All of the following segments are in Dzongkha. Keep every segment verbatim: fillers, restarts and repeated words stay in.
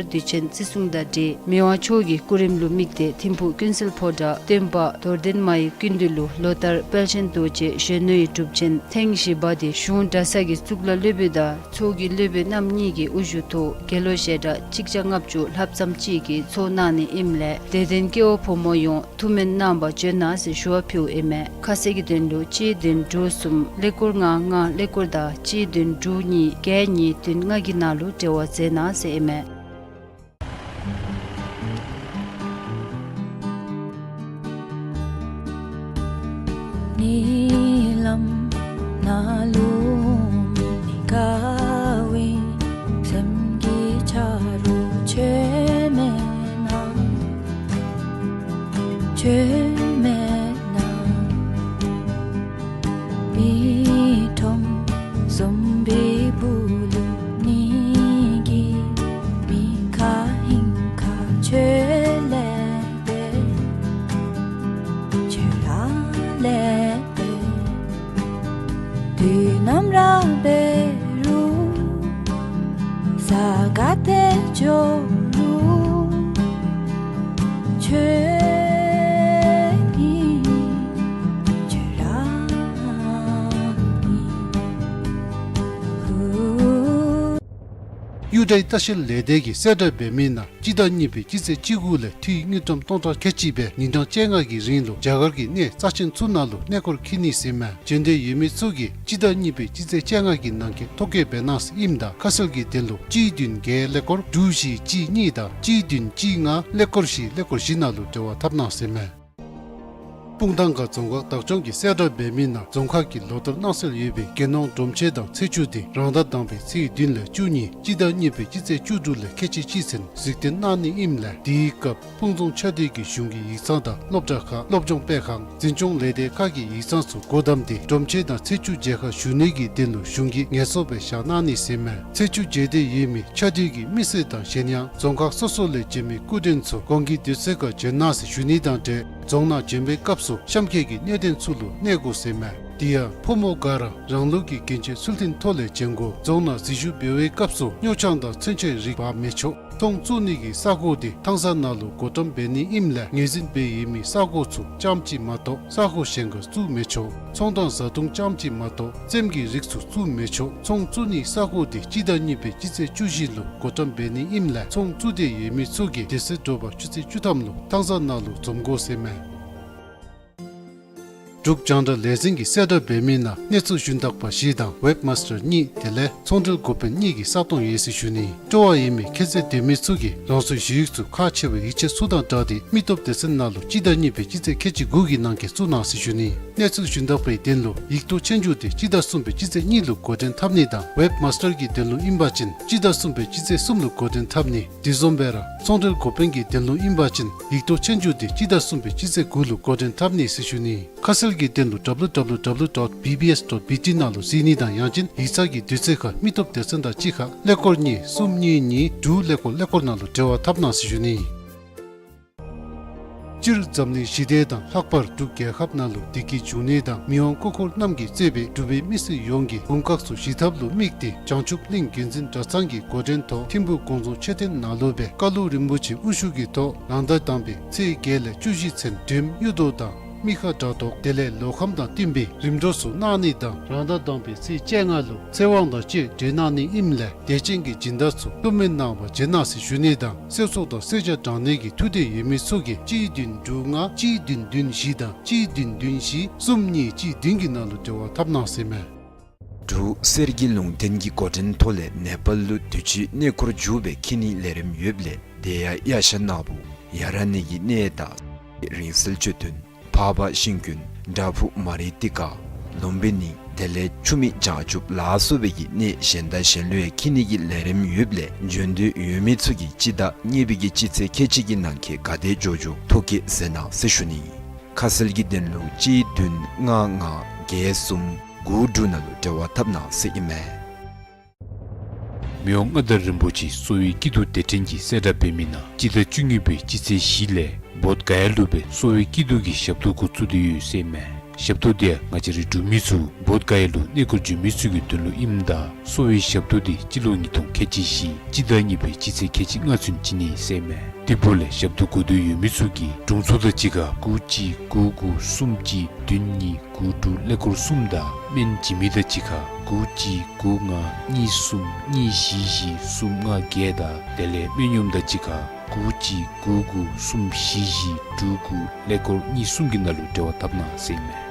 དུས་ཆེན་བརྩི་སྲུང་དང་འབྲེལ་མི་དབང་མཆོག་གི་སྐུ་རིམ་ལུ་དམིགས་ཏེ་ཐིམ་ཕུག་ཀུན་གསལ་ཕོ་བྲང་སྟོན་པ་རྡོར་གདན་མ་ཡི་སྐུ་མདུན་ལུ་ལོ་ལྟར་དཔལ་ཆེན་རྡོ་རྗེ་གཞོན་ནུའི་སྒྲུབ་ཆེན་ཐེངས་བཞི་པ་དེ་གཞུང་གྲྭ་ཚང་གི་གཙུག་ལག་སློབ་དཔོན་དང་ཚོགས་ཀྱི་སློབ་དཔོན་རྣམ་གཉིས་ཀྱི་དབུ་བཞུགས་ཐོག་དགེ་སློང་ཞལ་གྲངས་གཅིག་བརྒྱ་ལྔ་བཅུ་ལྷགཔ་ཙམ་ཅིག་གིས་ཚོགས་གནང་ནི་ཨིནམ་ལས་དད་ལྡན་སྐྱེ་བོ་ཕོ་མོ་ཡོངས་ཐུགས་སྨོན་གནང་བར་བྱོན་གནང་ཟེར་ཞུ་བ་ཕུལཝ་ཨིན་མས། ཁ་གསལ་གྱི་དོན་ལུ་གཅིག་བདུན་དྲུག་གསུམ་ཀླད་ཀོར་ལྔ་ལྔ་ཀླད་ཀོར་དང་གཅིག་བདུན་དྲུག་གཉིས་བརྒྱད་གཉིས་བདུན་ལྔ་གི་ནང་ལུ་འབྲེལ་བ་མཛད་གནང་ཟེར་ཨིན་མས། ཉི་ལམ་ནང་ལུ་མི་དགའ་བའི་སེམས་ཀྱི་ཆ་རོགས་ཁྱོད་མེད་ན། ཁྱོད་མེད་ན། མི་ཁྲོམ་བཟུམ་པའི་སྦུག་ལུ་ཉིད་ཀྱི་མི་ཁ་ཧིང་ཁ་ཁྱོད་ལས་པས། ཁྱོད་ར་ལས་པས། དུས་ནམ་ར་འབད་རུང་ས་ག་ཏེ་འགྱོ་རུང་ཁྱོད་ཨིན། ཁྱོད་ར་ཨིན། གཡུ་སྒྲའི་ལྟ་བཤལ་ལས་སྡེ་གིས་གསལ་བསྒྲགས་འབད་མི་ནང་སྤྱི་ཟླ་གཉིས་པའི་སྤྱི་ཚེས་བཅུ་དགུ་ལས་འཐུས་དངུལ་ཀྲམ་སྟོང་ཕྲག་ཁལ་གཅིག་སྦེ་ཉིན་གྲངས་བཅོ་ལྔ་གི་རིང་ལུ་རྒྱ་གར་གྱི་གནས་རྩ་ཆེན་ཚུ་ནང་ལུ་གནས་སྐོར་འཁྱིད་ནི་ཟེར་མས། བྱོན་འདོད་ཡོད་མི་ཚུ་གིས་སྤྱི་ཟླ་གཉིས་པའི་སྤྱི་ཚེས་བཅོ་ལྔ་གི་ནང་འཁོད་ཐོ་བཀོད་འབད་གནང་ཟེར་ཨིནམ་ད་ཁ་གསལ་གྱི་དོན་ལུ་གཅིག་བདུན་བརྒྱད་ཀླད་ཀོར་དྲུག་བཞི་གཅིག་གཉིས་དང་གཅིག་བདུན་གཅིག་ལྔ་ཀླད་ཀོར་བཞི་ཀླད་ཀོར་བཞི་ནང་ལུ་འབྲེལ་བ་འཐབ་གནང་ཟེར་མས། སྤུངས་ཐང་ཁ་རྫོང་ཁག་བདག་སྐྱོང་གིས་གསལ་བསྒྲགས་འབད་མི་ནང་རྫོང་ཁག་གིས་ལོ་ལྟར་གནང་སྲོལ་ཡོད་པའི་རྒྱལ་ནང་སྒྲོམ་ཆེན་དང་ཚེས་བཅུ་དེ་རང་ཟླ་དང་པའི་ཚེས་བདུན་ལས་བཅུ་གཉིས་སྤྱི་ཟླ་གཉིས་པའི་སྤྱི་ཚེས་བཅུ་དྲུག་ལས་ཁལ་གཅིག་གཅིག་ཚུན་གཟིགས་སྟོན་གནང་ནི་ཨིནམ་ལས་དེའི་སྐབས་སྤུངས་རྫོང་ཆ་སྡེ་གི་གཞུང་གི་ཡིག་ཚང་དང་སློབ་གྲྭ་ཁག་སློབ་སྦྱོང་སྤེལ་ཁང་འཛིན་སྐྱོང་ལས་སྡེ་ཁག་གི་ཡིག་ཚང་ཚུ་སྒོ་བསྡམས་ཏེ་སྒྲོམ་ཆེན་དང་ཚེས་བཅུ་མཇལ་ཁ་ཞུ་ནི་གི་དོན་ལུ་གཞུང་གིས་ངལ་གསོ་སྦེ་བཞག་གནང་ནི་ཟེར་མས། ཚེས་བཅུ་མཇལ་འདོད་ཡོད་མི་ཆ་སྡེ་གི་མི་སེར་དང་གཞན་ཡང་རྫོང་ཁག་སོ་སོ་ལས་བྱོན་མི་སྐུ་མགྲོན་ཚུ་གོང་གི་དུས་ཚོད་ཁར་བྱོན་གནང་ཟེར་ཞུ་ནི་དང་འབྲེལ་རྫོང་ནང་བྱོན་པའི་སྐབས་སུ་གཤམ་འཁོད་ཀྱི་གནས་སྟངས་ཚུ་ལུ་གནས་དགོ་ཟེར་མས། དེ་ཡང་ཕོ་མོ་ག་ར་རང་ལུགས་ཀྱི་གྱོན་ཆས་ཚུལ་མཐུན་ཐོག་ལས་བྱོན་དགོ། རྫོང་ནང་འཛུལ་ཞུགས་འབད་བའི་སྐབས་སུ་སྨྱོ་ཆང་དང་ཚོན་ཆས་རིགས་འབག་མི་ཆོག། ཚོང་བཙུགས་ནི་གི་ས་གོ་དེ་ཐང་ས་ནང་ལུ་བགོ་བཀྲམ་འབད་ནི་ཨིནམ་ལས་ངོས་འཛིན་འབད་ཡོད་མི་ས་གོ་ཚུ་རྐྱངམ་ཅིག་མ་གཏོགས་ས་གོ་གཞན་ཁར་བཙུགས་མི་ཆོག། ཚོང་དང་བཟའ་འཐུང་རྐྱངམ་ཅིག་མ་གཏོགས་རྩེདམོ་གི་རིགས་ཚུ་བཙུགས་མི་ཆོག། ཚོང་བཙུགས་ནི་ས་གོ་དེ་སྤྱི་ཟླ་གཉིས་པའི་སྤྱི་ཚེས་བཅུ་བཞི་ལུ་བགོ་བཀྲམ་འབད་ནི་ཨིནམ་ལས་ཚོང་བཙུགས་འདོད་ཡོད་མི་ཚུ་གིས་དེ་ཚེ་དྲོ་པ་ཆུ་ཚོད་བཅུ་ཐམ་ལུ་ཐང་ས་ནང་ལུ་འཛོམས་དགོ་ཟེར་མས། འབྲུག་རྒྱང་བསྒྲགས་ལས་འཛིན་གྱིས་གསལ་བསྒྲགས་འབད་མི་ནང་གནས་ཚུལ་ཞུན་དག་པ་བཞི་དང་ཝེབ་མཱས་ཊར་གཉིས་དེ་ལས་ཚོང་འབྲེལ་འགོ་དཔོན་གཉིས་ཀྱི་ས་སྟོང་ཡོད་ཟེར་ཞུ་ནི། སྤྲོ་བ་ཡོད་མི་ཁྱད་ཚད་ལྡན་མི་ཚུ་གིས་རང་སོའི་ཞུ་ཡིག་ཚུ་ཁག་ཆེ་བའི་ཡིག་ཆ་ཚུ་དང་སྦྲགས་ཏེ་མི་སྟོབས་སྡེ་ཚན་ནང་ལུ་སྤྱི་ཟླ་གཉིས་པའི་སྤྱི་ཚེས་ཁལ་གཅིག་དགུ་གི་ནང་འཁོད་བཙུགས་གནང་ཟེར་ཞུ་ནི། གནས་ཚུལ་ཞུན་དག་པའི་དོན་ལུ་ཡིག་ཐོག་ཆོས་རྒྱུགས་དེ་སྤྱི་ཟླ་གསུམ་པའི་སྤྱི་ཚེས་གཉིས་ལུ་འགོ་འདྲེན་འཐབ་ནི་དང་ཝེབ་མཱས་ཊར་གྱི་དོན་ལུ་ཨིན་པ་ཅིན་སྤྱི་ཟླ་གསུམ་པའི་སྤྱི་ཚེས་གསུམ་ལུ་འགོ་འདྲེན་འཐབ་ནི། དེ་བཟུམ་སྦེ་ར་ཚོང་འབྲེལ་འགོ་དཔོན་གྱི་དོན་ལུ་ཨིན་པ་ཅིན་ཡིག་ཐོག་ཆོས་རྒྱུགས་དེ་སྤྱི་ཟླ་གསུམ་པའི་སྤྱི་ཚེས་དགུ་ལུ་འགོ་འདྲེན་འཐབ་ནི་ཟེར་ཞུ་ནི། ཁ་གསལ་གྱི་དོན་ལུ་W W W dot B B S dot B T ནང་ལུ་གཟིགས་ནི་དང་ཡང་ཅིན་ཡིག་ཚང་གི་དུས་ཚོད་ཁར་མི་སྟོབས་སྡེ་ཚན་དང་གཅིག་ཁར་ཀླད་ཀོར་གཉིས་གསུམ་གཉིས་གཉིས་དྲུག་ཀླད་ཀོར་ཀླད་ཀོར་ནང་ལུ་འབྲེལ་བ་འཐབ་གནང་ཟེར་ཞུ་ནི། སྤྱིར་འཛམ་གླིང་ཞི་བདེ་དང་ལྷག་པར་འབྲུག་རྒྱལ་ཁབ་ནང་ལུ་བདེ་སྐྱིད་འབྱུང་ནི་དང་མི་དབང་སྐུ་འཁོར་རྣམས་ཀྱིས་གཙོས་པའི་འབྲུག་པའི་མི་སེར་ཡོངས་ཀྱི་དགུང་ཁག་ཚུ་ཞི་ཐབས་ལུ་དམིགས་ཏེ་བྱང་ཆུབ་གླིང་རྒྱུན་འཛིན་གྲྭ་ཚང་གི་འགོ་འདྲེན་ཐོག་ཐིམ་ཕུག་དགོངས་རྫོང་མཆོད་རྟེན་ནང་ལུ་སྦེ་བཀའ་སློབ་རིན་པོ་ཆེ་དབུ་བཞུགས་ཀྱི་ཐོག་རང་ཟླ་དང་པའི་ཚེས་བརྒྱད་ལས་བཅུ་བཞི་ཚུན་འགྲེམས་གཡུ་ཐོག་དང་མི་ཁ་དགྲ་ཐོག་དེ་ལས་ལོ་ཁམས་དང་བསྟུན་པའི་རིམ་གྲོ་ཚུ་གནང་ནི་དང་རང་ཟླ་དང་པའི་ཚེས་བཅོ་ལྔ་ལུ་ཚེ་དབང་དང་བཅས་གྲོལ་གནང་ནི་ཨིནམ་ལས་དད་ཅན་གྱི་སྦྱིན་བདག་ཚུ་བསྟུད་མར་གནང་བར་བྱོན་གནང་ཟེར་ཞུ་ནི་དང་སེམས་གསོ་དང་སེར་སྐྱ་དྲང་ནད་ཀྱི་ཐུགས་འདོད་ཡོད་མི་ཚུ་གིས་གཅིག་བདུན་དྲུག་ལྔ་གཅིག་བདུན་བདུན་བཞི་དང་གཅིག་བདུན་བདུན་བཞི་གསུམ་གཉིས་གཅིག་བདུན་གྱི་ནང་ལུ་འབྲེལ་བ་འཐབ་གནང་ཟེར་མས། འབྲུག་གསེར་གྱི་ལུང་བསྟན་གྱི་འགོ་འདྲེན་ཐོག་ལས་ནེ་པཱལ་ལུ་དུས་ཅི་གནས་སྐོར་མཇུག་སྦེ་འཁྱིད་ནིའི་ལས་རིམ་ཡོདཔ་ལས་དེ་ཡང་དབྱར་ཞ་ནག་པོ་ཡ་ར་ནད་ཀྱི་གནས་དང་རིང་བསྲེལ་གཅོད་ཐུན་འཕགས་པ་ཤིང་ཀུན་བྲག་ཕུག་མ་རི་ཏི་ཀ་ལུམ་བི་ནི་དེ་ལས་ཆུ་མིག་བྱང་ཆུབ་ལ་སོགས་པའི་གི་གནས་གཞན་དང་གཞན་ལུ་ཡང་འཁྱིད་ནིའི་ལས་རིམ་ཡོདཔ་ལས་འབྱོན་འདོད་ཡོད་མི་ཚུ་གིས་སྤྱི་ཟླ་གཉིས་པའི་གི་སྤྱི་ཚེས་ཁལ་གཅིག་གི་ནང་འཁོད་ག་དེ་འགྱོ་འགྱོ་ཐོ་བཀོད་མཛད་གནང་ཟེར་ཞུ་ནི། ཁ་གསལ་གྱི་དོན་ལུ་གཅིག་བདུན་ལྔ་ལྔ་བརྒྱད་གསུམ་དགུ་དྲུག་ནང་ལུ་འབྲེལ་བ་འཐབ་གནང་ཟེར་ཨིན་མས། མི་དབང་མངའ་བདག་རིན་པོ་ཆེ་གསོ་བའི་སྐྱིད་སྡུག་དེ་དྲན་གྱི་གསལ་བསྒྲགས་འབད་མི་ནང་སྤྱི་ཟླ་བཅུ་གཉིས་པའི་སྤྱི་ཚེས་བཞི་ལས་བོདྷ་ག་ཡ་ལུ་སྦེ་གསོ་བའི་སྐྱིད་སྡུག་གི་ཞབས་ཏོག་འགོ་བཙུགས་ཏེ་ཡོད་ཟེར་མས། ཞབས་ཏོག་འདི་ང་བཅས་རའི་འབྲུག་མི་ཚུ་བོདྷ་ག་ཡ་ལུ་གནས་སྐོར་འབྱོན་མི་ཚུ་གི་དོན་ལུ་ཨིནམ་ད་གསོ་བའི་ཞབས་ཏོག་འདི་སྤྱི་ལོ་ཉིས་སྟོང་ཁལ་གཅིག་བཞི་སྤྱི་ཟླ་གཉིས་པའི་སྤྱི་ཚེས་ཁལ་གཅིག་ལྔ་ཚུན་བྱིན་ནི་ཟེར་མས། དེ་འབདཝ་ལས་ཞབས་ཏོག་དགོ་འདོད་ཡོད་མི་ཚུ་གིས་དྲུང་འཚོ་དང་གཅིག་ཁར་དགུ་གཅིག་དགུ་དགུ་གསུམ་གཅིག་བདུན་གཉིས་དགུ་དྲུག་ཀླད་ཀོར་གསུམ་དང་སྨན་བྱིན་མི་དང་གཅིག་ཁར་དགུ་གཅིག་དགུ་ལྔ་གཉིས་གསུམ་གཉིས་བཞི་བཞི་གསུམ་ལྔ་བརྒྱད་དང་དེ་ལས་སྨན་གཡོགམ་དང་གཅིག་ཁར་དགུ་གཅིག་དགུ་དགུ་གསུམ་བཞི་བཞི་དྲུག་དགུ་ཀླད་ཀོར་གཉིས་གསུམ་གྱི་ནང་ལུ་འབྲེལ་བ་འཐབ་གནང་ཟེར་ཨིན་མས།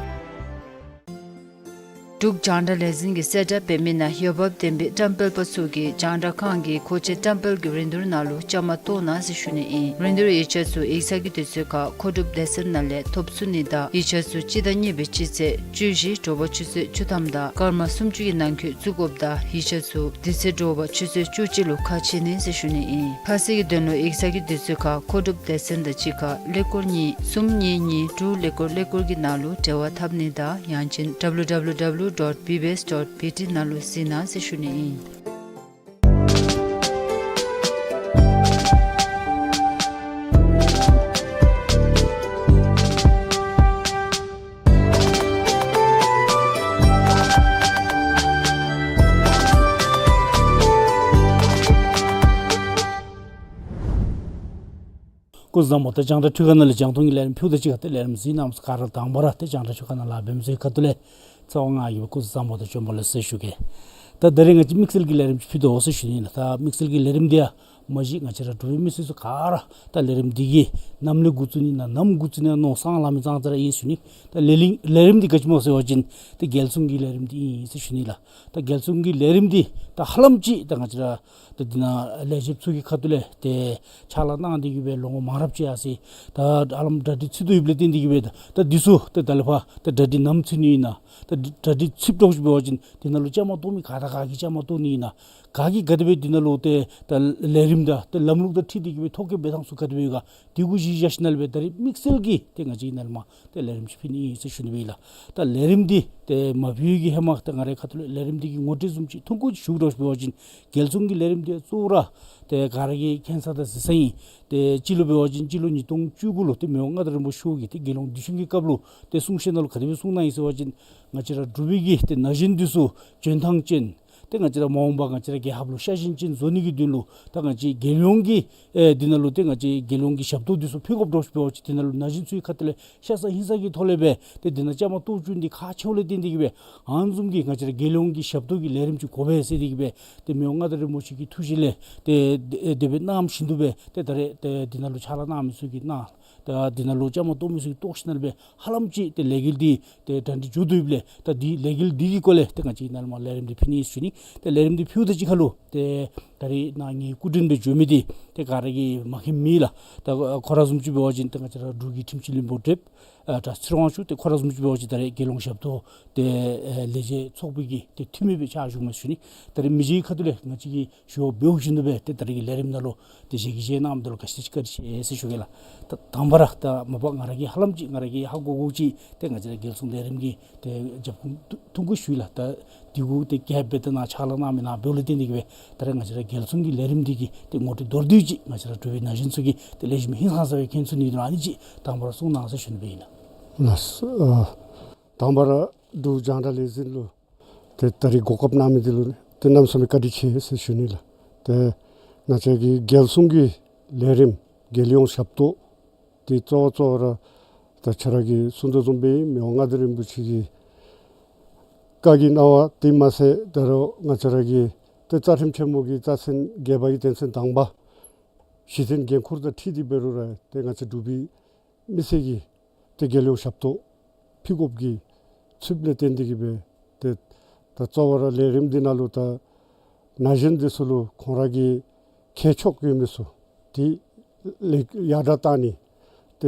འབྲུག་རྒྱང་བསྒྲགས་ལས་འཛིན་གྱིས་གསལ་བསྒྲགས་འབད་མི་ནང་འོས་འབབ་ལྡན་པའི་བཀྲམ་སྤེལ་པ་ཚུ་གིས་རྒྱང་བསྒྲགས་ཁང་གི་མཁོ་ཆས་བཀྲམ་སྤེལ་གྱི་རིན་བསྡུར་ནང་ལུ་བཅའ་མར་གཏོགས་གནང་ཟེར་ཞུ་ནི་ཨིན། རིན་བསྡུར་ཡིག་ཆ་ཚུ་ཡིག་ཚང་གི་དུས་ཚོད་ཁར་མཁོ་སྒྲུབ་སྡེ་ཚན་ནང་ལས་ཐོབ་ཚུགས་ནི་དང་ཡིག་ཆ་ཚུ་སྤྱི་ཟླ་གཉིས་པའི་སྤྱི་ཚེས་བཅུ་བཞི་དྲོ་པ་ཆུ་ཚོད་བཅུ་ཐམ་དང་སྐར་མ་སུམ་ཅུ་གི་ནང་འཁོད་བཙུགས་དགོཔ་དང་ཡིག་ཆ་ཚུ་དེ་ཚེ་དྲོ་པ་ཆུ་ཚོད་བཅུ་གཅིག་ལུ་ཁ་ཕྱེ་ནི་ཟེར་ཞུ་ནི་ཨིན། ཁ་གསལ་གྱི་དོན་ལུ་ཡིག་ཚང་གི་དུས་ཚོད་ཁར་མཁོ་སྒྲུབ་སྡེ་ཚན་དང་གཅིག་ཁར་ཀླད་ཀོར་གཉིས་གསུམ་གཉིས་གཉིས་དྲུག་ཀླད་ཀོར་ཀླད་ཀོར་གྱི་ནང་ལུ་འབྲེལ་བ་འཐབ་ནི་དང་ཡང་ཅིན་W W W dot B B S dot B T ནང་ལུ་གཟིགས་གནང་ཟེར་ཞུ་ནི་ཨིན། སྐུ་གཟུགས་བཟང་པོ། ད་རྒྱང་བསྒྲགས་ཁྲི་ཀ་ནང་ལས་རྒྱང་མཐོང་གི་ལས་རིམ་ཕུལཝ་ད་གཅིག་ཁར་ཏེ་ལས་རིམ་གཟིགས་གནང་མི་ག་ར་དང་པ་ར་ཏེ་རྒྱང་བསྒྲགས་ཁྲི་ཀ་ནང་ལཱ་འབད་མི་ཚུ་གི་ཁ་ཐུག་ལས་རྩ་བ་ང་གིས་སྦེ་སྐུ་གཟུགས་བཟང་པོ་དང་བྱོན་པ་ལེགས་ཟེར་ཞུ་གེ། ད་ད་རིས་ང་བཅས་དམིགས་བསལ་གྱི་ལས་རིམ་ཅིག་ཕུལ་དོ་ཟེར་ཞུ་ནི་ལགས། ད་དམིགས་བསལ་གྱི་ལས་རིམ་འདི་ཡང་མ་གཞི་ང་བཅས་ར་འབྲུག་པའི་མི་སེར་ཚུ་ག་ར་ད་ལས་རིམ་འདི་གི་ནམ་ལས་འགོ་བཙུགས་ནི་ན་ནམ་འགོ་བཙུགས་ནི་ན་མནོ་བསམ་ལང་མི་ཙང་ཙ་ར་ཨིན་ཞུ་ནི། ད་ལས་རིམ་ལས་རིམ་འདི་ག་ཅི་སྨོ་ཟེར་བ་ཅིན་ཏེ་རྒྱལ་སྲུང་གི་ལས་རིམ་འདི་ཨིན་ཟེར་ཞུ་ནི་ལགས། ད་རྒྱལ་སྲུང་གི་ལས་རིམ་འདི་ད་ཧ་ལམ་ཅིག་ད་ང་བཅས་ར་ད་འདི་ནང་ལས་བྱེདཔ་ཚུ་གི་ཁ་ཐུག་ལས་ཏེ་ཕྱག་ལཱ་གནང་སྟེ་གི་སྦེ་ལོ་ངོ་མང་རབས་ཅིག་ཡར་སོ་ཡི། ད་ཧ་ལམ་གྲ་སྒྲིག་ཚུད་དོ་ཡོདཔ་ལས་བརྟེན་ཏེ་གི་སྦེ་ད་ད་འདི་ཚུ་ཏེ་ད་ལས་ཕར་ད་གྲ་སྒྲིག་ནམ་ཚུད་ནི་ཨིན་ན། ད་གྲ་སྒྲིག་ཚུདཔ་འདྲཝ་ཅིག་འབད་བ་ཅིན་འདི་ནང་ལུ་བཅའ་མར་གཏོགས་མི་ག་དང་ག་གིས་བཅའ་མར་གཏོགས་ནི་ཨིན་ན། ག་གིས་ག་དེ་སྦེ་འདི་ནང་ལུ་ཏེ་ད་ལས་རིམ་དང་ཏེ་ལམ་ལུགས་དང་འཁྲིལ་ཏེ་གི་སྦེ་ཐོ་བཀོད་འབད་ཐངས་ཚུ་ག་དེ་སྦེ་ཡོད་ག། དེ་གུ་གཞི་བཞག་ཞིནམ་ལས་སྦེ་ད་རིས་དམིགས་བསལ་གྱི་ཏེ་ང་བཅས་ནཱ་ལས་མར་ཏེ་ལས་རིམ་ཅིག་ཕུལ་ནི་ཨིན་ཟེར་ཞུ་ནི་སྦེ་ཨིན་ལགས། ད་ལས་རིམ་འདི་ཏེ་མ་ཕུལ་བའི་གི་ཧེ་མ་ད་ང་རའི་ཁ་ཐུག་ལས་ལས་རིམ་འདི་གི་ངོ་སྤྲོད་བཟུམ་ཅིག་ཐུང་ཀུ་ཅིག་ཞུ་དགོཔ་འདྲཝ་ཅིག་འབད་བ་ཅིན་རྒྱལ་སྲུང་གི་ལས་རིམ་འདི་གཙོ་བོ་ར་ཏེ་ག་ར་གིས་མཁྱེན་ས་དང་གཟིགས་ས་ཨིན། ཏེ་སྤྱི་ལོ་འབད་བ་ཅིན་སྤྱི་ལོ་ཉིས་སྟོང་བཅུ་དགུ་ལུ་ཏེ་མི་དབང་མངའ་བདག་རིན་པོ་ཆེ་མཆོག་གིས་ཏེ་རྒྱལ་ཡོངས་དུས་ཆེན་གྱི་སྐབས་ལུ་ཏེ་གསུང་བཤད་ནང་ལུ་ག་དེ་སྦེ་གསུངས་གནང་ཡི་ཟེར་བ་ཅིན་ང་བཅས་ར་འབྲུག་པའི་གི་ཏེ་ན་གཞོན་འདི་ཚུ་འཇོན་ཐངས་ཅན་ཏེ་ང་བཅས་ར་མ་འོངས་པ་ང་བཅས་ར་རྒྱལ་ཁབ་ལུ་ཤ་ཞེན་ཅན་བཟོ་ནི་གི་དོན་ལུ་ད་ང་བཅས་རྒྱལ་ཡོངས་ཀྱི་ཨེ་འདི་ནང་ལུ་ཏེ་ང་བཅས་རྒྱལ་ཡོངས་ཀྱི་ཞབས་ཏོག་འདི་ཚུ་ཕུལ་དགོཔ་འདྲཝ་ཅིག་འབད་བ་ཅིན་འདི་ནང་ལུ་ན་གཞོན་ཚུ་གི་ཁ་ཐུག་ལས་ཤ་ཚ་ཧིང་ཚ་གི་ཐོག་ལས་སྦེ་ཏེ་འདི་ནང་བཅའ་མར་གཏོགས་བཅུག་ནི་ཁག་ཆེཝ་ལས་བརྟེན་ཏེ་གི་སྦེ་ཨ་ནི་བཟུམ་གྱི་ང་བཅས་ར་རྒྱལ་ཡོངས་ཀྱི་ཞབས་ཏོག་གི་ལས་རིམ་ཅིག་དགོ་པས་ཟེར་ཏེ་གི་སྦེ་ཏེ་མི་དབང་མངའ་བདག་རིན་པོ་ཆེ་གི་ཐུགས་བཞེད་ལས་ཏེ་དེ་དེ་སྦེ་གནང་བཞིན་དུ་སྦེ་ཏེ་ད་རེས་ཏེ་འདི་ནང་ལུ་ཕྱག་ལཱ་གནང་མི་ཚུ་གིས་གནང་། ད་འདི་ནང་ལུ་བཅའ་མར་གཏོགས་མི་ཚུ་གིས་གཏོགས་ཞིནམ་ལས་སྦེ་ཧ་ལམ་ཅིག་ཏེ་ལས་འགུལ་འདི་ཏེ་གྲ་སྒྲིག་འགྱོ་དོ་ཡོདཔ་ལས་ད་འདི་ལས་འགུལ་འདི་གི་སྐོར་ལས་ཏེ་ང་བཅས་ནཱ་ལས་མར་ལས་རིམ་འདི་ཕུལ་ནི་ཨིན་ཟེར་ཞུ་ནི། ཏེ་ལས་རིམ་འདི་ཕུལཝ་ད་གཅིག་ཁར་ལུ་ཏེ་ད་རིས་ནཱ་ངེའི་སྐུ་མགྲོན་སྦེ་འབྱོན་མི་འདི་ཏེ་ག་ར་གིས་མ་མཁྱེན་མེད་ལགས། ད་ཁོ་ར་བཟུམ་ཅིག་འབད་བ་ཅིན་ཏེ་ང་བཅས་ར་འབྲུག་གི་ཁྲིམས་སྤྱི་བློན་པོ་ཊེབ་ཨ་གྲྭ་ཚེ་རིང་དབང་ཕྱུག། ཏེ་ཁོ་ར་བཟུམ་ཅིག་འབད་བ་ཅིན་ད་རེས་རྒྱལ་ཡོངས་ཞབས་ཏོག་ཏེ་ཨེ་ལས་བྱེད་ཚོགས་པའི་གི་ཏེ་འཐུས་མི་སྦེ་ཕྱག་ཞུ་མི་ཞུ་ནི། ད་རིས་མི་རྗེའི་ཁ་ཐུག་ལས་ང་བཅས་ཀྱིས་ཞུ་བ་འབདཝ་བཞིན་དུ་སྦེ་ཏེ་ད་རིས་ཀྱི་ལས་རིམ་ནང་ལུ་ཏེ་ཞལ་གྱིས་བཞེས་གནང་མི་འདི་ལུ་ག་ཅི་ཅིག་བཀའ་དྲིན་ཆེ་ཟེར་ཞུ་གེ་ལགས། ད་དང་པ་ར་ད་མ་པ་ང་ར་གིས་ཧ་ལམ་ཅིག་ང་ར་གིས་ཧ་གོ་གོཝ་ཅིག་ཏེ་ང་བཅས་ར་རྒྱལ་སྲུང་ལས་རིམ་གྱི་ཏེ་རྒྱབ་ཁུངས་ཐུང་ཀུ་ཞུ་ཡི་ལགས། ད་འདི་གུ་ཏེ་རྒྱབ་སྦེ་ཏེ་ནཱ་ཕྱག་ལཱ་གནང་མི་ནཱ་འབདཝ་ལས་བརྟེན་ཏེ་གི་སྦེ་ད་རེས་ང་བཅས་ར་རྒྱལ་སྲུང་གི་ལས་རིམ་འདི་གི་ཏེ་ངོ་སྤྲོད་མདོར་བསྡུས་ཅིག་ང་བཅས་ར་འབྲུག་པའི་ན་གཞོན་ཚུ་གིས་ཏེ་ལེགས་ཤོམ་ཧིང་སངས་ས་སྦེ་མཁྱེན་ཚུགས་ནི་དོན་ལུ་ཨ་ནི་ཅིག་དང་པ་ར་གསུང་གནང་ཟེར་ཞུ་ནི་སྦེ་ཨིན་ལགས། ལགས་སོ། ཨ་དང་པ་ར་འབྲུག་རྒྱང་བསྒྲགས་ལས་འཛིན་ལུ་ཏེ་ད་རིས་གོ་སྐབས་གནང་མི་འདི་ལུ་ཏེ་གནམ་མེད་ས་མེད་བཀའ་དྲིན་ཆེ་ཟེར་ཞུ་ནི་ལགས། ཏེ་ང་བཅས་ཀྱི་རྒྱལ་སྲུང་གི་ལས་རིམ་རྒྱལ་ཡོངས་ཞབས་ཏོག་འདི་གཙོ་བོ་གཙོ་བོ་ར་ད་ཁྱོད་ར་གིས་གསུང་དོ་བཟུམ་སྦེ་མི་དབང་མངའ་བདག་རིན་པོ་ཆེ་གི་བཀའ་གི་གནང་བ་དེ་མ་ཚད་ད་རུང་ང་བཅས་ར་གི་ཏེ་རྩ་ཁྲིམས་ཆེན་མོ་གི་རྩ་ཚན་བརྒྱད་པ་གི་དོན་ཚན་དང་པ་གཞི་རྟེན་འགན་ཁུར་དང་འཁྲིལ་ཏེ་འབད་རུང་ར་ཏེ་ང་བཅས་འབྲུག་པའི་མི་སེར་གྱིས་ཏེ་རྒྱལ་ཡོངས་ཞབས་ཏོག་ཕུལ་དགོཔ་གི་ཚུདཔ་ལས་བརྟེན་ཏེ་གི་སྦེ་ཏེ་ད་གཙོ་བོ་ར་ལས་རིམ་འདི་ནང་ལུ་ད་ན་གཞོན་འདི་ཚུ་ལུ་ཁོང་ར་གི་མཁས་མཆོག་ཡོད་མི་ཚུ་འདི་ལེགས་ཡར་དྲག་བཏང་ནི་ཏེ་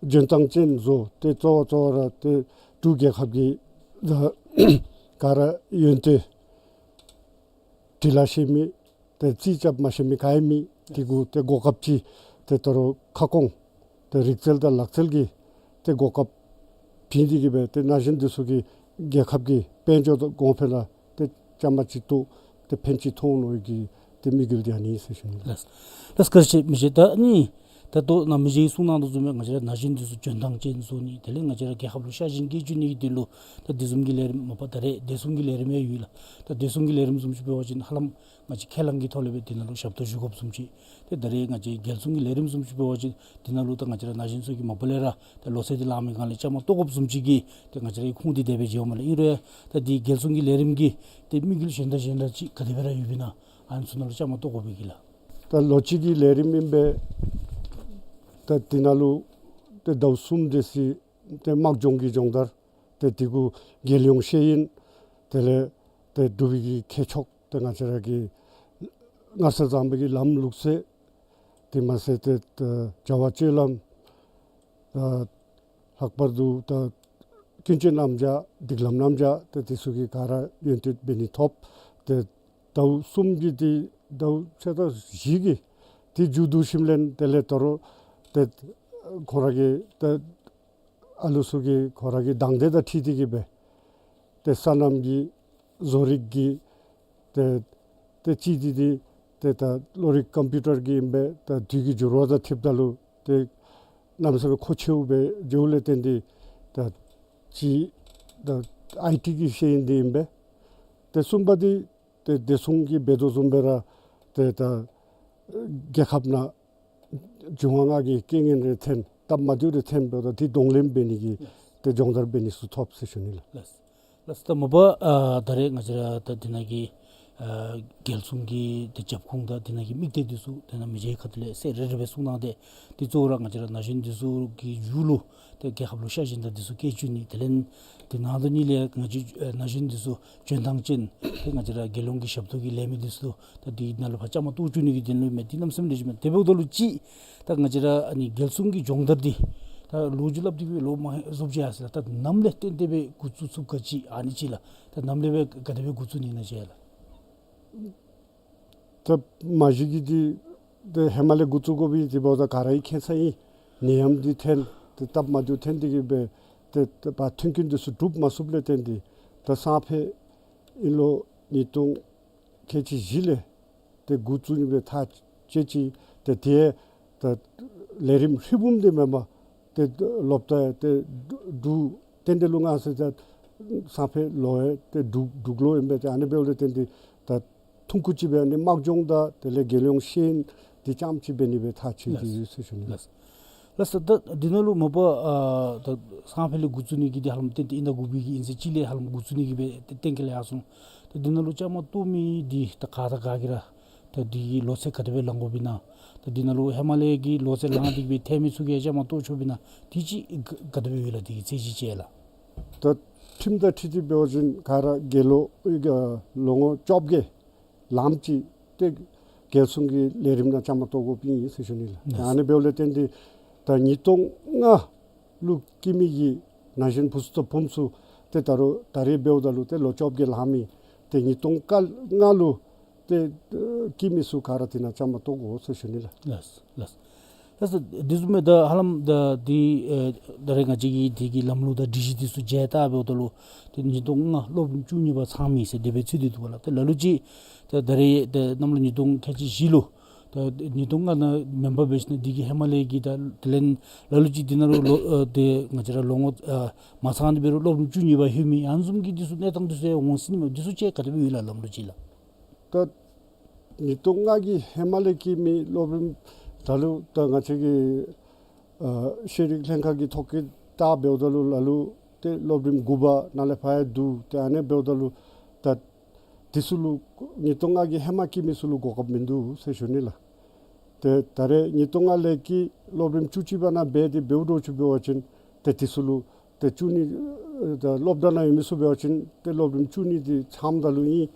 འཇོན་ཐང་ཅན་བཟོ་སྟེ་གཙོ་བོ་གཙོ་བོ་ར་ཏེ་འབྲུག་རྒྱལ་ཁབ་ཀྱི་ད་ག་ར་ཡོན་ཏན་འབྲི་ལ་ཤེས་མི་ཏེ་རྩིས་རྐྱབ་མ་ཤེས་མི་ག་ཡང་མེད། དེ་གུ་ཏེ་གོ་སྐབས་ཅིག་ཏེ་ད་རུང་ཁ་སྐོང་ཏེ་རིག་རྩལ་དང་ལག་རྩལ་གྱི་ཏེ་གོ་སྐབས་བྱིན་ཏེ་གི་སྦེ་ཏེ་ན་གཞོན་འདི་ཚུ་གིས་རྒྱལ་ཁབ་ཀྱི་དཔལ་འབྱོར་དང་གོང་འཕེལ་ལུ་ཏེ་བཅའ་མར་ཅིག་གཏོགས་ཏེ་ཕན་ཅིག་ཐོགས་ནི་གི་ཏེ་དམིགས་ཡུལ་འདི་ཨ་ནི་ཟེར་ཞུ་ནི། ལགས་ལགས་བཀའ་དྲིན་ཆེ་མི་རྗེ། ད་ནི་ ད་ལྟོ་ནཱ་མི་རྗེ་གིས་གསུང་གནང་དོ་བཟུམ་སྦེ་ང་བཅས་ར་ན་གཞོན་འདི་ཚུ་འཇོན་ཐང་ཅན་བཟོ་ནི་དེ་ལས་ང་བཅས་ར་རྒྱལ་ཁབ་ལུ་ཤ་ཞེན་སྐྱེ་བཅུག་ནི་གི་དོན་ལུ་ད་བདེ་སྲུང་གི་ལས་རིམ་མ་པ་ད་རེས་བདེ་སྲུང་གི་ལས་རིམ་ཡང་ཡོད་ལགས། ད་བདེ་སྲུང་གི་ལས་རིམ་བཟུམ་ཅིག་འབད་བ་ཅིན་ཧ་ལམ་ང་བཅས་ཁས་བླངས་ཀྱི་ཐོག་ལས་སྦེ་དེ་ནང་ལུ་ཞབས་ཏོག་ཞུ་དགོཔ་བཟུམ་ཅིག། ཏེ་ད་རེས་ང་བཅས་རྒྱལ་སྲུང་གི་ལས་རིམ་བཟུམ་ཅིག་འབད་བ་ཅིན་དེ་ནང་ལུ་ད་ང་བཅས་ར་ན་གཞོན་ཚུ་གིས་མ་པ་ལས་ར་ད་ལོ་ཚད་འདི་ལང་མི་སྒང་ལས་བཅའ་མར་གཏོགས་དགོཔ་བཟུམ་ཅིག་གི་ཏེ་ང་བཅས་ར་གི་ཁུངས་འདི་དེ་སྦེ་མཇལཝ་མས་ལགས། ཨིན་རུང་ཡང་ད་འདི་རྒྱལ་སྲུང་གི་ལས་རིམ་གྱི་ཏེ་དམིགས་ཡུལ་གཞན་དང་གཞན་དང་ཅིག་ག་དེ་སྦེ་ར་ཡོདཔ་ཨིན་ན་ཨ་ནི་ཚུ་ནང་ལུ་བཅའ་མར་གཏོགས་དགོ་པའི་གི་ལགས། ད་ལོ་གཅིག་གི་ལས་རིམ་ཨིན་པས། ད་དེ་ནང་ལུ་ཏེ་ཟླཝ་གསུམ་དེ་ཅིག་ཏེ་དམག་སྦྱོང་གི་སྦྱོང་བརྡར། ཏེ་དེ་གུ་རྒྱལ་ཡོངས་ཤེས་ཡོན། དེ་ལས་ཏེ་འབྲུག་པའི་གི་ཁྱད་ཆོས། ཏེ་ང་བཅས་ར་གི་སྔར་སྲོལ་བཟང་པོའི་གི་ལམ་ལུགས་སྲོལ། དེ་མ་ཚད་ཏེ་ད་བྱ་བ་སྤྱོད་ལམ། ད་ལྷག་པར་དུ་ད་ཀུན་སྤྱོད་རྣམ་གཞག་སྒྲིག་ལམ་རྣམ་གཞག་ཏེ་དེ་ཚུ་གི་ག་ར་ཡོན་ཏན་འབད་ནི་ཐོབ། ཏེ་ཟླཝ་གསུམ་གྱི་ཏེ་ཟླཝ་ཕྱེད་དང་བཞི་གི་ཏེ་མཇུག་བསྡུ་ཞིནམ་ལས་དེ་ལས་ད་རུང་ཏེ་ཁོང་ར་གི་ཏེ་ཨ་ལུ་ཚུ་གི་ཁོང་ར་གི་དང་འདོད་དང་འཁྲིལ་ཏེ་གི་སྦེ་ཏེ་སོ་ནམ་གྱི་བཟོ་རིག་གི་ཏེ་ཏེ་གཅིག་འདི་འདི་ཏེ་ད་གློག་རིག་ཀམ་པིའུ་ཊར་གྱི་ཨིན་པས། ད་དུས་ཀྱི་འགྱུར་བ་དང་འཁྲིལཝ་ད་ལུ་ཏེ་གནམ་མེད་ས་མེད་མཁོ་ཆེཝ་སྦེ་འགྱོཝ་ལས་བརྟེན་ཏེ་ད་གཅིག་ད་ཨའི་ཊི་གི་ཤེས་ཡོན་འདི་ཨིན་པས། ཏེ་གསུམ་པ་འདི་ཏེ་བདེ་སྲུང་གིས་འབད་དོ་བཟུམ་སྦེ་ར་ཏེ་ད་རྒྱལ་ཁབ་ནང་འབྱུང་བ་ལྔ་གི་རྐྱེན་ངན་རེ་ཐོན་སྟབས་མ་བདེཝ་རེ་ཐོན་འབདཝ་ད་དེ་གདོང་ལེན་འབད་ནི་གི་ཏེ་སྦྱོང་བརྡར་འབད་ནི་ཚུ་ཐོབ་ཟེར་ཞུ་ནི་ལགས། ལགས། ལགས་ད་མ་པ་ཨ་ད་རེས་ང་བཅས་ར་ད་དེ་ནང་གི་ཨ་རྒྱལ་སྲུང་གི་ཏེ་རྒྱབ་ཁུངས་དང་དེ་ནང་གི་དམིགས་གཏད་འདི་ཚུ་དེ་ནང་མི་རྗེ་ཁ་ཐུག་ལས་གསལ་རི་རི་སྦེ་གསུང་གནང་སྟེ་དེ་གཙོ་བོ་ར་ང་བཅས་ར་ན་གཞོན་འདི་ཚུ་གི་མཇུག་ལུ་ཏེ་རྒྱལ་ཁབ་ལུ་ཤ་ཞེན་དང་འདི་ཚུ་སྐྱེ་བཅུག་ནི། དེ་ལས་དེ་ནང་དོན་གཉིས་ལས་ང་བཅས་ཨ་ན་གཞོན་འདི་ཚུ་འཇོན་ཐང་ཅན་ཏེ་ང་བཅས་ར་རྒྱལ་ཡོངས་ཀྱི་ཞབས་ཏོག་གི་ལས་མི་འདི་ཚུ་ད་འདི་ནང་ལུ་ཕར་བཅའ་མར་གཏོགས་བཅུག་ནི་གི་དོན་ལུ་མས། འདི་གནམ་མེད་ས་མེད་ལེགས་ཤོམ་མས། དེ་འབདཝ་ད་ལུ་ཅིག་ད་ང་བཅས་ར་ཨ་ནི་རྒྱལ་སྲུང་གི་སྦྱོང་བརྡར་འདི་ད་ལོ་རྒྱུས་སླབ་སྟེ་གི་ལོ་མང་རྫོགས་ཅི་ཡར་སོ་ཡི་ལགས། ད་ནམ་ལས་བརྟེན་ཏེ་སྦེ་འགོ་བཙུགས་ཚུགས་ག་ཅི་ཨ་ནི་ཅིག་ལགས། ད་ནམ་ལས་སྦེ་ག་དེ་སྦེ་འགོ་བཙུགས་ནི་ཨིན་ན་ཅིག་ལགས། ད་མ་གཞི་གི་འདི་ཏེ་ཧེ་མ་ལས་འགོ་བཙུགས་དགོ་པའི་འདི་འབདཝ་ད་ག་ར་གིས་མཁྱེན་ས་ཨིན། ནད་ཡམས་འདི་ཐོན་ཏེ་སྟབས་མ་བདེཝ་ཐོན་ཏེ་གི་སྦེ་ཏེ་ཏེ་ཕར་མཐུན་རྐྱེན་འདི་ཚུ་གྲུབ་མ་ཚུགསཔ་ལས་བརྟེན་ཏེ་ད་སང་ཕོད་ཨིན་ལོ་ཉིས་སྟོང་ཁལ་གཅིག་བཞི་ལས་ཏེ་འགོ་བཙུགས་ནི་སྦེ་ཐག་བཅད་ཅི། ཏེ་དེ་ད་ལས་རིམ་ཧྲིལ་བུམ་འདི་མེན་པར་ཏེ་སློབ་གྲྭ་ཏེ་འབྲུག་ཏན་ཏན་ལུ་མངའ་ཟེར་ད་སང་ཕོད་ལོ་ཡང་ཏེ་འབྲུག་འབྲུག་ལོ་ཨིན་པས། ཏེ་ཨ་ནི་འབདཝ་ལས་བརྟེན་ཏེ་ད་ཐུང་ཀུ་ཅིག་སྦེ་ཨ་ནི་དམག་སྦྱོང་དང་དེ་ལས་རྒྱལ་ཡོངས་ཤེས་ཡོན་འདི་རྐྱངམ་ཅིག་འབད་ནི་སྦེ་ཐག་བཅད་དེ་ཡོད་ཟེར་ཞུ་ནི་ལགས། ལགས། ལགས་སོ། ད་འདི་ནང་ལུ་མ་པ་ཨ་ད་སང་ཕོད་ལས་འགོ་བཙུགས་ནི་གི་འདི་ཧ་ལམ་ཏན་ཏན་ཨིན་ད་དགུ་པའི་གི་ཨིན་ཟེར་གཅིག་ལས་ཧ་ལམ་འགོ་བཙུགས་ནི་གི་སྦེ་ཏེ་གཏན་འཁེལ་ཡར་སོང་། ད་འདི་ནང་ལུ་བཅའ་མར་གཏོགས་མི་འདི་ད་ག་དང་ག་གིས་ར་ད་འདི་གི་ལོ་ཚད་ག་དེ་སྦེ་ལང་དགོཔ་ཨིན་ན། ད་འདི་ནང་ལུ་ཧེ་མ་ལས་ཀྱི་ལོ་ཚད་ལང་སྟེ་གི་སྦེ་ཐོན་མི་ཚུ་གིས་བཅའ་མར་གཏོགས་ཆོགཔ་ཨིན་ན། དེ་ཅིག་ག་ག་དེ་སྦེ་ཡོད་ལགས། དེ་གི་ཚད་གཞི་ཅིག་ལགས། ད་ཁྲིམས་དང་འཁྲིལ་ཏེ་འབད་བ་ཅིན་ག་ར་དགེ་སློང་ཨེ་ལོ་ངོ་བཅོ་བརྒྱད་ལངམ་ཅིག་ཏེ་རྒྱལ་སྲུང་གི་ལས་རིམ་ནང་བཅའ་མར་གཏོགས་དགོཔ་ཨིན་ཟེར་ཞུ་ནི་ལགས། ལགས། ཨ་ནི་འབདཝ་ལས་བརྟེན་ཏེ་ད་ཉིས་སྟོང་ལྔ་ལུ་སྐྱེས་མི་གི་ན་གཞོན་བུ་ཚུ་དང་བུམོ་ཚུ་ཏེ་ད་རུང་ད་རེས་འབདཝ་ད་ལུ་ཏེ་ལོ་བཅོ་བརྒྱད་ལང་མི་ཏེ་ཉིས་སྟོང་ལྔ་ལུ་ཏེ་སྐྱེས་མི་ཚུ་ག་ར་དེ་ནང་བཅའ་མར་གཏོགས་དགོ་ཟེར་ཞུ་ནི་ལགས། ལགས་ལགས། ལགས་སོ། དེ་བཟུམ་སྦེ་ད་ཧ་ལམ་ད་འདི་ཨེ་ད་རེས་ང་བཅས་ཀྱིས་དེ་གི་ལམ་ལུགས་དང་སྒྲིག་གཞི་དེ་ཚུ་མཇལ་བལྟ་འབདཝ་ད་ལུ་ཏེ་ཉིས་སྟོང་ལྔ་སློབ་རིམ་བཅུ་གཉིས་པ་ཚང་མི་ཟེར་དེ་སྦེ་ཚུད་དེ་འདུག་པ་ལགས། ཏེ་ལ་ལུ་ཅིག་ཏེ་ད་རེས་ཏེ་གནམ་ལོ་ཉིས་སྟོང་ཁལ་གཅིག་བཞི་ལུ་ད་ཉིས་སྟོང་ལྔ་ནང་མེན་པར་འབད་ཞིནམ་ལས་འདི་གི་ཧེ་མ་ལས་ཀྱི་ད་དེ་ལས་ལ་ལུ་ཅིག་འདི་ནང་ལུ་ལོ་ཨ་ཏེ་ང་བཅས་ར་ལོ་ངོ་ཨ་མ་ཚང་སྟེ་འབད་རུང་སློབ་རིམ་བཅུ་གཉིས་པ་ལྷོད་མི་ཨ་ནི་བཟུམ་གྱི་འདི་ཚུ་གནས་སྟངས་འདི་ཚུ་ཡང་འོང་སྲིད་ནི་མས། འདི་ཚུ་ཅིག་ག་དེ་སྦེ་ཡོད་ལགས་ལམ་ལུགས་ཅིག་ལགས། ད་ཉིས་སྟོང་ལྔ་གི་ཧེ་མ་ལས་སྐྱེས་མི་སློབ་རིམ་ད་ལུ་ད་ང་བཅས་ཀྱི་ཨ་ཤེས་རིག་ལྷན་ཁག་གི་ཐོ་བཀོད་བལྟ་འབདཝ་ད་ལུ་ལ་ལུ་ཏེ་སློབ་རིམ་དགུ་པ་ནང་ལས་ཕར་ཡང་འདུག། ཏེ་ཨ་ནི་འབདཝ་ད་ལུ་ད་དེ་ཚུ་ལུ་ཉིས་སྟོང་ལྔ་གི་ཧེ་མ་སྐྱེས་མི་ཚུ་ལུ་གོ་སྐབས་མིན་འདུག་ཟེར་ཞུ་ནི་ལགས། ཏེ་ད་རེས་ཉིས་སྟོང་ལྔ་ལས་ཀྱི་སློབ་རིམ་བཅུ་གཅིག་པ་ནང་འབད་དེ་འབདཝ་འདྲཝ་ཅིག་འབད་བ་ཅིན་ཏེ་དེ་ཚུ་ལུ་ཏེ་བཅུ་གཉིས་ཨེ་ད་སློབ་གྲྭ་ནང་ཡོད་མི་ཚུ་འབད་བ་ཅིན་ཏེ་སློབ་རིམ་བཅུ་གཉིས་འདི་ཚངམ་ད་ལུ་ཨིན།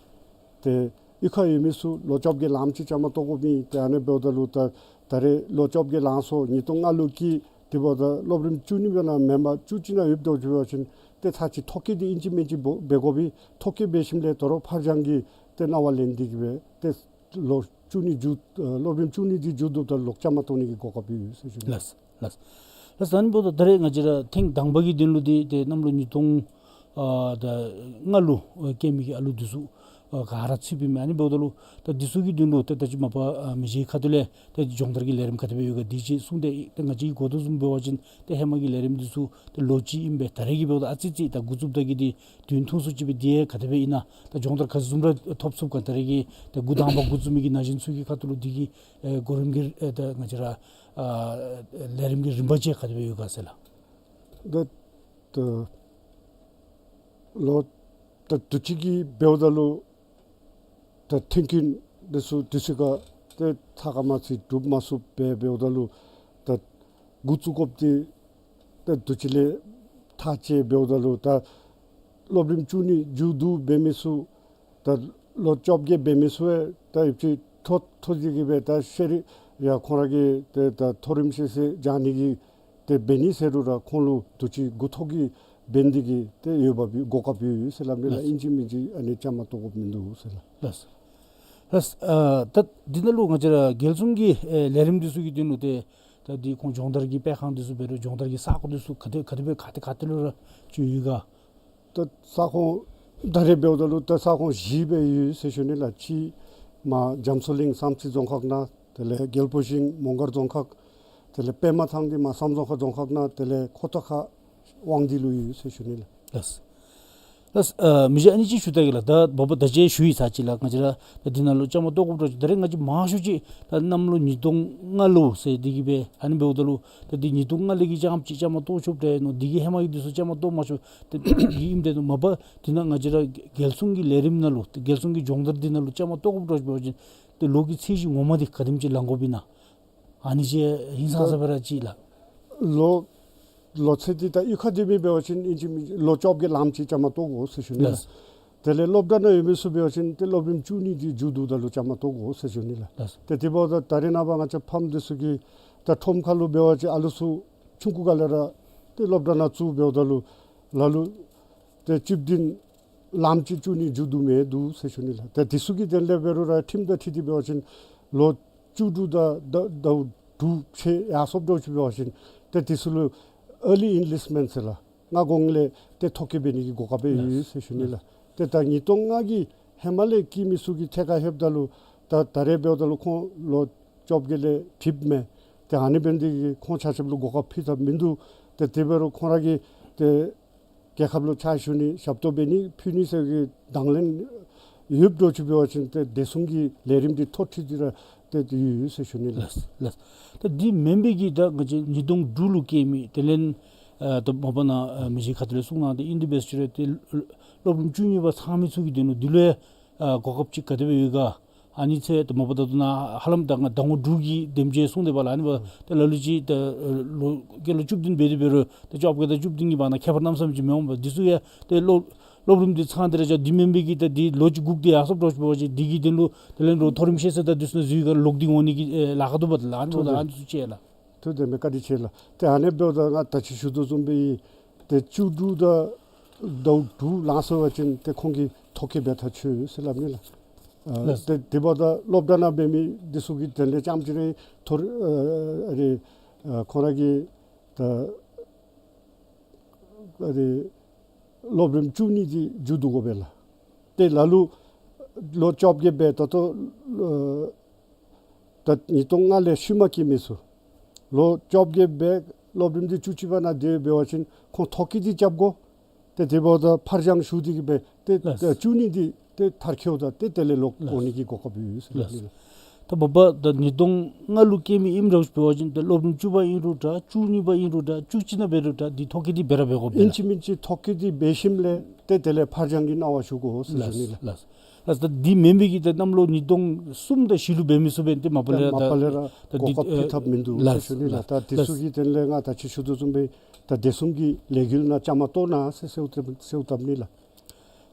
ཏེ་གཡུས་ཁར་ཡོད་མི་ཚུ་ལོ་བཅོ་བརྒྱད་ལངམ་ཅིག་བཅའ་མར་གཏོགས་དགོཔ་ཨིན། ཏེ་ཨ་ནི་འབདཝ་ད་ལུ་ད་ད་རེས་ལོ་བཅོ་བརྒྱད་ལངས་སོ་ཉིས་སྟོང་ལྔ་ལུ་སྐྱེས། དེ་འབདཝ་ད་སློབ་རིམ་བཅུ་གཉིས་པ་ནང་མེན་པར་བཅུ་གཅིག་ནང་ཡོདཔ་འདྲཝ་ཅིག་འབད་བ་ཅིན་ཏེ་ཚར་གཅིག་ཐོ་བཀོད་འདི་ཨིན་ཅི་མིན་ཅི་འབོ་འབད་དགོ་པས། ཐོ་བཀོད་འབད་ཞིནམ་ལས་དོ་རུང་ཕར་འགྱངས་ཀྱི་ཏེ་གནང་བ་ལེན་ཏེ་གི་སྦེ་ཏེ་ལོ་བཅུ་གཉིས་མཇུག་ཨ་སློབ་རིམ་བཅུ་གཉིས་འདི་མཇུག་བསྡུཝ་ད་ལོག་བཅའ་མར་གཏོགས་ནི་གི་གོ་སྐབས་ཡོད་ཟེར་ཞུ་ནི། ལགས་ལགས། ལགས་ད་ཨ་ནི་འབདཝ་ད་ད་རེས་ང་བཅས་ར་ཐེངས་དང་པ་གི་དོན་ལུ་འདི་ཏེ་གནམ་ལོ་ཉིས་སྟོང་ཨ་ད་ལྔ་ལུ་ཨ་སྐྱེས་མི་གི་ཨ་ལུ་འདི་ཚུ་ ཨ་ག་ར་ཚུད་པའི་མས། ཨ་ནི་འབདཝ་ད་ལུ་ད་འདི་ཚུ་གི་དོན་ལུ་ད་ད་ཅི་མ་པ་ཨ་མི་རྗེ་ཁ་ཐུག་ལས་ད་སྦྱོང་བརྡར་གྱི་ལས་རིམ་ག་དེ་སྦེ་ཡོད་ག་འདི་ཅིག་གསུངས་ཏེ། ད་ང་བཅས་ཀྱིས་གོ་དོ་བཟུམ་འབད་བ་ཅིན་ཏེ་ཧེ་མ་གི་ལས་རིམ་འདི་ཚུ་ད་ལོ་གཅིག་ཨིན་པས། ད་རེས་ཀྱི་འབདཝ་ད་ཨ་ཙི་ཙི་ད་འགོ་བཙུགསཔ་ད་གི་འདི་དུས་ཐུང་སུ་ཅིག་སྦེ་འདི་ཡང་ག་དེ་སྦེ་ཨིན་ན། ད་སྦྱོང་བརྡར་ག་བཟུམ་ར་ཐོབ་ཚུགས་ག། ད་རེས་ཀྱི་ད་འགོ་དང་པ་འགོ་བཙུགས་མི་གི་ན་གཞོན་ཚུ་གི་ཁ་ཐུག་ལུ་འདི་གི་ཨེ་གོ་རིམ་གྱི་ཨེ་ད་ང་བཅས་ར་ཨ་ལས་རིམ་གྱི་རིམ་པ་ཅིག་ག་དེ་སྦེ་ཡོད་ག་ཟེར་ལགས། ད་ད་ལོ་ད་དུས་ཅི་གི་འབདཝ་ད་ལུ་ད་མཐུན་རྐྱེན་འདི་ཚུ་དུས་ཅི་ཁར་ཏེ་ཚ་ཁ་མ་ཚིག་སྒྲུབ་མ་ཚུགསཔ་སྦེ་འབདཝ་ད་ལུ་ད་འགོ་བཙུགས་དགོཔ་འདི་ད་དུས་ཅི་ལས་ཐག་བཅད་འབདཝ་ད་ལུ་ད་སློབ་རིམ་བཅུ་གཉིས་མཇུག་བསྡུ་འབད་མི་ཚུ་ད་ལོ་བཅོ་བརྒྱད་འབད་མི་ཚུ་ཡང་ད་ཡོདཔ་ཅིག་མཐོ་མཐོ་ཅིག་གི་སྦེ་ད་ཤེས་རིག་ཡང་ཁོང་ར་གིས་ཏེ་ད་མཐོ་རིམ་ཤེས་ཚད་སྦྱང་ནི་གི་ཏེ་འབད་ནི་ཟེར་རུང་ར་ཁོང་ལུ་དུས་ཅི་འགོ་ཐོག་གི་འབད་ནི་གི་ཏེ་འོས་འབབ་གོ་སྐབས་ཡོད་ཟེར་སླབ་ནི་ལགས། ལགས། ཨིན་ཅི་མིན་ཅི་ཨ་ནི་བཅའ་མར་གཏོགས་དགོཔ་མིན་འདུག་ཟེར་ལགས། ལགས། ལགས། ཨ་ད་འདི་ནང་ལུ་ང་བཅས་ར་རྒྱལ་སྲུང་གི་ཨེ་ལས་རིམ་འདི་ཚུ་གི་དོན་ལུ་ཏེ་ད་འདི་ཁོང་སྦྱོང་བརྡར་གྱི་སྤེལ་ཁང་འདི་ཚུ་འབད་རུང་སྦྱོང་བརྡར་གྱི་ས་གོ་འདི་ཚུ་ག་དེ་ག་དེ་སྦེ་ག་ཏེ་ག་ཏེ་ལུ་ར་ཅིག་ཡོད་ག། ད་ས་ཁོངས་ད་རེས་འབདཝ་ད་ལུ་ད་ས་ཁོངས་བཞི་སྦེ་ཡོད་ཟེར་ཞུ་ནི་ལགས། གཅིག་མར་རྒྱ་མཚོ་གླིང་བསམ་རྩེ་རྫོང་ཁག་ནང་། དེ་ལས་རྒྱལ་པོ་ཤིང་མོང་སྒར་རྫོང་ཁག། དེ་ལས་པདྨ་ཐང་འདི་མར་བསམ་རྫོང་ཁག་རྫོང་ཁག་ནང་། དེ་ལས་ཁོ་ཐང་ཁ་དབང་འདུས་ལུ་ཡོད་ཟེར་ཞུ་ནི་ལགས། ལགས། ལགས། ཨ་མི་རྗེ་ཨ་ནི་ཅིག་ཞུ་ད་གེ་ལགས། ད་འབདཝ་ད་ད་ཅི་ཞུ་ཡི་ཚར་ཅིག་ལགས། ང་བཅས་ར་ད་འདི་ནང་ལུ་བཅའ་མར་གཏོགས་དགོཔ་འདྲཝ་ཅིག་ད་རེས་ང་བཅས་མང་ཤོས་ཅིག་ད་གནམ་ལོ་ཉིས་སྟོང་ལྔ་ལོ་ཟེར་འདི་གིས་སྦེ། ཨ་ནི་འབདཝ་ད་ལུ་ད་འདི་ཉིས་སྟོང་ལྔ་ལས་ཀྱི་རྐྱངམ་ཅིག་བཅའ་མར་གཏོགས་ཆོགཔ་འདྲ་མནོ། འདི་གིས་ཧེ་མ་གི་འདི་ཚུ་བཅའ་མར་གཏོགས་མ་ཆོགཔ་ཏེ་འདི་ཨིནམ་འདྲ་མནོ། མ་པ་འདི་ནང་ང་བཅས་ར་རྒྱལ་སྲུང་གི་ལས་རིམ་ནང་ལུ་ཏེ་རྒྱལ་སྲུང་གི་སྦྱོང་བརྡར་འདི་ནང་ལུ་བཅའ་མར་གཏོགས་དགོཔ་འདྲཝ་ཅིག་འབད་བ་ཅིན་ཏེ་ལོ་གི་ཚད་གཞི་ངོ་མ་འདི་ག་དེམ་ཅིག་ལང་དགོཔ་ཨིན་ན། ཨ་ནི་ཅིག་ཧིང་སངས་ས་སྦེ་ར་ཅིག་ལགས། ལོ་ལོ་ཚད་འདི་ད་གཡུས་ཁ་འདི་མི་འབད་བ་ཅིན་ཨིན་ཅི་མིན་ཅི་ལོ་བཅོ་བརྒྱད་ལངམ་ཅིག་བཅའ་མར་གཏོགས་དགོ་ཟེར་ཞུ་ནི་ལགས། ལགས། དེ་ལས་སློབ་གྲྭ་ནང་ཡོད་མི་ཚུ་འབད་བ་ཅིན་ཏེ་སློབ་རིམ་བཅུ་གཉིས་འདི་མཇུག་བསྡུཝ་ད་ལུ་བཅའ་མར་གཏོགས་དགོ་ཟེར་ཞུ་ནི་ལགས། ལགས། ཏེ་དེ་འབདཝ་ད་ད་རེས་ནངས་པ་ང་བཅས་ཕམ་འདི་ཚུ་གིས་ད་ཁྲོམ་ཁ་ལུ་འབད་བ་ཅིན་ཨ་ལུ་ཚུ་ཆུང་ཀུ་སྒང་ལས་ར་ཏེ་སློབ་གྲྭ་ནང་བཙུགས་འབདཝ་ད་ལུ་ལ་ལུ་ཏེ་བཅུ་བདུན་ལངམ་ཅིག་བཅུ་གཉིས་མཇུག་བསྡུ་མི་འདུག་ཟེར་ཞུ་ནི་ལགས། ཏེ་དེ་ཚུ་གི་དོན་ལས་འབད་རུང་ར་ཁྲིམས་དང་འཁྲིལ་ཏེ་འབད་བ་ཅིན་ལོ་བཅུ་དྲུག་དང་ཟླཝ་ཟླཝ་དྲུག་ཕྱེད་ཡར་སོངམ་འདྲཝ་ཅིག་འབད་བ་ཅིན་ཏེ་དེ་ཚུ་ལུ་ཨར་ལི་ཨིན་ལིསཊ་མེནཊ་ཟེར་ལགས། སྔ་གོང་ལས་ཏེ་ཐོ་བཀོད་འབད་ནི་གི་གོ་སྐབས་ཡོད་ཟེར་ཞུ་ནི་ལགས། ཏེ་ད་ཉིས་སྟོང་ལྔ་གི་ཧེ་མ་ལས་སྐྱེས་མི་ཚུ་གི་ཐད་ཁར་ལྷོདཔ་ད་ལུ་ད་ད་རེས་འབདཝ་ད་ལུ་ཁོང་ལོ་བཅོ་བརྒྱད་ལས་འགྲིབ་མས། ཏེ་ཨ་ནི་འབད་ནི་དེ་གིས་ཁོང་ཆ་ཁྱབ་ལུ་གོ་སྐབས་ཕུལ་ཐབས་མིན་འདུག། ཏེ་དེ་འབད་རུང་ཁོང་ར་གིས་ཏེ་རྒྱལ་ཁབ་ལུ་ཕྱག་ཞུ་ནི་ཞབས་ཏོག་འབད་ནི་ཕུལ་ནི་ཟེར་གྱི་དང་ལེན་ཡོདཔ་འདྲཝ་ཅིག་འབད་བ་ཅིན་ཏེ་བདེ་སྲུང་གི་ལས་རིམ་འདི་ཐོ་ཁྲིད་དེ་ར་ཏེ་ཡོད་ཟེར་ཞུ་ནི་ལགས། ལགས། ལགས། ད་འདི་མེན་པའི་གི་ད་ང་བཅས་ཉིས་སྟོང་དྲུག་ལུ་སྐྱེས་མི་དེ་ལས་ཨ་ད་མ་པ་ནཱ་ཨ་མི་རྗེ་ཁ་ཐུག་ལས་གསུངས་གནང་སྟེ་ཨིན་དེ་འབད་ཞུ་རུང་ཏེ་སློབ་རིམ་བཅུ་གཉིས་པ་ཚང་མི་ཚུ་གི་དོན་ལུ་འདི་ལུ་ཡང་ཨ་གོ་སྐབས་ཅིག་ག་དེ་སྦེ་ཡོད་ག། ཨ་ནི་ཚུ་ད་མ་པ་ད་ལྟོ་ནཱ་ཧ་ལམ་ད་ང་ཟླ་ངོ་དྲུག་གི་དེམ་ཅིག་གསུངས་ཏེ་འབདཝ་ལས་ཨ་ནི་འབདཝ་ད་ལ་ལུ་ཅིག་ད་ལོ་སྐྱེས་ལོ་བཅུ་བདུན་འབད་དེ་འབད་རུང་ད་བཅོ་བརྒྱད་དང་བཅུ་བདུན་གྱི་བར་ན་ཁྱད་པར་གནམ་ས་མེད་ཅིག་མི་འོང་པས། འདི་ཚུ་ཡང་ཏེ་སློབ་སློབ་རིམ་འདི་ཚང་སྟེ་ར་ཅིག་འདི་མེན་པའི་གི་ད་འདི་ལོ་ཅིག་སྒུག་སྟེ་ཡར་སོངམ་འདྲཝ་ཅིག་འབད་བ་ཅིན་འདི་གི་དོན་ལུ་དེ་ལས་རོགས་མཐོ་རིམ་ཤེས་ཚད་དང་འདི་ཚུ་ནང་འཛུལ་ག་ལོག་སྟེ་འོང་ནི་གི་ཨེ་ལཱ་ཁག་འདུག་པ་ལགས། ཨ་ནི་འབདཝ་ད་ཨ་ནི་ཚུ་ཅིག་ལགས། ཐུགས་དམ་པའི་བཀའ་དྲིན་ཆེ་ལགས། ཏེ་ཨ་ནི་འབདཝ་ད་ང་ད་ཅི་ཞུ་དོ་བཟུམ་སྦེ་ཏེ་བཅུ་དྲུག་དང་ཟླཝ་དྲུག་ལང་སོང་པ་ཅིན་ཏེ་ཁོང་གིས་ཐོ་བཀོད་འབད་ཐག་ཆོད་ཟེར་སླབ་ནི་ལགས། ཨ་ལགས། ཏེ་དེ་འབདཝ་ད་སློབ་གྲྭ་ནང་འབད་མི་འདི་ཚུ་གི་དོན་ལས་རྐྱངམ་ཅིག་རེ་ཐོ་རེ་ཨ་རེ་ཨ་ཁོང་ར་གིས་ད་ཨ་རེ་སློབ་རིམ་བཅུ་གཉིས་འདི་མཇུག་བསྡུ་དགོ་པས་ལགས། ཏེ་ལ་ལུ་ལོ་བཅོ་བརྒྱད་འབད་ད་ལྟོ་ཨ་ད་ཉིས་སྟོང་ལྔ་ལས་ཤུལ་མ་སྐྱེས་མི་ཚུ་ལོ་བཅོ་བརྒྱད་འབད་སློབ་རིམ་འདི་བཅུ་གཅིག་པ་ནང་དེ་འབད་བ་ཅིན་ཁོང་ཐོ་བཀོད་འདི་རྐྱབ་དགོ། ཏེ་དེ་འབདཝ་ད་ཕར་འགྱངས་ཞུ་སྟེ་གི་སྦེ་ཏེ་ལགས། བཅུ་གཉིས་འདི་ཏེ་མཐར་འཁྱོལཝ་ད་ཏེ་དེ་ལས་ལོག་ལགས། འོང་ནི་གི་གོ་སྐབས་ཡོད་ཟེར་ལགས། ལགས། ད་མ་པ་ད་ཉིས་སྟོང་ལྔ་ལུ་སྐྱེས་མི་ཨིནམ་འདྲཝ་ཅིག་འབད་བ་ཅིན་ད་སློབ་རིམ་བཅུ་པ་ཨིན་རུང་འདྲ་བཅུ་གཉིས་པ་ཨིན་རུང་འདྲ་བཅུ་གཅིག་ནང་འབད་རུང་འདྲ་འདི་ཐོ་བཀོད་འདི་འབད་ར་འབད་དགོ་པས་ལགས། ཨིན་ཅི་མིན་ཅི་ཐོ་བཀོད་འདི་འབད་ཞིནམ་ལས་ཏེ་དེ་ལས་ཕར་འགྱངས་ཀྱི་གནང་བ་ཞུ་དགོ་ཟེར་ཞུ་ནི་ལགས། ལགས། ལགས། ལགས། ད་འདི་མེན་པའི་གི་ད་གནམ་ལོ་ཉིས་སྟོང་གསུམ་དང་བཞི་ལུ་འབད་མི་ཚུ་འབད་ཏེ་མ་པ་ལས་ར་མ་པ་ལས་ར་ད་གོ་སྐབས་འདི་ཕུལ་ཐབས་མིན་འདུག་ལགས། ཟེར་ཞུ་ནི་ལགས། ལགས། ད་དེ་ཚུ་གི་དོན་ལས་ང་ད་ཅི་ཞུ་དོ་བཟུམ་སྦེ་ད་བདེ་སྲུང་གི་ལས་འགུལ་ནང་བཅའ་མར་གཏོགས་གནང་ཟེར་ཟེརཝ་ད་ཟེརཝ་ད་ནི་ལགས།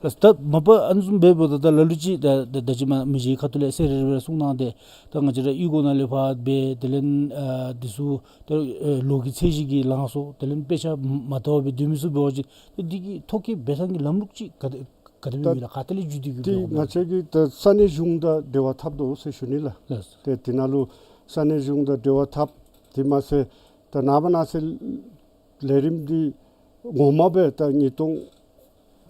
ལགས། ད་མ་པ་ཨ་ནི་བཟུམ་འབདཝ་ད་ད་ལ་ལུ་ཅིག་ད་ད་ད་ཅི་མ་མི་རྗེ་ཁ་ཐུག་ལས་གསལ་རི་རི་སྦེ་གསུངས་གནང་སྟེ་ད་ང་བཅས་ར་གཡུས་སྒོ་ནང་ལས་ཕར་འབད་དེ་ལས་ཨ་འདི་ཚུ་ད་ཨེ་ལོ་གི་ཚད་གཞི་གི་ལང་སོང་དེ་ལས་དཔེ་ཆ་མ་དར་བར་སྦེ་སྡོད་མི་ཚུ་འབད་བ་ཅིན་ད་འདི་གི་ཐོ་བཀོད་འབད་ཐངས་ཀྱི་ལམ་ལུགས་ཅིག་ག་དེ་ག་དེ་སྦེ་ད་ཡོད་ལགས། ག་ཏེ་ལས་བརྒྱུད་དེ་གི་འདི་འབད་ང་བཅས་ཀྱིས་ད་ས་གནས་གཞུང་དང་འབྲེལ་བ་འཐབ་དོ་ཟེར་ཞུ་ནི་ལགས། ལགས། ཏེ་དེ་ནང་ལུ་ས་གནས་གཞུང་དང་འབྲེལ་བ་འཐབ། དེ་མ་ཚད་ད་ནངས་པ་གནངས་ཚེ་ལས་རིམ་འདི་ངོ་མ་སྦེ་ད་ཉིས་སྟོང་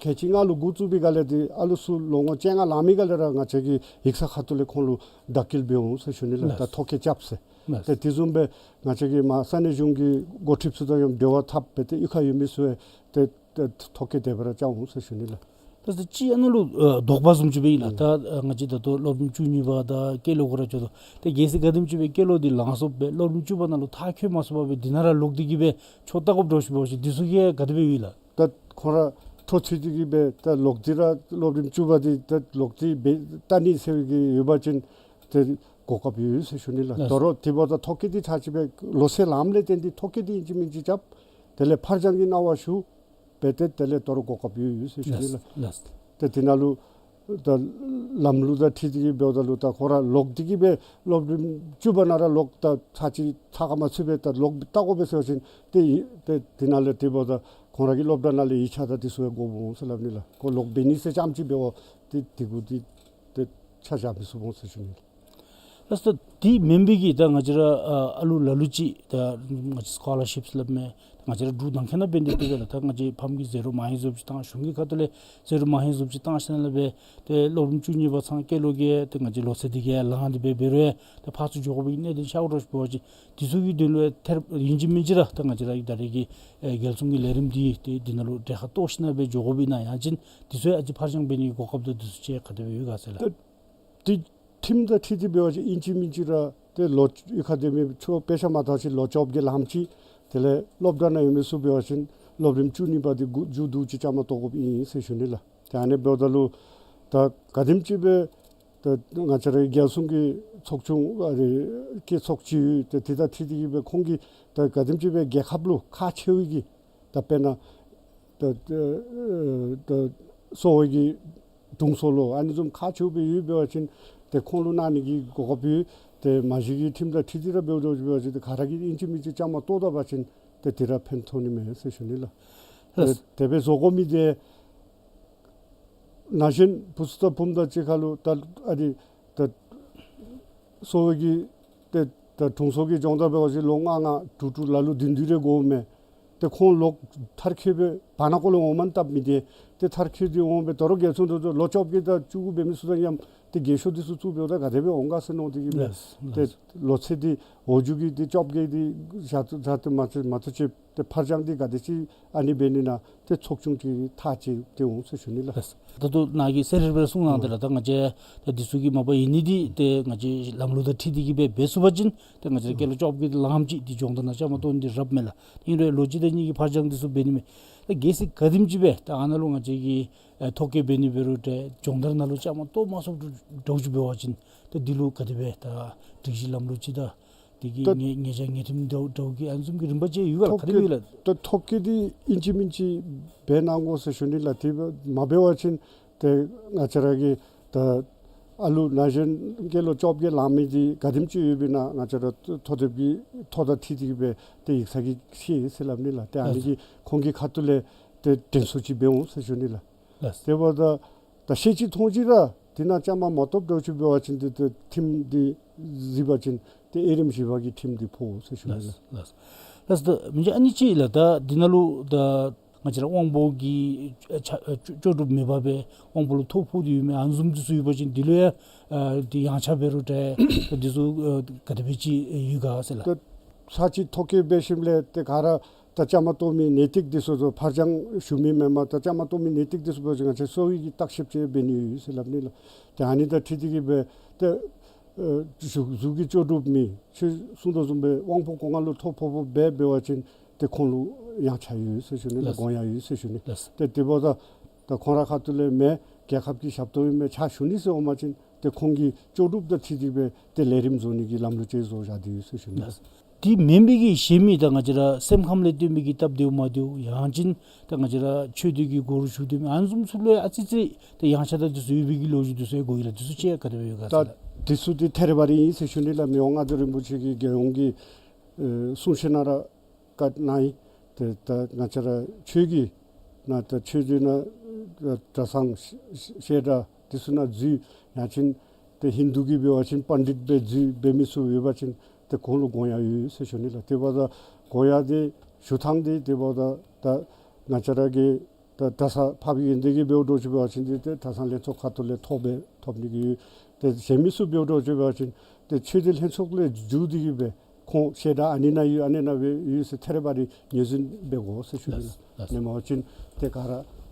ཁལ་གཅིག་ལྔ་ལུ་འགོ་བཙུགས་པའི་སྒང་ལས་ཏེ་ཨ་ལུ་ཚུ་ལོ་ངོ་བཅོ་ལྔ་ལང་མི་སྒང་ལས་ར་ང་བཅས་ཀྱིས་ཡིག་ཚང་ཁ་ཐུག་ལས་ཁོང་ལུ་བདའ་སྐྱེལ་འབད་འོང་ཟེར་ཞུ་ནི་ལགས། ལགས། ད་ཐོ་བཀོད་རྐྱབ་ཟེར། ལགས། ཏེ་དེ་བཟུམ་སྦེ་ང་བཅས་ཀྱིས་མར་ས་གནས་གཞུང་གི་འགོ་ཁྲིདཔ་ཚུ་དང་ཡང་འབྲེལ་བ་འཐབ་སྦེ་ཏེ་གཡུས་ཁར་ཡོད་མི་ཚུ་ཡང་ཏེ་ཏེ་ཐོ་བཀོད་དེ་སྦེ་ར་རྐྱབ་འོང་ཟེར་ཞུ་ནི་ལགས། ད་ད་ཅི་ཨ་ནཱ་ལུ་ཨ་དོགས་པ་བཟུམ་ཅིག་སྦེ་ཨིན་ལགས། ཨུམ། ད་ཨ་ང་བཅས་ད་ལྟོ་སློབ་རིམ་བཅུ་གཉིས་པ་དང་སྐྱེས་ལོ་ཁོ་ར་འགྱོ་དོ། ཏེ་གལ་སྲིད་ག་དེམ་ཅིག་སྦེ་སྐྱེས་ལོ་འདི་ལང་སོངམ་སྦེ་སློབ་རིམ་བཅུ་པ་ནང་ལུ་མཐར་འཁྱོལ་མ་ཚུགས་པར་སྦེ་འདི་ནང་ར་ལོག་སྟེ་གི་སྦེ་ཆོས་བལྟ་དགོཔ་འདྲཝ་ཅིག་འབད་བ་ཅིན་འདི་ཚུ་གིས་ག་དེ་སྦེ་ཡོད་ལགས། ད་ཁོང་ར་འཕྲོ་མཐུད་དེ་གི་སྦེ་ད་ལོག་སྟེ་ར་སློབ་རིམ་བཅུ་པ་འདི་ད་ལོག་སྟེ་སྦེ་བལྟ་ནི་ཟེར་བའི་གི་ཡོད་པ་ཅིན་ཏེ་གོ་སྐབས་ཡོད་ཟེར་ཞུ་ནི་ལགས། ལགས། དོ་རུང་དེ་འབདཝ་ད་ཐོ་བཀོད་འདི་ཚར་ཅིག་སྦེ་ལོ་ཚད་ལངམ་ལས་བརྟེན་ཏེ་ཐོ་བཀོད་འདི་ཨིན་ཅི་མིན་ཅི་རྐྱབ། དེ་ལས་ཕར་འགྱངས་ཀྱི་གནང་བ་ཞུ། སྦེ་ཏེ་དེ་ལས་དོ་རུང་གོ་སྐབས་ཡོད་ཡོད་ཟེར་ཞུ་ནི་ལགས། ལགས། ལགས། ཏེ་དེ་ནང་ལུ་ད་ལམ་ལུགས་དང་འཁྲིལ་ཏེ་གི་འབདཝ་ད་ལུ་ད་ཁོང་ར་ལོག་སྟེ་གི་སྦེ་སློབ་རིམ་བཅུ་པ་ནང་ར་ལོག་ད་ཚར་ཅིག་ཚར་ཁ་མ་ཚུད་པར་ད་ལོག་བལྟ་དགོ་པས་ཟེར་བ་ཅིན་ཏེ་ཏེ་དེ་ནང་ལས་དེ་འབདཝ་ད་ཁོང་ར་གི་སློབ་གྲྭ་ནང་ལས་ཡིག་ཆ་དང་དེ་ཚུ་ཡང་དགོ་འོང་ཟེར་སླབ་ནི་ལགས། ཁོ་ལོག་འབད་ནི་ཟེར་རྐྱངམ་ཅིག་འབདཝ་ད་ཏེ་དེ་གུ་འདི་ཏེ་ཆ་བཞག་མི་ཚུགས་འོང་ཟེར་ཞུ་ནི་ལགས། ལགས་སོ། དེ་མེན་པའི་གི་ད་ང་བཅས་ར་ཨ་ཨ་ལུ་ལ་ལུ་ཅིག་ད་ང་བཅས་སི་ཀོ་ལར་ཤིཔ་སླབ་མས། ང་བཅས་ར་འབྲུག་ནང་འཁོད་ནང་འབད་ནི་འདི་འབད་ལགས། ད་ང་བཅས་ཕམ་གྱིས་ཟད་འགྲོ་མ་ཧེང་བཟུམ་ཅིག་བཏང་གཞུང་གི་ཁ་ཐུག་ལས་ཟད་འགྲོ་མ་ཧེང་བཟུམ་ཅིག་བཏང་ཞིནམ་ལས་སྦེ་ཏེ་སློབ་རིམ་བཅུ་གཉིས་པ་ཚང་སྐྱེས་ལོ་གིས་ཏེ་ང་བཅས་ལོ་ཚད་འདི་གིས་ལང་སྟེ་སྦེ་འབད་རུང་ཡང་ཏེ་ཕར་ཚུར་འགྱོ་དགོ་པའི་གནད་དོན་ཤར་དགོ་འདྲཝ་ཅིག་འབད་བ་ཅིན་དེ་ཚུ་གི་དོན་ལུ་ཐེར་ཨིན་ཅི་མིན་ཅི་ར་ད་ང་བཅས་ར་གི་ད་རེས་ཀྱི་ཨེ་རྒྱལ་སྲུང་གི་ལས་རིམ་འདི་ཏེ་འདི་ནང་ལུ་གྲལ་ཁར་གཏོགས་ཞིནམ་ལས་སྦེ་འགྱོ་དགོ་པས་ན། ཡང་ཅིན་དེ་ཚུ་ཡང་ཨ་ཙི་ཕར་འགྱངས་འབད་ནི་གི་གོ་སྐབས་དང་དེ་ཚུ་ཅིག་ག་དེ་སྦེ་ཡོད་ག་ཟེར་ལགས། ད་དེ་ཁྲིམས་དང་འཁྲིལ་ཏེ་འབད་བ་ཅིན་ཨིན་ཅི་མིན་ཅི་ར་ཏེ་ལོ་གཡུས་ཁར་སྡོད་མི་ཆོས་དཔེ་ཆ་མ་མཐོང་ཞིན་ལོ་བཅོ་བརྒྱད་ལངམ་ཅིག་དེ་ལས་སློབ་གྲྭ་ནང་ཡོད་མི་ཚུ་འབད་བ་ཅིན་སློབ་རིམ་བཅུ་གཉིས་པ་འདི་མགུ་མཇུག་བསྡུ་ཅིག་བཅའ་མར་གཏོགས་དགོཔ་ཨིན་ཟེར་ཞུ་ནི་ལགས། ཏེ་ཨ་ནི་འབདཝ་ད་ལུ་ད་ག་དེམ་ཅིག་སྦེ་ད་ང་བཅས་ར་རྒྱལ་སྲུང་གི་ཚོགས་ཆུང་ཨ་ནི་སྐྱེད་ཚོགས་ཅིག་ཡོད། ཏེ་དེ་དང་འཁྲིལ་ཏེ་གི་སྦེ་ཁོང་གིས་ད་ག་དེམ་ཅིག་སྦེ་རྒྱལ་ཁབ་ལུ་ཁག་ཆེ་བའི་གི་ད་དཔེར་ན་ད་ད་གསོ་བའི་གི་དྲུང་འཚོ་ལོ་ཨ་ནི་བཟུམ་ཁག་ཆེཝ་སྦེ་ཡོད་འབད་བ་ཅིན་ཏེ་ཁོང་ལུ་གནང་ནི་གི་གོ་སྐབས་ཡོད། ཏེ་མ་གཞི་གི་ཁྲིམས་དང་འཁྲིལ་ཏེ་ར་འབདཝ་འདྲཝ་ཅིག་འབད་བ་ཅིན་ཏེ་ག་ར་གིས་ཨིན་ཅི་མིན་ཅི་བཅའ་མར་གཏོགས་ད་པ་ཅིན་ཏེ་དེ་ར་ཕན་ཐོགས་ནི་མས་ཟེར་ཞུ་ནི་ལགས། ལགས། ཏེ་དེ་སྦེ་བཟོ་དགོ་མི་འདི་ན་གཞོན་བུ་ཚུ་དང་བུམོ་དང་གཅིག་ཁར་ལུ་ད་ཨ་ནི་ད་གསོ་བའི་གི་ཏེ་ད་དྲུང་འཚོ་གི་སྦྱོང་བརྡར་འབད་བ་ཅིན་ལོ་ལྔ་ལྔ་དྲུག་དྲུག་ལ་ལུ་བདུན་བདུན་རེ་དགོ་མས། ཏེ་ཁོང་ལོག་མཐར་འཁྱོལ་སྦེ་བར་ན་ཀོ་ལས་འོང་མ་ནི་སྟབས་མི་བདེ། ཏེ་མཐར་འཁྱོལ་ཏེ་འོང་སྦེ་དོ་རུང་རྒྱལ་སྲུང་དོ་རུང་ལོ་བཅོ་བརྒྱད་དང་བཅུ་དགུ་འབད་མི་ཚུ་དང་ཡང་ཏེ་རྒས་ཤོས་འདི་ཚུ་བཙུགས་འབདཝ་ད་ག་དེ་སྦེ་འོང་ག་ཟེར་མནོ་སྟེ་གི་སྦེ། ལགས། ཏེ་ལགས། ལོ་ཚད་འདི་འོག་འཇུག་གི་འདི་བཅོ་བརྒྱད་འདི་བཞག་བཞག་སྟེ་མ་ཚད་མ་གཏོགས་ཅིག་ཏེ་ཕར་འགྱངས་འདི་ག་དེ་ཅིག་ཨ་ནི་འབད་ནི་ན་ཏེ་ཚོགས་ཆུང་ཅིག་ཐག་བཅད་དེ་འོང་ཟེར་ཞུ་ནི་ལགས། ལགས། ད་ལྟོ་ནཱ་གིས་གསལ་རི་རི་སྦེ་གསུངས་གནང་སྟེ་ལགས། ད་ང་བཅས་ད་འདི་ཚུ་གི་མ་པ་ཡོད་ནི་འདི་ཏེ་ང་བཅས་ལམ་ལུགས་དང་འཁྲིལ་ཏེ་གི་སྦེ་འབད་ཚུགས་པ་ཅིན་ཏེ་ང་བཅས་ར་སྐྱེས་ལོ་བཅོ་བརྒྱད་ལངམ་ཅིག་འདི་སྦྱོང་བརྡར་ནང་བཅའ་མར་གཏོགས་ནི་འདི་རབ་མས་ལགས། ཨིན་རུང་ལོ་གཅིག་དང་གཉིས་ཀྱི་ཕར་འགྱངས་འདི་ཚུ་འབད་ནི་མས། ད་གལ་སྲིད་ག་དེམ་ཅིག་སྦེ་ད་ཨ་ནཱ་ལུ་ང་བཅས་ཀྱིས་ཨེ་ཐོ་བཀོད་འབད་ནི་འབད་རུང་ཏེ་སྦྱོང་བརྡར་ནང་ལུ་བཅའ་མར་གཏོགས་མ་ཚུགསཔ་འདྲཝ་ཅིག་འབད་བ་ཅིན་ད་འདི་ལུ་ག་དེ་སྦེ་ད་སྒྲིག་གཞི་ལམ་ལུགས་ཅིག་དང་དེ་གི་ད་ཉེས་ཉེས་བྱ་ཉེས་ཁྲིམས་འདྲཝ་འདྲཝ་གི་ཨ་ནི་བཟུམ་གྱི་རིམ་པ་ཅིག་ཡོད་ག་ལགས། ག་དེ་སྦེ་ཡོད་ལགས། ད་ཐོ་བཀོད་འདི་ཨིན་ཅི་མིན་ཅི་འབད་གནང་དགོ་ཟེར་ཞུ་ནི་ལགས། དེ་མ་འབད་བ་ཅིན་ཏེ་ང་བཅས་ར་གི་ད་ཨ་ལུ་ན་གཞོན་སྐྱེས་ལོ་བཅོ་བརྒྱད་ལང་མི་འདི་ག་དེམ་ཅིག་ཡོདཔ་ཨིན་ན་ང་བཅས་ར་ཐོ་དེབ་ཀྱི་ཐོ་དང་འཁྲིལ་ཏེ་གི་སྦེ་ཏེ་ཡིག་ཚང་གིས་ཤེས་ཟེར་སླབ་ནི་ལགས། ཏེ་ཨ་ནི་གིས་ཁོང་གི་ཁ་ཐུག་ལས་ཏེ་དྲན་གསོ་ཅིག་འབད་འོང་ཟེར་ཞུ་ནི་ལགས། ལགས། དེ་འབདཝ་ད་ད་ཤེས་ཅི་མཐོང་ཅི་ར་དེ་ནང་བཅའ་མར་མ་གཏོགསཔ་འདྲཝ་ཅིག་འབད་བ་ཅིན་ཏེ་ཏེ་ཁྲིམས་འདི་གཟིགས་པ་ཅིན་ཏེ་དབྱེ་རིམ་བཞི་པ་གི་ཁྲིམས་འདི་ཕོག་ཟེར་ཞུ་ནི་ལགས། ལགས། ལགས། ལགས། ད་མི་རྗེ་ཨ་ནི་ཅིག་ལགས། ད་འདི་ནང་ལུ་ད་ང་བཅས་ར་དབང་པོ་གི་ཨ་ཆ་ཨ་ལྕོགས་ལྕོགས་གྲུབ་མེད་པར་སྦེ་དབང་པོ་ལུ་ཐོ་ཕོག་སྟེ་ཡོད་མི་ཨ་ནི་བཟུམ་འདི་ཚུ་ཡོད་པ་ཅིན་འདི་ལུ་ཡང་ཨ་ཏེ་ཡངས་ཆག་འབད་རུང་ཏེ་ད་འདི་ཚུ་ཨ་ག་དེ་སྦེ་ཅིག་ཡོད་ག་ཟེར་ལགས། ད་ཚར་གཅིག་ཐོ་བཀོད་འབད་ཞིནམ་ལས་ཏེ་ག་ར་ད་བཅའ་མར་གཏོགས་མི་ནད་ཐིག་འདི་ཚུ་ཚུ་ཕར་འགྱངས་ཞུ་མི་མེན་པར་ད་བཅའ་མར་གཏོགས་མི་ནད་ཐིག་འདི་ཚུ་འབད་བ་ཅིན་ང་བཅས་གསོ་བའི་གི་བརྟག་ཞིབ་ཅིག་འབད་ནི་ཡོད་ཟེར་སླབ་ནི་ལགས། ཏེ་ཨ་ནི་དང་འཁྲིལ་ཏེ་གི་སྦེ་ཏེ་ཨ་གཟུགས་གཟུགས་ཀྱི་ལྕོགས་གྲུབ་མེད་ཁྱོད་གསུངས་དོ་བཟུམ་སྦེ་དབང་པོ་སྒོ་ལྔ་ལུ་ཐོ་ཕོག་ཕོགཔ་སྦེ་འབད་བ་ཅིན་ཏེ་ཁོང་ལུ་ཡངས་ཆག་ཡོད་ཟེར་ཞུ་ནི་ལགས། ལགས། དགོངས་ཡངས་ཡོད་ཟེར་ཞུ་ནི། ལགས། ཏེ་དེ་འབདཝ་ད་ད་ཁོང་ར་ཁ་ཐུག་ལས་མེན་རྒྱལ་ཁབ་ཀྱི་ཞབས་ཏོག་ཨིན་མས་ཕྱག་ཞུ་ནི་ཟེར་འོང་པ་ཅིན་ཏེ་ཁོང་གི་ལྕོགས་གྲུབ་དང་འཁྲིལ་ཏེ་སྦེ་ཏེ་ལས་རིམ་བཟོ་ནི་གི་ལམ་ལུགས་ཅིག་བཟོ་བཞག་སྟེ་ཡོད་ཟེར་ཞུ་ནི། ལགས། དེ་མེན་པའི་གི་གཞན་མི་ད་ང་བཅས་ར་སེམས་ཁམས་ལས་བརྟེན་པའི་གི་སྟབས་བདེཝ་མ་བདེཝ་ཡང་ཅིན་ད་ང་བཅས་ར་ཆོས་སྡེ་གི་སྒོ་རུ་ཞུགས་སྡོད་མི་ཨ་ནི་བཟུམ་ཚུ་ལུ་ཡང་ཨ་ཙི་ཙི་ད་ཡངས་ཆག་དང་འདི་ཚུ་ཡོད་པའི་གི་ལོ་རྒྱུས་འདི་ཚུ་ཡང་གོ་ཡི་ལགས། འདི་ཚུ་ཅིག་ག་དེ་སྦེ་ཡོད་ག་ཟེར་ལགས། ད་འདི་ཚུ་འདི་ཐད་རི་བ་རི་ཨིན་ཟེར་ཞུ་ནི་ལགས། མི་དབང་མངའ་བདག་རིན་པོ་ཆེ་གི་རྒྱལ་ཡོངས་ཀྱི་ཨེ་གསུང་བཤད་ནང་ར་བཀའ་གནང་ཡི། ཏེ་ད་ང་བཅས་ར་ཆོས་ཀྱི་ནང་ད་ཆོས་སྡེ་ནང་གྲྭ་ཚང་བཤད་གྲྭ་འདི་ཚུ་ནང་འཛུལ་ཡང་ཅིན་ཏེ་ཧིན་དུ་གི་འབད་བ་ཅིན་པཎྜི་ཏ་སྦེ་འཛུལ་འབད་མི་ཚུ་ཡོད་པ་ཅིན་ཏེ་ཁོང་ལུ་དགོངས་ཡངས་ཡོད་ཟེར་ཞུ་ནི་ལགས། དེ་འབདཝ་ད་དགོངས་ཡངས་འདི་ཞུ་ཐངས་འདི་དེ་འབདཝ་ད་ད་ང་བཅས་ར་གི་ གྲྭ་ཚང་ཕབ་ཡོན་ཏན་གྱི་འབདཝ་འདྲཝ་ཅིག་འབད་བ་ཅིན་ཏེ་གྲྭ་ཚང་ལྷན་ཚོགས་ཁ་ཐུག་ལས་ཐོབ་སྦེ་ཐོབ་ནི་གི་ཡོད། ཏེ་གཞན་མི་ཚུ་འབདཝ་འདྲཝ་ཅིག་འབད་བ་ཅིན་ཏེ་ཆོས་སྡེ་ལྷན་ཚོགས་ལས་བརྒྱུད་དེ་གི་སྦེ་ཁོང་བཤད་གྲྭ་ཨ་ནི་ནང་ཡོད་ཨ་ནི་ནང་སྦེ་ཡོད་ཟེར་ཐེ་རེ་བ་རེ་ངོས་འཛིན་འབད་དགོ་ཟེར་ཞུ་ནི་ལགས། ལགས། ཨ་ནི་མ་འབད་བ་ཅིན་ཏེ་ག་ར་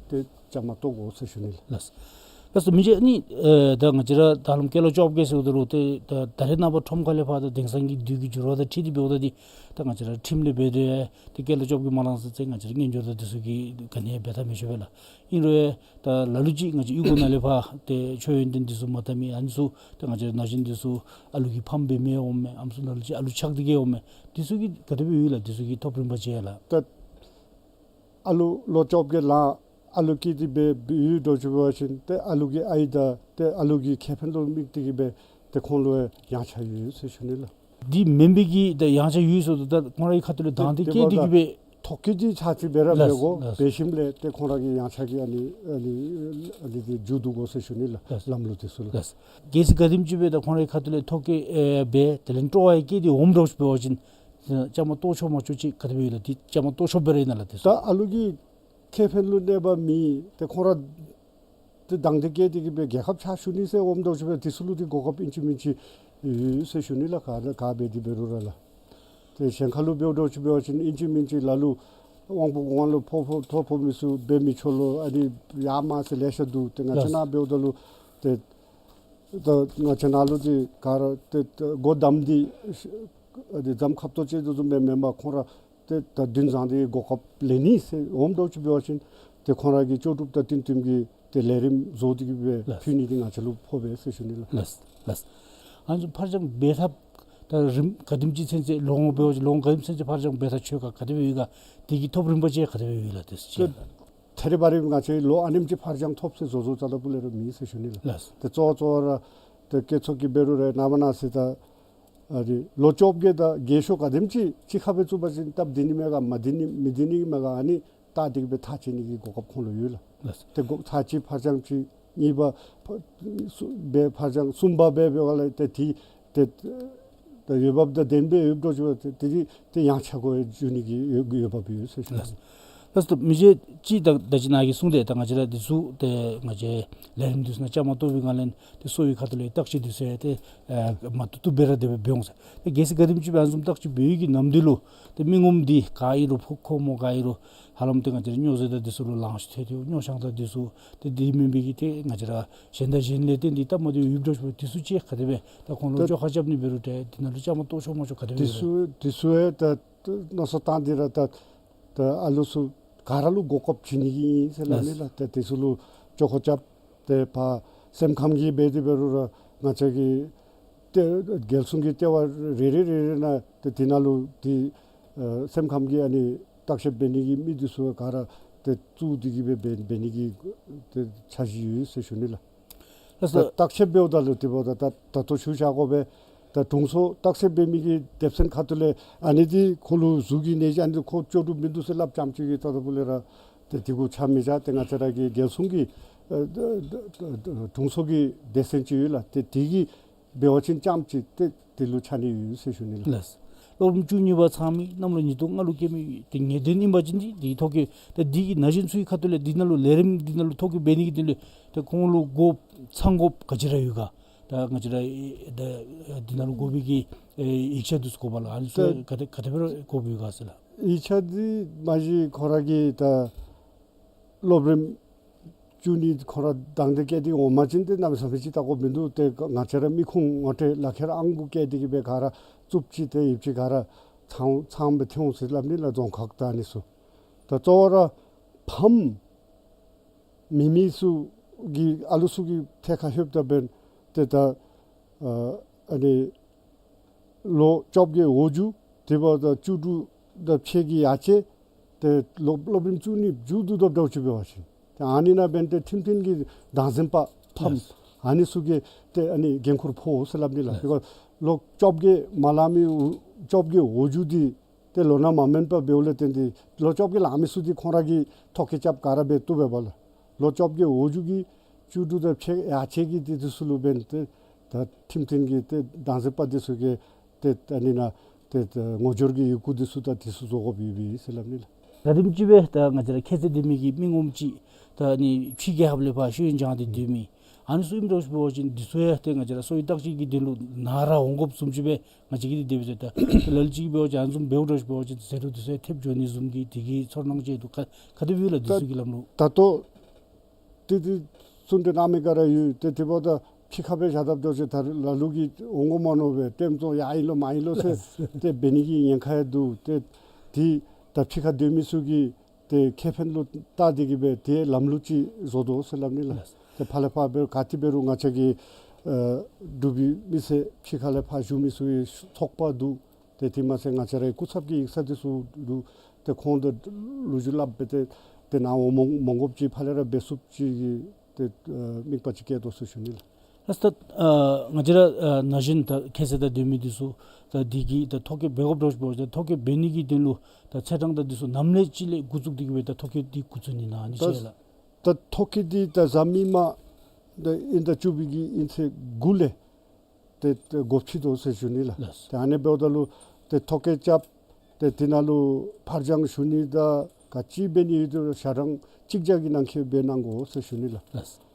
ཏེ་བཅའ་མར་གཏོགས་དགོ་ཟེར་ཞུ་ནི་ལགས། ལགས། ལགས་སོ། མི་རྗེ་ནི་ཨེ་ད་ང་བཅས་ར་ད་ལམ་སྐྱེས་ལོ་བཅོ་བརྒྱད་ཟེརཝ་ད་ལུ་ཏེ་ད་ད་རེས་ནངས་པ་ཁྲོམ་ཁ་ལས་ཕར་ད་དེང་སང་གི་དུས་ཀྱི་འགྱུར་བ་དང་འཁྲིལ་ཏེ་འབདཝ་ད་འདི་ད་ང་བཅས་ར་ཁྲིམས་ལས་འབད་དེ་ཏེ་སྐྱེས་ལོ་བཅོ་བརྒྱད་མ་ལང་ས་ཅིག་ང་བཅས་ར་དངུལ་འབྱོར་དང་འདི་ཚུ་གི་ག་ནི་འབད་ཐབས་མེད་ཆོག་པས་ལགས། ཨིན་རུང་ད་ལ་ལུ་ཅིག་ང་བཅས་གཡུས་སྒོ་ནང་ལས་ཕར་ཏེ་ཆོས་ཡོན་ཏན་འདི་ཚུ་མ་བཏབ་མི་ཨ་ནི་ཚུ་ད་ང་བཅས་ར་ན་གཞོན་འདི་ཚུ་ཨ་ལུ་གིས་ཕམ་འབད་མི་འོང་མས། ཨམ་སྲུ་ལ་ལུ་ཅིག་ཨ་ལུ་ཆགས་ཏེ་གི་འོང་མས། འདི་ཚུ་གི་ག་དེ་སྦེ་ཡོད་ལགས། འདི་ཚུ་གི་ཐོབ་རིམ་པ་ཅིག་ལགས། ད་ཨ་ལུ་ལོ་བཅོ་བརྒྱད་ལང་ཨ་ལུ་སྐྱེས་ཏེ་སྦེ་ཡོད་འདྲཝ་ཅིག་འབད་བ་ཅིན་ཏེ་ཨ་ལུ་གི་ཨའི་དང་ཏེ་ཨ་ལུ་གི་ཁེ་ཕན་ལུ་དམིགས་ཏེ་གི་སྦེ་ཏེ་ཁོང་ལུ་ཡང་ཆ་ཡོད་ཟེར་ཞུ་ནི་ལགས། འདི་མེན་པའི་གི་ད་ཡང་ཆ་ཡོད་ཟེརཝ་ད་ད་ཁོང་རའི་ཁ་ཐུག་ལས་དང་འདོད་བསྐྱེད་དེ་གི་སྦེ་ཐོ་བཀོད་ཅིག་ཆ་ཅིག་འབད་ར་ལགས། འབད་དགོ། ལགས། འབད་ཞིནམ་ལས་ཏེ་ཁོང་ར་གི་ཡང་ཆ་གི་ཨ་ནི་ཨ་ནི་ཨ་ནི་འདི་མཇུག་བསྡུ་དགོ་ཟེར་ཞུ་ནི་ལགས། ལགས། ལམ་ལུགས་འདི་ཚུ་ལགས། ལགས། གལ་སྲིད་ག་དེམ་ཅིག་སྦེ་ད་ཁོང་རའི་ཁ་ཐུག་ལས་ཐོ་བཀོད་ཨེ་འབད་དེ་ལས་སྤྲོ་བ་སྐྱེས་ཏེ་འོངམ་འདྲཝ་ཅིག་འབད་བ་ཅིན་བཅའ་མར་གཏོགས་ཆོག་མ་ཆོག་ཅིག་ག་དེ་སྦེ་ཡོད་ལགས། འདི་བཅའ་མར་གཏོགས་ཆོག་པ་རེ་ཨིན་ན་ལགས། དེ་ཚུ་ད་ཨ་ལུ་གི་ཁེ་ཕན་ལུ་གནོད་པ་མེད། ཏེ་ཁོང་ར་ཏེ་དང་འདོད་བསྐྱེད་དེ་གི་སྦེ་རྒྱལ་ཁབ་ཕྱག་ཞུ་ནི་ཟེར་འོངམ་འདྲཝ་ཅིག་འབད་དེ་ཚུ་ལུ་འདི་གོ་སྐབས་ཨིན་ཅི་མིན་ཅི་ཡོད་ཟེར་ཞུ་ནི་ལགས། ག་ག་འབད་དེ་འབད་རུང་ར་ལགས། ཏེ་གཞན་ཁ་ལུ་འབདཝ་འདྲཝ་ཅིག་འབད་བ་ཅིན་ཨིན་ཅི་མིན་ཅི་ལ་ལུ་དབང་པོ་གོང་ལུ་ཕོག་ཕོག་ཐོ་ཕོག་མི་ཚུ་འབད་མི་ཆོག་ལོ་ཨ་ནི་ཡར་མར་ཟེར་ལེ་ཤ་འདུག། ཏེ་ང་བཅས་ནཱ་འབདཝ་ད་ལུ་ཏེ་ད་ང་བཅས་ནཱ་ལུ་འདི་ག་ར་ཏེ་ཏེ་སྒོ་བསྡམས་ཏེ་ཨ་ནི་འཇམ་ཁབ་ཏོ་ཅིག་དེ་བཟུམ་སྦེ་མེན་པར་ཁོང་ར་ཏེ་ད་འདུན་བཟང་སྟེ་གོ་སྐབས་ལེན་ནི་ཟེར་འོངམ་འདྲཝ་ཅིག་འབད་བ་ཅིན་ཏེ་ཁོང་ར་གི་ལྕོགས་གྲུབ་དང་བསྟུན་བསྟུནམ་གྱི་ཏེ་ལས་རིམ་བཟོ་སྟེ་གི་སྦེ་ལགས། ཕུལ་ནི་འདི་ང་བཅས་ལུ་ཕོག་པས་ཟེར་ཞུ་ནི་ལགས། ལགས། ལགས། ཨ་ནི་ཚུ་ཕར་འགྱངས་འབད་ཐབས་ད་རིམ་ག་དེམ་ཅིག་ཚུན་ཚོད་ལོ་ངོ་འབད་བ་ཅིན་ལོ་ངོ་ག་དེམ་ཚུན་ཚོད་ཕར་འགྱངས་འབད་ཐབས་ཆོག་ག་ག་དེ་སྦེ་ཡོད་ག། དེ་གི་ཐོབ་རིམ་པ་ཅིག་ག་དེ་སྦེ་ཡོད་ལགས། དེ་ཚུ་ཅིག་ལགས། ཐེ་རེ་བ་རེ་ང་བཅས་ལོ་ཨ་ནེམ་ཅིག་ཕར་འགྱངས་ཐོབ་ཟེར་བཟོ་བཟོཝ་རྩ་ལས་སྤུ་ལས་ར་མེད་ཟེར་ཞུ་ནི་ལགས། ལགས། ཏེ་གཙོ་བོ་གཙོ་བོ་ར་ཏེ་སྐྱེད་ཚོགས་ཀྱི་འབད་རུང་ར་ནངས་པ་གནངས་ཚེ་ད་ཨ་ནི་ལོ་བཅོ་བརྒྱད་དང་རྒས་ཤོས་ག་དེམ་ཅིག་གཅིག་ཁར་སྦེ་བཙུགས་པ་ཅིན་སྟབས་བདེ་ནི་མས་ག་མ་བདེ་ནི་མི་བདེ་ནི་མས་ག་ཨ་ནི་བལྟ་སྟེ་གི་སྦེ་ཐག་བཅད་ནི་གི་གོ་སྐབས་ཁོང་ལུ་ཡོད་ལགས། ལགས། ཏེ་གོ་ཚར་གཅིག་ཕར་འགྱངས་ཅིག་གཉིས་པ་ཕ་གསུམ་སྦེ་ཕར་འགྱངས་གསུམ་པ་སྦེ་འབད་བ་ལས་ཏེ་དེ་ཏེ་ད་འོས་འབབ་དང་ལྡནམ་སྦེ་འོས་འབབ་འགྱོ་ཏེ་དེ་དེ་ཡང་ཆ་གོ་འགྱོ་ནི་གི་འོས་འོས་འབབ་ཡོད་ཟེར་ཞུ་ནི། ལགས། ལགས་སོ། མི་རྗེ་ཅིག་ད་ད་ཅི་ནཱ་གིས་གསུངས་ཏེ་ད་ང་བཅས་ར་འདི་ཚུ་ཏེ་ང་བཅས་ལས་རིམ་འདི་ཚུ་ནང་བཅའ་མར་གཏོགས་པའི་སྒང་ལས་ཏེ་གསོ་བའི་ཁ་ཐུག་ལས་བརྟག་དཔྱད་འདི་ཚུ་ཡང་ཏེ་ཨ་མ་བཏུབ་བཏུབ་སྦེ་ར་དེ་སྦེ་འབད་འོང་ཟེར། ཏེ་གལ་སྲིད་ག་དེམ་ཅིག་སྦེ་ཨ་ནི་བཟུམ་བརྟག་དཔྱད་འབད་བའི་གི་ནམ་དུས་ལུ་ཏེ་མི་ངོམ་འདི་ག་ཨིན་རུང་ཕོ་ཁོག་མོ་ག་ཨིན་རུང་ཧ་ལམ་ཏེ་ང་བཅས་ར་སྨྱོ་རྫས་དང་འདི་ཚུ་ལུ་ལང་ཤོར་ཏེ་སྨྱོ་ཆང་དང་འདི་ཚུ་ཏེ་འདི་མེན་པའི་གི་ཏེ་ང་བཅས་ར་གཞན་དང་གཞན་ལས་ཏེ་འདི་སྟབས་མ་བདེཝ་ཡོདཔ་འདྲཝ་ཅིག་འབད་དེ་ཚུ་ཅིག་ག་དེ་སྦེ་ད་ཁོང་ལུ་ད་བཅོ་ཁ་རྐྱབ་ནི་འབད་རུང་ཏེ་འདི་ནང་ལུ་བཅའ་མར་གཏོགས་ཆོག་མ་ཆོག་ག་དེ་སྦེ་འདི་ཡོད་ཚུ་འདི་ཚུ་ཡང་ད་མནོ་བསམ་བཏང་སྟེ་ར་ད་ད་ཨ་ལུ་ཚུ་ག་ར་ལུ་གོ་སྐབས་བྱིན་ནི་གི་ཨིན་ཟེར་སླབ་ནི་ལགས། ཏེ་དེ་ཚུ་ལུ་བཅོ་ཁ་རྐྱབ་སྟེ་ཕར་སེམས་ཁམས་ཀྱི་འབད་དེ་འབད་རུང་ར་ང་བཅས་ཀྱི་ཏེ་རྒྱལ་སྲུང་གི་ལྟེ་བ་རེ་རེ་རེ་རེ་ནང་ཏེ་དེ་ནང་ལུ་ཏེ་ཨ་སེམས་ཁམས་ཀྱི་ཨ་ནི་བརྟག་དཔྱད་འབད་ནི་གི་མི་འདི་ཚུ་ག་ར་ཏེ་བཙུགས་ཏེ་གི་སྦེ་འབད་འབད་ནི་གི་ཏེ་འཆར་གཞི་ཡོད་ཟེར་ཞུ་ནི་ལགས། ལགས་སོ། ད་བརྟག་དཔྱད་འབདཝ་ད་ལུ་དེ་འབདཝ་ད་ད་ད་ལྟོ་ཞུ་བཞག་དགོ་པས། ད་དྲུང་འཚོ་བརྟག་དཔྱད་འབད་མི་གི་སྡེ་ཚན་ཁ་ཐུག་ལས་ཨ་ནི་འདི་ཁོ་ལུ་གཟུགས་ཀྱི་ནད་གཞི་ཨ་ནི་འདི་ཁོ་ལྕོགས་གྲུབ་མིན་འདུག་ཟེར་སླབ་ཙམ་ཅིག་གིས་ད་ལྟོ་ལས་ར་ཏེ་དེ་གུ་ཆ་མི་བཞག། ཏེ་ང་བཅས་ར་གི་རྒྱལ་སྲུང་གི་ཨ་ད་ད་ད་དྲུང་འཚོ་གི་སྡེ་ཚན་ཅིག་ཡོད་ལགས། ཏེ་དེ་གིས་འབད་བ་ཅིན་ཙམ་ཅིག་ཏེ་དེ་ལུ་ཆ་ནི་ཡོད་ཟེར་ཞུ་ནི་ལགས། ལགས། སློབ་རིམ་བཅུ་གཉིས་པ་ཚང་མི་གནམ་ལོ་ཉིས་སྟོང་ལྔ་ལུ་སྐྱེས་མི་ཏེ་ངེས་གཏན་ཨིན་པ་ཅིན་འདི་འདི་ཐོ་བཀོད་ད་འདི་གི་ན་གཞོན་ཚུ་གི་ཁ་ཐུག་ལས་འདི་ནང་ལུ་ལས་རིམ་འདི་ནང་ལུ་ཐོ་བཀོད་འབད་ནི་གི་དོན་ལས་ཏེ་ཁོང་ལུ་དགོ་ཚང་དགོཔ་ག་ཅི་ར་ཡོད་ག། ད་ང་བཅས་ར་ད་འདི་ནང་ལུ་དགོ་པའི་གི་ཨེ་ཡིག་ཆ་འདི་ཚུ་དགོ་པས་ལགས། ཨ་ནི་ཚུ་ད་ག་དེ་ག་དེ་སྦེ་ར་དགོཔ་ཡོད་ག་ཟེར་ལགས། ཡིག་ཆ་འདི་མ་གཞི་ཁོ་ར་གི་ད་སློབ་རིམ་བཅུ་གཉིས་ཁོ་ར་དང་འདོད་བསྐྱེད་དེ་འོང་པ་ཅིན་ཏེ་གནམ་མེད་ས་མེད་ཅིག་བལྟ་དགོཔ་མིན་འདུག། ཏེ་ང་བཅས་ར་མི་ཁུངས་ངོ་སྤྲོད་ལག་ཁྱེར་ཨང་དགུ་བཀལ་ཏེ་གི་སྦེ་ག་ར་བཙུགསཔ་ཅིག་ཏེ་ཡོདཔ་ཅིག་ག་ར་ཚང་ཚང་སྦེ་ཐོན་འོང་ཟེར་སླབ་ནི་ལགས། རྫོང་ཁག་དང་ཨ་ནི་ཚུ་ད་གཙོ་བོ་ར་ཕམ་མེད་མི་ཚུ་གི་ཨ་ལུ་ཚུ་གི་ཐད་ཁར་ལྷོདཔ་ད་འབདན་ཏེ་ད་ཨ་ཨ་ནི་ལོ་བཅོ་བརྒྱད་འོག་འཇུག་དེ་འབདཝ་ད་བཅུ་དྲུག་དང་ཕྱེད་ཀྱི་ཡར་ཅིག་ཏེ་སློབ་སློབ་རིམ་བཅུ་གཉིས་མཇུག་བསྡུ་དོ་འདྲཝ་ཅིག་འབད་བ་ཅིན་ཏེ་ཨ་ནི་ནང་འབདན་ཏེ་ཁྲིམས་མཐུན་གྱི་བདག་འཛིན་པ་ཕམ་ལགས། ཨ་ནི་ཚུ་གིས་ཏེ་ཨ་ནི་འགན་ཁུར་ཕོག་ཟེར་སླབ་ནི་ལགས། ལགས། བི་ཀོ་ལོ་བཅོ་བརྒྱད་མ་ལང་མི་བཅོ་བརྒྱད་འོག་འཇུག་འདི་ཏེ་ལོ་ན་མ་མེན་པར་འབདཝ་ལས་བརྟེན་ཏེ་ལོ་བཅོ་བརྒྱད་ལང་མི་ཚུ་འདི་ཁོང་ར་གིས་ཐོ་བཀོད་རྐྱབ་ག་ར་འབད་བཏུབ་པས་པ་ལགས། ལོ་བཅོ་བརྒྱད་འོག་འཇུག་གི་བཅུ་དྲུག་དང་ཕྱེད་ཡར་ཅིག་གི་འདི་འདི་ཚུ་ལུ་འབདན་ཏེ་ད་ཁྲིམས་མཐུན་གྱི་ཏེ་བདག་འཛིན་པ་འདི་ཚུ་གིས་ཏེ་ད་ཨ་ནི་ནང་ཏེ་ད་ངོ་སྦྱོར་གྱི་ཡི་གུ་འདི་ཚུ་དང་འདི་ཚུ་བཟོ་དགོཔ་ཡོད་པས་ཟེར་སླབ་ནི་ལགས། ག་དེམ་ཅིག་སྦེ་ད་ང་བཅས་ར་ཁྱད་ཚད་ལྡན་མི་གི་མི་ངོམ་ཅིག་ད་ནི་ཕྱི་རྒྱལ་ཁབ་ལས་ཕར་ཤེས་ཡོན་སྦྱང་སྟེ་སྡོད་མི་ཨ་ནི་ཚུ་ཨིནམ་འདྲཝ་ཅིག་འབད་བ་ཅིན་འདི་ཚུ་ཡང་ཏེ་ང་བཅས་ར་གསོ་བའི་བརྟག་དཔྱད་ཀྱི་དོན་ལུ་ནཱ་ར་འོང་དགོཔ་བཟུམ་ཅིག་སྦེ་ང་བཅས་ཀྱིས་འདི་འབད་ཟེར། ད་ལ་ལུ་ཅིག་འབད་བ་ཅིན་ཨ་ནི་བཟུམ་འབདཝ་འདྲཝ་ཅིག་འབད་བ་ཅིན་ཟད་འགྲོ་འདི་ཚུ་ཡང་ཐེབས་འགྱོ་ནི་བཟུམ་གྱི་དེ་གི་ཚོར་སྣང་ཅིག་འདུག། ག་ག་དེ་སྦེ་ལགས་འདི་ཚུ་གི་ལམ་ལུགས། ད་ལྟོ་ཏེ་ཏེ་གསུང་གྲོས་གནང་མི་ག་ར་ཡོད། ཏེ་དེ་འབདཝ་ད་ཕྱི་ཁར་སྦེ་བཞག་དཔ་འདྲཝ་ཅིག་ད་ལ་ལུ་གིས་འོང་དགོ་མ་མནོ་བར་ལྟདམོ་ཡར་ཨིན་ལོ་མར་ཨིན་ལོ་ཟེར་ཏེ་འབད་ནི་གི་ཉེན་ཁ་ཡང་འདུག། ཏེ་དེ་ད་ཕྱི་ཁར་སྡོད་མི་ཚུ་གི་ཏེ་ཁེ་ཕན་ལུ་བལྟ་སྟེ་གི་སྦེ་ཏེ་ལམ་ལུགས་ཅིག་བཟོ་དོ་ཟེར་སླབ་ནི་ལགས། ལགས། ཏེ་ཕར་ལས་ཕར་འབད་ག་ཏེ་འབད་རུང་ང་བཅས་ཀྱི་ཨ་འབྲུག་པའི་མི་སེར་ཕྱི་ཁ་ལས་ཕར་བཞུགས་མི་ཚུ་གི་ཚོགས་པ་འདུག། ཏེ་དེ་མ་ཚད་ང་བཅས་རའི་སྐུ་ཚབ་ཀྱི་ཡིག་ཚང་འདི་ཚུ་འདུག། ཏེ་ཁོང་དང་ལོ་རྒྱུས་སླབ་སྦེ་ཏེ་ཏེ་ནཱ་འོང་མ་འོང་དགོཔ་ཅིག་ཕར་ལས་ར་འབད་ཚུགསཔ་ཅིག་གི་ཏེ་ཨ་དམིགས་པ་ཅིག་བསྐྱེད་དོ་ཟེར་ཞུ་ནི་ལགས། ལགས། ད་ཨ་ང་བཅས་ར་ཨ་ན་གཞོན་ད་ཁྱད་ཚད་དང་ལྡན་མི་འདི་ཚུ་ད་འདི་གི་ད་ཐོ་བཀོད་འབད་དགོཔ་འདྲཝ་ཅིག་འབད་བ་ཅིན་ཐོ་བཀོད་འབད་ནི་གི་དོན་ལུ་ད་ཚེས་གྲངས་དང་འདི་ཚུ་ནམ་ལས་ཅིག་ལས་འགོ་བཙུགས་ཏེ་གི་སྦེ་ད་ཐོ་བཀོད་འདི་འགོ་བཙུགས་ནི་ཨིན་ན་ཨ་ནི་ཅིག་ལགས། ད་ཐོ་བཀོད་འདི་ད་གཟའ་མིག་དམར་ད་དབྱིན་ཟླ་བཅུ་པའི་གི་དབྱིན་ཚེས་དགུ་ལས་ཏེ་ཏེ་འགོ་ཁྲིད་དོ་ཟེར་ཞུ་ནི་ལགས། ལགས། ཏེ་ཨ་ནི་འབདཝ་ད་ལུ་ཏེ་ཐོ་བཀོད་རྐྱབ་སྟེ་དེ་ནང་ལུ་ཕར་འགྱངས་ཞུ་ནི་དང་ག་ཅི་འབད་ནི་ཡོད་དེ་ཞག་གྲངས་གཅིག་བརྒྱ་གི་ནང་འཁོད་འབད་གནང་དགོ་ཟེར་ཞུ་ནི་ལགས། ལགས།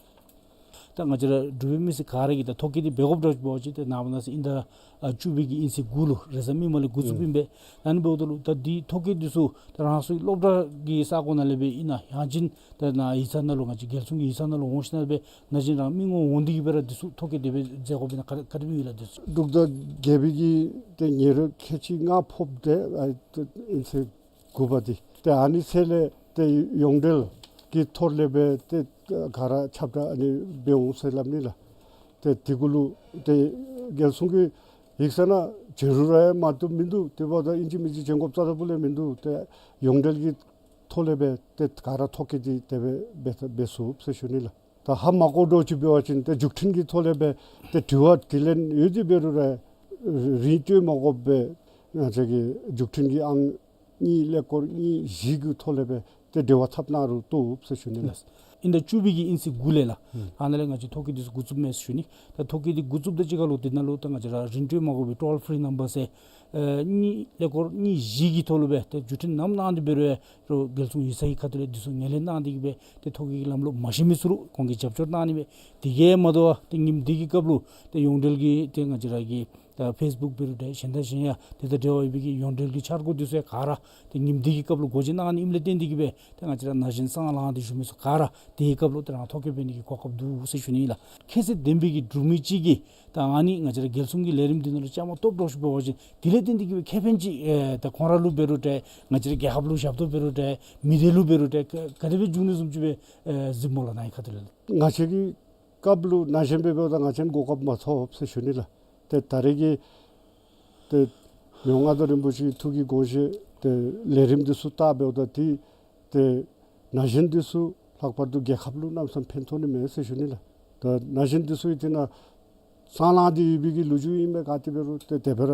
ད་ང་བཅས་ར་འབྲུག་པའི་མི་སེར་ག་ར་གིས་ད་ཐོ་བཀོད་འདི་འབད་དགོཔ་འདྲཝ་ཅིག་འབད་བ་ཅིན་ཏེ་ནངས་པ་གནངས་ཚེ་དབྱིན་ཟླ་ཨ་བཅུ་པའི་གི་དབྱིན་ཚེས་དགུ་ལུ་རེས་གཟའ་མིག་དམར་ལས་འགོ་བཙུགསཔ་ཨིན་པས། ཨ་ནི་འབདཝ་ད་ལུ་ད་འདི་ཐོ་བཀོད་འདི་ཚུ་ད་རང་སོའི་སློབ་གྲྭ་གི་ས་གོ་ནང་ལས་སྦེ་ཨིན་ན་ཡང་ཅིན་ད་ནཱ་ཡིག་ཚང་ནང་ལུ་ང་བཅས་རྒྱལ་སྲུང་གི་ཡིག་ཚང་ནང་ལུ་འོང་ཞིནམ་སྦེ་ན་གཞོན་རང་མི་ངོམ་འོང་སྟེ་གི་སྦེ་ར་འདི་ཚུ་ཐོ་བཀོད་འདི་སྦེ་མཛད་དགོཔ་ཨིན་ན་ག་ག་དེ་སྦེ་ཡོད་ལགས་འདི་ཚུ། འབྲུག་ཟླ་བརྒྱད་པའི་གི་ཏེ་ཉེ་རབས་ཁལ་གཅིག་ལྔ་ཕོགཔ་ཏེ་ཨ་ཏེ་དབྱིན་ཚེས་དགུ་པ་འདི་ཏེ་ཨ་ནི་ཚེ་ལས་ཏེ་ཡོངས་འབྲེལ་གྱི་ཐོག་ལས་སྦེ་ཏེ་ག་ར་ཁྱབ་བསྒྲགས་ཨ་ནི་འབད་འོང་ཟེར་སླབ་ནི་ལགས། ཏེ་དེ་གུ་ལུ་ཏེ་རྒྱལ་སྲུང་གི་ཡིག་ཚང་ནང་བྱོན་རུང་ར་ཡང་མ་བཏུབ་མིན་འདུག། དེ་འབདཝ་ད་ཨིན་ཅི་མིན་ཅི་བྱོན་དགོཔ་རྩ་དང་པོ་ལས་མིན་འདུག། ཏེ་ཡོངས་འབྲེལ་གྱི་ཐོག་ལས་སྦེ་ཏེ་ག་ར་ཐོ་བཀོད་འདི་དེ་སྦེ་འབད་འབད་ཚུགས་ཟེར་ཞུ་ནི་ལགས། ད་ཧ་མ་གོ་འདྲཝ་ཅིག་འབད་བ་ཅིན་ཏེ་འཛུགས་སྐྲུན་གྱི་ཐོག་ལས་སྦེ་ཏེ་དྲི་བ་དྲིས་ལན་ཡོད་དེ་འབད་རུང་ར་རིན་སྤྲོད་མ་དགོཔ་སྦེ་ང་བཅས་ཀྱི་འཛུགས་སྐྲུན་གྱི་ཨང་གཉིས་ཀླད་ཀོར་གཉིས་བཞི་གི་ཐོག་ལས་སྦེ་ཏེ་འབྲེལ་བ་འཐབ་གནང་རུང་བཏུབ་ཟེར་ཞུ་ནི་ལགས། ལགས། དབྱིན་ཟླ་བཅུ་པའི་གི་དབྱིན་ཚེས་དགུ་ལས་ལགས། ཨ་ནཱ་ལས་ང་བཅས་ཐོ་བཀོད་འདི་ཚུ་འགོ་བཙུགསཔ་མས་ཟེར་ཞུ་ནི། ད་ཐོ་བཀོད་འདི་འགོ་བཙུགསཔ་དང་གཅིག་ཁར་ལུ་དེ་ནང་ལུ་ད་ང་བཅས་ར་རིན་སྤྲོད་མ་དགོ་པའི་ཊོལ་ཕི་རི་ནམ་བར་ཟེར་ཨེ་གཉིས་ཀླད་ཀོར་གཉིས་བཞི་གི་ཐོག་ལུ་སྦེ་ཏེ་བརྒྱུད་འཕྲིན་ནམ་གནང་སྟེ་འབད་རུང་རྒྱལ་སྲུང་ཡིག་ཚང་གི་ཁ་ཐུག་ལས་འདི་ཚུ་ངོས་ལེན་གནང་སྟེ་གི་སྦེ་ཏེ་ཐོ་བཀོད་ཀྱི་ལམ་ལུགས་མ་ཤེས་མི་ཚུ་ལུ་ཁོང་གིས་རྒྱབ་སྐྱོར་གནང་ནི་སྦེ། དེ་གིས་མ་དོ་བར་ཏེ་ཉིནམ་འདི་གི་སྐབས་ལུ་ཏེ་ཡོངས་འབྲེལ་གྱི་ཏེ་ང་བཅས་ར་གི་ད་ཕེསི་བུཀ་འབད་རུང་འདྲ་གཞན་དང་གཞན་ཡང་དེ་དང་འབྲེལ་བ་ཡོད་པའི་གི་ཡོངས་འབྲེལ་གྱི་འཆར་སྒོ་འདི་ཚུ་ཡང་ག་ར་ཏེ་ཉིནམ་འདི་གི་སྐབས་ལུ་འགོ་འབྱེད་གནང་ནི་ཨིནམ་ལས་བརྟེན་ཏེ་གི་སྦེ་ཏེ་ང་བཅས་ར་ན་གཞོན་སང་ལང་སྟེ་བཞུགས་མི་ཚུ་ག་ར་དེའི་སྐབས་ལུ་ཏེ་རང་ཐོ་བཀོད་འབད་ནི་གི་གོ་སྐབས་འདུག་ཟེར་ཞུ་ནི་ཨིན་ལགས། ཁྱད་ཚད་ལྡན་པའི་གི་འབྲུག་མི་ཅིག་གིས་ད་ཨ་ནི་ང་བཅས་ར་རྒྱལ་སྲུང་གི་ལས་རིམ་འདི་ནང་ལུ་བཅའ་མར་གཏོགསཔ་འདྲཝ་ཅིག་འབད་བ་ཅིན་དེ་ལས་བརྟེན་ཏེ་གི་སྦེ་ཁེ་ཕན་ཅིག་ཨེ་ད་ཁོང་ར་ལུ་འབད་རུང་འདྲ་ང་བཅས་ར་རྒྱལ་ཁབ་ལུ་ཞབས་ཏོག་འབད་རུང་འདྲ་མི་སྡེ་ལུ་འབད་རུང་འདྲ་ག་ག་དེ་སྦེ་འབྱུང་ནི་བཟུམ་ཅིག་སྦེ་ཨེ་གཟིགས་སྨོ་ལགས་ནཱ་གི་ཁ་ཐུག་ལས། ང་བཅས་ཀྱི་སྐབས་ལུ་ན་གཞོན་སྦེ་འབདཝ་ད་ང་བཅས་གོ་སྐབས་མ་ཐོབ་ཟེར་ཞུ་ནི་ལགས། ཏེ་ད་རེས་ཀྱི་ཏེ་མི་དབང་མངའ་བདག་རིན་པོ་ཆེའི་ཐུགས་ཀྱི་དགོངས་བཞེད་ཏེ་ལས་རིམ་འདི་ཚུ་བལྟ་འབདཝ་ད་ཏེ་ཏེ་ན་གཞོན་འདི་ཚུ་ལྷག་པར་དུ་རྒྱལ་ཁབ་ལུ་གནམ་མེད་ས་མེད་ཕན་ཐོགས་ནི་མས་ཟེར་ཞུ་ནི་ལགས། ད་ན་གཞོན་འདི་ཚུ་ཡང་དེ་ནང་སང་ལང་སྟེ་ཡོད་པའི་གི་ལོ་རྒྱུས་ཨིན་མས། ག་ཏེ་འབད་རུང་ཏེ་དེ་སྦེ་ར་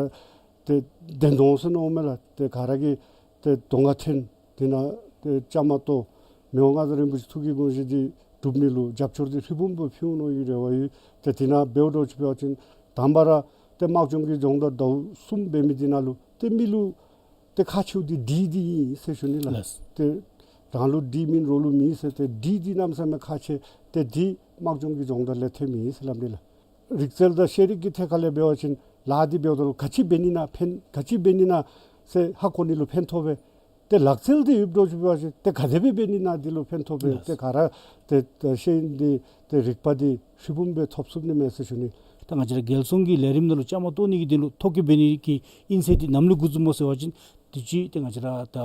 ཏེ་བདེན་དོན་ཟེར་མནོཝ་མས་ལགས། ཏེ་ག་ར་གིས་ཏེ་གདོང་ཁར་ཐོན་དེ་ནང་ཏེ་བཅའ་མར་གཏོགས་མི་དབང་མངའ་བདག་རིན་པོ་ཆེ་ཐུགས་ཀྱི་དགོངས་བཞེད་འདི་སྒྲུབ་ནི་ལུ་རྒྱབ་སྐྱོར་འདི་ཧྲིལ་བུམ་སྦེ་ཕུལ་འོང་མནོ་བའི་རེ་བ་ཡོད། ཏེ་དེ་ནང་འབདཝ་འདྲཝ་ཅིག་འབད་བ་ཅིན་དང་པ་ར་ཏེ་དམག་སྦྱོང་གི་སྦྱོང་བརྡར་ཟླཝ་གསུམ་འབད་མི་འདི་ནང་ལུ་ཏེ་མི་ལུ་ཏེ་ཁག་ཆེཝ་འདི་ཌི་འདི་ཨིན་ཟེར་ཞུ་ནི་ལགས། ལགས། ཏེ་རང་ལུ་ཌི་མེད་རོགས་ལུ་མེད་ཟེར་ཏེ་ཌི་འདི་གནམ་མེད་ས་མེད་ཁག་ཆེ། ཏེ་འདི་དམག་སྦྱོང་གི་སྦྱོང་བརྡར་ལས་ཐོན་མི་ཨིན་ཟེར་སླབ་ནི་ལགས། རིག་རྩལ་དང་ཤེས་རིག་གི་ཐད་ཁར་ལས་འབད་བ་ཅིན་ལཱ་འདི་འབདཝ་ད་ལུ་ག་ཅི་འབད་ནི་ན་ཕན་ག་ཅི་འབད་ནི་ན་ཟེར་ཧ་གོ་ནི་ལུ་ཕན་ཐོགས་པས། ཏེ་ལག་རྩལ་འདི་ཡོདཔ་འདྲཝ་ཅིག་འབད་བ་ཅིན་ཏེ་ག་དེ་སྦེ་འབད་ནི་ན་འདི་ལུ་ཕན་ཐོགས་པས། ལགས། ཏེ་ག་ར་ཏེ་ཏེ་ཤེས་ཡོན་འདི་ཏེ་རིག་པ་འདི་ཧྲིལ་བུམ་སྦེ་ཐོབ་ཚུགས་ནི་མས་ཟེར་ཞུ་ནི། ད་ང་བཅས་ར་རྒྱལ་སྲུང་གི་ལས་རིམ་ནང་ལུ་བཅའ་མར་གཏོགས་ནི་གི་དོན་ལུ་ཐོ་བཀོད་འབད་ནི་གི་དབྱིན་ཚེས་འདི་ནམ་ལས་འགོ་བཙུགས་སྨོ་ཟེར་བ་ཅིན་དུས་ཅི་ཏེ་ང་བཅས་ར་ད་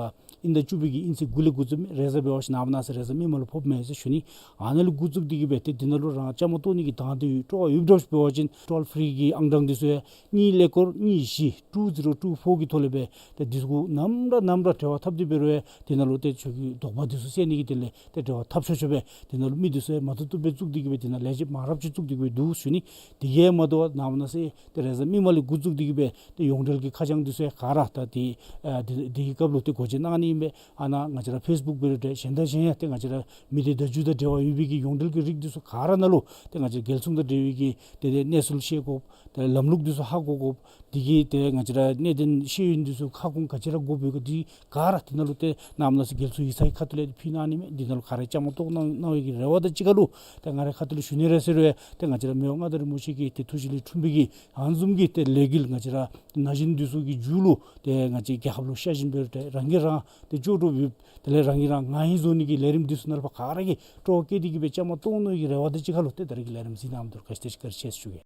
དབྱིན་ཟླ་བཅུ་པའི་གི་དབྱིན་ཚེས་དགུ་ལས་འགོ་བཙུགས་མི་རེས་གཟའ་འབད་བ་ཅིན་ནངས་པ་གནངས་ཚེ་རེས་གཟའ་མིག་དམར་ལུ་ཕོགཔ་མས་ཟེར་ཞུ་ནི། ཨ་ནཱ་ལས་འགོ་བཙུགས་ཏེ་གི་སྦེ་ཏེ་འདི་ནང་ལུ་རང་བཅའ་མར་གཏོགས་ནི་གི་དང་འདོད་ཡོད་སྤྲོ་བ་ཡོདཔ་འདྲཝ་ཅིག་འབད་བ་ཅིན་ཊོལ་ཕི་རི་གི་ཨང་གྲངས་འདི་ཚུ་ཡང་གཉིས་ཀླད་ཀོར་གཉིས་བཞི་two zero two four གི་ཐོག་ལས་སྦེ་ཏེ་འདི་ཚུ་གུ་ནམ་ར་ནམ་ར་འབྲེལ་བ་འཐབ་སྟེ་འབད་རུང་ཡང་འདི་ནང་ལུ་ཏེ་ཁྱོད་ཀྱི་དོགས་པ་འདི་ཚུ་སེལ་ནི་གི་དོན་ལས་ཏེ་འབྲེལ་བ་འཐབ་ཆོག་ཆོག་སྦེ་འདི་ནང་ལུ་མི་འདི་ཚུ་ཡང་མ་བཏུབ་བཏུབ་སྦེ་བཙུགས་ཏེ་གི་སྦེ་འདི་ནང་ལས་བྱེདཔ་མང་རབས་ཅིག་བཙུགས་ཏེ་གི་སྦེ་འདུག་ཞུ་ནི། དེ་གིས་མ་དོ་བར་ནངས་པ་གནངས་ཚེ་ཏེ་རེས་གཟའ་མིག་དམར་ལས་འགོ་བཙུགས་ཏེ་གི་སྦེ་ཏེ་ཡོངས་འབྲེལ་གྱི་ཁ་བྱང་འདི་ཚུ་ཡང་ག་ར་ད་ཏེ་ཨ་དེ་དེ་གི་སྐབས་ལུ་ཏེ་འགོ་འབྱེད་གནང་ནི་ ཨིན་པས། ཨ་ནཱ་ང་བཅས་ར་ཕེསི་བུཀ་འབད་རུང་འདྲ་གཞན་དང་གཞན་ཡང་ཏེ་ང་བཅས་ར་མི་སྡེ་བརྡ་བརྒྱུད་དང་འབྲེལ་བ་ཡོད་པའི་གི་ཡོངས་འབྲེལ་གྱི་རིགས་འདི་ཚུ་ག་ར་ནང་ལུ་ཏེ་ང་བཅས་རྒྱལ་སྲུང་དང་འབྲེལ་བའི་གི་ཏེ་ཏེ་གནས་ཚུལ་ཤེས་དགོཔ། ཏེ་ལམ་ལུགས་འདི་ཚུ་ཧ་གོ་དགོཔ། དེ་གི་ཏེ་ང་བཅས་ར་གནད་དོན་ཤེས་ཡོན་འདི་ཚུ་ཁ་སྐོང་ག་ཅི་ར་དགོཔ་ཡོད་ག་འདི་ག་ར་དེ་ནང་ལུ་ཏེ་གནམ་མེད་ས་མེད་རྒྱལ་སྲུང་ཡིག་ཚང་གི་ཁ་ཐུག་ལས་ཕུལ་གནང་ནི་མས། འདི་ནང་ལུ་ག་ར་བཅའ་མར་གཏོགས་གནང་གནང་བའི་གི་རེ་བ་དང་གཅིག་ཁར་ལུ་ཏེ་ང་རའི་ཁ་ཐུག་ལས་ཞུ་ནི་ར་ཟེར་བས། ཏེ་ང་བཅས་ར་མི་དབང་མངའ་བདག་རིན་པོ་ཆེ་གི་ཏེ་ཐུགས་བཞེད་ལས་འཁྲུངས་པའི་གི་ཨ་ནི་བཟུམ་གྱི་ཏེ་ལས་འགུལ་ང་བཅས་ར་ན་གཞོན་འདི་ཚུ་གི་མཇུག་ལུ་ཏེ་ང་བཅས་རྒྱལ་ཁབ་ལུ་ཤ་ཞེན་འབད་རུང་འདྲ་རང་གིས་རང་ཏེ་ལྕོགས་གྲུབ་ཡོདཔ། དེ་ལས་རང་གིས་རང་ང་ཨིན་བཟོ་ནི་གི་ལས་རིམ་འདི་ཚུ་ནང་ལུ་ཕར་ག་ར་གིས་སྤྲོ་བ་བསྐྱེད་དེ་གིས་སྦེ་བཅའ་མར་གཏོགས་གནང་བའི་གི་རེ་བ་དང་གཅིག་ཁར་ལུ་ཏེ་ད་རེས་ཀྱི་ལས་རིམ་གཟིགས་གནང་མི་འདི་ལུ་བཀའ་དྲིན་ཆེ་བཀའ་དྲིན་ཆེ་ཟེར་ཞུ་གེ།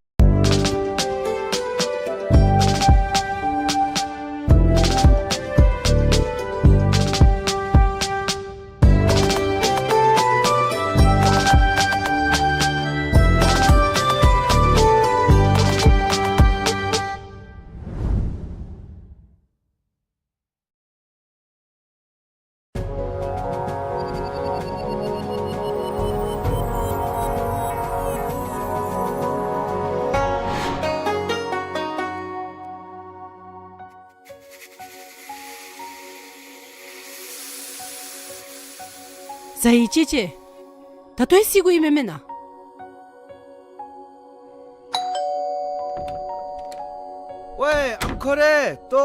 ཟ་ཡི་ཅེ་ཅེ། ད་ལྟོ་ཡང་བསད་དགོ་ཡི་མེན་མེན་ན། ཝའེ་ཨམ་ཁོ་རེ་ལྟོ་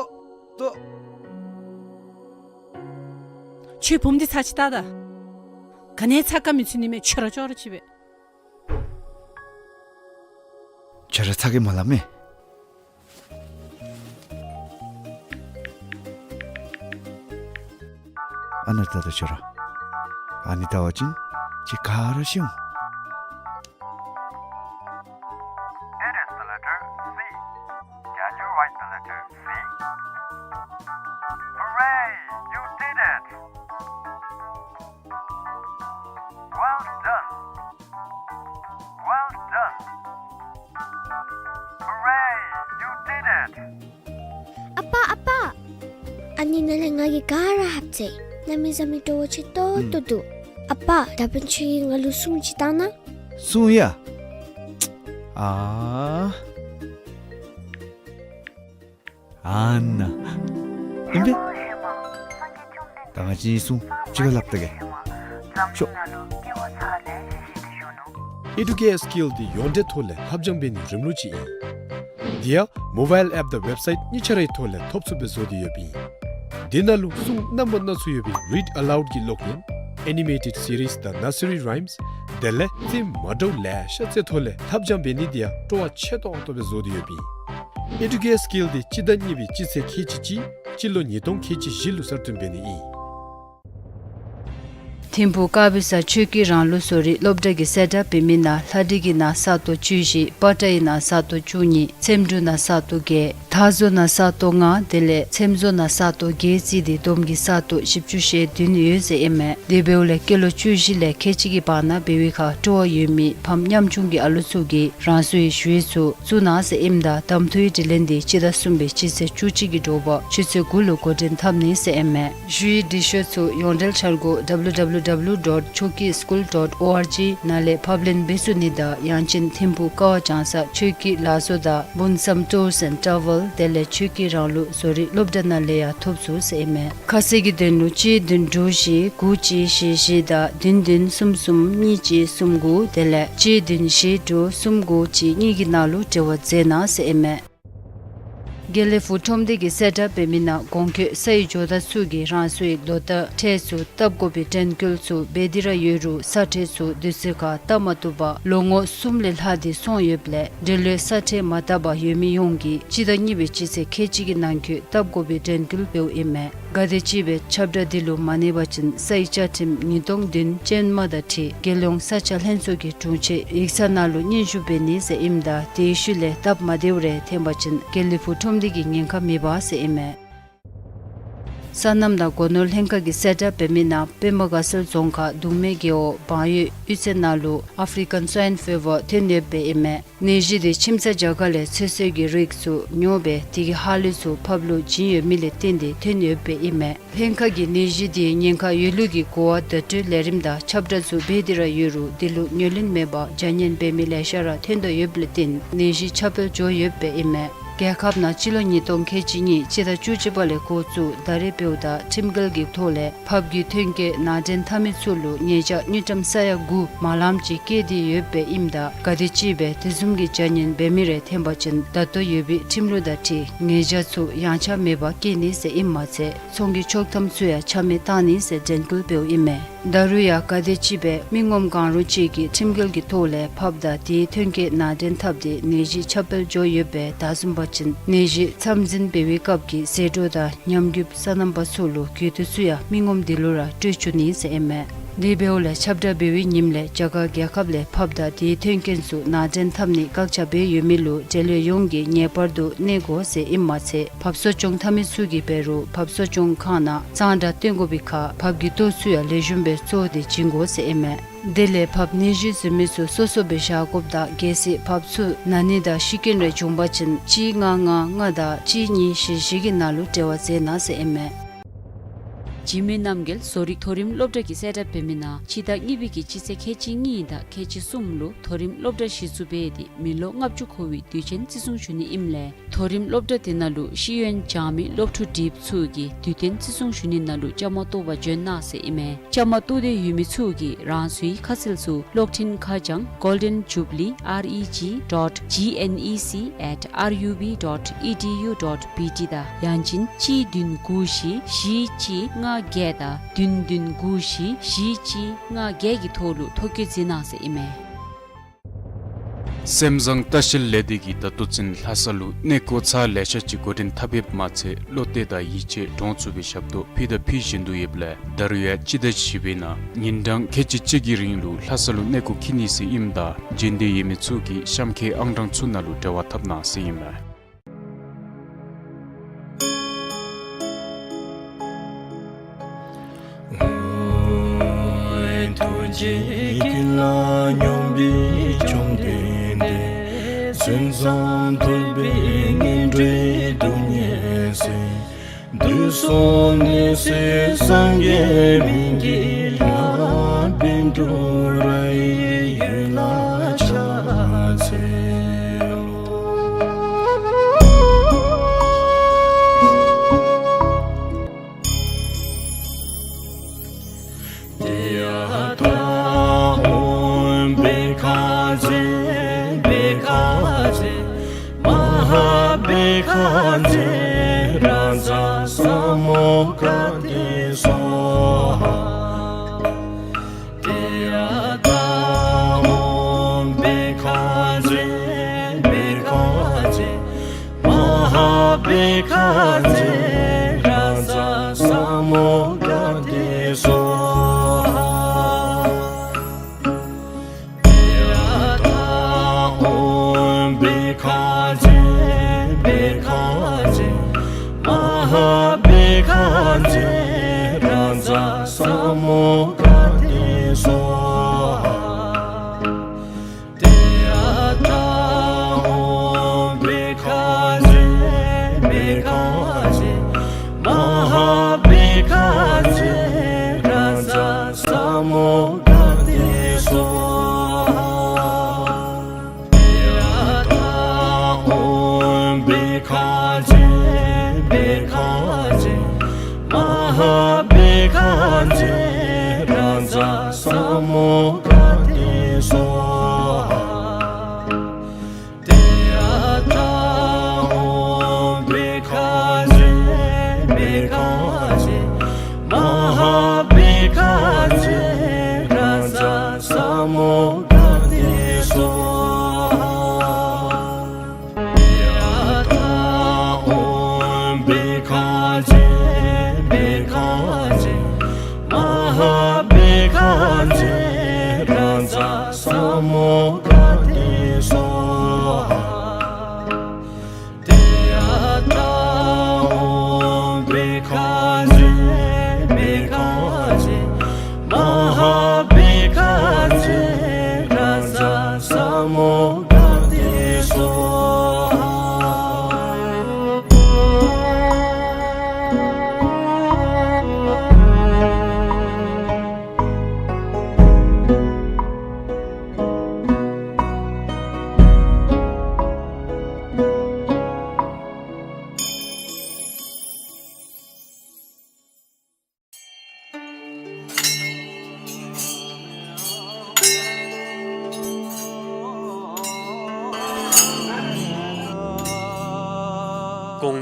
ལྟོ། ཁྱོད་བུམོ་འདི་ཚར་ཅིག་བལྟ་ད། ག་ནི་ཚ་ག་མི་ཚུད་ནི་མས། ཁྱོད་ར་ཅོག་ར་ཅིག་སྦེ། ཁྱོད་ར་ཚ་གི་མ་སླབ་མས། ཨ་ནཱ་ལྟ་ད་ཁྱོད་ར། ཨ་ནི་བལྟ་བ་ཅིན་ཁྱོད་ག་ར་ཤེས་འོང་། It is the letter C. Can you write the letter C? Hooray! You did it! Well done! Well done! Hooray! You did it! ཨ་པ་ཨ་པ། ཨ་ནི་ནང་ལས་ང་གིས་ག་ར་ཧབ་ཚེ། གནམ་མེད་ས་མེད་སྤྲོ་བོ་ཆེ་ཏོག་ཏོ་འདུག། ཨ་པ་ད་འབདན་ཁྱོད་ཀྱིས་ང་ལུ་སྲུང་ཅིག་བཏང་གནང་། སྲུང་ཡ། ཨ། ཨ་ནཱ། ཨིན་པས། ད་ང་བཅས་གཉིས་སྲུང་གཅིག་ཁར་སླབ་ད་གེ། ཤོག། Educare Skill འདི་ཡོངས་འབྲེལ་ཐོག་ལས་ལྷབ་སྦྱང་འབད་ནིའི་རིམ་ལུགས་ཅིག་ཨིན། འདི་ཡང་མོ་བཱའིལ་ཨེཔ་དང་ཝེབ་སའིཊ་གཉིས་ཆ་རའི་ཐོག་ལས་ཐོབ་ཚུགསཔ་སྦེ་བཟོ་སྟེ་ཡོདཔ་ཨིན། འདི་ནང་ལུ་སྲུང་རྣམ་པ་སྣ་ཚོགས་ཡོད་པའི་རིཌ་ཨ་ལའུཌ་ཀྱི་གློག་བརྙན། Animated series དང་nursery rhymes། དེ་ལས་ཐིམ་མ་འདྲཝ་ལེ་ཤ་རྩེ་ཐོག་ལས་ལྷབ་སྦྱང་འབད་ནི་འདི་ཡང་སྤྲོ་བ་ཆེ་ཏོག་ཏོ་སྦེ་བཟོ་སྟེ་ཡོདཔ་ཨིན། Educare Skill འདི་སྤྱི་ཟླ་གཉིས་པའི་སྤྱི་ཚེས་ཁལ་གཅིག་གཅིག་སྤྱི་ལོ་ཉིས་སྟོང་ཁལ་གཅིག་བཞི་ལུ་གསར་བཏོན་འབད་ནི་ཨིན། ཐིམ་ཕུག་དཀར་སྦི་ས་ཆོས་ཀྱི་རང་ལུགས་བཟོ་རིག་སློབ་གྲྭ་གིས་གསལ་བསྒྲགས་འབད་མི་ནང་ལྷ་འབྲི་གི་ནང་ས་སྟོང་བཅུ་བཞི། པ་ཏྲ་ཡི་ནང་ས་སྟོང་བཅུ་གཉིས། འཚེམ་དྲུབ་ནང་ས་སྟོང་བརྒྱད། མཐའ་བཟོ་ནང་ས་སྟོང་ལྔ། དེ་ལས་འཚེམ་བཟོ་ནང་ས་སྟོང་བརྒྱད་བརྩིས་ཏེ་བསྡོམས་ཀྱིས་ས་སྟོང་བཞི་བཅུ་ཞེ་བདུན་ཡོད་ཟེར་ཨིན་མས། དེ་འབདཝ་ལས་སྐྱེས་ལོ་བཅུ་བཞི་ལས་ཁལ་གཅིག་གི་བར་ན་འབད་བའི་ཁར་སྤྲོ་བ་ཡོད་མི་ཕམ་ཉམ་ཆུང་གི་ཨ་ལུ་ཚུ་གིས་རང་སོའི་ཞུ་ཡིག་ཚུ་བཙུགས་གནང་ཟེར་ཨིནམ་ད་གདམ་འཐུའི་དྲི་ལན་འདི་སྤྱི་ཟླ་གསུམ་པའི་སྤྱི་ཚེས་བཅུ་གཅིག་གི་དྲོ་པ་ཆུ་ཚོད་དགུ་ལུ་འགོ་འདྲེན་འཐབ་ནི་ཟེར་ཨིན་མས། ཞུ་ཡིག་འབྲི་ཤོག་ཚུ་ཡོངས་འབྲེལ་འཆར་སྒོ་W W W dot choki school dot org ནང་ལས་ཕབ་ལེན་འབད་ཚུགས་ནི་དང་ཡང་ཅིན་ཐིམ་ཕུག་ཀ་བ་ལྗང་ས་ཆོས་ཀྱི་ལགས་བཟོ་དང་སྤུན་བསམ་ཊུརསི་ཨེནཌ་ཊྲེ་ཝེལ་དེ་ལས་ཆོས་ཀྱི་རང་ལུགས་བཟོ་རིག་སློབ་གྲྭ་ནང་ལས་ཡང་ཐོབ་ཚུགས་ཟེར་ཨིན་མས། ཁ་གསལ་གྱི་དོན་ལུ་གཅིག་བདུན་དྲུག་བཞི་དགུ་གཅིག་བཞི་བཞི་དང་བདུན་བདུན་གསུམ་གསུམ་གཉིས་གཅིག་གསུམ་དགུ་དེ་ལས་གཅིག་བདུན་བཞི་དྲུག་གསུམ་དགུ་གཅིག་གཉིས་ཀྱི་ནང་ལུ་འབྲེལ་བ་མཛད་གནང་ཟེར་ཨིན་མས། དགེ་ལེགས་ཕུག་ཁྲོམ་སྡེ་གིས་གསལ་བསྒྲགས་འབད་མི་ནང་གོང་འཁོད་ས་ཡི་ཇོ་བདག་ཚུ་གིས་རང་སོའི་ལོ་བསྟར་ཁྲལ་ཚུ་བཏབ་དགོ་པའི་དྲན་སྐུལ་ཚུ་འབད་དེ་ར་ཡོད་རུང་ས་ཁྲལ་ཚུ་དུས་ཚོད་ཁར་བཏབ་མ་བཏུབ་པར་ལོ་ངོ་གསུམ་ལས་ལྷག་སྟེ་སོང་ཡོདཔ་ལས་འབྲེལ་ཡོད་ས་ཁྲལ་མ་བཏབ་པར་ཡོད་མི་ཡོངས་ཀྱིས་སྤྱི་ཟླ་གཉིས་པའི་སྤྱི་ཚེས་ཁལ་གཅིག་གི་ནང་འཁོད་བཏབ་དགོ་པའི་དྲན་སྐུལ་འབདཝ་ཨིན་མས། གལ་ཏེ་ཅིག་སྦེ་ཁྱབ་བསྒྲགས་འདི་ལུ་མ་གནས་པ་ཅིན་ས་ཡི་བཅའ་ཁྲིམས་ཉིས་སྟོང་བདུན་ཅན་མ་དང་འཁྲིལ་རྒྱལ་ཡོངས་ས་ཆ་ལྷན་ཚོགས་ཀྱི་དྲུང་ཆེ་ཡིག་ཚང་ནང་ལུ་སྙན་ཞུ་འབད་ནི་ཟེར་ཨིནམ་ད་དེའི་ཤུལ་ལས་སྟབས་མ་བདེཝ་རེ་འཐོན་པ་ཅིན་དགེ་ལེགས་ཕུག་ཁྲོམ་སྡེ་གིས་ཉེན་ཁ་མེད་པ་ཟེར་ཨིན་མས། སོ་ནམ་དང་སྒོ་ནོར་ལྷན་ཁག་གིས་གསལ་བསྒྲགས་འབད་མི་ནང་སྤེན་པ་དགའ་ཚལ་རྫོང་ཁག་གདུང་མའི་རྒེད་འོག་བང་ཡོས་གཡུས་ཚན་ནང་ལུ་ཨཕ་རི་ཀན་སྭའིན་ཕི་བར་ཐོན་ཡོདཔ་ཨིན་མས། ནད་གཞི་འདི་ཁྱིམ་ཚང་རྒྱ་གར་ལས་ཚོད་བསྲེ་གི་རིགས་ཚུ་ཉོ་སྦེ་དེ་གི་ཧ་ལུགས་ཚུ་ཕབ་ལུ་བྱིན་ཡོད་མི་ལས་བརྟེན་ཏེ་ཐོན་ཡོདཔ་ཨིན་མས། ལྷན་ཁག་གིས་ནད་གཞི་འདི་ཉེན་ཁ་ཡོད་ལུགས་ཀྱི་གོ་བ་བརྡ་སྤྲོད་ལས་རིམ་དང་ཁྱབ་བསྒྲགས་ཚུ་འབད་དེ་ར་ཡོད་རུང་དེ་ལུ་ཉེར་ལེན་མེད་པར་བྱ་ཉེས་འབད་མི་ལེ་ཤ་ར་ཐོན་དོ་ཡོདཔ་ལས་བརྟེན་ནད་གཞི་ཁྱབ་སྤེལ་འགྱོ་ཡོདཔ་ཨིན་མས། རྒྱལ་ཁབ་ནང་སྤྱི་ལོ་ཉིས་སྟོང་ཁལ་གཅིག་གཉིས་སྤྱི་ཟླ་བཅུ་གཅིག་པ་ལས་འགོ་བཙུགས་ད་རེས་འབདཝ་ད་ཁྲིམས་འགལ་གྱི་ཐོག་ལས་ཕགཔ་གི་ཐོན་སྐྱེད་ནང་འདྲེན་འཐབ་མི་ཚུ་ལུ་ཉེས་བྱ་དངུལ་ཀྲམ་ས་ཡ་དགུ་མ་ལངམ་ཅིག་བཀལ་ཏེ་ཡོདཔ་ཨིནམ་ད་ག་དེམ་ཅིག་སྦེ་དེ་བཟུམ་གྱི་བྱ་ངན་འབད་མི་རེ་ཐོན་པ་ཅིན་ད་ལྟོ་ཡོད་པའི་ཁྲིམས་ལུགས་དང་འཁྲིལ་ཉེས་བྱ་ཚུ་ཡངས་ཆག་མེད་པར་བཀལ་ནི་ཟེར་ཨིནམ་མ་ཚད་ཚོང་གི་ཆོག་ཐམ་ཚུ་ཡང་ཆ་མེད་བཏང་ནི་ཟེར་དྲན་སྐུལ་འབདཝ་ཨིན་མས། ད་རུང་ཡང་ག་དེམ་ཅིག་སྦེ་མི་ངོམ་གང་རུང་ཅིག་གིས་ཁྲིམས་འགལ་གྱི་ཐོག་ལས་ཕགཔ་དང་དེའི་ཐོན་སྐྱེད་ནང་འདྲེན་འཐབ་སྟེ་ནད་གཞི་ཁྱབ་སྤེལ་འགྱོ་ཡོདཔ་ད་བཟུམ་པ་ཅིན་ནད་གཞི་མཚམས་འཛིན་འབད་བའི་སྐབས་ཀྱི་ཟད་འགྲོ་དང་ཉམས་རྒུདཔ་སོ་ནམ་པ་ཚུ་ལུ་གྱོད་དོན་ཚུ་ཡང་མི་ངོམ་དེ་ལུ་ར་སྤྲོད་བཅུག་ནི་ཟེར་ཨིན་མས། དེ་འབདཝ་ལས་ཁྱབ་བསྒྲགས་འབད་བའི་ཉིནམ་ལས་རྒྱ་གར་རྒྱལ་ཁབ་ལས་ཕགཔ་དང་དེའི་ཐོན་སྐྱེད་ཚུ་ནང་འདྲེན་འཐབ་ནི་བཀག་ཆ་འབད་ཡོད་མི་ལུ་འབྲེལ་ཡོད་ཡོངས་ཀྱིས་ངེས་པར་དུ་གནས་དགོ་ཟེར་ཨིནམ་མ་ཚད་ཕགཔ་གསོ་སྐྱོང་འཐབ་མི་ཚུ་གིས་འབད་རུང་ཕགཔ་གསོ་སྐྱོང་ཁང་ནང་གཙང་སྦྲ་བཏོན་དགོ་པའི་ཁར་ཕགཔ་གི་ལྟོ་ཚུ་ཡང་ལེགས་ཤོམ་སྦེ་བཙོ་སྟེ་བྱིན་དགོ་ཟེར་ཨིན་མས། དེ་ལས་ཕགཔ་ནད་གཞི་ཟོན་མི་ཚུ་སོ་སོ་སྦེ་བཞག་དགོཔ་དང་གལ་སྲིད་ཕགཔ་ཚུ་ན་ནི་དང་ཤི་རྐྱེན་རེ་བྱུང་པ་ཅིན་གཅིག་ལྔ་ལྔ་ལྔ་དང་གཅིག་གཉིས་བཞི་བཞི་གི་ནང་ལུ་འབྲེལ་བ་མཛད་གནང་ཟེར་ཨིན་མས། འཇིགས་མེད་རྣམ་རྒྱལ་བཟོ་རིག་མཐོ་རིམ་སློབ་གྲྭ་གིས་གསལ་བསྒྲགས་འབད་མི་ནང་སྤྱི་ཟླ་གཉིས་པའི་གི་སྤྱི་ཚེས་ཁལ་གཅིག་གཉིས་དང་ཁལ་གཅིག་གསུམ་ལུ་མཐོ་རིམ་སློབ་གྲྭ་གཞི་བཙུགས་འབད་དེ་མི་ལོ་ལྔ་བཅུ་འཁོར་བའི་དུས་ཆེན་བརྩི་སྲུང་ཞུ་ནི་ཨིནམ་ལས་མཐོ་རིམ་སློབ་གྲྭ་དེ་ནང་ལུ་ཤེས་ཡོན་སྦྱང་མི་སློབ་ཕྲུག་འདྲིས་པ་ཚུ་གིས་དུས་སྟོན་བརྩི་སྲུང་ཞུ་ནི་ནང་ལུ་བཅའ་མར་གཏོགས་པར་བྱོན་གནང་ཟེར་ཨིན་མས། བཅའ་མར་གཏོགས་འདོད་ཡོད་མི་ཚུ་གིས་རང་སོའི་ཁ་གསལ་ཚུ་གློག་འཕྲིན་ཁ་བྱང་Golden Jubilee R E G dot G N E C at R U B dot E D U dot B T དང་ཡང་ཅིན་གཅིག་བདུན་དགུ་བཞི་བཞི་གཅིག་ལྔ་བརྒྱད་དང་བདུན་བདུན་དགུ་བཞི་བཞི་གཅིག་ལྔ་བརྒྱད་ཀྱི་ཐོག་ལུ་ཐོ་བཀོད་མཛད་གནང་ཟེར་ཨིན་མས། སེམས་བཟང་ལྟ་བཤལ་ལས་སྡེ་གིས་ད་ལྟོ་ཚུན་ལྷ་ས་ལུ་གནས་སྐོར་ཚར་ལེ་ཤ་ཅིག་འགོ་འདྲེན་འཐབ་ཡོདཔ་མ་ཚད་བློ་གཏད་དང་ཡིད་ཆེས་འདྲོངས་ཚུགས་པའི་ཞབས་ཏོག་ཕུལ་དང་ཕུལ་བཞིན་དུ་ཡོདཔ་ལས་ད་རུང་ཡང་སྤྱི་ཟླ་བཞི་པའི་ནང་ཉིན་གྲངས་ཁལ་གཅིག་གཅིག་གི་རིང་ལུ་ལྷ་ས་ལུ་གནས་སྐོར་འཁྱིད་ནི་ཟེར་ཨིནམ་ད་འབྱོན་འདོད་ཡོད་མི་ཚུ་གིས་གཤམ་འཁོད་ཨང་གྲངས་ཚུ་ནང་ལུ་འབྲེལ་བ་འཐབ་གནང་ཟེར་ཨིན་མས། ཐུགས་རྗེ་ཀུན་ལ་སྙོམས་པའི་བཅོམ་ལྡན་འདས། མཚན་ཙམ་ཐོས་པས་ངན་འགྲོའི་སྡུག་བསྔལ་སེལ། དུས་གསུམ་ནད་སེལ་སངས་རྒྱས་སྨན་གྱི་བླ། བཻ་ཌཱུརྱ་ཡི་འོད་ལ་ཕྱག་འཚལ་ལོ། ཏདྱ་ཐཱ། ཨོཾ་བྷཻ་ཥ་ཛྱེ་བྷཻ་ཥ་ཛྱེ་མ་ཧཱ་བྷཻ་ཥ་ཛྱེ་རཱ་ཛ་ས་མུདྒ་ཏེ་སྭཱ་ཧཱ། ཏདྱ་ཐཱ། ཨོཾ་བྷཻ་ཥ་ཛྱེ་བྷཻ་ཥ་ཛྱེ་མ་ཧཱ་བྷཻ་ཥ་ཛྱེ་རཱ་ཛ་ས་མུདྒ་ཏེ་སྭཱ་ཧཱ། ཏདྱ་ཐཱ། ཨོཾ་བྷཻ་ཥ་ཛྱེ་བྷཻ་ཥ་ཛྱེ་མ་ཧཱ་བྷཻ་ཥ་ཛྱེ་རཱ་ཛ་ས་མུདྒ་ཏེ་སྭཱ་ཧཱ། ཏདྱ་ཐཱ། ཨོཾ་བྷཻ་ཥ་ཛྱེ་བྷཻ་ཥ་ཛྱེ་མ་ཧཱ་བྷཻ་ཥ་ཛྱེ་རཱ་ཛ་ས་མུདྒ་ཏེ་སྭཱ་ཧཱ། ཏདྱ་ཐཱ། ཨོཾ་བྷཻ་ཥ་ཛྱེ་བྷཻ་ཥ་ཛྱེ་མ་ཧཱ་བྷཻ་ཥ་ཛྱེ་རཱ་ཛ་ས་མུདྒ་ཏེ་སྭཱ་ཧཱ། ཏདྱ་ཐཱ། ཨོཾ་བྷཻ་ཥ་ཛྱེ་བྷཻ་ཥ་ཛྱེ་མ་ཧཱ་བྷཻ་ཥ་ཛྱེ་རཱ་ཛ་ས་མུདྒ་ཏེ་སྭཱ་ཧཱ། ཏདྱ་ཐཱ། ཨོཾ་བྷཻ་ཥ་ཛྱེ་བྷཻ་ཥ་ཛྱེ་མ་ཧཱ་བྷཻ་ཥ་ཛྱེ་རཱ་ཛ་ས་མུདྒ་ཏེ་སྭཱ་ཧཱ། ཏདྱ་ཐཱ། ཨོཾ་བྷཻ་ཥ་ཛྱེ་བྷཻ་ཥ་ཛྱེ་མ་ཧཱ་བྷཻ་ཥ་ཛྱེ་རཱ་ཛ་ས་མུདྒ་ཏེ་སྭཱ་ཧཱ།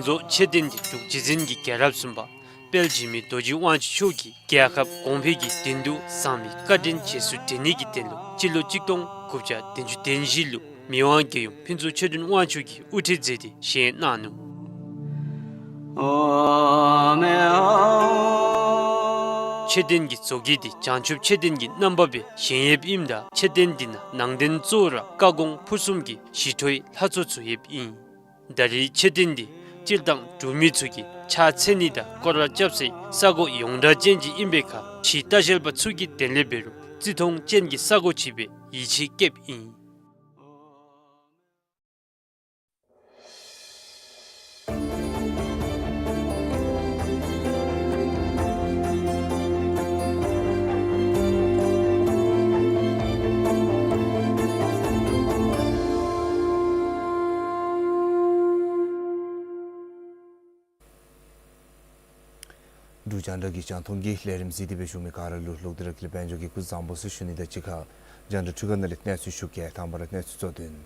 བཟོ་མཆོད་རྟེན་འདི་འབྲུག་རྗེ་བཙུན་གྱི་རྒྱལ་རབས་གསུམ་པ་དཔལ་འཇིགས་མེད་རྡོ་རྗེ་དབང་ཕྱུག་མཆོག་གིས་རྒྱལ་ཁབ་གོང་འཕེལ་གྱི་དོན་དུ་བཟང་པོའི་བཀའ་དྲིན་རྗེས་སུ་དྲན་ནི་གི་དོན་ལུ་སྤྱི་ལོ་གཅིག་སྟོང་དགུ་བརྒྱ་བདུན་ཅུ་དོན་བཞི་ལུ་མི་དབང་རྒྱལ་ཡུམ་ཕུན་ཚོགས་ཆོས་སྒྲོན་དབང་ཕྱུག་གིས་དབུ་ཁྲིད་མཛད་དེ་བཞེངས་གནང་ནུག། མཆོད་རྟེན་གྱི་བཟོ་བཀོད་འདི་བྱང་ཆུབ་མཆོད་རྟེན་གྱི་རྣམ་པ་སྦེ་བཞེངས་ཡོདཔ་ཨིནམ་ད་མཆོད་རྟེན་འདི་ནང་ནང་རྟེན་གཙོ་བོ་ར་བཀའ་དགོངས་ཕུར་གསུམ་གྱི་ཞི་ཁྲོའི་ལྷ་ཚོགས་ཚུ་ཡོདཔ་ཨིན། ད་རེས་མཆོད་རྟེན་འདི་སྤྱིར་བཏང་འབྲུག་མི་ཚུ་གིས་ཕྱག་འཚལ་ནི་དང་སྐོར་ར་རྐྱབ་སའི་ས་གོ་ཡོངས་གྲགས་ཅན་ཅིག་ཨིན་པའི་ཁར་ཕྱི་ལྟ་བཤལ་པ་ཚུ་གིས་དེ་ལས་འབད་རུང་བརྩི་མཐོང་ཅན་གྱི་ས་གོ་ཅིག་སྦེ་ཡིད་ཆེས་བསྐྱེདཔ་ཨིན། འབྲུག་རྒྱང་བསྒྲགས་ཀྱི་རྒྱང་མཐོང་གི་ལས་རིམ་གཟིགས་ཏེ་སྦེ་བཞུགས་མི་ག་ར་ལུ་ལོག་སྟེ་ར་དགེ་ལེགས་དཔལ་འབྱོར་གྱིས་སྐུ་གཟུགས་བཟང་པོ་ཟེར་ཞུ་ནི་དང་གཅིག་ཁར་རྒྱང་བསྒྲགས་འཕྲུལ་ཁང་ནང་ལས་གནས་ཚུལ་ཞུ་གེ། དང་པ་ར་གནས་ཚུལ་གཙོ་དོན།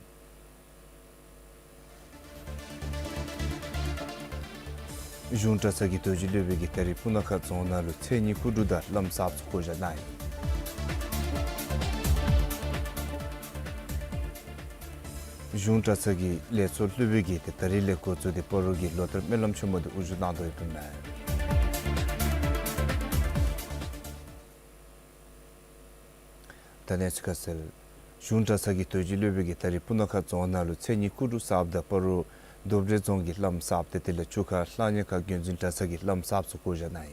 གཞུང་གྲྭ་ཚང་གི་རྡོ་རྗེ་སློབ་དཔོན་གྱིས་ད་རིས་སྤུ་ན་ཁ་རྫོང་ནང་ལུ་མཚན་ཉིད་སྐུ་དྲུང་དང་བླམ་གསརཔ་ཚུ་བསྐོ་བཞག་གནང་ཡི། གཞུང་གྲྭ་ཚང་གི་ལས་ཚོགས་སློབ་དཔོན་གྱིས་ཏེ་ད་རིས་ལས་འགོ་བཙུགས་ཏེ་སྤ་རོ་གི་ལོ་ལྟར་སྨོན་ལམ་ཆེན་མོ་འདི་དབུ་བཞུགས་གནང་དོ་ཡོདཔ་ཨིན་མས། ད་གནས་ཚུལ་ཁ་གསལ། གཞུང་གྲྭ་ཚང་གི་རྡོ་རྗེ་སློབ་དཔོན་གྱིས་ད་རིས་སྤུ་ན་ཁ་རྫོང་ནང་ལུ་མཚན་ཉིད་སྐུ་དྲུང་གསརཔ་དང་སྤ་རོ་རྡོ་སྦྲེལ་རྫོང་གི་བླམ་གསརཔ་ཏེ་དེ་ལས་ཆུ་ཁ་གླང་ཉེ་ཁ་དགོན་འཛིན་གྲྭ་ཚང་གི་བླམ་གསརཔ་ཚུ་བསྐོ་བཞག་གནང་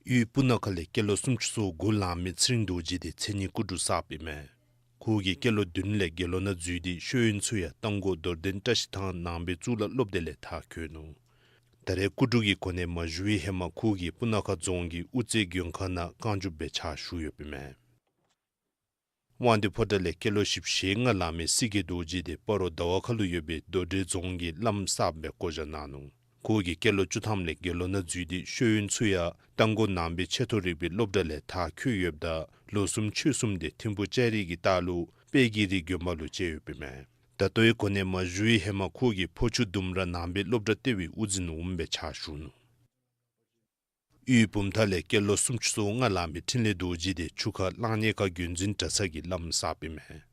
ཡི། དབུས་སྤུ་ན་ཁ་ལས་སྐྱེས་ལོ་སུམ་ཅུ་སོ་དགུ་ལང་མི་ཚེ་རིང་རྡོ་རྗེ་འདི་མཚན་ཉིད་སྐུ་དྲུང་གསརཔ་ཨིན་མས། ཁོ་གིས་སྐྱེས་ལོ་བདུན་ལས་དགེ་སློང་ནང་འཛུལ་ཏེ་ཤེས་ཡོན་ཚུ་ཡང་རྟ་མགོ་རྡོར་གདན་བཀྲ་ཤིས་ཐང་ནང་པའི་གཙུག་ལག་སློབ་སྡེ་ལས་མཐར་འཁྱོལ་ནུག། ད་རེས་སྐུ་དྲུང་གི་གོ་གནས་མ་ཞུ་བའི་ཧེ་མ་ཁོ་གིས་སྤུ་ན་ཁ་རྫོང་གི་དབུ་རྩེ་མགོན་ཁང་ནང་རྐང་བཅུག་སྦེ་ཕྱག་ཞུ་ཡོདཔ་ཨིན་མས། དབང་འདུས་ཕོ་བྲང་ལས་སྐྱེས་ལོ་བཞི་བཅུ་ཞེ་ལྔ་ལང་མི་སྲིད་དགེ་རྡོ་རྗེ་འདི་སྤ་རོ་ཟླ་བ་ཁ་ལུ་ཡོད་པའི་རྡོ་སྦྲེལ་རྫོང་གི་བླམ་གསརཔ་སྦེ་བསྐོ་བཞག་གནང་ནུག། ཁོ་གིས་སྐྱེས་ལོ་བཅུ་ཐམ་ལས་དགེ་སློང་ནང་འཛུལ་ཏེ་ཤེས་ཡོན་ཚུ་ཡང་རྟ་མགོ་ནང་པའི་ཆེ་མཐོ་རིག་པའི་སློབ་གྲྭ་ལས་མཐར་འཁྱོལ་ཡོདཔ་ད་ལོ་གསུམ་ཕྱོགས་གསུམ་འདི་ཐིམ་ཕུ་ལྕགས་རི་གི་ལྟག་ལུ་དཔལ་གྱི་རི་དགོན་པ་ལུ་བཅད་ཡོདཔ་ཨིན་མས། ད་ལྟོའི་གོ་གནས་མ་ཞུ་བའི་ཧེ་མ་ཁོ་གིས་ཕོ་ཆུ་ལྡུམ་ར་ནང་པའི་སློབ་གྲྭ་ལྟེ་བའི་དབུ་འཛིན་འོགམ་སྦེ་ཕྱག་ཞུ་ནུག། དབུས་བུམ་ཐང་ལས་སྐྱེས་ལོ་སུམ་ཅུ་སོ་ལྔ་ལང་མི་འཕྲིན་ལས་རྡོ་རྗེ་འདི་ཆུ་ཁ་གླང་ཉེ་ཁ་དགོན་འཛིན་གྲྭ་ཚང་གི་བླམ་གསརཔ་ཨིན་མས།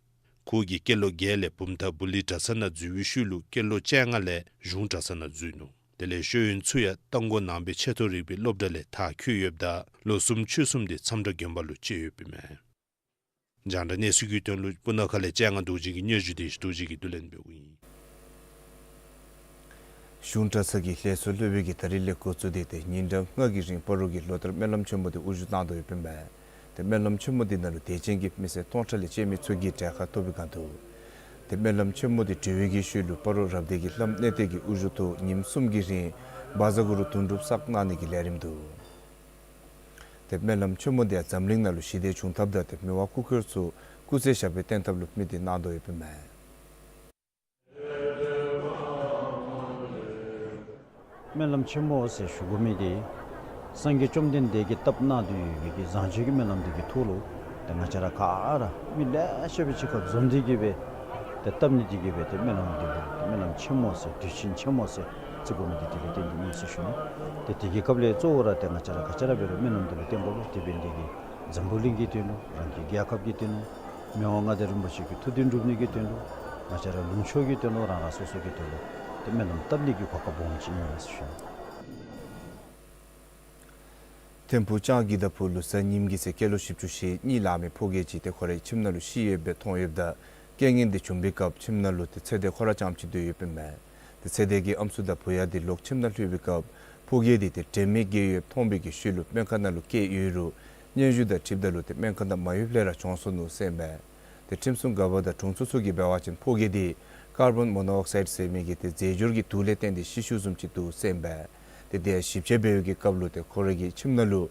ཁོ་གིས་སྐྱེས་ལོ་བརྒྱད་ལས་བུམ་ཐང་བུ་ལི་གྲྭ་ཚང་ནང་འཛུལ་བའི་ཤུལ་ལུ་སྐྱེས་ལོ་བཅོ་ལྔ་ལས་གཞུང་གྲྭ་ཚང་ནང་འཛུལ་ནུག། དེ་ལས་ཤེས་ཡོན་ཚུ་ཡང་རྟ་མགོ་ནང་པའི་ཆེ་མཐོ་རིག་པའི་སློབ་གྲྭ་ལས་མཐར་འཁྱོལ་ཡོདཔ་ད་ལོ་གསུམ་ཕྱོགས་གསུམ་འདི་མཚམས་བྲག་དགོན་པ་ལུ་བཅད་ཡོདཔ་ཨིན་མས། རྒྱང་བསྒྲགས་གནས་ཚུལ་གྱི་དོན་ལུ་སྤུ་ན་ཁ་ལས་ལྕང་སྒང་རྡོ་རྗེ་གི་སྙན་ཞུ་དེ་རྡོ་རྗེ་གིས་བསྡུ་ལེན་འབདཝ་ཨིན། གཞུང་གྲྭ་ཚང་གི་ལས་ཚོགས་སློབ་དཔོན་གྱིས་ད་རིས་ལས་འགོ་བཙུགས་ཏེ་ཏེ་ཉིན་གྲངས་ལྔ་གི་རིང་སྤ་རོ་གི་ལོ་ལྟར་སྨོན་ལམ་ཆེན་མོ་དེ་དབུ་བཞུགས་གནང་དོ་ཡོདཔ་ཨིན་པས། ཏེ་སྨོན་ལམ་ཆེན་མོ་དེ་ནང་ལུ་དད་ཅན་གྱི་མི་སེར་སྟོང་ཕྲག་ལས་བཅད་མི་ཚུ་གིས་གྲལ་ཁར་ཐོབ་པའི་སྒང་དུ་ཏེ་སྨོན་ལམ་ཆེན་མོ་དེ་གྲོལ་བའི་གི་ཤུལ་ལུ་སྤ་རོ་རབ་སྡེ་གི་བླམ་གནས་བརྟན་གྱི་དབུ་བཞུགས་ཐོག་ཉིནམ་གསུམ་གྱི་རིང་བཛྲ་གུ་རུ་དུང་སྒྲུབ་བསགས་གནང་ནི་གི་ལས་རིམ་འདུག། ཏེ་སྨོན་ལམ་ཆེན་མོ་དེ་ཡང་འཛམ་གླིང་ནང་ལུ་ཞི་བདེ་བྱུང་ཐབས་དང་ཏེ་མི་དབང་སྐུ་འཁོར་ཚུ་སྐུ་ཚེ་ཞབས་པད་བརྟན་ཐབས་ལུ་དམིགས་ཏེ་གནང་དོ་ཡོདཔ་ཨིན་མས། སྨོན་ལམ་ཆེན་མོ་ཟེར་ཞུ་དགོ་མི་དེ་སངས་རྒྱས་བཅོམ་ལྡན་འདས་ཀྱིས་བཏབ་གནང་སྟེ་ཡོད་པའི་གི་བཟང་སྤྱོད་ཀྱི་སྨོན་ལམ་དེ་གི་ཐོག་ལུ་ཏེ་ང་བཅས་ར་ག་ར་མི་ལེ་ཤ་སྦེ་གཅིག་ཁར་འཛོམས་ཏེ་གི་སྦེ་ཏེ་བཏབ་ནི་དེ་གིས་སྦེ་ཏེ་སྨོན་ལམ་དེ་ལུ་ཏེ་སྨོན་ལམ་ཆེན་མོ་ཟེར་དུས་ཆེན་ཆེན་མོ་ཟེར་བརྩི་དགོ་མི་དེ་དེ་ལུ་བརྟེན་ཏེ་ཨིན་ཟེར་ཞུ་ནི། ཏེ་དེ་གི་སྐབས་ལས་གཙོ་བོ་ར་ཏེ་ང་བཅས་ར་ག་ཅི་ར་འབད་རུང་སྨོན་ལམ་དེ་ལུ་བརྟེན་དགོ་པས། དེ་འབད་ནི་དེ་གིས་འཛམ་བུ་གླིང་གི་དོན་ལུ་རང་གི་རྒྱལ་ཁབ་ཀྱི་དོན་ལུ་མི་དབང་མངའ་བདག་རིན་པོ་ཆེ་གི་ཐུགས་འདུན་སྒྲུབ་ནི་གི་དོན་ལུ་ང་བཅས་ར་ལུང་ཕྱོགས་ཀྱི་དོན་ལུ་རང་རང་སོ་སོ་གི་དོན་ལུ་ཏེ་སྨོན་ལམ་བཏབ་ནི་གི་གོ་སྐབས་སྦོམ་ཅིག་ཨིན་ཟེར་ཞུ་ནི། ཐིམ་ཕུ་ལྕང་གི་ད་ཕུ་ལུ་གཟའ་ཉིམ་གི་ཚེ་སྐྱེས་ལོ་བཞི་བཅུ་ཞེ་གཉིས་ལང་མི་ཕོ་རྒས་ཅིག་ཏེ་ཁོ་རའི་ཁྱིམ་ནང་ལུ་ཤི་ཡོདཔ་སྦེ་མཐོང་ཡོདཔ་ད་རྐྱེན་ངན་དེ་བྱུང་པའི་སྐབས་ཁྱིམ་ནང་ལུ་ཏེ་ཚེ་འདས་ཁོ་ར་རྐྱངམ་ཅིག་སྡོད་ཡོདཔ་ཨིན་མས། ཏེ་ཚེ་འདས་ཀྱི་ཨམ་སྲུ་དང་བུ་ཡང་དེ་ལོག་ཁྱིམ་ནང་ལྷོད་པའི་སྐབས་ཕོ་རྒས་དེ་ཏེ་དྲན་མེད་བརྒྱལ་ཡོདཔ་མཐོང་བའི་གི་ཤུལ་ལུ་སྨན་ཁང་ནང་ལུ་བསྐྱལ་ཡོད་རུང་སྙན་ཞུ་དང་འཁྲིལཝ་ད་ལུ་ཏེ་སྨན་ཁང་ནང་མ་ལྷོདཔ་ལས་ར་བྱོན་སོ་ནུག་ཟེར་ཨིན་པས། ཏེ་ཁྲིམས་སྲུང་འགག་པ་དང་དྲུང་འཚོ་ཚུ་གིས་འབད་བ་ཅིན་ཕོ་རྒས་དེ་ཀར་བཱོན་མོ་ནོ་ཨོག་སའིཌ་ཟེར་མི་གི་ཏེ་རྫས་སྦྱོར་གྱི་དུག་ལས་བརྟེན་ཏེ་ཤི་ཤུལ་བཟུམ་ཅིག་འདུག་ཟེར་ཨིན་པས། ཏེ་དེ་ཡང་ཞིབ་དཔྱད་འབད་བའི་གི་སྐབས་ལུ་ཏེ་ཁོ་རའི་གི་ཁྱིམ་ནང་ལུ་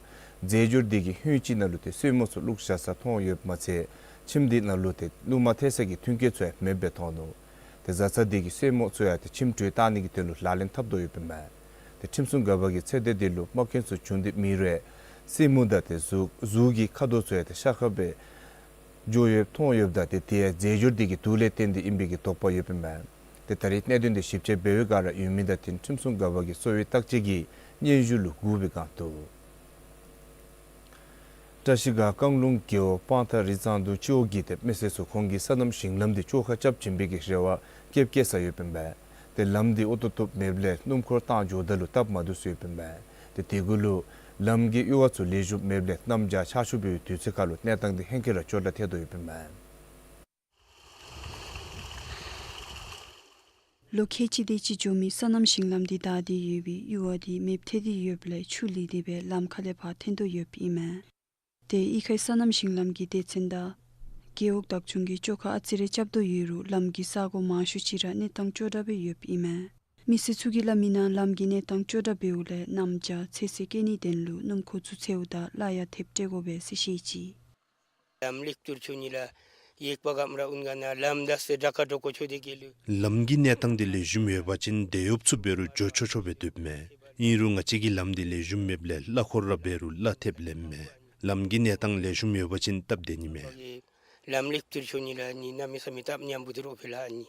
རྫས་སྦྱོར་དེ་གི་ཧོད་ཅིག་ནང་ལུ་ཏེ་སོལ་མོ་ཚུ་བླུགས་བཞག་ས་མཐོང་ཡོདཔ་མ་ཚད་ཁྱིམ་དེ་ནང་ལུ་ཏེ་རླུང་མ་ཐལ་ས་གི་མཐུན་རྐྱེན་ཚུ་ཡང་མེདཔ་སྦེ་མཐོང་ནུག། ཏེ་བཟའ་ཚང་དེ་གིས་སོལ་མོ་ཚུ་ཡང་ཏེ་ཁྱིམ་གྲོལ་བཏང་ནི་གི་དོན་ལུ་ལག་ལེན་འཐབ་དོ་ཡོདཔ་ཨིན་མས། ཏེ་ཁྲིམས་སྲུང་འགག་པ་གིས་ཚེ་འདས་དེ་ལུ་རྨ་སྐྱོན་ཚུ་བྱུང་སྟེ་མེད་རུང་ སེན་མོ་དང་ཏེ་གཟུགས་གཟུགས་ཀྱི་ཁ་དོག་ཚུ་ཡང་ཏེ་ཤ་ཁ་སྦེ་འགྱོ་ཡོདཔ་མཐོང་ཡོདཔ་ད་ཏེ་དེ་ཡང་རྫས་སྦྱོར་དེ་གི་དུག་ལས་བརྟེན་ཏེ་ཨིན་པའི་གི་དོགས་པ་ཡོདཔ་ཨིན་མས། ཏེ་ད་རེས་གནད་དོན་དེ་ཞིབ་དཔྱད་འབད་བའི་སྒང་ར་ཡུལ་མི་དང་ཏེ་ཁྲིམས་སྲུང་འགག་པ་གིས་གསོ་བའི་བརྟག་དཔྱད་ཀྱི་སྙན་ཞུ་ལུ་བསྒུགས་པའི་སྒང་དུ། བཀྲ་ཤིས་སྒང་རྐང་ལུང་རྒེད་འོག་སྤང་ཐང་རི་གཙང་དུང་སྤྱི་འོག་གི་ཏེ་མི་སེར་ཚུ་ཁོང་གི་སོ་ནམ་ཞིང་ལམ་དེ་བཅོ་ཁ་རྐྱབ་བྱིན་པའི་གི་རེ་བ་བསྐྱེད་བསྐྱེད་ས་ཡོདཔ་ཨིན་མས། ཏེ་ལམ་དེ་ཨོ་ཏོག་ཏོ་མེདཔ་ལས་སྣུམ་འཁོར་བཏང་འགྱོཝ་ད་ལུ་སྟབས་མ་བདེཝ་ཚུ་ཡོདཔ་ཨིན་མས། ཏེ་དེ་གུ་ལུ་ལམ་གྱི་གཡུར་བ་ཚུ་ལེགས་ཤོམ་མེདཔ་ལས་གནམ་བྱཱར་ཆར་ཆུ་འབེལ་བའི་དུས་ཚོད་ཁར་ལུ་གནས་སྟངས་དེ་ཧེང་སྐལ་ར་སྐྱོ་དྲགས་ཐལ་དོ་ཡོདཔ་ཨིན་མས། ལོ་ཁལ་གཅིག་དེ་ཅིག་འགྱོ་མི་སོ་ནམ་ཞིང་ལམ་དེ་བདའ་སྟེ་ཡོད་པའི་གཡུར་བ་དེ་མེདཔ་ཐལ་ཏེ་ཡོདཔ་ལས་ཆུ་ལུད་དེ་སྦེ་ལམ་ཁ་ལས་ཕར་འཐོན་དོ་ཡོདཔ་ཨིན་མས། ཏེ་གཡུས་ཁའི་སོ་ནམ་ཞིང་ལམ་གྱི་སྡེ་ཚན་དང་རྒེད་འོག་བདག་སྐྱོང་གིས་བཅོ་ཁ་ཨ་ཙི་རེ་རྐྱབ་དོ་ཡོད་རུང་ལམ་གྱི་ས་གོ་མང་ཤོས་ཅིག་ར་གནས་སྟངས་སྐྱོ་དྲགས་སྦེ་ཡོདཔ་ཨིན་མས། མི་སེར་ཚུ་གིས་སླབ་མི་ནང་ལམ་གྱི་གནས་སྟངས་སྐྱོ་དྲགས་འབདཝ་ལས་གནམ་བྱཱར་ཚོད་བསྲེ་བཀལ་ནིའི་དོན་ལུ་སྣུམ་འཁོར་ཚུ་འཚོལཝ་ད་གླ་ཡང་ཐེབས་སྤྲོད་དགོ་པས་ཟེར་བཤད་ཅི། ལམ་ལེགས་བསྒྱུར་ཆོག་ནི་ལགས། ཡེག་པ་གམ་ར་ཨུན་ག་ན་ལམ་དང་ས་དྲག་ཁ་དྲག་གོ་ཆོད་དེ་གི་ལུ། ལམ་གྱི་གནས་སྟངས་དེ་ལེགས་ཤོམ་ཡོད་པ་ཅིན་དེད་གཡོགཔ་ཚུ་འབད་རུང་འགྱོ་ཆོག་ཆོག་སྦེ་སྡོདཔ་མས། ཨིན་རུང་ང་བཅས་ཀྱི་ལམ་དེ་ལེགས་ཤོམ་མེདཔ་ལས་གླ་འཁོར་ར་འབད་རུང་གླ་ཐེབས་ལེནམ་མས། ལམ་གྱི་གནས་སྟངས་ལེགས་ཤོམ་ཡོད་པ་ཅིན་སྟབས་བདེ་ནི་མས། ལམ་ལེགས་བསྒྱུར་ཆོག་ནི་ལགས། ནི་གནམ་མེད་ས་མེད་སྟབས་ཉམས་པོ་དེ་ར་ཕུལ་ལགས། ནི་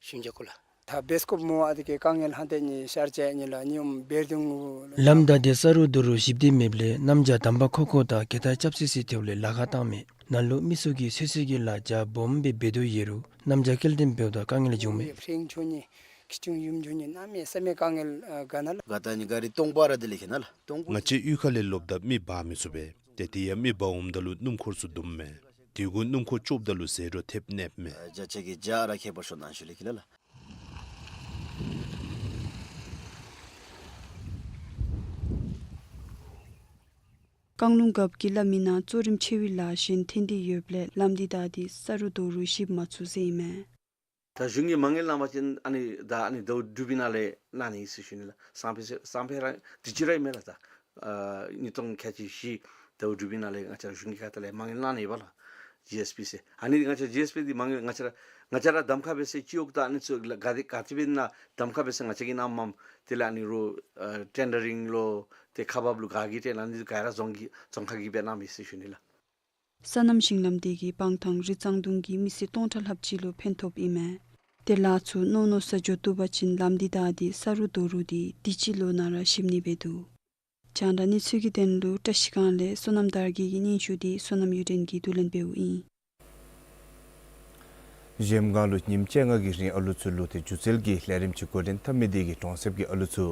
ཞུ་ནི་ཅིག་གོ་ལགས། ད་བེསི་ཀོབ་མོ་ཨ་དེ་གི་དཀའ་ངལ་ཧན་ཏེ་ནི་ཤར་ཅ་ནི་ལགས། ནི་འོང་བེར་དུང་། ལམ་བདའ་སྟེ་ས་རུ་རྡོ་རུ་ཞིབ་སྟེ་མེདཔ་ལས་གནམ་བྱཱར་དམ་པ་ཁོ་ཁོ་དང་གྱལ་ཐར་རྐྱབ་སི་སི་ཐེབས་ལས་ལཱ་ཁག་བཏངམ་མས། ནང་ལུ་མི་ཚུ་གིས་ཚོད་བསྲེ་གི་ལཱ་རྒྱ་སྦོམ་སྦེ་འབད་དོ་ཡོད་རུང་གནམ་བྱཱར་སྐྱེལ་འདྲེན་འབདཝ་ད་དཀའ་ངལ་བྱུངམ་མས། ཧྲེང་ཆོ་ནི་ཁི་ཆུང་ཡུམ་ཆོ་ནི་གནམ་མེད་ས་མེད་དཀའ་ངལ་ཨ་ག་ན་ལགས། ག་ད་ནི་ག་རི་སྟོང་པ་ར་དེ་ལས་ཁེ་ན་ལགས། སྟོང་པ། ང་བཅས་གཡུས་ཁ་ལས་ལོགཔ་ད་མེ་འབར་མི་ཚུགས་པས། ཏེ་དེ་ཡང་མེ་འབར་འོངམ་ད་ལུ་སྣུམ་འཁོར་ཚུ་བརྡུངམ་མས། དེ་གུ་སྣུམ་འཁོར་བཅོཝ་ད་ལུ་ཟད་འགྲོ་ཐེབས་ནི་མས། ཨ་བྱཱར་ཆ་གི་བྱཱར་ར་ཁྱད་པར་ཤོར་ནི་ཨ་ནི་ཚུ་ལས་ཁེ་ན་ལགས། རྐང་ལུང་རྒཔོ་གིས་སླབ་མི་ནང་གཙོ་རིམ་ཆེ་བའི་ལཱ་གཞན་འཐོན་ཏེ་ཡོདཔ་ལས་ལམ་དེ་བདའ་སྟེ་ས་རུ་རྡོ་རུ་ཞིབ་མ་ཚུགས་ཟེར་ཨིན་མས། ད་གཞུང་གིས་མ་དངུལ་གནང་བ་ཅིན་ཨ་ནི་ད་ཨ་ནི་ཟླཝ་དྲུག་པའི་ནང་ལས་གནང་ནི་ཨིན་ཟེར་ཞུ་ནི་ལགས། སང་ཕོད་ཟེར་སང་ཕོད་ར་དུས་ཅི་ར་ཨིན་མས་ལགས། ད་ཨ་ཉིས་སྟོང་ཁལ་གཅིག་བཞི་ཟླཝ་དྲུག་པའི་ནང་ལས་ང་བཅས་ར་གཞུང་གི་ཁ་ཐུག་ལས་མ་དངུལ་གནང་ནི་ཡོད་པ་ལགས། ཇི་ཨེསི་པི་ཟེར། ཨ་ནི་ང་བཅས་ཇི་ཨེསི་པི་འདི་མ་དངུལ་ང་བཅས་ར་ང་བཅས་ར་གདམ་ཁ་འབད་ས་སྤྱི་འོག་དང་ཨ་ནི་ཚུ་ག་དེ་ག་དེ་སྦེ་ཨིན་ན་གདམ་ཁ་འབད་ས་ང་བཅས་ཀྱིས་གནངམ་མས། དེ་ལས་ཨ་ནི་རུ་ཨ་ཊེན་ཌར་རིང་ལོ་ཏེ་ཁག་འབགཔ་ལུ་ག་གིས་སྤྲོད་ཨ་ནི་ག་ར་རྫོང་གི་རྫོང་ཁག་གིས་འབད་གནངམ་ཨིན་ཟེར་ཞུ་ནི་ལགས། སོ་ནམ་ཞིང་ལམ་དེ་གིས་སྤང་ཐང་རི་གཙང་དུང་གི་མི་སེར་སྟོང་ཕྲག་ལྷགཔ་ཅིག་ལུ་ཕན་ཐོགསཔ་ཨིན་མས། ཏེ་ལཱ་ཚུ་མནོ་མནོ་སར་འགྱོ་བཏུབ་པ་ཅིན་ལམ་དེ་བདའ་སྟེ་ས་རུ་རྡོ་རུ་དེ་དུས་ཅི་ལོ་ནང་ར་ཞིབ་ནི་འབད་དོ། རྒྱང་བསྒྲགས་གནས་ཚུལ་གྱི་དོན་ལུ་བཀྲ་ཤིས་སྒང་ལས་བསོད་ནམས་དར་རྒྱས་ཀྱི་སྙན་ཞུ་དེ་བསོད་ནམས་གཡུ་སྒྲོན་གྱིས་བསྡུ་ལེན་འབདཝ་ཨིན། གཞལམ་སྒང་ལུ་ཉིནམ་བཅོ་ལྔ་གི་རིང་ཨ་ལུ་ཚུ་ལུ་ཏེ་སྒྱུ་རྩལ་གྱི་ལས་རིམ་ཅིག་འགོ་འདྲེན་འཐབ་མི་དེ་གིས་གྲོང་གསེབ་ཀྱི་ཨ་ལུ་ཚུ་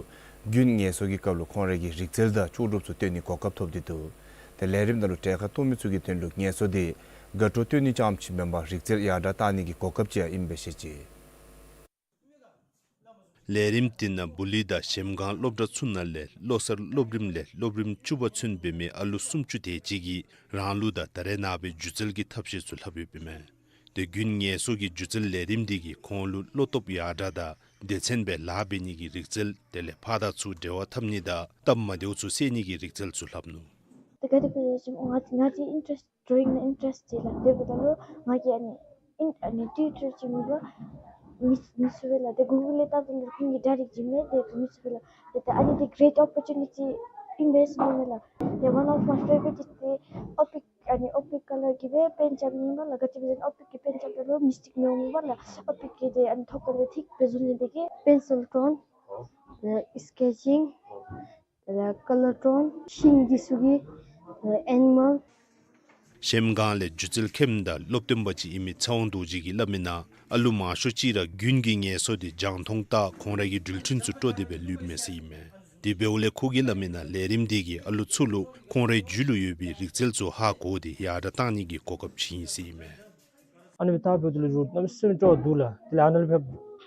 དགུན་ངལ་གསོ་གི་སྐབས་ལུ་ཁོང་རའི་གི་རིག་རྩལ་དང་ལྕོགས་གྲུབ་ཚུ་སྟོན་ནིའི་གོ་སྐབས་ཐོབ་སྟེ་འདུག། ཏེ་ལས་རིམ་ནང་ལུ་གྲལ་ཁར་གཏོགས་མི་ཚུ་གི་དོན་ལུ་ངལ་གསོ་དེ་དགའ་སྤྲོ་སྟོན་ནི་རྐྱངམ་ཅིག་མེན་པར་རིག་རྩལ་ཡར་དྲགས་གཏང་ནི་གི་གོ་སྐབས་ཅིག་ཡང་ཨིནམ་སྦེ་བཤད་ཅི། ལས་རིམ་དེ་ནང་བུ་ལི་དང་གཞལམ་སྒང་སློབ་གྲྭ་ཚུ་ནང་ལས་བློ་གསར་སློབ་རིམ་ལས་སློབ་རིམ་བཅུ་པ་ཚུན་འབད་མི་ཨ་ལུ་སུམ་ཅུ་དེ་ཅིག་གིས་རང་ལུགས་དང་ད་རེས་ནངས་པའི་སྒྱུ་རྩལ་གྱི་ཐབས་ཤེས་ཚུ་ལྷབ་ཡོདཔ་ཨིན་མས། ཏེ་དགུན་ངལ་གསོ་གི་སྒྱུ་རྩལ་ལས་རིམ་དེ་གིས་ཁོང་ལུ་བློ་སྟོབས་ཡར་དྲགས་དང་སྡེ་ཚན་སྦེ་ལཱ་འབད་ནི་གི་རིག་རྩལ་དེ་ལས་ཕར་དང་ཚུར་འབྲེལ་བ་འཐབ་ནི་དང་སྟབས་མ་བདེཝ་ཚུ་སེལ་ནི་གི་རིག་རྩལ་ཚུ་ལྷབ་ནུག། ཏེ་ག་དེ་སྦེ་ཟེར་ང་ང་གི་ཨིན་ཊ་རེསཊ་ཌོ་རོ་ཡིང་ནང་ཨིན་ཊ་རེསཊ་ཅིག་ལགས། དེ་འབདཝ་ད་ལུ་ང་གིས་ཨ་ནི་ཨིན་ཨ་ནི་ཊིའུ་ཊོ་རི་ཡལ་ཅིག་མེད་པར་མི་མི་ཚུགས་པས་ལགས། ཏེ་གུ་གཱལ་ལས་བལྟཝ་ད་ལུ་ཁོང་གིས་ཌའི་རེཀཊ་བྱིནམ་མས། ཏེ་མི་ཚུགས་པས་ལགས། ཏེ་ད་ཨ་ནི་འདི་གེ་རེཊ་ཨོ་པོར་ཅུ་ནི་ཊི་ཨིན་པས་ཟེར་མནོ་ལགས། ཏེ་ཝན་ཨོཕ་མའི་ཕེ་ཝ་རེཊ་ཨིས་ཏེ་ཨོ་པིཀ་ཨ་ནི་ཨོ་པིཀ་ཀ་ལར་གྱིས་སྦེ་པེནཊ་རྐྱབ་ནི་ཨིན་པས་ལགས། ག་ཅི་སྦེ་ཟེར་ན་ཨོ་པིཀ་གིས་པེནཊ་རྐྱབ་ད་ལུ་མིས་ཊེཀ་མི་འོང་མས་ལགས། ཨོ་པིཀ་གིས་ཏེ་ཨ་ནི་ཐོག་ཁ་ལས་ཐིག་སྦེ་བཟོ་ནི་དེ་གིས་པེན་སིལ་ཊོན་ཨ་སི་ཀེ་ཅིང་ཨ་ཀ་ལར་ཊོན་ཤིང་འདི་ཚུ་གི་ཨ་ཨེ་ནི་མཱལ། གཞལམ་སྒང་ལས་སྒྱུ་རྩལ་མཁསཔ་དང་སློབ་སྟོན་པ་ཅིག་ཨིན་མི་ཚེ་དབང་རྡོ་རྗེ་གིས་སླབ་མི་ནང་ཨ་ལུ་མང་ཤོས་ཅིག་ར་དགུན་གྱི་ངལ་གསོ་དེ་རྒྱང་མཐོང་ལྟ་ཁོང་རའི་གི་འགྲུལ་འཕྲིན་ཚུ་སྤྲོ་སྟེ་སྦེ་ལུསཔ་མས་ཟེར་ཨིན་མས། དེ་འབདཝ་ལས་ཁོ་གིས་སླབ་མི་ནང་ལས་རིམ་དེ་གིས་ཨ་ལུ་ཚུ་ལུ་ཁོང་རའི་རྒྱུད་ལུ་ཡོད་པའི་རིག་རྩལ་ཚུ་ཧ་གོ་སྟེ་ཡར་དྲགས་གཏང་ནི་གི་གོ་སྐབས་ཅིག་ཨིན་ཟེར་ཨིན་མས། ཨ་ནི་སྦེ་བལྟ་འབདཝ་ད་ལུ་རུང་གནམ་མེད་ས་མེད་སྤྲོ་བ་འདུག་ལགས། དེ་ལས་ཨ་ནཱ་ལས་ཕར་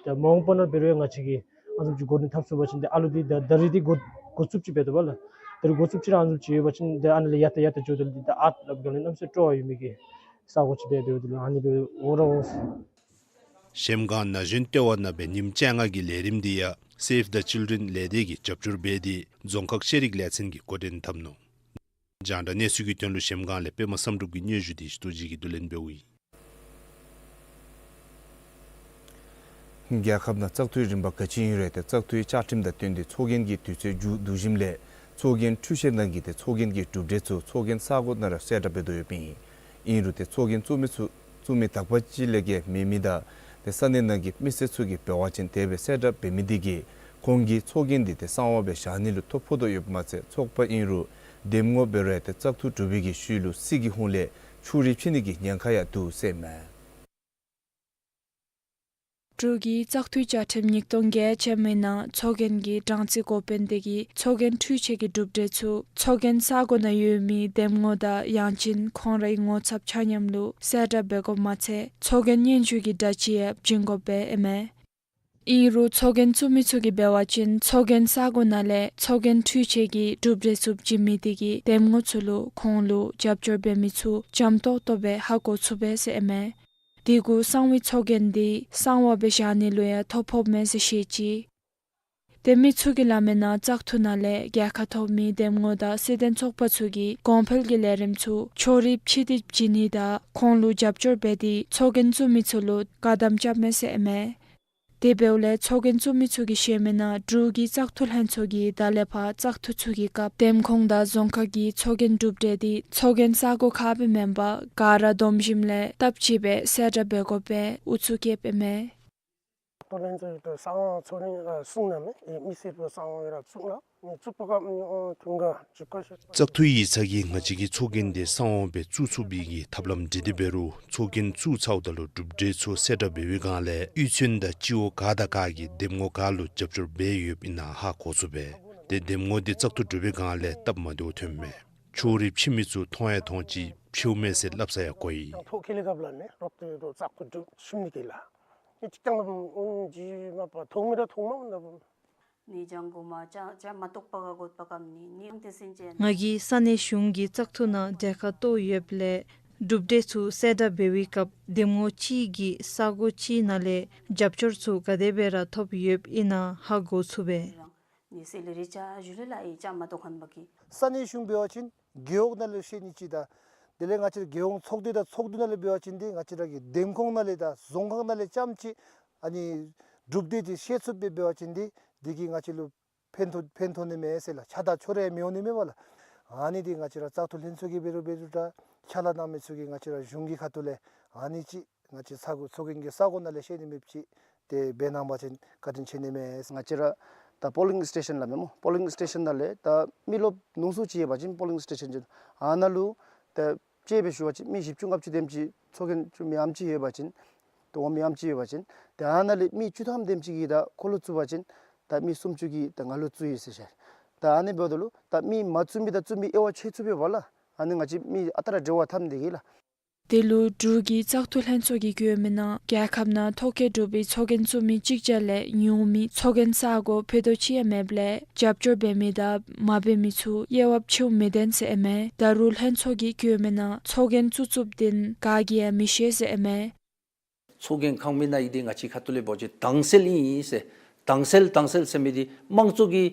ཏེ་མ་འོངས་པ་ནང་འབད་རུང་ཡང་ང་བཅས་ཀྱིས་ཨ་ནི་བཟུམ་ཅིག་འགོ་འདྲེན་འཐབ་ཚུགས་པ་ཅིན་ཏེ་ཨ་ལུ་འདི་ད་ད་རིས་འདི་འགོ་འགོ་བཙུགསཔ་ཅིག་འབད་དོ་བ་ལགས། ད་རིས་འགོ་བཙུགསཔ་ཅིག་ར་ཨ་ནི་བཟུམ་ཅིག་ཡོད་པ་ཅིན་ཏེ་ཨ་ནཱ་ལས་ཡར་ད་ཡར་ད་འགྱོཝ་ད་ལུ་འདི་ད་ཨརཊ་སླབ་སྒང་ལས་གནམ་མེད་ས་མེད་སྤྲོ་བ་ཡོད་མི་གི་ས་གོ་ཅིག་འབད་དེ་འབདཝ་ད་ལུ་ཨ་ནི་སྦེ་འོང་ར་འོང་ཟེར། གཞལམ་སྒང་ན་གཞོན་ལྟེ་བ་ནང་སྦེ་ཉིནམ་བཅོ་ལྔ་གི་ལས་རིམ་འདི་ཡང་Save the Children ལས་སྡེ་གིས་རྒྱབ་སྐྱོར་འབད་དེ་རྫོང་ཁག་ཤེས་རིག་ལས་ཚན་གྱིས་འགོ་འདྲེན་འཐབ་ནུག། རྒྱང་བསྒྲགས་གནས་ཚུལ་གྱི་དོན་ལུ་གཞལམ་སྒང་ལས་པདྨ་བསམ་གྲུབ་ཀྱི་སྙན་ཞུ་དེ་ཞུ་དོ་ཅིག་གིས་བསྡུ་ལེན་འབདཝ་ཨིན། རྒྱལ་ཁབ་ནང་བཙག་འཐུའི་རིམ་པ་ག་ཅི་ཨིན་རུང་ཏེ་བཙག་འཐུའི་བཅའ་ཁྲིམས་དང་བསྟུན་ཏེ་ཚོགས་རྒྱན་གྱི་དུས་ཚོད་མཇུག་བསྡུ་ཞིནམ་ལས་ ཚོགས་རྒྱན་འཕྲུལ་ཆས་ནང་གི་ཏེ་ཚོགས་རྒྱན་གྱི་གྲུབ་འབྲས་ཚུ་ཚོགས་རྒྱན་ས་གོ་ནང་ར་གསལ་བསྒྲགས་འབད་དོ་ཡོདཔ་ཨིན། ཨིན་རུང་ཏེ་ཚོགས་རྒྱན་བཙུགས་མི་ཚུ་བཙུགས་མི་དག་པ་ཅིག་ལས་བརྒལ་མེད་མི་དང་ཏེ་ས་གནས་ནང་གི་མི་སེར་ཚུ་གིས་འབད་བ་ཅིན་དེ་སྦེ་གསལ་བསྒྲགས་འབད་མི་དེ་གིས་ཁོང་གིས་ཚོགས་རྒྱན་དེ་ཏེ་གསང་བ་སྦེ་བཞག་ནི་ལུ་ཐོ་ཕོག་དོ་ཡོདཔ་མ་ཚད་ཚོགས་པ་ཨིན་རུང་འདེམས་ངོ་འབད་རུང་ཡང་ཏེ་བཙག་འཐུ་གྲུབ་པའི་གི་ཤུལ་ལུ་སྲིད་ཀྱི་ཧོངས་ལས་ཕྱོགས་རིས་ཕྱེ་ནི་གི་ཉེན་ཁ་ཡང་འདུག་ཟེར་ཨིན་མས། འབྲུག་གི་བཙག་འཐུའི་བཅའ་ཁྲིམས་ཉིས་སྟོང་བརྒྱད་ཅན་མའི་ནང་ཚོགས་རྒྱན་གྱི་གྲངས་རྩིས་འགོ་དཔོན་དེ་གིས་ཚོགས་རྒྱན་འཕྲུལ་ཆས་ཀྱི་གྲུབ་འབྲས་ཚུ་ཚོགས་རྒྱན་ས་གོ་ནང་ཡོད་མི་འདེམས་ངོ་དང་ཡང་ཅིན་ཁོང་རའི་ངོ་ཚབ་ཆ་མཉམ་ལུ་གསལ་བསྒྲགས་འབད་དགོཔ་མ་ཚད་ཚོགས་རྒྱན་སྙན་ཞུ་གི་འདྲ་ཅིག་ཡང་བྱིན་དགོཔ་སྦེ་ཨིན་མས། ཨིན་རུང་ཚོགས་རྒྱན་བཙུགས་མི་ཚུ་གིས་འབད་བ་ཅིན་ཚོགས་རྒྱན་ས་གོ་ནང་ལས་ཚོགས་རྒྱན་འཕྲུལ་ཆས་ཀྱི་གྲུབ་འབྲས་ཚུ་བྱིན་མི་དེ་གིས་འདེམས་ངོ་ཚུ་ལུ་ཁོང་ལུ་རྒྱབ་སྐྱོར་འབད་མི་ཚུ་འཇམ་ཏོག་ཏོ་སྦེ་ཧ་གོ་ཚུགས་པས་ཟེར་ཨིན་མས། དེ་གུ་གསང་བའི་ཚོགས་རྒྱན་དེ་གསང་བ་སྦེ་བཞག་ནི་ལུ་ཡང་ཐོ་ཕོགཔ་མས་ཟེར་བཤད་ཅི། ཏེ་མི་ཚུ་གིས་སླབ་མིའི་ནང་བཙག་འཐུ་ནང་ལས་རྒྱལ་ཁ་ཐོབ་མི་འདེམས་ངོ་དང་སྲིད་དོན་ཚོགས་པ་ཚུ་གིས་གོང་འཕེལ་གྱི་ལས་རིམ་ཚུ་ཕྱོགས་རིས་ཕྱེ་སྟེ་བྱིན་ནི་དང་ཁོང་ལུ་རྒྱབ་སྐྱོར་འབད་དེ་ཚོགས་རྒྱན་བཙུགས་མི་ཚུ་ལུ་བཀག་དམ་རྐྱབ་མས་ཟེར་ཨིན་མས། དེ་འབདཝ་ལས་ཚོགས་རྒྱན་བཙུགས་མི་ཚུ་གིས་བཤད་མིའི་ནང་འབྲུག་གི་བཙག་འཐུ་ལྷན་ཚོགས་ཀྱིས་ད་ལས་ཕར་བཙག་འཐུ་ཚུ་གི་སྐབས་འདེམས་ཁོངས་དང་རྫོང་ཁག་གི་ཚོགས་རྒྱན་གྲུབ་འབྲས་དེ་ཚོགས་རྒྱན་ས་གོ་ཁར་སྦེ་མེན་པར་ག་ར་བསྡོམས་ཞིནམ་ལས་སྟབས་གཅིག་སྦེ་གསལ་བསྒྲགས་འབད་དགོཔ་སྦེ་ཨུ་ཚུགས་བསྐྱེདཔ་ཨིན་མས། བཙག་འཐུ་ལྷན་ཚོགས་ཀྱིས་གསང་བ་ཚོགས་རྒྱན་གསུང་གནང་མས། མི་སེར་ཚུ་གསང་བ་ར་བཙུགས་གནང་། ནི་བཙུགས་པའི་སྐབས་ནི་ཨོ་དུང་ག་ཅིག་ག་ཤེས། བཙག་འཐུ་ཡིག་ཚང་གིས་ང་བཅས་ཀྱི་ཚོགས་རྒྱན་དེ་གསང་བ་སྦེ་བཙུགས་ཚུགས་པའི་གི་ཐབས་ལམ་འབྲི་སྟེ་འབད་རུང་ཚོགས་རྒྱན་བཙུགས་ཚརཝ་ད་ལུ་གྲུབ་འབྲས་ཚུ་གསལ་བསྒྲགས་འབད་བའི་སྒང་ལས་གཡུས་ཚན་དང་སྤྱི་འོག་ག་དང་ག་གིས་འདེམས་ངོ་ག་ལུ་རྒྱབ་སྐྱོར་འབད་ཡོདཔ་ཨིན་ན་ཧ་གོ་ཚུགས་པས། ཏེ་འདེམས་ངོ་དེ་བཙག་འཐུ་གྲུབ་པའི་སྒང་ལས་སྟབས་མ་བདེཝ་ཐོན་མས། ཕྱོགས་རིས་ཕྱེ་མི་ཚུ་མཐོང་ཡང་མཐོང་ཅི་ཕྱེཝ་མས་ཟེར་སླབ་ས་ཡང་གོ་ཡི། ཐོ་ཁེ་ལས་གབ་ལ་ནི་རོག་ཏེ་རོག་བཙག་འཐུ་གྲུབ་ཤིམ་ནི་གི་ལ། ནི་ཅིག་ཀྱང་ཨུན་ཇི་མ་པ་མཐོང་མི་ར་མཐོང་མ་འོང་ད་བུ། ནི་ཅང་གོ་མ་ཅ་ཅ་མ་གཏོགས་པ་ག་གོ་པ་ཀམ་ནི་ནི་ཨང་ཏེ་སིན་ཅན། ང་གིས་ས་གནས་གཞུང་གི་བཙག་འཐུ་ནང་གྲལ་ཁར་གཏོགས་ཡོདཔ་ལས་གྲུབ་འབྲས་ཚུ་གསལ་བསྒྲགས་འབད་བའི་སྐབས་འདེམས་ངོ་གཅིག་གིས་ས་གོ་གཅིག་ནང་ལས་རྒྱབ་སྐྱོར་ཚུ་ག་དེ་སྦེ་ར་ཐོབ་ཡོདཔ་ཨིན་ན་ཧ་གོ་ཚུགས་པས། ནི་སེ་ལེ་རི་ཅ་ཞུ་ལེ་ལ་ཨི་ཅ་མ་གཏོགས་ཁན་པ་གི། ས་གནས་གཞུང་འབད་བ་ཅིན་རྒེད་འོག་ནང་ལས་ཤེས་ནི་ཅིག་དང་དེ་ལས་ང་བཅས་རྒེད་འོག་ཚོགས་སྡེ་དང་ཚོགས་འདུ་ནང་ལས་འབད་བ་ཅིན་དེ་ང་བཅས་ར་གི་འདེམས་ཁོངས་ནང་ལས་དང་རྫོང་ཁག་ནང་ལས་ཙམ་ཅིག་ཨ་ནི་གྲུབ་འབྲས་དེ་ཤེས་ཚུགསཔ་སྦེ་འབད་བ་ཅིན་དེ་དེ་གིས་ང་བཅས་ལུ་ཕན་ཐོགས་ཕན་ཐོགས་ནི་མས་ཟེར་ལགས། ཆ་ད་ཆོ་རེ་མི་འོང་ནི་མས་པ་ལགས། ཨ་ནི་དེ་ང་བཅས་ར་བཙག་འཐུ་ལྷན་ཚོགས་ཀྱིས་འབད་རུང་འབད་རུང་ད་ཕྱག་ལཱ་གནང་མི་ཚུ་གིས་ང་བཅས་ར་གཞུང་གི་ཁ་ཐུག་ལས་ཨ་ནི་ཅིག་ང་བཅས་ས་གོ་ཚོགས་རྒྱན་གྱི་ས་གོ་ནང་ལས་ཤེས་ནི་མེདཔ་ཅིག་དེ་འབད་གནང་བ་ཅིན་བཀའ་དྲིན་ཆེ་ནི་མས། ང་བཅས་ར་ད་པོ་ལིང་སི་ཊེ་ཤཱན་ལགས་མེན་མོ། པོ་ལིང་སི་ཊེ་ཤཱན་ནང་ལས་ད་མི་རློབས་ཉུང་སུ་ཅིག་ཡོད་པ་ཅིན་པོ་ལིང་སི་ཊེ་ཤཱན་ཅིག་ཨ་ནཱ་ལུ་ད་དཔྱེ་སྦེ་ཞུ་བ་ཅིན་མི་བཞི་བཅུ་ལྔ་བཅུ་དེམ་ཅིག་ཚོགས་རྒྱན་ཅིག་མི་ཨམ་ཅིག་ཡོད་པ་ཅིན་ཏེ་འོ་མི་ཨམ་ཅིག་ཡོད་པ་ཅིན་ཏེ་ཨ་ནཱ་ལས་མི་བཅུ་ཐམ་དེམ་ཅིག་གིས་ད་ཁོ་ལུ་བཙུགས་པ་ཅིན་ད་མི་སུམ་ཅུ་གིས་ད་ང་ལུ་བཙུགས་ཡི་ཟེར་ཞུ་ཡི། ད་ཨ་ནི་འབདཝ་ད་ལུ་ད་མི་མ་བཙུགས་མི་དང་བཙུགས་མི་དབྱེ་བ་ཕྱེ་ཚུགས་པས་པ་ལགས། ཨ་ནི་ང་བཅས་མི་ཨ་རྟག་ར་འབྲེལ་བ་འཐབ་ནི་དེ་གིས་ལགས། དེ་ལུ་འབྲུག་གི་བཙག་འཐུ་ལྷན་ཚོགས་ཀྱིས་བཀོད་མིའི་ནང་རྒྱལ་ཁབ་ནང་ཐོ་བཀོད་གྲུབ་པའི་ཚོགས་རྒྱན་བཙུགས་མི་གཅིག་བརྒྱ་ལས་ཉུང་མི་ཚོགས་རྒྱན་ས་གོ་ཕུད་རྡོག་གཅིག་ཡང་མེདཔ་ལས་རྒྱབ་སྐྱོར་འབད་མི་དང་མ་འབད་མི་ཚུ་དབྱེ་བ་ཕྱེཝ་མི་བདེན་ཟེར་ཨིན་མས། ད་རུང་ལྷན་ཚོགས་ཀྱིས་བཀོད་མིའི་ནང་ཚོགས་རྒྱན་བཙུགས་བཙུགསཔ་འདི་ག་གིས་ཡང་མི་ཤེས་ཟེར་ཨིན་མས། ཚོགས་རྒྱན་ཁང་མིའི་ནང་ཨིན་དེ་ང་བཅས་ཁ་ཐུག་ལས་འབད་བ་ཅིན་དྭངས་གསལ་ཨིན་ཟེར། དྭངས་གསལ་དྭངས་གསལ་ཟེར་མི་དེ་དམངས་གཙོ་གི་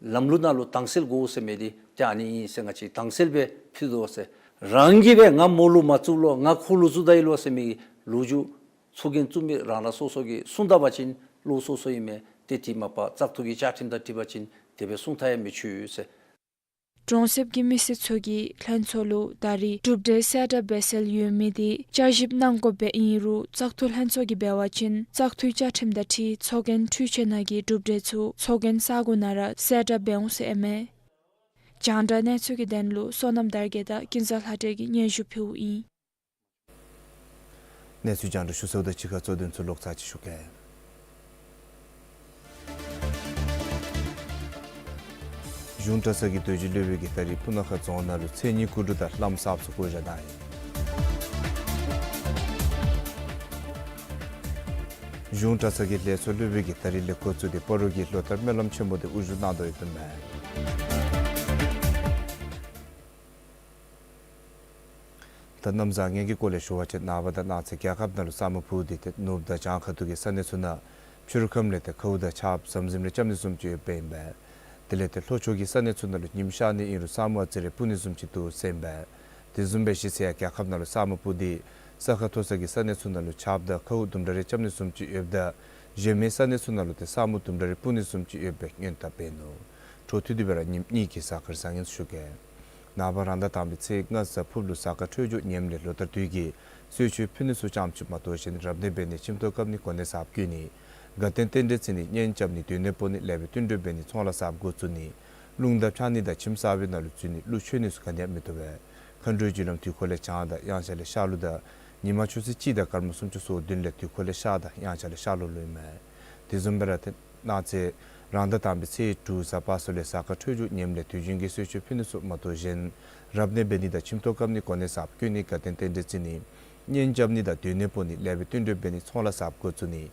ལམ་ལུགས་ནང་ལུ་དྭངས་གསལ་དགོ་ཟེར་མི་དེ་ཏེ་ཨ་ནི་ཨིན་ཟེར། ང་བཅས་དྭངས་གསལ་སྦེ་ཕུལ་དོ་ཟེར། རང་གིས་སྦེ་ང་མོ་ལུ་མ་བཙུགས་ལོ་ང་ཁོ་ལུ་བཙུགས་ད་ཡི་ལོ་ཟེར་མི་གི་ལོ་རྒྱུས་ཚོགས་རྒྱན་བཙུགས་མི་རང་རང་སོ་སོ་གིས་གསུངས་ད་པ་ཅིན་ལོག་སོ་སོ་ཨིན་མས། ཏེ་དེ་མ་པ་བཙག་འཐུ་གི་བཅའ་ཁྲིམས་དང་འཁྲིལ་བ་ཅིན་དེ་སྦེ་གསུང་ཐག་ཡང་མི་ཆོད་ཟེར། གྲོང་གསེབ་ཀྱི་མི་སེར་ཚུ་གིས་ལྷན་ཚོགས་ལུ་ད་རེས་གྲུབ་འབྲས་གསལ་བསྒྲགས་འབད་སྲོལ་ཡོད་མི་དེ་བསྐྱར་ཞིབ་གནང་དགོཔ་སྦེ་ཨིན་རུང་བཙག་འཐུ་ལྷན་ཚོགས་ཀྱིས་འབད་བ་ཅིན་བཙག་འཐུའི་བཅའ་ཁྲིམས་དང་འཁྲིལ་ཚོགས་རྒྱན་འཕྲུལ་ཆས་ནང་གི་གྲུབ་འབྲས་ཚུ་ཚོགས་རྒྱན་ས་གོ་ནང་ར་གསལ་བསྒྲགས་འབད་འོང་ཟེར་ཨིན་མས། རྒྱང་བསྒྲགས་གནས་ཚུལ་གྱི་དོན་ལུ་བསོད་ནམས་དར་རྒྱས་དང་ཀུན་བཟང་ལྷ་སྒྲོན་གྱིས་སྙན་ཞུ་ཕུལཝ་ཨིན། གནས་ཚུལ་རྒྱང་བསྒྲགས་ཞུ་ཚརཝ་དང་གཅིག་ཁར་གཙོ་དོན་ཚུ་ལོག་ཚར་ཅིག་ཞུ་གེ། གཞུང་གྲྭ་ཚང་གི་རྡོ་རྗེ་སློབ་དཔོན་གྱིས་ད་རེས་སྤུ་ན་ཁ་རྫོང་ནང་ལུ་མཚན་ཉིད་སྐུ་དྲུང་དང་བླམ་གསརཔ་ཚུ་བསྐོ་བཞག་གནང་ཡི། གཞུང་གྲྭ་ཚང་གི་ལས་ཚོགས་སློབ་དཔོན་གྱིས་ད་རེས་ལས་འགོ་བཙུགས་ཏེ་སྤ་རོ་གི་ལོ་ལྟར་སྨོན་ལམ་ཆེན་མོ་དེ་དབུ་བཞུགས་གནང་དོ་ཡོདཔ་ཨིན་མས། ད་གནམ་བཟང་ངན་གྱི་སྐོར་ལས་ཞུ་བ་ཅིན་ནངས་པ་དང་གནངས་ཚེ་རྒྱལ་ཁབ་ནང་ལུ་ས་སྨུག་སྤུབས་ཏེ་ཏེ་ནུབ་དང་བྱང་ཁ་ཐུག་གི་ས་གནས་ཚུ་ནང་ཕྱི་རུ་ཁམས་ལས་ཏེ་ཁཝ་དང་ཆརཔ་ཟམ་ཟིམ་རེ་རྐྱབ་ནི་བཟུམ་ཅིག་ཡོདཔ་ཨིན་པས། དེ་ལས་ཏེ་ལྷོ་ཕྱོགས་ཀྱི་ས་གནས་ཚུ་ནང་ལུ་ཉིམ་ཤར་ནི་ཨིན་རུང་ས་སྨུག་ཨ་ཙི་རེ་སྤུབས་ནི་བཟུམ་ཅིག་འདུག་ཟེར་ཨིན་པས། དེ་བཟུམ་སྦེ་གཞི་ཚེ་ཡང་རྒྱལ་ཁབ་ནང་ལུ་ས་སྨུག་སྤུབས་ཏེ་ས་ཁ་མཐོ་ས་གི་ས་གནས་ཚུ་ནང་ལུ་ཆརཔ་དང་ཁཝ་དུམ་གྲ་རེ་རྐྱབ་ནི་བཟུམ་ཅིག་ཡོདཔ་ད་གཞན་མི་ས་གནས་ཚུ་ནང་ལུ་ཏེ་ས་སྨུག་དུམ་གྲ་རེ་སྤུབས་ནི་བཟུམ་ཅིག་ཡོདཔ་སྦེ་སྔོན་བརྡ་འབད་ནུག། འཕྲོ་མཐུད་དེ་སྦེ་ར་ཉིནམ་གཉིས་ཀྱི་གཟའ་སྐར་བཟང་ངན་ཚུ་ཞུ་གེ། ནངས་པ་རང་ཟླ་དང་པའི་ཚེས་ལྔ་གཟའ་ཕུར་བུ་གཟའ་སྐར་འཕྲོད་སྦྱོར་ངནམ་ལས་ལོ་ལྟར་དུས་ཀྱི་གསོལ་མཆོད་ཕུལ་ནི་ཚུ་ཙམ་ཅིག་མ་གཏོགས་གཞན་རབ་གནས་འབད་ནི་ཁྱིམ་ཐོག་བཀབ་ནི་གོ་གནས་གསརཔ་བསྐོ་ནི་དགའ་སྟོན་རྟེན་འབྲེལ་བརྩི་ནི་གཉེན་རྐྱབ་ནི་སྡོད་གནས་སྤོ་ནི་ལེགས་པའི་བསྟུན་གྲོས་འབད་ནི་ཚོང་ལཱ་གསརཔ་འགོ་བཙུགས་ནི་རླུང་རྟ་འཕྱང་ནི་དང་ཁྱིམ་གསར་པའི་ནང་ལུ་འཛུལ་ནི་ཀླུ་མཆོད་ནི་ཚུ་ག་ནི་ཡང་མི་བཏུབ་པས། མཁའ་འགྲོའི་རྒྱུ་ལམ་དུས་འཁོར་ལས་བྱང་དང་དབྱངས་འཆར་ལས་ཤར་ལུགས་དང་ཉི་མ་ཆུ་ཚོད་གཅིག་དང་སྐར་མ་སུམ་ཅུ་སོ་བདུན་ལས་དུས་འཁོར་ལས་ཤར་དང་དབྱངས་འཆར་ལས་ཤར་ལུགས་ལུ་ཨིན་མས། དེ་བཟུམ་སྦེ་ར་ཏེ་གནངས་ཚེ་རང་ཟླ་དང་པའི་ཚེས་དྲུག་གཟའ་པ་སངས་ལས་གཟའ་སྐར་འཕྲོད་སྦྱོར་ངནམ་ལས་དུས་རྒྱུན་གྱི་གསོལ་མཆོད་ཕུལ་ནི་ཚུ་མ་གཏོགས་གཞན་རབ་གནས་འབད་ནི་དང་ཁྱིམ་ཐོག་བཀབ་ནི་གོ་གནས་གསརཔ་བསྐོ་ནི་དགའ་སྟོན་རྟེན་འབྲེལ་བརྩི་ནི་གཉེན་རྐྱབ་ནི་དང་སྡོད་གནས་སྤོ་ནི་ལེགས་པའི་བསྟུན་གྲོས་འབད་ནི་ཚོང་ལཱ་གསརཔ་འགོ་བཙུགས་ནི་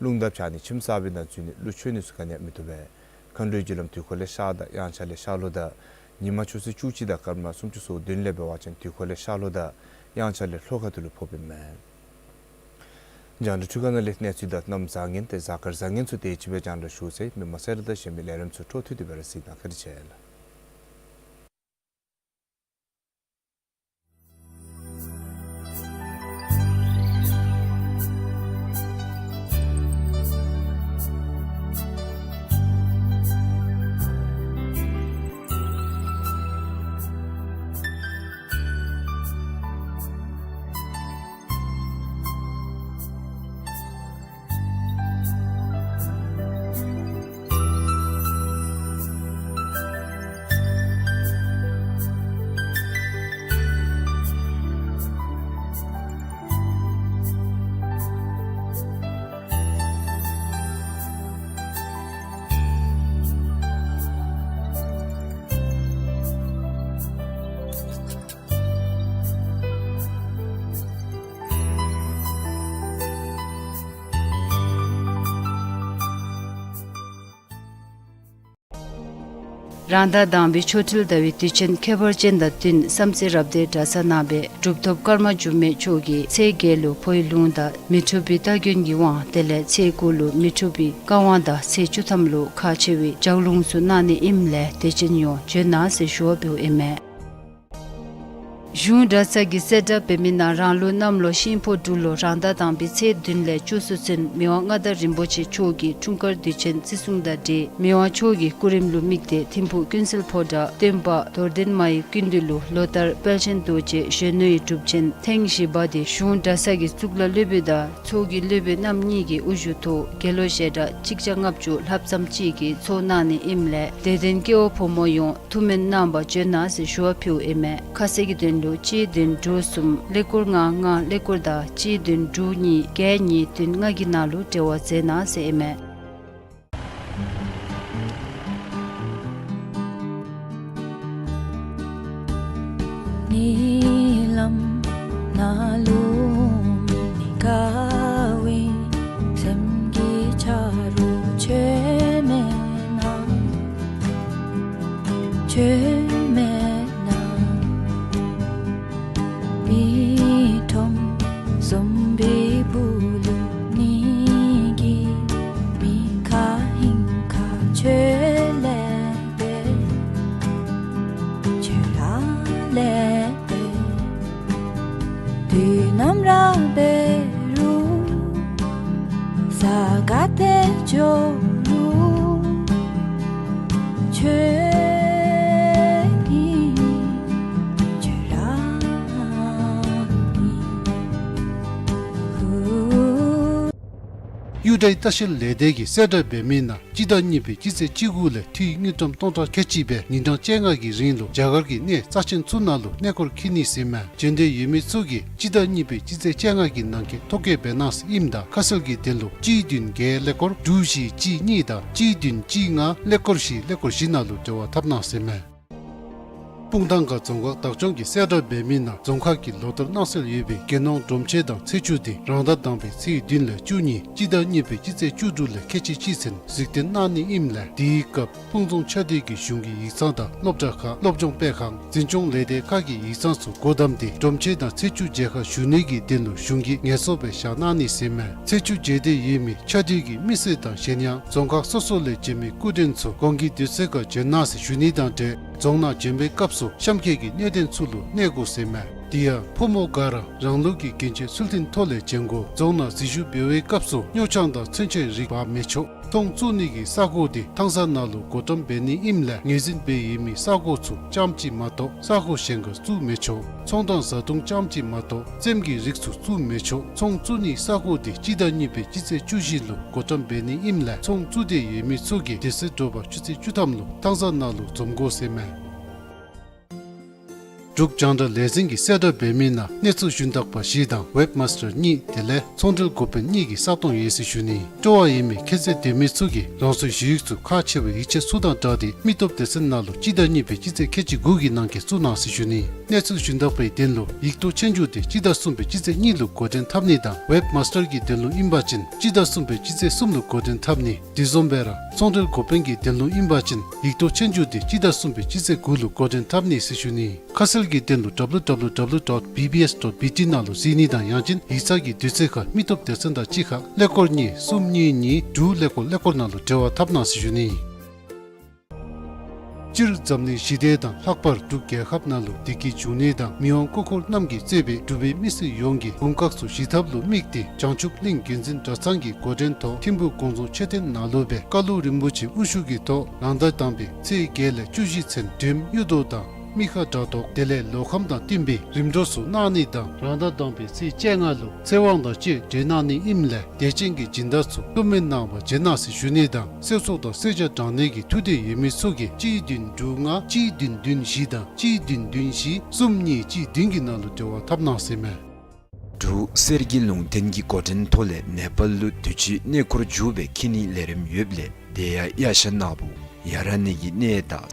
རླུང་རྟ་འཕྱང་ནི་ཁྱིམ་གསར་པའི་ནང་འཛུལ་ནི་ཀླུ་མཆོད་ནི་ཚུ་ག་ནི་ཡང་མི་བཏུབ་པས། མཁའ་འགྲོའི་རྒྱུ་ལམ་དུས་འཁོར་ལས་ཤར་དང་དབྱངས་འཆར་ལས་ཤར་ལུགས་དང་ཉི་མ་ཆུ་ཚོད་བཅུ་གཅིག་དང་སྐར་མ་སུམ་ཅུ་སོ་བདུན་ལས་འབད་བ་ཅིན་དུས་འཁོར་ལས་ཤར་ལུགས་དང་དབྱངས་འཆར་ལས་ལྷོ་ཁ་ཐུག་ལུ་ཕོགཔ་ཨིན་མས། རྒྱང་བསྒྲགས་འཕྲུལ་ཁང་ནང་ལས་གནས་ཚུལ་དང་གནམ་བཟང་ངན་ཏེ་གཟའ་སྐར་བཟང་ངན་ཚུ་དེ་ཅིག་སྦེ་རྒྱང་བསྒྲགས་ཞུ་ཚར་ཡི། མི་མང་གསལ་བསྒྲགས་དང་གཞན་མི་ལས་རིམ་ཚུ་འཕྲོ་མཐུད་དེ་སྦེ་ར་གཟིགས་གནང་། བཀའ་དྲིན་ཆེ་ལགས། རང་ཟླ་དང་པའི་ཆོ་འཕྲུལ་ཟླ་བའི་དུས་ཆེན་ཁྱད་པར་ཅན་དང་བསྟུན་བསམ་རྩེ་རབ་སྡེའི་གྲྭ་ཚང་ནང་སྦེ་གྲུབ་ཐོབ་ཀརྨ་འབྱུང་གནས་མཆོག་གིས་ཚེས་བརྒྱད་ལུ་འཕོ་བའི་ལུང་དང་མི་འཁྲུགས་པའི་རྟ་རྒྱུན་གྱི་དབང་དེ་ལས་ཚེས་དགུ་ལུ་མི་འཁྲུགས་པའི་བཀའ་དབང་དང་ཚེས་བཅུ་ཐམ་ལུ་ཁག་ཆེ་བའི་ལྗགས་ལུང་ཚུ་གནང་ནི་ཨིནམ་ལས་དད་ཅན་ཡོངས་བྱོན་གནང་ཟེར་ཞུ་བ་འབདཝ་ཨིན་མས། གཞུང་གྲྭ་ཚང་གི་གསལ་བསྒྲགས་འབད་མི་ནང་རང་ལུགས་གནམ་ལོ་ཤིང་ཕོ་འབྲུག་ལོ་རང་ཟླ་དང་པའི་ཚེས་བདུན་ལས་བཅུ་གསུམ་ཚུན་མི་དབང་མངའ་བདག་རིན་པོ་ཆེ་མཆོག་གི་འཁྲུངས་སྐར་དུས་ཆེན་བརྩི་སྲུང་དང་འབྲེལ་མི་དབང་མཆོག་གི་སྐུ་རིམ་ལུ་དམིགས་ཏེ་ཐིམ་ཕུག་ཀུན་གསལ་ཕོ་བྲང་སྟོན་པ་རྡོར་གདན་མ་ཡི་སྐུ་མདུན་ལུ་ལོ་ལྟར་དཔལ་ཆེན་རྡོ་རྗེ་གཞོན་ནུ་ཡི་སྒྲུབ་ཆེན་ཐེངས་བཞི་པ་དེ་གཞུང་གྲྭ་ཚང་གི་གཙུག་ལག་སློབ་དཔོན་དང་ཚོགས་ཀྱི་སློབ་དཔོན་རྣམ་གཉིས་ཀྱི་དབུ་བཞུགས་ཐོག་དགེ་སློང་ཞལ་གྲངས་གཅིག་བརྒྱ་ལྔ་བཅུ་ལྷགཔ་ཙམ་ཅིག་གིས་ཚོགས་གནང་ནི་ཨིནམ་ལས་དད་ལྡན་སྐྱེ་བོ་ཕོ་མོ་ཡོངས་ཐུགས་སྨོན་གནང་བར་བྱོན་གནང་ཟེར་ཞུ་བ་ཕུལཝ་ཨིན་མས། ཁ་གསལ་གྱི་དོན་ལུ་གཅིག་བདུན་དྲུག་གསུམ་ཀླད་ཀོར་ལྔ་ལྔ་ཀླད་ཀོར་དང་གཅིག་བདུན་དྲུག་གཉིས་བརྒྱད་གཉིས་བདུན་ལྔ་གི་ནང་ལུ་འབྲེལ་བ་མཛད་གནང་ཟེར་ཨིན་མས། ཉི་ལམ་ནང་ལུ་མི་དགའ་བའི་སེམས་ཀྱི་ཆ་རོགས་ཁྱོད་མེད་ན། ཁྱོད་མེད་ན། མི་ཁྲོམ་ཟོམ་པའི་སྦུག་ལུ་ནི་གི་མི་ཁ་ཧིང་ཁ་ཁྱོད་ལས་པེ། ཁྱོད་ར་ལས་པེ། དུས་ནམ་ར་འབད་རུང་ས་ག་ཏེ་འགྱོ་རུང་ཁྱོད་ཨིན། ཁྱོད་ར་ཨིན། གཡུ་སྒྲའི་ལྟ་བཤལ་ལས་སྡེ་གིས་གསལ་བསྒྲགས་འབད་མི་ནང་སྤྱི་ཟླ་གཉིས་པའི་སྤྱི་ཚེས་བཅུ་དགུ་ལས་འཐུས་དངུལ་ཀྲམ་སྟོང་ཕྲག་ཁལ་གཅིག་སྦེ་ཉིན་གྲངས་བཅོ་ལྔ་གི་རིང་ལུ་རྒྱ་གར་གྱི་གནས་རྩ་ཆེན་ཚུ་ནང་ལུ་གནས་སྐོར་འཁྱིད་ནི་ཟེར་མས། འབྱོན་འདོད་ཡོད་མི་ཚུ་གིས་སྤྱི་ཟླ་གཉིས་པའི་སྤྱི་ཚེས་བཅོ་ལྔ་གི་ནང་འཁོད་ཐོ་བཀོད་འབད་གནང་ཟེར་ཨིནམ་ད་ཁ་གསལ་གྱི་དོན་ལུ་གཅིག་བདུན་བརྒྱད་ཀླད་ཀོར་དྲུག་བཞི་གཅིག་གཉིས་དང་གཅིག་བདུན་གཅིག་ལྔ་ཀླད་ཀོར་བཞི་ཀླད་ཀོར་བཞི་ནང་ལུ་འབྲེལ་བ་འཐབ་གནང་ཟེར་མས། སྤུངས་ཐང་ཁ་རྫོང་ཁག་བདག་སྐྱོང་གིས་གསལ་བསྒྲགས་འབད་མི་ནང་རྫོང་ཁག་གི་ལོ་ལྟར་གནང་སྲོལ་ཡོད་པའི་རྒྱལ་ནང་སྒྲོམ་ཆེན་དང་ཚེས་བཅུ་དེ་རང་ཟླ་དང་པའི་ཚེས་བདུན་ལས་བཅུ་གཉིས་སྤྱི་ཟླ་གཉིས་པའི་སྤྱི་ཚེས་བཅུ་དྲུག་ལས་ཁལ་གཅིག་གཅིག་ཚུན་གཟིགས་སྟོན་གནང་ནི་ཨིནམ་ལས་དེའི་སྐབས་སྤུངས་རྫོང་ཆ་སྡེ་གི་གཞུང་གི་ཡིག་ཚང་དང་སློབ་གྲྭ་ཁག་སློབ་སྦྱོང་སྤེལ་ཁང་འཛིན་སྐྱོང་ལས་སྡེ་ཁག་གི་ཡིག་ཚང་ཚུ་སྒོ་བསྡམས་ཏེ་སྒྲོམ་ཆེན་དང་ཚེས་བཅུ་མཇལ་ཁ་ཞུ་ནི་གི་དོན་ལུ་གཞུང་གིས་ངལ་གསོ་སྦེ་བཞག་གནང་ནི་ཟེར་མས། ཚེས་བཅུ་མཇལ་འདོད་ཡོད་མི་ཆ་སྡེ་གི་མི་སེར་དང་གཞན་ཡང་རྫོང་ཁག་སོ་སོ་ལས་བྱོན་མི་སྐུ་མགྲོན་ཚུ་གོང་གི་དུས་ཚོད་ཁར་བྱོན་གནང་ཟེར་ཞུ་ནི་དང་འབྲེལ་རྫོང་ནང་བྱོན་པའི་སྐབས་སུ་གཤམ་འཁོད་ཀྱི་གནད་དོན་ཚུ་ལུ་གནས་དགོ་ཟེར་མས། དེ་ཡང་ཕོ་མོ་ག་ར་རང་ལུགས་ཀྱི་གྱོན་ཆས་ཚུལ་མཐུན་ཐོག་ལས་བྱོན་དགོ། རྫོང་ནང་འཛུལ་ཞུགས་འབད་བའི་སྐབས་སུ་སྨྱོ་ཆང་དང་མཚོན་ཆའི་རིགས་འབག་མི་ཆོག། ཚོང་བཙུགས་ནི་གི་ས་གོ་དེ་ཐང་ས་ནང་ལུ་བགོ་བཀྲམ་འབད་ནི་ཨིནམ་ལས་ངོས་འཛིན་འབད་ཡོད་མི་ས་གོ་ཚུ་རྐྱངམ་གཅིག་མ་གཏོགས་ས་གོ་གཞན་ཁར་བཙུགས་མི་ཆོག། ཚོང་དང་བཟའ་བཏུང་རྐྱངམ་གཅིག་མ་གཏོགས་རྩེདམོ་གི་རིགས་ཚུ་བཙུགས་མི་ཆོག། ཚོང་བཙུགས་ནི་ས་གོ་དེ་སྤྱི་ཟླ་གཉིས་པའི་སྤྱི་ཚེས་བཅུ་བཞི་ལུ་བགོ་བཀྲམ་འབད་ནི་ཨིནམ་ལས་ཚོང་བཙུགས་འདོད་ཡོད་མི་ཚུ་གིས་དེ་ཚེ་དྲོ་པ་ཆུ་ཚོད་བཅུ་ཐམ་ལུ་ཐང་ས་ནང་ལུ་འཛོམས་དགོ་ཟེར་མས། འབྲུག་རྒྱང་བསྒྲགས་ལས་འཛིན་གྱིས་གསལ་བསྒྲགས་འབད་མི་ནང་གནས་ཚུལ་ཞུན་དག་པ་བཞི་དང་ཝེབ་མཱས་ཊར་གཉིས་དེ་ལས་ཚོང་འབྲེལ་འགོ་དཔོན་གཉིས་ཀྱི་ས་སྟོང་ཡོད་ཟེར་ཞུ་ནི། སྤྲོ་བ་ཡོད་མི་ཁྱད་ཚད་ལྡན་མི་ཚུ་གིས་རང་སོའི་ཞུ་ཡིག་ཚུ་ཁག་ཆེ་བའི་ཡིག་ཆ་ཚུ་དང་སྦྲགས་ཏེ་མི་སྟོབས་སྡེ་ཚན་ནང་ལུ་སྤྱི་ཟླ་གཉིས་པའི་སྤྱི་ཚེས་ཁལ་གཅིག་དགུ་གི་ནང་འཁོད་བཙུགས་གནང་ཟེར་ཞུ་ནི། གནས་ཚུལ་ཞུན་དག་པའི་དོན་ལུ་ཡིག་ཐོག་ཆོས་རྒྱུགས་དེ་སྤྱི་ཟླ་གསུམ་པའི་སྤྱི་ཚེས་གཉིས་ལུ་འགོ་འདྲེན་འཐབ་ནི་དང་ཝེབ་མཱས་ཊར་གྱི་དོན་ལུ་ཨིན་པ་ཅིན་སྤྱི་ཟླ་གསུམ་པའི་སྤྱི་ཚེས་གསུམ་ལུ་འགོ་འདྲེན་འཐབ་ནི། དེ་བཟུམ་སྦེ་ར་ཚོང་འབྲེལ་འགོ་དཔོན་གྱི་དོན་ལུ་ཨིན་པ་ཅིན་ཡིག་ཐོག་ཆོས་རྒྱུགས་དེ་སྤྱི་ཟླ་གསུམ་པའི་སྤྱི་ཚེས་དགུ་ལུ་འགོ་འདྲེན་འཐབ་ནི་ཟེར་ཞུ་ནི། ཁ་གསལ་གྱི་དོན་ལུ་ཌབ་ལུ་ཌབ་ལུ་ཌབ་ལུ་ཌོཊ་བི་བི་ཨེསི་ཌོཊ་བི་ཊི་ནང་ལུ་གཟིགས་ནི་དང་ཡང་ཅིན་ཡིག་ཚང་གི་དུས་ཚོད་ཁར་མི་སྟོབས་སྡེ་ཚན་དང་གཅིག་ཁར་ཀླད་ཀོར་གཉིས་གསུམ་གཉིས་གཉིས་དྲུག་ཀླད་ཀོར་ཀླད་ཀོར་ནང་ལུ་འབྲེལ་བ་འཐབ་གནང་ཟེར་ཞུ་ནི། སྤྱིར་འཛམ་གླིང་ཞི་བདེ་དང་ལྷག་པར་འབྲུག་རྒྱལ་ཁབ་ནང་ལུ་བདེ་སྐྱིད་འབྱུང་ནི་དང་མི་དབང་སྐུ་འཁོར་རྣམས་ཀྱིས་གཙོས་པའི་འབྲུག་པའི་མི་སེར་ཡོངས་ཀྱི་དགུང་ཁག་ཚུ་ཞི་ཐབས་ལུ་དམིགས་ཏེ་བྱང་ཆུབ་གླིང་རྒྱུན་འཛིན་གྲྭ་ཚང་གི་འགོ་འདྲེན་ཐོག་ཐིམ་ཕུག་དགོངས་རྫོང་མཆོད་རྟེན་ནང་ལུ་སྦེ་བཀའ་བློན་རིན་པོ་ཆེ་དབུ་བཞུགས་ཀྱི་ཐོག་རང་ཟླ་དང་པའི་ཚེས་བརྒྱད་ལས་བཅུ་བཞི་ཚུན་སྒྲོལམ་གཡུ་ཐོག་དང་མི་ཁ་དགྲ་བཟློག་དེ་ལས་ལོ་ཁམས་དང་བསྟུན་པའི་རིམ་གྲོ་ཚུ་གནང་ནི་དང་རང་ཟླ་དང་པའི་ཚེས་བཅོ་ལྔ་ལུ་ཚེ་དབང་དང་བཅས་གྲོལ་གནང་ནི་ཨིནམ་ལས་དད་ཅན་གྱི་སྦྱིན་བདག་ཚུ་བསྐུལ་མའི་གནང་བ་བྱོན་གནང་ཟེར་ཞུ་ནི་དང་གསོལ་ཚོགས་དང་གསོལ་ཇ་དྲང་ནི་གི་ཐུགས་འདོད་ཡོད་མི་ཚུ་གིས་གཅིག་བདུན་དྲུག་ལྔ་གཅིག་བདུན་བདུན་བཞི་དང་གཅིག་བདུན་བདུན་བཞི་གསུམ་གཉིས་གཅིག་བདུན་གྱི་ནང་ལུ་འབྲེལ་བ་འཐབ་གནང་ཟེར་མས། འབྲུག་གསེར་གྱི་ལུང་བསྟན་གྱི་འགོ་འདྲེན་ཐོག་ལས་ནེ་པཱལ་ལུ་དུས་ཅི་གནས་སྐོར་འགྱོ་བའི་ཁྱད་ནི་ལས་རིམ་ཡོདཔ་ལས་དེ་ཡང་ཡ་ཤ་ནག་པོ་ཡ་ར་ནི་གི་གནས་དང་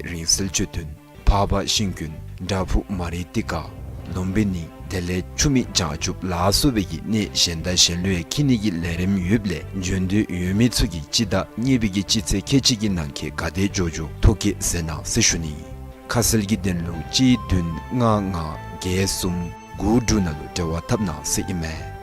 རིང་བསྲེལ་ཆོས་སྟོན་འཕགས་པ་ཤིང་ཀུན་བྲག་ཕུག་མ་རི་ཏི་ཀ་ལུམ་བི་ནི་དེ་ལས་ཆུ་མིག་བྱང་ཆུབ་ལ་སོགས་པའི་གི་གནས་གཞན་དང་གཞན་ལུ་ཡང་ཁྱད་ནི་གི་ལས་རིམ་ཡོདཔ་ལས་འབྱོན་འདོད་ཡོད་མི་ཚུ་གིས་སྤྱི་ཟླ་གཉིས་པའི་གི་སྤྱི་ཚེས་ཁལ་གཅིག་གི་ནང་འཁོད་ག་དེ་འགྱོ་འགྱོ་ཐོ་བཀོད་མཛད་གནང་ཟེར་ཞུ་ནི། ཁ་གསལ་གྱི་དོན་ལུ་གཅིག་བདུན་ལྔ་ལྔ་བརྒྱད་གསུམ་དགུ་དྲུག་ནང་ལུ་འབྲེལ་བ་འཐབ་གནང་ཟེར་ཨིན་མས།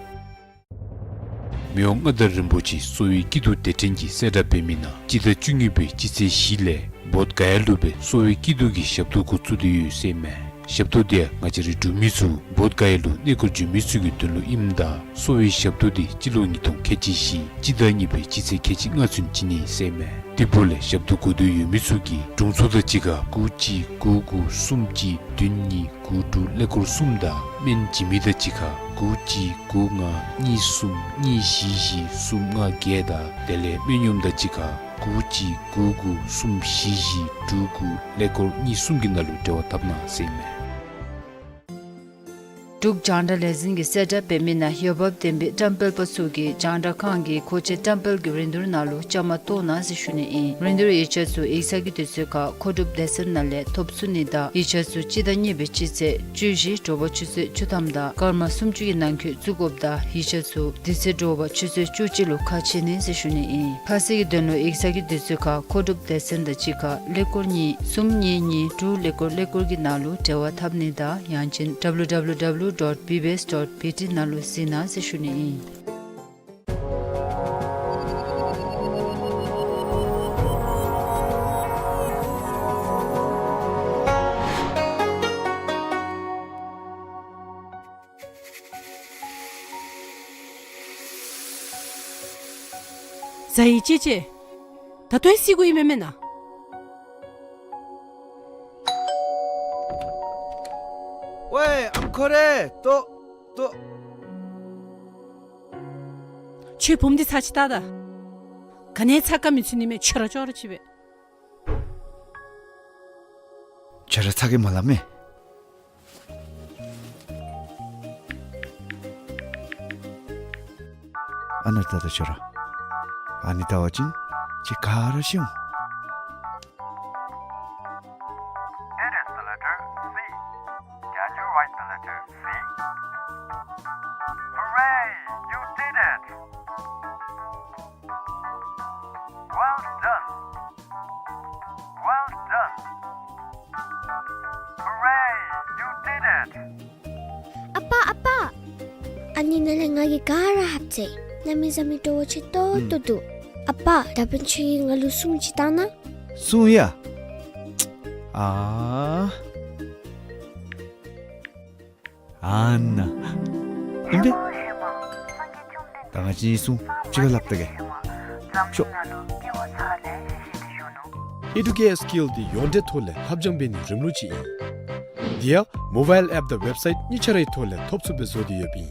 མི་དབང་མངའ་བདག་རིན་པོ་ཆེ་གསོ་བའི་སྐྱིད་སྡུག་དེ་འཕྲིན་གྱིས་གསལ་བསྒྲགས་འབད་མི་ནང་སྤྱི་ཟླ་བཅུ་གཉིས་པའི་སྤྱི་ཚེས་བཞི་ལས་བོདྷ་ག་ཡ་ལུ་སྦེ་གསོ་བའི་སྐྱིད་སྡུག་གི་ཞབས་ཏོག་འགོ་བཙུགས་ཏེ་ཡོད་ཟེར་མས། ཞབས་ཏོག་དེ་ཡང་ང་བཅས་རའི་འབྲུག་མི་ཚུ་བོདྷ་ག་ཡ་ལུ་གནས་སྐོར་འགྱོ་མི་ཚུ་གི་དོན་ལུ་ཨིནམ་ད་གསོ་བའི་ཞབས་ཏོག་དེ་སྤྱི་ལོ་ཉིས་སྟོང་ཁལ་གཅིག་བཞི་སྤྱི་ཟླ་གཉིས་པའི་སྤྱི་ཚེས་ཁལ་གཅིག་ལྔ་ཚུན་བྱིན་ནི་ཟེར་མས། དེ་འབདཝ་ལས་ཞབས་ཏོག་དགོ་འདོད་ཡོད་མི་ཚུ་གིས་དྲུང་འཚོ་དང་གཅིག་ཁར་དགུ་གཅིག་དགུ་དགུ་གསུམ་གཅིག་བདུན་གཉིས་དགུ་དྲུག་ཀླད་ཀོར་གསུམ་དང་སྨན་བྱིན་མི་དང་གཅིག་ཁར་དགུ་གཅིག་དགུ་ལྔ་གཉིས་གསུམ་གཉིས་བཞི་བཞི་གསུམ་ལྔ་བརྒྱད་དང་དེ་ལས་སྨན་གཡོགམོ་དང་གཅིག་ཁར་དགུ་གཅིག་དགུ་དགུ་གསུམ་བཞི་བཞི་དྲུག་དགུ་ཀླད་ཀོར་གཉིས་གསུམ་གྱི་ནང་ལུ་འབྲེལ་བ་འཐབ་གནང་ཟེར་མས། འབྲུག་རྒྱང་བསྒྲགས་ལས་འཛིན་གྱིས་གསལ་བསྒྲགས་འབད་མི་ནང་འོས་འབབ་ལྡན་པའི་བཀྲམ་སྤེལ་པ་ཚུ་གིས་རྒྱང་བསྒྲགས་ཁང་གི་མཁོ་ཆས་བཀྲམ་སྤེལ་གྱི་རིན་བསྡུར་ནང་ལུ་བཅའ་མར་གཏོགས་གནང་ཟེར་ཞུ་ནི་ཨིན། རིན་བསྡུར་ཡིག་ཆ་ཚུ་ཡིག་ཚང་གི་དུས་ཚོད་ཁར་མཁོ་སྒྲུབ་སྡེ་ཚན་ནང་ལས་ཐོབ་ཚུགས་ནི་དང་ཡིག་ཆ་ཚུ་སྤྱི་ཟླ་གཉིས་པའི་སྤྱི་ཚེས་བཅུ་བཞི་དྲོ་པ་ཆུ་ཚོད་བཅུ་ཐམ་དང་སྐར་མ་སུམ་ཅུ་གི་ནང་འཁོད་བཙུགས་དགོཔ་དང་ཡིག་ཆ་ཚུ་དེ་ཚེ་དྲོ་པ་ཆུ་ཚོད་བཅུ་གཅིག་ལུ་ཁ་ཕྱེ་ནི་ཟེར་ཞུ་ནི་ཨིན། ཁ་གསལ་གྱི་དོན་ལུ་ཡིག་ཚང་གི་དུས་ཚོད་ཁར་མཁོ་སྒྲུབ་སྡེ་ཚན་དང་གཅིག་ཁར་ཀླད་ཀོར་གཉིས་གསུམ་གཉིས་གཉིས་དྲུག་ཀླད་ཀོར་ཀླད་ཀོར་གྱི་ནང་ལུ་འབྲེལ་བ་འཐབ་ནི་དང་ཡང་ཅིན་ཌབ་ལུ་ཌབ་ལུ་ཌབ་ལུ་ཌོཊ་བི་བི་ཨེསི་ཌོཊ་བི་ཊི་ནང་ལུ་གཟིགས་གནང་ཟེར་ཞུ་ནི་ཨིན། ཟ་ཡི་ཅེ་ཅེ། ད་ལྟོ་ཡང་བསད་དགོ་ཡི་མེན་མེན་ན། ཝེ་ཨམ་ཁོ་རེ་ལྟོ་ལྟོ། ཁྱོད་བུམོ་འདི་ཚར་ཅིག་བལྟ་ད། ག་ནི་ཚ་ག་མི་ཚུད་ནི་མས། ཁྱོད་ར་ཅོག་ར་ཅིག་སྦེ། ཁྱོད་ར་ཚ་གི་མ་ལ་མས། ཨ་ནཱ་ལྟ་ད་ཁྱོད་ར། ཨ་ནི་བལྟ་བ་ཅིན་ཁྱོད་ག་ར་ཤི་འོང་། It is the letter C. Can you write the letter C? Hooray! You did it! Well done! Well done! Hooray! You did it! ཨ་པ་ཨ་པ། ཨ་ནི་ནང་ལས་ང་གིས་ག་ར་ཧབ་ཚེ། གནམ་མེད་ས་མེད་སྤྲོ་བོ་ཆེ་ཏོག་ཏོ་འདུག། ཨ་པ་ད་འབདན་ཁྱོད་ཀྱིས་ང་ལུ་སྲུང་ཅིག་བཏང་ན། སྲུང་ཡ། ཨ། ཨ་ན། ཨིན་པས། ད་ང་བཅས་གཉིས་གསུང་གཅིག་ཁར་སླབ་ད་གེ། ཤོག། ཨེ་ཌུ་ཀེར་སི་ཀིལ་འདི་ཡོངས་འབྲེལ་ཐོག་ལས་ལྷབ་སྦྱང་འབད་ནིའི་རིམ་ལུགས་ཅིག་ཨིན། དེ་ཡང་མོ་བཱའིལ་ཨེཔ་དང་ཝེབ་སའིཊ་གཉིས་ཆ་རའི་ཐོག་ལས་ཐོབ་ཚུགསཔ་སྦེ་བཟོ་སྟེ་ཡོདཔ་ཨིན།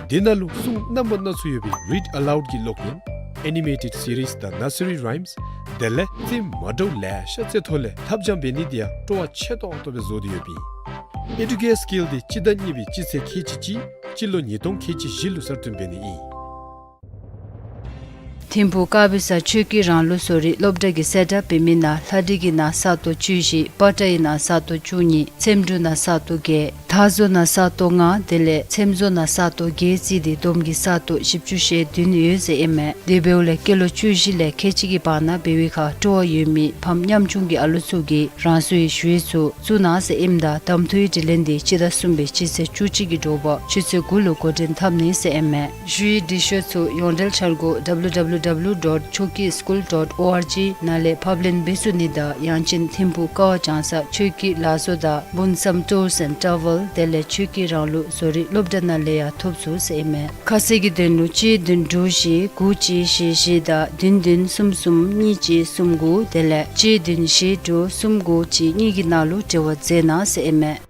དེ་ནང་ལུ་གསུང་རྣམ་པ་སྣ་ཚོགས་ཡོད་པའི་རིཌ་ཨ་ལའུཌ་ཀྱི་གློག་བརྙན། ཨེ་ནི་མེ་ཊེཌ་སི་རིསི་དང་ནར་སི་རི་རའིམསི། དེ་ལས་ཐིམ་མ་འདྲཝ་ལེ་ཤ་ཅིག་ཐོག་ལས་ལྷབ་སྦྱང་འབད་ནི་དེ་ཡང་སྤྲོ་བ་ཆེ་ཏོག་ཏོ་སྦེ་བཟོ་སྟེ་ཡོདཔ་ཨིན། ཨེ་ཌུ་ཀེར་སི་ཀིལ་འདི་སྤྱི་ཟླ་གཉིས་པའི་སྤྱི་ཚེས་ཁལ་གཅིག་གཅིག་སྤྱི་ལོ་ཉིས་སྟོང་ཁལ་གཅིག་བཞི་ལུ་གསར་བཏོན་འབད་ནི་ཨིན། ཐིམ་ཕུག་དཀར་སྦི་ས་ཆོས་ཀྱི་རང་ལུགས་བཟོ་རིག་སློབ་གྲྭ་གིས་གསལ་བསྒྲགས་འབད་མི་ནང་ལྷ་བྲིས་ཀྱི་ནང་ས་སྟོང་བཅུ་བཞི། པ་ཏྲ་ཡི་ནང་ས་སྟོང་བཅུ་གཉིས། ཚེམ་དྲུབ་ནང་ས་སྟོང་བརྒྱད། ཐག་བཟོ་ནང་ས་སྟོང་ལྔ། དེ་ལས་ཚེམ་བཟོ་ནང་ས་སྟོང་བརྒྱད་བརྩིས་ཏེ་བསྡོམས་ཀྱིས་ས་སྟོང་བཞི་བཅུ་ཞེ་བདུན་ཡོད་ཟེར་ཨིན་མས། དེ་འབདཝ་ལས་སྐྱེས་ལོ་བཅུ་བཞི་ལས་ཁལ་གཅིག་གི་བར་ན་འབད་བའི་ཁར་སྤྲོ་བ་ཡོད་མི་ཕམ་ཉམ་ཆུང་གི་ཨ་ལུ་ཚུ་གིས་རང་སོའི་ཞུ་ཡིག་ཚུ་བཙུགས་གནང་ཟེར་ཨིནམ་ད་གདམ་འཐུའི་དྲི་ལན་འདི་སྤྱི་ཟླ་གསུམ་པའི་སྤྱི་ཚེས་བཅུ་གཅིག་གི་དྲོ་པ་ཆུ་ཚོད་དགུ་ལུ་འགོ་འདྲེན་འཐབ་ནི་ཟེར་ཨིན་མས། ཞུ་ཡིག་འབྲི་ཤོག་ཚུ་ཡོངས་འབྲེལ་འཆར་སྒོ་W W W dot choki school dot org ནང་ལས་ཕབ་ལེན་འབད་ཚུགས་ནི་དང་ཡང་ཅིན་ཐིམ་ཕུག་ཀ་བ་བྱང་ས་ཆོས་ཀྱི་ལག་བཟོ་དང་འབུམ་སམ་ཊུརསི་ཨེནཌ་ཊ་ཝེལ་དེ་ལས་ཆོས་ཀྱི་རང་ལུགས་བཟོ་རིག་སློབ་གྲྭ་ནང་ལས་ཡང་ཐོབ་ཚུགས་ཟེར་ཨིན་མས། ཁ་གསལ་གྱི་དོན་ལུ་གཅིག་བདུན་དྲུག་བཞི་དགུ་གཅིག་བཞི་བཞི་དང་བདུན་བདུན་གསུམ་གསུམ་གཉིས་གཅིག་གསུམ་དགུ་དེ་ལས་གཅིག་བདུན་བཞི་དྲུག་གསུམ་དགུ་གཅིག་གཉིས་ཀྱི་ནང་ལུ་འབྲེལ་བ་མཛད་གནང་ཟེར་ཨིན་མས།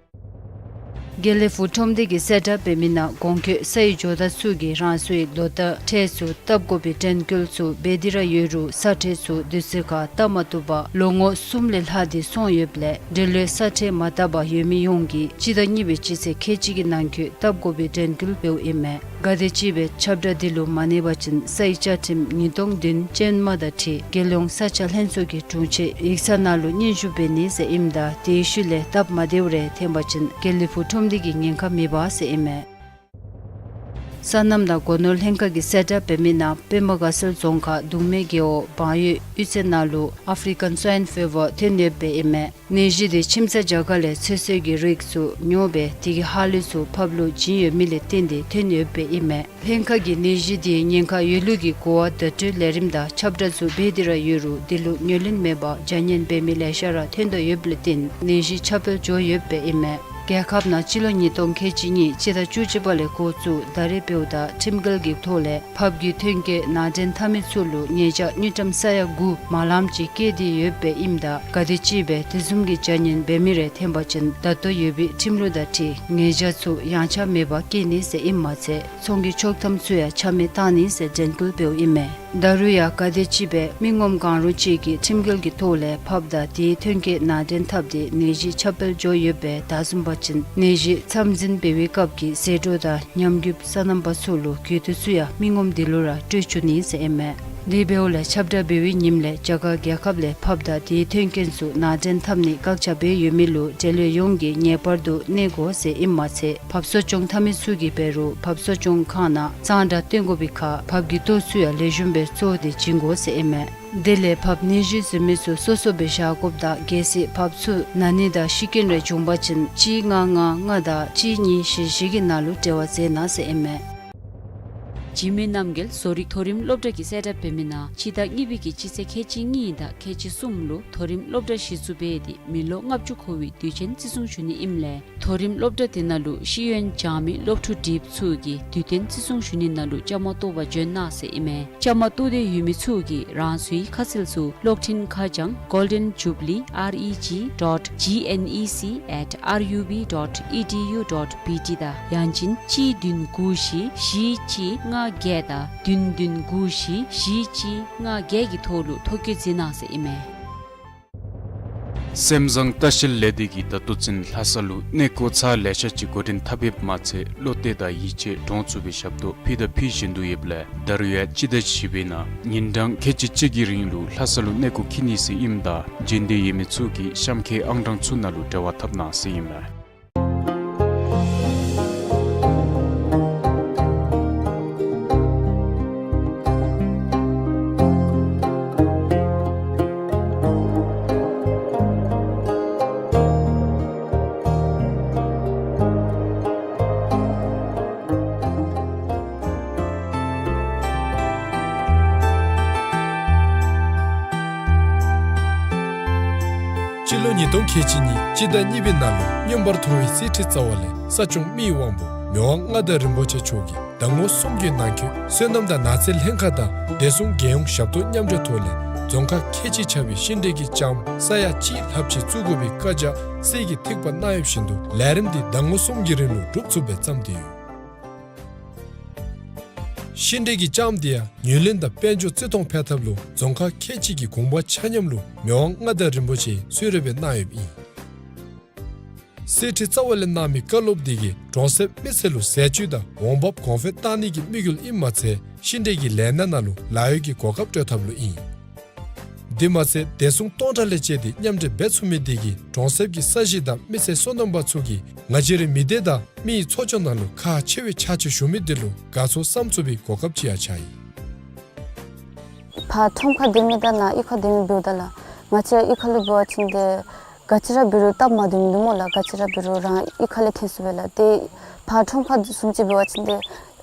དགེ་ལེགས་ཕུག་ཁྲོམ་སྡེ་གིས་གསལ་བསྒྲགས་འབད་མི་ནང་གོང་འཁོད་ས་ཡི་ཇོ་བདག་ཚུ་གིས་རང་སོའི་ལོ་བསྟར་ཁྲལ་ཚུ་བཏབ་དགོ་པའི་དྲན་སྐུལ་ཚུ་འབད་དེ་ར་ཡོད་རུང་ས་ཁྲལ་ཚུ་དུས་ཚོད་ཁར་བཏབ་མ་བཏུབ་པར་ལོ་ངོ་གསུམ་ལས་ལྷག་སྟེ་སོང་ཡོདཔ་ལས་འབྲེལ་ཡོད་ས་ཁྲལ་མ་བཏབ་པར་ཡོད་མི་ཡོངས་ཀྱིས་སྤྱི་ཟླ་གཉིས་པའི་སྤྱི་ཚེས་ཁལ་གཅིག་གི་ནང་འཁོད་བཏབ་དགོ་པའི་དྲན་སྐུལ་འབདཝ་ཨིན་མས། ག་དེམ་ཅིག་སྦེ་ཁྱབ་བསྒྲགས་འདི་ལུ་མ་གནས་པ་ཅིན་ས་ཡི་བཅའ་ཁྲིམས་ཉིས་སྟོང་བདུན་ཅན་མ་དང་འཁྲིལ་རྒྱལ་ཡོངས་ས་ཆ་ལྷན་ཚོགས་ཀྱི་དྲུང་ཆེ་ཡིག་ཚང་ནང་ལུ་སྙན་ཞུ་འབད་ནི་ཟེར་ཨིནམ་ད་དེའི་ཤུལ་ལས་སྟབས་མ་བདེཝ་རེ་ཐོན་པ་ཅིན་དགེ་ལེགས་ཕུག་ཁྲོམ་སྡེ་གིས་ཉེན་ཁ་མི་འབག་ཟེར་ཨིན་མས། སོ་ནམ་དང་སྒོ་ནོར་ལྷན་ཁག་གིས་གསལ་བསྒྲགས་འབད་མི་ནང་སྤེན་པ་དགའ་ཚལ་རྫོང་ཁག་གདུང་སྨད་རྒེད་འོག་བང་ཡོས་གཡུས་ཚན་ནང་ལུ་ཨ་ཕི་རི་ཀཱན་སྭའིན་ཕི་ཝར་ཐོན་ཡོདཔ་ཨིན་མས། ནད་གཞི་དེ་ཁྱིམ་ཚང་རྒྱ་གར་ལས་ཚོད་བསྲེ་གི་རིགས་ཚུ་ཉོ་སྦེ་དེ་གི་ཧ་ལུགས་ཚུ་ཕར་ལུ་བྱིན་ཡོད་མི་ལས་བརྟེན་ཏེ་ཐོན་ཡོདཔ་ཨིན་མས། ལྷན་ཁག་གིས་ནད་གཞི་དེའི་ཉེན་ཁ་ཡོད་ལུགས་ཀྱི་གོ་བ་བརྡ་སྤྲོད་ལས་རིམ་དང་ཁྱབ་བསྒྲགས་ཚུ་འབད་དེ་ར་ཡོད་རུང་དེ་ལུ་ཉན་ལེན་མེད་པར་བྱ་ཉེས་འབད་མི་ལེ་ཤ་ར་ཐོན་དོ་ཡོདཔ་ལས་བརྟེན་ནད་གཞི་ཁྱབ་སྤེལ་འགྱོ་ཡོདཔ་ཨིན་མས། རྒྱལ་ཁབ་ནང་སྤྱི་ལོ་ཉིས་སྟོང་ཁལ་གཅིག་གཉིས་སྤྱི་ཟླ་བཅུ་གཅིག་པ་ལས་འགོ་བཙུགས་ད་རེས་འབདཝ་ད་ཁྲིམས་འགལ་གྱི་ཐོག་ལས་ཕགཔ་གི་ཐོན་སྐྱེད་ནང་འདྲེན་འཐབ་མི་ཚུ་ལུ་ཉེས་བྱ་དངུལ་ཀྲམ་ས་ཡ་དགུ་མ་ལངམ་ཅིག་བཀལ་ཏེ་ཡོདཔ་ཨིནམ་ད་ག་དེམ་ཅིག་སྦེ་དེ་བཟུམ་གྱི་བྱ་ཉེས་འབད་མི་རེ་ཐོན་པ་ཅིན་ད་ལྟོ་ཡོད་པའི་ཁྲིམས་ལུགས་དང་འཁྲིལ་ཉེས་བྱ་ཚུ་ཡངས་ཆག་མེད་པར་བཀལ་ནི་ཟེར་ཨིནམ་མ་ཚད་ཚོང་གི་ཆོག་ཐམ་ཚུ་ཡང་ཆ་མེད་བཏང་ནི་ཟེར་དྲན་སྐུལ་འབདཝ་ཨིན་མས། ད་རུང་ཡང་ག་དེམ་ཅིག་སྦེ་མི་ངོམ་གང་རུང་ཅིག་གིས་ཁྲིམས་འགལ་གྱི་ཐོག་ལས་ཕགཔ་དང་དེའི་ཐོན་སྐྱེད་ནང་འདྲེན་འཐབ་སྟེ་ནད་གཞི་ཁྱབ་སྤེལ་འགྱོ་ཡོདཔ་སྦེ་བདའ་བཟུང་པ་ཅིན་ནད་གཞི་མཚམས་འཛིན་འབད་བའི་སྐབས་ཀྱི་ཟད་འགྲོ་དང་ཉམས་རྒུདཔ་སོ་ནམ་པ་ཚུ་ལུ་གྱོད་དོན་ཚུ་ཡང་མི་ངོམ་དེ་ལུ་ར་སྤྲོད་བཅུག་ནི་ཟེར་ཨིན་མས། དེ་འབདཝ་ལས་ཁྱབ་བསྒྲགས་འབད་བའི་ཉིནམ་ལས་རྒྱ་གར་རྒྱལ་ཁབ་ལས་ཕགཔ་དང་དེའི་ཐོན་སྐྱེད་ཚུ་ནང་འདྲེན་འཐབ་ནི་བཀག་ཆ་འབད་ཡོད་མི་ལུ་འབྲེལ་ཡོད་ཡོངས་ཀྱིས་ངེས་པར་དུ་གནས་དགོ་ཟེར་ཨིནམ་མ་ཚད་ཕགཔ་གསོ་སྐྱོང་འཐབ་མི་ཚུ་གིས་འབད་རུང་ཕགཔ་གསོ་སྐྱོང་ཁང་ནང་གཙང་སྦྲ་བཏོན་དགོ་པའི་ཁར་ཕགཔ་གི་ལྟོ་ཚུ་ཡང་ལེགས་ཤོམ་སྦེ་བཙོ་སྟེ་བྱིན་དགོ་ཟེར་ཨིན་མས། དེ་ལས་ཕགཔ་ནད་གཞི་བཟོ་མི་ཚུ་སོ་སོ་སྦེ་བཞག་དགོཔ་དང་གལ་སྲིད་ཕགཔ་ཚུ་ན་ནི་དང་ཤི་རྐྱེན་རེ་བྱུང་པ་ཅིན་གཅིག་ལྔ་ལྔ་ལྔ་དང་གཅིག་གཉིས་བཞི་བཞི་གི་ནང་ལུ་འབྲེལ་བ་མཛད་གནང་ཟེར་ཨིན་མས། འཇིགས་མེད་རྣམ་རྒྱལ་བཟོ་རིག་མཐོ་རིམ་སློབ་གྲྭ་གིས་གསལ་བསྒྲགས་འབད་མི་ནང་སྤྱི་ཟླ་གཉིས་པའི་གི་སྤྱི་ཚེས་ཁལ་གཅིག་གཉིས་དང་ཁལ་གཅིག་གསུམ་ལུ་མཐོ་རིམ་སློབ་གྲྭ་གཞི་བཙུགས་འབད་དེ་མི་ལོ་ལྔ་བཅུ་འཁོར་བའི་དུས་ཆེན་བརྩི་སྲུང་ཞུ་ནི་ཨིནམ་ལས་མཐོ་རིམ་སློབ་གྲྭ་དེ་ནང་ལུ་ཤེས་ཡོན་སྦྱང་མི་སློབ་ཕྲུག་འདི་ཚུ་གིས་དུས་སྟོན་བརྩི་སྲུང་ཞུ་ནི་ནང་ལུ་བཅའ་མར་གཏོགས་པར་འབྱོན་གནང་ཟེར་ཨིན་མས། བཅའ་མར་གཏོགས་ཏེ་ཡོད་མི་ཚུ་གིས་རང་སོའི་ཁ་གསལ་ཚུ་གློག་འཕྲིན་ཁ་བྱང་Golden Jubilee R E G dot G N E C at R U B dot E D U dot B T དང་ཡང་ཅིན་གཅིག་བདུན་དགུ་བཞི་བཞི་གཅིག་ལྔ་བརྒྱད་དང་བདུན་བདུན་དགུ་བཞི་བཞི་གཅིག་ལྔ་བརྒྱད་ཀྱི་ཐོག་ལུ་ཐོ་བཀོད་མཛད་གནང་ཟེར་ཨིན་མས། སེམས་བཟང་ལྟ་བཤལ་ལས་སྡེ་གིས་ད་ལྟོ་ཚུན་ལྷ་ས་ལུ་གནས་སྐོར་ཚར་ལེ་ཤ་ཅིག་འགོ་འདྲེན་འཐབ་ཡོདཔ་མ་ཚད་བློ་གཏད་དང་ཡིད་ཆེས་འདྲོངས་ཚུགས་པའི་ཞབས་ཏོག་ཕུལ་དང་ཕུལ་བཞིན་དུ་ཡོདཔ་ལས་ད་རུང་ཡང་སྤྱི་ཟླ་བཞི་པའི་ནང་ཉིན་གྲངས་ཁལ་གཅིག་གཅིག་གི་རིང་ལུ་ལྷ་ས་ལུ་གནས་སྐོར་འཁྱིད་ནི་ཟེར་ཨིནམ་ད་འབྱོན་འདོད་ཡོད་མི་ཚུ་གིས་གཤམ་འཁོད་ཨང་གྲངས་ཚུ་ནང་ལུ་འབྲེལ་བ་འཐབ་གནང་ཟེར་ཨིན་མས། སྤྱི་ལོ་ ཉིས་སྟོང་ཁལ་གཅིག་གཉིས་སྤྱི་ཟླ་གཉིས་པའི་ནང་ལུ་མངོན་པར་མཐོ་བའི་གསེར་ཁྲི་རྩ་བ་ལས་ས་སྐྱོང་མི་ཡི་དབང་པོ་མི་དབང་མངའ་བདག་རིན་པོ་ཆེ་མཆོག་གིས་ཟླ་ངོ་གསུམ་གྱི་ནང་འཁོད་སོ་ནམ་དང་ནགས་ཚལ་ལྷན་ཁག་དང་བདེ་སྲུང་རྒྱལ་ཡོངས་ཞབས་ཏོག་མཉམ་འབྲེལ་ཐོག་ལས་རྫོང་ཁག་ཁལ་གཅིག་ཆགས་པའི་ཤིང་འབྲས་ཀྱི་ལྕངམ་ས་ཡ་གཅིག་ལྷགཔ་ཅིག་བཙུགས་དགོ་པའི་བཀའ་རྒྱ་གསེར་གྱི་ཐིགས་པ་གནང་ཡོདཔ་བཞིན་དུ་ལས་རིམ་འདི་ཟླ་ངོ་གསུམ་གྱི་རིང་ལུ་གྲུབ་ཚུགསཔ་སྦེ་བརྩམས་ཏེ་ཡོད། ཤིང་འབྲས་ཀྱི་ལྕངམ་འདི་ཡང་ངོས་ལེན་དང་དཔལ་འབྱོར་བརྩི་མཐོང་འཕེལ་ཐབས་ལུ་རྫོང་ཁག་ཁལ་གཅིག་གི་གུང་པ་ཆ་མཉམ་ལུ་མི་དབང་མངའ་བདག་རིན་པོ་ཆེ་གསོལ་རས་སྦེ་གནང་ཡོདཔ་ཨིན། གསེར་ཁྲི་རྩ་བ་ལས་གནང་མི་བཀའ་སློབ་འདི་གིས་གྲོང་གསེབ་མི་སེར་ལུ་ཟས་བཅུད་དང་འོང་འབབ་གོང་འཕེལ་གཏང་ནི་གི་དམིགས་ཡུལ་ཨིནམ་མ་ཚད་ཤིང་འབྲས་ཀྱི་ལས་སྣ་ནང་ལུ་ལཱ་གཡོག་གི་གོ་སྐབས་སྤྲོད་ཐབས་ལུ་ཨིན། དེ་མ་ཚད་བདེ་སྲུང་སྟོང་ཕྲག་ལས་བཅད་དེ་མཉམ་འབྲེལ་འབད་ཚུགས་མི་འདི་གིས་གྲོང་གསེབ་ཀྱི་ས་གཞི་དང་མི་སེར་སོ་ནམ་པ་ཚུ་གིས་ང་བཅས་རའི་མི་སྡེ་དང་མི་ཡི་ཚོགས་སྐྱོང་ནང་ལུ་ཁག་ཆེ་བའི་ཕྱག་ཕྱིད་ཞུ་མི་འདི་ལུ་དགའ་ཚོར་བསམ་ཚུགས་པའི་གོ་སྐབས་ཅིག་ཡང་ཆགས་ཡི། ཕར་ཁྲོམ་ཁར་སྡོད་མི་དང་ནཱ་གཡུས་ཁར་སྡོད་མི་འབདཝ་ད་ལགས། ང་བཅས་གཡུས་ཁ་ལུ་འབད་བ་ཅིན་ཏེ་ག་ཅི་ར་འབད་རུང་སྟབས་མ་བདེཝ་མིན་འདུག་སྨོ་ལགས། ག་ཅི་ར་འབད་རུང་རང་གཡུས་ཁ་ལས་ཐོན་ཚུགས་པས་ལགས། ཏེ་ཕར་ཁྲོམ་ཁར་བཟུམ་ཅིག་འབད་བ་ཅིན་ཏེ་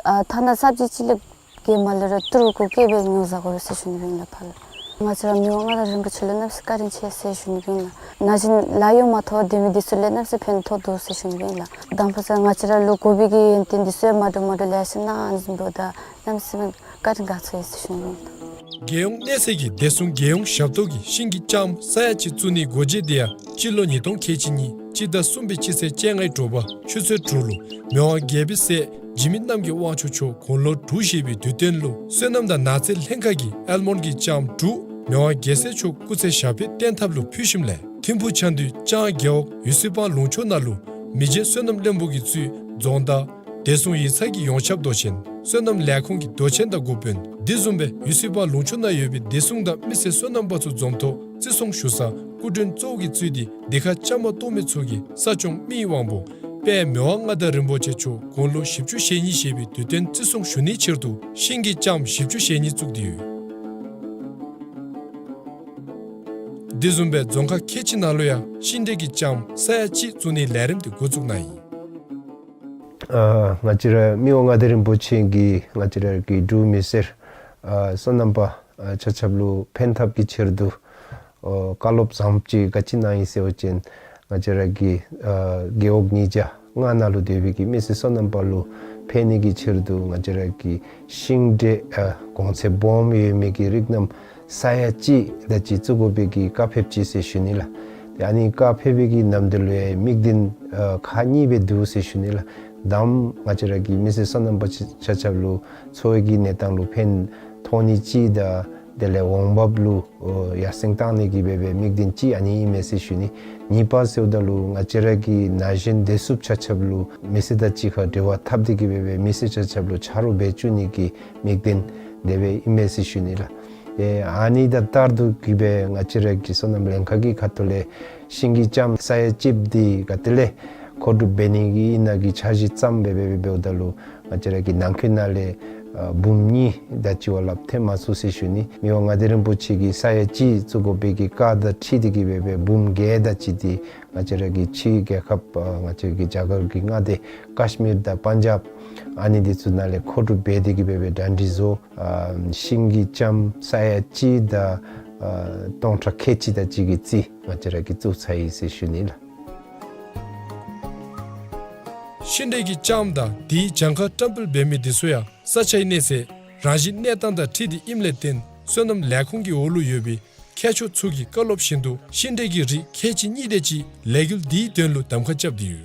ཨ་ཐ་ན་སབ་ཇི་ཅིག་ལས་བརྒལ་མ་ལུས་ར་ཏི་རུ་གུ་བཀལ་སྦེ་ཉོ་བཟའ་དགོ་ཟེར་ཞུ་ནི་ཨིན་ལགས་ཕར་ལུ། ང་བཅས་ར་མི་དབང་མངའ་བདག་རིན་པོ་ཆེ་ལུ་གནམ་མེད་ས་མེད་བཀའ་དྲིན་ཆེ་ཟེར་ཞུ་ནི་ཨིན་ལགས། ན་གཞོན་ལཱ་གཡོག་མ་ཐོབ་སྡོད་མི་འདི་ཚུ་ལུ་གནམ་མེད་ས་མེད་ཕན་ཐོགས་འདུག་ཟེར་ཞུ་ནི་ཨིན་ལགས། དང་ཕུ་ས་ང་བཅས་ར་ལུ་དགོ་པའི་གི་ཡོན་ཏན་འདི་ཚུ་ཡང་མ་འདྲཝ་མ་འདྲཝ་ལེ་ཤ་གནང་ནི་འབདཝ་ད་གནམ་མེད་ས་མེད་བཀའ་དྲིན་དགའ་ཚོར་ཡོད་ཟེར་ཞུ་ནི་ཨིན་ལགས། རྒྱལ་ཡོངས་གནས་ཚད་ཀྱི་བདེ་སྲུང་རྒྱལ་ཡོངས་ཞབས་ཏོག་གིས་ཤིང་གི་ལྕངམ་ས་ཡ་གཅིག་བཙུགས་ནིའི་སྒོ་འབྱེད་འདི་ཡང་སྤྱི་ལོ་ཉིས་སྟོང་ཁལ་གཅིག་གཉིས་སྤྱི་ཟླ་གསུམ་པའི་སྤྱི་ཚེས་བཅོ་ལྔའི་དྲོ་པ་ཆུ་ཚོད་དྲུག་ལུ་མི་དབང་རྒྱལ་པོའི་སྲས་འཇིགས་མེད་རྣམ་རྒྱལ་དབང་ཕྱུག་མཆོག་དགུང་ལོ་དྲུག་བཞེས་པའི་དུས་སྟོན་ལུ་སོ་ནམ་དང་ནགས་ཚལ་ལྷན་ཁག་གིས་ཨལ་མོན་གྱི་ལྕངམ་དྲུག་མི་དབང་རྒྱལ་སྲས་མཆོག་སྐུ་ཚེ་ཞབས་པད་བརྟན་ཐབས་ལུ་ཕུལ་ཞིནམ་ལས་ཐིམ་ཕུག་ཆ་འདུས་ལྕང་རྒེད་འོག་ཡུ་སི་པང་ལུང་ཕྱོགས་ནང་ལུ་མི་རྗེ་སོ་ནམ་བློན་པོ་གིས་གཙོས་རྫོང་བདག་བདེ་སྲུང་ཡིག་ཚང་གི་ཡོངས་ཁྱབ་མདོ་ཆེན་སོ་ནམ་ལས་ཁུངས་ཀྱི་མདོ་ཆེན་དང་འགོ་དཔོན་དེ་བཟུམ་སྦེ་ཡུ་སི་པང་ལུང་ཕྱོགས་ནང་ཡོད་པའི་བདེ་སྲུང་དང་མི་སེར་སོ་ནམ་པ་ཚུ་འཛོམས་ཐོག་བརྩི་སྲུང་ཞུ་ས་སྐུ་མགྲོན་གཙོ་བོ་གིས་གཙོས་ཏེ་འདི་ཁར་བཅའ་མར་གཏོགས་མི་ཚུ་གིས་ས་སྐྱོང་མི་ཡི་དབང་པོ་དཔལ་མི་དབང་མངའ་བདག་རིན་པོ་ཆེ་མཆོག་དགུང་ལོ་བཞི་བཅུ་ཞེ་གཉིས་བཞེས་པའི་དུས་སྟོན་བརྩི་སྲུང་ཞུ་ནིའི་ཕྱིར་དུ་ཤིང་གི་ལྕངམ་བཞི་བཅུ་ཞེ་གཉིས་བཙུགས་ཏེ་ཡོད། དེ་བཟུམ་སྦེ་རྫོང་ཁག་ཁལ་གཅིག་ནང་ལུ་ཡང་ཤིང་འབྲས་ཀྱི་ལྕངམ་ས་ཡ་གཅིག་བཙུགས་ནིའི་ལས་རིམ་དེ་འགོ་བཙུགས་གནང་ཡི། ཨ་ང་བཅས་ར་མི་དབང་མངའ་བདག་རིན་པོ་ཆེ་གིས་ང་བཅས་ར་གི་འབྲུག་མི་སེར་ཨ་སོ་ནམ་པ་ཨ་ཆ་ཁྱབ་ལུ་ཕན་ཐབས་ཀྱི་ཕྱིར་དུ་ཨོ་བཀའ་སློབ་བཟང་པོ་ཅིག་ག་ཅི་གནང་ཡི་ཟེར་བ་ཅིན་ང་བཅས་ར་གི་ཨ་རྒེད་འོག་ཉིས་བརྒྱ་ལྔ་ནང་ལུ་སྡོད་པའི་གི་མི་སེར་སོ་ནམ་པ་ལུ་ཕན་ནི་གི་ཕྱིར་དུ་ང་བཅས་ར་གི་ཤིང་འབྲས་ཨ་གོང་ཚད་སྦོམ་ཡོད་མི་གི་རིགས་རྣམས་ས་ཡ་གཅིག་དེ་ཅིག་བཙུགས་དགོ་པའི་གི་བཀའ་ཕེབས་ཅི་ཟེར་ཞུ་ནི་ལགས། ཏེ་ཨ་ནི་བཀའ་ཕེབས་པའི་གི་ནམ་དུས་ལུ་ཡང་དམིགས་འདུན་ཨ་ཁག་གཉིས་སྦེ་འདུག་ཟེར་ཞུ་ནི་ལགས། དང་པ་ང་བཅས་ར་གི་མི་སེར་སོ་ནམ་པ་ཆ་ཆ་ཁྱབ་ལུ་འཚོ་བའི་གི་གནས་སྟངས་ལུ་ཕན་ཐོགས་ནི་ཅིག་དང་དེ་ལས་འོང་འབབ་ལུ་ཨོ་ཡར་སེང་བཏང་ནི་གི་སྦེ་སྦེ་དམིགས་འདུན་ཅིག་ཨ་ནི་ཨིན་མས་ཟེར་ཞུ་ནི། གཉིས་པ་ཟེརཝ་ད་ལུ་ང་བཅས་ར་གི་ན་གཞོན་བདེ་སྲུངཔ་ཆ་ཁྱབ་ལུ་མི་སེར་དང་གཅིག་ཁར་འབྲེལ་བ་འཐབ་སྟེ་གི་སྦེ་སྦེ་མི་སེར་ཆ་ཁྱབ་ལུ་ཆ་རོགས་འབད་བཅུག་ནི་གི་དམིགས་འདུན་དེ་སྦེ་ཨིན་མས་ཟེར་ཞུ་ནི་ལགས། ཏེ་ཨ་ནི་དང་ལྟར་དུ་གི་སྦེ་ང་བཅས་ར་གི་སོ་ནམ་ལྷན་ཁག་གི་ཁ་ཐུག་ལས་ཤིང་གི་ལྕངམ་ས་ཡ་གཅིག་འདི་ག་ཏེ་ལས་མཁོ་སྒྲུབ་འབད་ནི་གི་ཨིན་ན་གི་འཆར་གཞི་བརྩམས་སྦེ་སྦེ་སྦེ་འབདཝ་ད་ལུ་ང་བཅས་ར་གི་ནང་འཁོད་ནང་ལས་ཨ་འབུམ་གཉིས་དེ་ཅིག་བ་ལྷགཔ་ཐོན་མ་ཚུགས་ཟེར་ཞུ་ནི། མི་དབང་མངའ་བདག་རིན་པོ་ཆེ་གིས་ས་ཡ་གཅིག་བཙུགས་དགོ་པའི་གི་བཀའ་དང་འཁྲིལ་ཏེ་གི་སྦེ་སྦེ་འབུམ་བརྒྱད་དེ་ཅིག་འདི་ང་བཅས་ར་གི་ཕྱི་རྒྱལ་ཁབ་ཨ་ང་བཅས་ཀྱི་རྒྱ་གར་གྱི་མངའ་སྡེ་ཀཱཤ་མིར་དང་པན་ཇབ་ཨ་ནི་འདི་ཚུ་ནང་ལས་མཁོ་སྒྲུབ་འབད་དེ་གི་སྦེ་སྦེ་གྲ་སྒྲིག་བཟོ། ཨ་ཤིང་གི་ལྕངམ་ས་ཡ་གཅིག་དང་ཨ་སྟོང་ཕྲག་ཁལ་གཅིག་དེ་ཅིག་གི་རྩིས་ང་བཅས་ར་གིས་བཙུགས་ཚར་ཡི་ཟེར་ཞུ་ནི་ལགས། ཤིང་འབྲས་ཀྱི་ལྕངམ་དང་དེའི་གྱངས་ཁ་བཀྲམ་སྤེལ་འབད་མི་འདི་ཚུ་ཡང་ས་ཆའི་གནས་ཚད་རང་བཞིན་གནས་སྟངས་དང་འཁྲིལ་ཏེ་ཨིནམ་ལས་བརྟེན་སོ་ནམ་ལས་ཁུངས་ཀྱི་འོག་ལུ་ཡོད་པའི་མཁས་མཆོག་ཚུ་གི་བཀའ་སློབ་བཞིན་དུ་ཤིང་འབྲས་ཀྱི་རིགས་ཁལ་གཅིག་གཉིས་དེ་ཅིག་ལས་འགུལ་འདིའི་དོན་ལུ་གདམ་ཁ་རྐྱབ་སྟེ་ཡོད།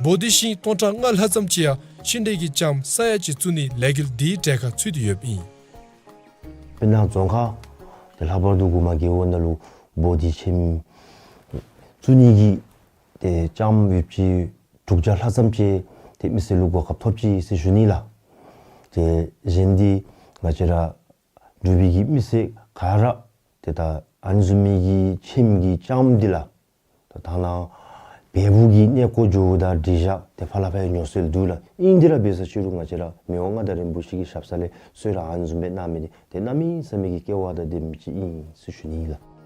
བོ་དྷི་ཤིང་སྟོང་ཕྲག་ལྔ་ལྷག་ཙམ་ཅིག་ཡང་ཤིང་འབྲས་ཀྱི་ལྕངམ་ས་ཡ་གཅིག་བཙུགས་ནིའི་ལས་འགུལ་འདིའི་གྲས་ཁར་ཚུད་དེ་ཡོདཔ་ཨིན། དཔེར་ན་རྫོང་ཁག་ཏེ་ལྷག་པར་དུ་གུ་མ་རྒེད་འོག་ནང་ལུ་བོ་དྷི་ལྕངམ་བཙུགས་ནི་གི་ཏེ་ལྕངམ་ཡོདཔ་ཅིག་དྲུག་བརྒྱ་ལྷག་ཙམ་ཅིག་ཏེ་མི་སེར་ལུ་གོ་སྐབས་ཐོབ་ཅི་ཟེར་ཞུ་ནི་ལགས། ཏེ་གཞན་འདི་ང་བཅས་ར་འབྲུག་པའི་གི་མི་སེར་ག་ར་ཏེ་ད་ཨ་ནི་བཟུམ་མའི་གི་ལྕངམ་གི་ལྕངམ་འདི་ལགས། ད་ད་ནཱ་བལ་པོ་གི་གནས་སྐོར་འགྱོཝ་ད་འགྲིག་བཞག་ཏེ་ཕར་ལས་ཕར་ཡང་ཉོ་སྲོལ་འདུག་ལགས། ཨིན་དེ་ར་འབད་ས་ཅིག་རུང་ང་བཅས་ར་མི་དབང་མངའ་བདག་རིན་པོ་ཆེ་གི་ཞབས་ས་ལས་གསོལ་རས་ཨ་ནི་བཟུམ་སྦེ་གནང་མི་འདི་ཏེ་གནམ་མེད་ས་མེད་ཀྱི་སྐལ་བ་དང་ལྡན་མི་ཅིག་ཨིན་ཟེར་ཞུ་ནི་ཨིན་ལགས།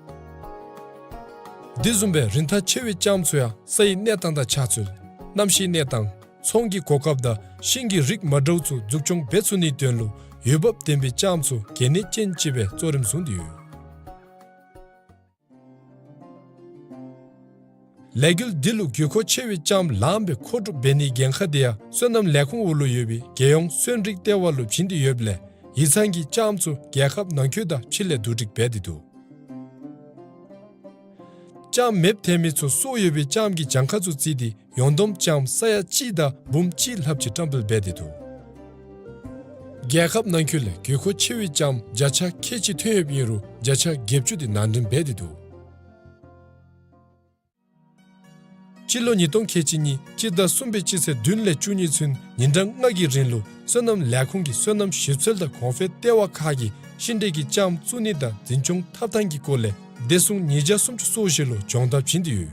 དེ་བཟུམ་སྦེ་རིན་ཐང་ཆེ་བའི་ལྕངམ་ཚུ་ཡང་ས་ཡི་གནས་སྟངས་དང་ཆགས་ཚུལ་གནམ་གཤིས་གནས་སྟངས་ཚོང་གི་གོ་སྐབས་དང་ཤིང་གི་རིགས་མ་འདྲཝ་ཚུ་འཛུགས་སྐྱོང་འབད་ཚུགས་ནིའི་དོན་ལུ་འོས་འབབ་ལྡན་པའི་ལྕངམ་ཚུ་གལ་གནད་ཅན་ཅིག་སྦེ་གཙོ་རིམ་བཟུང་སྟེ་ཡོད། ལས་འགུལ་འདི་ལུ་དགོས་མཁོ་ཆེ་བའི་ལྕངམ་ལངམ་སྦེ་མཁོ་སྒྲུབ་འབད་ནིའི་འགན་ཁག་དེ་ཡང་སོ་ནམ་ལས་ཁུངས་འོག་ལུ་ཡོད་པའི་རྒྱལ་ཡོངས་སོན་རིགས་ལྟེ་བ་ལུ་བྱིན་ཏེ་ཡོདཔ་ལས་ཡིག་ཚང་གིས་ལྕངམ་ཚུ་རྒྱལ་ཁབ་ནང་འཁོད་དང་ཕྱི་ལས་བསྡུ་སྒྲིག་འབད་དེ་འདུག། ལྕངམ་མེདཔ་ཐལ་མི་ཚུ་སོར་ཡོད་པའི་ལྕངམ་གྱི་གྱངས་ཁ་ཚུ་བརྩིས་ཏེ་ཡོངས་བསྡོམས་ལྕངམ་ས་ཡ་གཅིག་དང་འབུམ་གཅིག་ལྷགཔ་ཅིག་བཀྲམ་སྤེལ་འབད་དེ་འདུག། རྒྱལ་ཁབ་ནང་འཁོད་ལས་དགོས་མཁོ་ཆེ་བའི་ལྕངམ་བརྒྱ་ཆ་ཁལ་གཅིག་ཐོན་ཡོདཔ་ཨིན་རུང་བརྒྱ་ཆ་བརྒྱད་ཅུ་དེ་ནང་འདྲེན་འབད་དེ་འདུག། སྤྱི་ལོ་ཉིས་སྟོང་ཁལ་གཅིག་གཉིས་སྤྱི་ཟླ་གསུམ་པའི་སྤྱི་ཚེས་བདུན་ལས་བཅུ་གཉིས་ཚུན་ཉིན་གྲངས་ལྔ་གི་རིང་ལུ་སོ་ནམ་ལས་ཁུངས་ཀྱི་སོ་ནམ་ཞིབ་འཚོལ་དང་གོང་འཕེལ་ལྟེ་བ་ཁག་གིས་ཤིང་འབྲས་ཀྱི་ལྕངམ་བཙུགས་ནི་དང་འཛིན་སྐྱོང་འཐབ་ཐངས་ཀྱི་སྐོར་ལས་བདེ་སྲུང་ཉིས་བརྒྱ་སུམ་ཅུ་སོ་བཞི་ལུ་སྦྱོང་བརྡར་བྱིན་ཏེ་ཡོད།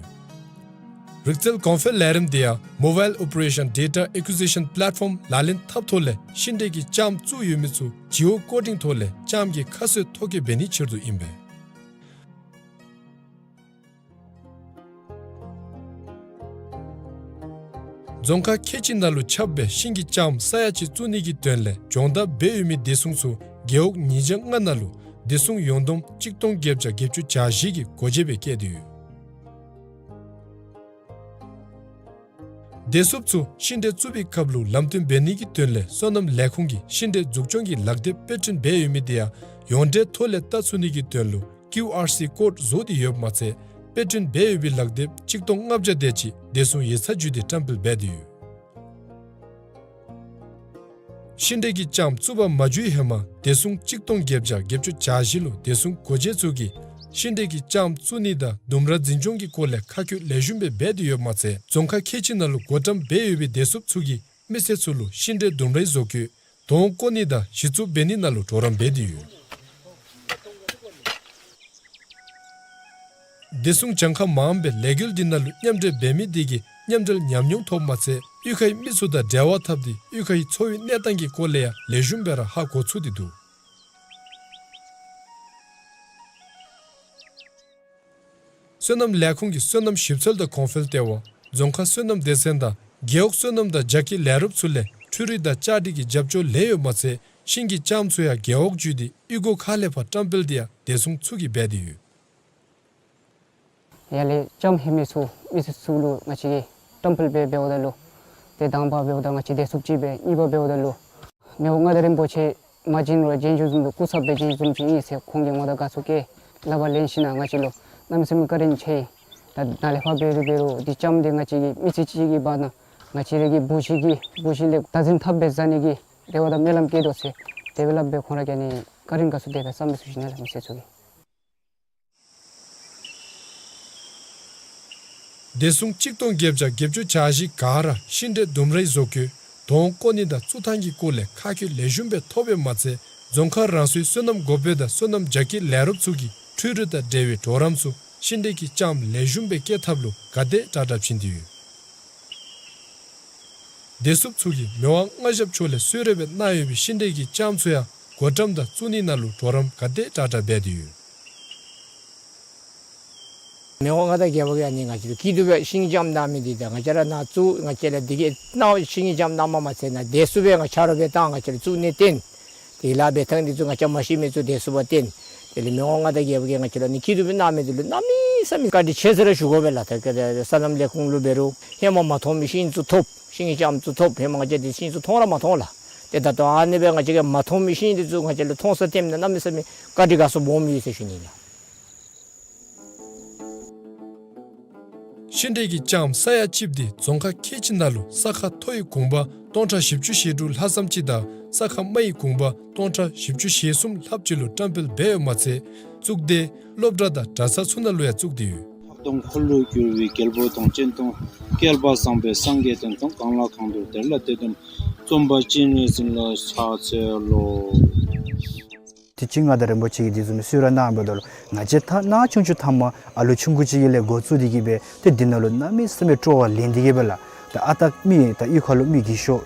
རིག་རྩལ་གོང་འཕེལ་ལས་རིམ་དེ་ཡང་Mobile Operation Data Acquisition Platform ལག་ལེན་འཐབ་ཐོག་ལས་ཤིང་འབྲས་ཀྱི་ལྕངམ་བཙུགས་ཡོད་མི་ཚུ་Geocoding ཐོག་ལས་ལྕངམ་གྱི་ཁ་གསོ་ཐོ་བཀོད་འབད་ནིའི་ཕྱིར་དུ་ཨིན་པས། རྫོང་ཁག་ཁལ་གཅིག་ནང་ལུ་ཁྱབ་སྦེ་ཤིང་གི་ལྕངམ་ས་ཡ་གཅིག་བཙུགས་ནི་གི་དོན་ལས་སྦྱོང་བརྡར་འབད་ཡོད་མི་བདེ་སྲུང་ཚུ་རྒེད་འོག་ཉིས་བརྒྱ་ལྔ་ནང་ལུ་བདེ་སྲུང་ཡོངས་བསྡོམས་གཅིག་སྟོང་བརྒྱད་བརྒྱ་བརྒྱད་ཅུ་གྱ་བཞི་གི་སྒོ་འབྱེད་སྦེ་བསྐྱལ་ཏེ་ཡོད། བདེ་སྲུངཔ་ཚུ་ཤིང་འབྲས་བཙུགས་པའི་སྐབས་ལུ་ལམ་སྟོན་འབད་ནི་གི་དོན་ལས་སོ་ནམ་ལས་ཁུངས་ཀྱིས་ཤིང་འབྲས་འཛུགས་སྐྱོང་གི་ལག་དེབ་དཔེ་སྐྲུན་འབད་ཡོད་མི་དེ་ཡང་ཡོངས་འབྲེལ་ཐོག་ལས་ལྟ་ཚུགས་ནི་གི་དོན་ལུ་ཀིའུ་ཨར་སི་ཀོཌ་བཟོ་སྟེ་ཡོདཔ་མ་ཚད་དཔེ་སྐྲུན་འབད་ཡོད་པའི་ལག་དེབ་གཅིག་སྟོང་ལྔ་བརྒྱ་དེ་ཅིག་བདེ་སྲུང་ཡིག་ཚང་བརྒྱུད་དེ་བཀྲམ་སྤེལ་འབད་དེ་ཡོད། ཤིང་འབྲས་ཀྱི་ལྕངམ་བཙུགས་པར་མ་འཇུག་ཧེ་མ་བདེ་སྲུང་གཅིག་སྟོང་བརྒྱད་བརྒྱ་བརྒྱད་ཅུ་གྱ་བཞི་ལུ་བདེ་སྲུང་སྒོ་འབྱེད་ཚུ་གིས་ཤིང་འབྲས་ཀྱི་ལྕངམ་བཙུགས་ནི་དང་ལྡུམ་ར་འཛིན་སྐྱོང་གི་སྐོར་ལས་ཁ་བཀོད་ལེགས་ཤོམ་སྦེ་འབད་དེ་ཡོདཔ་མ་ཚད་རྫོང་ཁག་ཁལ་གཅིག་ནང་ལུ་བགོ་བཀྲམ་འབད་ཡོད་པའི་བདེ་སྲུངཔ་ཚུ་གིས་མི་སེར་ཚུ་ལུ་ཤིང་འབྲས་ལྡུམ་རའི་བཟོ་བཀོད་དོང་བརྐོ་ནི་དང་གཞི་བཙུགས་འབད་ནི་ནང་ལུ་གྲོགས་རམ་འབད་དེ་ཡོད། བདེ་སྲུང་གྱངས་ཁ་མངམ་སྦེ་ལས་འགུལ་འདི་ནང་ལུ་མཉམ་འབྲེལ་འབད་མི་དེ་གིས་མཉམ་འབྲེལ་ཉམས་མྱོང་ཐོབ་མ་ཚད་གཡུས་ཁའི་མི་ཚུ་དང་འབྲེལ་བ་འཐབ་སྟེ་གཡུས་ཁའི་འཚོ་བའི་གནས་སྟངས་ཀྱི་སྐོར་ལས་ཡང་ལེགས་ཤོམ་སྦེ་ར་ཧ་གོ་ཚུགས་ཏེ་འདུག། སོ་ནམ་ལས་ཁུངས་ཀྱི་སོ་ནམ་ཞིབ་འཚོལ་དང་གོང་འཕེལ་ལྟེ་བ་རྫོང་ཁག་སོ་ནམ་སྡེ་ཚན་དང་རྒེད་འོག་སོ་ནམ་དང་རྒྱ་སྐྱེད་ལས་རོགསཔ་ཚུ་ལས་འཕྲུལ་རིག་དང་བཅའ་སྒྲིག་གི་རྒྱབ་སྐྱོར་ལེན་ཡོདཔ་མ་ཚད་ཤིང་གི་ལྕངམ་ཚུ་ཡང་རྒེད་འོག་བརྒྱུད་དེ་གཡུས་སྒོ་ཁག་ལས་ཕར་བཀྲམ་སྤེལ་དེ་ཡང་བདེ་སྲུང་ཚུ་གིས་འབད་དེ་ཡོད། ཡར་ལས་ལྕངམ་ལྷོད་མི་ཚུ་མི་སེར་ཚུ་ལུ་ང་བཅས་ཀྱིས་བཀྲམ་སྤེལ་འབད་འབདཝ་ད་ལུ་ཏེ་དང་པ་འབདཝ་ད་ང་བཅས་བདེ་སྲུངཔ་ཅིག་སྦེ་གཉིས་པ་འབདཝ་ད་ལུ་མི་དབང་མངའ་བདག་རིན་པོ་ཆེ་མ་བྱོན་རུང་བྱོན་བྱོནམ་བཟུམ་སྐུ་ཚབ་སྦེ་བྱོན་བཟུམ་ཅིག་ཨིན་ཟེར་ཁོང་གིས་ང་དང་དགའ་ཚོར་བསྐྱེད་སླབ་པ་ལེན་ཞིནམ་ལས་ང་བཅས་ལུ་གནམ་མེད་ས་མེད་བཀའ་དྲིན་ཆེ། ད་ནཱ་ལས་ཕར་འབད་རུང་འབད་རུང་འདི་ལྕངམ་འདི་ང་བཅས་ཀྱི་མི་ཚེ་གཅིག་གི་བར་ན་ང་བཅས་ར་གི་བུ་གཞི་གི་བུ་གཞི་ལས་བདག་འཛིན་འཐབ་སྦེ་བཟའ་ནི་གི་རེ་བ་དང་སྨོན་ལམ་བསྐྱེད་དོ་ཟེར་དེ་སྦེ་སླབ་སྦེ་ཁོང་ར་གིས་ནི་བཀའ་དྲིན་དགའ་ཚོར་དེ་སྦེ་བསམ་སྦེ་ཞུ་ཞིནམ་ལས་མི་སེར་ཚུ་གིས། བདེ་སྲུང་གཅིག་སྟོང་བརྒྱད་བརྒྱ་བརྒྱད་ཅུ་གྱ་བཞི་ག་ར་ཤིང་འབྲས་ལྡུམ་རའི་བཟོ་བཀོད་དོང་བརྐོ་ནི་དང་བཙུགས་ཐངས་ཀྱི་སྐོར་ལས་ཁ་བཀོད་ལེགས་ཤོམ་སྦེ་ཐོབ་པའི་མ་ཚད་རྫོང་ཁག་རང་སོའི་སོ་ནམ་འགོ་དཔོན་དང་སོ་ནམ་རྒྱ་སྐྱེད་ལས་རོགསཔ་ཚུ་གིས་འཕྲུལ་རིག་དང་འབྲེལ་བའི་གྲོགས་རམ་ཚུ་ཤིང་འབྲས་ཀྱི་ལྕངམ་ལེགས་ཤོམ་སྦེ་སྐྱེད་ཐབས་ལུ་ག་དེ་དྲག་དྲག་བྱིན་ཏེ་ཡོད། བདེ་སྲུངཔ་ཚུ་གིས་མི་དབང་མངའ་ཞབས་མཆོག་ལས་གསོལ་རས་སྦེ་གནང་ཡོད་པའི་ཤིང་འབྲས་ཀྱི་ལྕངམ་ཚུ་ཡང་བགོ་བཀྲམ་དང་བཙུགས་ནི་ནང་ལུ་གྲོགས་རམ་ག་དེ་དྲག་དྲག་འབད་དེ་ཡོད། མི་དབང་མངའ་བདག་རྒྱལ་པོ་གིས་ཨ་ནི་ང་བཅས་ལུ་སྐྱིད་སྡུག་སྦེ་ཤིང་ལྕངམ་གནང་མི་འདི་དང་ང་བཅས་ར་ནཱ་བཙུགས་ང་བཅས་ལུ་འདི་གི་གནང་ཤིང་ལྕངམ་གནངམ་མ་ཚད་ནཱ་བདེ་སྲུངཔ་སྦེ་ང་ཆ་རོགས་སྦེ་བཏང་ང་བཅས་ལུ་བཙུགས་ནི་བརྟེན། དེ་ལཱ་འབད་ཐངས་འདི་ཚུ་ང་བཅས་མ་ཤེས་མི་ཚུ་བདེ་སྲུངཔ་བརྟེན། དེ་ལས་མི་དབང་མངའ་བདག་རྒྱལ་པོ་གིས་ང་བཅས་ལུ་ཨ་ནི་སྐྱིད་སྡུག་སྦེ་གནང་མི་འདི་ལུ་གནམ་མེད་ས་མེད་བཀའ་དྲིན་ཆེ་ཟེར་ར་ཞུ་དགོ་པས་ལགས། ད་ག་ས་ལམ་ལས་ཁུངས་ལུ་འབད་རུང་ཧེ་མ་མ་མཐོང་མི་ཤིང་ཚུ་ཐོབ། ཤིང་ལྕངམ་ཚུ་ཐོབ། ཧེ་མ་ང་བཅས་འདི་ཤིང་ཚུ་མཐོང་ར་མ་མཐོང་ལགས། ཏེ་ད་ལྟོ་ཨ་ནི་སྦེ་ང་བཅས་ཀྱིས་མ་མཐོང་མི་ཤིང་འདི་ཚུ་ང་བཅས་ལུ་མཐོང་ས་ཐོནམ་ད་གནམ་མེད་ས་མེད་བཀའ་དྲིན་དགའ་ཚོར་སྦོམ་ཡོད་ཟེར་ཞུ་ནི་ལགས། ཤིང་འབྲས་ཀྱི་ལྕངམ་ས་ཡ་གཅིགཔ་འདི་རྫོང་ཁག་ཁལ་གཅིག་ནང་ལུ་ས་ཁ་མཐོ་བའི་གུང་པ་སྟོང་ཕྲག་བཞི་བཅུ་ཞེ་དྲུག་ལྷག་ཙམ་ཅིག་དང་ས་ཁ་དམའ་བའི་གུང་པ་སྟོང་ཕྲག་བཞི་བཅུ་ཞེ་གསུམ་ལྷགཔ་ཅིག་ལུ་བཀྲམ་སྤེལ་འབད་ཡོདཔ་མ་ཚད་གཙུག་སྡེ་སློབ་གྲྭ་དང་གྲྭ་ཚང་ཚུ་ནང་ལུ་ཡང་བཙུགས་ཏེ་ཡོད། འཕགས་གདོང་འཁོར་ལོས་སྒྱུར་བའི་རྒྱལ་པོ་དང་། སྤྱན་སྟོང་བསྐལ་པ་བཟང་པོའི་སངས་རྒྱས་དང་། གང་ལ་གང་འདུལ་དེ་ལ་དེ་སྟོན་པ། རྩོམ་པ་སྤྱན་རས་གཟིགས་ལ་ཕྱག་འཚལ་ལོ། ཏེ་ཅིག་མངའ་བདག་རིན་པོ་ཆེ་གིས་འདི་བཟུམ་གསོལ་རས་གནང་འབདཝ་ད་ལུ་ང་བཅས་ད་ནཱ་ཆུང་ཆུང་ཐ་མ་ཨ་ལུ་ཆུང་ཀུ་ཅིག་གི་ལས་འགོ་བཙུགས་ཏེ་གིས་སྦེ་ཏེ་འདི་ནང་ལུ་གནམ་མེད་ས་མེད་སྤྲོ་བ་ལེན་ཏེ་གིས་སྦེ་ལགས། ད་ཨ་རྟག་མི་ད་གཡུས་ཁ་ལུ་མི་རྒས་ཤོས་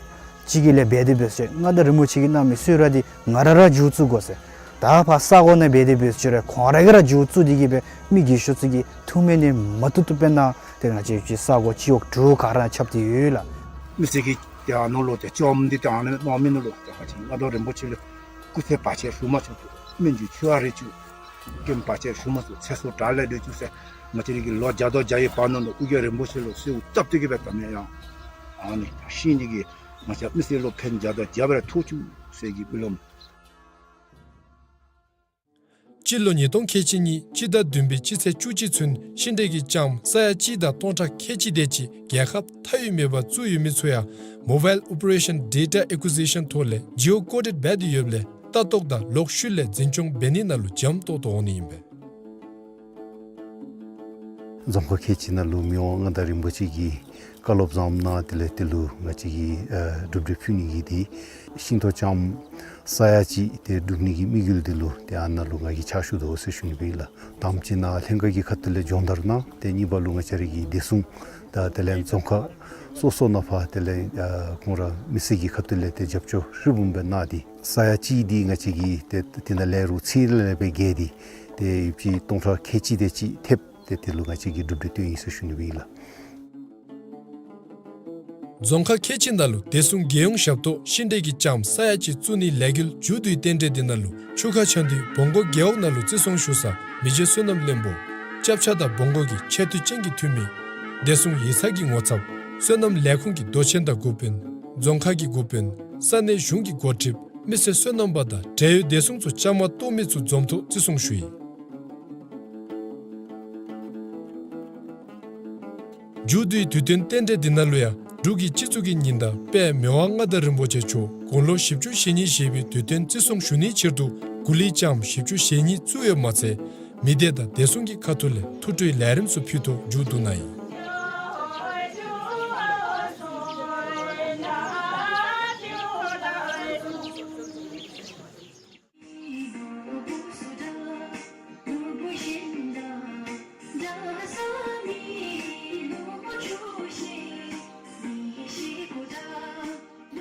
ཅིག་གི་ལས་འབད་དེ་འབད་ཟེར་མངའ་བདག་རིན་པོ་ཆེ་གིས་གནང་མི་གསོལ་རས་འདི་ང་ར་ར་མཇུག་བཙུགས་དགོ་ཟེར། ད་ཕར་ས་གོ་ནང་འབད་དེ་འབད་ཟེར་ཁོང་ར་གིས་ར་མཇུག་བཙུགས་ཏེ་གིས་སྦེ་མི་རྒས་ཤོས་ཚུ་གིས་ཐུགས་སྨོན་ནི་མ་བཏུབ་བཏུབ་སྦེ་གནང་། ཏེ་ང་བཅས་ཀྱི་ས་གོ་སྤྱི་འོག་དྲུག་ག་ར་ཁྱབ་སྟེ་ཡོད་ལགས། མི་སེར་གྱིས་ཏེ་ཨ་ནཱ་ལུ་ཏེ་ལྕངམ་འདི་ཏེ་ཨ་ནཱ་གནང་མི་ནང་ལུ་ཏེ་ང་བཅས་མངའ་བདག་རིན་པོ་ཆེ་ལུ་སྐུ་ཚེ་བར་ཆད་ཞུ་མ་བཅུག། སྨན་གྱི་མཆོད་པ་རེ་བཅུག། སྐྱོན་བར་ཆད་ཞུ་མ་བཅུག། ཚེ་སྲོག་དགྲ་ལས་སྒྲོལ་བཅུག་ཟེར་ ང་བཅས་ར་གི་ལོ་བརྒྱ་དང་བརྒྱ་ཡི་བར་ན་ལུ་ཨོ་རྒྱན་རིན་པོ་ཆེ་ལུ་གསོལཝ་བཏབ་སྟེ་གི་སྦེ་ད་མེན་ཡང་ཨ་ནི་ཤིང་འདི་གིས་ང་བཅས་མི་སེར་ལུ་ཕན་བརྒྱ་དང་བརྒྱ་སྦེ་ར་ཐོགས་བཅུག་ཟེར་གྱི་སྦེ་ལོ། སྤྱི་ལོ་ཉིས་སྟོང་ཁལ་གཅིག་གཉིས་སྤྱི་ཟླ་བདུན་པའི་སྤྱི་ཚེས་བཅུ་གཅིག་ཚུན་ཤིང་འབྲས་ཀྱི་ལྕངམ་ས་ཡ་གཅིག་དང་སྟོང་ཕྲག་ཁལ་གཅིག་དེ་ཅིག་རྒྱལ་ཁབ་མཐའ་དབུས་མེད་པར་བཙུགས་ཡོད་མི་ཚུ་ཡང་Mobile Operation Data Acquisition ཐོག་ལས་Geo Coded འབད་དེ་ཡོདཔ་ལས་ལྟ་རྟོག་དང་ལོག་ཤུལ་ལས་འཛིན་སྐྱོང་འབད་ནི་ནང་ལུ་འཇམ་ཏོག་ཏོ་འོང་ནི་ཨིན་པས། རྫོང་ཁག་ཁལ་གཅིག་ནང་ལུ་མི་དབང་མངའ་བདག་རིན་པོ་ཆེ་གིས་བཀའ་སློབ་བཟངམ་གནང་། དེ་ལས་དེ་ལུ་ང་བཅས་ཀྱིས་ཨ་གྲུབ་འབྲས་ཕུལ་ནི་གི་དེ་ཤིང་ཏོག་ལྕངམ་ས་ཡ་གཅིག་དེ་སྒྲུབ་ནི་གི་དམིགས་ཡུལ་དེ་ལུ་དེ་ཨ་ནཱ་ལུ་ང་གིས་ཕྱག་ཞུ་དོ་ཟེར་ཞུ་ནི་སྦེ་ཨིན་ལགས། དང་པ་ཅིག་ནཱ་ལྷན་ཁག་གི་ཁ་ཐུག་ལས་སྦྱོང་བརྡར་གནང་། དེ་གཉིས་པ་ལུ་ང་བཅས་ར་གི་བདེ་སྲུང་དང་དེ་ལས་རྫོང་ཁག་སོ་སོ་ནང་ཕར་དེ་ལས་ཨ་ཁོང་ར་མི་སེར་གྱི་ཁ་ཐུག་ལས་དེ་རྒྱབ་སྐྱོར་ཧྲིལ་བུམ་སྦེ་གནང་སྟེ་ས་ཡ་གཅིག་དེ་ང་བཅས་ཀྱིས་དེ་དེ་ནང་ལས་རུང་ཚད་ལས་སྦེ་བརྒལ་ཏེ་དེ་ཡོདཔ་ཅིག་སྟོང་ཕྲག་ཁལ་གཅིག་དེ་ཅིག་ཐེབས། ཏེ་དེ་ལུ་ང་བཅས་ཀྱིས་གྲུབ་འབྲས་བཏོན་ཡི་ཟེར་ཞུ་ནི་སྦེ་ཨིན་ལགས། རྫོང་ཁག་ཁལ་གཅིག་ནང་ལུ་བདེ་སྲུང་རྒྱལ་ཡོངས་ཞབས་ཏོག་ཤིང་འབྲས་ཀྱི་ལྕངམ་ས་ཡ་གཅིག་བཙུགས་ནིའི་ལས་འགུལ་མཇུག་བསྡུའི་རྟེན་འབྲེལ་འདི་ནང་ལུ་ཆུ་ཁ་ཆ་འདུས་བོང་གོ་རྒེད་འོག་ནང་ལུ་བརྩི་སྲུང་ཞུ་ས་མི་རྗེ་བསོད་ནམས་བློན་པོ་སྐྱབས་ཆ་དང་བོང་གོ་གི་ཆེ་བསྟོད་ཅན་གྱི་འཐུས་མི་བདེ་སྲུང་ཡིག་ཚང་གི་ངོ་ཚབ་བསོད་ནམས་ལས་ཁུངས་ཀྱི་མདོ་ཆེན་དང་འགོ་དཔོན་རྫོང་ཁག་གི་འགོ་དཔོན་ས་གནས་གཞུང་གི་འགོ་ཁྲིདཔ་མི་སེར་སོ་ནམ་པ་དང་འབྲེལ་ཡོད་བདེ་སྲུང་ཚུ་བཅའ་མར་གཏོགས་མི་ཚུ་འཛོམས་ཐོག་བརྩི་སྲུང་ཞུ་ཡི། མཇུག་བསྡུའི་དུས་སྟོན་རྟེན་འབྲེལ་འདི་ནང་ལུ་ཡང་འབྲུག་གི་སྤྱི་གཙུག་གི་ཉི་ཟླ་དཔལ་མི་དབང་མངའ་བདག་རིན་པོ་ཆེ་མཆོག་དགུང་ལོ་བཞི་བཅུ་ཞེ་གཉིས་བཞེས་པའི་དུས་སྟོན་བརྩི་སྲུང་ཞུ་ནིའི་ཕྱིར་དུ་གུ་ལི་ལྕངམ་བཞི་བཅུ་ཞེ་གཉིས་བཙུགས་ཡོདཔ་མ་ཚད་མི་སྡེ་དང་བདེ་སྲུང་གི་ཁ་ཐུག་ལས་ཐུགས་སྤྲོའི་ལས་རིམ་ཚུ་ཕུལ་ཐོག་མཇུག་བསྡུ་གནང་ཡི།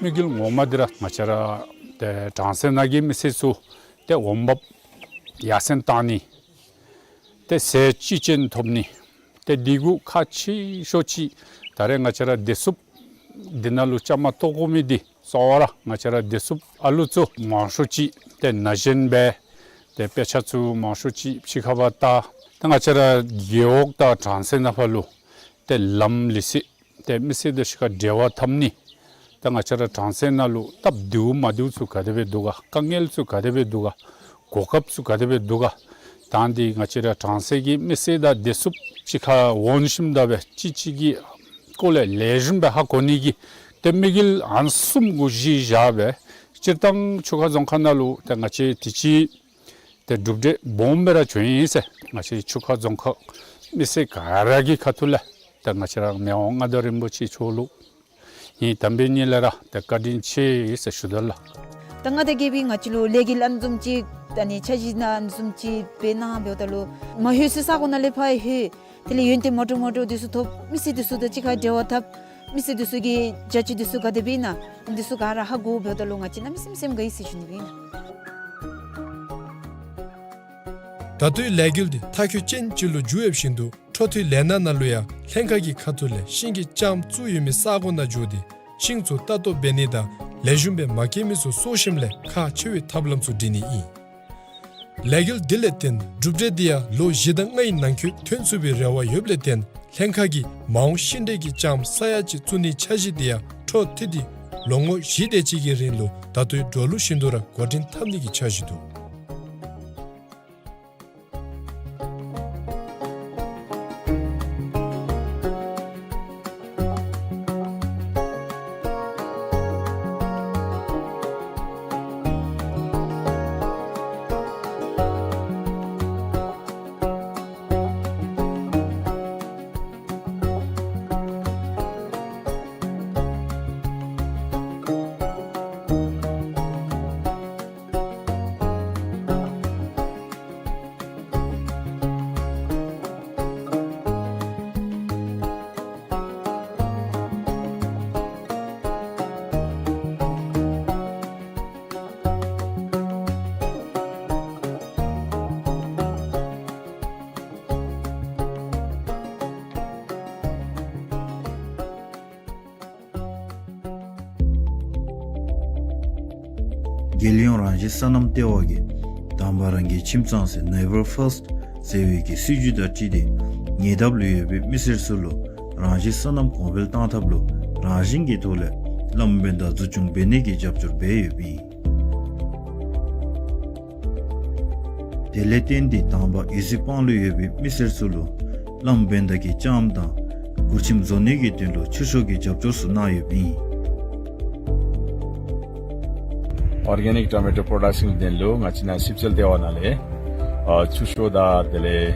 དམིགས་ཡུལ་ངོ་མ་འདི་ར་ང་བཅས་ར་ཏེ་གྲངས་སུ་ནང་གི་མི་སེར་ཚུ་ཏེ་འོང་འབབ་ཡར་སེང་བཏང་ནི། ཏེ་ཟས་བཅུད་ཅན་ཐོབ་ནི། ཏེ་འདི་གུ་ཁག་ཆེ་ཤོས་ཅིག་ད་རེས་ང་བཅས་ར་བདེ་སྲུངཔ་འདི་ནང་ལུ་བཅའ་མར་གཏོགས་དགོ་མི་འདི་གཙོ་བོ་ར་ང་བཅས་ར་བདེ་སྲུངཔ་ཨ་ལུ་ཚུ་མང་ཤོས་ཅིག་ཏེ་ན་གཞོན་སྦེ་ཏེ་དཔེ་ཆ་ཚུ་མང་ཤོས་ཅིག་ཕྱི་ཁར་བལྟ། ཏེ་ང་བཅས་ར་རྒེད་འོག་དང་གྲངས་སུ་ནང་ཕར་ལུ་ཏེ་ལམ་ལུགས་སྲོལ་ཏེ་མི་སེར་དང་གཅིག་ཁར་འབྲེལ་བ་འཐབ་ནི། ད་ང་བཅས་ར་གྲངས་སུ་ནང་ལུ་སྟབས་བདེཝ་མ་བདེཝ་ཚུ་ག་དེ་སྦེ་འདུག་ག། དཀའ་ངལ་ཚུ་ག་དེ་སྦེ་འདུག་ག། གོ་སྐབས་ཚུ་ག་དེ་སྦེ་འདུག་ག། ད་འདི་ང་བཅས་ར་གྲངས་སུ་གི་མི་སེར་དང་བདེ་སྲུངཔ་གཅིག་ཁར་འོང་ཞིནམ་ད་སྦེ་གཅིག་གཅིག་གི་སྐོར་ལས་ལེགས་ཤོམ་སྦེ་ཧ་གོ་ནི་གི་ཏེ་དམིགས་ཡུལ་ཨ་ནི་བཟུམ་གུ་གཞི་བཞག་སྦེ་སྤྱིར་བཏང་ཆུ་ཁ་རྫོང་ཁག་ནང་ལུ་ཏེ་ང་བཅས་དུས་ཅི་ཏེ་གྲུབ་འབྲས་སྦོམ་སྦེ་ར་བྱུང་ཡི་ཟེར་ང་བཅས་ཆུ་ཁ་རྫོང་ཁག་མི་སེར་ག་ར་གི་ཁ་ཐུག་ལས་ཏེ་ང་བཅས་ར་མི་དབང་མངའ་བདག་རིན་པོ་ཆེ་མཆོག་ལུ་ངེའི་དམ་པའི་ཉིད་ལས་ར་ཏེ་བཀའ་དྲིན་ཆེ་ཟེར་ཞུ་དོ་ལགས། ད་མངའ་བདག་རྒྱལ་པོའི་ང་བཅས་ལུ་ལས་འགུལ་ཨ་ནི་བཟུམ་ཅིག་ད་ནི་འཆར་གཞི་ནང་ཨ་ནི་བཟུམ་ཅིག་སྦེ་གནང་འབདཝ་ད་ལུ་མ་ལྷོད་སའི་ས་གོ་ནང་ལས་ཕར་ལྷོད། དེ་ལས་ཡོན་ཏན་མ་འདྲཝ་མ་འདྲཝ་འདི་ཚུ་ཐོབ། མི་སེར་འདི་ཚུ་དང་གཅིག་ཁར་འབྲེལ་བ་འཐབ། མི་སེར་འདི་ཚུ་གི་བྱ་སྤྱོད་འདི་ཚུ་ག་དེ་སྦེ་ཨིན་ན་འདི་ཚུ་ག་ར་ཧ་གོ་འབདཝ་ད་ལུ་ང་བཅས་གནམ་མེད་ས་མེད་སེམས་དགའ་ཡི་ཟེར་ཞུ་ནི་སྦེ་ཨིན། ད་ལྟོའི་ལས་འགུལ་འདི་མཐའ་འཁྱོལ་ཅན་ཅིག་ལུ་འགྱུར་ཡོད་བཞིན་དུ་འཕྲོ་མཐུད་ལས་སྣ་ནང་ལུ་ཡང་ལྷན་ཁག་གི་ཁ་ཐུག་ལས་ཤིང་གི་ལྕངམ་བཙུགས་ཡོད་མི་ས་གོ་ནང་འགྱོ་སྟེ་ཤིང་ཚུ་ལྟ་རྟོག་འབད་ནི་དང་ལེགས་ཤོམ་སྦེ་མ་སྐྱེས་མི་ཚུ་གསོ་ཞིནམ་ལས་ཁག་ཆེ་བའི་ཐབས་ལམ་ཚུ་སྒྲིག་ནི་ཨིན། ལས་འགུལ་འདི་ལས་བརྟེན་གྲུབ་འབྲས་འདི་ཡང་ལོ་བཞི་དང་ལྔའི་ནང་འཁོད་ཐོན་ཚུགས་པའི་རེ་བ་ཡོདཔ་ལས་བརྟེན་ལྷན་ཁག་གིས་མ་འོངས་ཤིང་འབྲས་ཀྱི་ལྕངམ་ས་ཡ་གཅིག་བཙུགས་ནིའི་འཆར་གཞི་འདི་ཡང་འཕྲོ་མཐུད་དེ་ལོ་ངོ་བཞི་དེ་ཅིག་གི་རིང་ལུ་ད་ལྟོའི་འགྲོ་ལུགས་བཞིན་དུ་ར་འགོ་འདྲེན་འཐབ་ནི་གི་འཆར་གཞི་འདུག། རྒྱལ་ཡོངས་རང་བཞིན་སོ་ནམ་ལྟེ་བ་གིས་དང་པ་རང་གི་ཁྱིམ་ཚང་ཟེར་Neighbour First ཟེར་བའི་གི་སྲིད་བྱུས་དང་འཁྲིལ་ཏེ་ ཉེ་འདབས་ལུ་ཡོད་པའི་མི་སེར་ཚུ་ལུ་རང་བཞིན་སོ་ནམ་གོང་འཕེལ་གཏང་ཐབས་ལུ་རང་བཞིན་གྱི་ཐོག་ལས་ལམ་བེན་ད་འཛུགས་སྐྱོང་འབད་ནི་གི་རྒྱབ་སྐྱོར་འབད་ཡོདཔ་ཨིན། དེ་ལས་བརྟེན་ཏེ་དང་པ་འོད་ཟེར་སྤང་ལུ་ཡོད་པའི་མི་སེར་ཚུ་ལུ་ལམ་བེན་ད་གི་ལྕངམ་དང་གུར་ཁྱིམ་བཟོ་ནི་གི་དོན་ལུ་ཆུ་ཤོག་གི་རྒྱབ་སྐྱོར་ཚུ་གནང་ཡོདཔ་ཨིན། ཨོར་གེ་ནིཀ་ཊོ་མེ་ཊོ་པྲོ་ཌག་ཤཱན་གྱི་དོན་ལུ་ང་བཅས་ནཱ་སིབ་འཚོལ་ལྟེ་བ་ནང་ལས་ཨ་ཆུ་ཤོག་དང་དེ་ལས་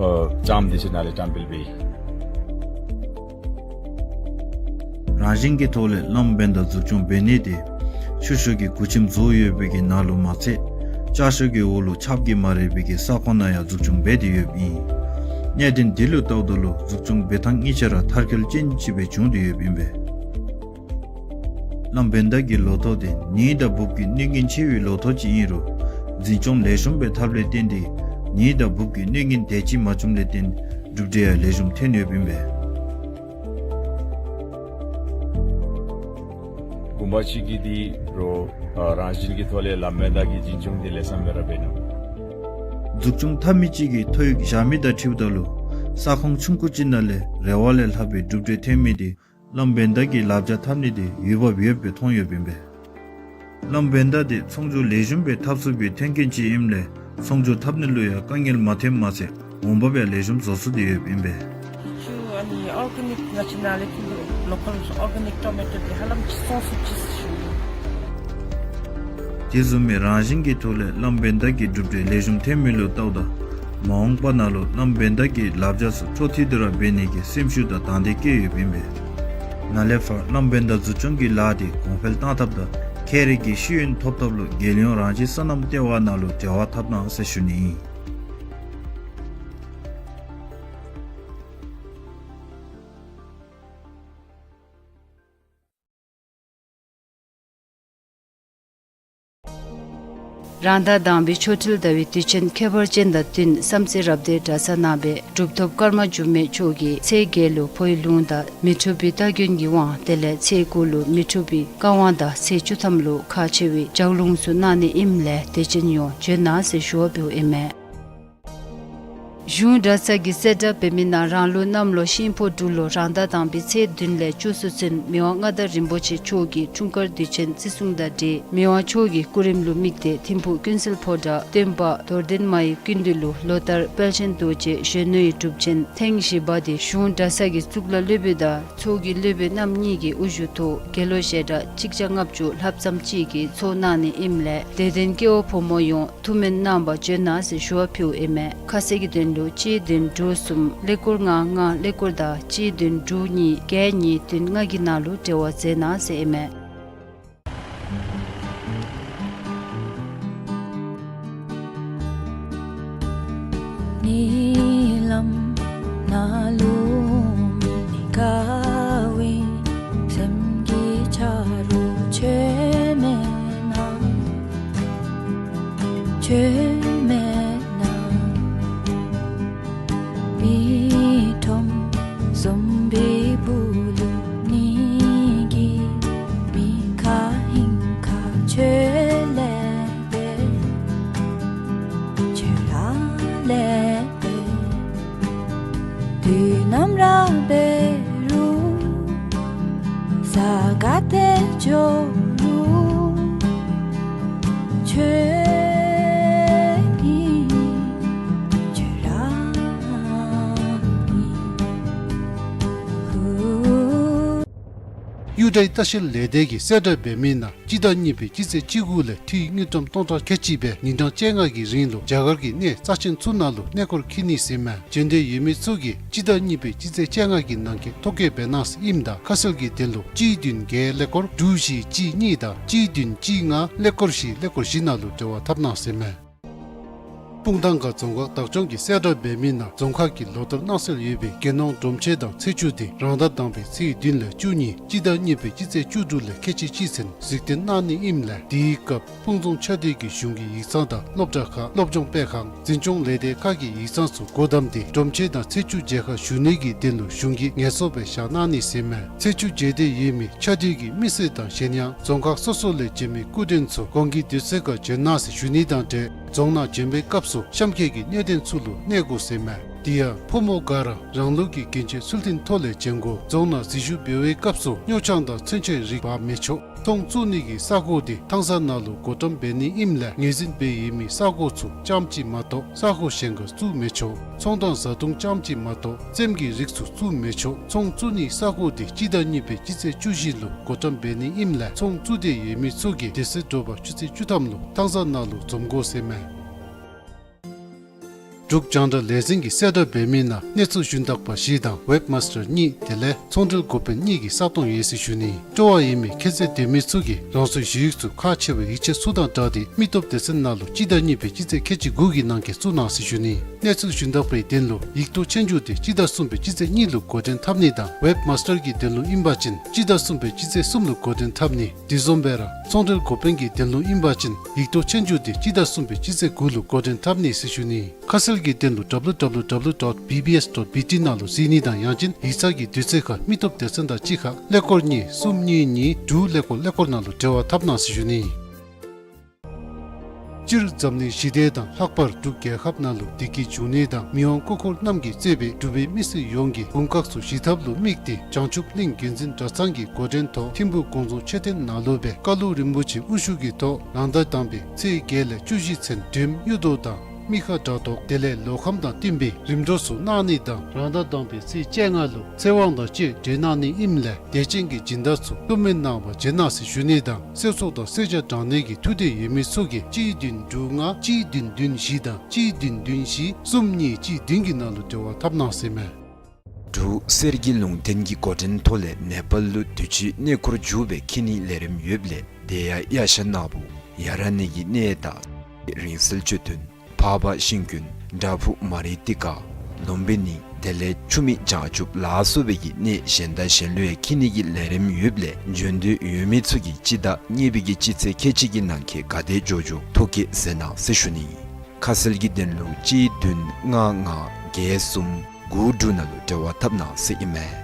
ཨ་ལྕངམ་འདི་ཚུ་ནཱ་ལས་བཀྲམ་སྤེལ་འབད་ཡི། རང་བཞིན་གྱི་ཐོག་ལས་ལམ་བེན་ད་འཛུགས་སྐྱོང་འབད་ནི་དེ་ཆུ་ཤོག་གི་གུར་ཁྱིམ་བཟོ་ཡོད་པའི་གི་ནང་ལུ་མ་ཚད་ལྕགས་ཤོག་གི་འོག་ལུ་ཆརཔ་གིས་མ་རེག་པའི་གི་ས་ཁོངས་ནང་ཡང་འཛུགས་སྐྱོང་འབད་དེ་ཡོདཔ་ཨིན། གནད་དོན་འདི་ལུ་བལྟཝ་ད་ལུ་འཛུགས་སྐྱོང་འབད་ཐངས་གཉིས་ཆ་ར་མཐར་འཁྱོལ་ཅན་ཅིག་སྦེ་བྱུང་སྟེ་ཡོདཔ་ཨིན་པས། ལམ་བེན་ད་གི་ལོ་ཐོག་དེ་ནི་དང་འབུབ་ཀྱི་གནོད་རྐྱེན་ཆེ་བའི་ལོ་ཐོག་ཅིག་ཨིན་རུང་འཛིན་སྐྱོང་ལེགས་ཤོམ་སྦེ་འཐབ་ལས་བརྟེན་ཏེ་ནི་དང་འབུབ་ཀྱི་གནོད་རྐྱེན་དེ་ཅིག་མ་བྱུངམ་ལས་བརྟེན་གྲུབ་འབྲས་ཡང་ལེགས་ཤོམ་ཐོན་ཡོདཔ་ཨིན་པས། དགོངསམ་ཅིག་གིས་འདི་རུང་ཨ་རང་བཞིན་གྱི་ཐོག་ལས་ལམ་བེན་ད་གི་འཛིན་སྐྱོང་འདི་ལེགས་ཤོམ་སྦེ་ར་འབད་ནུག། འཛུགས་སྐྱོང་འཐབ་མི་ཅིག་གིས་ཐོ་ཡིག་བཞག་མི་དང་འཁྲིལཝ་ད་ལུ་ས་ཁོངས་ཆུང་ཀུ་ཅིག་ནང་ལས་རེ་བ་ལས་ལྷག་པའི་གྲུབ་འབྲས་ཐོན་མི་དེ་ལམ་བེན་ད་གི་ལག་ཆ་འཐབ་ནི་དེ་འོས་འབབ་ཡོདཔ་སྦེ་མཐོང་ཡོདཔ་ཨིན་པས། ལམ་བེན་ད་དེ་ཚོང་སྒྱུར་ལེགས་ཤོམ་སྦེ་འཐབ་ཚུགས་པའི་མཐུན་རྐྱེན་ཅིག་ཨིནམ་ལས་ཚོང་སྒྱུར་འཐབ་ནི་ལུ་ཡང་དཀའ་ངལ་མ་ཐོནམ་མ་ཚད་འོང་འབབ་ཡང་ལེགས་ཤོམ་བཟོ་ཚུགས་ཏེ་ཡོདཔ་ཨིན་པས། ཨ་ནི་ཨོར་གེ་ནིཀ་ང་བཅས་ནཱ་ལས་ཀྱི་ལོ་ཀཱལ་ཨོར་གེ་ནིཀ་ཊོ་མེ་ཊོ་དེ་ཧ་ལམ་ཅིག་བཙོང་ཚུགས་ཅི་ཟེར་ཞུ་ནི། དེ་བཟུམ་མའི་རང་བཞིན་གྱི་ཐོག་ལས་ལམ་བེན་ད་གི་གྲུབ་འབྲས་ལེགས་ཤོམ་ཐོན་མི་ལུ་བལྟཝ་ད་མ་འོངས་པ་ནང་ལུ་ལམ་བེན་ད་གི་ལག་ཆ་ཚུ་འཕྲོ་མཐུད་དེ་ར་འབད་ནི་གི་སེམས་ཤུགས་དང་དང་འདོད་བསྐྱེད་ཡོདཔ་ཨིན་པས། ནཱ་ལས་ཕར་ལམ་བེན་ད་འཛུགས་སྐྱོང་གི་ལཱ་དེ་གོང་འཕེལ་གཏང་ཐབས་དང་ཁྱད་རིག་གི་ཤེས་ཡོན་ཐོབ་ཐབས་ལུ་རྒྱལ་ཡོངས་རང་བཞིན་སོ་ནམ་ལྟེ་བ་ནང་ལུ་འབྲེལ་བ་འཐབ་གནང་ཟེར་ཞུ་ནི་ཨིན། རང་ཟླ་དང་པའི་ཆོ་འཕྲུལ་ཟླ་བའི་དུས་ཆེན་ཁྱད་པར་ཅན་དང་བསྟུན་བསམ་རྩེ་རབ་སྡེའི་གྲྭ་ས་ནང་སྦེ་གྲུབ་ཐོབ་ཀརྨ་འགྱུར་མེད་མཆོག་གིས་ཚེས་བརྒྱད་ལུ་ཕོའི་ལུང་དང་མི་འཁྲུགས་པའི་རྟ་རྒྱུན་གྱི་དབང་དེ་ལས་ཚེས་དགུ་ལུ་མི་འཁྲུགས་པའི་བཀའ་དབང་དང་ཚེས་བཅུ་ཐམ་ལུ་ཁག་ཆེ་བའི་ལྗགས་ལུང་ཚུ་གནང་ནི་ཨིནམ་ལས་དད་ཅན་ཡོངས་བྱོན་གནང་ཟེར་ཞུ་བ་ཕུལཝ་ཨིན་མས། གཞུང་གྲྭ་ཚང་གི་གསལ་བསྒྲགས་འབད་མི་ནང་རང་ལུགས་གནམ་ལོ་ཤིང་ཕོ་འབྲུག་ལོ་རང་ཟླ་དང་པའི་ཚེས་བདུན་ལས་བཅུ་གསུམ་ཚུན་མི་དབང་མངའ་བདག་རིན་པོ་ཆེ་མཆོག་གི་འཁྲུངས་སྐར་དུས་ཆེན་བརྩི་སྲུང་དང་འབྲེལ་མི་དབང་མཆོག་གི་སྐུ་རིམ་ལུ་དམིགས་ཏེ་ཐིམ་ཕུག་ཀུན་གསལ་ཕོ་བྲང་སྟོན་པ་རྡོར་གདན་མ་ཡི་སྐུ་མདུན་ལུ་ལོ་ལྟར་དཔལ་ཆེན་རྡོ་རྗེ་གཞོན་ནུའི་སྒྲུབ་ཆེན་ཐེངས་བཞི་པ་དེ་གཞུང་གྲྭ་ཚང་གི་གཙུག་ལག་སློབ་དཔོན་དང་ཚོགས་ཀྱི་སློབ་དཔོན་རྣམ་གཉིས་ཀྱི་དབུ་བཞུགས་ཐོག་དགེ་སློང་ཞལ་གྲངས་གཅིག་བརྒྱ་ལྔ་བཅུ་ལྷགཔ་ཙམ་ཅིག་གིས་ཚོགས་གནང་ནི་ཨིནམ་ལས་དད་ལྡན་སྐྱེ་བོ་ཕོ་མོ་ཡོངས་ཐུགས་སྨོན་གནང་བར་བྱོན་གནང་ཟེར་ཞུ་བ་ཕུལཝ་ཨིན་མས། ཁ་གསལ་གྱི་དོན་ལུ་གཅིག་བདུན་དྲུག་གསུམ་ཀླད་ཀོར་ལྔ་ལྔ་ཀླད་ཀོར་དང་གཅིག་བདུན་དྲུག་གཉིས་བརྒྱད་གཉིས་བདུན་ལྔ་གི་ནང་ལུ་འབྲེལ་བ་མཛད་གནང་ཟེར་ཨིན་མས། ཉིནམ་ནང་ལུ་མི་དགའ་བའི་སེམས་ཀྱི་ཆ་རོགས་ཁྱོད་མེད་ན། ཁྱོད་མེད་ན། མི་ཁྲོམ་བཟུམ་པའི་སྦུག་ལུ་ཉལ་གྱི་མི་ཁ་ཧིང་ཁ་ཁྱོད་ལས་འབད། ཁྱོད་ར་ལས་འབད། དུས་ནམ་ར་འབད་རུང་ས་ག་ཏེ་འགྱོ་རུང་ཁྱོད་ཨིན། ཁྱོད་ར་ཨིན། གཡུ་སྒྲའི་ལྟ་བཤལ་ལས་སྡེ་གིས་གསལ་བསྒྲགས་འབད་མི་ནང་སྤྱི་ཟླ་གཉིས་པའི་སྤྱི་ཚེས་བཅུ་དགུ་ལས་འཕྲུལ་དངུལ་ཀྲམ་སྟོང་ཕྲག་ཁལ་གཅིག་སྦེ་ཉིན་གྲངས་བཅོ་ལྔ་གི་རིང་ལུ་རྒྱ་གར་གྱི་གནས་རྩ་ཆེན་ཚུ་ནང་ལུ་གནས་སྐོར་འཁྱིད་ནི་ཟེར་མས། འབྱོན་འདོད་ཡོད་མི་ཚུ་གིས་སྤྱི་ཟླ་གཉིས་པའི་སྤྱི་ཚེས་བཅོ་ལྔ་གི་ནང་འཁོད་ཐོ་བཀོད་འབད་གནང་ཟེར་ཨིནམ་ད་ཁ་གསལ་གྱི་དོན་ལུ་གཅིག་བདུན་བརྒྱད་ཀླད་ཀོར་དྲུག་བཞི་གཅིག་གཉིས་དང་གཅིག་བདུན་གཅིག་ལྔ་ཀླད་ཀོར་བཞི་ཀླད་ཀོར་བཞི་ནང་ལུ་འབྲེལ་བ་འཐབ་གནང་ཟེར་མས། སྤུངས་ཐང་ཁ་རྫོང་ཁག་བདག་སྐྱོང་གིས་གསལ་བསྒྲགས་འབད་མི་ནང་རྫོང་ཁག་གི་ལོ་ལྟར་གནང་སྲོལ་ཡོད་པའི་རྒྱལ་ནང་སྒྲོམ་ཆེན་དང་ཚེས་བཅུ་དེ་རང་ཟླ་དང་པའི་ཚེས་བདུན་ལས་བཅུ་གཉིས་སྤྱི་ཟླ་གཉིས་པའི་སྤྱི་ཚེས་བཅུ་དྲུག་ལས་ཁལ་གཅིག་གཅིག་ཚུན་གཟིགས་སྟོན་གནང་ནི་ཨིནམ་ལས་དེའི་སྐབས་སྤུངས་རྫོང་ཆ་སྡེ་གི་གཞུང་གི་ཡིག་ཚང་དང་སློབ་གྲྭ་ཁག་སློབ་སྦྱོང་སྤེལ་ཁང་འཛིན་སྐྱོང་ལས་སྡེ་ཁག་གི་ཡིག་ཚང་ཚུ་སྒོ་བསྡམས་ཏེ་སྒྲོམ་ཆེན་དང་ཚེས་བཅུ་མཇལ་ཁ་ཞུ་ནི་གི་དོན་ལུ་གཞུང་གིས་ངལ་གསོ་སྦེ་བཞག་གནང་ནི་ཟེར་མས། ཚེས་བཅུ་མཇལ་འདོད་ཡོད་མི་ཆ་སྡེ་གི་མི་སེར་དང་གཞན་ཡང་རྫོང་ཁག་སོ་སོ་ལས་བྱོན་མི་སྐུ་མགྲོན་ཚུ་གོང་གི་དུས་ཚོད་ཁར་བྱོན་གནང་ཟེར་ཞུ་ནི་དང་འབྲེལ་རྫོང་ནང་བྱོན་པའི་སྐབས་སུ་གཤམ་འཁོད་ཀྱི་གནད་དོན་ཚུ་ལུ་གནས་དགོ་ཟེར་མས། དེ་ཡང་ཕོ་མོ་ག་ར་རང་ལུགས་ཀྱི་གྱོན་ཆས་ཚུལ་མཐུན་ཐོག་ལས་བྱོན་དགོ། རྫོང་ནང་འཛུལ་ཞུགས་འབད་བའི་སྐབས་སུ་སྨྱོ་ཆང་དང་ཚོན་ཆས་རིགས་འབག་མི་ཆོག། ཚོང་བཙུགས་ནི་གི་ས་གོ་དེ་ཐང་ས་ནང་ལུ་བགོ་བཀྲམ་འབད་ནི་ཨིནམ་ལས་ངོས་འཛིན་འབད་ཡོད་མི་ས་གོ་ཚུ་རྐྱངམ་གཅིག་མ་གཏོགས་ས་གོ་གཞན་ཁར་བཙུགས་མི་ཆོག། ཚོང་དང་བཟའ་བཏུང་རྐྱངམ་གཅིག་མ་གཏོགས་རྩེདམོ་གི་རིགས་ཚུ་བཙུགས་མི་ཆོག། ཚོང་བཙུགས་ནི་ས་གོ་དེ་སྤྱི་ཟླ་གཉིས་པའི་སྤྱི་ཚེས་བཅུ་བཞི་ལུ་བགོ་བཀྲམ་འབད་ནི་ཨིནམ་ལས་ཚོང་བཙུགས་འདོད་ཡོད་མི་ཚུ་གིས་དེ་ཚེ་དྲོ་པ་ཆུ་ཚོད་བཅུ་ཐམ་ལུ་ཐང་ས་ནང་ལུ་འཛོམས་དགོ་ཟེར་མས། འབྲུག་རྒྱང་བསྒྲགས་ལས་འཛིན་གྱིས་གསལ་བསྒྲགས་འབད་མི་ནང་གནས་ཚུལ་ཞུན་དག་པ་བཞི་དང་ཝེབ་མཱས་ཊར་གཉིས་དེ་ལས་ཚོང་འབྲེལ་འགོ་དཔོན་གཉིས་ཀྱི་ས་སྟོང་ཡོད་ཟེར་ཞུ་ནི། སྤྲོ་བ་ཡོད་མི་ཁྱད་ཚད་ལྡན་མི་ཚུ་གིས་རང་སོའི་ཞུ་ཡིག་ཚུ་ཁག་ཆེ་བའི་ཡིག་ཆ་ཚུ་དང་སྦྲགས་ཏེ་མི་སྟོབས་སྡེ་ཚན་ནང་ལུ་སྤྱི་ཟླ་གཉིས་པའི་སྤྱི་ཚེས་ཁལ་གཅིག་དགུ་གི་ནང་འཁོད་བཙུགས་གནང་ཟེར་ཞུ་ནི། གནས་ཚུལ་ཞུན་དག་པའི་དོན་ལུ་ཡིག་ཐོག་ཆོས་རྒྱུགས་དེ་སྤྱི་ཟླ་གསུམ་པའི་སྤྱི་ཚེས་གཉིས་ལུ་འགོ་འདྲེན་འཐབ་ནི་དང་ཝེབ་མཱས་ཊར་གྱི་དོན་ལུ་ཨིན་པ་ཅིན་སྤྱི་ཟླ་གསུམ་པའི་སྤྱི་ཚེས་གསུམ་ལུ་འགོ་འདྲེན་འཐབ་ནི། དེ་བཟུམ་སྦེ་ར་ཚོང་འབྲེལ་འགོ་དཔོན་གྱི་དོན་ལུ་ཨིན་པ་ཅིན་ཡིག་ཐོག་ཆོས་རྒྱུགས་དེ་སྤྱི་ཟླ་གསུམ་པའི་སྤྱི་ཚེས་དགུ་ལུ་འགོ་འདྲེན་འཐབ་ནི་ཟེར་ཞུ་ནི། ཁ་གསལ་གྱི་དོན་ལུ་www dot bbs dot bt ནང་ལུ་གཟིགས་ནི་དང་ཡང་ཅིན་ཡིག་ཚང་གི་དུས་ཚོད་ཁར་མི་སྟོབས་སྡེ་ཚན་དང་གཅིག་ཁར་ཀླད་ཀོར་གཉིས་གསུམ་གཉིས་གཉིས་དྲུག་ཀླད་ཀོར་ཀླད་ཀོར་ནང་ལུ་འབྲེལ་བ་འཐབ་གནང་ཟེར་ཞུ་ནི། སྤྱིར་འཛམ་གླིང་ཞི་བདེ་དང་ལྷག་པར་འབྲུག་རྒྱལ་ཁབ་ནང་ལུ་བདེ་སྐྱིད་འབྱུང་ནི་དང་མི་དབང་སྐུ་འཁོར་རྣམས་ཀྱིས་གཙོས་པའི་འབྲུག་པའི་མི་སེར་ཡོངས་ཀྱི་དགུང་ཁག་ཚུ་ཞི་ཐབས་ལུ་དམིགས་ཏེ་བྱང་ཆུབ་གླིང་རྒྱུན་འཛིན་གྲྭ་ཚང་གི་འགོ་འདྲེན་ཐོག་ཐིམ་ཕུག་དགོངས་རྫོང་མཆོད་རྟེན་ནང་ལུ་སྦེ་བཀའ་བློན་རིན་པོ་ཆེ་དབུ་བཞུགས་ཀྱི་ཐོག་རང་ཟླ་དང་པའི་ཚེས་བརྒྱད་ལས་བཅུ་བཞི་ཚུན་སྒྲོལམ་གཡུ་ཐོག་དང་མི་ཁ་དགྲ་ཐོག་དེ་ལས་ལོ་ཁམས་དང་བསྟུན་པའི་རིམ་གྲོ་ཚུ་གནང་ནི་དང་རང་ཟླ་དང་པའི་ཚེས་བཅོ་ལྔ་ལུ་ཚེ་དབང་དང་བཅས་གྲོལ་གནང་ནི་ཨིནམ་ལས་དད་ཅན་གྱི་སྦྱིན་བདག་ཚུ་བསླུ་མེད་གནང་བར་བྱོན་གནང་ཟེར་ཞུ་ནི་དང་གསེར་ཚོགས་དང་གསེར་ཇ་དྲང་ནི་གི་ཐུགས་འདོད་ཡོད་མི་ཚུ་གིས་གཅིག་བདུན་དྲུག་ལྔ་གཅིག་བདུན་བདུན་བཞི་དང་གཅིག་བདུན་བདུན་བཞི་གསུམ་གཉིས་གཅིག་བདུན་གྱི་ནང་ལུ་འབྲེལ་བ་འཐབ་གནང་ཟེར་མས། འབྲུག་གསེར་གྱི་ལུང་བསྟན་གྱི་འགོ་འདྲེན་ཐོག་ལས་ནེ་པཱལ་ལུ་དུས་ཅི་གནས་སྐོར་འགྱོ་བའི་ཁྱད་ནི་ལས་རིམ་ཡོདཔ་ལས་དེ་ཡང་ཡ་ཤ་ནག་པོ་ཡ་ར་ནི་གི་གནས་དང་རིང་བསྲེལ་ཆོས་སྟོན་འཕགས་པ་ཤིང་ཀུན་བྲག་ཕུག་མ་རི་ཏི་ཀ་ལུམ་བི་ནི་དེ་ལས་ཆུ་མིག་བྱང་ཆུབ་ལ་སོགས་པའི་གི་གནས་གཞན་དང་གཞན་ལུ་ཡང་ཁྱད་ནི་གི་ལས་རིམ་ཡོདཔ་ལས་འབྱོན་འདོད་ཡོད་མི་ཚུ་གིས་སྤྱི་ཟླ་གཉིས་པའི་གི་སྤྱི་ཚེས་ཁལ་གཅིག་གི་ནང་འཁོད་ག་དེ་འགྱོ་འགྱོ་ཐོ་བཀོད་མཛད་གནང་ཟེར་ཞུ་ནི། ཁ་གསལ་གྱི་དོན་ལུ་གཅིག་བདུན་ལྔ་ལྔ་བརྒྱད་གསུམ་དགུ་དྲུག་ནང་ལུ་འབྲེལ་བ་འཐབ་གནང་ཟེར་ཨིན་མས།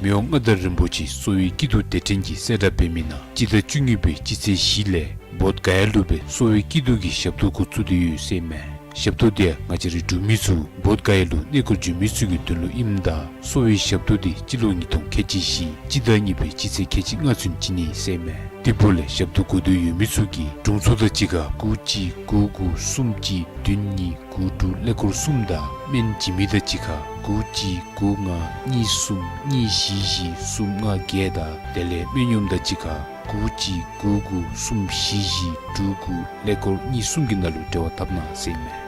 མི་དབང་མངའ་བདག་རིན་པོ་ཆེ་གསོ་བའི་སྐྱིད་སྡུག་དེ་འཕྲིན་གྱིས་གསལ་བསྒྲགས་འབད་མི་ནང་སྤྱི་ཟླ་བཅུ་གཉིས་པའི་སྤྱི་ཚེས་བཞི་ལས་བོདྷ་ག་ཡ་ལུ་སྦེ་གསོ་བའི་སྐྱིད་སྡུག་གི་ཞབས་ཏོག་འགོ་བཙུགས་ཏེ་ཡོད་ཟེར་མས། ཞབས་ཏོག་དེ་ཡང་ང་བཅས་རའི་འབྲུག་མི་ཚུ་བོདྷ་ག་ཡ་ལུ་གནས་སྐོར་འགྱོ་མི་ཚུ་གི་དོན་ལུ་ཨིནམ་ད་གསོ་བའི་ཞབས་ཏོག་དེ་སྤྱི་ལོ་ཉིས་སྟོང་ཁལ་གཅིག་བཞི་སྤྱི་ཟླ་གཉིས་པའི་སྤྱི་ཚེས་ཁལ་གཅིག་ལྔ་ཚུན་བྱིན་ནི་ཟེར་མས། དེ་འབདཝ་ལས་ཞབས་ཏོག་དགོ་འདོད་ཡོད་མི་ཚུ་གིས་དྲུང་འཚོ་དང་གཅིག་ཁར་དགུ་གཅིག་དགུ་དགུ་གསུམ་གཅིག་བདུན་གཉིས་དགུ་དྲུག་ཀླད་ཀོར་གསུམ་དང་སྨན་བྱིན་མི་དང་གཅིག་ཁར་དགུ་གཅིག་དགུ་ལྔ་གཉིས་གསུམ་གཉིས་བཞི་བཞི་གསུམ་ལྔ་བརྒྱད་དང་དེ་ལས་སྨན་གཡོགམ་དང་གཅིག་ཁར་དགུ་གཅིག་དགུ་དགུ་གསུམ་བཞི་བཞི་དྲུག་དགུ་ཀླད་ཀོར་གཉིས་གསུམ་གྱི་ནང་ལུ་འབྲེལ་བ་འཐབ་གནང་ཟེར་མས།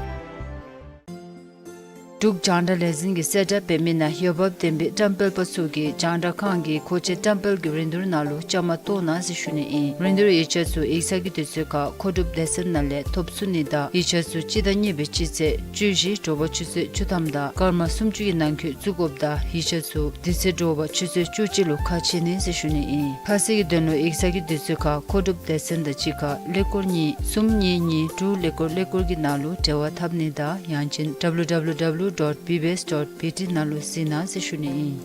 འབྲུག་རྒྱང་བསྒྲགས་ལས་འཛིན་གྱིས་གསལ་བསྒྲགས་འབད་མི་ནང་འོས་འབབ་ལྡན་པའི་བཀྲམ་སྤེལ་པ་ཚུ་གིས་རྒྱང་བསྒྲགས་ཁང་གི་མཁོ་ཆས་བཀྲམ་སྤེལ་གྱི་རིན་བསྡུར་ནང་ལུ་བཅའ་མར་གཏོགས་གནང་ཟེར་ཞུ་ནི་ཨིན། རིན་བསྡུར་ཡིག་ཆ་ཚུ་ཡིག་ཚང་གི་དུས་ཚོད་ཁར་མཁོ་སྒྲུབ་སྡེ་ཚན་ནང་ལས་ཐོབ་ཚུགས་ནི་དང་ཡིག་ཆ་ཚུ་སྤྱི་ཟླ་གཉིས་པའི་སྤྱི་ཚེས་བཅུ་བཞི་དྲོ་པ་ཆུ་ཚོད་བཅུ་ཐམ་དང་སྐར་མ་སུམ་ཅུ་གི་ནང་འཁོད་བཙུགས་དགོཔ་དང་ཡིག་ཆ་ཚུ་དེ་ཚེ་དྲོ་པ་ཆུ་ཚོད་བཅུ་གཅིག་ལུ་ཁ་ཕྱེ་ནི་ཟེར་ཞུ་ནི་ཨིན། ཁ་གསལ་གྱི་དོན་ལུ་ཡིག་ཚང་གི་དུས་ཚོད་ཁར་མཁོ་སྒྲུབ་སྡེ་ཚན་དང་གཅིག་ཁར་ཀླད་ཀོར་གཉིས་གསུམ་གཉིས་གཉིས་དྲུག་ཀླད་ཀོར་ཀླད་ཀོར་གྱི་ནང་ལུ་འབྲེལ་བ་འཐབ་ནི་དང་ཡང་ཅིན་www dot bbs dot bt ནང་ལུ་གཟིགས་གནང་ཟེར་ཞུ་ནི་ཨིན།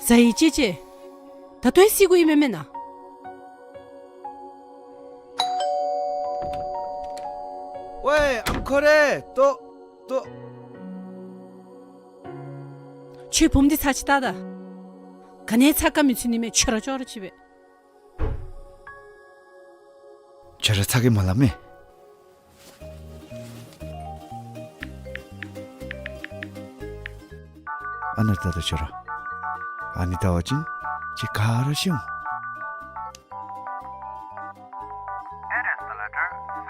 ཟ་ཡི་ཅེ་ཅེ། ད་ལྟོ་ཡང་བསད་དགོ་ཡི་མེན་མེན་ན། ཝེ་ཨམ་ཁོ་རེ་ལྟོ་ལྟོ། ཁྱོད་བུམོ་འདི་ཚར་ཅིག་བལྟ་ད། ག་ནི་ཚ་ཁ་མི་ཚུད་ནི་མས། ཁྱོད་ར་ཅོག་ར་ཅིག་སྦེ། ཁྱོད་ར་ཚ་གི་མ་སླབ་མས། ཨ་ནཱ་བལྟ་ད་ཁྱོད་ར། ཨ་ནི་བལྟ་བ་ཅིན་ཁྱོད་ག་ར་ཤི་འོང་། It is the letter C.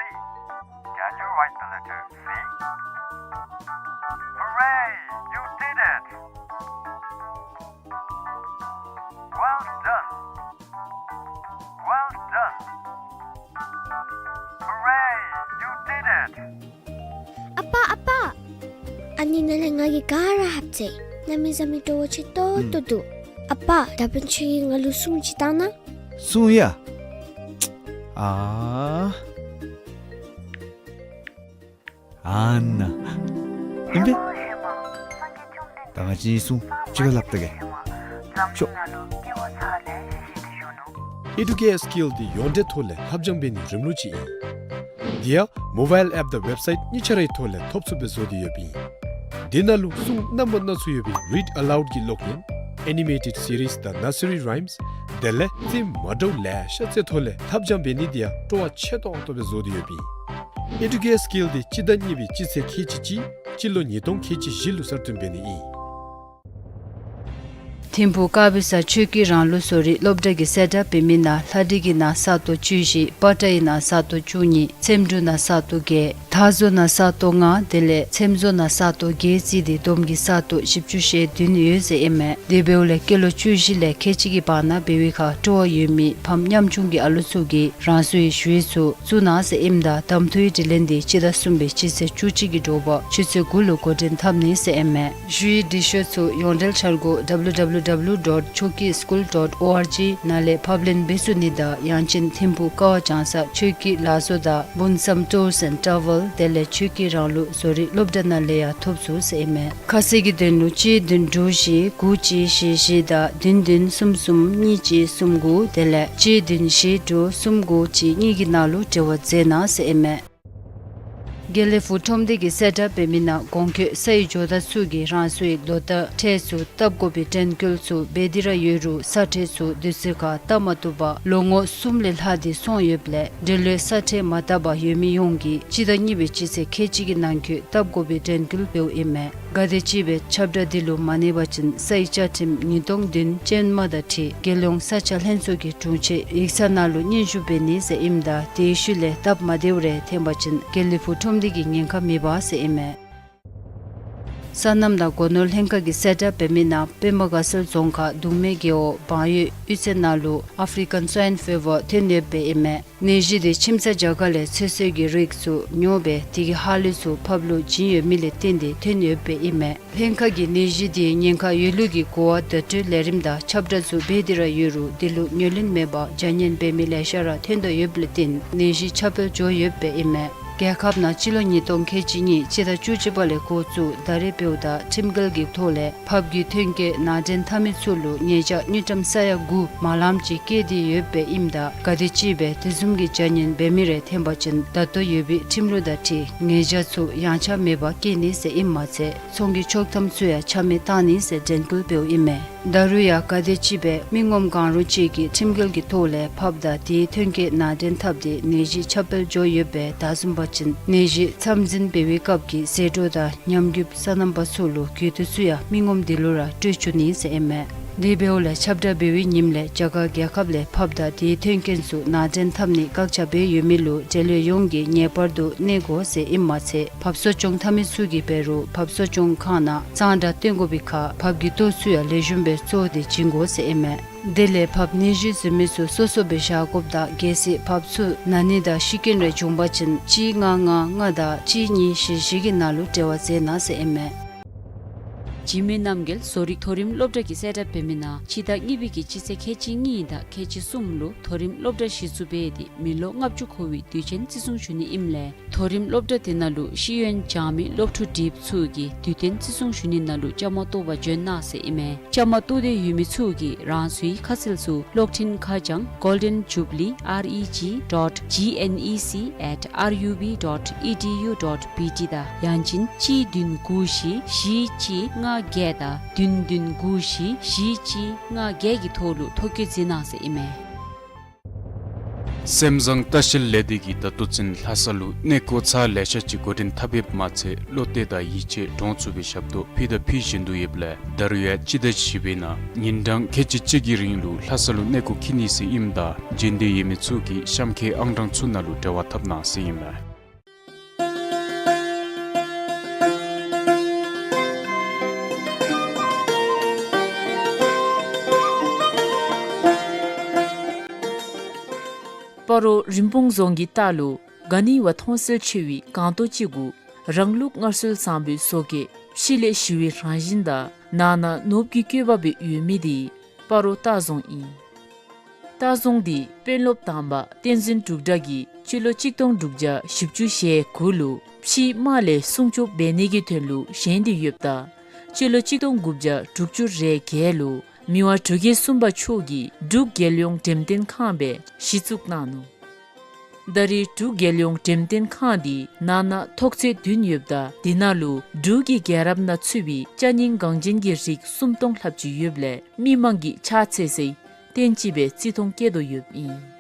Can you write the letter C? Hooray! You did it! Well done! Well done! Hooray! You did it! ཨ་པ་ཨ་པ། ཨ་ནི་ནང་ལས་ང་གིས་ག་ར་ཧབ་ཅི། གནམ་མེད་ས་མེད་སྤྲོ་བོ་ཆེ་ཏོག་ཏོ་འདུག། ཨ་པ་ད་འབདན་ཁྱོད་ཀྱིས་ང་ལུ་སྲུང་ཅིག་བཏང་ན། སྲུང་ཡ། ཨ། ཨ་ན། ཨིན་པས། ད་ང་བཅས་གཉིས་གསུང་གཅིག་ཁར་སླབ་ད་གེ། ཤོག། ཨེ་ཌུ་ཀེར་སི་ཀིལ་འདི་ཡོངས་འབྲེལ་ཐོག་ལས་ལྷབ་སྦྱང་འབད་ནིའི་རིམ་ལུགས་ཅིག་ཨིན། དེ་ཡང་མོ་བཱའིལ་ཨེཔ་དང་ཝེབ་སའིཊ་གཉིས་ཆ་རའི་ཐོག་ལས་ཐོབ་ཚུགསཔ་སྦེ་བཟོ་སྟེ་ཡོདཔ་ཨིན། དེ་ནང་ལུ་གསུང་རྣམ་པ་སྣ་ཚོགས་ཡོད་པའི་རིཌ་ཨ་ལའུཌ་ཀྱི་ཀློག་ཡོན། ཨེ་ནི་མེ་ཊེཌ་སི་རིསི་དང་ནར་སི་རི་རའིམསི། དེ་ལས་ཐིམ་མ་འདྲཝ་ལེ་ཤ་ཅིག་ཐོག་ལས་ལྷབ་སྦྱང་འབད་ནི་དེ་ཡང་སྤྲོ་བ་ཆེ་ཏོག་ཏོ་སྦེ་བཟོ་སྟེ་ཡོདཔ་ཨིན། ཨེ་ཌུ་ཀེར་སི་ཀིལ་འདི་སྤྱི་ཟླ་གཉིས་པའི་སྤྱི་ཚེས་ཁལ་གཅིག་གཅིག་སྤྱི་ལོ་ཉིས་སྟོང་ཁལ་གཅིག་བཞི་ལུ་གསར་བཏོན་འབད་ནི་ཨིན། ཐིམ་ཕུག་དཀར་སྦི་ས་ཆོས་ཀྱི་རང་ལུགས་བཟོ་རིག་སློབ་གྲྭ་གིས་གསལ་བསྒྲགས་འབད་མི་ནང་ལྷ་བྲིས་ཀྱི་ནང་ས་སྟོང་བཅུ་བཞི། པ་ཏྲ་ཡི་ནང་ས་སྟོང་བཅུ་གཉིས། འཚེམ་དྲུབ་ནང་ས་སྟོང་བརྒྱད། ད་བཟོ་ནང་ས་སྟོང་ལྔ། དེ་ལས་འཚེམ་བཟོ་ནང་ས་སྟོང་བརྒྱད་བརྩིས་ཏེ་བསྡོམས་ཀྱིས་ས་སྟོང་བཞི་བཅུ་ཞེ་བདུན་ཡོད་ཟེར་ཨིན་མས། དེ་འབདཝ་ལས་སྐྱེས་ལོ་བཅུ་བཞི་ལས་ཁལ་གཅིག་གི་བར་ན་འབད་བའི་ཁར་སྤྲོ་བ་ཡོད་མི་ཕམ་ཉམ་ཆུང་གི་ཨ་ལུ་ཚུ་གིས་རང་སོའི་ཞུ་ཡིག་ཚུ་བཙུགས་གནང་ཟེར་ཨིནམ་ད་གདམ་འཐུའི་དྲི་ལན་འདི་སྤྱི་ཟླ་གསུམ་པའི་སྤྱི་ཚེས་བཅུ་གཅིག་གི་དྲོ་པ་ཆུ་ཚོད་དགུ་ལུ་འགོ་འདྲེན་འཐབ་ནི་ཟེར་ཨིན་མས། ཞུ་ཡིག་འབྲི་ཤོག་ཚུ་ཡོངས་འབྲེལ་འཆར་སྒོ་W W W dot choki school dot org ནང་ལས་ཕབ་ལེན་འབད་ཚུགས་ནི་དང་ཡང་ཅིན་ཐིམ་ཕུག་ཀ་བ་བྱང་ས་ཆོས་ཀྱི་ལ་བཟོ་དང་འབུན་སམ་ཊུརསི་ཨེནཌ་ཊ་ཝེལ་དེ་ལས་ཆོས་ཀྱི་རང་ལུགས་བཟོ་རིག་སློབ་གྲྭ་ནང་ལས་ཡང་ཐོབ་ཚུགས་ཟེར་ཨིན་མས། ཁ་གསལ་གྱི་དོན་ལུ་གཅིག་བདུན་དྲུག་བཞི་དགུ་གཅིག་བཞི་བཞི་དང་བདུན་བདུན་གསུམ་གསུམ་གཉིས་གཅིག་གསུམ་དགུ་དེ་ལས་གཅིག་བདུན་བཞི་དྲུག་གསུམ་དགུ་གཅིག་གཉིས་ཀྱི་ནང་ལུ་འབྲེལ་བ་མཛད་གནང་ཟེར་ཨིན་མས། དགེ་ལེགས་ཕུག་ཁྲོམ་སྡེ་གིས་གསལ་བསྒྲགས་འབད་མི་ནང་གོང་འཁོད་ས་ཡི་ཇོ་བདག་ཚུ་གིས་རང་སོའི་ལོ་བསྟར་ཁྲལ་ཚུ་བཏབ་དགོ་པའི་དྲན་སྐུལ་ཚུ་འབད་དེ་ར་ཡོད་རུང་ས་ཁྲལ་ཚུ་དུས་ཚོད་ཁར་བཏབ་མ་བཏུབ་པར་ལོ་ངོ་གསུམ་ལས་ལྷག་སྟེ་སོང་ཡོདཔ་ལས་འབྲེལ་ཡོད་ས་ཁྲལ་མ་བཏབ་པར་ཡོད་མི་ཡོངས་ཀྱིས་སྤྱི་ཟླ་གཉིས་པའི་སྤྱི་ཚེས་ཁལ་གཅིག་གི་ནང་འཁོད་བཏབ་དགོ་པའི་དྲན་སྐུལ་འབདཝ་ཨིན་མས། ག་དེམ་ཅིག་སྦེ་ཁྱབ་བསྒྲགས་འདི་ལུ་མ་གནས་པ་ཅིན་ས་ཡི་བཅའ་ཁྲིམས་ཉིས་སྟོང་བདུན་ཅན་མ་དང་འཁྲིལ་རྒྱལ་ཡོངས་ས་ཆ་ལྷན་ཚོགས་ཀྱི་དྲུང་ཆེན་ཡིག་ཚང་ནང་ལུ་སྙན་ཞུ་འབད་ནི་ཟེར་ཨིནམ་ད་དེའི་ཤུལ་ལས་སྟབས་མ་བདེཝ་རེ་ཐོན་པ་ཅིན་དགེ་ལེགས་ཕུག་ཁྲོམ་སྡེ་གིས་ཉེན་ཁ་མི་འབག་ཟེར་ཨིན་མས། སོ་ནམ་དང་སྒོ་ནོར་ལྷན་ཁག་གིས་གསལ་བསྒྲགས་འབད་མི་ནང་སྤེན་པ་དགའ་ཚལ་རྫོང་ཁག་གདུང་མའི་རྒེད་འོག་བང་ཡོས་གཡུས་ཚན་ནང་ལུ་ཨ་ཕི་རི་ཀཱན་སྭའིན་ཕི་ཝར་ཐོན་ཡོདཔ་ཨིན་མས། ནད་གཞི་དེ་ཁྱིམ་ཚང་རྒྱ་གར་ལས་ཚོད་བསྲེ་གི་རིགས་ཚུ་ཉོ་སྦེ་དེ་གི་ཧ་ལུགས་ཚུ་ཕབ་ལུ་བྱིན་ཡོད་མི་ལས་བརྟེན་ཏེ་ཐོན་ཡོདཔ་ཨིན་མས། ལྷན་ཁག་གིས་ནད་གཞི་དེའི་ཉེན་ཁ་ཡོད་ལུགས་ཀྱི་གོ་བ་བརྡ་སྤྲོད་ལས་རིམ་དང་ཁྱབ་བསྒྲགས་ཚུ་འབད་དེ་ར་ཡོད་རུང་དེ་ལུ་ཉན་ལེན་མེད་པར་བྱ་ཉེས་འབད་མི་ལེ་ཤ་ར་ཐོན་དོ་ཡོདཔ་ལས་བརྟེན་ནད་གཞི་ཁྱབ་སྤེལ་འགྱོ་ཡོདཔ་ཨིན་མས། རྒྱལ་ཁབ་ནང་སྤྱི་ལོ་ཉིས་སྟོང་ཁལ་གཅིག་གཉིས་སྤྱི་ཟླ་བཅུ་གཅིག་པ་ལས་འགོ་བཙུགས་ད་རེས་འབདཝ་ད་ཁྲིམས་འགལ་གྱི་ཐོག་ལས་ཕབ་ཀྱི་ཐོན་སྐྱེད་ནང་འདྲེན་འཐབ་མི་ཚུ་ལུ་ཉེས་བྱ་དངུལ་ཀྲམ་ས་ཡ་དགུ་མ་ལངམ་ཅིག་བཀལ་ཏེ་ཡོདཔ་ཨིནམ་ད་ག་དེམ་ཅིག་སྦེ་དེ་བཟུམ་གྱི་བྱ་ཉེས་འབད་མི་རེ་ཐོན་པ་ཅིན་ད་ལྟོ་ཡོད་པའི་ཁྲིམས་ལུགས་དང་འཁྲིལ་ཉེས་བྱ་ཚུ་ཡངས་ཆག་མེད་པར་བཀལ་ནི་ཟེར་ཨིནམ་མ་ཚད་ཚོང་གི་ཆོག་ཐམ་ཚུ་ཡང་ཆ་མེད་བཏང་ནི་ཟེར་དྲན་སྐུལ་འབདཝ་ཨིན་མས། ད་རུང་ཡང་ག་དེམ་ཅིག་སྦེ་མི་ངོམ་གང་རུང་ཅིག་གིས་ཁྲིམས་འགལ་གྱི་ཐོག་ལས་ཕབ་དང་དེའི་ཐོན་སྐྱེད་ནང་འདྲེན་འཐབ་སྟེ་ནད་གཞི་ཁྱབ་སྤེལ་འགྱོ་ཡོདཔ་སྦེ་བདའ་བཟུང་པ་ཅིན་ནད་གཞི་མཚམས་འཛིན་འབད་བའི་སྐབས་ཀྱི་ཟད་འགྲོ་དང་ཉམས་རྒུདཔ་སོ་ནམ་པ་ཚུ་ལུ་གྱོད་དོན་ཚུ་ཡང་མི་ངོམ་དེ་ལུ་ར་སྤྲོད་བཅུག་ནི་ཟེར་ཨིན་མས། དེ་འབདཝ་ལས་ཁྱབ་བསྒྲགས་འབད་བའི་ཉིནམ་ལས་རྒྱ་གར་རྒྱལ་ཁབ་ལས་ཕབ་དང་དེའི་ཐོན་སྐྱེད་ཚུ་ནང་འདྲེན་འཐབ་ནི་བཀག་ཆ་འབད་ཡོད་མི་ལུ་འབྲེལ་ཡོད་ཡོངས་ཀྱིས་ངེས་པར་དུ་གནས་དགོ་ཟེར་ཨིནམ་མ་ཚད་ཕབ་གསོ་སྐྱོང་འཐབ་མི་ཚུ་གིས་འབད་རུང་ཕབ་གསོ་སྐྱོང་ཁང་ནང་གཙང་སྦྲ་སྟོན་དགོ་པའི་ཁར་ཕབ་ཀྱི་ཏོ་ཚུ་ཡང་ལེགས་ཤོམ་སྦེ་བཙོ་སྟེ་བྱིན་དགོ་ཟེར་ཨིན་མས། དེ་ལས་ཕབ་ནད་གཞི་བཟོ་མི་ཚུ་སོ་སོ་སྦེ་བཞག་དགོཔ་དང་གལ་སྲིད་ཕབ་ཚུ་ན་ནི་དང་ཤི་རྐྱེན་རེ་བྱུང་པ་ཅིན་གཅིག་ལྔ་ལྔ་ལྔ་དང་གཅིག་གཉིས་བཞི་བཞི་གི་ནང་ལུ་འབྲེལ་བ་མཛད་གནང་ཟེར་ཨིན་མས། འཇིགས་མེད་རྣམ་རྒྱལ་བཟོ་རིག་མཐོ་རིམ་སློབ་གྲྭ་གིས་གསལ་བསྒྲགས་འབད་མི་ནང་སྤྱི་ཟླ་གཉིས་པའི་གི་སྤྱི་ཚེས་ཁལ་གཅིག་གཉིས་དང་ཁལ་གཅིག་གསུམ་ལུ་མཐོ་རིམ་སློབ་གྲྭ་གཞི་བཙུགས་འབད་དེ་མི་ལོ་ལྔ་བཅུ་འཁོར་བའི་དུས་ཆེན་བརྩི་སྲུང་ཞུ་ནི་ཨིནམ་ལས་མཐོ་རིམ་སློབ་གྲྭ་དེ་ནང་ལུ་ཤེས་ཡོན་སྦྱང་མི་སློབ་ཕྲུག་འདི་ཚུ་གིས་དུས་སྟོན་བརྩི་སྲུང་ཞུ་ནི་ནང་ལུ་བཅའ་མར་གཏོགས་པར་འབྱོན་གནང་ཟེར་ཨིན་མས། བཅའ་མར་གཏོགས་ཏེ་ཡོད་མི་ཚུ་གིས་རང་སོའི་ཁ་གསལ་ཚུ་གློག་འཕྲིན་ཁ་བྱང་golden jubilee reg dot gnec at rub dot edu dot bt དང་ཡང་ཅིན་གཅིག་བདུན་དགུ་བཞི་བཞི་གཅིག་ལྔ་བརྒྱད་དང་བདུན་བདུན་དགུ་བཞི་བཞི་གཅིག་ལྔ་བརྒྱད་ཀྱི་ཐོག་ལུ་ཐོ་བཀོད་མཛད་གནང་ཟེར་ཨིན་མས། སེམས་བཟང་ལྟ་བཤལ་ལས་སྡེ་གིས་ད་ལྟོ་ཚུན་ལྷ་ས་ལུ་གནས་སྐོར་ཚར་ལེ་ཤ་ཅིག་འགོ་འདྲེན་འཐབ་ཡོདཔ་མ་ཚད་བློ་གཏད་དང་ཡིད་ཆེས་འདྲོངས་ཚུགས་པའི་ཞབས་ཏོག་ཕུལ་དང་ཕུལ་བཞིན་དུ་ཡོདཔ་ལས་ད་རུང་ཡང་སྤྱི་ཟླ་བཞི་པའི་ནང་ཉིན་གྲངས་ཁལ་གཅིག་གཅིག་གི་རིང་ལུ་ལྷ་ས་ལུ་གནས་སྐོར་འཁྱིད་ནི་ཟེར་ཨིནམ་ད་འབྱོན་འདོད་ཡོད་མི་ཚུ་གིས་གཤམ་འཁོད་ཨང་གྲངས་ཚུ་ནང་ལུ་འབྲེལ་བ་འཐབ་གནང་ཟེར་ཨིན་མས། སྤ་རོ་རིན་སྤུངས་རྫོང་གི་ལྟག་ལུ་ག་ནི་བ་མཐོང་གསལ་ཆེ་བའི་སྒང་ཏོག་ཅིག་གུ་རང་ལུགས་སྔར་སྲོལ་བཟང་པོའི་བཟོ་བཀོད་ཕྱི་ལས་ཞི་བའི་རང་བཞིན་དང་ནང་ན་ནོར་བུའི་བཀོད་པ་སྦེ་ཡོད་མི་དེ་སྤ་རོ་ལྟ་རྫོང་ཨིན། ལྟ་བཟུང་འདི་དཔོན་སློབ་དང་པ་བསྟན་འཛིན་འབྲུག་གྲགས་ཀྱིས་སྤྱི་ལོ་གཅིག་སྟོང་དྲུག་བརྒྱ་བཞི་བཅུ་ཞེ་དགུ་ལུ་ཕྱིའི་དམག་ལས་སྲུང་སྐྱོབ་འབད་ནི་གི་དོན་ལུ་བཞེངས་ཏེ་ཡོདཔ་ད་སྤྱི་ལོ་གཅིག་སྟོང་དགུ་བརྒྱ་དྲུག་ཅུ་རེ་བརྒྱད་ལུ་མི་དབང་འབྲུག་རྒྱལ་གསུམ་པ་མཆོག་གིས་འབྲུག་རྒྱལ་ཡོངས་འགྲེམས་སྟོན་ཁང་སྦེ་གཞི་བཙུགས་གནང་ནུག། ད་རེས་འབྲུག་རྒྱལ་ཡོངས་འགྲེམས་སྟོན་ཁང་འདི་ནང་ན་ཐོག་ཚད་བདུན་ཡོདཔ་ད་དེ་ནང་ལུ་འབྲུག་གི་རྒྱལ་རབས་ནང་ཚུད་པའི་ཅ་རྙིང་འགངས་ཅན་གྱི་རིགས་སུམ་སྟོང་ལྷགཔ་ཅིག་ཡོདཔ་ལས་མི་མང་གིས་ཕྱག་འཚལ་སའི་རྟེན་ཅིག་སྦེ་བརྩི་མཐོང་བསྐྱེད་དོ་ཡོདཔ་ཨིན།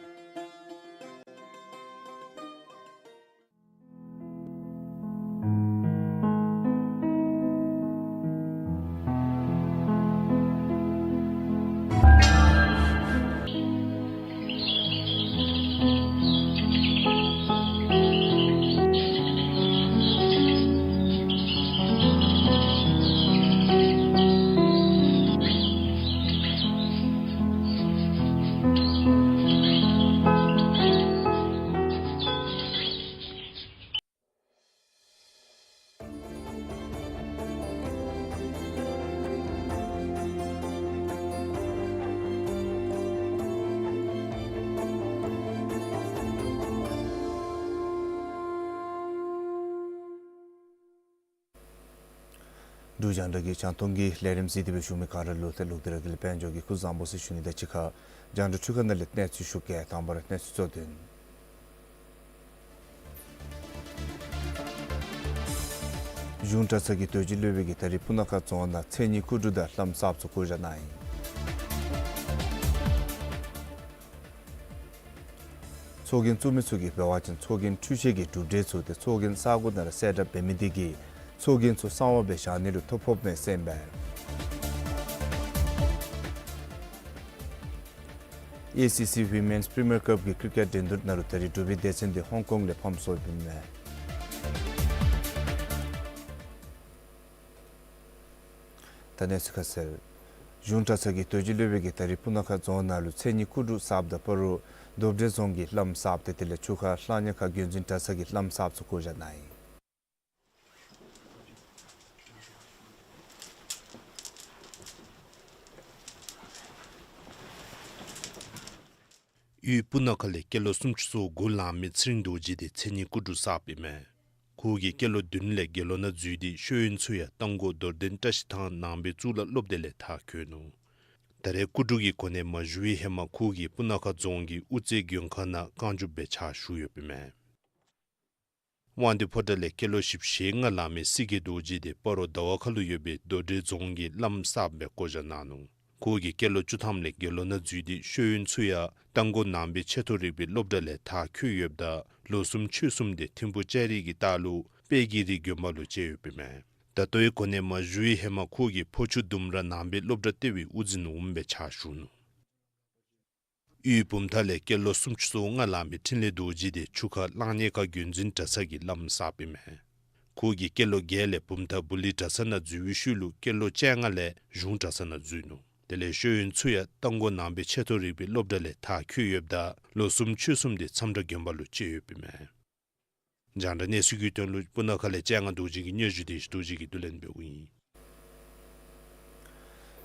འབྲུག་རྒྱང་བསྒྲགས་ཀྱི་རྒྱང་མཐོང་གི་ལས་རིམ་གཟིགས་ཏེ་སྦེ་བཞུགས་མི་ག་ར་ལུ་ཏེ་ལུ་དེ་ར་གི་ལས་དཔལ་འབྱོར་གྱི་སྐུ་གཟུགས་བཟང་པོ་ཟེར་ཞུ་ནི་དང་གཅིག་ཁར་རྒྱང་བསྒྲགས་འཕྲུལ་ཁང་ནང་ལས་གནས་ཚུལ་ཞུ་གེ། དང་པ་ར་གནས་ཚུལ་གཙོ་དོན། གཞུང་གྲྭ་ཚང་གི་རྡོ་རྗེ་སློབ་དཔོན་གྱིས་ད་རེས་སྤུ་ན་ཁ་རྫོང་ནང་མཚན་ཉིད་སྐུ་དྲུང་དང་བླམ་གསརཔ་ཚུ་བསྐོ་བཞག་གནང་ཡི། ཚོགས་རྒྱན་བཙུགས་མི་ཚུ་གིས་འབད་བ་ཅིན་ཚོགས་རྒྱན་འཕྲུལ་ཆས་ཀྱི་གྲུབ་འབྲས་ཚུ་ཏེ་ཚོགས་རྒྱན་ས་གོ་ནང་ར་གསལ་བསྒྲགས་འབད་མི་དེ་གིས་ཚོགས་རྒྱན་ཚུ་གསང་བ་སྦེ་བཞག་ནི་ལུ་ཐོ་ཕོགཔ་མས་ཟེར་ཨིན་པས། ཨེ་སི་སི་Women's Premier Cup གི་ཀི་རི་ཀེཊ་འགྲན་བསྡུར་ནང་ལུ་ད་རེས་འབྲུག་པའི་སྡེ་ཚན་འདི་ཧོང་ཀོང་ལས་ཕམ་སོངམ་ཨིན་མས། ད་གནས་ཚུལ་ཁ་གསལ། གཞུང་གྲྭ་ཚང་གི་རྡོ་རྗེ་སློབ་དཔོན་གྱིས་ད་རེས་སྤུ་ན་ཁ་རྫོང་ནང་ལུ་མཚན་ཉིད་སྐུ་དྲུང་གསརཔ་དང་སྤ་རོ་རྡོ་སྦྲེལ་རྫོང་གི་བླམ་གསརཔ་དེ་དེ་ལས་ཆུ་ཁ་གླང་ཉ་ཁ་རྒྱུན་འཛིན་གྲྭ་ཚང་གི་བླམ་གསརཔ་ཚུ་བསྐོ་བཞག་གནང་ཡི། དབུས་སྤུ་ན་ཁ་ལས་སྐྱེས་ལོ་སུམ་ཅུ་སོ་དགུ་ལང་མི་ཚེ་རིང་རྡོ་རྗེ་དེ་མཚན་ཉིད་སྐུ་དྲུང་གསརཔ་ཨིན་མས། ཁོ་གིས་སྐྱེས་ལོ་བདུན་ལས་དགེ་སློང་ནང་འཛུལ་ཏེ་ཤེས་ཡོན་ཚུ་ཡང་རྟ་མགོ་རྡོར་གདན་བཀྲ་ཤིས་ཐང་ནང་པའི་གཙུག་ལག་སློབ་སྡེ་ལས་མཐར་འཁྱོལ་ནུག། ད་རེས་སྐུ་དྲུང་གི་གོ་གནས་མ་ཞུ་བའི་ཧེ་མ་ཁོ་གིས་སྤུ་ན་ཁ་རྫོང་གི་དབུ་རྩེ་མགོན་ཁང་ནང་རྐང་བཅུག་སྦེ་ཕྱག་ཞུ་ཡོདཔ་ཨིན་མས། དབང་འདུས་ཕོ་བྲང་ལས་སྐྱེས་ལོ་བཞི་བཅུ་ཞེ་ལྔ་ལང་མི་སྲིད་དགེ་རྡོ་རྗེ་དེ་སྤ་རོ་ཟླ་བ་ཁ་ལུ་ཡོད་པའི་རྡོ་སྦྲེལ་རྫོང་གི་བླམ་གསརཔ་སྦེ་བསྐོ་བཞག་གནང་ནུག། ཁོ་གིས་སྐྱེས་ལོ་བཅུ་ཐམ་ལས་དགེ་སློང་ནང་འཛུལ་ཏེ་ཤེས་ཡོན་ཚུ་ཡང་རྟ་མགོ་ནང་པའི་ཆེ་མཐོ་རིག་པའི་སློབ་གྲྭ་ལས་མཐར་འཁྱོལ་ཡོདཔ་ད་ལོ་གསུམ་ཕྱོགས་གསུམ་དེ་ཐིམ་ཕུག་ལྕགས་རི་གི་ལྟག་ལུ་དཔལ་གྱི་རི་དགོན་པ་ལུ་བཅད་ཡོདཔ་ཨིན་མས། ད་ལྟོའི་གོ་གནས་མ་ཞུ་བའི་ཧེ་མ་ཁོ་གིས་ཕོ་ཆུ་ལྡུམ་ར་ནང་པའི་སློབ་གྲྭ་ལྟེ་བའི་དབུ་འཛིན་འོགམ་སྦེ་ཕྱག་ཞུ་ནུག། དབུས་བུམ་ཐང་ལས་སྐྱེས་ལོ་སུམ་ཅུ་སོ་ལྔ་ལང་མི་འཕྲིན་ལས་རྡོ་རྗེ་དེ་ཆུ་ཁ་གླང་ཉ་ཁ་རྒྱུན་འཛིན་གྲྭ་ཚང་གི་བླམ་གསརཔ་ཨིན་མས། ཁོ་གིས་སྐྱེས་ལོ་བརྒྱད་ལས་བུམ་ཐང་བུ་ལི་གྲྭ་ཚང་ནང་འཛུལ་བའི་ཤུལ་ལུ་སྐྱེས་ལོ་བཅོ་ལྔ་ལས་གཞུང་གྲྭ་ཚང་ནང་འཛུལ་ནུག། དེ་ལས་ཤེས་ཡོན་ཚུ་ཡང་རྟ་མགོ་ནང་པའི་ཆེ་མཐོ་རིག་པའི་སློབ་གྲྭ་ལས་མཐར་འཁྱོལ་ཡོདཔ་ད་ལོ་གསུམ་ཕྱོགས་གསུམ་དེ་མཚམས་བྲག་དགོན་པ་ལུ་བཅད་ཡོདཔ་ཨིན་མས། རྒྱང་བསྒྲགས་གནས་ཚུལ་གྱི་དོན་ལུ་སྤུ་ན་ཁ་ལས་སྤྱན་སྔ་རྡོ་རྗེ་གི་སྙན་ཞུ་དེ་རྡོ་རྗེ་གིས་བསྡུ་ལེན་འབདཝ་ཨིན།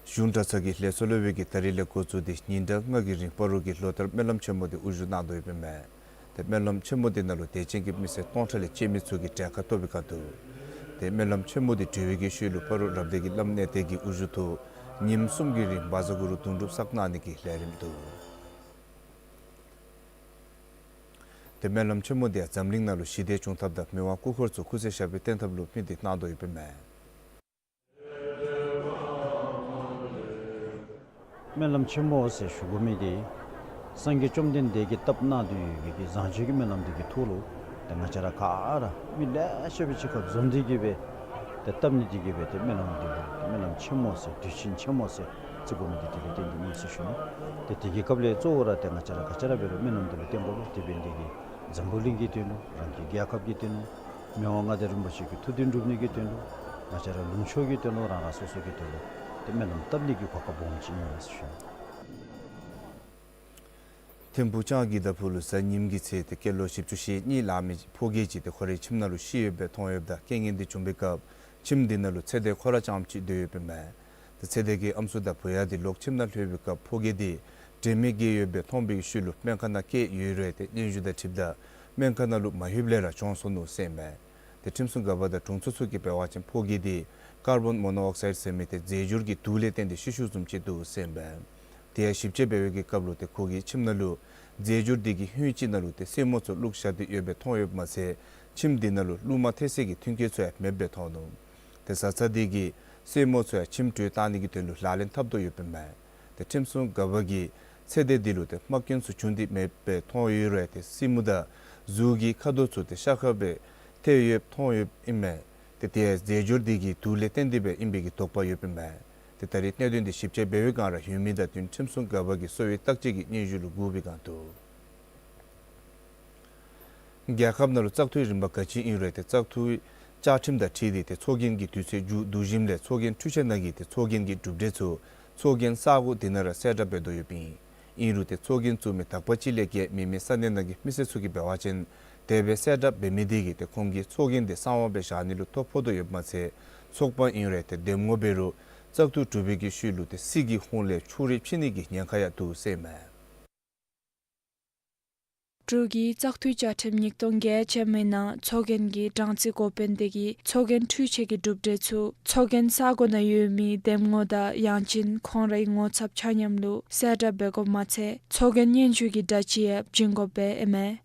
གཞུང་གྲྭ་ཚང་གི་ལས་ཚོགས་སློབ་དཔོན་གྱིས་ད་རིས་ལས་འགོ་བཙུགས་ཏེ་ཉིན་གྲངས་ལྔ་གི་རིང་སྤ་རོ་གི་ལོ་ལྟར་སྨོན་ལམ་ཆེན་མོ་དེ་དབུ་བཞུགས་གནང་དོ་ཡོདཔ་ཨིན་མས། ཏེ་སྨོན་ལམ་ཆེན་མོ་དེ་ནང་ལུ་དད་ཅན་གྱི་མི་སེར་སྟོང་ཕྲག་ལས་བཅད་མི་ཚུ་གིས་གྲལ་ཁར་གཏོགས་པའི་སྒང་འདུག། ཏེ་སྨོན་ལམ་ཆེན་མོ་དེ་གྲོལ་བའི་གི་ཤུལ་ལུ་སྤ་རོ་རབ་སྡེ་གི་བླམ་གནས་བརྟན་གྱི་དབུ་བཞུགས་ཐོག་ཉིནམ་གསུམ་གྱི་རིང་བཛྲ་གུ་རུ་དུང་སྒྲུབ་བསགས་གནང་ནི་གི་ལས་རིམ་འདུག། ཏེ་སྨོན་ལམ་ཆེན་མོ་དེ་ཡང་འཛམ་གླིང་ནང་ལུ་ཞི་བདེ་འབྱུང་ཐབས་དང་མི་དབང་སྐུ་འཁོར་ཚུ་སྐུ་ཚེ་ཞབས་པད་བརྟན་ཐབས་ལུ་དམིགས་ཏེ་གནང་དོ་ཡོདཔ་ཨིན་མས། སྨོན་ལམ་ཆེན་མོ་ཟེར་ཞུ་དགོ་མི་དེ་སངས་རྒྱས་བཅོམ་ལྡན་འདས་ཀྱིས་བཏབ་གནང་སྟེ་ཡོད་པའི་གི་བཟང་སྤྱོད་ཀྱི་སྨོན་ལམ་དེ་གི་ཐོག་ལུ་ཏེ་ང་བཅས་ར་ག་ར་མི་ལེ་ཤ་སྦེ་གཅིག་ཁར་འཛོམས་ཏེ་གི་སྦེ་ཏེ་བཏབ་ནི་དེ་གིས་སྦེ་ཏེ་སྨོན་ལམ་དེ་ལུ་སྨོན་ལམ་ཆེན་མོ་ཟེར་དུས་ཆེན་ཆེན་མོ་ཟེར་བརྩི་དགོ་མི་དེ་དེ་ལས་བརྟེན་ཏེ་ཨིན་ཟེར་ཞུ་ནི། ཏེ་དེ་གི་སྐབས་ལས་གཙོ་བོ་ར་ཏེ་ང་བཅས་ར་ག་ཅི་ར་འབད་རུང་སྨོན་ལམ་དེ་ལུ་བརྟེན་དགོ་པས། དེ་འབད་ནི་དེ་གིས་འཛམ་བུ་གླིང་གི་དོན་ལུ་རང་གི་རྒྱལ་ཁབ་ཀྱི་དོན་ལུ་མི་དབང་མངའ་བདག་རིན་པོ་ཆེ་གི་ཐུགས་དོན་འགྲུབ་ནི་གི་དོན་ལུ་ང་བཅས་ར་ལུང་ཕྱོགས་ཀྱི་དོན་ལུ་རང་རང་སོ་སོ་གི་དོན་ལུ་ཏེ་སྨོན་ལམ་བཏབ་ནི་གི་གོ་སྐབས་སྦོམ་ཅིག་ཨིན་ཟེར་ཞུ་ནི། ཐིམ་ཕུག་ལྕང་གི་ད་ཕུ་ལུ་གཟའ་ཉིམ་གི་ཚེ་ཏེ་སྐྱེས་ལོ་བཞི་བཅུ་ཞེ་གཉིས་ལང་མི་ཕོ་སྐྱེས་ཅིག་ཏེ་ཁོ་རའི་ཁྱིམ་ནང་ལུ་ཤི་ཡོདཔ་སྦེ་མཐོང་ཡོདཔ་ད་རྐྱེན་ངན་དེ་བྱུང་པའི་སྐབས་ཁྱིམ་དེ་ནང་ལུ་ཚེ་འདས་ཁོ་ར་རྐྱངམ་ཅིག་སྡོད་ཡོདཔ་ཨིན་མས། ཏེ་ཚེ་འདས་ཀྱི་ཨམ་སྲུ་དང་བུ་ཡང་དེ་ལོག་ཁྱིམ་ནང་ལྷོད་པའི་སྐབས་ཕོ་སྐྱེས་དེ་ དྲན་མེད་བརྒྱལ་ཡོདཔ་སྦེ་མཐོང་བའི་ཤུལ་ལུ་སྨན་ཁང་ནང་བསྐྱལ་ཡོད་རུང་ཏེ་སྙན་ཞུ་དང་འཁྲིལཝ་ད་སྨན་ཁང་ནང་ལུ་མ་ལྷོདཔ་ལས་ར་གྱོངས་སོ་ནུག་ཟེར་ཨིན་མས། ཏེ་ཁྲིམས་སྲུང་འགག་པ་དང་དྲུང་འཚོ་ཚུ་གིས་འབད་བ་ཅིན་ཕོ་རྒྱས་དེ་ཀར་བཱོན་མོ་ནོ་ཨོག་སའིཌ་ཟེར་མི་ཏེ་རྫས་འགྱུར་གྱི་དུག་ལས་བརྟེན་ཏེ་ཤི་ཤིཝ་བཟུམ་ཅིག་འདུག་ཟེར་ཨིན་མས། དེ་ཡང་ཞིབ་དཔྱད་འབད་བའི་གི་སྐབས་ལུ་ཏེ་ཁོ་གི་ཁྱིམ་ནང་ལུ་རྫས་འགྱུར་དེ་གི་ཧོད་ཅིག་ནང་ལུ་ཏེ་སེན་མོ་ཚུ་བླུགས་བཞག་སྟེ་ཡོདཔ་སྦེ་མཐོང་ཡོདཔ་མ་ཚད་ཁྱིམ་དེ་ནང་ལུ་རླུང་མ་ཐལ་སའི་གི་མཐུན་རྐྱེན་ཚུ་ཡང་མེདཔ་སྦེ་མཐོང་ནུག། ཏེ་བཟའ་ཚང་དེ་གིས་སེན་མོ་ཚུ་ཡང་ཁྱིམ་གྲོལ་བཏང་ནི་གི་དོན་ལུ་ལག་ལེན་འཐབ་དོ་ཡོདཔ་ཨིན་མས། ཏེ་ཁྲིམས་སྲུང་འགག་པ་གིས་ཚེ་འདས་དེ་ལུ་ཏེ་རྨ་སྐྱོན་ཚུ་བྱུང་སྟེ་མེདཔ་སྦེ་མཐོང་ཡོད་རུང་ཏེ་སེན་མོ་དང་གཟུགས་ཀྱི་ཁ་དོག་ཚུ་ཏེ་ཤ་ཁྲག་སྦེ་ཐལ་ཡོདཔ་མཐོང་ཡོདཔ་ཨིན་མས། ཏེ་དེ་ཡང་རྫས་འགྱུར་དེ་གི་དུག་ལས་བརྟེན་ཏེ་སྦེ་ཨིན་པའི་གི་དོགས་པ་ཡོདཔ་ཨིན་མས། ཏེ་ད་རེས་གནད་དོན་དེ་ཞིབ་དཔྱད་འབད་བའི་སྒང་ར་ཡོད་མི་དང་བསྟུན་ཁྲིམས་སྲུང་འགག་པ་གིས་གསོ་བའི་བརྟག་དཔྱད་ཀྱི་སྙན་ཞུ་ལུ་བསྒུགས་པའི་སྒང་དུ། རྒྱལ་ཁབ་ནང་ལུ་བཙག་འཐུའི་རིམ་པ་ག་ཅི་ཨིན་རུང་ཏེ་བཙག་འཐུའི་བཅའ་ཁྲིམས་དང་འཁྲིལ་ཏེ་ཏེ་ཚོགས་རྒྱན་གྱི་དུས་ཚོད་མཇུག་བསྡུ་ཞིནམ་ལས་ཚོགས་རྒྱན་འཕྲུལ་ཆས་ནང་གི་ཏེ་ཚོགས་རྒྱན་གྱི་གྲུབ་འབྲས་ཚུ་ཚོགས་རྒྱན་ས་གོ་དེ་ནང་ར་གསལ་བསྒྲགས་འབད་དོ་ཡོདཔ་ཨིན། ཨིན་རུང་ཏེ་ཚོགས་རྒྱན་བཙུགས་མི་དག་པ་ཅིག་ལས་བརྒལ་མེད་མི་ས་གནས་ནང་གི་མི་སེར་ཚུ་གིས་འབད་བ་ཅིན་དེ་སྦེ་གསལ་བསྒྲགས་འབད་མི་དེ་གིས་ཏེ་ཁོང་གིས་ཚོགས་རྒྱན་དེ་གསང་བ་སྦེ་བཞག་ནི་ལུ་ཐོ་ཕོག་དོ་ཡོདཔ་མ་ཚད་ཚོགས་པ་ཨིན་རུང་ཏེ་འདེམས་ངོ་འབད་རུང་བཙག་འཐུ་གྲུབ་པའི་གི་ཤུལ་ལུ་ཏེ་སྲིད་ཀྱི་ཧོང་ལས་ཕྱོགས་རིས་ཕྱེ་ནི་གི་ཉེན་ཁ་ཡང་འདུག་ཟེར་ཨིན་མས། འབྲུག་གི་བཙག་འཐུའི་བཅའ་ཁྲིམས་ཉིས་སྟོང་བརྒྱད་ཅན་མའི་ནང་ཚོགས་རྒྱན་གྱི་གྲངས་རྩིས་འགོ་དཔོན་དེ་གིས་ཚོགས་རྒྱན་འཕྲུལ་ཆས་ཀྱི་གྲུབ་འབྲས་ཚུ་ཚོགས་རྒྱན་ས་གོ་ནང་ཡོད་མི་འདེམས་ངོ་དང་ཡང་ཅིན་ཁོང་རའི་ངོ་ཚབ་ཆ་མཉམ་ལུ་གསལ་བསྒྲགས་འབད་དགོཔ་མ་ཚད་ཚོགས་རྒྱན་སྙན་ཞུ་གི་འདྲ་ཅིག་ཡང་བྱིན་དགོཔ་སྦེ་ཨིན་མས།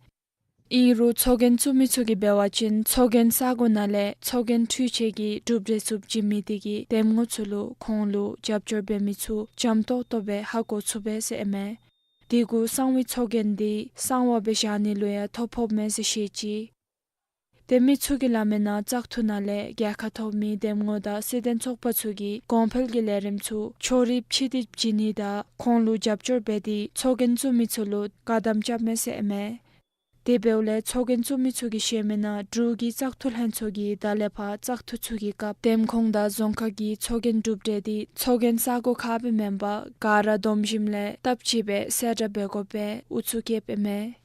ཨིན་རུང་ཚོགས་རྒྱན་བཙུགས་མི་ཚུ་གིས་འབད་བ་ཅིན་ཚོགས་རྒྱན་ས་གོ་ནང་ལས་ཚོགས་རྒྱན་འཕྲུལ་ཆས་ཀྱི་གྲུབ་འབྲས་ཚུ་བྱིན་མི་དེ་གིས་འདེམས་ངོ་ཚུ་ལུ་ཁོང་ལུ་རྒྱབ་སྐྱོར་འབད་མི་ཚུ་འཇམ་ཏོག་ཏོ་སྦེ་ཧ་གོ་ཚུགས་པས་ཟེར་ཨིན་མས། དེ་གུ་གསང་བའི་ཚོགས་རྒྱན་དེ་གསང་བ་སྦེ་བཞག་ནི་ལུ་ཡང་ཐོ་ཕོགཔ་མས་ཟེར་བཤད་ཅི། ཏེ་མི་ཚུ་གིས་སླབ་མིའི་ནང་བཙག་འཐུ་ནང་ལས་རྒྱལ་ཁ་ཐོབ་མི་འདེམས་ངོ་དང་སྲིད་དོན་ཚོགས་པ་ཚུ་གིས་གོང་འཕེལ་གྱི་ལས་རིམ་ཚུ་ཕྱོགས་རིས་ཕྱེ་སྟེ་བྱིན་ནི་དང་ཁོང་ལུ་རྒྱབ་སྐྱོར་འབད་དེ་ཚོགས་རྒྱན་བཙུགས་མི་ཚུ་ལུ་བཀག་དམ་རྐྱབ་མས་ཟེར་ཨིན་མས། དེ་འབདཝ་ལས་ཚོགས་རྒྱན་བཙུགས་མི་ཚུ་གིས་བཤད་མིའི་ནང་འབྲུག་གི་བཙག་འཐུ་ལྷན་ཚོགས་ཀྱིས་ད་ལས་ཕར་བཙག་འཐུ་ཚུ་གི་སྐབས་འདེམས་ཁོངས་དང་རྫོང་ཁག་གི་ཚོགས་རྒྱན་གྲུབ་འབྲས་དེ་ཚོགས་རྒྱན་ས་གོ་ཁག་སྦེ་མེན་པར་ག་ར་བསྡོམས་ཞིནམ་ལས་སྟབས་གཅིག་སྦེ་གསལ་བསྒྲགས་འབད་དགོཔ་སྦེ་ཨུ་ཚུགས་བསྐྱེདཔ་ཨིན་མས།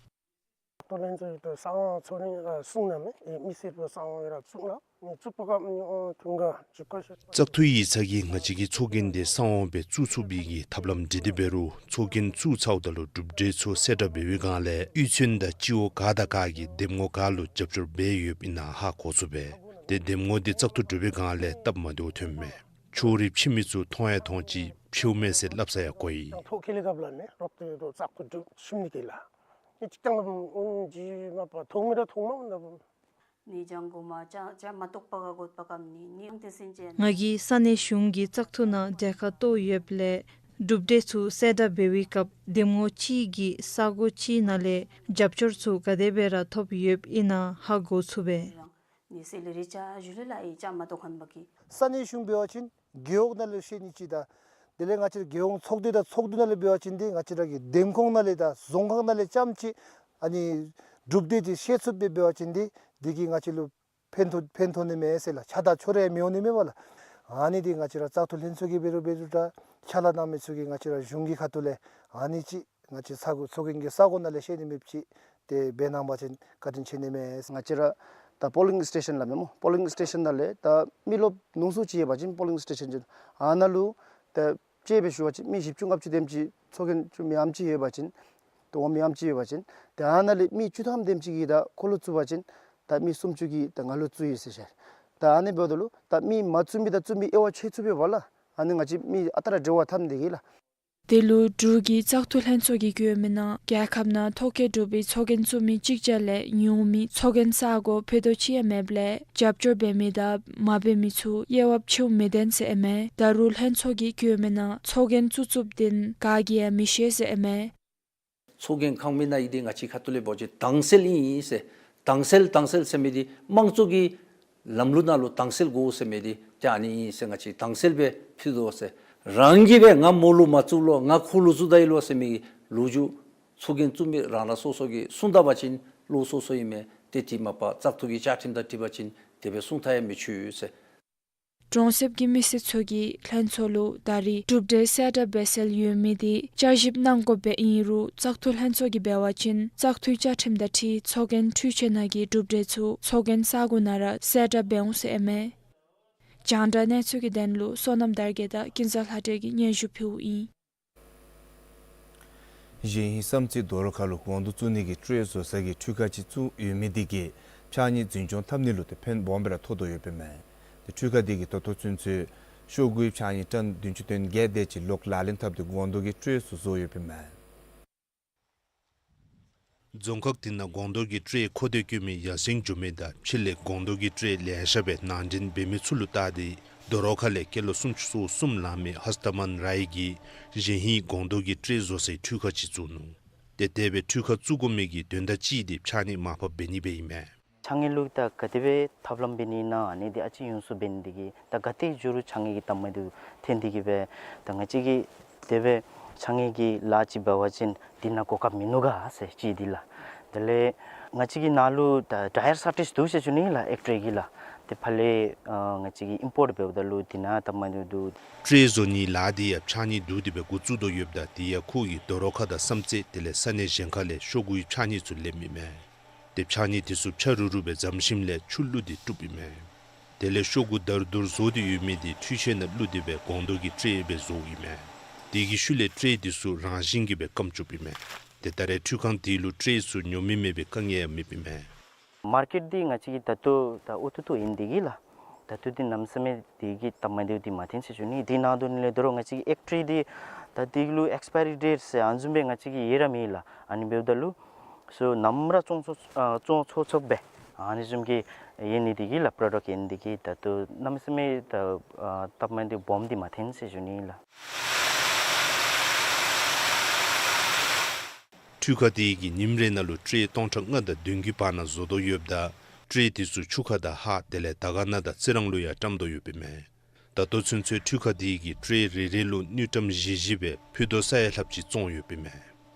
བཙག་འཐུ་ལྷན་ཚོགས་ཀྱི་ཏེ་གསང་བ་ཚོགས་རྒྱན་ར་བཙུགས་གནང་མས། ཨེ་མི་སེར་ཚུ་གསང་བ་ར་བཙུགས་གནང་། ཨེ་བཙུགས་པའི་སྐབས་ཨེ་དུས་འགོ་འགོ་ཚུགས་ཞིནམ་བཙག་འཐུའི་ཡིག་ཚང་གིས་ང་བཅས་ཀྱི་ཚོགས་རྒྱན་དེ་གསང་བ་སྦེ་བཙུགས་ཚུགས་པའི་གི་ཐབས་ལམ་འབྲི་སྟེ་འབད་རུང་ཚོགས་རྒྱན་བཙུགས་ཚརཝ་ད་ལུ་གྲུབ་འབྲས་ཚུ་གསལ་བསྒྲགས་འབད་བའི་སྒང་ལས་གཡུས་ཚན་དང་སྤྱི་འོག་ག་དང་ག་གིས་འདེམས་ངོ་ག་ལུ་རྒྱབ་སྐྱོར་འབད་ཡོདཔ་ཨིན་ན་ཧ་གོ་ཚུགས་པས། ཏེ་འདེམས་ངོ་དེ་བཙག་འཐུ་གྲུབ་པའི་སྒང་ལས་སྟབས་མ་བདེཝ་ཐོན་མས། ཕྱོགས་རིས་ཕྱེ་མི་ཚུ་མཐོང་ཡང་མཐོང་ཅི་ཕྱེཝ་མས་ཟེར་སླབ་ས་ཡང་གོ་ཡི། ཐོ་ཁེ་ལས་གབ་ལ་ནི་རོགས་ཏེ་རོགས་བཙག་འཐུ་གྲུབ་ཞིནམ་ནི་དེ་ལགས། ཨེ་ཅིག་ཀྱང་ལམ་ཨོན་ཇི་མ་པ་ཐོག་མི་ར་ཐོག་མ་འོང་ད་བུ། ནི་ལྗང་གུ་མ་ཅ་ཅ་མ་གཏོགས་པ་ག་གོད་པ་ཀམ་ནི་ནི་ཨང་ཏི་སིན་ཅན། ང་གིས་ས་གནས་གཞུང་གི་བཙག་འཐུ་ནང་གྲལ་ཁར་གཏོགས་ཡོདཔ་ལས་གྲུབ་འབྲས་ཚུ་གསལ་བསྒྲགས་འབད་བའི་སྐབས་འདེམས་ངོ་གཅིག་གིས་ས་གོ་གཅིག་ནང་ལས་རྒྱབ་སྐྱོར་ཚུ་ག་དེ་སྦེ་ར་ཐོབ་ཡོདཔ་ཨིན་ན་ཧ་གོ་ཚུགས་པས། ནི་སེ་ལེ་རི་ཅ་ཞུ་ལེ་ལ་ཨི་ཅ་མ་གཏོགས་ཁན་བ་གི། ས་གནས་གཞུང་འབད་བ་ཅིན་རྒེད་འོག་ནང་ལས་ཤེས་ནི་ཅིག་དང་དེ་ལས་ང་བཅས་ར་རྒེད་འོག་ཚོགས་སྡེ་དང་ཚོགས་འདུ་ནང་ལས་འབད་བ་ཅིན་དེ་ང་བཅས་ར་གི་འདེམས་ཁོངས་ནང་ལས་དང་རྫོང་ཁག་ནང་ལས་རྐྱངམ་ཅིག་ཨ་ནི་གྲུབ་འབྲས་དེ་ཤེས་ཚུགསཔ་སྦེ་འབད་བ་ཅིན་དེ་དེ་གིས་ང་བཅས་ལུ་ཕན་ཐོགས་ཕན་ཐོགས་ནི་མས་ཟེར་ལགས། ཆགས་སྡང་ཕྱོགས་རིས་མི་འོང་ནི་མས་པ་ལགས། ཨ་ནི་དེ་ང་བཅས་ར་བཙག་འཐུ་ལྷན་ཚོགས་ཀྱིས་འབད་རུང་འབད་རུང་ད་ཕྱག་ལཱ་གནང་མི་ཚུ་གིས་ང་བཅས་ར་གཞུང་གི་ཁ་ཐུག་ལས་ཨ་ནི་ཅིག་ང་བཅས་ས་གོ་ཚོགས་རྒྱན་གྱི་ས་གོ་ནང་ལས་ཤེས་ནི་མེདཔ་ཅིག་དེ་འབད་གནང་བ་ཅིན་བཀའ་དྲིན་ཆེ་ནི་མས། ང་བཅས་ར་ད་པོ་ལིང་སི་ཊེ་ཤཱན་ལགས་མེན་མོ། པོ་ལིང་སི་ཊེ་ཤཱན་ནང་ལས་ད་མི་རློབས་ཉུང་སུ་ཅིག་ཡོད་པ་ཅིན་པོ་ལིང་སི་ཊེ་ཤཱན་ཅིག་ཨ་ནཱ་ལུ་ད་དཔྱེ་སྦེ་ཞུ་བ་ཅིན་མི་བཞི་བཅུ་ལྔ་བཅུ་དེམ་ཅིག་ཚོགས་རྒྱན་བཙུགས་མི་ཨམ་ཅིག་ཡོད་པ་ཅིན་ཏེ་འོང་མི་ཨམ་ཅིག་ཡོད་པ་ཅིན་ཏེ་ཨ་ནཱ་ལས་མི་བཅུ་ཐམ་དེམ་ཅིག་གིས་ད་ཁོ་ལུ་བཙུགས་པ་ཅིན་ད་མི་སུམ་ཅུ་གིས་ད་ང་ལུ་བཙུགས་ཡི་ཟེར་ཤར། ད་ཨ་ནི་འབདཝ་ད་ལུ་ད་མི་མ་བཙུགས་མི་དང་བཙུགས་མི་དབྱེ་བ་ཕྱེ་ཚུགས་པས་པ་ལགས། ཨ་ནི་ང་བཅས་མི་ཨ་རྟག་ར་འབྲེལ་བ་འཐབ་ནི་དེ་གིས་ལགས། དེ་ལུ་འབྲུག་གི་བཙག་འཐུ་ལྷན་ཚོགས་ཀྱིས་བཀོད་མིའི་ནང་རྒྱལ་ཁབ་ནང་ཐོ་བཀོད་གྲུབ་པའི་ཚོགས་རྒྱན་བཙུགས་མི་གཅིག་བརྒྱ་ལས་ཉུང་མི་ཚོགས་རྒྱན་ས་གོ་ཕུད་རྡོག་གཅིག་ཡང་མེདཔ་ལས་རྒྱབ་སྐྱོར་འབད་མི་དང་མ་འབད་མི་ཚུ་དབྱེ་བ་ཕྱེཝ་མི་བདེན་ཟེར་ཨིན་མས། ད་རུང་ལྷན་ཚོགས་ཀྱིས་བཀོད་མིའི་ནང་ཚོགས་རྒྱན་བཙུགས་བཙུགསཔ་དེ་ག་གིས་ཡང་མི་ཤེས་ཟེར་ཨིན་མས། ཚོགས་རྒྱན་ཁང་མིག་ནང་ཨིན་དེ་ང་བཅས་ཁ་ཐུག་ལས་འབད་བ་ཅིན་དྭངས་གསལ་ཨིན་ཟེར། དྭངས་གསལ་དྭངས་གསལ་ཟེར་མི་དེ་དམངས་གཙོ་གི་ལམ་ལུགས་ནང་ལུ་དྭངས་གསལ་དགོ་ཟེར་མི་དེ་ཏེ་ཨ་ནི་ཨིན་ཟེར། ང་བཅས་དྭངས་གསལ་སྦེ་ཕུལ་དོ་ཟེར། རང་གིས་སྦེ་ང་མོ་ལུ་མ་བཙུགས་ལོ་ང་ཁོ་ལུ་བཙུགས་ད་ཡི་ལོ་ཟེར་མི་གི་ལོ་རྒྱུས་ཚོགས་རྒྱན་བཙུགས་མི་རང་རང་སོ་སོ་གིས་གསུངས་ད་པ་ཅིན་ལོགས་སོ་སོ་ཨིན་མས། ཏེ་དེ་མ་པ་བཙག་འཐུ་གི་བཅའ་ཁྲིམས་དང་འཁྲིལ་བ་ཅིན་དེ་སྦེ་གསུང་ཐག་ཡང་མི་ཆོད་ཟེར། གྲོང་གསེབ་ཀྱི་མི་སེར་ཚུ་གིས་ལྷན་ཚོགས་ལུ་ད་རེས་གྲུབ་འབྲས་གསལ་བསྒྲགས་འབད་སྲོལ་ཡོད་མི་དེ་བསྐྱར་ཞིབ་གནང་དགོཔ་སྦེ་ཨིན་རུང་བཙག་འཐུ་ལྷན་ཚོགས་ཀྱིས་འབད་བ་ཅིན་བཙག་འཐུའི་བཅའ་ཁྲིམས་དང་འཁྲིལ་ཚོགས་རྒྱན་འཕྲུལ་ཆས་ནང་གི་གྲུབ་འབྲས་ཚུ་ཚོགས་རྒྱན་ས་གོ་ནང་ར་གསལ་བསྒྲགས་འབད་འོང་ཟེར་ཨིན་མས། རྒྱང་བསྒྲགས་གནས་ཚུལ་གྱི་དོན་ལུ་བསོད་ནམས་དར་རྒྱས་དང་ཀུན་བཟང་ལྷ་སྒྲོན་གྱིས་སྙན་ཞུ་ཕུལཝ་ཨིན། གཞེས་ཧིང་བསམ་རྩེ་རྡོ་རོ་ཁ་ལུ་སྒོང་རྡོག་བཙུགས་ནི་གི་ཊེ་བཟོ་ས་གི་འཕྲུལ་ཁང་ཅིག་བཙུགས་ཡོད་མི་འདི་གིས་ཕྱགས་སྙིགས་འཛིན་སྐྱོང་འཐབ་ནི་ལུ་ཏེ་ཕན་སྦོམ་སྦེ་ར་ཐོགས་དོ་ཡོདཔ་ཨིན་མས། ཏེ་འཕྲུལ་ཁང་འདི་གིས་ད་ལྟོ་ཚུན་ཚོད་ཤོག་གུའི་ཕྱགས་སྙིགས་ཊོན་བདུན་ཅུ་དོན་བརྒྱད་དེ་ཅིག་ལོག་ལག་ལེན་འཐབ་སྟེ་སྒོང་རྡོག་གི་ཊེ་ཚུ་བཟོ་ཡོདཔ་ཨིན་མས། རྫོང་ཁག་འདི་ནང་སྒོང་རྡོག་གི་ཊེ་མཁོ་འདོད་བསྐྱེད་མི་ཡར་སེང་འགྱོ་མི་དང་ཕྱི་ལས་སྒོང་རྡོག་གི་ཊེ་ལེ་ཤ་སྦེ་ནང་འདྲེན་འབད་མི་ཚུ་ལུ་བལྟ་སྟེ་རྡོ་རོ་ཁ་ལས་སྐྱེས་ལོ་སུམ་ཅུ་སོ་གསུམ་ལང་མི་ཧས་ཏ་མཱན་རའི་གིས་གཞེས་ཧིང་སྒོང་རྡོག་གི་ཊེ་བཟོ་སའི་འཕྲུལ་ཁང་ཅིག་བཙུགས་ནུག། ཏེ་དེ་སྦེ་འཕྲུལ་ཁང་བཙུགས་དགོ་མི་གི་དོན་དག་ཅིག་འདི་ཕྱགས་སྙིགས་མར་ཕབ་འབད་ནི་སྦེ་ཨིན་མས། ཕྱགས་སྙིགས་ལུ་ད་ག་དེ་སྦེ་ཐབས་ལམ་འབད་ནི་ཨིན་ན་ཨ་ནི་འདི་ཨ་ཙི་ཡོངས་སུ་འབད་ནི་འདི་གིས་ད་ག་ཏེ་འགྱོ་རུང་ཕྱགས་སྙིགས་ཀྱི་ཐ་མ་འདི་ཐོན་ཏེ་གིས་སྦེ་ད་ང་བཅས་ཀྱིས་དེ་སྦེ་ཕྱགས་སྙིགས་ཀྱི་ལཱ་ཅིག་འབད་བ་ཅིན་འདི་ནང་གོ་སྐབས་མིན་ནུག་ག་ཟེར་ཅིག་འདི་ལགས། དེ་ལས་ང་བཅས་ཀྱི་ནང་ལུ་ད་ཌྲའི་ཡར་ས་ཊིསཊ་འདུག་ཟེར་ཞུ་ནི་ལགས་ཨེཀ་ཊི་རི་གི་ལགས། ཏེ་ཕར་ལས་ཨ་ང་བཅས་ཀྱིས་ཨིམ་པོརཊ་འབདཝ་ད་ལུ་འདི་ནང་ཐ་མ་འདི་འདུག། ཊེ་བཟོ་ནིའི་ལཱ་འདི་ཡང་ཕྱགས་སྙིགས་བསྡུ་སྟེ་སྦེ་འགོ་བཙུགས་དོ་ཡོདཔ་ད་དེ་ཡང་ཁོ་གིས་རྡོ་རོ་ཁ་དང་བསམ་རྩེ་དེ་ལས་ས་གནས་གཞན་ཁ་ལས་ཤོག་གུའི་ཕྱགས་སྙིགས་ཚུ་ལེནམ་ཨིན་མས། ཏེ་ཕྱགས་སྙིགས་དེ་ཚུ་ཕྱ་རུ་རུ་སྦེ་བཙེམ་ཞིནམ་ལས་ཆུ་བླུགས་ཏེ་དཀྲུགཔ་ཨིན་མས། དེ་ལས་ཤོག་གུ་དར་དུར་བཟོ་སྟེ་ཡོད་མི་འདི་འཕྲུལ་ཆས་ནང་བླུགས་ཏེ་སྦེ་སྒོང་རྡོག་གི་ཊེ་སྦེ་བཟོཝ་ཨིན་མས། དེ་གི་ཤུལ་ལས་ཊེ་དེ་ཚུ་རང་བཞིན་གྱིས་སྦེ་སྐམ་བཅུགཔ་ཨིན་མས། ཏེ་ད་རེས་འཕྲུལ་ཁང་དེ་ལུ་ཊེ་ཚུ་ཉོ་མི་མེད་པའི་དཀའ་ངལ་ཡང་མེདཔ་ཨིན་མས། མར་ཀེཊ་འདི་ང་བཅས་ཀྱི་ད་ལྟོ་ད་ཨོ་ཐུག་ཐུག་ཨིན་འདི་གིས་ལགས། ད་ལྟོ་འདི་གནམ་མེད་ས་མེད་འདི་གི་ཐ་མ་འདི་འདི་མ་ཐོན་ཟེར་ཞུ་ནི། འདི་ནང་དོ་ནི་ལས་དོ་རུང་ང་བཅས་ཀྱི་ཨེཀ་ཊི་རི་འདི་ད་འདི་ལུ་ཨེགསི་པའི་རི་ཌེཊ་ཟེར་ཨ་བཟུམ་སྦེ་ང་བཅས་ཀྱི་ཡོད་ར་མེད་ལགས། ཨ་ནི་འབདཝ་ད་ལུ་སོ་ནམ་ར་བཙོང་ཚུགས་ཨ་བཙོང་ཚུགས་ཚུགསཔ་སྦེ་ཨ་ནི་བཟུམ་གྱི་ཡོད་ནི་འདི་གིས་ལགས། པྲོ་ཌགཊ་ཨིན་འདི་གིས་ད་ལྟོ་གནམ་མེད་ས་མེད་ད་ཨ་ཐ་མ་འདི་སྦོམ་འདི་མ་ཐོན་ཟེར་ཞུ་ནི་ལགས། འཕྲུལ་ཁང་དེ་གིས་ཉིནམ་རེ་ནང་ལུ་ཊེ་སྟོང་ཕྲག་ལྔ་དང་བདུན་གྱི་བར་ན་བཟོ་དོ་ཡོདཔ་ད་ཊེ་དེ་ཚུ་ཆུ་ཁ་དང་ཧཱ་དེ་ལས་དར་དཀར་ན་དང་རྩི་རང་ལུ་ཡང་བཀྲམ་དོ་ཡོདཔ་ཨིན་མས། ད་ལྟོ་ཚུན་ཚོད་འཕྲུལ་ཁང་དེ་གིས་ཊེ་རེ་རེ་ལུ་དངུལ་ཀྲམ་བཞི་བཞི་སྦེ་ཕུད་རྡོག་ས་ཡ་ལྷགཔ་ཅིག་བཙོང་ཡོདཔ་ཨིན་མས།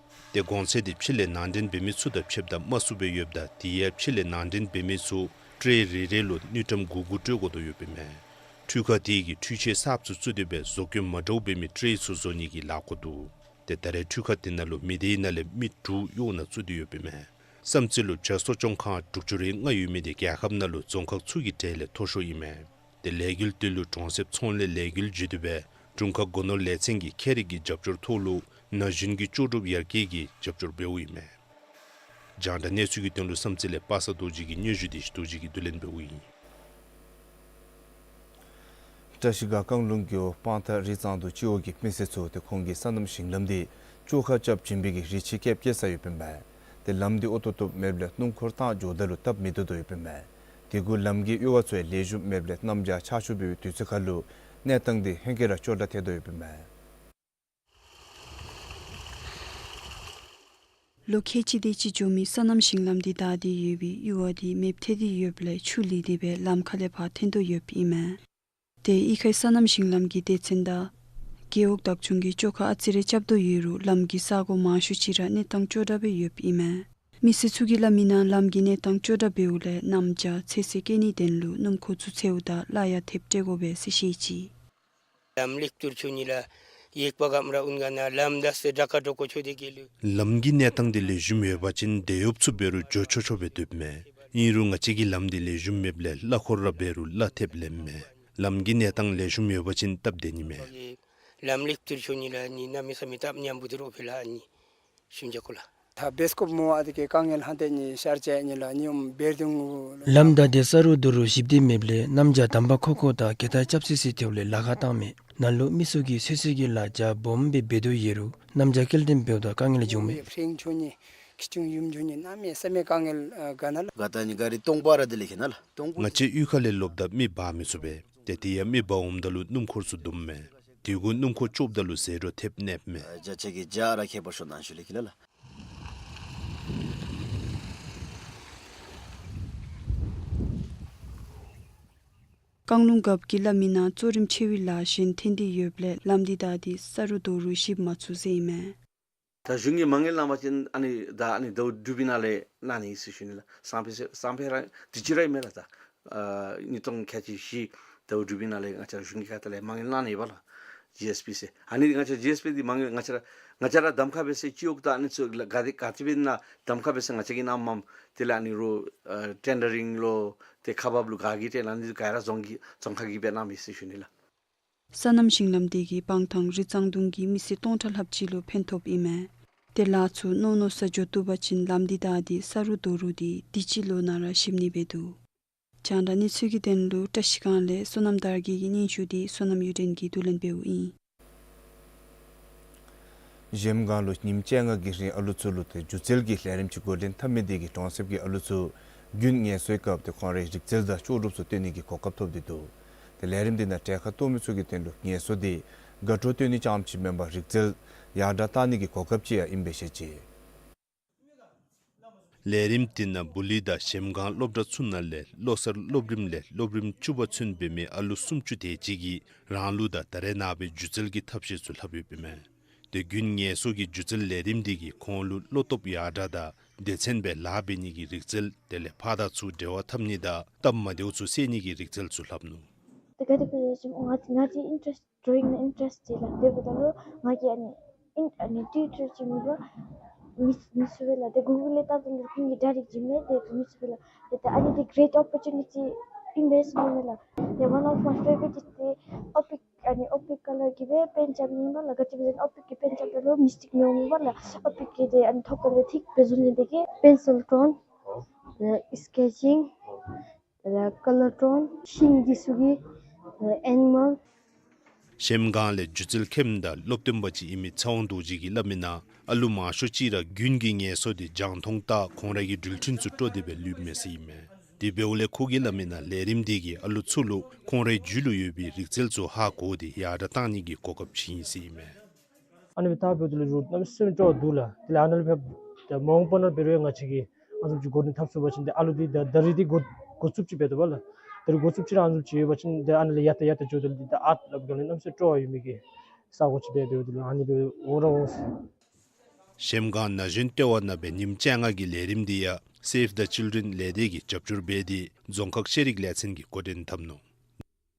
ཏེ་གོང་ཚད་འདི་ཕྱི་ལས་ནང་འདྲེན་འབད་མི་ཚུ་དང་ཕྱདཔ་ད་དམའ་སུ་སྦེ་ཡོདཔ་ད་དེ་ཡང་ཕྱི་ལས་ནང་འདྲེན་འབད་མི་ཚུ་ཊེ་རེ་རེ་ལུ་དངུལ་ཀྲམ་དགུ་དགུ་སྤྲོད་དགོ་དོ་ཡོདཔ་ཨིན་མས། འཕྲུལ་ཁང་དེ་གིས་འཕྲུལ་ཆས་གསརཔ་ཚུ་བཙུགས་ཏེ་སྦེ་བཟོ་བཀོད་མ་འདྲཝ་འབད་མི་ཊེ་ཚུ་བཟོ་ནི་གི་ལཱ་འགོ་འདུག། ཏེ་ད་རེས་འཕྲུལ་ཁང་དེ་ནང་ལུ་མི་སྡེའི་ནང་ལས་མི་དྲུག་གཡོག་ནང་བཙུགས་ཏེ་ཡོདཔ་ཨིན་མས། བསམ་རྩེ་ལུ་བྱ་གསོ་སྐྱོང་ཁང་དྲུག་ཅུ་རེ་ལྔ་ཡོད་མི་འདི་རྒྱལ་ཁབ་ནང་ལུ་རྫོང་ཁག་ཚུ་གི་གྲས་ལས་མཐོ་ཤོས་ཨིན་མས། ཏེ་ལས་འགུལ་དེ་ལུ་གྲོང་གསེབ་ཚོང་ལས་ལས་འགུལ་བརྒྱུད་དེ་སྦེ་དྲུང་ཁག་སྒོ་ནོར་ལས་ཚན་གྱིས་ཁྱད་རིག་གི་རྒྱབ་སྐྱོར་ཐོག་ལུ་ན་གཞོན་གྱི་ལྕོགས་གྲུབ་ཡར་རྒྱས་ཀྱི་རྒྱབ་སྐྱོར་འབདཝ་ཨིན་མས། རྒྱང་བསྒྲགས་གནས་ཚུལ་གྱི་དོན་ལུ་བསམ་རྩེ་ལས་པ་སངས་རྡོ་རྗེ་གི་སྙན་ཞུ་དེ་ཞིག་རྡོ་རྗེ་གིས་བསྡུ་ལེན་འབདཝ་ཨིན། བཀྲ་ཤིས་སྒང་རྐང་ལུང་རྒེད་འོག་སྤང་ཐང་རི་གཙང་རྡོ་སྤྱི་འོག་གི་མི་སེར་ཚུ་ཏེ་ཁོང་གི་སོ་ནམ་ཞིང་ལམ་འདི་བཅོ་ཁ་རྐྱབ་བྱིན་པའི་གི་རི་ཆུ་རྐྱབ་རྐྱབ་ས་ཡོདཔ་ཨིན་པས། ཏེ་ལམ་འདི་ཨོ་ཏོག་ཏོ་མེདཔ་ལས་སྣུམ་འཁོར་བཏང་འགྱོཝ་ད་ལུ་སྟབས་མི་བདེ་དོ་ཡོདཔ་ཨིན་པས། དེ་གུ་ལམ་གྱི་གཡུར་བ་ཚུ་ཡང་ལེགས་ཤོམ་མེདཔ་ལས་གནམ་དབྱར་ཆར་ཆུ་འབབ་པའི་དུས་ཚོད་ཁར་ལུ་གནས་སྟངས་འདི་ཧེང་སྐལ་ར་སྐྱོ་དྲགས་ཐལ་དོ་ཡོདཔ་ཨིན་པས། ལོ་ཁལ་གཅིག་དེ་ཅིག་འགྱོ་མི་སོ་ནམ་ཞིང་ལམ་འདི་བདའ་སྟེ་ཡོད་པའི་གཡུར་བ་འདི་མེདཔ་ཐལ་ཏེ་ཡོདཔ་ལས་ཆུ་ལུད་དེ་སྦེ་ལམ་ཁ་ལས་ཕར་འཐོན་དོ་ཡོདཔ་ཨིན་མས། ཏེ་གཡུས་ཁའི་སོ་ནམ་ཞིང་ལམ་གྱི་སྡེ་ཚན་དང་རྒེད་འོག་བདག་སྐྱོང་གིས་བཅོ་ཁ་ཨ་ཙི་རེ་རྐྱབ་དོ་ཡོད་རུང་ལམ་གྱི་ས་གོ་མང་ཤོས་ཅིག་ར་གནས་སྟངས་སྐྱོ་དྲགས་སྦེ་ཡོདཔ་ཨིན་མས། མི་སེར་ཚུ་གིས་སླབ་མིའི་ནང་ལམ་གྱི་གནས་སྟངས་སྐྱོ་དྲགས་འབདཝ་ལས་གནམ་དབྱར་ཚོད་བསྲེ་བཀལ་ནིའི་དོན་ལུ་སྣུམ་འཁོར་ཚུ་འཚོལཝ་ད་གླ་ཡང་ཐེབས་སྤྲོད་དགོ་པས་ཟེར་བཤད་ཅི། ལམ་ལེགས་བསྡུར་འབྱུང་ནི་ལགས། ཡེག་པ་གམ་ར་ཨུན་ག་ན་ལམ་བདའ་སའི་དྲག་ཁ་འདྲོག་ཁ་ཆོ་དེ་གི་ལུ། ལམ་གྱི་གནས་སྟངས་འདི་ལེགས་ཤོམ་ཡོད་པ་ཅིན་དེད་གཡོགཔ་ཚུ་འབད་རུང་འགྱོ་ཆོག་ཆོག་སྦེ་སྡོདཔ་མས། ཨིན་རུང་ང་བཅས་ཀྱི་ལམ་འདི་ལེགས་ཤོམ་མེདཔ་ལས་གླ་འཁོར་ར་འབད་རུང་གླ་ཐེབས་ལེནམ་མས། ལམ་གྱི་གནས་སྟངས་ལེགས་ཤོམ་ཡོད་པ་ཅིན་སྟབས་བདེ་ནི་མས། ལམ་ལེགས་བསྡུར་འབྱུང་ནི་ལགས། ནི་གནམ་མེད་ས་མེད་སྟབས་ཉམས་པོ་འདི་རོགས་འབད་ལགས། ནི་ཞུ་ནི་ཅིག་གོ་ལགས། ད་བེསི་ཀོབ་མོ་ཨ་དེ་གི་དཀའ་ངལ་ཧན་ཏེ་ནི་ཤར་ཅ་ནི་ལགས། ནི་ཨོམ་བེར་དུང་ལམ་བདའ་སྟེ་ས་རུ་རྡོ་རུ་ཞིབ་སྟེ་མེདཔ་ལས་གནམ་དབྱར་དམ་པ་ཁོག་ཁོག་དང་གད་དར་རྐྱབ་སི་སི་ཐལཝ་ལས་ལཱ་ཁག་བཏངམ་མས། ནང་ལུ་མི་ཚུ་གིས་ཚོད་བསྲེ་གི་ལཱ་རྒྱ་སྦོམ་སྦེ་འབད་དོ་ཡོད་རུང་གནམ་དབྱར་སྐྱེལ་འདྲེན་འབདཝ་ད་དཀའ་ངལ་འབྱུངམ་མས། ཕྲེང་འབྱུང་ནི་ཁྱི་ཆུང་ཡུམ་འབྱུང་ནི་གནམ་མེད་ས་མེད་དཀའ་ངལ་ཨ་ག་ན་ལགས། ག་ད་ནི་ག་རི་སྟོང་པ་ར་དེ་ལས་ཁེ་ན་ལགས། སྟོང་པ། ང་བཅས་གཡུས་ཁ་ལས་ལོགཔ་ད་མེ་འབར་མི་ཚུགས་པས། ཏེ་དེ་ཡང་མེ་འབར་འོངམ་ད་ལུ་སྣུམ་འཁོར་ཚུ་བརྡུངམ་མས། དེ་གུ་སྣུམ་འཁོར་བཅོཝ་ད་ལུ་ཟད་འགྲོ་ཐེབས་ནི་མས། ཨ་ཇ་ཆ་གི་ཇ་ར་ཁྱད་པར་ཤོར་ནང་ཞུ་ལེ་ཁེ་ན་ལགས། རྐང་ལུང་རྒཔོ་གིས་སླབ་མིའི་ནང་གཙོ་རིམ་ཆེ་བའི་ལཱ་གཞན་ཐོན་ཏེ་ཡོདཔ་ལས་ལམ་འདི་བདའ་སྟེ་ས་རུ་རྡོ་རུ་ཞིབ་མ་ཚུགས་ཟེར་ཨིན་མས། ད་གཞུང་གིས་མ་དངུལ་གནང་བ་ཅིན་ཨ་ནི་ད་ཨ་ནི་ཟླཝ་དྲུག་པའི་ནང་ལས་གནང་ནི་ཟེར་ཞུ་ནི་ལགས། སང་ཕོད་སང་ཕོད་ར་དུས་ཅི་ར་ཨིན་མས་ལགས། ད་ཨ་ཉིས་སྟོང་ཁལ་གཅིག་བཞི་ཟླཝ་དྲུག་པའི་ནང་ལས་ང་བཅས་ར་གཞུང་གི་ཁ་ཐུག་ལས་མ་དངུལ་གནང་ནི་ཡོད་པ་ལགས། ཇི་ཨེསི་པི་ཟེར། ཨ་ནི་ང་བཅས་ཇི་ཨེསི་པི་འདི་མ་དངུལ་ང་བཅས་ར་ང་བཅས་ར་གདམ་ཁ་འབད་ས་སྤྱི་འོག་དང་ཨ་ནི་ཚུ་ག་དེ་ག་དེ་སྦེ་ནང་གདམ་ཁ་འབད་ས་ང་བཅས་ཀྱིས་གནངམ་མས། དེ་ལས་ཨ་ནི་རུང་ཨ་ཊེན་ཌར་རིང་ལུ་ཏེ་ཁག་འབགཔ་ལུ་ག་གིས་སྤྲོད་གནང་ནི་ག་ར་རྫོང་གི་རྫོང་ཁག་གིས་སྦེ་གནངམ་ཨིན་ཟེར་ཞུ་ནི་ལགས། སོ་ནམ་ཞིང་ལམ་འདི་གིས་སྤང་ཐང་རི་གཙང་དུང་གི་མི་སེར་སྟོང་ཕྲག་ལྷགཔ་ཅིག་ལུ་ཕན་ཐོགསཔ་ཨིན་མས། ཏེ་ལཱ་ཚུ་མནོ་མནོ་ས་འགྱོ་བཏུབ་པ་ཅིན་ལམ་འདི་བདའ་སྟེ་ས་རུ་རྡོ་རུ་འདི་དུས་ཅི་ལོ་ནང་ར་ཞིབ་ནི་འབད་དོ། རྒྱང་བསྒྲགས་གནས་ཚུལ་གྱི་དོན་ལུ་བཀྲ་ཤིས་སྒང་ལས་བསོད་ནམས་དར་རྒྱས་ཀྱི་སྙན་ཞུ་འདི་བསོད་ནམས་གཡུ་སྒྲོན་གྱིས་བསྡུ་ལེན་འབདཝ་ཨིན། གཞལམ་སྒང་ལུ་ཉིནམ་བཅོ་ལྔ་གི་རིང་ཨ་ལུ་ཚུ་ལུ་ཏེ་སྒྱུ་རྩལ་གྱི་ལས་རིམ་ཅིག་འགོ་འདྲེན་འཐབ་མི་དེ་གིས་གྲོང་གསེབ་ཀྱི་ཨ་ལུ་ཚུ་རྒྱུན་ངལ་གསོའི་སྐབས་ཏེ་ཁོང་རའི་རིག་རྩལ་དང་ལྕོགས་གྲུབ་ཚུ་སྟོན་ནི་གི་གོ་སྐབས་ཐོབ་སྟེ་འདུག། ཏེ་ལས་རིམ་དེ་ནང་གྲལ་ཁར་གཏོགས་མི་ཚུ་གི་དོན་ལུ་ངལ་གསོ་དེ་དགའ་སྤྲོ་སྟོན་ནི་ཙམ་ཅིག་མེན་པར་རིག་རྩལ་ཡར་དྲག་བཏང་ནི་གི་གོ་སྐབས་ཅིག་ཡང་ཨིན་པས་ཟེར་བཤད་ཅི། ལས་རིམ་དེ་ནང་སྦུག་ལུང་དང་གཞལམ་སྒང་སློབ་གྲྭ་ཚུ་ནང་ལས་བློ་གསར་སློབ་རིམ་ལས་སློབ་རིམ་བཅུ་པ་ཚུན་འབད་མི་ཨ་ལུ་སུམ་ཅུ་དེ་ཅིག་གིས་རང་ལུགས་དང་ད་རེས་ནངས་པའི་སྒྱུ་རྩལ་གྱི་ཐབས་ཤེས་ཚུ་ལྷབ་ཡོདཔ་ཨིན་མས། ཏེ་རྒྱུན་ངལ་གསོ་གི་སྒྱུ་རྩལ་ལས་རིམ་དེ་གིས་ཁོང་ལུ་བློ་སྟོབས་ཡར་དྲག་དང་སྡེ་ཚན་སྦེ་ལཱ་འབད་ནི་གི་རིག་རྩལ་དེ་ལས་ཕར་དང་ཚུར་འབྲེལ་བ་འཐབ་ནི་དང་སྟབས་མ་བདེཝ་ཚུ་སེལ་ནི་གི་རིག་རྩལ་ཚུ་ལྷབ་ནུག། ཏེ་ག་དེ་སྦེ་ཟེར་ང་ང་གི་ཨིན་ཊ་རེསཊ་ཌོ་རོ་ཡིང་ནང་ཨིན་ཊ་རེསཊ་ཅིག་ལགས། དེ་འབདཝ་ད་ལུ་ང་གིས་ཨ་ནི་ཨིན་ཨ་ནི་ཊིའུ་ཊར་ཅིག་མེད་པར་མི་མི་ཚུགས་པས་ལགས། ཏེ་གུ་གཱལ་ལས་བལྟཝ་ད་ལུ་ཁོང་གིས་ཌའི་རེཀཊ་བྱིན་མས། ཏེ་མི་ཚུགས་པས་ལགས། ཏེ་ད་ཨ་ནི་འདི་གེ་རེཊ་ཨོ་པོར་ཅུ་ནི་ཊི་ཨིན་པས་ཟེར་མས་ལགས། ཏེ་ཝན་ཨོཕ་མའི་ཕེ་ཝ་རིཊ་ཨིས་ཏེ་ཨོ་པིཀ། ཨ་ནི་ཨོ་པིཀ་ཀ་ལར་གྱིས་སྦེ་པེནཊ་རྐྱབ་ནི་ཨིན་པས་ལགས། ག་ཅི་སྦེ་ཟེར་ན་ཨོ་པིཀ་གིས་པེནཊ་རྐྱབ་ད་ལུ་མིསི་ཊིཀ་མི་འོང་མས་ལགས། ཨོ་པིཀ་གིས་ཏེ་ཨ་ནི་ཐོབ་ག་ལས་ཐིག་སྦེ་བཟོ་ནི་དེ་གིས་པེན་སིལ་ཊོན་ཨ་སི་ཀེ་ཅིང་ཨ་ལགས་ཀ་ལར་ཊོན་ཤིང་འདི་ཚུ་གི་ཨ་ཨེ་ནི་མཱལ། གཞལམ་སྒང་ལས་སྒྱུ་རྩལ་མཁསཔ་དང་སློབ་སྟོན་པ་ཅིག་ཨིན་མི་ཚེ་དབང་རྡོ་རྗེ་གིས་སླབ་མིའི་ནང་ཨ་ལུ་མང་ཤོས་ཅིག་ར་རྒྱུན་གྱི་ངལ་གསོ་དེ་རྒྱང་མཐོང་ལྟ་ཁོང་རའི་གི་འགྲུལ་འཕྲིན་ཚུ་དཀྲོག་སྟེ་སྦེ་ལུསཔ་མས་ཟེར་ཨིན་མས། དེ་འབདཝ་ལས་ཁོ་གིས་སླབ་མིའི་ནང་ལས་རིམ་དེ་གིས་ཨ་ལུ་ཚུ་ལུ་ཁོང་རའི་རྒྱུད་ལུ་ཡོད་པའི་རིག་རྩལ་ཚུ་ཧ་གོ་སྟེ་ཡར་དྲག་བཏང་ནི་གི་གོ་སྐབས་ཅིག་ཨིན་ཟེར་ཨིན་མས། ཨ་ནི་སྦེ་ད་འབདཝ་ད་ལུ་རུང་གནམ་མེད་ས་མེད་སྤྲོ་བ་འདུག་ལགས། དེ་ལས་ཨ་ནཱ་ལས་ཕར་ཏེ་མ་འོངས་པ་ནང་འབད་རུང་ང་བཅས་ཀྱིས་ཨ་ནི་བཟུམ་ཅིག་འགོ་འདྲེན་འཐབ་ཚུགས་པ་ཅིན་ཏེ་ཨ་ལུ་འདི་ད་ད་རིས་འདི་འགོ་འགོ་བཙུགསཔ་ཅིག་འབད་དོ་བ་ལགས། ད་རིས་འགོ་བཙུགསཔ་ཅིག་ར་ཨ་ནི་བཟུམ་ཅིག་ཡོད་པ་ཅིན་ཏེ་ཨ་ནཱ་ལས་ཡར་དང་ཡར་དུ་འགྱོཝ་ད་ལུ་འདི་ད་ཨརཊ་སླབ་སྒང་ལས་གནམ་མེད་ས་མེད་སྤྲོ་བ་ཡོད་མི་གི་ས་གོ་ཅིག་འབད་འབདཝ་ད་ལུ་ཨ་ནི་སྦེ་འོང་ར་འོང་ཟེར། གཞལམ་སྒང་ན་གཞོན་ལྟེ་བ་ནང་སྦེ་ཉིནམ་བཅོ་ལྔ་གི་ལས་རིམ་འདི་ཡང་སེབ་ཛ་ཅིལ་ཌེན་ལས་སྡེ་གིས་རྒྱབ་སྐྱོར་འབད་དེ་རྫོང་ཁག་ཤེས་རིག་ལས་ཚན་གྱིས་འགོ་འདྲེན་འཐབ་ནུག།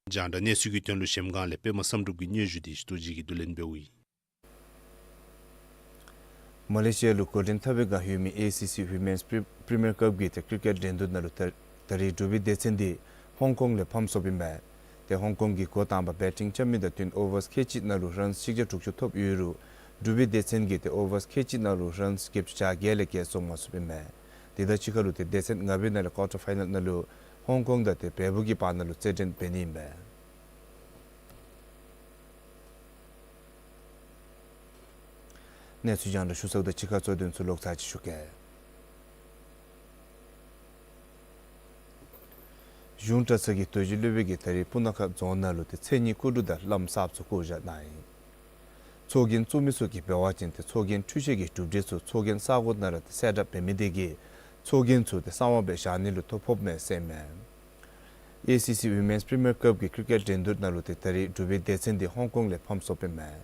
རྒྱང་བསྒྲགས་གནས་ཚུལ་གྱི་དོན་ལུ་གཞལམ་སྒང་ལས་པདྨ་བསམ་གྲུབ་ཀྱི་སྙན་ཞུ་འདི་ཞུ་དོ་ཅིག་གིས་བསྡུ་ལེན་འབདཝ་ཨིན། མ་ལེ་ཤི་ཡ་ལུ་འགོ་འདྲེན་འཐབ་པའི་བསྒང་ཡོད་མི་ཨེ་སི་སི་ཝི་མེནསི་པི་རི་མི་ཡར་ཀབ་ཀྱི་ཏེ་ཀིར་ཀེཊ་འགྲན་བསྡུར་ནང་ལུ་ད་ད་རིས་འབྲུག་པའི་སྡེ་ཚན་འདི་ཧོང་ཀོང་ལས་ཕམ་སོངམ་ཨིན་མས། ཏེ་ཧོང་ཀོང་གིས་འགོ་དང་པ་བེ་ཊིང་རྐྱབ་མི་དང་བསྟུན་ཨོ་ཝརསི་ཁལ་གཅིག་ནང་ལུ་རཱནསི་གཅིག་བརྒྱ་དྲུག་ཅུ་ཐོབ་ཡོད་རུང་འབྲུག་པའི་སྡེ་ཚན་གྱིས་ཏེ་ཨོ་ཝརསི་ཁལ་གཅིག་ནང་ལུ་རཱནསི་བརྒྱད་ཅུ་གྱ་བརྒྱད་ལས་བརྒལ་སོང་མ་ཚུགསཔ་ཨིན་མས། དེ་དང་གཅིག་ཁར་ལུ་ཏེ་སྡེ་ཚན་ལྔ་པའི་ནང་ལས་ཀོར་ཊར་ཕའི་ནཱལ་ནང་ལུ་ཧོང་ཀོང་དང་ཏེ་བལ་པོ་གི་བར་ན་ལུ་རྩེད་འགྲན་འབད་ནི་ཨིན་པས། གནས་ཚུལ་རྒྱང་བསྒྲགས་ཞུ་ཚརཝ་དང་གཅིག་ཁར་གཙོ་དོན་ཚུ་ལོག་ཚར་ཅིག་ཞུ་གེ། གཞུང་གྲྭ་ཚང་གི་རྡོ་རྗེ་སློབ་དཔོན་གྱིས་ད་རིས་སྤུ་ན་ཁ་རྫོང་ནང་ལུ་ཏེ་མཚན་ཉིད་སྐུ་དྲུང་དང་བླམ་གསརཔ་ཚུ་བསྐོ་བཞག་གནང་ཡི། ཚོགས་རྒྱན་བཙུགས་མི་ཚུ་གིས་འབད་བ་ཅིན་ཏེ་ཚོགས་རྒྱན་འཕྲུལ་ཆས་ཀྱི་གྲུབ་འབྲས་ཚུ་ཚོགས་རྒྱན་ས་གོ་ནང་ར་ཏེ་གསལ་བསྒྲགས་འབད་མི་དེ་གིས་ཚོགས་རྒྱན་ཚུ་ཏེ་གསང་བ་སྦེ་བཞག་ནི་ལུ་ཐོ་ཕོགཔ་མས་ཟེར་ཨིན་མས། ཨེ་སི་སི་ཝི་མེནསི་པི་རི་མི་ཡར་ཀབ་ཀྱི་ཀིར་ཀེཊ་འགྲན་བསྡུར་ནང་ལུ་ཏེ་ད་རིས་འབྲུག་པའི་སྡེ་ཚན་འདི་ཧོང་ཀོང་ལས་ཕམ་སོངཔ་ཨིན་མས།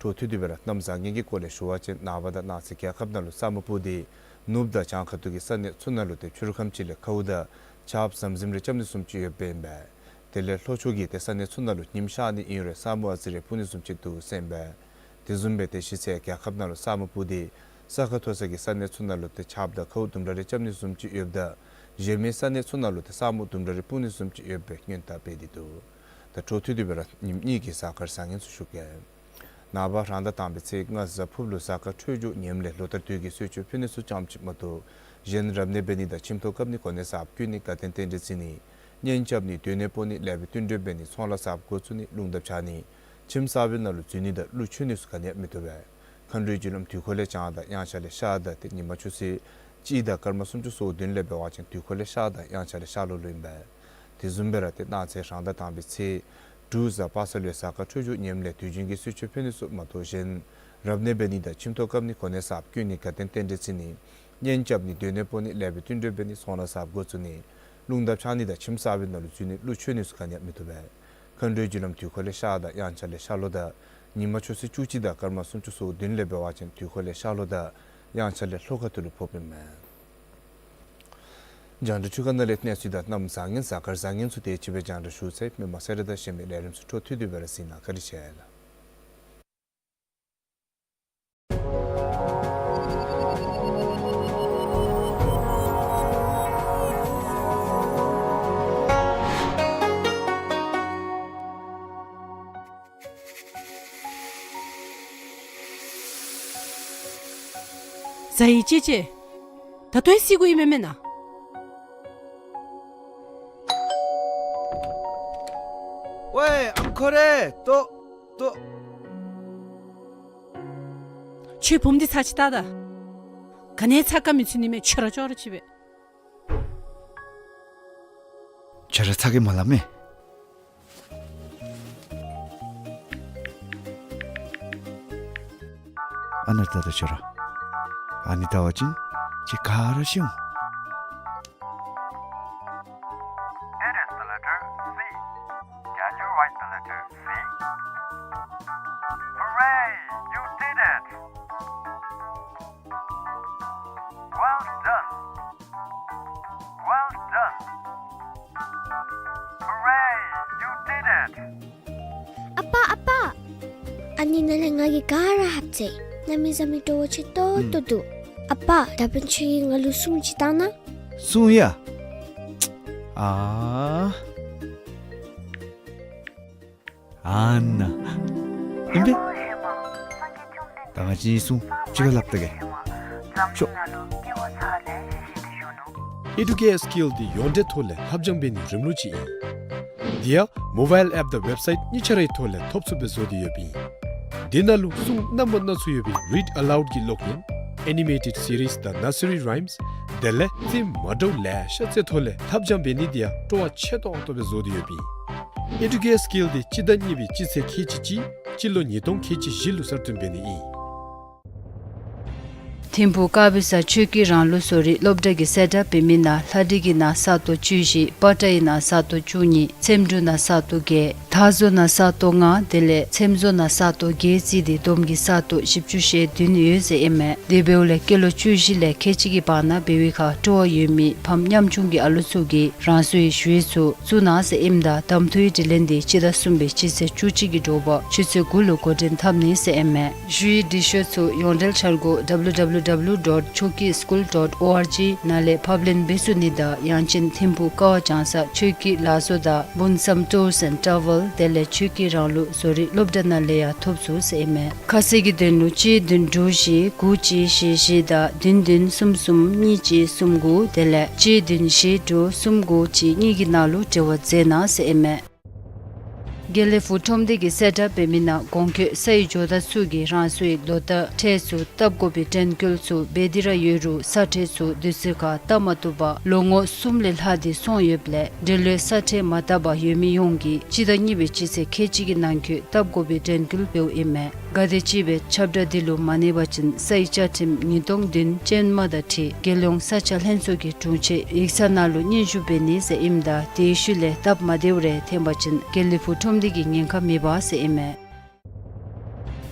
འཕྲོ་མཐུད་དེ་སྦེ་ར་གནམ་བཟང་ངན་གྱི་སྐོར་ལས་ཞུ་བ་ཅིན་ནངས་པ་དང་གནངས་ཚེ་རྒྱལ་ཁབ་ནང་ལུ་ས་སྨུག་སྤུབས་ཏེ་ནུབ་དང་བྱང་ཁ་ཐུག་གི་ས་གནས་ཚུ་ནང་ལུ་ཏེ་ཕྱི་རུ་ཁམས་ཅིག་ལས་ཁཝ་དང་ཆརཔ་ཟམ་ཟིམ་རེ་རྐྱབ་ནི་བཟུམ་ཅིག་ཡོདཔ་ཨིན་པས། དེ་ལས་ལྷོ་ཕྱོགས་ཀྱི་ཏེ་ས་གནས་ཚུ་ནང་ལུ་ཉིམ་ཤར་ནི་ཨིན་རུང་ས་སྨུག་ཨ་ཙི་རེ་སྤུབ་ནི་བཟུམ་ཅིག་འདུག་ཟེར་ཨིན་པས། དེ་བཟུམ་སྦེ་ཏེ་གཞེས་ཚེ་རྒྱལ་ཁབ་ནང་ལུ་ས་སྨུག་སྤུབས་ཏེ་ས་ཁ་མཐོ་ས་གི་ས་གནས་ཚུ་ནང་ལུ་ཏེ་ཆརཔ་དང་ཁཝ་དུམ་གྲ་རེ་རྐྱབ་ནི་བཟུམ་ཅིག་ཡོདཔ་ད་གཞན་མི་ས་གནས་ཚུ་ནང་ལུ་ཏེ་ས་སྨུག་དུམ་གྲ་རེ་སྤུབ་ནི་བཟུམ་ཅིག་ཡོད་པའི་སྔོན་བརྡ་སྤེལ་ཏེ་འདུག། ད་འཕྲོ་མཐུད་དེ་སྦེ་ར་ཉིནམ་གཉིས་ཀྱི་གཟའ་སྐར་བཟང་ངན་ཚུ་ཞུ་གེ། ནངས་པ་རང་ཟླ་དང་པའི་ཚེས་ལྔ་གཟའ་ཕུརཔ་ལུ་གཟའ་སྐར་འཕྲོད་སྦྱོར་ངནམ་ལས་ལོ་ལྟར་དུས་ཀྱི་གསོལ་མཆོད་ཕུལ་ནི་ཚུ་ཙམ་ཅིག་མ་གཏོགས་གཞན་རབ་གནས་འབད་ནི་དང་ཁྱིམ་ཐོག་བཀབ་ནི་གོ་གནས་གསརཔ་བསྐོ་ནི་དགའ་སྟོན་རྟེན་འབྲེལ་བརྩི་ནི་གཉེན་རྐྱབ་ནི་སྡོད་གནས་སྤོ་ནི་ལེགས་པའི་བསྟུན་གྲོས་འབད་ནི་ཚོང་ལཱ་གསརཔ་འགོ་བཙུགས་ནི་རླུང་རྟ་འཕྱར་ནི་ཁྱིམ་གསར་པའི་ནང་ལུ་འཛུལ་ནི་དང་གླུ་མཆོད་ནི་ཚུ་ག་ནི་ཡང་མི་བཏུབ་པས། མཁའ་འགྲོའི་རྒྱུ་ལམ་དུས་འཁོར་ལས་བྱང་དང་དབྱངས་འཆར་ལས་ཤར་དང་ཏེ་ཉི་མ་ཆུ་ཚོད་གཅིག་དང་སྐར་མ་སུམ་ཅུ་སོ་བདུན་ལས་འབད་བ་ཅིན་དུས་འཁོར་ལས་ཤར་དང་དབྱངས་འཆར་ལས་ཤར་ལྷོ་ལུ་ཨིན་པས། དེ་བཟུམ་སྦེ་ར་ཏེ་གནངས་ཚེ་རང་ཟླ་དང་པའི་ཚེས་དྲུག་གཟའ་པ་སངས་ལུ་གཟའ་སྐར་འཕྲོད་སྦྱོར་ངནམ་ལས་དུས་རྒྱུན་གྱི་གསོལ་མཆོད་ཕུལ་ནི་ཚུ་མ་གཏོགས་གཞན་རབ་གནས་འབད་ནི་དང་ཁྱིམ་ཐོག་བཀབ་ནི་གོ་གནས་གསརཔ་བསྐོ་ནི་དགའ་སྟོན་རྟེན་འབྲེལ་བརྩི་ནི་གཉེན་རྐྱབ་ནི་སྡོད་གནས་སྤོ་ནི་ལེགས་པའི་བསྟུན་གྲོས་འབད་ནི་ཚོང་ལཱ་གསརཔ་འགོ་བཙུགས་ནི་རླུང་རྟ་འཕྱར་ནི་དང་ཁྱིམ་གསར་པའི་ནང་ལུ་འཛུལ་ནི་གླུ་མཆོད་ནི་ཚུ་ག་ནི་ཡང་མི་བཏུབ་པས། མཁའ་འགྲོའི་རྒྱུ་ལམ་དུས་འཁོར་ལས་ཤར་དང་དབྱངས་འཆར་ལས་ཤར་ལྷོ་དང་ཉི་མ་ཆུ་ཚོད་བཅུ་གཅིག་དང་སྐར་མ་སུམ་ཅུ་སོ་བདུན་ལས་འབད་བ་ཅིན་དུས་འཁོར་ལས་ཤར་ལྷོ་དང་དབྱངས་འཆར་ལས་ལྷོ་ཁ་ཐུག་ལུ་ཕོགཔ་ཨིན་མས། རྒྱང་བསྒྲགས་འཕྲུལ་ཁང་ནང་ལས་གནས་ཚུལ་དང་གནམ་བཟང་ངན་གཟའ་སྐར་བཟང་ངན་ཚུ་དེ་ཅིག་སྦེ་རྒྱང་བསྒྲགས་ཞུ་ཚར་ཡི། མི་མང་གསལ་བསྒྲགས་དང་གཞན་མི་ལས་རིམ་ཚུ་འཕྲོ་མཐུད་དེ་སྦེ་ར་གཟིགས་གནང་། བཀའ་དྲིན་ཆེ་ལགས། ཛའི་ཅེ་ཅེ། ད་ལྟོ་ཡང་བསད་དགོ་ཡི་མེན་མེན་ན། ཝའེ་ཨམ་ཁོ་རེ། ལྟོ་ལྟོ། ཁྱོད་བུམོ་འདི་ཚར་ཅིག་བལྟ་ད། ག་ནི་ཚ་ག་མི་ཚུད་ནི་མས། ཁྱོད་ར་ཅོག་ར་ཅིག་སྦེ། ཁྱོད་ར་ཚ་གི་མ་སླབ་མས། ཨ་ནཱ་བལྟ་ད་ཁྱོད་ར། ཨ་ནི་བལྟ་བ་ཅིན་ཁྱོད་ག་ར་ཤེས་འོང་། It is the letter C. Can you write the letter C? Hooray! You did it! Well done! Well done! Hooray! You did it! ཨ་པ་ཨ་པ། ཨ་ནི་ནང་ལས་ང་གིས་ག་ར་ལྷབ་ཚར་ཡི། གནམ་མེད་ས་མེད་སྤྲོ་བོ་ཆེ་ཏོག་ཏོ་འདུག། ཨ་པ་ད་འབདན་ཁྱོད་ཀྱིས་ང་ལུ་སྲུང་ཅིག་བཏང་གནང་། སྲུང་ཡ། ཨ། ཨ་ནཱ། ཨིན་པས། ད་ང་བཅས་གཉིས་སྲུང་གཅིག་ཁར་ལྷབ་བལྟ་གེ། ཤོག། Educare Skill འདི་ཡོངས་འབྲེལ་ཐོག་ལས་ལྷབ་སྦྱང་འབད་ནིའི་རིམ་ལུགས་ཅིག་ཨིན། དེ་ཡང་མོ་བཱའིལ་ཨེཔ་དང་ཝེབ་སའིཊ་གཉིས་ཆ་རའི་ཐོག་ལས་ཐོབ་ཚུགསཔ་སྦེ་བཟོ་སྟེ་ཡོདཔ་ཨིན། དེ་ནང་ལུ་སྲུང་རྣམ་པ་སྣ་ཚོགས་ཡོད་པའི་Read Aloud གི་ཀློག་ཡོན། Animated Series དང་Nursery Rhymes། དེ་ལས་རྩེདམོ་མ་འདྲཝ་ལེ་ཤ་རྩེད་ཐོག་ལས་ལྷབ་སྦྱང་འབད་ནི་དེ་ཡང་སྤྲོ་བ་ཆེ་ཏོག་ཏོ་སྦེ་བཟོ་སྟེ་ཡོདཔ་ཨིན། Educare Skill འདི་སྤྱི་ཟླ་གཉིས་པའི་སྤྱི་ཚེས་ཁལ་གཅིག་གཅིག་སྤྱི་ལོ་ཉིས་སྟོང་ཁལ་གཅིག་བཞི་ལུ་གསར་བཏོན་འབད་ནི་ཨིན། ཐིམ་ཕུག་དཀར་སྦི་ས་ཆོས་ཀྱི་རང་ལུགས་བཟོ་རིག་སློབ་གྲྭ་གིས་གསལ་བསྒྲགས་འབད་མི་ནང་ལྷ་སྒྲིང་གི་ནང་ས་སྟོང་བཅུ་བཞི། སྤ་ཏ་ཡི་ནང་ས་སྟོང་བཅུ་གཉིས། ཚེམ་དྲུང་ནང་ས་སྟོང་བརྒྱད། ཐ་བཟོ་ནང་ས་སྟོང་ལྔ། དེ་ལས་ཚེམ་བཟོ་ནང་ས་སྟོང་བརྒྱད་བརྩིས་ཏེ་བསྡོམས་ཀྱིས་ས་སྟོང་བཞི་བཅུ་ཞེ་བདུན་ཡོད་ཟེར་ཨིན་མས། དེ་འབདཝ་ལས་སྐྱེས་ལོ་བཅུ་བཞི་ལས་ཁལ་གཅིག་གི་བར་ན་འབད་བའི་ཁར་སྤྲོ་བ་ཡོད་མི་ཕམ་ཉམ་ཆུང་གི་ཨ་ལུ་ཚུ་གིས་རང་སོའི་ཞུ་ཡིག་ཚུ་བཙུགས་གནང་ཟེར་ཨིནམ་ད་གདམ་འཐུའི་དྲི་ལན་འདི་སྤྱི་ཟླ་གསུམ་པའི་སྤྱི་ཚེས་བཅུ་གཅིག་གི་དྲོ་པ་ཆུ་ཚོད་དགུ་ལུ་འགོ་འདྲེན་འཐབ་ནི་ཟེར་ཨིན་མས། ཞུ་ཡིག་འབྲི་ཤོག་ཚུ་ཡོངས་འབྲེལ་འཆར་སྒོ་W W W dot choki school dot org ནང་ལས་ཕབ་ལེན་འབད་ཚུགས་ནི་དང་ཡང་ཅིན་ཐིམ་ཕུག་ཀ་བ་ལྗང་ས་ཆོས་ཀྱི་ལག་བཟོ་དང་འབུན་སམ་ཊུརསི་ཨེནཌ་ཊ་ཝེལ་དེ་ལས་ཆོས་ཀྱི་རང་ལུགས་བཟོ་རིག་སློབ་གྲྭ་ནང་ལས་ཡང་ཐོབ་ཚུགས་ཟེར་ཨིན་མས། ཁ་གསལ་གྱི་དོན་ལུ་གཅིག་བདུན་དྲུག་བཞི་དགུ་གཅིག་བཞི་བཞི་དང་བདུན་བདུན་གསུམ་གསུམ་གཉིས་གཅིག་གསུམ་དགུ་དེ་ལས་གཅིག་བདུན་བཞི་དྲུག་གསུམ་དགུ་གཅིག་གཉིས་ཀྱི་ནང་ལུ་འབྲེལ་བ་མཛད་གནང་ཟེར་ཨིན་མས། དགེ་ལེགས་ཕུག་ཁྲོམ་སྡེ་གིས་གསལ་བསྒྲགས་འབད་མི་ནང་གོང་འཁོད་སའི་ཇོ་བདག་ཚུ་གིས་རང་སོའི་ལོ་བསྟར་ཁྲལ་ཚུ་བཏབ་དགོ་པའི་དྲན་སྐུལ་ཚུ་འབད་དེ་ར་ཡོད་རུང་ས་ཁྲལ་ཚུ་དུས་ཚོད་ཁར་བཏབ་མ་བཏུབ་པར་ལོ་ངོ་གསུམ་ལས་ལྷག་སྟེ་སོང་ཡོདཔ་ལས་འབྲེལ་ཡོད་ས་ཁྲལ་མ་བཏབ་པར་ཡོད་མི་ཡོངས་ཀྱིས་སྤྱི་ཟླ་གཉིས་པའི་སྤྱི་ཚེས་ཁལ་གཅིག་གི་ནང་འཁོད་བཏབ་དགོ་པའི་དྲན་སྐུལ་འབདཝ་ཨིན་མས། ག་དེམ་ཅིག་སྦེ་ཁྱབ་བསྒྲགས་འདི་ལུ་མ་གནས་པ་ཅིན་སའི་བཅའ་ཁྲིམས་ཉིས་སྟོང་བདུན་ཅན་མ་དང་འཁྲིལ་རྒྱལ་ཡོངས་ས་ཆ་ལྷན་ཚོགས་ཀྱི་དྲུང་ཆེ་ཡིག་ཚང་ནང་ལུ་སྙན་ཞུ་འབད་ནི་ཟེར་ཨིནམ་ད་དེའི་ཤུལ་ལས་སྟབས་མ་བདེཝ་རེ་ཐོན་པ་ཅིན་དགེ་ལེགས་ཕུག་ཁྲོམ་སྡེ་གིས་ཉེན་ཁ་མི་འབག་ཟེར་ཨིན་མས།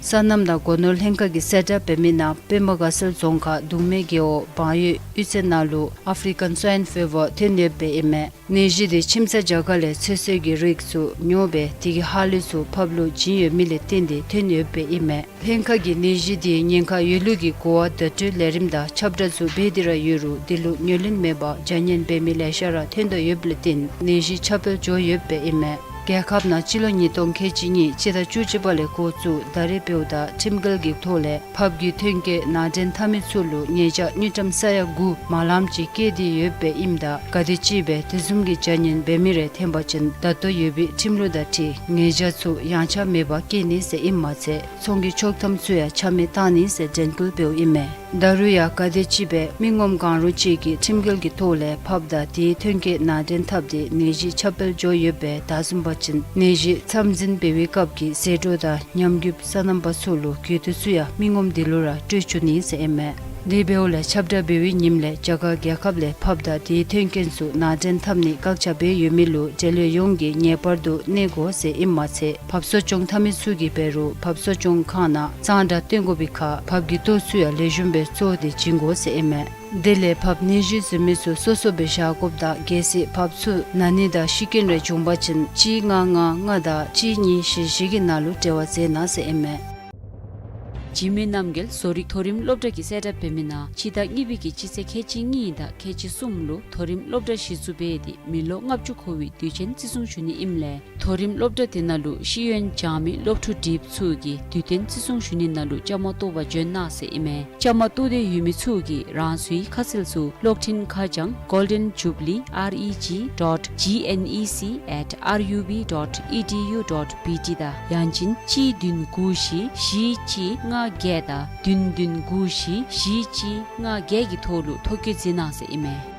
སོ་ནམ་དང་སྒོ་ནོར་ལྷན་ཁག་གིས་གསལ་བསྒྲགས་འབད་མི་ནང་པདྨ་དགའ་ཚལ་རྫོང་ཁག་གདུང་སྨད་རྒེད་འོག་བང་ཡོས་གཡུས་ཚན་ནང་ལུ་ཨ་ཕི་རི་ཀཱན་སྭའིན་ཕི་བར་ཐོན་ཡོདཔ་ཨིན་མས། ནད་གཞི་དེ་ཁྱིམ་ཚང་རྒྱ་གར་ལས་ཚོད་བསྲེ་གི་རིགས་ཚུ་ཉོ་སྦེ་དེ་གི་ཧ་ལུགས་ཚུ་ཕབ་ལུ་བྱིན་ཡོད་མི་ལས་བརྟེན་ཏེ་ཐོན་ཡོདཔ་ཨིན་མས། ལྷན་ཁག་གིས་ནད་གཞི་དེའི་ཉེན་ཁ་ཡོད་ལུགས་ཀྱི་གོ་བ་བརྡ་སྤྲོད་ལས་རིམ་དང་ཁྱབ་བསྒྲགས་ཚུ་འབད་དེ་ར་ཡོད་རུང་དེ་ལུ་ཉེར་ལེན་མེད་པར་བྱ་ངན་འབད་མི་ལེ་ཤ་ར་ཐོན་དོ་ཡོདཔ་ལས་བརྟེན་ནད་གཞི་ཁྱབ་སྤེལ་འགྱོ་ཡོདཔ་ཨིན་མས། རྒྱལ་ཁབ་ནང་སྤྱི་ལོ་ཉིས་སྟོང་ཁལ་གཅིག་གཉིས་སྤྱི་ཟླ་བཅུ་གཅིག་པ་ལས་འགོ་བཙུགས་ད་རེས་འབདཝ་ད་ཁྲིམས་འགལ་གྱི་ཐོག་ལས་ཕགཔ་གི་ཐོན་སྐྱེད་ནང་འདྲེན་འཐབ་མི་ཚུ་ལུ་ཉེས་བྱ་དངུལ་ཀྲམ་ས་ཡ་དགུ་མ་ལངམ་ཅིག་བཀལ་ཏེ་ཡོདཔ་ཨིནམ་ད་ག་དེམ་ཅིག་སྦེ་དེ་བཟུམ་གྱི་བྱ་ངན་འབད་མི་རེ་ཐོན་པ་ཅིན་ད་ལྟོ་ཡོད་པའི་ཁྲིམས་ལུགས་དང་འཁྲིལ་ཉེས་བྱ་ཚུ་ཡངས་ཆག་མེད་པར་བཀལ་ནི་ཟེར་ཨིནམ་མ་ཚད་ཚོང་གི་ཆོག་ཐམ་ཚུ་ཡང་ཆ་མེད་བཏང་ནི་ཟེར་དྲན་སྐུལ་འབདཝ་ཨིན་མས། ད་རུང་ཡང་ག་དེམ་ཅིག་སྦེ་མི་ངོམ་གང་རུང་ཅིག་གིས་ཁྲིམས་འགལ་གྱི་ཐོག་ལས་ཕགཔ་དང་དེའི་ཐོན་སྐྱེད་ནང་འདྲེན་འཐབ་སྟེ་ནད་གཞི་ཁྱབ་སྤེལ་འགྱོ་ཡོདཔ་སྦེ་བདའ་ཟུན་པ་ཅིན་ནད་གཞི་མཚམས་འཛིན་འབད་བའི་སྐབས་ཀྱི་ཟད་འགྲོ་དང་ཉམས་རྒུདཔ་སོ་ནམ་པ་ཚུ་ལུ་གྱོད་དོན་ཚུ་ཡང་མི་ངོམ་དེ་ལུ་ར་སྤྲོད་བཅུག་ནི་ཟེར་ཨིན་མས། དེ་འབདཝ་ལས་ཁྱབ་བསྒྲགས་འབད་བའི་ཉིནམ་ལས་རྒྱ་གར་རྒྱལ་ཁབ་ལས་ཕགཔ་དང་དེའི་ཐོན་སྐྱེད་ཚུ་ནང་འདྲེན་འཐབ་ནི་བཀག་ཆ་འབད་ཡོད་མི་ལུ་འབྲེལ་ཡོད་ཡོངས་ཀྱིས་ངེས་པར་དུ་གནས་དགོ་ཟེར་ཨིནམ་མ་ཚད་ཕགཔ་གསོ་སྐྱོང་འཐབ་མི་ཚུ་གིས་འབད་རུང་ཕགཔ་གསོ་སྐྱོང་ཁང་ནང་གཙང་སྦྲ་བཏོན་དགོ་པའི་ཁར་ཕགཔ་གི་ལྟོ་ཚུ་ཡང་ལེགས་ཤོམ་སྦེ་བཙོ་སྟེ་བྱིན་དགོ་ཟེར་ཨིན་མས། དེ་ལས་ཕགཔ་ནད་གཞི་ཟོན་མི་ཚུ་སོ་སོ་སྦེ་བཞག་དགོཔ་དང་གལ་སྲིད་ཕགཔ་ཚུ་ན་ནི་དང་ཤི་རྐྱེན་རེ་བྱུང་པ་ཅིན་གཅིག་ལྔ་ལྔ་ལྔ་དང་གཅིག་གཉིས་བཞི་བཞི་གི་ནང་ལུ་འབྲེལ་བ་མཛད་གནང་ཟེར་ཨིན་མས། འཇིགས་མེད་རྣམ་རྒྱལ་བཟོ་རིག་མཐོ་རིམ་སློབ་གྲྭ་གིས་གསལ་བསྒྲགས་འབད་མི་ནང་སྤྱི་ཟླ་གཉིས་པའི་གི་སྤྱི་ཚེས་ཁལ་གཅིག་གཉིས་དང་ཁལ་གཅིག་གསུམ་ལུ་མཐོ་རིམ་སློབ་གྲྭ་གཞི་བཙུགས་འབད་དེ་མི་ལོ་ལྔ་བཅུ་འཁོར་བའི་དུས་ཆེན་བརྩི་སྲུང་ཞུ་ནི་ཨིནམ་ལས་མཐོ་རིམ་སློབ་གྲྭ་དེ་ནང་ལུ་ཤེས་ཡོན་སྦྱང་མི་སློབ་ཕྲུག་འདྲིས་པ་ཚུ་གིས་དུས་སྟོན་བརྩི་སྲུང་ཞུ་ནི་ནང་ལུ་བཅའ་མར་གཏོགས་པར་འབྱོན་གནང་ཟེར་ཨིན་མས། བཅའ་མར་གཏོགས་འདོད་ཡོད་མི་ཚུ་གིས་རང་སོའི་ཁ་གསལ་ཚུ་གློག་འཕྲིན་ཁ་བྱང་Golden Jubilee R E G dot G N E C at R U B dot E D U dot B T དང་ཡང་ཅིན་གཅིག་བདུན་དགུ་བཞི་བཞི་གཅིག་ལྔ་བརྒྱད་དང་བདུན་བདུན་དགུ་བཞི་བཞི་གཅིག་ལྔ་བརྒྱད་ཀྱི་ཐོག་ལུ་ཐོ་བཀོད་མཛད་གནང་ཟེར་ཨིན་མས།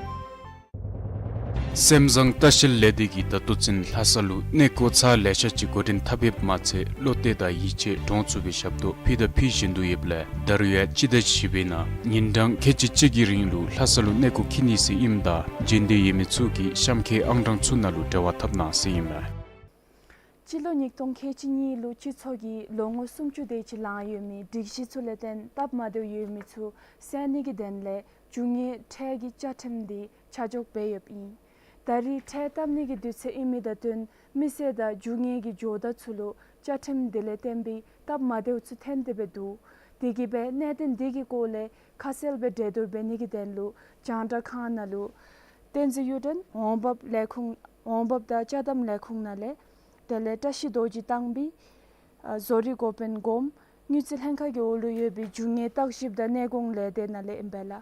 སེམས་བཟང་ལྟ་བཤལ་ལས་སྡེ་གིས་ད་ལྟོ་ཚུན་ལྷ་ས་ལུ་གནས་སྐོར་ཚར་ལེ་ཤ་ཅིག་འགོ་འདྲེན་འཐབ་ཡོདཔ་མ་ཚད་བློ་གཏད་དང་ཡིད་ཆེས་གྲོང་ཚུ་སྦེ་ཞབས་ཏོག་ཕུལ་དང་ཕུལ་བཞིན་དུ་ཡོདཔ་ལས་ད་རུང་ཡང་སྤྱི་ཟླ་བཞི་པའི་ནང་ཉིན་གྲངས་ཁལ་གཅིག་གཅིག་གི་རིང་ལུ་ལྷ་ས་ལུ་གནས་སྐོར་འཁྱིད་ནི་ཟེར་ཨིནམ་ད་འབྱོན་འདོད་ཡོད་མི་ཚུ་གིས་གཤམ་འཁོད་ཨང་གྲངས་ཚུ་ནང་ལུ་འབྲེལ་བ་འཐབ་གནང་ཟེར་ཨིན་མས། སྤྱི་ལོ་ཉིས་སྟོང་ཁལ་གཅིག་གཉིས་ལུ་སྤྱི་ཚོགས་ཀྱིས་ལོ་ངོ་སུམ་ཅུ་དེ་ཅིག་ལང་ཡོད་མི་སྒྲིག་གཞི་ཚུ་ལས་བརྟེན་སྟབས་མ་བདེཝ་ཡོད་མི་ཚུ་བསལ་ནི་གི་དོན་ལས་རྒྱུ་དངོས་ཁྲལ་གྱི་བཅའ་ཁྲིམས་འདི་ཆ་འཇོག་འབད་ཡོདཔ་ཨིན། ད་རེས་ཁྲལ་བཏབ་ནི་གི་དུས་ཚོད་ཨིན་མི་དང་བསྟུན་མི་སེར་དང་རྒྱུ་དངོས་ཀྱི་ཇོ་བདག་ཚུ་ལུ་བཅའ་ཁྲིམས་འདི་ལས་བརྟེན་པའི་སྟབས་མ་བདེཝ་ཚུ་ཐོན་ཏེ་སྦེ་འདུག། དེ་གིས་སྦེ་གནད་དོན་འདི་གི་སྐོར་ལས་ཁ་གསལ་སྦེ་གྲོས་བསྡུར་འབད་ནི་གི་དོན་ལུ་རྒྱང་བསྒྲགས་ཁང་ནང་ལུ་བསྟན་འཛིན་གཡུ་སྒྲོན་འོང་འབབ་ལས་ཁུངས་འོང་འབབ་དང་ཅ་དམ་ལས་ཁུངས་ནང་ལས་དེ་ལས་བཀྲ་ཤིས་རྡོ་རྗེ་གཏམ་དཔེ་ཨ་བཟོ་རིག་འགོ་དཔོན་སྒོམ་དངུལ་རྩིས་ལྷན་ཁག་གི་འོག་ལུ་ཡོད་པའི་རྒྱུ་དངོས་བརྟག་ཞིབ་དང་གནས་གོང་ལས་སྡེ་ནང་ལས་ཨིན་པས་ལགས།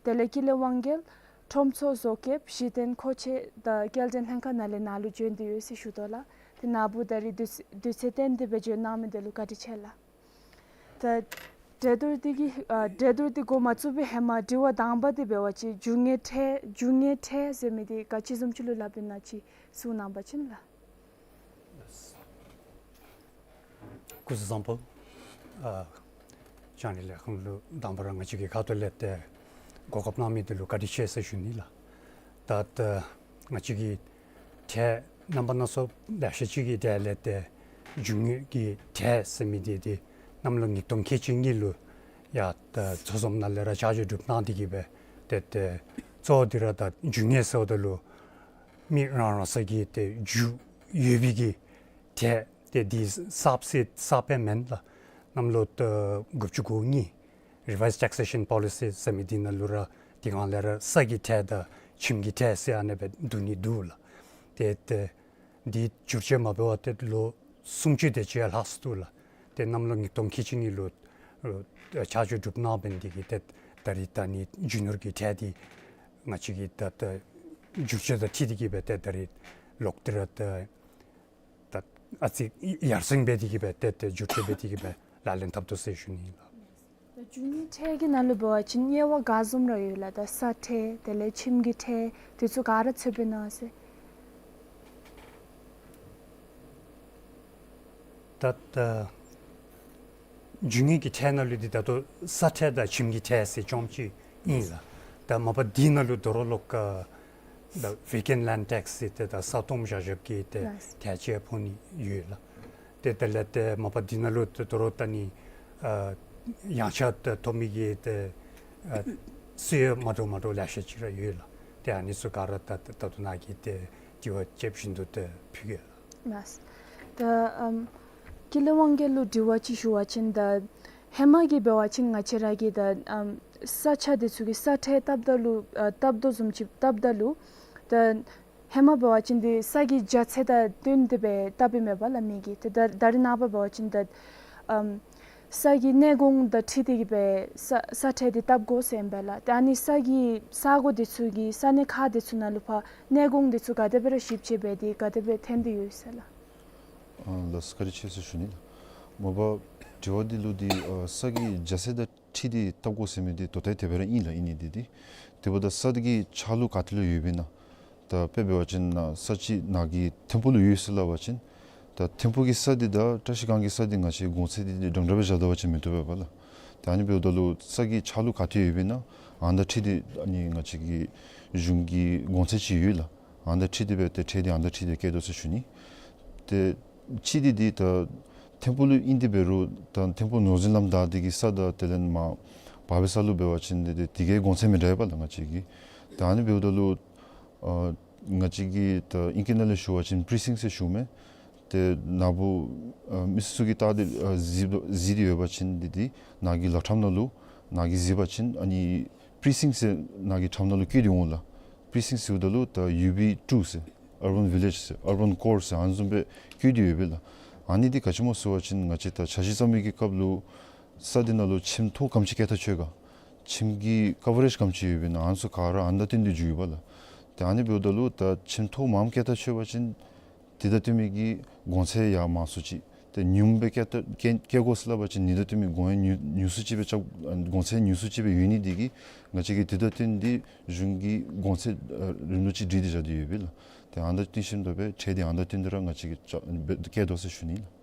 དེ་ལས་ཀུན་ལེགས་དབང་རྒྱལ་ཁྲོམ་ཚོགས་བཟོ་བཀོད་གཞི་རྟེན་མཁོ་ཆས་དང་སྐྱེལ་འདྲེན་ལྷན་ཁག་ནང་ལས་ནཱ་ལུ་བྱོན་ཏེ་ཡོད་ཟེར་ཞུ་དོ་ལགས། དེ་ནཱ་བུ་ད་རེས་དུས་དུས་ཚོད་བཏོན་ཏེ་སྦེ་བྱོན་གནང་མི་འདི་ལུ་བཀའ་དྲིན་ཆེ་ལགས། ད་གྲོས་བསྡུར་འདི་གི་ཨ་གྲོས་བསྡུར་འདི་འགོ་མ་བཙུགས་པའི་ཧེ་མ་དྲི་བ་དང་པ་འདི་འབད་བ་ཅིན་རྒྱུ་དངོས་ཁྲལ་རྒྱུ་དངོས་ཁྲལ་ཟེར་མི་འདི་ག་ཅི་བཟུམ་ཅིག་ལུ་སླབ་ཨིན་ན་ཅིག་གསུང་གནང་པ་ཅིན་ལགས། སྐུ་གཟུགས་བཟང་པོ། ཨ་ཕྱགས་སྙིགས་ལས་ཁུངས་ལུ་དང་པ་ར་ང་བཅས་ཀྱི་ཁ་ཐུག་ལས་ཏེ་གོ་སྐབས་གནང་མི་འདི་ལུ་བཀའ་དྲིན་ཆེ་ཟེར་ཞུ་ནི་ལགས། ད་ད་ང་བཅས་ཀྱི་ཁྲལ་རྣམ་པ་སྣ་ཚོགས་ལེ་ཤ་ཅིག་གི་གྲས་ལས་ཏེ་རྒྱུ་དངོས་ཀྱི་ཁྲལ་ཟེར་མི་འདི་འདི་གནམ་ལོ་ཉིས་སྟོང་ཁལ་གཅིག་གཉིས་ལུ་ཡང་ད་ཚོགས་འཛོམས་ནང་ལས་ར་ཆ་འཇོག་གྲུབ་གནང་སྟེ་གིས་སྦེ་ཏེ་ཏེ་གཙོ་བོ་འདི་ར་ད་རྒྱུ་དངོས་ཟེརཝ་ད་ལུ་མི་རང་རང་སོ་གི་ཏེ་རྒྱུ་ཡོད་པའི་གི་ཁྲལ་ཏེ་འདི་གསརཔ་ཟེར་གསརཔ་སྦེ་མེན་ལགས། གནམ་ལོ་ད་དགུ་བཅུ་གོ་གཉིས་Revised Taxation Policy ཟེར་མི་འདི་ནང་ལུ་ར་དེ་སྒང་ལས་ར་ས་གི་ཁྲལ་དང་ཁྱིམ་གྱི་ཁྲལ་ཟེར་ཨ་ནེ་སྦེ་བསྡུ་ནི་འདུག་ལགས། ཏེ་ཏེ་འདི་བསྒྱུར་བཅོས་མ་འབད་བར་ཏེ་ལོ་སུམ་ཅུ་དེ་ཅིག་ལྷག་སོ་ནུག་ལགས། ཏེ་གནམ་ལོ་ཉིས་སྟོང་ཁལ་གཅིག་གཉིས་ལུ་ཨ་ཆ་འཇོག་གྲུབ་གནང་འབད་ནི་དེ་གིས་ཏེ་ད་རིས་ད་ནི་རྒྱུ་ནོར་གྱི་ཁྲལ་འདི་ང་བཅས་ཀྱིས་ད་ད་བསྒྱུར་བཅོས་དང་འཁྲིལ་ཏེ་གིས་སྦེ་ཏེ་ད་རིས་ལོག་སྟེ་ར་ད་ད་ཨ་ཙི་ཡར་སེང་འབད་དེ་གིས་སྦེ་ཏེ་ཏེ་བསྒྱུར་བཅོས་འབད་དེ་གིས་སྦེ་ལག་ལེན་འཐབ་དོ་ཟེར་ཞུ་ནི་ཨིན་ལགས། ད་རྒྱུ་དངོས་ཁྲལ་གྱི་ནང་ལུ་འབད་བ་ཅིན་དབྱེ་བ་ག་བཟུམ་ར་ཡོད་ལགས། ད་ས་ཁྲལ་དེ་ལས་ཁྱིམ་གྱི་ཁྲལ་དེ་ཚུ་ག་ར་ཚུདཔ་ཨིན་ན་ཟེར། ད་ད་རྒྱུ་དངོས་ཀྱི་ཁྲལ་ནང་ལུ་འདི་ད་ལྟོ་ས་ཁྲལ་དང་ཁྱིམ་གྱི་ཁྲལ་ཟེར་རྐྱངམ་ཅིག་ཨིན་ལགས། ད་མ་པ་འདི་ནང་ལུ་དོ་རུང་ལོག་ད་Vacant Land Tax ཟེར་ཏེ་ད་ས་སྟོངམ་བཞག་བཞགཔ་གི་ཏེ་ལགས། ཁྲལ་ཅིག་ཕོག་ནི་ཡོད་ལགས། ཏེ་དེ་ལས་ཏེ་མ་པ་འདི་ནང་ལུ་ཏེ་དོ་རུང་ད་ནི་ཨ་ཡངས་ཆག་ཏེ་ཐོབ་མི་གི་ཏེ་ཨ་སྲོལ་ཡ་མ་འདྲཝ་མ་འདྲཝ་ལེ་ཤ་ཅིག་ར་ཡོད་ལགས། ཏེ་ཨ་ནི་ཚུ་ག་ར་ད་ད་ད་ལྟོ་ནཱ་གིས་ཏེ་དྲི་བ་དཔྱད་བཞིན་དུ་ཏེ་ཕུལ་གེ་ལགས། ལགས། ད་ཨམ་ཀུན་ལེགས་དབང་རྒྱལ་ལུ་དྲི་བ་ཅིག་ཞུ་བ་ཅིན་ད་ཧེ་མ་གི་འབད་བ་ཅིན་ང་བཅས་ར་གིས་ད་ཨམ་ས་ཆ་འདི་ཚུ་གི་ས་ཁྲལ་བཏབ་ད་ལུ་ཨ་བཏབ་དོ་བཟུམ་ཅིག་བཏབ་ད་ལུ་ད་ཧེ་མ་འབད་བ་ཅིན་འདི་ས་གི་རྒྱ་ཚད་དང་བསྟུན་ཏེ་སྦེ་བཏབ་ཨིན་མས་པ་ལགས་མི་གིས། ཏེ་ད་ད་རེས་ནངས་པ་འབད་བ་ཅིན་ད་ཨམ་ས་གི་གནས་གོང་དང་འཁྲིལ་ཏེ་གིས་སྦེ་ས་ས་ཁྲལ་འདི་བཏབ་དགོ་ཟེར་ཨིན་པས་ལགས། ཏེ་ཨ་ནི་ས་གི་ས་གོ་འདི་ཚུ་གི་ས་གནས་ཁག་འདི་ཚུ་ནང་ལུ་ཕར་གནས་གོང་འདི་ཚུ་ག་དེ་སྦེ་ར་ཞིབ་དཔྱད་འབད་དེ་ག་དེ་སྦེ་ཐོན་ཏེ་ཡོད་ཟེར་ལགས། ཨ་ལགས་སོ། བཀའ་དྲིན་ཆེ་ཟེར་ཞུ་ནི་ལགས། མ་པ་དྲི་བ་འདི་ལུ་འདི་ཨ་ས་གི་རྒྱ་ཚད་དང་འཁྲིལ་ཏེ་བཏབ་དགོ་ཟེར་མི་འདི་དོ་ཏེ་དེ་སྦེ་ར་ཨིན་ལགས། ཨིན་ནི་འདི་འདི་དེ་འབདཝ་ད་ས་འདི་གི་ཆག་ལུགས་ག་ཏེ་ལུ་ཡོདཔ་ཨིན་ན། ད་དཔེ་འབད་བ་ཅིན་ནཱ་ས་ཅིག་ནཱ་གི་ཐིམ་ཕུག་ལུ་ཡོད་ཟེར་སླབ་པ་ཅིན་ད་ཐིམ་ཕུག་གི་ས་འདི་དང་བཀྲ་ཤིས་སྒང་གི་ས་འདི་ང་བཅས་གོང་ཚད་འདི་འདྲན་འདྲ་སྦེ་བཞག་ད་པ་ཅིན་མི་བཏུབ་པས་པ་ལགས། ད་ཨ་ནི་འབདཝ་ད་ལུ་ས་གི་ཆག་ལུགས་ག་ཏེ་ཡོདཔ་ཨིན་ན་ཨ་ནི་དང་འཁྲིལ་ཏེ་ཨ་ནི་ང་བཅས་ཀྱི་གཞུང་གི་གོང་ཚད་ཅིག་ཡོད་ལགས། ཨ་ནི་དང་འཁྲིལ་ཏེ་སྦེ་ཏེ་ཁྲལ་འདི་ཨ་ནི་དང་འཁྲིལ་ཏེ་བཀལ་དོ་ཟེར་ཞུ་ནི། ཏེ་གཅིག་འདི་འདི་ད་ཐིམ་ཕུག་ལུ་ཨིན་ཏེ་འབད་རུང་ད་ཐིམ་ཕུག་ནོར་འཛིན་ལམ་བདའ་སྟེ་གི་ས་དང་དེ་ལས་མར་བར་པའི་ས་ལུ་འབད་བ་ཅིན་འདི་འདི་དེ་གི་གོང་ཚད་མི་འདྲ་བས་པ་ལགས་ང་བཅས་ཀྱི། ད་ཨ་ནི་འབདཝ་ད་ལུ་ཨ་ང་བཅས་ཀྱི་ད་ཨིང་སྐད་ནང་ལས་ཞུ་བ་ཅིན་པི་རི་སིང་ཟེར་ཞུཝ་མས། ཏེ་ནཱ་བུ་ཨ་མི་སེར་ཚུ་གིས་བལྟ་སྟེ་ཨ་གཟིགས་གཟིགས་ཏེ་ཡོད་པ་ཅིན་འདི་འདི་ནཱ་གི་ལག་འཁྲབ་ནང་ལུ་ནཱ་གིས་གཟིགས་པ་ཅིན་ཨ་ནི་པི་རི་སིང་ཊི་ཟེར་ནཱ་གི་འཁྲབ་ནང་ལུ་བཀོད་དེ་འོང་ལགས། པི་རི་སིང་ཊི་ཟེརཝ་ད་ལུ་ད་ཡུ་བི་ཊུ་ཟེར་ཨར་བཱན་བི་ལེཇ་ཟེར་ཨར་བཱན་ཀོར་ཟེར་ཨ་ནི་བཟུམ་སྦེ་བཀོད་དེ་ཡོད་པས་ལགས། ཨ་ནི་འདི་ག་ཅི་སྨོ་ཟེར་བ་ཅིན་ང་བཅས་ད་འཆར་གཞི་བརྩམ་མི་གི་སྐབས་ལུ་ས་འདི་ནང་ལུ་ཁྱིམ་ཐོག་ག་དེམ་ཅིག་བཀལ་ཐག་ཆོད་ག་ཁྱིམ་གྱི་ཀ་བ་རེཇ་ག་དེམ་ཅིག་ཡོད་པས་ན་ཨ་ནི་ཚུ་ག་ར་ཨ་ནི་དང་བསྟུན་ཏེ་འགྱོ་ཡོདཔ་ལགས། ཏེ་ཨ་ནི་འབདཝ་ད་ལུ་ད་ཁྱིམ་ཐོག་མངམ་བཀལ་ཐག་ཆོད་པ་ཅིན་དེ་དང་བསྟུན་མི་གི་གོང་ཚད་ཡང་མང་སུ་ཅིག་ཏེ་ཉུངམ་སྦེ་བཀལ་ཏེ་བཀལ་བཀལ་དགོ་ཟེར་སླབ་པ་ཅིན་ཨ་ནི་དང་བསྟུན་མི་གོང་ཡང་ཉུང་ཉུང་སུ་ཅིག་སྦེ་རྐྱབ་གོང་ཚད་ཉུང་སུ་ཅིག་སྦེ་ཡོད་ནི་འདི་གིས་ང་བཅས་ཀྱིས་དེ་དང་བསྟུན་ཏེ་གཞུང་གི་གོང་ཚད་ཨ་རིམ་ལུགས་ཅིག་སྒྲིག་སྟེ་བཞག་སྟེ་ཡོད་པས་ལགས། ཏེ་ཨ་ནི་དང་བསྟུན་ཞིནམ་ད་སྦེ་ཁྲལ་འདི་ཨ་ནི་དང་བསྟུན་ཏེ་ར་ང་བཅས་ཀྱིས་བཀལ་དོ་ཟེར་ཞུ་ནི་ལགས།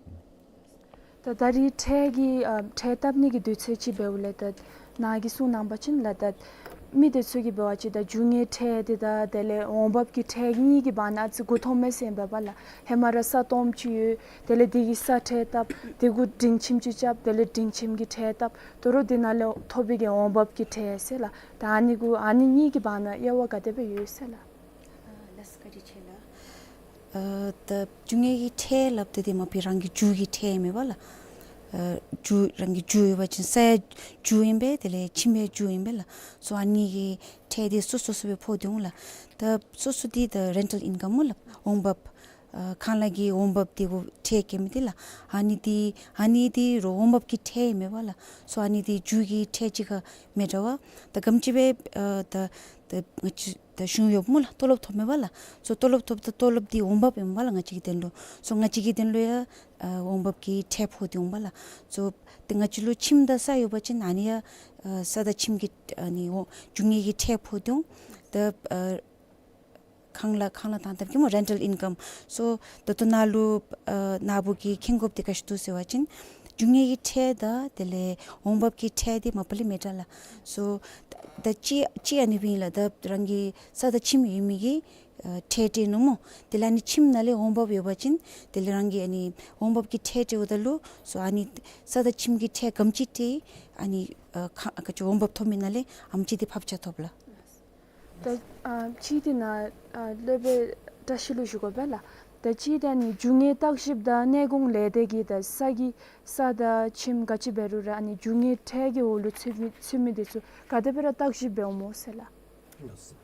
ད་ད་རིས་ཁྲལ་གྱི་ཨ་ཁྲལ་བཏབ་ནི་གི་དུས་ཚོད་ཅིག་འབདཝ་ལས་ད་ནཱ་གིས་གསུང་གནང་པ་ཅིན་ལགས། ད་མི་དེ་ཚུ་གིས་འབད་བ་ཅིན་ད་རྒྱུ་དངོས་ཁྲལ་འདི་དང་དེ་ལས་འོང་འབབ་ཀྱི་ཁྲལ་གཉིས་ཀྱི་བར་ན་ཨ་ཙི་མགུ་འཐོམ་མས་ཟེར་ཨིན་པས་ལགས། ཧེ་མ་ར་ས་སྟོངམ་ཅིག་ཡོད། དེ་ལས་དེ་གི་ས་ཁྲལ་བཏབ། དེ་གུ་སྒྲིང་ཁྱིམ་ཅིག་རྐྱབ། དེ་ལས་སྒྲིང་ཁྱིམ་གྱི་ཁྲལ་བཏབ། དོ་རུང་དེ་ནང་ལས་ཐོབ་པའི་གི་འོང་འབབ་ཀྱི་ཁྲལ་ཟེར་ལགས། ད་ཨ་ནི་གུ་ཨ་ནི་གཉིས་ཀྱི་བར་ན་དབྱེ་བ་ག་དེ་སྦེ་ཡོད་ཟེར་ལགས། ཨ་ལགས་སོ། བཀའ་དྲིན་ཆེ་ལགས། ཨ་ད་རྒྱུ་དངོས་ཀྱི་ཁྲལ་སླབ་སྟེ་འདི་མ་པ་རང་གི་རྒྱུ་གི་ཁྲལ་མས་པ་ལགས། ཨ་རྒྱུ་རང་གི་རྒྱུ་ཡོད་པ་ཅིན་སའི་རྒྱུ་ཨིན་པས། དེ་ལས་ཁྱིམ་གྱི་རྒྱུ་ཨིན་པས་ལགས། སོ་ཨ་ནི་གི་ཁྲལ་འདི་སོ་སོ་སོ་སྦེ་ཕོག་སྟེ་འོང་ལགས། ད་སོ་སོ་འདི་ད་རེན་ཊལ་ཨིན་ཀམ་སྨོ་ལགས། འོང་འབབ་ཨ་ཁང་གླ་གི་འོང་འབབ་འདི་གུ་ཁྲལ་བཀལ་མི་འདི་ལགས། ཨ་ནི་འདི་ཨ་ནི་འདི་རོགས་འོང་འབབ་ཀྱི་ཁྲལ་མས་པ་ལགས། སོ་ཨ་ནི་འདི་རྒྱུ་གི་ཁྲལ་གཅིག་ཁར་མི་འདྲ་བས། ད་ག་དེམ་ཅིག་སྦེ་ཨ་ད་ད་ང་བཅས་ད་གཞུང་གཡོགཔ་སྨོ་ལགས། ཏོ་ལོབ་ཐོབ་མས་པ་ལགས། སོ་ཏོ་ལོབ་ཐོབ་ད་ཏོ་ལོབ་འདི་འོང་འབབ་ཨིན་པས་ལགས། ང་བཅས་ཀྱི་དོན་ལུ། སོ་ང་བཅས་ཀྱི་དོན་ལུ་ཡང་ཨ་འོང་འབབ་ཀྱི་ཁྲལ་ཕོག་སྟེ་འོང་པས་ལགས། སོ་ཏེ་ང་བཅས་ལུ་ཁྱིམ་དང་ས་ཡོད་པ་ཅིན་ཨ་ནི་ཡང་ཨ་ས་དང་ཁྱིམ་གྱི་ཨ་ནི་འོ་རྒྱུ་དངོས་ཀྱི་ཁྲལ་ཕོག་སྟེ་འོང་། ད་ཨ་ཁང་གླ་ཁང་གླ་དང་ད་གི་སྨོ་རེན་ཊལ་ཨིན་ཀམ། སོ་ད་ལྟོ་ནཱ་ལུ་ཨ་ནཱ་བུ་གིས་མཁྱེན་དགོཔ་འདི་ག་ཅི་འདུག་ཟེར་བ་ཅིན་རྒྱུ་དངོས་ཀྱི་ཁྲལ་དང་དེ་ལས་འོང་འབབ་ཀྱི་ཁྲལ་འདི་མ་པ་ལས་མི་འདྲ་ལགས། སོ་ད་ཅི་ཅི་ཨ་ནི་སྦེ་ཨིན་ལགས། ད་རང་གི་ས་དང་ཁྱིམ་ཡོད་མི་གིས་ཨ་ཁྲལ་སྤྲོད་ནུག་སྨོ། དེ་ལས་ཨ་ནི་ཁྱིམ་ནང་ལས་འོང་འབབ་ཡོད་པ་ཅིན་དེ་ལས་རང་གིས་ཨ་ནི་འོང་འབབ་ཀྱི་ཁྲལ་སྤྲོདཔ་ད་ལུ་སོ་ཨ་ནི་ས་དང་ཁྱིམ་གྱི་ཁྲལ་ག་དེམ་ཅིག་སྤྲོད་ཨ་ནི་ཨ་ཁ་ག་ཅི་འོང་འབབ་ཐོབ་མི་ནང་ལས་ཨ་ནེམ་ཅིག་འདི་ཕབ་ཆག་ཐོབ་ལགས། ད་ཨ་གཅིག་འདི་ནཱ་ཨ་སློབ་དཔོན་བཀྲ་ཤིས་ལུ་ཞུ་དགོ་པས་ལགས། ད་གཅིག་འདི་ཨ་ནི་རྒྱུ་དངོས་བརྟག་ཞིབ་དང་གནས་གོང་ལས་སྡེ་གིས་ད་ས་གི་ས་དང་ཁྱིམ་ག་ཅི་འབད་རུང་ར་ཨ་ནི་རྒྱུ་དངོས་ཁྲལ་གྱི་འོག་ལུ་ཚུད་མི་ཚུད་མི་འདི་ཚུ་ག་དེ་སྦེ་ར་བརྟག་ཞིབ་འབད་འོང་སྨོ་ཟེར་ལགས།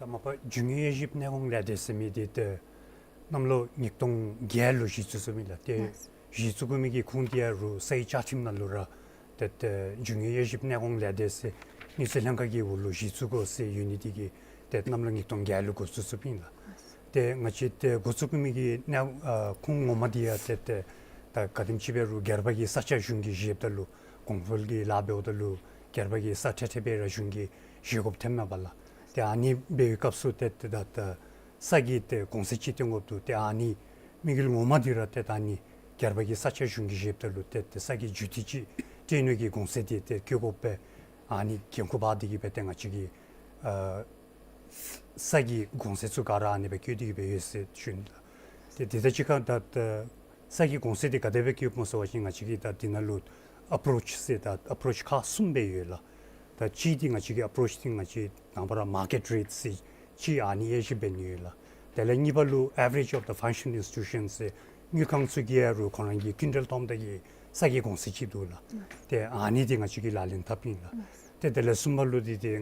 ད་མ་པ་རྒྱུ་དངོས་དབྱེ་ཞིབ་གནས་གོང་ལས་སྡེ་ཟེར་མི་འདི་ཏེ་གནམ་ལོ་ཉིས་སྟོང་བརྒྱད་ལུ་གཞི་བཙུགས་བཙུགསཔ་ཨིན་ལགས། ཏེ་གཞི་བཙུགས་དགོ་མི་གི་ཁུངས་འདི་ཡང་རུང་ས་ཡི་བཅའ་ཁྲིམས་ནང་ལུ་ར་ཏེ་ཏེ་རྒྱུ་དངོས་དབྱེ་ཞིབ་གནས་གོང་ལས་སྡེ་ཟེར་དངུལ་རྩིས་ལྷན་ཁག་གི་འོག་ལུ་གཞི་བཙུགས་དགོ་ཟེར་ཡོད་ནི་འདི་གིས་ཏེ་གནམ་ལོ་ཉིས་སྟོང་བརྒྱད་ལུ་འགོ་བཙུགས་བཙུགསཔ་ཨིན་ལགས། ཏེ་ང་བཅས་ཏེ་འགོ་བཙུགས་དགོ་མི་གི་གནས་ཨ་ཁུངས་ངོ་མ་འདི་ཡང་ཏེ་ཏེ་ད་ག་དེམ་ཅིག་འབད་རུང་སྒེར་པ་གི་ས་ཆ་གཞུང་གིས་བཞེསཔ་ད་ལུ་གོང་འཕེལ་གྱི་ལཱ་འབདཝ་ད་ལུ་སྒེར་པ་གི་ས་ཁྲལ་ཁྲལ་སྦེ་ར་གཞུང་གིས་བཞེས་དགོཔ་ཐོནམ་མས་པ་ལགས། ཏེ་ཨ་ནི་འབད་བའི་སྐབས་སུ་ཏེ་ཏེ་ད་ད་ས་གི་ཏེ་གོང་ཚད་ཅིག་བཏོན་དགོཔ་འདུག། ཏེ་ཨ་ནི་དམིགས་ཡུལ་ངོ་མ་འདི་ར་ཏེ་ད་ཨ་ནི་སྒེར་པ་གི་ས་ཆ་གཞུང་གིས་བཞེསཔ་ད་ལུ་ཏེ་ཏེ་ས་གི་རྒྱུ་དེ་ཅིག་སྤྲོད་ནི་གི་གོང་ཚད་འདི་ཏེ་བཀོད་དགོཔ་སྦེ་ཨ་ནི་འགན་ཁུར་འབག་སྟེ་གིས་སྦེ་ཏེ་ང་བཅས་ཀྱིས་ཨ་ས་གི་གོང་ཚད་ཚུ་ག་ར་ཨ་ནི་སྦེ་བཀོད་དེ་གིས་སྦེ་ཡོད་ཟེར་ཞུ་ནི་ལགས། ཏེ་དེ་དང་གཅིག་ཁར་ད་ད་ས་གི་གོང་ཚད་འདི་ག་དེ་སྦེ་བཀོདཔ་སྨོ་ཟེར་བ་ཅིན་ང་བཅས་ཀྱིས་ད་འདི་ནང་ལུ་ཨེཔ་རོཆ་ཟེར་ད་ཨེཔ་རོཆ་ཁག་གསུམ་སྦེ་ཡོད་ལགས། ད་གཅིག་འདི་ང་བཅས་ཀྱི་ཨེཔ་རོཆ་འདི་ང་བཅས་དང་པ་ར་མར་ཀེཊ་རེཊ་ཟེར་གཅིག་ཨ་ནི་དབྱེ་ཞིབ་འབད་ནི་ཡོད་ལགས། དེ་ལས་གཉིས་པ་ལུ་average of the financial institutions ཟེར་དངུལ་ཁང་ཚུ་གི་ཡང་རུང་ཁོང་ར་གི་ཀུན་ཊལ་བཏོནམ་ད་གི་ས་གི་གོང་ཚད་ཅིག་འདུག་ལགས། ཏེ་ཨ་ནི་འདི་ང་བཅས་ཀྱིས་ལག་ལེན་འཐབ་ཨིན་ལགས། ཏེ་དེ་ལས་གསུམ་པ་ལུ་འདི་ཏེ་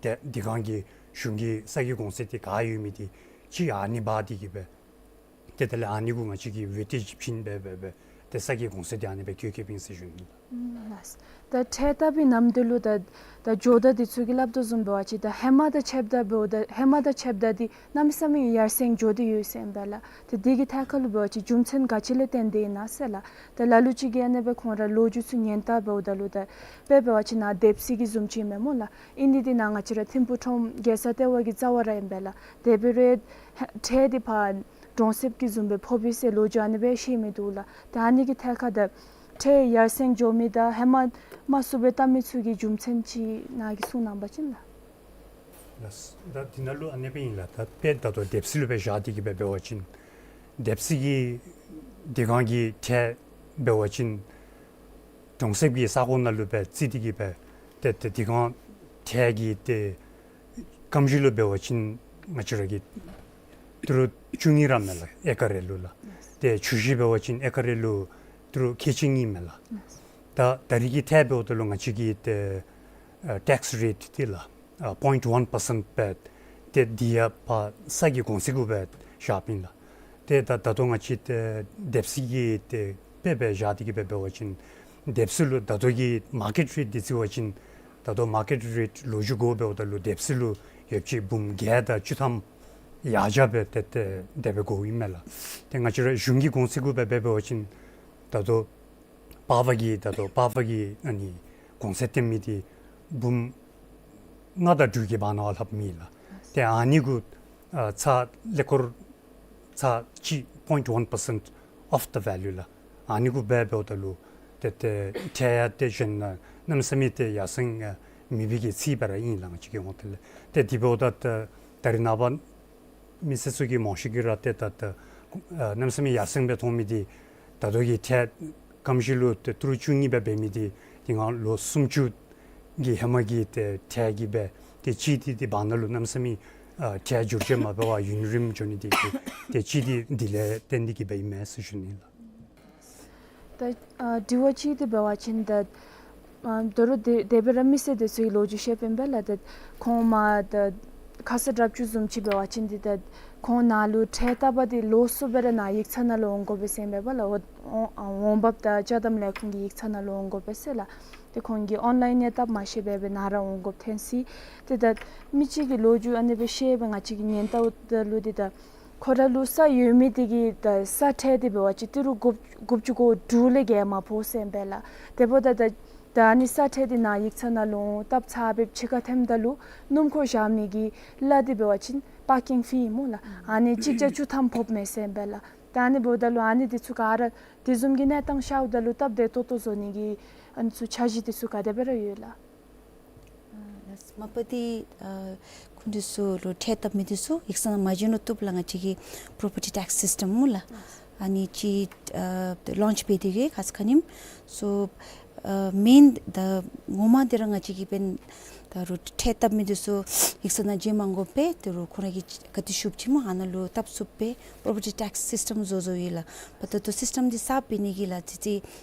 ཏེ་འདི་གང་གི་གཞུང་གི་ས་གི་གོང་ཚད་འདི་ག་ཡོད་མི་འདི་ཅིག་ཨ་ནི་འབག་སྟེ་གིས་སྦེ་ཏེ་དེ་ལས་ཨ་ནི་གུ་ང་བཅས་ཀྱིས་ཝེ་ཊེཇ་བྱིན་སྦེ་སྦེ་སྦེ་ཏེ་ས་གི་གོང་ཚད་འདི་ཨ་ནི་སྦེ་བཀོད་བཀོདཔ་ཨིན་ཟེར་ཞུ་ནི། ཨུམ་ལགས། ད་ཁྲལ་བཏབ་པའི་ནམ་དུས་ལུ་ད་ད་ཇོ་བདག་འདི་ཚུ་གིས་སླབ་དོ་བཟུམ་འབད་བ་ཅིན་ད་ཧེ་མ་དང་ཕྱདཔ་ད་འབདཝ་ད་ཧེ་མ་དང་ཕྱདཔ་ད་འདི་གནམ་མེད་ས་མེད་ཡར་སེང་འགྱོ་སྟེ་ཡོད་ཟེར་ཨིན་པས་ལགས། ད་འདི་གི་ཐད་ཁར་ལུ་འབད་བ་ཅིན་རྒྱུ་མཚན་ག་ཅི་ལས་བརྟེན་ཏེ་ཨིན་ན་ཟེར་ལགས། ད་ལ་ལུ་ཅིག་གིས་ཨ་ནི་སྦེ་ཁོང་ར་ལོ་རྒྱུས་ཚུ་ཉན་ལྟ་འབདཝ་ད་ལུ་ད་དཔེ་འབད་བ་ཅིན་ནཱ་སྡེབ་སྲིད་ཀྱི་བཟུམ་ཅིག་ཨིན་མས་སྨོ་ལགས། ཨིན་ནི་འདི་ནཱ་ང་བཅས་ར་ཐིམ་ཕུག་ཁྲོམ་རྒྱལ་ས་ལྟེ་བ་གི་རྩ་བར་ར་ཨིན་པས་ལགས། དེ་འབད་རུང་ཁྲལ་འདི་ཕར་གྲོང་གསེབ་ཀྱི་བཟུམ་སྦེ་ཕོག་པས་ཟེར་ལོ་རྒྱུས་ཨ་ནི་སྦེ་བཤད་མི་འདུག་ལགས། ད་ཨ་ནི་གི་ཐད་ཁར་ད་ཁྲལ་ཡར་སེང་འགྱོ་མི་དང་ཧེ་མ་མ་ཚུགས་པར་བཏབ་མི་ཚུ་གི་རྒྱུ་མཚན་ཅིག་ནཱ་གིས་གསུང་གནང་པ་ཅིན་ལགས། ལགས། ད་འདི་ནང་ལུ་ཨ་ནི་སྦེ་ཨིན་ལགས། ད་དཔེ་ད་ལྟོ་སྡེབ་སྲིད་ལུ་སྦེ་བཞག་སྟེ་གིས་སྦེ་འབད་བ་ཅིན་སྡེབ་སྲིད་ཀྱི་འདི་གང་གི་ཁྲལ་འབད་བ་ཅིན་གྲོང་གསེབ་ཀྱི་ས་གོ་ནང་ལུ་སྦེ་བརྩི་སྟེ་གིས་སྦེ་ཏེ་ཏེ་འདི་གང་ཁྲལ་གྱི་ཏེ་རྐངམ་གཞི་ལུ་འབད་བ་ཅིན་ང་བཅས་ར་གི་ ཏི་རུ་བཅུ་གཉིས་ར་མས་ལགས་ཨེ་ཀར་རེ་ལུ་ལགས། ཏེ་ཆུ་ཤུལ་འབད་བ་ཅིན་ཨེ་ཀར་རེ་ལུ་ཏི་རུ་ཁལ་གཅིག་གཉིས་མས་ལགས། ད་ད་རིས་ཀྱི་ཐད་འབདཝ་ད་ལུ་ང་བཅས་ཀྱི་ཏེ་ཨ་ཊེགསི་རེཊ་འདི་ལགས་ཨ་པོའིནཊ་ཝན་པར་སེནཊ་སྦེ་ཏེ་འདི་ཡང་ཕར་ས་གི་གོང་ཚད་གུ་སྦེ་བཞགཔ་ཨིན་ལགས། ཏེ་ད་ད་ལྟོ་ང་བཅས་ཏེ་དེབ་སིལ་གྱི་ཏེ་དཔེ་སྦེ་བཞག་སྟེ་གི་སྦེ་འབད་བ་ཅིན་དེབ་སིལ་ལུ་ད་ལྟོ་གི་མར་ཀེཊ་རེཊ་འདི་བརྩི་བ་ཅིན་ད་ལྟོ་མར་ཀེཊ་རེཊ་ལོ་རྒྱུས་གུ་འབདཝ་ད་ལུ་དེབ་སིལ་ལུ་ཡོདཔ་ཅིག་འབུམ་བརྒྱད་དང་བཅུ་ཐམ་ཡར་རྒྱས་སྦེ་ཏེ་ཏེ་དེ་སྦེ་གོཝ་ཨིན་མས་ལགས། ཏེ་ང་བཅས་ར་གཞུང་གི་གོང་ཚད་གུ་སྦེ་འབད་བ་ཅིན་ད་ལྟོ་པར་པ་གི་ད་ལྟོ་པར་པ་གི་ཨ་ནི་གོང་ཚད་བཏོན་མི་འདི་འབུམ་ལྔ་དང་དྲུག་གི་བར་ན་ལྷགཔ་མས་ལགས། ཏེ་ཨ་ནི་གུ་ཨ་ཚད་ཀླད་ཀོར་ཚད་གཅིག་པོའིནཊ་ཝན་པར་སེནཊ་ཨོཕ་ད་ཝེ་ལུ་ལགས། ཨ་ནི་གུ་འབད་འབདཝ་ད་ལུ་ཏེ་ཏེ་ཁྲལ་ཡང་ཏེ་གཞན་གནམ་མེད་ས་མེད་ཏེ་ཡར་སེང་ཨ་མེད་པའི་གི་རྩིས་སྦེ་ར་ཨིན་ལགས་ང་བཅས་ཀྱི་ཧོང་ཏེ་ལས། ཏེ་དེ་འབདཝ་ད་ད་ད་རིས་ནངས་པ་མི་སེར་ཚུ་གིས་མང་ཤོས་ཀྱིས་ར་ཏེ་ད་ད་ཨ་གནམ་མེད་ས་མེད་ཡར་སེང་སྦེ་མཐོང་མི་འདི་ད་ལྟོ་གི་ཁྲལ་སྐམ་ཞིང་ལུ་ཏེ་ཏི་རུ་བཅུ་གཉིས་སྦེ་འབད་མི་འདི་དེ་སྒང་ལོ་སུམ་ཅུ་གི་ཧེ་མ་གི་ཏེ་ཁྲལ་གྱིས་སྦེ་ཏེ་ཅིག་འདི་ཏེ་བར་ན་ལུ་གནམ་མེད་ས་མེད་ཨ་ཁྲལ་བསྒྱུར་བཅོས་མ་འབད་བར་ཡུན་རིངམོ་འགྱོ་ནི་འདི་གིས་ཏེ་ཅིག་འདི་འདི་ལས་བརྟེན་ཏེ་གི་སྦེ་ཨིན་མས་ཟེར་ཞུ་ནི་ལགས། ད་ཨ་དྲི་བ་ཅིག་འདི་འབད་བ་ཅིན་ད་ཨ་ད་རུང་དེ་དེ་སྦེ་ར་མི་སེར་འདི་ཚུ་གིས་ལོ་རྒྱུས་བཤད་པའི་སྦེ་ལགས། ད་ཁོང་མ་ད་ཁ་ས་དྲག་ཅུང་བཟུམ་ཅིག་འབད་བ་ཅིན་འདི་ད་ཁོང་ནཱ་ལུ་ཁྲལ་བཏབ་པ་འདི་ལོགས་སུ་སྦེ་ར་ནཱ་ཡིག་ཚང་ནང་ལུ་འོང་དགོ་པས་ཟེར་ཨིན་པས་ལགས། འོང་འོང་འོང་འབབ་དང་ཅ་དམ་ལས་ཁུངས་ཀྱི་ཡིག་ཚང་ནང་ལུ་འོང་དགོ་པས་ཟེར་ལགས། ཏེ་ཁོང་གིས་ཨོན་ལའིན་ནང་བཏབ་མ་ཤེས་པར་སྦེ་ནཱ་ར་འོང་དགོཔ་ཐོན་སྲིད། ཏེ་ད་མི་གཅིག་གིས་ལོ་རྒྱུས་ཨ་ནི་སྦེ་བཤད་སྦེ་ང་བཅས་ཀྱིས་ཉན་བལྟཝ་ད་ལུ་འདི་ད་ཁོ་ར་ལུ་ས་ཡོད་མི་འདི་གི་ད་ས་ཁྲལ་འདི་འབད་བ་ཅིན་ཏི་རུ་དགུ་དགུ་བཅུ་གོ་དྲུག་ལས་བརྒལ་མ་ཕོག་ཟེར་ཨིན་པས་ལགས། དེ་འབདཝ་ད་ད་ད་ཨ་ནི་ས་ཁྲལ་འདི་ནཱ་ཡིག་ཚང་ནང་ལུ་བཏབ་ཚར་སྦེ་ཕྱི་ཁར་ཐོནམ་ད་ལུ་སྣུམ་འཁོར་བཞག་མི་གི་གླ་འདི་འབད་བ་ཅིན་པར་ཀིང་ཕི་སྨོ་ལགས། ཨ་ནི་གཅིག་བརྒྱ་བཅུ་ཐམ་ཕོགཔ་མས་ཟེར་ཨིན་པས་ལགས། ད་ཨ་ནི་འབདཝ་ད་ལུ་ཨ་ནི་འདི་ཚུ་ག་ར་དེ་བཟུམ་གྱི་གནས་སྟངས་ཤརཝ་ད་ལུ་སྟབས་བདེ་ཏོག་ཏོ་བཟོ་ནི་གི་ཨ་ནི་ཚུ་འཆར་གཞི་འདི་ཚུ་ག་དེ་སྦེ་ར་ཡོད་ལགས། ཨ་ལགས་མ་པ་འདི་ཨ་ཁོང་འདི་ཚུ་ལུ་ཁྲལ་བཏབ་མི་འདི་ཚུ་ཡིག་ཚང་ནང་མ་བྱོན་རུང་བཏུབ་ལགས། ང་བཅས་ཀྱི་པོ་རོ་པར་ཊི་ཊེགསི་སིསི་ཊམ་སྨོ་ལགས། ཨ་ནི་ཅིག་ཨ་ལོན་ཆི་འབད་དེ་གིས་ཁ་ཙ་ཁ་ཉིནམ་སོ་ཨ་མེན་ད་ངོ་མ་འདི་ར་ང་བཅས་ཀྱིས་འབདན་ད་རུང་ཁྲལ་བཏབ་མི་འདི་ཚུ་ཡིག་ཚང་ནང་བྱོན་མ་དགོ་པར་ད་རུང་ཁོང་ར་གིས་ག་ཏེ་ཤུབ་ཅིག་སྨོ་ཨ་ནཱ་ལུ་བཏབ་ཚུགསཔ་སྦེ་པོ་རོ་པར་ཊི་ཊེགསི་སིསི་ཊམ་བཟོ་བཟོཝ་ཨིན་ལགས། པ་ད་ལྟོ་སིསི་ཊམ་འདི་གསརཔ་འབད་ནི་གིས་ལགས་ཨ་ཙི་ཙི་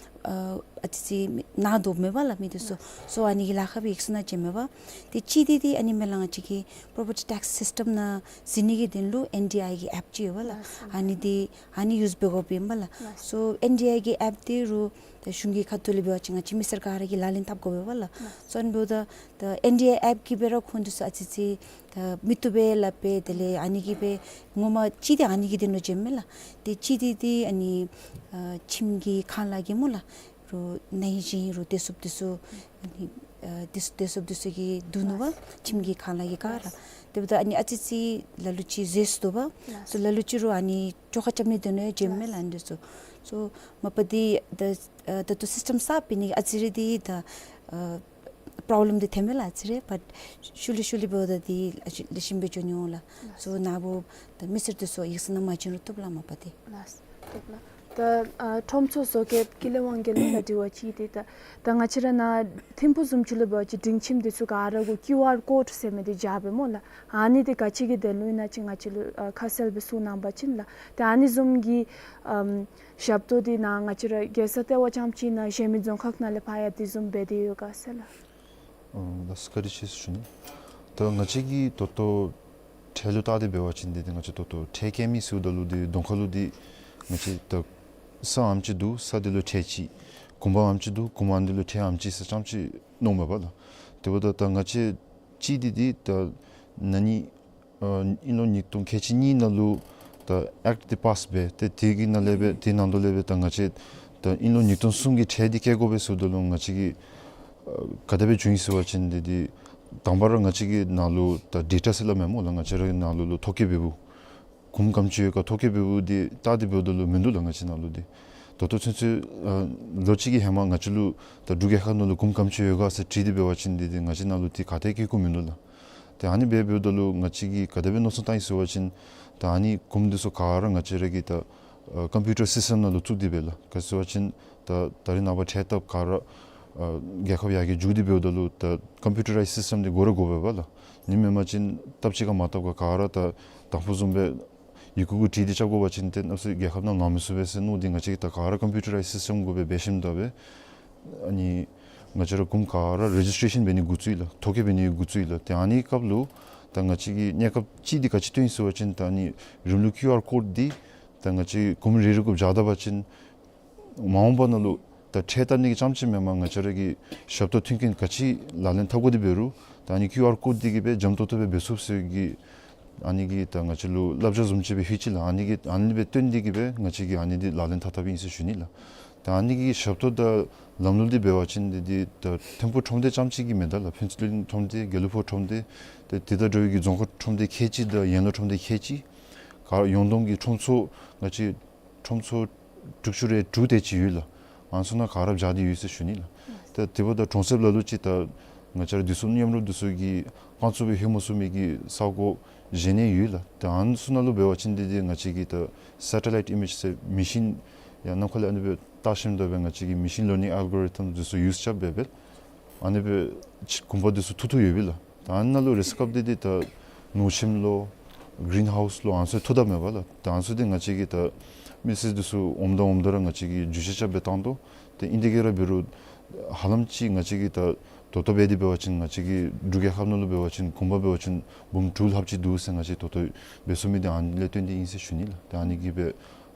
ཨ་ཨ་ཙི་ཙི་ནཱ་དོ་མེད་པ་ལགས་མི་འདི་ཚུ། སོ་ཨ་ནི་གི་ལཱ་ཁག་སྦེ་ཡིག་ཚང་ནང་བྱོན་མེད་པ། ཏེ་གཅིག་འདི་འདི་ཨ་ནི་མས་ལགས། ང་བཅས་ཀྱི་པོ་རོ་པར་ཊི་ཊེགསི་སིསི་ཊམ་ནང་འཛུལ་ནི་གི་དོན་ལུ་ཨེན་ཌི་ཨའི་གི་ཨེཔ་ཅིག་ཡོད་པ་ལགས། ཨ་ནི་འདི་ཨ་ནི་ཡུསི་འབད་དགོཔ་ཨིན་པས་ལགས། སོ་ཨེན་ཌི་ཨའི་གི་ཨེཔ་འདི་རུང་ད་གཞུང་གི་ཁ་ཐུག་ལས་འབད་བ་ཅིན་ང་བཅས་མི་སེར་ག་ར་གིས་ལག་ལེན་འཐབ་དགོ་པས་པ་ལགས། སོ་ཨ་ནི་འབདཝ་ད་ད་ཨེན་ཌི་ཨའི་ཨེཔ་གིས་འབད་ར་ཁོང་འདི་ཚུ་ཨ་ཙི་ཙི་ད་མི་བཏུབ་པས་སླབ་སྦེ་དེ་ལས་ཨ་ནི་གིས་འབད་ངོ་མ་གཅིག་འདི་ཨ་ནི་གི་དོན་ལུ་བྱོནམ་མས་ལགས། ཏེ་གཅིག་འདི་འདི་ཨ་ནི་ཨ་ཁྱིམ་གྱི་ཁང་གླ་གི་སྨོ་ལགས། རུང་ན་ཧིང་གཞེས་ཧིང་རུང་བདེ་སྲུངཔ་འདི་ཚུ་ཨ་ནི་ཨ་བདེ་སྲུངཔ་འདི་ཚུ་གིས་བསྡུ་ནུག་པ་ཁྱིམ་གྱི་ཁང་གླ་གི་ག་ར། དེ་འབདཝ་ད་ཨ་ནི་ཨ་ཙི་ཙི་ལ་ལུ་ཅིག་ཟད་སོ་འདུག་པ། སོ་ལ་ལུ་ཅིག་རུང་ཨ་ནི་བཅོ་ཁ་རྐྱབ་ནིའི་དོན་ལུ་ཡང་བྱོནམ་མས་ལགས་ཨ་ནི་འདི་ཚུ། སོ་མ་པ་འདི་ད་ཨ་ད་ལྟོ་སིསི་ཊམ་གསརཔ་འབད་ནི་ཨ་ཙི་རེ་འདི་ད་ཨ་པོརོབ་ལེམ་འདི་ཐོནམ་མས་ལགས་ཨ་ཙི་རེ། བཊ་ཤུལ་ལས་ཤུལ་ལས་འབདཝ་ད་འདི་ལེགས་ཤོམ་སྦེ་འགྱོ་ནི་འོང་ལགས། སོ་ནཱ་བུ་ད་མི་སེར་འདི་ཚུ་ཡིག་ཚང་ནང་མ་བྱོན་རུང་བཏུབ་ལགས་མ་པ་འདི། ལགས་སོ་བཏུབ་ལགས། ད་ཨ་ཁྲོམ་ཚོགས་བཟོ་མཁན་ཀུན་ལེགས་དབང་རྒྱལ་ལགས་ལུ་དྲི་བ་ཅིག་འདི་ད་ད་ང་བཅས་ར་ནཱ་ཐིམ་ཕུག་བཟུམ་ཅིག་ལུ་འབད་བ་ཅིན་སྒྲིང་ཁྱིམ་འདི་ཚུ་ག་ར་གུ་ཀིའུ་ཨར་ཀོཌ་ཟེར་མི་འདི་རྐྱབ་པས་སྨོ་ལགས། ཨ་ནི་འདི་ག་ཅི་གི་དོན་ལུ་ཨིན་ན་ཅིག་ང་བཅས་ལུ་ཨ་ཁ་གསལ་སྦེ་གསུང་གནང་པ་ཅིན་ལགས། ད་ཨ་ནི་བཟུམ་གྱི་ཨམ་ཞབས་ཏོག་འདི་ནཱ་ང་བཅས་ར་རྒྱལ་ས་ལྟེ་བ་རྐྱངམ་ཅིག་ཨིན་ན་གཞན་མི་རྫོང་ཁག་ནང་ལས་ཕར་ཡང་དེ་བཟུམ་འབད་དེ་ཡོད་ག་ཟེར་ལགས། ཨ་ལགས་སོ་བཀའ་དྲིན་ཆེ་ཟེར་ཞུ་ནི། ད་ང་བཅས་ཀྱིས་ད་ལྟོ་ཁྲལ་ལུ་བལྟ་སྟེ་འབད་བ་ཅིན་འདི་ཏེ་ང་བཅས་ད་ལྟོ་ཁྲལ་བཀལ་མི་ཟེརཝ་ད་ལུ་འདི་གདོང་ཁ་ལུ་འདི་ང་བཅས་ད་ས་ཨ་ནེམ་ཅིག་འདུག། ས་འདི་ལུ་ཁྲལ་གཅིག། གུང་པ་ཨ་ནེམ་ཅིག་འདུག། གུང་པ་འདི་ལུ་ཁྲལ་ཨ་ནེམ་ཅིག་ཟེར་རྐྱངམ་ཅིག་མནོཝ་མས་པ་ལགས། དེ་འབདཝ་ད་ད་ང་བཅས་གཅིག་འདི་འདི་ད་ན་ནིང་ཨ་དབྱིན་ལོ་ཉིས་སྟོང་ཁལ་གཅིག་གཉིས་ནང་ལུ་ད་ཨེཀཊ་འདི་པཱསི་འབད་དེ་དེ་གི་ནང་ལས་འབད་དེ་ནང་དོག་ལས་འབད་ད་ང་བཅས་ད་དབྱིན་ལོ་ཉིས་སྟོང་གསུམ་གྱི་ཁྲལ་འདི་བཀལ་དགོ་པས་ཟེརཝ་ད་ལུ་ང་བཅས་ཀྱིས་ཨ་ག་དེ་སྦེ་བྱུང་ཡི་ཟེར་བ་ཅིན་འདི་འདི་དང་པ་ར་ང་བཅས་ཀྱི་ནང་ལུ་ད་ཌེ་ཊ་ཟེར་སླབ་མས་སྨོ་ལགས། ང་བཅས་ར་གི་ནང་ལུ་ལུ་ཐོ་བཀོད་འབདཝ་གུམ་ག་དེམ་ཅིག་ཡོད་ག་ཐོ་བཀོད་འབདཝ་འདི་བལྟ་སྟེ་འབདཝ་ད་ལུ་མིན་འདུག་ལགས་ང་བཅས་ནང་ལུ་འདི། ད་ལྟོ་ཚུན་ཚོད་ཨ་ལོ་གཅིག་གི་ཧེ་མ་ང་བཅས་ལུ་ད་འབྲུག་རྒྱལ་ཁབ་ནང་ལུ་གུམ་ག་དེམ་ཅིག་ཡོད་ག་ཟེར་དྲིས་ཏེ་འབད་བ་ཅིན་འདི་འདི་ང་བཅས་ནང་ལུ་འདི་ག་ཏེ་བཀལ་བཀོཝ་མིན་འདུག་ལགས། ཏེ་ཨ་ནི་སྦེ་འབདཝ་ད་ལུ་ང་བཅས་ཀྱིས་ག་དེ་སྦེ་མནོ་བསམ་བཏང་ཡི་ཟེར་བ་ཅིན་ད་ཨ་ནི་གུམ་འདི་ཚུ་ག་ར་ང་བཅས་ར་གི་ད་ཨ་ཀམ་པིའུ་ཊར་སིསི་ཊམ་ནང་ལུ་བཙུགས་ཏེ་འབད་ལགས། ག་ཅི་ཟེར་བ་ཅིན་ད་ད་རིས་ནངས་པ་ཁྲལ་བཏབ་ག་ར་ཨ་རྒྱལ་ཁབ་ཡར་རྒྱས་འགྱོ་སྟེ་འབདཝ་ད་ལུ་ད་ཀམ་པིའུ་ཊར་རའིཛ་སིསི་ཊམ་འདི་དགོ་ར་དགོ་པས་པ་ལགས། ཨ་ནི་མེན་པ་ཅིན་སྟབས་གཅིག་ཁར་མ་བཏབ་ག་ག་ར་ད་དང་ཕུ་བཟུམ་སྦེ་ ཡི་གུ་གུ་བྲིས་ཏེ་རྐྱབ་དགོ་པ་ཅིན་ཏེ་གནམ་མེད་ས་མེད་རྒྱལ་ཁབ་ནང་ལང་མི་ཚུགས་པས་ཟེར་མནོ་སྟེ་ང་བཅས་ཀྱིས་ད་ག་ར་ཀམ་པིའུ་ཊར་རའིཛ་སིསི་ཊམ་གུ་སྦེ་འབད་ཞིནམ་ད་སྦེ་ཨ་ནི་ང་བཅས་ར་གུམ་ག་ར་རེ་ཇིསི་ཊེ་ཤཱན་འབད་ནི་འགོ་བཙུགས་ཡི་ལགས། ཐོ་བཀོད་འབད་ནི་འགོ་བཙུགས་ཡི་ལགས། ཏེ་ཨ་ནི་སྐབས་ལུ་ད་ང་བཅས་ཀྱིས་གནས་སྐབས་ཅིག་འདི་ག་ཅི་སྟོན་ཡི་ཟེར་བ་ཅིན་ད་ཨ་ནི་རིམ་ལུགས་ཀིའུ་ཨར་ཀོཌ་འདི་ད་ང་བཅས་གུམ་རེ་རེ་གུ་བཞག་ད་པ་ཅིན་མ་འོངས་པ་ནང་ལུ་ད་ཁྲལ་བཏབ་ནི་གི་རྐྱངམ་ཅིག་མེན་པར་ང་བཅས་ར་གི་ཞབས་ཏོག་མཐུན་རྐྱེན་ག་ཅི་ལག་ལེན་འཐབ་དགོ་དེ་འབད་རུང་ད་ཨ་ནི་ཀིའུ་ཨར་ཀོཌ་འདི་གིས་སྦེ་འཇམ་ཏོག་ཏོ་སྦེ་འབད་ཚུགས་ཟེར་གི་ཨ་ནི་གི་ད་ང་བཅས་ལུ་བསླབ་བྱ་བཟུམ་ཅིག་སྦེ་ལྷོད་ཅི་ལགས། ཨ་ནི་གི་ཨ་ནི་སྦེ་སྟོན་ཏེ་གིས་སྦེ་ང་བཅས་ཀྱིས་ཨ་ནི་འདི་ལག་ལེན་འཐབ་འཐབ་ཨིན་ཟེར་ཞུ་ནི་ལགས། ད་ཨ་ནི་གི་ཞབས་ཏོག་དང་ལམ་ལུགས་འདི་འབད་བ་ཅིན་འདི་འདི་ད་ཐིམ་ཕུག་ཁྲོམ་སྡེ་རྐྱངམ་ཅིག་གི་མེན་ད་ལགས། ཕུན་ཚོགས་གླིང་ཁྲོམ་སྡེ་དགེ་ལེགས་ཕུག་ཁྲོམ་སྡེ་ཏེ་དེ་དང་འདྲ་བའི་གི་རྫོང་ཁག་ཁྲོམ་སྡེ་ཁལ་གཅིག་དང་ཡན་ལག་ཁྲོམ་སྡེ་ཁལ་གཅིག་ག་ཡོངས་བསྡོམས་ཀྱི་ཁྲོམ་ཚུ་ང་བཅས་ཁྲོམ་ཚུ་དྲུག་ཅུ་རེ་དྲུག་དེ་ཅིག་ཡོད་ལགས། ཨ་ནི་ཚུ་ནང་ག་ར་བཞག་སྟེ་ཡོད་ཟེར་ཞུ་ནི་ལགས། ད་དེ་འབདཝ་ད་གྲོང་གསེབ་ལ་ལུ་ཅིག་ད་ང་བཅས་ར་འདི་ཚུ་མཉམ་རོགས་འདི་ཚུ་གིས་རྐང་བཙུགས་སྦེ་ལྷོད་མ་ཚུགས་མི་གི་ས་གོ་གཞན་ནང་ཡོད་ལགས། ད་ཨ་ནི་ཚུ་ནང་ལུ་འབད་བ་ཅིན་འདི་འདི་ང་བཅས་ཀྱིས་ད་སེ་ཊེ་ལའིཊ་ཨི་མེཇ་ཟེར་མེ་ཤིན་ཡང་ནམ་མཁའ་ལས་ཨ་ནི་སྦེ་བལྟ་ཞིནམ་ད་སྦེ་ང་བཅས་ཀྱིས་མེ་ཤིན་ལར་ནིང་ཨལ་གོ་རི་ཐམ་འདི་ཚུ་ཡུ་སི་རྐྱབ་སྦེ་སྦེ་ཨ་ནི་སྦེ་གུམ་པ་འདི་ཚུ་འཐུ་འཐུ་ཡོད་པས་ལགས། ད་ཨ་ནཱ་ལུ་རེས་སྐབས་འདི་འདི་ད་ནོར་ཁྱིམ་ལོ་གིརིན་ཧའུསི་ལོ་ཨ་ནི་ཚུ་འཐུ་ད་མེན་པ་ལགས། ད་ཨ་ནི་ཚུ་འདི་ང་བཅས་ཀྱིས་ད་མི་སེར་འདི་ཚུ་འོངམ་ད་འོངམ་ད་ར་ང་བཅས་ཀྱིས་བརྒྱུད་བཤལ་རྐྱབ་སྦེ་བཏང་དོ། ཏེ་ཨིན་དེ་གིས་ར་འབད་རུང་ཧ་ལམ་ཅིག་ང་བཅས་ཀྱིས་ད་ད་ལྟོ་འབད་དེ་འབད་བ་ཅིན་ང་བཅས་ཀྱི་འབྲུག་རྒྱལ་ཁབ་ནང་ལུ་འབད་བ་ཅིན་གུམ་པ་འབད་བ་ཅིན་འབུམ་དྲུག་ལྷགཔ་ཅིག་འདུག་ཟེར་ང་བཅས་ད་ལྟོ་འབད་ཚུགས་མི་འདི་ཨ་ནི་ལས་བརྟེན་ཏེ་ཨིན་ཟེར་ཞུ་ནི་ལགས། ད་ཨ་ནི་གིས་སྦེ་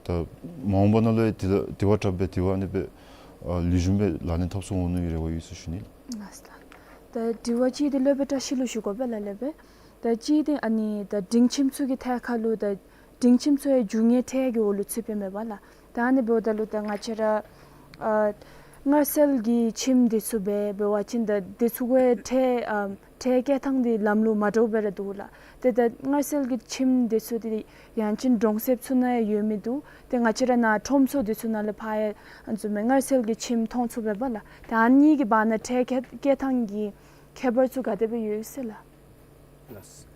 ད་མ་འོངས་པ་ནང་ལུ་ཡང་དེ་ལས་དེ་བ་དྲགཔ་སྦེ་དེ་བ་ཨ་ནི་སྦེ་ཨ་ལེགས་ཤོམ་སྦེ་ལག་ལེན་འཐབ་ཚུགས་འོང་ནི་རེ་བ་ཡོད་ཟེར་ཞུ་ནི་ལགས། ལགས་སོ་ལགས། ད་དྲི་བ་ཅིག་འདི་སློབ་དཔོན་བཀྲ་ཤིས་ལུ་ཞུ་དགོ་པས་ལགས། སློབ་དཔོན་ད་ཅིག་འདི་ཨ་ནི་ད་སྒྲིང་ཁྱིམ་ཚུ་གི་ཐད་ཁར་ལུ་ད་སྒྲིང་ཁྱིམ་ཚུ་ཡང་རྒྱུ་དངོས་ཁྲལ་གྱི་འོག་ལུ་ཚུདཔ་ཨིན་མས་པ་ལགས། ད་ཨ་ནི་འབདཝ་ད་ལུ་ད་ང་བཅས་ར་ཨ་མངའ་གསལ་གྱི་ཁྱིམ་འདི་ཚུ་སྦེ་འབད་བ་ཅིན་ད་འདི་ཚུ་གི་ཁྲལ་ཨ་ཁྲལ་བཀལ་ཐངས་འདི་ལམ་ལུགས་མ་འདྲཝ་སྦེ་ར་འདུག་ལགས། ཏེ་ད་མངའ་གསལ་གྱི་ཁྱིམ་འདི་ཚུ་འདི་ཡང་ཅིན་གྲོང་གསེབ་ཚུ་ནང་ཡང་ཡོད་མི་འདུག། ཏེ་ང་བཅས་ར་ནཱ་ཁྲོམ་ཚུ་འདི་ཚུ་ནང་ལས་ཕར་ཡང་ཨ་ནི་བཟུམ་མའི་མངའ་གསལ་གྱི་ཁྱིམ་མཐོང་ཚུགས་པས་པ་ལགས། ད་ཨ་ནི་གི་བར་ན་ཁྲལ་བཀལ་བཀལ་ཐངས་ཀྱི་ཁྱད་པར་ཚུ་ག་དེ་སྦེ་ཡོད་ཟེར་ལགས། ལགས།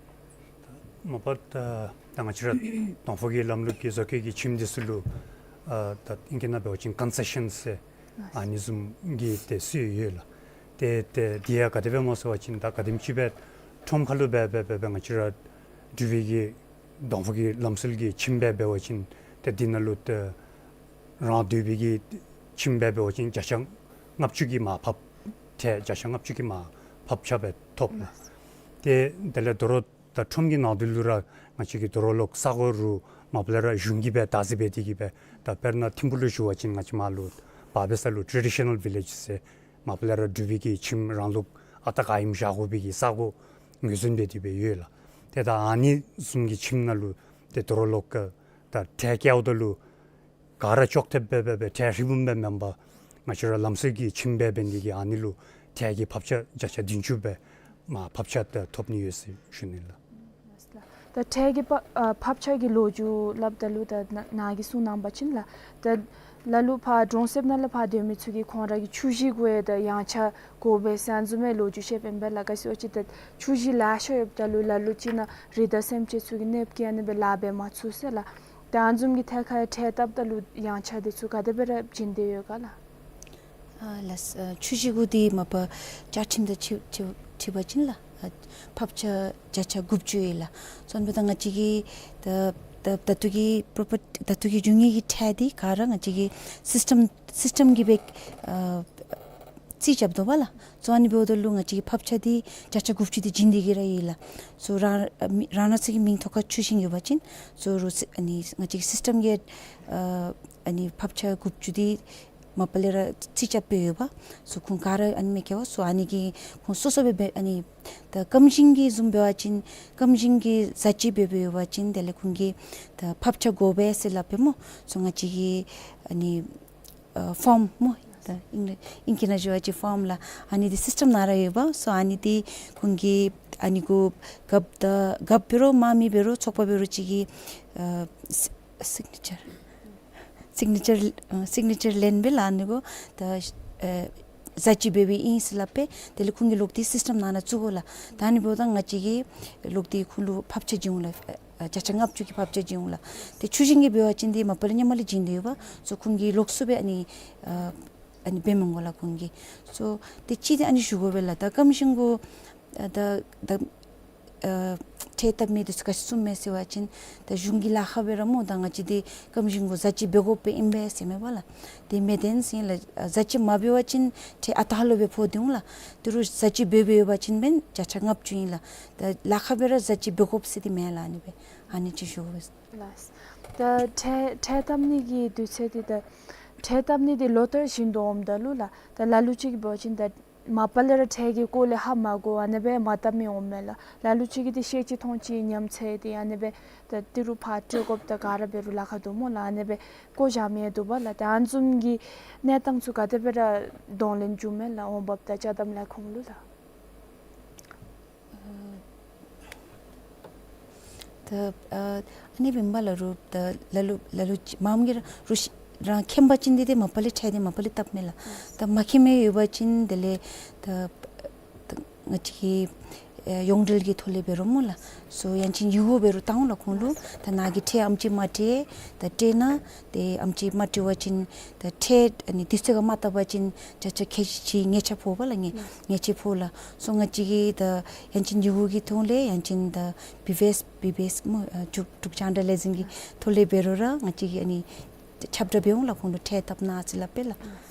མ་པ་ད་ད་ང་བཅས་ར་གདོང་ཕུག་གི་ལམ་ལུགས་ཀྱི་བཟོ་བཀོད་ཀྱི་ཁྱིམ་འདི་ཚུ་ལུ་ཨ་ད་ཨིང་སྐད་ནང་འབད་བ་ཅིན་ཀོན་སེ་ཤཱན་ཟེར་ཨ་ནི་བཟུམ་གྱི་ཏེ་སྲོལ་ཡོད་ལགས། ཏེ་ཏེ་འདི་ཡང་ག་དེ་སྦེ་སྨོ་ཟེར་བ་ཅིན་ད་ག་དེམ་ཅིག་སྦེ་ཁྲོམ་ཁ་ལུ་སྦེ་སྦེ་སྦེ་སྦེ་ང་བཅས་ར་འབྲུག་པའི་གི་གདོང་ཕུག་གི་ལམ་སྲོལ་གྱི་ཁྱིམ་སྦེ་འབད་བ་ཅིན་ཏེ་འདི་ནང་ལུ་ཏེ་རང་སྡོད་པའི་གི་ཁྱིམ་སྦེ་འབད་བ་ཅིན་བརྒྱ་ཆ་ལྔ་བཅུ་གི་མར་ཕབ་ཏེ་བརྒྱ་ཆ་ལྔ་བཅུ་གི་མར་ཕབ་ཆག་སྦེ་ཐོབ་ལགས། ཏེ་དེ་ལས་དོ་རུང་ད་ཁྲོམ་གྱི་ནང་དོག་ལུ་ར་ང་བཅས་ཀྱིས་དོ་རུང་ལོག་ས་གོ་རུ་མ་པ་ལས་ར་གཞུང་གིས་སྦེ་བདག་འཛིན་འབད་དེ་གིས་སྦེ་ད་དཔེར་ན་ཐིམ་ཕུག་ལུ་ཞུ་བ་ཅིན་ང་བཅས་མར་ལུ་བར་སྦེ་ས་ལུ་ཊེ་ཌི་ཤ་ནཱལ་བི་ལེཇ་ཟེར་མ་པ་ལས་ར་འབྲུག་པའི་གི་ཁྱིམ་རང་ལུགས་ཨ་རྟག་ག་ཨིནམ་བཞག་དགོ་པའི་གི་ས་གོ་ངོས་འཛིན་འབད་དེ་སྦེ་ཡོད་ལགས། ཏེ་ད་ཨ་ནི་བཟུམ་གྱི་ཁྱིམ་ནང་ལུ་ཏེ་དོ་རུང་ལོག་ད་ཁྲལ་བཀལཝ་ད་ལུ་ག་ར་ཅོག་འཐདཔ་སྦེ་སྦེ་སྦེ་ཁྲལ་ཧྲིལ་བུམ་སྦེ་མེན་པར་ང་བཅས་ར་ལམ་སྲོལ་གྱི་ཁྱིམ་སྦེ་འབད་ནི་དེ་གིས་ཨ་ནི་ལུ་ཁྲལ་གྱི་ཕབ་ཆག་བརྒྱ་ཆ་བདུན་ཅུ་སྦེ་མར་ཕབ་ཆག་ད་ཐོབ་ནི་ཡོད་ཟེར་ཞུ་ནི་ལགས། ད་ཁྲལ་གྱི་ཕབ་ཨ་ཕབ་ཆག་གི་ལོ་རྒྱུས་སླབ་ད་ལུ་ད་ནཱ་ནཱ་གིས་གསུངས་གནང་བ་ཅིན་ལགས། ད་ལ་ལུ་ཕར་གྲོང་གསེབ་ནང་ལས་ཕར་སྡོད་མི་ཚུ་གིས་ཁོང་ར་གི་ཆུ་གཞི་གུ་ཡང་ད་ཡངས་ཆག་དགོ་པས་ཟེར་ཨ་ནི་བཟུམ་མའི་ལོ་རྒྱུས་བཤདཔ་ཨིན་པས་ལགས། ག་ཅི་ཟེར་བ་ཅིན་ད་ཆུ་གཞི་ལེ་ཤ་ཡོདཔ་ད་ལུ་ལ་ལུ་ཅིག་ནང་རི་དྭགས་སེམས་ཅན་ཚུ་གིས་གནོདཔ་བཀལ་ཨ་ནི་སྦེ་ལཱ་འབད་མ་ཚུགས་ཟེར་ལགས། ད་ཨ་ནི་བཟུམ་གྱི་ཐད་ཁར་ཁྲལ་བཏབ་ད་ལུ་ཡངས་ཆག་འདི་ཚུ་ག་དེ་སྦེ་ར་བྱིན་ཏེ་ཡོད་ག་ལགས། ཨ་ལགས། ཨ་ཆུ་གཞི་གུ་འདི་མ་པ་བཅའ་ཁྲིམས་དང་འཁྲིལ་འཁྲིལ་འཁྲིལ་བ་ཅིན་ལགས་ཨ་ཕབ་ཆག་བརྒྱ་ཆ་དགུ་བཅུ་ཡོད་ལགས། སོ་ཨ་ནི་འབདཝ་ད་ང་བཅས་ཀྱི་ད་ད་ད་ལྟོ་གི་པོ་རོ་པར་ཊི་ད་ལྟོ་གི་རྒྱུ་དངོས་ཀྱི་ཁྲལ་འདི་ག་ར་ང་བཅས་ཀྱི་སིསི་ཊམ་སིསི་ཊམ་གྱིས་སྦེ་ཨ་རྩིས་རྐྱབ་དོ་བ་ལགས། སོ་ཨ་ནི་འབདཝ་ད་ལུ་ང་བཅས་ཀྱི་ཕབ་ཆག་འདི་བརྒྱ་ཆ་དགུ་བཅུ་འདི་བྱིན་ཏེ་གིས་ར་ཡོད་ལགས། སོ་རང་རང་སྣང་ཚུ་གི་མིང་ཐོག་ཁར་ཆུ་ཤིང་ཡོད་པ་ཅིན་སོ་རུ་སི་ཨ་ནི་ང་བཅས་ཀྱི་སིསི་ཊམ་གྱིས་ཨ་ཨ་ནི་ཕབ་ཆག་དགུ་བཅུ་འདི་མ་པ་ལས་ར་རྩིས་རྐྱབ་སྦེ་ཡོད་པས། སོ་ཁོང་ག་ར་ཨ་ནི་མི་ཁེ་བ་སོ་ཨ་ནི་གི་ཁོང་སོ་སོ་སྦེ་སྦེ་ཨ་ནི་ད་སྐམ་ཞིང་གི་བཟུམ་འབད་བ་ཅིན་སྐམ་ཞིང་གི་ཟ་ཅི་འབད་འབད་ཡོད་པ་ཅིན་དེ་ལས་ཁོང་གིས་ད་ཕབ་ཆག་དགོ་པས་ཟེར་སླབ་པས་སྨོ། སོ་ང་བཅས་ཀྱིས་ཨ་ནི་ཨ་ཕོརམ་སྨོ། ད་ཨིང་ཨིང་སྐད་ནང་ཞུ་བ་ཅིན་ཕོརམ་ལགས། ཨ་ནི་འདི་སིསི་ཊམ་ནང་ར་ཡོད་པས། སོ་ཨ་ནི་འདི་ཁོང་གིས་ཨ་ནི་གུ་རྒཔོ་དང་རྒཔོ་འབད་རུང་མ་མི་འབད་རུང་ཚོགས་པ་འབད་རུང་ཅིག་གིས་ཨ་སི་སིག་ནེ་ཅར་སིག་ནེ་ཅར་ཨ་སིག་ནེ་ཅར་ལེན་སྦེ་ལགས། ཨ་ནི་གུ་ད་ཨ་ཟ་ཅི་འབད་འབདཝ་ཨིན་ཟེར་སླབ་སྦེ་དེ་ལས་ཁོང་གིས་ལོག་སྟེ་སིསི་ཊམ་ནང་ན་བཙུགས་དགོ་ལགས། ད་ཨ་ནི་འབདཝ་ད་ང་བཅས་ཀྱིས་ལོག་སྟེ་ཁོང་ལུ་ཕབ་ཆག་བྱིན་འོང་ལགས། ཨ་བརྒྱ་ཆ་ལྔ་བཅུ་གི་ཕབ་ཆག་བྱིན་འོང་ལགས། ཏེ་ཆུ་ཤིང་གི་འབད་བ་ཅིན་འདི་མ་པ་ལས་སྔོན་མ་ལས་བྱིན་ཏེ་ཡོད་པས། སོ་ཁོང་གིས་ལོགས་སུ་སྦེ་ཨ་ནི་ཨ་ཨ་ནི་འབད་མི་དགོ་ལགས་ཁོང་གིས། སོ་ཏེ་ཅིག་འདི་ཨ་ནི་ཞུ་དགོ་པས་ལགས། ད་སྐམ་ཞིང་གུ་ཨ་ད་ད་ཨ་ ཁྲལ་བཏབ་མི་འདི་ཚུ་ག་ཅི་གསུངམ་མས་ཟེར་བ་ཅིན་ད་གཞུང་གི་ལཱ་ཁག་སྦེ་ར་སྨོ་ད་ང་བཅས་འདི་སྐམ་ཞིང་གུ་ཟ་ཅིག་འབད་དགོཔ་སྦེ་ཨིན་པས་ཟེར་མས་པ་ལགས། དེ་མེན་ཏེ་ཟེར་ལགས་ཟ་ཅིག་མ་འབད་བ་ཅིན་ཁྲལ་ཨ་རྟག་ལུ་སྦེ་ཕོག་སྟེ་འོང་ལགས། ད་རུང་ཟ་ཅིག་འབད་འབད་བ་ཅིན་འབདན་བརྒྱ་ཆ་ལྔ་བཅུ་ཨིན་ལགས། ད་ལཱ་ཁག་སྦེ་ར་ཟ་ཅིག་འབད་དགོཔ་ཟེར་འདི་མེན་ལགས། ཨ་ནི་སྦེ་ཨ་ནི་ཅིག་ཞུ་དགོ་པས། ལགས། ད་ཁྲལ་ཁྲལ་བཏབ་ནི་གི་དུས་ཚོད་འདི་ད་ཁྲལ་བཏབ་ནི་འདི་ལོ་ལྟར་བཞིན་དུ་འོངམ་ད་ལུ་ལགས། ད་ལ་ལུ་ཅིག་འབད་བ་ཅིན་ད་མ་པ་ལས་ར་ཁྲལ་གྱི་སྐོར་ལས་ཧ་མ་གོ་ཨ་ནི་སྦེ་མ་བཏབ་མི་འོང་མས་ལགས། ལ་ལུ་ཅིག་གིས་འདི་ཤེས་ཅི་མཐོང་ཅི་ཉམས་ཚད་འདི་ཨ་ནི་སྦེ་ད་ཏི་རུ་ཕར་སྤྲོད་དགོཔ་དང་ག་ར་འབད་རུང་ལཱ་ཁག་འདུག་སྨོ་ལགས། ཨ་ནི་སྦེ་བཀོ་བཞག་མི་འདུག་པ་ལགས། ད་ཨ་ནི་བཟུམ་གྱི་གནས་སྟངས་ཚུ་ག་དེ་སྦེ་ར་གདོང་ལེན་འགྱོཝ་མས་ལགས་འོང་འབབ་དང་ཅ་དམ་ལས་ཁུངས་ལུ་ལགས། ད་ཨ་ཨ་ནི་སྦེ་ཨིན་པ་ལགས། རུང་ད་ལ་ལུ་ལ་ལུ་ཅིག་མངམ་གིས་ར་རུང་ཤེས་རང་མཁྱེན་པ་ཅིན་འདི་ཏེ་མ་པ་ལས་ཁྲལ་འདི་མ་པ་ལས་བཏབ་མས་ལགས། ད་མ་མཁྱེན་མི་ཡོད་པ་ཅིན་དེ་ལས་ད་ད་ང་བཅས་ཀྱིས་ཨེ་ཡོངས་འབྲེལ་གྱི་ཐོག་ལས་འབད་རུང་སྨོ་ལགས། སོ་ཡང་ཅིན་ཡི་གུ་འབད་རུང་བཏང་འོང་ལགས་ཁོང་ལུ། ད་ནཱ་གིས་ཁྲལ་ཨེམ་ཅིག་མ་སྤྲོད་ད་སྤྲོད་གནང་། ཏེ་ཨེམ་ཅིག་མ་སྤྲོད་པ་ཅིན་ད་ཁྲལ་ཨ་ནི་དུས་ཚོད་ཁར་མ་བཏབ་པ་ཅིན་བརྒྱ་ཆ་ཁལ་གཅིག་གཅིག་ཉེས་ཆད་ཕོག་པ་ལགས། ཉེས་ཉེས་ཆད་ཕོག་ལགས། སོ་ང་བཅས་ཀྱིས་ད་ཡང་ཅིན་ཡི་གུ་གི་ཐོག་ལས་ཡང་ཅིན་ད་བི་བི་ཨེསི་བི་བི་ཨེསི་སྨོ་ཨ་འབྲུག་འབྲུག་ཅ་ཨན་ཌར་ལེ་ཟིང་གི་ཐོག་ལས་འབད་རུང་ར་ང་བཅས་ཀྱིས་ཨ་ནི་ཁྱབ་བསྒྲགས་འབད་འོང་ལགས། ཁོང་ལུ་ཁྲལ་བཏབ་གནང་ཟེར་སླབ་སྦེ་ལགས།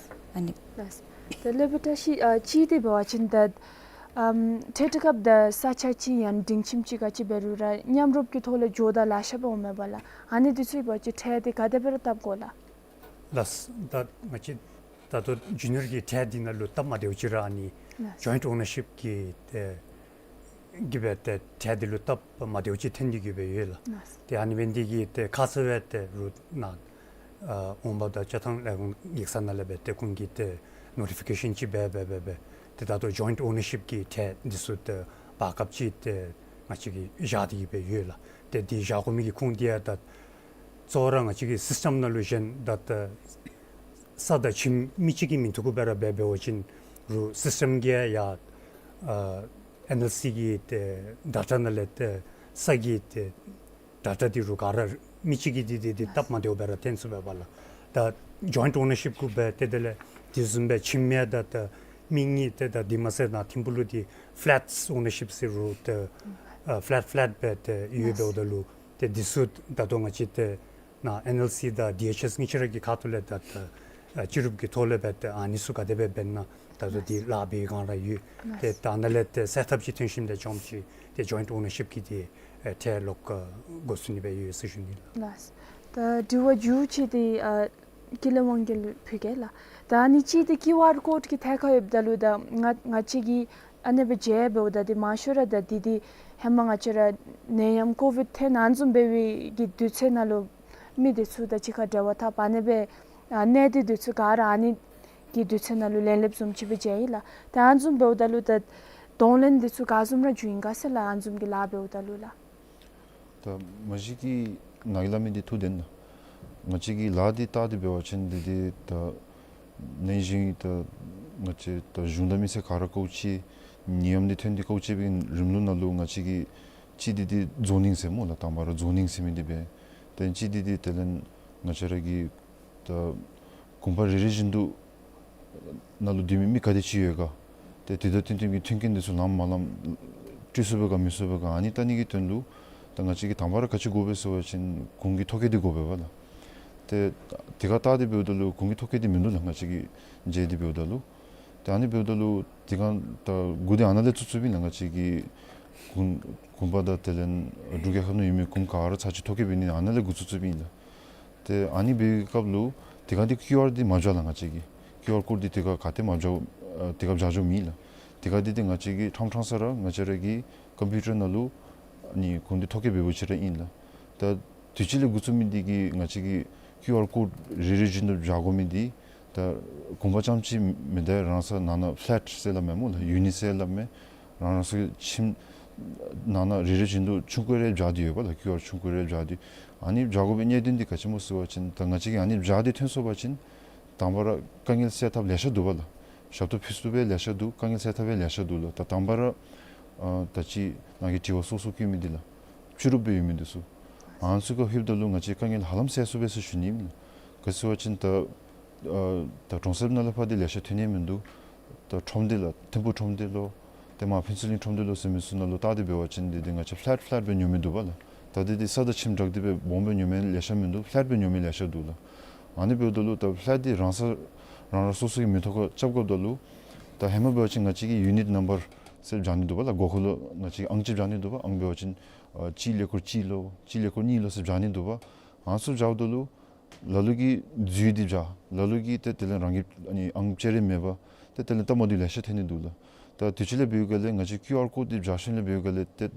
ཨ་ནི། ལགས། ད་ལས་འབད་བཀྲ་ཤིས་ཨ་གཅིག་འདི་འབད་བ་ཅིན་ད་ཨམ་ཁྲལ་སྤྲོད་སྐབས་ད་ས་ཆ་ཅིག་ཡང་སྒྲིང་ཁྱིམ་ཅིག་ག་ཅི་འབད་རུང་ར་མཉམ་རུབ་ཀྱི་ཐོག་ལས་འགྱོཝ་ད་ལེ་ཤ་སྦེ་འོངམ་མས་པ་ལགས། ཨ་ནི་འདི་ཚུ་འབད་བ་ཅིན་ཁྲལ་འདི་ག་དེ་སྦེ་ར་བཏབ་དགོ་ལགས། ལགས། ད་ང་བཅས་ད་ལྟོ་རྒྱུ་ནོར་གྱི་ཁྲལ་འདི་ནང་ལུ་སྟབས་མ་བདེཝ་ཅིག་ར་ཨ་ནི་ལགས། ཇོའིནཊ་ཨོ་ནར་ཤིབ་ཀྱི་ཏེ་གི་སྦེ་ཏེ་ཁྲལ་འདི་ལུ་སྟབས་མ་བདེཝ་ཅིག་ཐོན་ཏེ་གི་སྦེ་ཡོད་ལགས། ལགས། ཏེ་ཨ་ནི་འབད་ནི་འདི་གིས་ཏེ་ཁ་ཙ་སྦེ་ཏེ་རུང་ནཱ་ཨ་འོང་འབབ་དང་ཅ་དམ་ལས་ཁུངས་ཡིག་ཚང་ནང་ལས་སྦེ་ཏེ་ཁོང་གིས་ཏེ་ནོ་ཊི་ཕི་ཀེ་ཤཱན་ཅིག་འབད་འབད་འབད་འབད་ཏེ་ད་ལྟོ་ཇོའིནཊ་ཨོ་ནར་ཤིབ་ཀྱི་ཁྲལ་འདི་ཚུ་ཏེ་བར་སྐབས་ཅིག་ཏེ་ང་བཅས་ཀྱིས་བཞག་སྟེ་གི་སྦེ་ཡོད་ལགས། ཏེ་འདི་བཞག་དགོ་མི་གི་ཁུངས་འདི་ཡང་ད་གཙོ་བོ་ར་ང་བཅས་ཀྱི་སིསི་ཊམ་ནང་ལུ་གཞན་ད་ད་ས་དང་ཁྱིམ་མི་གཅིག་གི་མིང་ཐོག་གུ་སྦེ་ར་འབད་འབད་བ་ཅིན་རུང་སིསི་ཊམ་གྱིས་ཡང་ཨ་ཨེན་ཨེལ་སི་གི་ཏེ་ཌེ་ཊ་ནང་ལས་ཏེ་ས་གི་ཏེ་ཌེ་ཊ་འདི་རུང་ག་ར་མི་གཅིག་གི་འདི་འདི་འདི་སྟབས་མ་བདེཝ་སྦེ་ར་ཐོན་ཚུགས་པས་པ་ལགས། ད་ཇོའིནཊ་ཨོ་ནར་ཤིབ་གུ་སྦེ་ཏེ་དེ་ལས་དེ་བཟུམ་སྦེ་ཁྱིམ་མི་ད་ད་མི་གཉིས་ཏེ་ད་འདི་མ་ཚད་ནཱ་ཐིམ་ཕུག་ལུ་འདི་ཕ་ལེཊ་ཨོ་ནར་ཤིབ་ཟེར་རུང་ཏེ་ཨ་ཕ་ལེཊ་ཕ་ལེཊ་སྦེ་ཏེ་ཡོདཔ་འབདཝ་ད་ལུ་ཏེ་འདི་ཚུ་ད་ལྟོ་ང་བཅས་ཏེ་ནཱ་ཨེན་ཨེལ་སི་དང་ཌི་ཨེཆ་ཨེསི་གཉིས་ཆ་ར་གི་ཁ་ཐུག་ལས་ད་ད་ཨ་སྤྱི་རུབ་ཀྱི་ཐོག་ལས་སྦེ་ཏེ་ཨ་ནི་ཚུ་ག་དེ་སྦེ་འབད་ན་ད་ལྟོ་འདི་ལཱ་འབད་བའི་སྒང་ར་ཡོད། ཏེ་ད་ནཱ་ལས་ཏེ་སེཊ་ཨཔ་ཅིག་ཐོན་ཞིནམ་ད་རྐྱངམ་ཅིག་ཏེ་ཇོའིནཊ་ཨོ་ནར་ཤིབ་ཀྱི་ཏེ་ཨེ་ཁྲལ་ལོག་ཨ་འགོ་བཙུགས་ནི་སྦེ་ཡོད་ཟེར་ཞུ་ནི་ལགས། ལགས། ད་དྲི་བ་མཇུག་ཅིག་འདི་ཨ་ཀུན་ལེགས་དབང་རྒྱལ་ལུ་ཕུལ་གེ་ལགས། ད་ཨ་ནི་གཅིག་འདི་ཀིའུ་ཨར་ཀོཌ་ཀྱི་ཐད་ཁར་ཡོདཔ་ད་ལུ་ད་ང་ང་བཅས་ཀྱིས་ཨ་ནི་སྦེ་མཇལ་འབདཝ་ད་འདི་མང་ཤོས་ར་ད་འདི་འདི་ཧེ་མ་ང་བཅས་ར་ནད་ཡམས་ཀོ་བིཌ་ཐོན་ཨ་ནི་བཟུམ་འབད་བའི་གི་དུས་ཚོད་ནང་ལུ་མི་འདི་ཚུ་དང་གཅིག་ཁར་འབྲེལ་བ་འཐབ་ཨ་ནི་སྦེ་ཨ་གནས་སྡུད་འདི་ཚུ་ག་ར་ཨ་ནི་གི་དུས་ཚོད་ནང་ལུ་ལེན་ལེནམ་བཟུམ་ཅིག་སྦེ་མཇལ་ཡི་ལགས། ད་ཨ་ནི་བཟུམ་འབདཝ་ད་ལུ་ད་གདོང་ལེན་འདི་ཚུ་ག་བཟུམ་ར་འབྱུང་ཡི་ག་ཟེར་ལགས། ཨ་ནི་བཟུམ་གྱི་ལཱ་འབདཝ་ད་ལུ་ལགས། ད་མ་གཞི་གིས་ནཱ་གིས་སླབ་མི་འདི་ཐུགས་བདེན་ལགས། ང་བཅས་ཀྱིས་ལཱ་འདི་བལྟ་སྟེ་འབད་བ་ཅིན་འདི་འདི་ད་ནད་གཞི་ད་ང་བཅས་ད་གཞུང་དང་མི་སེར་ག་ར་དཀའཝ་སྤྱད་ནད་ཡམས་འདི་ཐོན་ཏེ་དཀའཝ་སྤྱད་པའི་རིམ་ལུགས་ནང་ལུ་ང་བཅས་ཀྱིས་གཅིག་འདི་འདི་ཛོ་ནིང་ཟེར་སྨོ་ལགས། དང་པ་ར་ཛོ་ནིང་ཟེར་མི་འདི་འབད། ཏེ་གཅིག་འདི་འདི་དེ་ལས་ང་བཅས་ར་གི་ད་གུང་པ་རེ་རེ་བཞིན་དུ་ནང་ལུ་སྡོད་མི་མི་ག་དེ་ཅིག་ཡོད་ག། ཏེ་དེ་དང་བསྟུན་བསྟུན་གྱི་མཐུན་རྐྱེན་འདི་ཚུ་ལངམ་མ་ལངམ་སྤྲོད་ཚུགས་པས་ག་མི་ཚུགས་པས་ག། ཨ་ནི་བལྟ་ནི་གི་དོན་ལུ་ད་ང་བཅས་ཀྱིས་དང་པ་ར་ག་ཅི་དགོ་པས་ཟེར་བ་ཅིན་གུང་གི་ཐོ་བཀོད་འདི་དགོ་པས་པ་ལགས། ཏེ་དེ་ཁར་བལྟ་སྟེ་འབདཝ་ད་ལུ་གུང་གི་ཐོ་བཀོད་འདི་མིན་འདུག་ལགས། ང་བཅས་ཀྱིས་མཇལ་ཏེ་འབདཝ་ད་ལུ་ཏེ་ཨ་ནི་འབདཝ་ད་ལུ་དེ་སྒང་ད་འགོ་འདི་ཨ་ནཱ་ལས་བཙུགས་བཙུགསཔ་ཨིན་ལགས། ང་བཅས་ཀྱི་གུང་གུང་པ་དང་དེ་ལས་འབྲུག་རྒྱལ་ཁབ་ནང་ཡོད་མི་གུང་ག་ར་ཚར་གཅིག་ཐོ་བཀོད་འབད་ནི་ཨ་ནཱ་ལས་འགོ་བཙུགས་བཙུགསཔ་ཨིན་ལགས། ཏེ་ཨ་ནི་འབད་བའི་སྐབས་ལུ་དེ་སྒང་འདི་ཀིའུ་ཨར་འདི་མ་བཞག་ལགས། ང་བཅས་ཀྱིས་ཀིའུ་ཨར་ཀོཌ་འདི་དེ་སྒང་ག་ཏེ་མ་བཞག་ཨ་དེ་སྒང་བཞག་བཞགཔ་མེད་ལགས། དེ་སྒང་འདི་ཏེ་ང་བཅས་ཀྱིས་ཕྲང་ཕྲང་ས་ར་ང་བཅས་ར་གི་ཀམ་པིའུ་ཊར་ནང་ལུ་ཨ་ནི་གུང་འདི་ཐོ་བཀོད་འབད་འབདཝ་ཅིག་ར་ཨིན་ལགས། ད་དུས་ཅི་ལས་འགོ་བཙུགས་མི་འདི་གིས་ང་བཅས་ཀྱིས་ཀིའུ་ཨར་ཀོཌ་རེ་རེ་བཞིན་དུ་བཞག་དགོ་མི་འདི་ད་གུང་པ་རྐྱངམ་ཅིག་མེན། ད་རང་སོ་ནང་ན་ཕ་ལེཊ་ཟེར་སླབ་མས་སྨོ་ལགས། ཡུ་ནིཊ་ཟེར་སླབ་མས། རང་རང་སོའི་ཁྱིམ་ནང་ན་རེ་རེ་བཞིན་དུ་ཆུང་ཀུ་རེ་བཞག་སྟེ་ཡོད་པ་ལགས། ཀིའུ་ཨར་ཆུང་ཀུ་རེ་བཞག་སྟེ། ཨ་ནི་བཞག་དགོ་པའི་གནད་དོན་འདི་ག་ཅི་སྨོ་ཟེར་བ་ཅིན་ད་ང་བཅས་ཀྱིས་ཨ་ནི་བཞག་སྟེ་ཐོན་སོང་པ་ཅིན་དང་པ་ར་དཀའ་ངལ་སེལ་ཐབས་ལེ་ཤ་འདུག་པ་ལགས། ཞབས་ཏོག་ཕུལ་ཚུགས་པའི་ལེ་ཤ་འདུག། དཀའ་ངལ་སེལ་ཐབས་པའི་ལེ་ཤ་འདུག་ལགས། ད་དང་པ་ར་ཨ་ད་ཅི་ནཱ་གིས་དྲི་བ་སོ་སོ་བཀོད་མི་འདི་ལགས། སྤྱི་རུབ་སྦེ་ཡོད་མི་འདི་ཚུ་ཨ་ནི་ཚུ་ཁར་ལྷོདཔ་ད་ལུ་ང་བཅས་དཀའ་ངལ་ཧ་ལམ་སེལ་ཚུགས་པས་ཟེར་ཞུ་ནི་ཨིན་ལགས། ག་ཅི་ཟེར་བ་ཅིན་ད་ཨ་ད་གྲོང་གསེབ་ནང་ལས་ཕར་འདི་ལེ་ཤ་ཐོན་ནི་མིན་འདུག། ད་ཁྲོམ་སྡེ་ལགས། ཐིམ་ཕུག་ཁྲོམ་སྡེ་ལུ་ ཏེ་མར་ཕུན་ཚོགས་གླིང་ཁྲོམ་སྡེ་ལོ་ཟེར་མི་ཚུ་ནང་ལུ་བལྟ་སྟེ་འབད་བ་ཅིན་འདི་འདི་ང་བཅས་ཕ་ལེཊ་ཕ་ལེཊ་སྦེ་ཉོ་མི་འདུག་པ་ལགས། ད་འདི་འདི་ས་དང་ཁྱིམ་སྦྲགས་ཏེ་སྦེ་སྦོམ་སྦེ་ཉོ་མི་ལེ་ཤ་མིན་འདུག། ཕ་ལེཊ་སྦེ་ཉོ་མི་ལེ་ཤ་འདུག་ལགས། ཨ་ནི་འབདཝ་ད་ལུ་ད་ཕ་ལེཊ་འདི་རང་ས་རང་རང་སོ་སོ་གི་མི་ཐོག་ཁར་རྐྱབ་དགོཔ་ད་ལུ་ད་ཧེ་མ་འབད་བ་ཅིན་ང་བཅས་ཀྱིས་ཡུ་ནིཊ་ནམ་བར་ཟེར་བཞག་ནི་འདུག་པ་ལགས། སྒོ་ཁར་ལུ་ང་བཅས་ཀྱིས་ཨང་ཅིག་བཞག་ནི་འདུག་པ། ཨང་འབད་བ་ཅིན་ཨ་གཅིག་ཀླད་ཀོར་གཅིག་ལོ་གཅིག་ཀླད་ཀོར་གཉིས་ལོ་ཟེར་བཞག་ནི་འདུག་པ། ཨ་ནི་ཚུ་བཞགཔ་ད་ལུ་ལ་ལུ་གིས་འཛུལ་ཏེ་བཞག། ལ་ལུ་གིས་ཏེ་དེ་ལས་རང་གི་ཨ་ནི་ཨང་ཅིག་རེ་མེད་པར་ཏེ་དེ་ལས་སྟབས་མ་བདེཝ་ལེ་ཤ་ཐོན་ནི་འདུག་ལགས། ད་དུས་ཅི་ལས་འབད་བའི་སྒང་ལས་ང་བཅས་ཀིའུ་ཨར་ཀོཌ་འདི་བཞག་ཞིནམ་ལས་འབད་བའི་སྒང་ལས་ཏེ་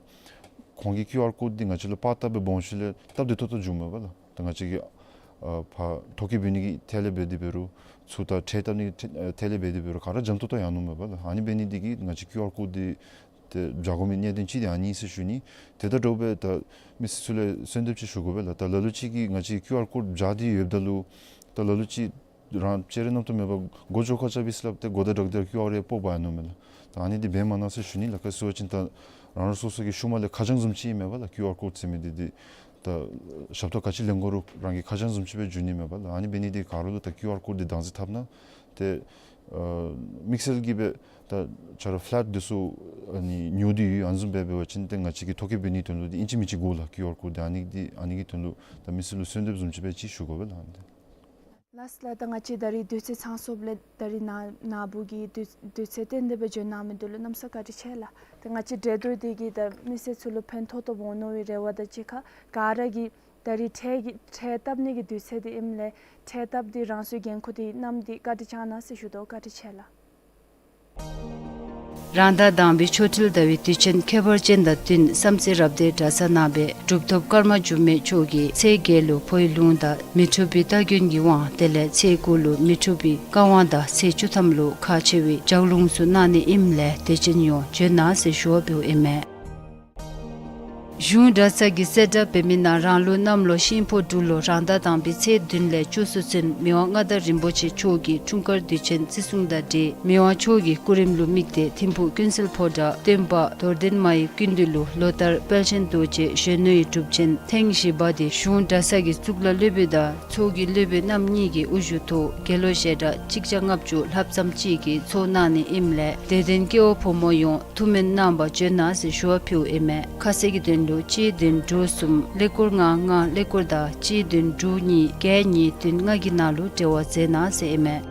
ཁོང་གིས་ཀིའུ་ཨར་ཀོཌ་འདི་ང་བཅས་ལུ་པར་བཏབ་སྦེ་འབག་ཞིནམ་ལས་སྟབས་བདེ་ཏོག་ཏོ་འགྱོཝ་མས་པ་ལགས། ད་ང་བཅས་ཀྱིས་ཨ་ཕར་ཐོ་བཀོད་འབད་ནི་གི་ཐད་ལས་འབད་དེ་འབད་རུང་ཚུར་ད་ཁྲལ་བཏབ་ནི་གི་ཐད་ལས་འབད་དེ་འབད་རུང་ག་ར་འཇམ་ཏོག་ཏོ་ཡར་ནུག་མས་པ་ལགས། ཨ་ནི་འབད་ནི་འདི་གིས་ང་བཅས་ཀིའུ་ཨར་ཀོཌ་འདི་ཏེ་བཞག་དགོ་མི་གནད་དོན་ཅིག་འདི་ཨ་ནི་ཨིན་ཟེར་ཞུ་ནི། དེ་དང་འདྲཝ་སྦེ་ད་མི་སེར་ཚུ་ལུ་གསོལ་འདེབས་ཅིག་ཞུ་དགོ་པས་ལགས། ད་ལ་ལུ་ཅིག་གིས་ང་བཅས་ཀིའུ་ཨར་ཀོཌ་བཞག་སྟེ་ཡོདཔ་ད་ལུ་ད་ལ་ལུ་ཅིག་རང་ཅིག་རེ་རྣམ་རྟོག་མེད་པར་སྒོ་ཅོག་ཁར་རྐྱབ་ཡི་ཟེར་སླབ་སྟེ་སྒོ་དང་སྦྲགས་ཏེ་ཀིའུ་ཨར་ཀོཌ་སྤོག་འབག་ཡར་ནུག་མས་ལགས། ད་ཨ་ནི་འདི་འབད་མ་གནང་ཟེར་ཞུ་ནི་ལགས། ག་ཅི་ཟེར་བ་ཅིན་ད་རང་རང་སོ་སོ་གི་ཤུལ་མ་ལས་ཁ་བྱང་བཟུམ་ཅིག་ཨིན་མས་པ་ལགས། ཀིའུ་ཨར་ཀོཌ་ཟེར་མི་འདི་འདི་ད་ཞབས་ཏོག་ག་ཅི་ལེན་དགོ་རུང་རང་གི་ཁ་བྱང་བཟུམ་ཅིག་སྦེ་འགྱོ་ནི་མས་པ་ལགས། ཨ་ནི་འབད་ནི་འདི་གིས་ག་ར་ལུ་ད་ཀིའུ་ཨར་ཀོཌ་འདི་བདག་འཛིན་འཐབ་གནང་། ཏེ་ཨ་དམིགས་བསལ་གྱིས་སྦེ་ད་ཁྱོད་ར་ཕ་ལེཊ་འདི་ཚུ་ཨ་ནི་ཉོ་སྟེ་ཡོད་ཨ་ནི་བཟུམ་སྦེ་འབད་བ་ཅིན་ཏེ་ང་བཅས་ཀྱིས་ཐོ་བཀོད་འབད་ནིའི་དོན་ལུ་འདི་ཨིན་ཅི་མིན་ཅི་དགོ་ལགས། ཀིའུ་ཨར་ཀོཌ་འདི་ཨ་ནི་འདི་ཨ་ནི་གི་དོན་ལུ་ད་མི་སེར་ལུ་གསོལ་འདེབས་བཟུམ་ཅིག་སྦེ་ཅིག་ཞུ་དགོ་པས་ལགས། ལགས་སོ་ལགས། ད་ང་བཅས་ད་རིས་དུས་ཚོད་ཚང་སོངམ་ལས་ད་རིས་ན་ན་བུ་གིས་དུས་དུས་ཚོད་བཏོན་ཏེ་སྦེ་བྱོན་གནང་མི་འདི་ལུ་གནམ་ས་བཀའ་དྲིན་ཆེ་ལགས། ད་ང་བཅས་འགྲན་བསྡུར་འདི་གིས་ད་མི་སེར་ཚུ་ལུ་ཕན་ཐོགས་ཏོག་ཏོ་འབྱུང་ནི་གི་རེ་བ་དང་གཅིག་ཁར་ག་ར་གིས་ད་རིས་ཁྲལ་གྱི་ཁྲལ་བཏབ་ནི་གི་དུས་ཚོད་འདི་ཨིནམ་ལས་ཁྲལ་བཏབ་སྟེ་རང་སོའི་འགན་ཁུར་འདི་བསྣམས་ཏེ་བཀའ་དྲིན་བསྐྱང་གནང་ཟེར་ཞུ་དོ། བཀའ་དྲིན་ཆེ་ལགས། རང་ཟླ་དང་པའི་ཆོ་འཕྲུལ་ཟླ་བའི་དུས་ཆེན་ཁྱད་པར་ཅན་དང་བསྟུན་བསམ་རྩེ་རབ་སྡེ་གྲྭ་ཚང་ནང་སྦེ་གྲུབ་ཐོབ་ཀརྨ་འབྱུང་གནས་མཆོག་གིས་ཚེས་བརྒྱད་ལུ་བོད་ཡུལ་ལུང་དང་མི་འཁྲུགས་པའི་རྟ་རྒྱུན་གྱི་དབང་དེ་ལས་ཚེས་དགུ་ལུ་མི་འཁྲུགས་པའི་བཀའ་དབང་དང་ཚེས་བཅུ་ཐམ་ལུ་ཁག་ཆེ་བའི་ལྗགས་ལུང་ཚུ་གནང་ནི་ཨིནམ་ལས་དད་ཅན་ཡོངས་བྱོན་གནང་ཟེར་ཞུ་བ་འབདཝ་ཨིན་མས། གཞུང་གྲྭ་ཚང་གིས་གསལ་བསྒྲགས་འབད་མི་ནང་རང་ལུགས་གནམ་ལོ་ཤིང་ཕོ་འབྲུག་ལོ་རང་ཟླ་དང་པའི་ཚེས་བདུན་ལས་བཅུ་ཚུན་ཚོད་མི་དབང་མངའ་བདག་རིན་པོ་ཆེ་མཆོག་གི་འཁྲུངས་སྐར་དུས་ཆེན་བརྩི་སྲུང་དང་འབྲེལ་མི་དབང་མཆོག་གི་སྐུ་རིམ་ལུ་དམིགས་ཏེ་ཐིམ་ཕུག་ཀུན་གསལ་ཕོ་བྲང་སྟོན་པ་རྡོར་གདན་མ་ཡི་སྐུ་མདུན་ལུ་ལོ་ལྟར་དཔལ་ཆེན་རྡོ་རྗེ་གཞོན་ནུའི་སྒྲུབ་ཆེན་ཐེངས་བཞི་པ་འདི་གཞུང་གྲྭ་ཚང་གི་གཙུག་ལག་སློབ་དཔོན་དང་ཚོགས་ཀྱི་སློབ་དཔོན་རྣམ་གཉིས་ཀྱི་དབུ་བཞུགས་ཐོག་དགེ་སློང་ཞལ་གྲངས་གཅིག་བརྒྱ་ལྔ་བཅུ་ལྷགཔ་ཙམ་ཅིག་གིས་ཚོགས་གནང་ནི་ཨིནམ་ལས་དད་ལྡན་སྐྱེ་བོ་ཕོ་མོ་ཡོངས་ཐུགས་སྨོན་གནང་བར་བྱོན་གནང་ཟེར་ཞུ་བ་ཕུལཝ་ཨིན་མས། ཁ་གསལ་གྱི་དོན་ལུ་གཅིག་བདུན་དྲུག་གསུམ་ཀླད་ཀོར་ལྔ་ལྔ་ཀླད་ཀོར་དང་གཅིག་བདུན་དྲུག་གཉིས་བརྒྱད་གཉིས་བདུན་ལྔ་གི་ནང་ལུ་འབྲེལ་བ་མཛད་གནང་ཟེར་ཨིན་མས།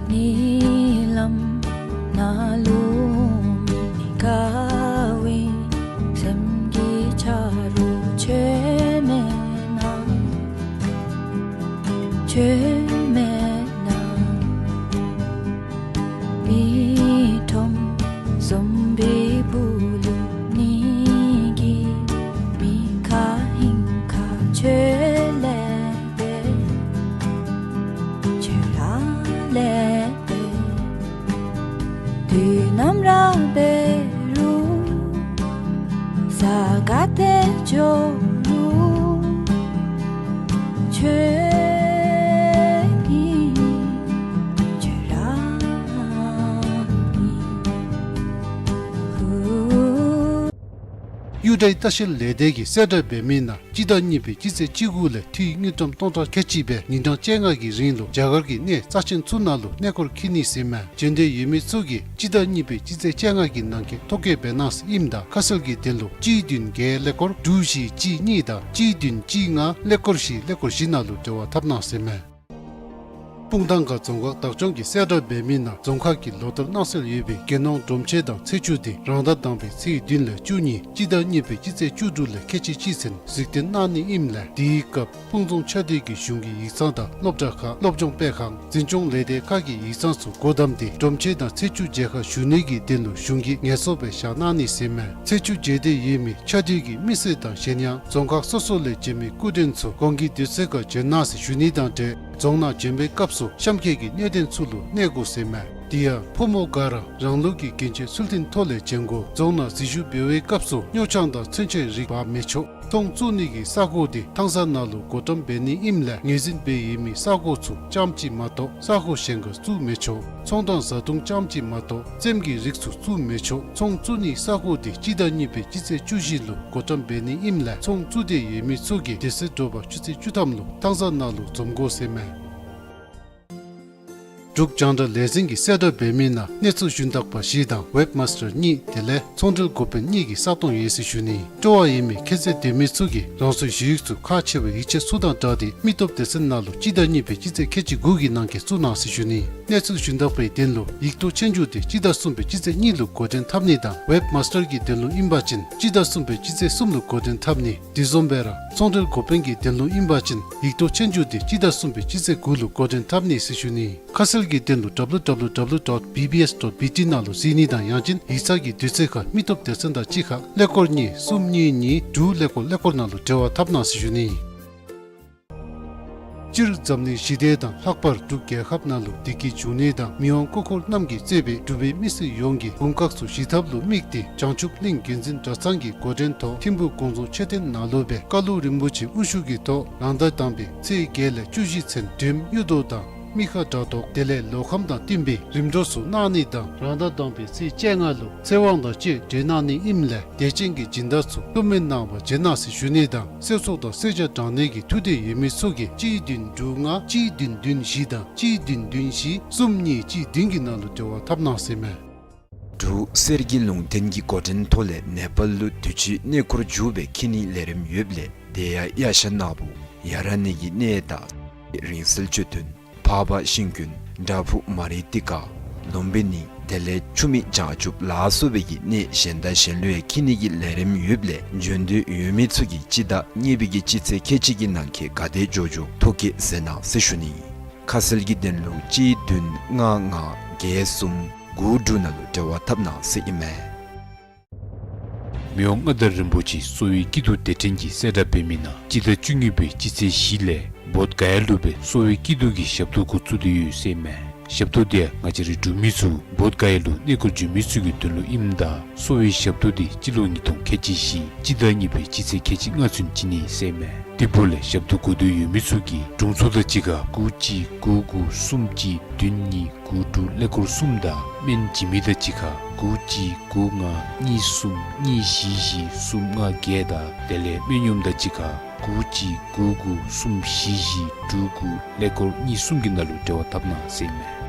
ཉིན་ལམ་ནང་ལུ་མི་དགའ་བའི་སེམས་ཀྱི་ཆ་རོགས་ཁྱོད་མེད་ན། ཁྱོད་མེད་ན། མི་ཁྲོམ་བཟུམ་པའི་སྦུག་ལུ་ནི་གི་མི་ཁ་ཧིང་ཁ་ཁྱོད་ལས་པས། ཁྱོད་ར་ལས་པས། དུས་ནམ་ར་འབད་རུང་ས་ག་ཏེ་འགྱོ་རུང་ཁྱོད་ཨིན། ཁྱོད་ར་ཨིན། གཡུ་སྒྲའི་ལྟ་བཤལ་ལས་སྡེ་གིས་གསལ་བསྒྲགས་འབད་མི་ནང་སྤྱི་ཟླ་གཉིས་པའི་སྤྱི་ཚེས་བཅུ་དགུ་ལས་འཐུས་དངུལ་ཀྲམ་སྟོང་ཕྲག་ཁལ་གཅིག་སྦེ་ཉིན་གྲངས་བཅོ་ལྔ་གི་རིང་ལུ་རྒྱ་གར་གྱི་གནས་རྩ་ཆེན་ཚུ་ནང་ལུ་གནས་སྐོར་འཁྱིད་ནི་ཟེར་མས། བྱོན་འདོད་ཡོད་མི་ཚུ་གིས་སྤྱི་ཟླ་གཉིས་པའི་སྤྱི་ཚེས་བཅོ་ལྔ་གི་ནང་འཁོད་ཐོ་བཀོད་འབད་གནང་ཟེར་ཨིནམ་ད་ཁ་གསལ་གྱི་དོན་ལུ་གཅིག་བདུན་བརྒྱད་ཀླད་ཀོར་དྲུག་བཞི་གཅིག་གཉིས་དང་གཅིག་བདུན་གཅིག་ལྔ་ཀླད་ཀོར་བཞི་ཀླད་ཀོར་བཞི་ནང་ལུ་འབྲེལ་བ་འཐབ་གནང་ཟེར་མས། སྤུངས་ཐང་ཁ་རྫོང་ཁག་བདག་སྐྱོང་གིས་གསལ་བསྒྲགས་འབད་མི་ནང་རྫོང་ཁག་གི་ལོ་ལྟར་གནང་སྲོལ་ཡོད་པའི་དགེ་སློང་སྒྲོམ་ཆེན་དང་ཚེས་བཅུ་འདི་རང་ཟླ་དང་པའི་ཚེས་བདུན་ལས་བཅུ་གཉིས་སྤྱི་ཟླ་གཉིས་པའི་སྤྱི་ཚེས་བཅུ་དྲུག་ལས་ཁལ་གཅིག་གཅིག་ཚུན་གཟིགས་སྟོན་གནང་ནི་ཨིནམ་ལས་དེའི་སྐབས་སྤུངས་རྫོང་ཆ་སྡེ་གི་གཞུང་གི་ཡིག་ཚང་དང་སློབ་གྲྭ་ཁག་སློབ་སྦྱོང་སྤེལ་ཁང་འཛིན་སྐྱོང་ལས་སྡེ་ཁག་གི་ཡིག་ཚང་ཚུ་སྒོ་བསྡམས་ཏེ་སྒྲོམ་ཆེན་དང་ཚེས་བཅུ་མཇལ་ཁ་ཞུ་ནི་གི་དོན་ལུ་གཞུང་གིས་ངལ་གསོ་སྦེ་བཞག་གནང་ནི་ཟེར་མས། ཚེས་བཅུ་མཇལ་འདོད་ཡོད་མི་ཆ་སྡེ་གི་མི་སེར་དང་གཞན་ཡང་རྫོང་ཁག་སོ་སོ་ལས་བྱོན་མི་སྐུ་མགྲོན་ཚུ་གོང་གི་དུས་ཚོད་ཁར་བྱོན་གནང་ཟེར་ཞུ་ནི་དང་འབྲེལ་རྫོང་ནང་བྱོན་པའི་སྐབས་སུ་གཤམ་འཁོད་ཀྱི་གནད་དོན་ཚུ་ལུ་གནས་དགོ་ཟེར་མས། དེ་ཡང་ཕོ་མོ་ག་ར་རང་ལུགས་ཀྱི་གྱོན་ཆས་ཚུལ་མཐུན་ཐོག་ལས་བྱོན་དགོ། རྫོང་ནང་འཛུལ་ཞུགས་འབད་བའི་སྐབས་སུ་སྨྱོ་ཆང་དང་ཚོན་མཆོད་རིགས་འབག་མི་ཆོག། ཚོང་བཙུགས་ནི་གི་ས་གོ་དེ་ཐང་ས་ནང་ལུ་བགོ་བཀྲམ་འབད་ནི་ཨིནམ་ལས་ངོས་འཛིན་འབད་ཡོད་མི་ས་གོ་ཚུ་ཙམ་ཅིག་མ་གཏོགས་ས་གོ་གཞན་ཁར་བཙུགས་མི་ཆོག། ཚོང་དང་བཟའ་འཐུང་ཙམ་ཅིག་མ་གཏོགས་རྩེདམོ་གི་རིགས་ཚུ་བཙུགས་མི་ཆོག། ཚོང་བཙུགས་ནི་ས་གོ་དེ་སྤྱི་ཟླ་གཉིས་པའི་སྤྱི་ཚེས་བཅུ་བཞི་ལུ་བགོ་བཀྲམ་འབད་ནི་ཨིནམ་ལས་ཚོང་བཙུགས་འདོད་ཡོད་མི་ཚུ་གིས་དེ་ཚེ་དྲོ་པ་ཆུ་ཚོད་བཅུ་ཐམ་ལུ་ཐང་ས་ནང་ལུ་འཛོམས་དགོ་ཟེར་མས། འབྲུག་རྒྱང་བསྒྲགས་ལས་འཛིན་གྱིས་གསལ་བསྒྲགས་འབད་མི་ནང་གནས་ཚུལ་ཞུན་དག་པ་བཞི་དང་ཝེབ་མཱས་ཊར་གཉིས་དེ་ལས་ཚོང་འབྲེལ་འགོ་དཔོན་གཉིས་ཀྱི་ས་སྟོང་ཡོད་ཟེར་ཞུ་ནི། སྤྲོ་བ་ཡོད་མི་ཁྱད་ཚད་ལྡན་མི་ཚུ་གིས་རང་སོའི་ཞུ་ཡིག་ཚུ་ཁག་ཆེ་བའི་ཡིག་ཆ་ཚུ་དང་སྦྲགས་ཏེ་མི་སྟོབས་སྡེ་ཚན་ནང་ལུ་སྤྱི་ཟླ་གཉིས་པའི་སྤྱི་ཚེས་ཁལ་གཅིག་དགུ་གི་ནང་འཁོད་བཙུགས་གནང་ཟེར་ཞུ་ནི། གནས་ཚུལ་ཞུན་དག་པའི་དོན་ལུ་ཡིག་ཐོག་ཆོས་རྒྱུགས་དེ་སྤྱི་ཟླ་གསུམ་པའི་སྤྱི་ཚེས་གཉིས་ལུ་འགོ་འདྲེན་འཐབ་ནི་དང་ཝེབ་མཱས་ཊར་གྱི་དོན་ལུ་ཨིན་པ་ཅིན་སྤྱི་ཟླ་གསུམ་པའི་སྤྱི་ཚེས་གསུམ་ལུ་འགོ་འདྲེན་འཐབ་ནི། དེ་བཟུམ་སྦེ་ར་ཚོང་འབྲེལ་འགོ་དཔོན་གྱི་དོན་ལུ་ཨིན་པ་ཅིན་ཡིག་ཐོག་ཆོས་རྒྱུགས་དེ་སྤྱི་ཟླ་གསུམ་པའི་སྤྱི་ཚེས་དགུ་ལུ་འགོ་འདྲེན་འཐབ་ནི་ཟེར་ཞུ་ནི། ཁ་གསལ་གྱི་དོན་ལུ་W W W dot B B S dot B T ནང་ལུ་གཟིགས་ནི་དང་ཡང་ཅིན་ཡིག་ཚང་གི་དུས་ཚོད་ཁར་མི་སྟོབས་སྡེ་ཚན་དང་གཅིག་ཁར་ཀླད་ཀོར་གཉིས་གསུམ་གཉིས་གཉིས་དྲུག་ཀླད་ཀོར་ཀླད་ཀོར་ནང་ལུ་འབྲེལ་བ་འཐབ་གནང་ཟེར་ཞུ་ནི། སྤྱིར་འཛམ་གླིང་ཞི་བདེ་དང་ལྷག་པར་འབྲུག་རྒྱལ་ཁབ་ནང་ལུ་བདེ་སྐྱིད་འབྱུང་ནི་དང་མི་དབང་སྐུ་འཁོར་རྣམས་ཀྱིས་གཙོས་པའི་འབྲུག་པའི་མི་སེར་ཡོངས་ཀྱི་དགུང་ཁག་ཚུ་ཞི་ཐབས་ལུ་དམིགས་ཏེ་བྱང་ཆུབ་གླིང་རྒྱུན་འཛིན་གྲྭ་ཚང་གི་འགོ་འདྲེན་ཐོག་ཐིམ་ཕུ་དགོངས་རྫོང་མཆོད་རྟེན་ནང་ལུ་སྦེ་བཀའ་སློབ་རིན་པོ་ཆེ་དབུ་བཞུགས་ཀྱི་ཐོག་རང་ཟླ་དང་པའི་ཚེས་བརྒྱད་ལས་བཅུ་བཞི་ཚུན་སྒྲོལམ་གཡུ་ཐོག་དང་མི་ཁ་དགྲ་ཐོག་དེ་ལས་ལོ་ཁམས་དང་བསྟུན་པའི་རིམ་གྲོ་ཚུ་གནང་ནི་དང་རང་ཟླ་དང་པའི་ཚེས་བཅོ་ལྔ་ལུ་ཚེ་དབང་དང་བཅས་གྲོལ་གནང་ནི་ཨིནམ་ལས་དད་ཅན་གྱི་སྦྱིན་བདག་ཚུ་བསྐུལ་མ་གནང་བར་བྱོན་གནང་ཟེར་ཞུ་ནི་དང་སྲོག་ཚོགས་དང་སེར་སྐྱ་དྲང་གནས་ཀྱི་ཐུགས་འདོད་ཡོད་མི་ཚུ་གིས་གཅིག་བདུན་དྲུག་ལྔ་གཅིག་བདུན་བདུན་བཞི་དང་གཅིག་བདུན་བདུན་བཞི་གསུམ་གཉིས་གཅིག་བདུན་གྱི་ནང་ལུ་འབྲེལ་བ་འཐབ་གནང་ཟེར་མས། འབྲུག་གསེར་གྱི་ལུང་བསྟན་གྱི་འགོ་འདྲེན་ཐོག་ལས་ནེ་པཱལ་ལུ་དུས་ཅི་གནས་སྐོར་མཇུག་སྦེ་འཁྱིད་ནིའི་ལས་རིམ་ཡོདཔ་ལས་དེ་ཡང་ཡ་ཤ་ནག་པོ་ཡ་ར་ནི་གི་གནས་དང་རིང་བསྲེལ་ཆུ་ཐོན་འཕགས་པ་ཤིང་ཀུན་བྲག་ཕུག་མ་རི་ཏི་ཀ་ལུམ་བི་ནི་དེ་ལས་ཆུ་མིག་བྱང་ཆུབ་ལ་སོགས་པའི་གི་གནས་གཞན་དང་གཞན་ལུ་ཡང་འཁྱིད་ནི་གི་ལས་རིམ་ཡོདཔ་ལས་འབྱོན་འདོད་ཡོད་མི་ཚུ་གིས་སྤྱི་ཟླ་གཉིས་པའི་གི་སྤྱི་ཚེས་ཁལ་གཅིག་གི་ནང་འཁོད་ག་དེ་འགྱོ་འགྱོ་ཐོ་བཀོད་མཛད་གནང་ཟེར་ཞུ་ནི། ཁ་གསལ་གྱི་དོན་ལུ་གཅིག་བདུན་ལྔ་ལྔ་བརྒྱད་གསུམ་དགུ་དྲུག་ནང་ལུ་འབྲེལ་བ་འཐབ་གནང་ཟེར་ཨིན་མས། མི་དབང་མངའ་བདག་རིན་པོ་ཆེ་གསོ་བའི་སྐྱིད་སྡུག་སྡེ་ཕྲན་གྱིས་གསལ་བསྒྲགས་འབད་མི་ནང་སྤྱི་ཟླ་བཅུ་གཉིས་པའི་སྤྱི་ཚེས་བཞི་ལས་བོདྷ་ག་ཡ་ལུ་སྦེ་གསོ་བའི་སྐྱིད་སྡུག་གི་ཞབས་ཏོག་འགོ་བཙུགས་ཏེ་ཡོད་ཟེར་མས། ཞབས་ཏོག་དེ་ཡང་ང་བཅས་རའི་འབྲུག་མི་ཚུ་བོདྷ་ག་ཡ་ལུ་གནས་སྐོར་འབྱོན་མི་ཚུ་གི་དོན་ལུ་ཨིནམ་ད་གསོ་བའི་ཞབས་ཏོག་དེ་སྤྱི་ལོ་ཉིས་སྟོང་ཁལ་གཅིག་བཞི་སྤྱི་ཟླ་གཉིས་པའི་སྤྱི་ཚེས་ཁལ་གཅིག་ལྔ་ཚུན་བྱིན་ནི་ཟེར་མས། དེ་འབདཝ་ལས་ཞབས་ཏོག་དགོ་འདོད་ཡོད་མི་ཚུ་གིས་དྲུང་འཚོ་དང་གཅིག་ཁར་དགུ་གཅིག་དགུ་དགུ་གསུམ་གཅིག་བདུན་གཉིས་དགུ་དྲུག་ཀླད་ཀོར་གསུམ་དང་སྨན་བྱིན་མི་དང་གཅིག་ཁར་དགུ་གཅིག་དགུ་ལྔ་གཉིས་གསུམ་གཉིས་བཞི་བཞི་གསུམ་ལྔ་བརྒྱད་དང་དེ་ལས་སྨན་གཡོགམ་དང་གཅིག་ཁར་དགུ་གཅིག་དགུ་དགུ་གསུམ་བཞི་བཞི་དྲུག་དགུ་ཀླད་ཀོར་གཉིས་གསུམ་གྱི་ནང་ལུ་འབྲེལ་བ་འཐབ་གནང་ཟེར་མས།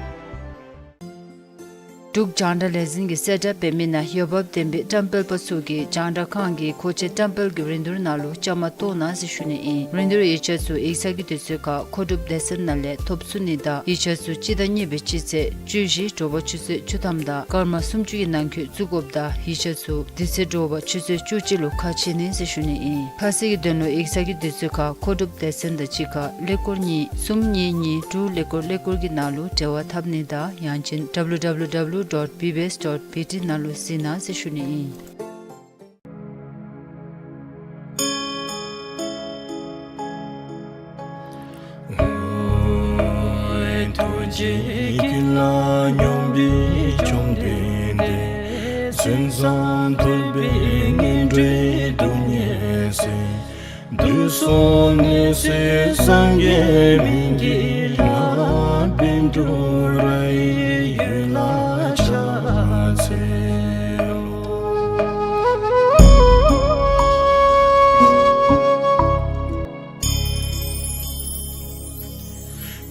འབྲུག་རྒྱང་བསྒྲགས་ལས་འཛིན་གྱིས་གསལ་བསྒྲགས་འབད་མི་ནང་འོས་འབབ་ལྡན་པའི་བཀྲམ་སྤེལ་པ་ཚུ་གིས་རྒྱང་བསྒྲགས་ཁང་གི་མཁོ་ཆས་བཀྲམ་སྤེལ་གྱི་རིན་བསྡུར་ནང་ལུ་བཅའ་མར་གཏོགས་གནང་ཟེར་ཞུ་ནི་ཨིན། རིན་བསྡུར་ཡིག་ཆ་ཚུ་ཡིག་ཚང་གི་དུས་ཚོད་ཁར་མཁོ་སྒྲུབ་སྡེ་ཚན་ནང་ལས་ཐོབ་ཚུགས་ནི་དང་ཡིག་ཆ་ཚུ་སྤྱི་ཟླ་གཉིས་པའི་སྤྱི་ཚེས་བཅུ་བཞི་དྲོ་པ་ཆུ་ཚོད་བཅུ་ཐམ་དང་སྐར་མ་སུམ་ཅུ་གི་ནང་འཁོད་བཙུགས་དགོཔ་དང་ཡིག་ཆ་ཚུ་དེ་ཚེ་དྲོ་པ་ཆུ་ཚོད་བཅུ་གཅིག་ལུ་ཁ་ཕྱེ་ནི་ཟེར་ཞུ་ནི་ཨིན། ཁ་གསལ་གྱི་དོན་ལུ་ཡིག་ཚང་གི་དུས་ཚོད་ཁར་མཁོ་སྒྲུབ་སྡེ་ཚན་དང་གཅིག་ཁར་ཀླད་ཀོར་གཉིས་གསུམ་གཉིས་གཉིས་དྲུག་ཀླད་ཀོར་ཀླད་ཀོར་གྱི་ནང་ལུ་འབྲེལ་བ་འཐབ་ནི་དང་ཡང་ཅིན་W W W dot B B S dot B T ནང་ལུ་གཟིགས་གནང་ཟེར་ཞུ་ནི་ཨིན། ཐུགས་རྗེ་ཀུན་ལ་སྙོམས་པའི་བཅོམ་ལྡན་འདས། མཚན་བཟང་ཐོས་པའི་སྙན་སྒྲོན་སྡུག་བསྔལ་སེལ། དུག་གསུམ་ནད་སེལ་སངས་རྒྱས་སྨན་གྱི་བླ། བཻ་ཌཱུརྱ་ཡི་འོད་ལ་ཕྱག་འཚལ་ལོ།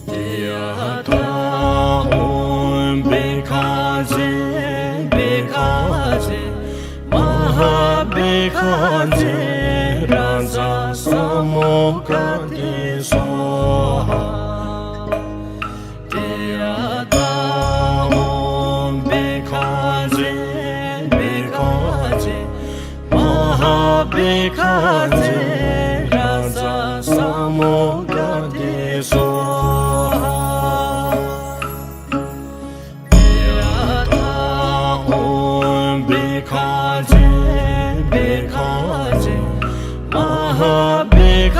ཏདྱ་ཐཱ། ཨོཾ་བྷཻ་ཥ་ཛྱེ་བྷཻ་ཥ་ཛྱེ་མ་ཧཱ་བྷཻ་ཥ་ཛྱེ་རཱ་ཛ་ས་མུདྒ་ཏེ་སྭཱ་ཧཱ། ཏདྱ་ཐཱ། ཨོཾ་བྷཻ་ཥ་ཛྱེ་བྷཻ་ཥ་ཛྱེ་མ་ཧཱ་བྷཻ་ཥ་ཛྱེ་རཱ་ཛ་ས་མུདྒ་ཏེ་སྭཱ་ཧཱ། ཏདྱ་ཐཱ། ཨོཾ་བྷཻ་ཥ་ཛྱེ་བྷཻ་ཥ་ཛྱེ་མ་ཧཱ་བྷཻ་ཥ་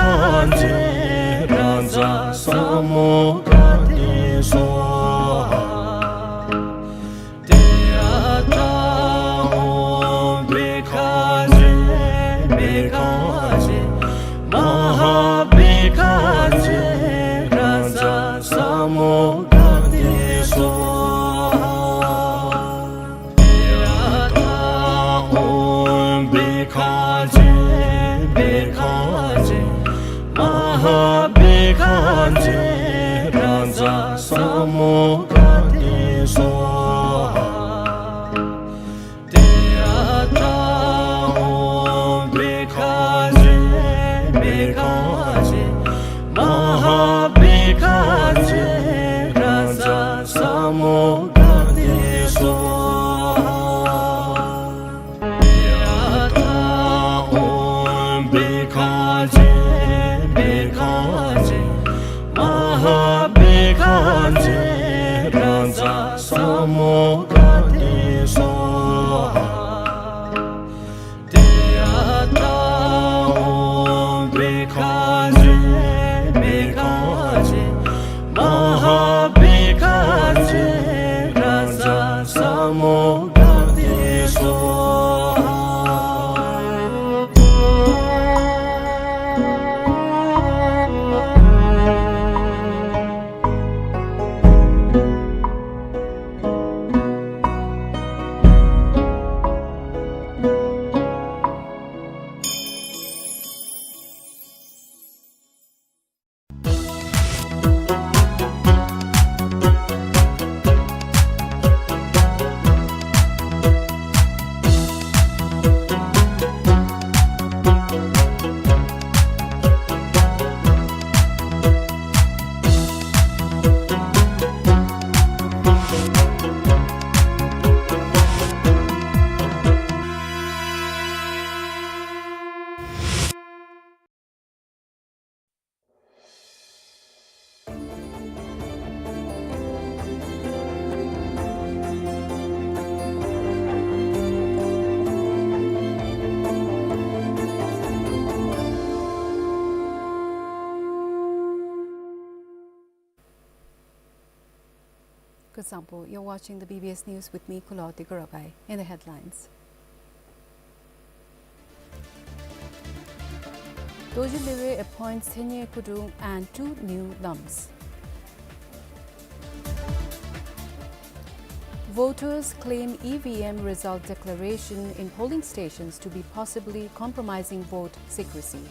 ཛྱེ་རཱ་ཛ་ས་མུདྒ་ཏེ་སྭཱ་ཧཱ། ཏདྱ་ཐཱ། ཨོཾ་བྷཻ་ཥ་ཛྱེ་བྷཻ་ཥ་ཛྱེ་ སྭཱ་ཧཱ། ཡ་ཐཱ་ཨོཾ་བྷཻ་ཥ་ཛྱེ་བྷཻ་ཥ་ཛྱེ་མ་ཧཱ་བྷཻ་ཥ་ཛྱེ་རཱ་ཛ་ས་མུདྒ་ཏེ་སྭཱ་ཧཱ། ཡ་ཐཱ་ཨོཾ་བྷཻ་ཥ་ཛྱེ་བྷཻ་ཥ་ཛྱེ་མ་ཧཱ་བྷཻ་ཥ་ཛྱེ་རཱ་ཛ་ས་མུདྒ་ཏེ་སྭཱ་ཧཱ། ཡ་ཐཱ་ཨོཾ་བྷཻ་ཥ་ཛྱེ་བྷཻ་ཥ་ཛྱེ་མ་ཧཱ་བྷཻ་ཥ་ཛྱེ་རཱ་ཛ་ས་མུདྒ་ཏེ་སྭཱ་ཧཱ། ཡ་ཐཱ་ཨོཾ་བྷཻ་ཥ་ཛྱེ་བྷཻ་ཥ་ཛྱེ་མ་ཧཱ་བྷཻ་ཥ་ཛྱེ་རཱ་ཛ་ས་མུདྒ་ཏེ་སྭཱ་ཧཱ། Kuzuzangpo, you're watching the B B S News with me, Kulo Tigurabai. In the headlines, Dorji Lhuwe appoints Tsenye Kudrung and two new lams. Voters claim E V M result declaration in polling stations to be possibly compromising vote secrecy.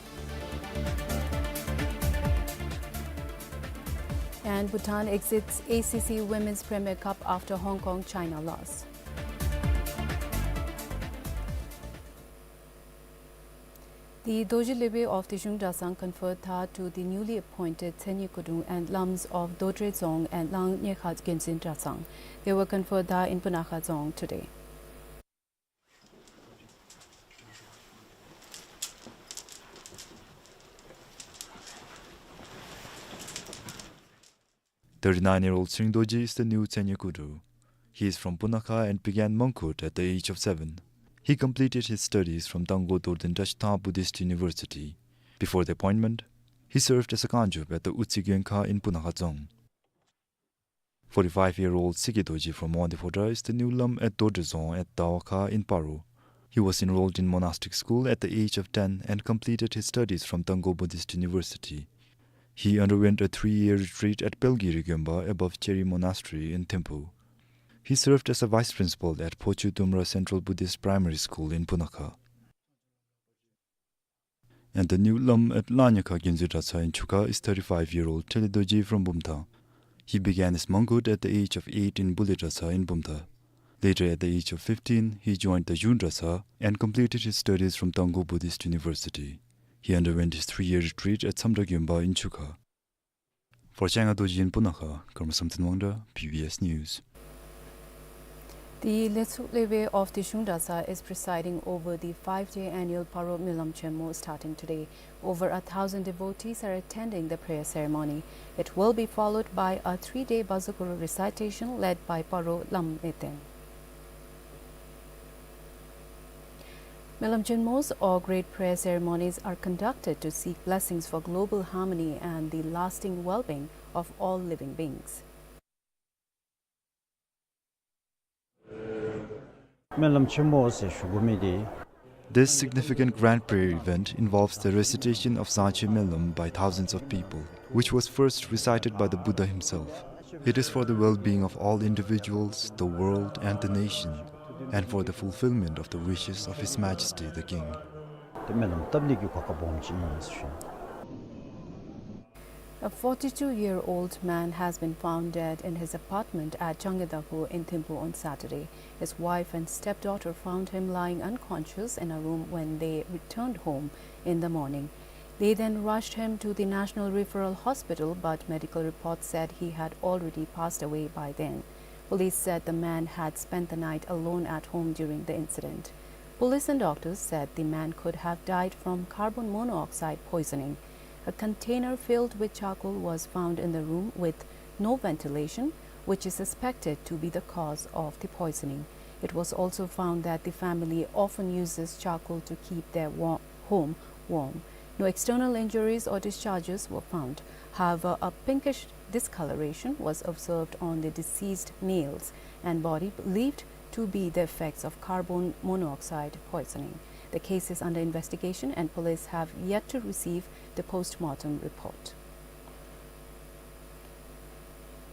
And Bhutan exits A C C Women's Premier Cup after Hong Kong China loss. The Dorji Lhuwe of Dishung Dratshang conferred tha to the newly appointed Tsenye Kudrung and lams of Dodre Dzong and Lang Nyekha Gyonzin Dratshang. They were conferred tha in Punakha Dzong today. Thirty-nine-year-old Tshering Dorji is the new Tsenye Kudrung. He is from Punakha and began Mangkhut at the age of seven. He completed his studies from Tangkhul Dorten Drashitha Buddhist University. Before the appointment, he served as a kanjop at the Utsi Gyonkha in Punakha Dzong. Forty-five-year-old Sikhe Dorji from Mawande Phodrang is the new lam at Dodre Dzong at Dawakha in Paro. He was enrolled in monastic school at the age of ten and completed his studies from Tangkhul Buddhist University. He underwent a three-year retreat at Pelgiri Gyonpa above Cheri Monastery in Thimphu. He served as a vice principal at Phochu Tumra Central Buddhist Primary School in Punakha. And the new lam at Lang Nyekha Gyonzin Dratshang in Chukha is thirty-five-year-old Thele Dorji from Bumthang. He began his Mangkhut at the age of eight in Bule Dratshang in Bumthang. Later, at the age of fifteen, he joined the Yun Dratshang and completed his studies from Tangkhul Buddhist University. He underwent his three-year retreat at Samdra Gyonpa in Chukha. For Changa Dorji in Punakha, Karma Samten Wangda, B B S News. The Letsuk Lhuwe of Dishung Dratshang is presiding over the five-day annual Paro Melam Chenmo starting today. Over a thousand devotees are attending the prayer ceremony. It will be followed by a three-day Bazokhuru recitation led by Paro Lam Eten. Melam Chenmos or great prayer ceremonies are conducted to seek blessings for global harmony and the lasting well-being of all living beings. སྨོན་ལམ་ཆེན་མོ་ཟེར་ཞུ་དགོ་མི་འདི། This significant grand prayer event involves the recitation of Dzangchen Melam by thousands of people, which was first recited by the Buddha himself. It is for the well-being of all individuals, the world, and the nation, and for the fulfillment of the wishes of His Majesty the King. A forty-two-year-old man has been found dead in his apartment at Changedakhu in Thimphu on Saturday. His wife and stepdaughter found him lying unconscious in a room when they returned home in the morning. They then rushed him to the National Referral Hospital, but medical reports said he had already passed away by then. Police said the man had spent the night alone at home during the incident. Police and doctors said the man could have died from carbon monoxide poisoning. A container filled with charcoal was found in the room with no ventilation, which is suspected to be the cause of the poisoning. It was also found that the family often uses charcoal to keep their wa-, home warm. No external injuries or discharges were found. However, a pinkish discoloration was observed on the deceased nails and body, believed to be the effects of carbon monoxide poisoning. The case is under investigation and police have yet to receive the post-mortem report.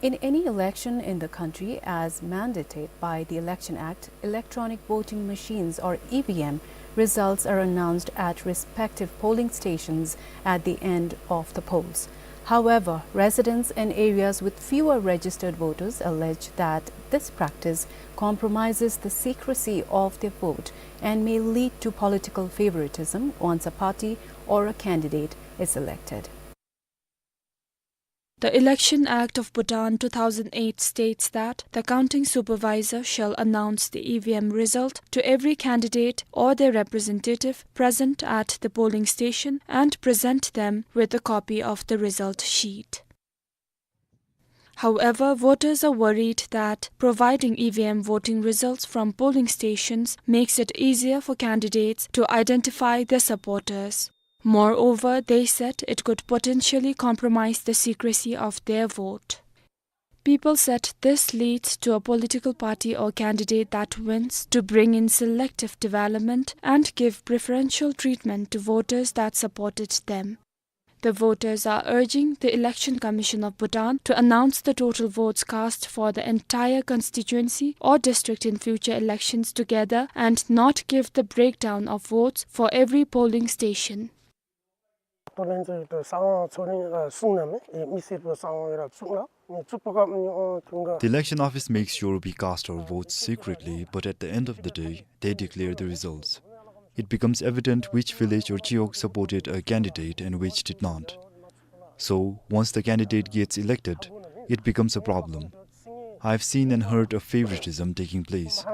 In any election in the country, as mandated by the Election Act, electronic voting machines or E V M results are announced at respective polling stations at the end of the polls. However, residents in areas with fewer registered voters allege that this practice compromises the secrecy of their vote and may lead to political favoritism once a party or a candidate is elected. The Election Act of Bhutan two thousand eight states that the counting supervisor shall announce the E V M result to every candidate or their representative present at the polling station and present them with a copy of the result sheet. However, voters are worried that providing E V M voting results from polling stations makes it easier for candidates to identify their supporters. Moreover, they said it could potentially compromise the secrecy of their vote. People said this leads to a political party or candidate that wins to bring in selective development and give preferential treatment to voters that supported them. The voters are urging the Election Commission of Bhutan to announce the total votes cast for the entire constituency or district in future elections together and not give the breakdown of votes for every polling station. The election office makes sure we cast our votes secretly, but at the end of the day, they declare the results. It becomes evident which village or chiwog supported a candidate and which did not. So, once the candidate gets elected, it becomes a problem. I've seen and heard of favoritism taking place.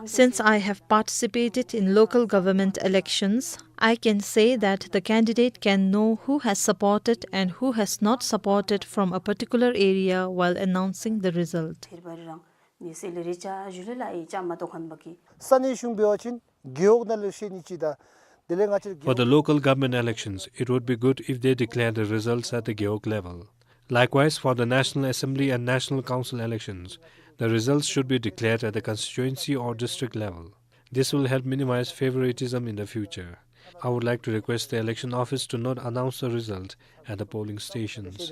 Since I have participated in local government elections, I can say that the candidate can know who has supported and who has not supported from a particular area while announcing the result. For the local government elections, it would be good if they declare the results at the gewog level. Likewise, for the National Assembly and National Council elections, the results should be declared at the constituency or district level. This will help minimize favoritism in the future. I would like to request the election office to not announce the result at the polling stations.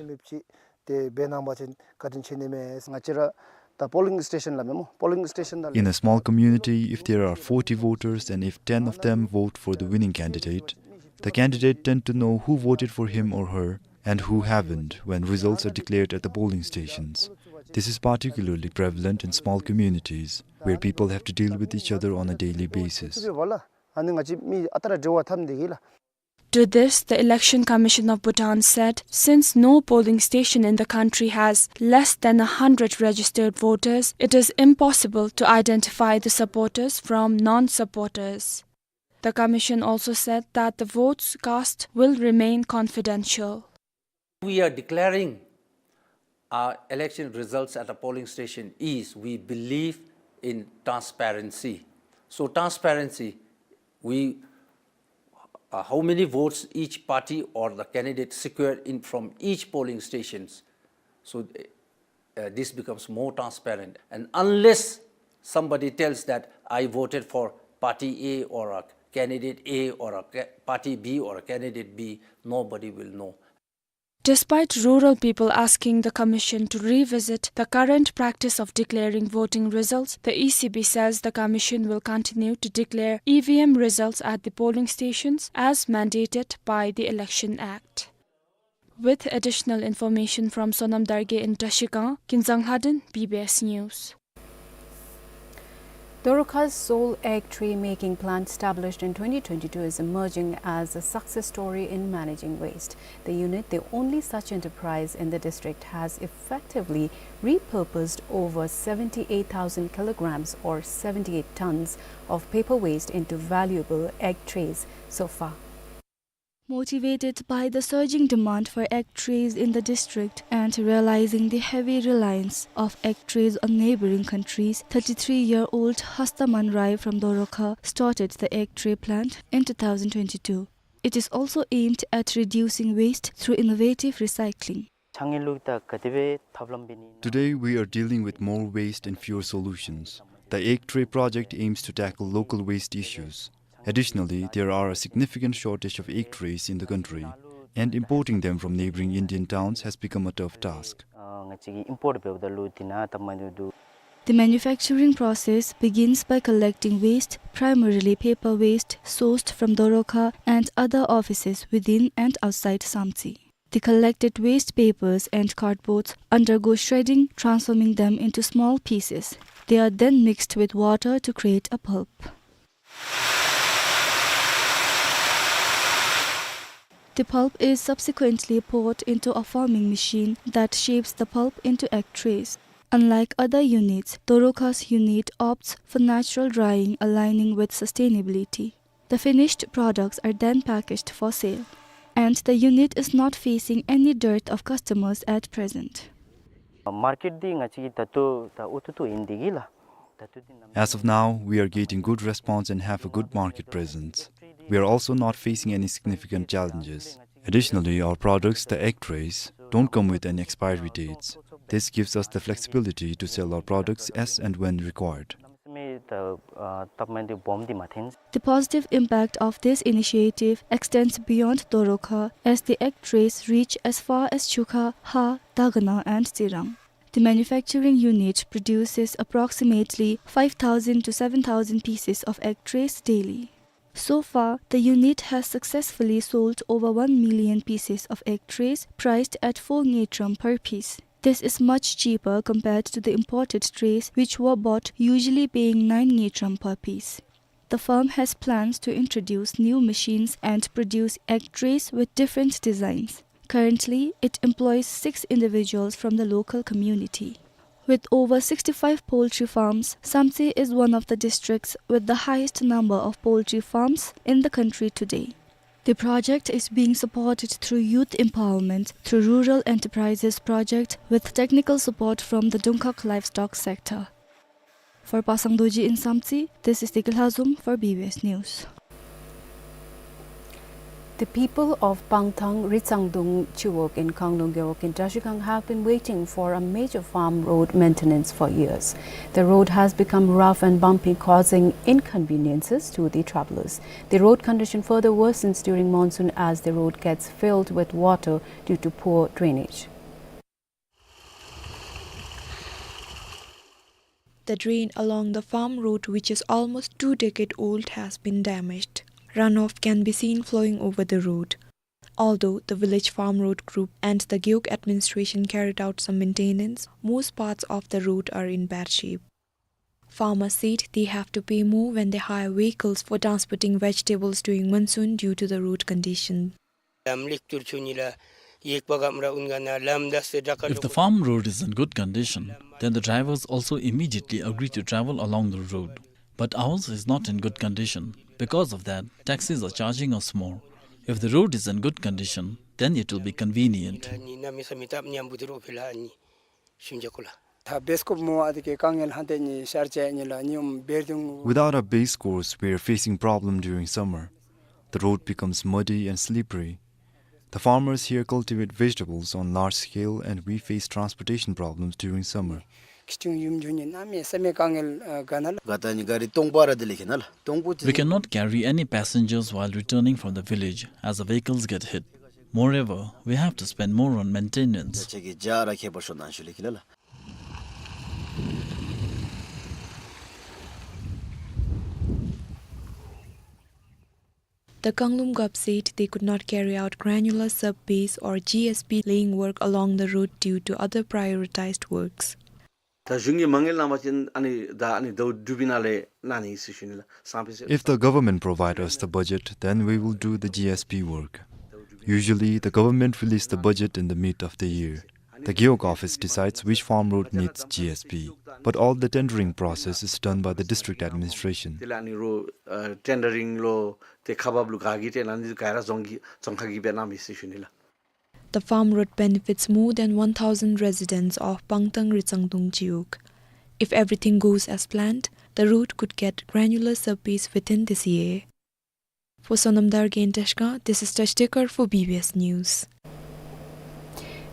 In a small community, if there are forty voters and if ten of them vote for the winning candidate, the candidate tend to know who voted for him or her and who haven't when results are declared at the polling stations. This is particularly prevalent in small communities, where people have to deal with each other on a daily basis. To this, the Election Commission of Bhutan said, since no polling station in the country has less than a hundred registered voters, it is impossible to identify the supporters from non-supporters. The commission also said that the votes cast will remain confidential. We are declaring our election results at a polling station is we believe in transparency. So transparency, we, uh, how many votes each party or the candidate secured in from each polling stations. So, uh, this becomes more transparent. And unless somebody tells that I voted for party A or a candidate A or a ca-, party B or a candidate B, nobody will know. Despite rural people asking the commission to revisit the current practice of declaring voting results, the E C B says the commission will continue to declare E V M results at the polling stations as mandated by the Election Act. With additional information from Sonam Dargay in Trashigang, Kinzang Lhaden, B B S News. Dorokha's sole egg tray making plant, established in twenty twenty-two, is emerging as a success story in managing waste. The unit, the only such enterprise in the district, has effectively repurposed over seventy-eight thousand kilograms or seventy-eight tons of paper waste into valuable egg trays so far. Motivated by the surging demand for egg trays in the district and realizing the heavy reliance of egg trays on neighboring countries, thirty-three-year-old Hastaman Rai from Dorokha started the egg tray plant in two thousand twenty-two. It is also aimed at reducing waste through innovative recycling. Today, we are dealing with more waste and fewer solutions. The egg tray project aims to tackle local waste issues. Additionally, there are a significant shortage of egg trays in the country, and importing them from neighboring Indian towns has become a tough task. The manufacturing process begins by collecting waste, primarily paper waste, sourced from Dorokha and other offices within and outside Samtse. The collected waste papers and cardboards undergo shredding, transforming them into small pieces. They are then mixed with water to create a pulp. The pulp is subsequently poured into a forming machine that shapes the pulp into egg trays. Unlike other units, Dorokha's unit opts for natural drying, aligning with sustainability. The finished products are then packaged for sale, and the unit is not facing any dearth of customers at present. Market འདི་ང་བཅས་ཀྱི་ད་ལྟོ་ད་ཨུ་ཐུ་ཐུ་ཨིན་འདི་གི་ལགས། ད་ལྟོ་འདི་ནམ། As of now, we are getting good response and have a good market presence. We are also not facing any significant challenges. Additionally, our products, the egg trays, don't come with any expiry dates. This gives us the flexibility to sell our products as and when required. The positive impact of this initiative extends beyond Dorokha, as the egg trays reach as far as Chukha, Ha, Dagana and Tsirang. The manufacturing unit produces approximately five thousand to seven thousand pieces of egg trays daily. So far, the unit has successfully sold over one million pieces of egg trays, priced at four ngultrum per piece. This is much cheaper compared to the imported trays, which were bought usually paying nine ngultrum per piece. The firm has plans to introduce new machines and produce egg trays with different designs. Currently, it employs six individuals from the local community. With over sixty-five poultry farms, Samtse is one of the districts with the highest number of poultry farms in the country today. The project is being supported through youth empowerment through Rural Enterprises Project with technical support from the Dungkhag Livestock Sector. For Pasang Dorji in Samtse, this is Deki Lhazom for B B S News. The people of Pangthang, Ritsangdung Chiwog in Kanglung Gewog in Trashigang have been waiting for a major farm road maintenance for years. The road has become rough and bumpy, causing inconveniences to the travelers. The road condition further worsens during monsoon as the road gets filled with water due to poor drainage. The drain along the farm road, which is almost two decade old, has been damaged. Runoff can be seen flowing over the road. Although the village farm road group and the Gewog administration carried out some maintenance, most parts of the road are in bad shape. Farmers said they have to pay more when they hire vehicles for transporting vegetables during monsoon due to the road condition. If the farm road is in good condition, then the drivers also immediately agree to travel along the road. But ours is not in good condition. Because of that, taxis are charging us more. If the road is in good condition, then it will be convenient. Without a base course, we are facing problem during summer. The road becomes muddy and slippery. The farmers here cultivate vegetables on large scale and we face transportation problems during summer. ཁྱི་ཆུང་ཡུམ་ཆུང་གཉིས་གནམ་མེད་ས་མེད་དཀའ་ངལ་ཨ་དཀའ་ངལ། ག་ད་ནི་ག་རི་སྟོང་པ་ར་དེ་ལས་ཁེ་ན་ལགས། སྟོང་པོ་ཅིག We cannot carry any passengers while returning from the village as the vehicles get hit. Moreover, we have to spend more on maintenance. ཁྱེད་ཀྱིས་ཇ་ར་ཁྱད་པར་ཤོར་ན་ཞུ་ལེ་ཁེ་ལ་ལགས། The Kangloum Gup said they could not carry out granular sub-base or G S B laying work along the road due to other prioritized works. ད་གཞུང་གིས་མ་དངུལ་གནང་བ་ཅིན་ཨ་ནི་ད་ཨ་ནི་ཟླཝ་དྲུག་པའི་ནང་ལས་གནང་ནི་ཟེར་ཞུ་ནི་ལགས། སང་ཕོད་ཟེར། If the government provide us the budget, then we will do the G S B work. Usually, the government release the budget in the mid of the year. The Gewog office decides which farm road needs G S B, but all the tendering process is done by the district administration. དེ་ལས་ཨ་ནི་རོ་ཨ་ཊེན་ཌ་རིང་ལུ་ཏེ་ཁག་འབགཔ་ལུ་ག་གིས་ཏེ་ཨ་ནི་ག་ར་རྫོང་གི་རྫོང་ཁག་གིས་འབད་གནང་མི་ཟེར་ཞུ་ནི་ལགས། The farm road benefits more than one thousand residents of Pangtang Ritsangtung Chiwog. If everything goes as planned, the road could get granular sub-base within this year. For Sonam Dargay in Tashkent, this is Tash Dekar for B B S News.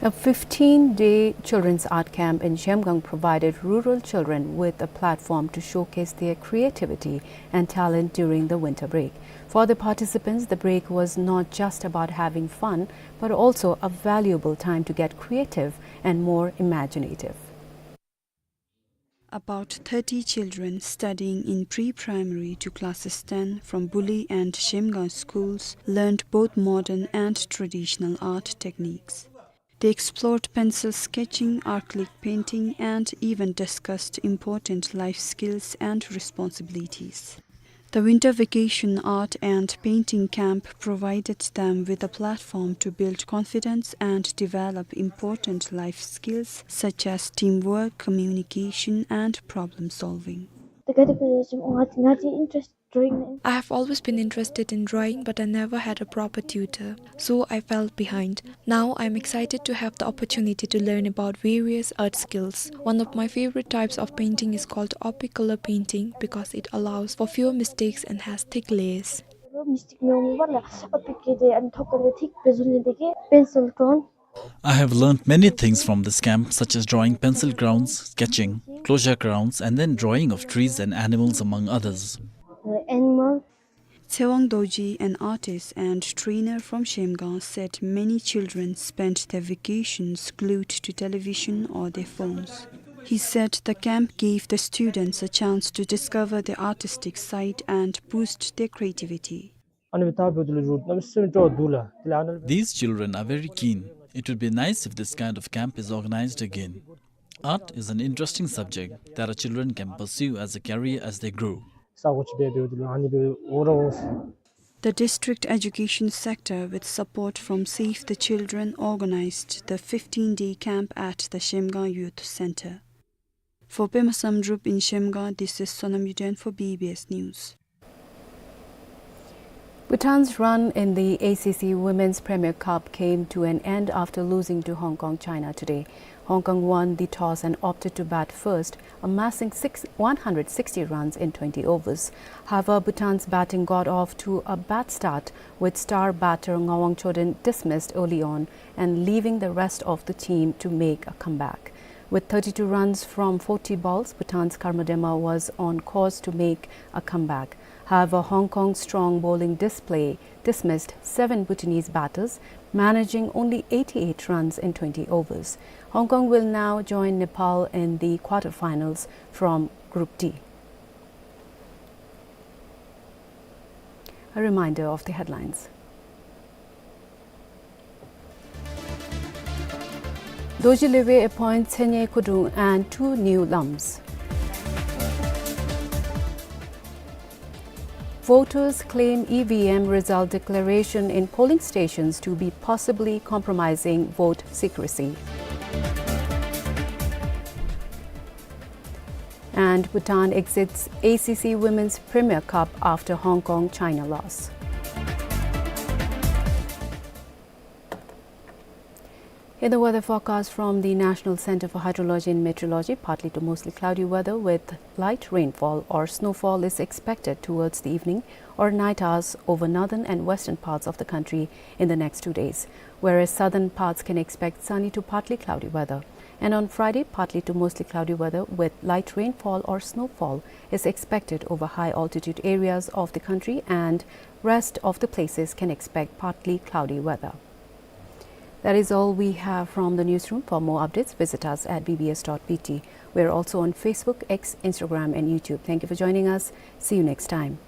A fifteen-day children's art camp in Zhemgang provided rural children with a platform to showcase their creativity and talent during the winter break. For the participants, the break was not just about having fun, but also a valuable time to get creative and more imaginative. About thirty children studying in pre-primary to classes ten from Buli and Zhemgang schools learned both modern and traditional art techniques. They explored pencil sketching, acrylic painting, and even discussed important life skills and responsibilities. The winter vacation art and painting camp provided them with a platform to build confidence and develop important life skills such as teamwork, communication, and problem solving. I have always been interested in drawing, but I never had a proper tutor, so I fell behind. Now I am excited to have the opportunity to learn about various art skills. One of my favorite types of painting is called opaque color painting because it allows for fewer mistakes and has thick layers. Mistake མི་འོང་བར་ལ་opaque གི་དེ་ཨ་ནི་ཐོག་ཁར་ལས་ཐིག་པེ་ཟུར་ནི་དེ་གིས་pencil་དྲོན། I have learned many things from this camp, such as drawing pencil crowns, sketching, closure crowns, and then drawing of trees and animals, among others. Animal. Tsewang Dorji, an artist and trainer from Zhemgang, said many children spent their vacations glued to television or their phones. He said the camp gave the students a chance to discover their artistic side and boost their creativity. These children are very keen. It would be nice if this kind of camp is organized again. Art is an interesting subject that our children can pursue as a career as they grow. The district education sector, with support from Save the Children, organized the fifteen-day camp at the Zhemgang Youth Center. For Pema Samdrup in Zhemgang, this is Sonam Yuden for B B S News. Bhutan's run in the A C C Women's Premier Cup came to an end after losing to Hong Kong China today. Hong Kong won the toss and opted to bat first, amassing six, one hundred sixty runs in twenty overs. However, Bhutan's batting got off to a bad start, with star batter Ngawang Choden dismissed early on and leaving the rest of the team to make a comeback. With thirty-two runs from forty balls, Bhutan's Karma Dema was on course to make a comeback. However, Hong Kong's strong bowling display dismissed seven Bhutanese batters, managing only eighty-eight runs in twenty overs. Hong Kong will now join Nepal in the quarterfinals from Group D. A reminder of the headlines. Dorji Lwepbwe appoints Tsenye Kudung and two new lams. Voters claim E V M result declaration in polling stations to be possibly compromising vote secrecy. And Bhutan exits A C C Women's Premier Cup after Hong Kong China loss. In the weather forecast from the National Center for Hydrology and Meteorology, partly to mostly cloudy weather with light rainfall or snowfall is expected towards the evening or night hours over northern and western parts of the country in the next two days, whereas southern parts can expect sunny to partly cloudy weather. And on Friday, partly to mostly cloudy weather with light rainfall or snowfall is expected over high altitude areas of the country, and rest of the places can expect partly cloudy weather. That is all we have from the newsroom. For more updates, visit us at B B S dot B T. We're also on Facebook, X, Instagram, and YouTube. Thank you for joining us. See you next time.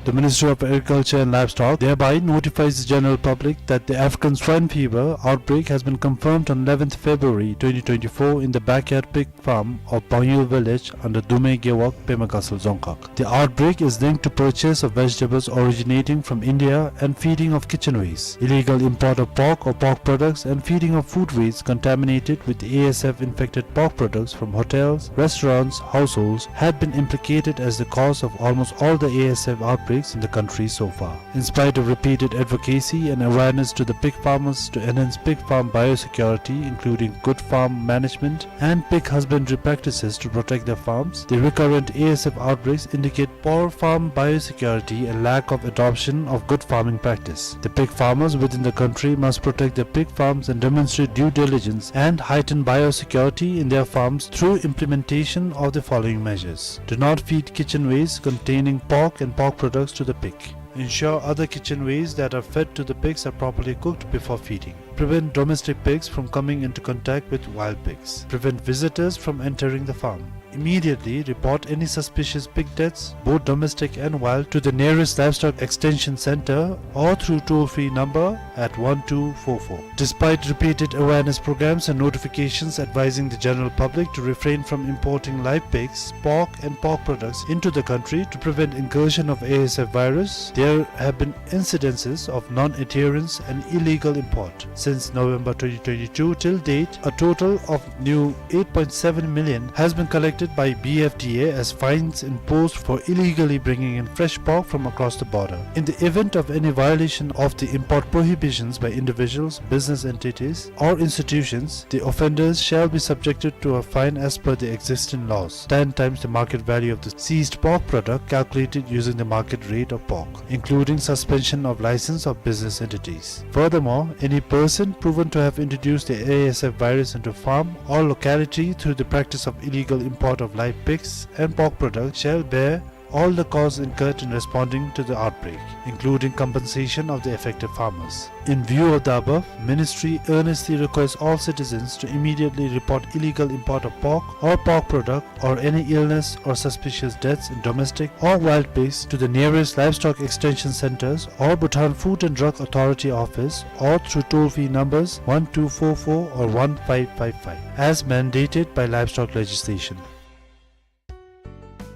The Ministry of Agriculture and Livestock thereby notifies the general public that the African swine fever outbreak has been confirmed on eleventh February twenty twenty-four in the backyard pig farm of Pangyul village under Dumei Gewog, Pema Gatshel Dzongkhag. The outbreak is linked to purchase of vegetables originating from India and feeding of kitchen waste. Illegal import of pork or pork products and feeding of food waste contaminated with A S F infected pork products from hotels, restaurants, households had been implicated as the cause of almost all the A S F outbreaks in the country so far. In spite of repeated advocacy and awareness to the pig farmers to enhance pig farm biosecurity, including good farm management and pig husbandry practices to protect their farms, the recurrent A S F outbreaks indicate poor farm biosecurity and lack of adoption of good farming practice. The pig farmers within the country must protect their pig farms and demonstrate due diligence and heighten biosecurity in their farms through implementation of the following measures. Do not feed kitchen waste containing pork and pork products to the pig. Ensure other kitchen waste that are fed to the pigs are properly cooked before feeding. Prevent domestic pigs from coming into contact with wild pigs. Prevent visitors from entering the farm. Immediately report any suspicious pig deaths, both domestic and wild, to the nearest livestock extension center or through toll-free number at one two four four. Despite repeated awareness programs and notifications advising the general public to refrain from importing live pigs, pork and pork products into the country to prevent incursion of A S F virus, there have been incidences of non-adherence and illegal import. Since November twenty twenty-two till date, a total of new eight point seven million has been collected by B F D A as fines imposed for illegally bringing in fresh pork from across the border. In the event of any violation of the import prohibitions by individuals, business entities, or institutions, the offenders shall be subjected to a fine as per the existing laws, ten times the market value of the seized pork product calculated using the market rate of pork, including suspension of license of business entities. Furthermore, any person proven to have introduced the A S F virus into farm or locality through the practice of illegal import of live pigs and pork products shall bear all the costs incurred in responding to the outbreak, including compensation of the affected farmers. In view of the above, Ministry earnestly requests all citizens to immediately report illegal import of pork or pork product or any illness or suspicious deaths in domestic or wild pigs to the nearest livestock extension centers or Bhutan Food and Drug Authority office or through toll-free numbers one two four four or one five five five, as mandated by livestock legislation.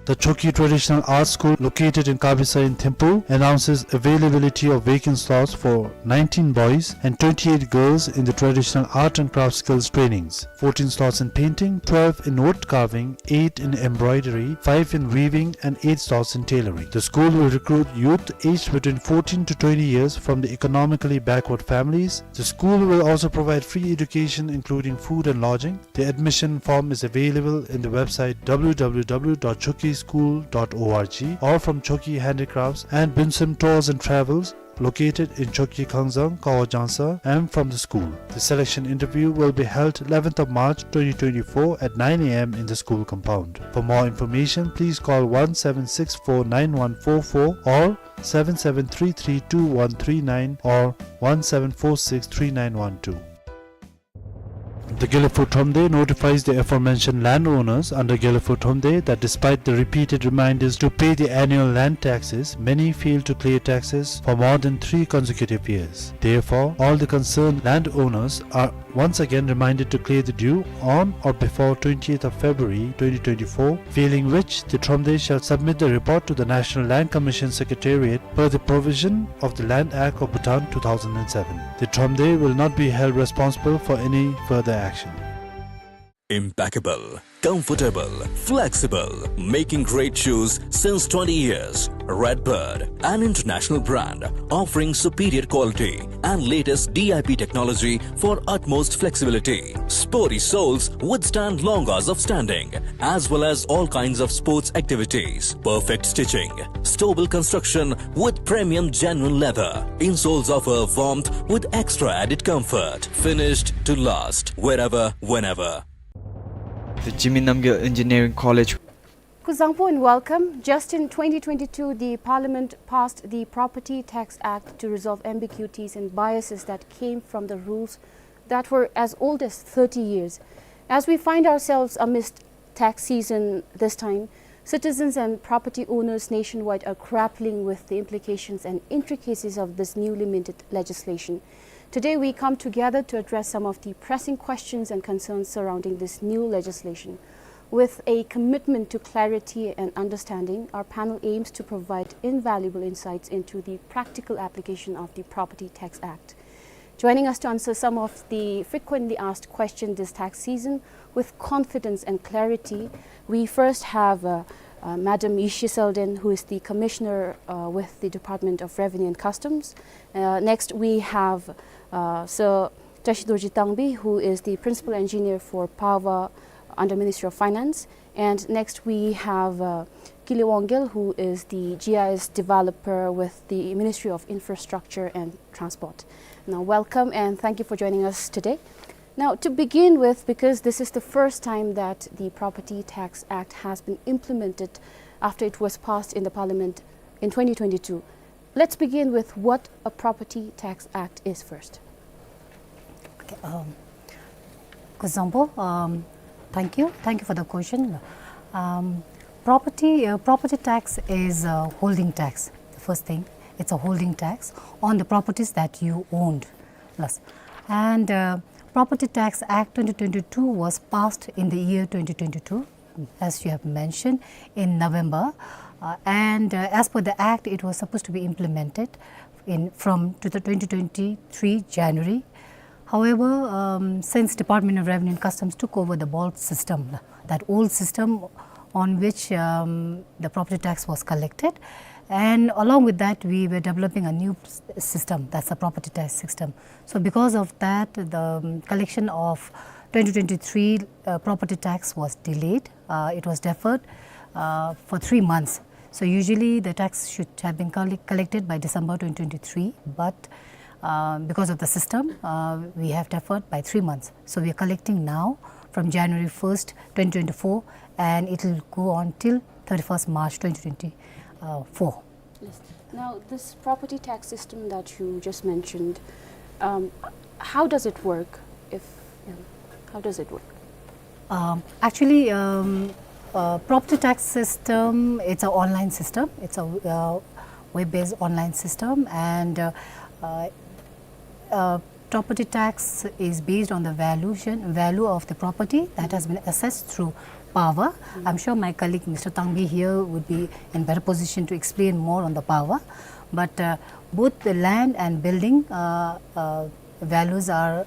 The Chokyi Traditional Arts School, located in Kabisa in Thimphu, announces availability of vacant slots for nineteen boys and twenty-eight girls in the traditional art and craft skills trainings. Fourteen slots in painting, twelve in wood carving, eight in embroidery, five in weaving, and eight slots in tailoring. The school will recruit youth aged between fourteen to twenty years from the economically backward families. The school will also provide free education, including food and lodging. The admission form is available in the website w w w dot chokyi school dot org or from Chokyi Handicrafts and Bunsem Tours and Travels, located in Chokyi Khangzang, Kawo Jangsa, and from the school. The selection interview will be held eleventh of March twenty twenty-four at nine a m in the school compound. For more information, please call one seven six four nine one four four or seven seven three three two one three nine or one seven four six three nine one two. The Gelephu Thromde notifies the aforementioned landowners under Gelephu Thromde that despite the repeated reminders to pay the annual land taxes, many fail to clear taxes for more than three consecutive years. Therefore, all the concerned landowners are once again reminded to clear the due on or before twentieth of February twenty twenty-four, failing which the Thromde shall submit the report to the National Land Commission Secretariat per the provision of the Land Act of Bhutan two thousand and seven. The Thromde will not be held responsible for any further action. Impeccable, comfortable, flexible, making great shoes since twenty years. Redbird, an international brand offering superior quality and latest D I P technology for utmost flexibility. Sporty soles withstand long hours of standing, as well as all kinds of sports activities. Perfect stitching, stable construction with premium genuine leather. Insoles offer warmth with extra added comfort. Finished to last, wherever, whenever. The Jigme Namgyel Engineering College. Kuzuzangpo and welcome. Just in twenty twenty-two, the Parliament passed the Property Tax Act to resolve ambiguities and biases that came from the rules that were as old as thirty years. As we find ourselves amidst tax season this time, citizens and property owners nationwide are grappling with the implications and intricacies of this newly minted legislation. Today, we come together to address some of the pressing questions and concerns surrounding this new legislation. With a commitment to clarity and understanding, our panel aims to provide invaluable insights into the practical application of the Property Tax Act. Joining us to answer some of the frequently asked questions this tax season with confidence and clarity, we first have, uh, uh, Madam Yishi Selden, who is the Commissioner, uh, with the Department of Revenue and Customs. Uh, next, we have, uh, Sir Tashi Dorji Tangbi, who is the Principal Engineer for Power under Ministry of Finance. And next, we have, uh, Kile Wangel, who is the G I S developer with the Ministry of Infrastructure and Transport. Now, welcome and thank you for joining us today. Now, to begin with, because this is the first time that the Property Tax Act has been implemented after it was passed in the Parliament in twenty twenty-two, let's begin with what a Property Tax Act is first. Okay, um, Kuzuzangpo, um, thank you. Thank you for the question. Um, property, uh, property tax is a holding tax, the first thing. It's a holding tax on the properties that you owned. Yes. And, uh, Property Tax Act twenty twenty-two was passed in the year twenty twenty-two, as you have mentioned, in November. Uh, and, uh, as per the act, it was supposed to be implemented in, from to the twenty twenty-three January. However, um, since Department of Revenue and Customs took over the BOLC system, that old system on which, um, the property tax was collected, and along with that, we were developing a new s-, system, that's the property tax system. So because of that, the, um, collection of twenty twenty-three, uh, property tax was delayed. Uh, it was deferred, uh, for three months. So usually the tax should have been colle-, collected by December twenty twenty-three, but, uh, because of the system, uh, we have deferred by three months. So we are collecting now from January first, twenty twenty-four, and it will go on till thirty-first March twenty twenty-four. Yes. Now, this property tax system that you just mentioned, um, how does it work? If, you know, how does it work? Um, actually, um, uh, property tax system, it's an online system. It's a, uh, web-based online system, and, uh, uh, uh, property tax is based on the valuation, value of the property that has been assessed through PAVA. I'm sure my colleague, Mister Tangbi here, would be in better position to explain more on the PAVA. But, uh, both the land and building, uh, uh, values are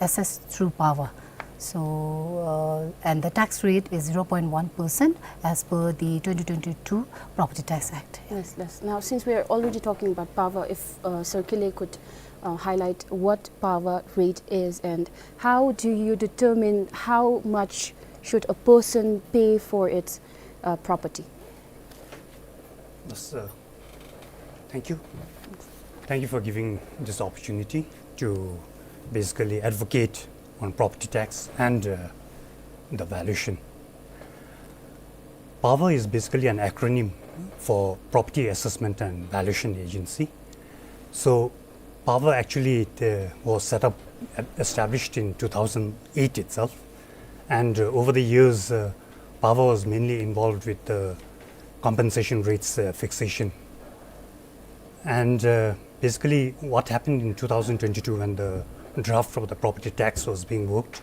assessed through PAVA. So, uh, and the tax rate is zero point one percent as per the twenty twenty-two Property Tax Act. Yes, yes. Now, since we are already talking about PAVA, if, uh, Sir Kile could, uh, highlight what PAVA rate is and how do you determine how much should a person pay for its, uh, property? Yes, sir. Thank you. Thank you for giving this opportunity to basically advocate on property tax and, uh, the valuation. PAVA is basically an acronym for Property Assessment and Valuation Agency. So, PAVA actually, it, uh, was set up, established in two thousand eight itself, and, uh, over the years, uh, PAVA was mainly involved with the compensation rates, uh, fixation. And, uh, basically, what happened in two thousand twenty-two, when the draft of the property tax was being worked,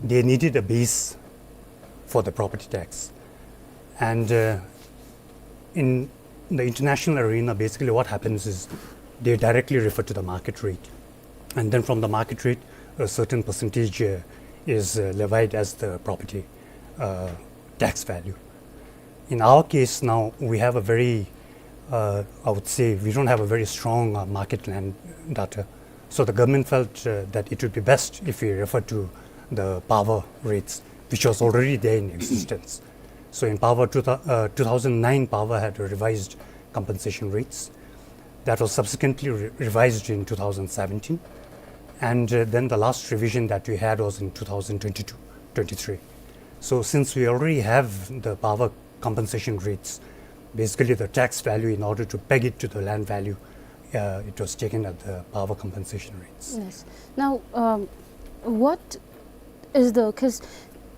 they needed a base for the property tax. And, uh, in the international arena, basically what happens is they directly refer to the market rate. And then from the market rate, a certain percentage, uh, is, uh, levied as the property, uh, tax value. In our case now, we have a very, uh, I would say, we don't have a very strong, uh, market land data. So the government felt, uh, that it would be best if we refer to the PAVA rates, which was already there in existence. So in PAVA, two thou-, uh, two thousand nine, PAVA had revised compensation rates. That was subsequently re-, revised in two thousand seventeen. And, uh, then the last revision that we had was in two thousand twenty-two twenty-three. So since we already have the PAVA compensation rates, basically the tax value, in order to peg it to the land value, uh, it was taken at the PAVA compensation rates. Yes. Now, um, what is the, 'cause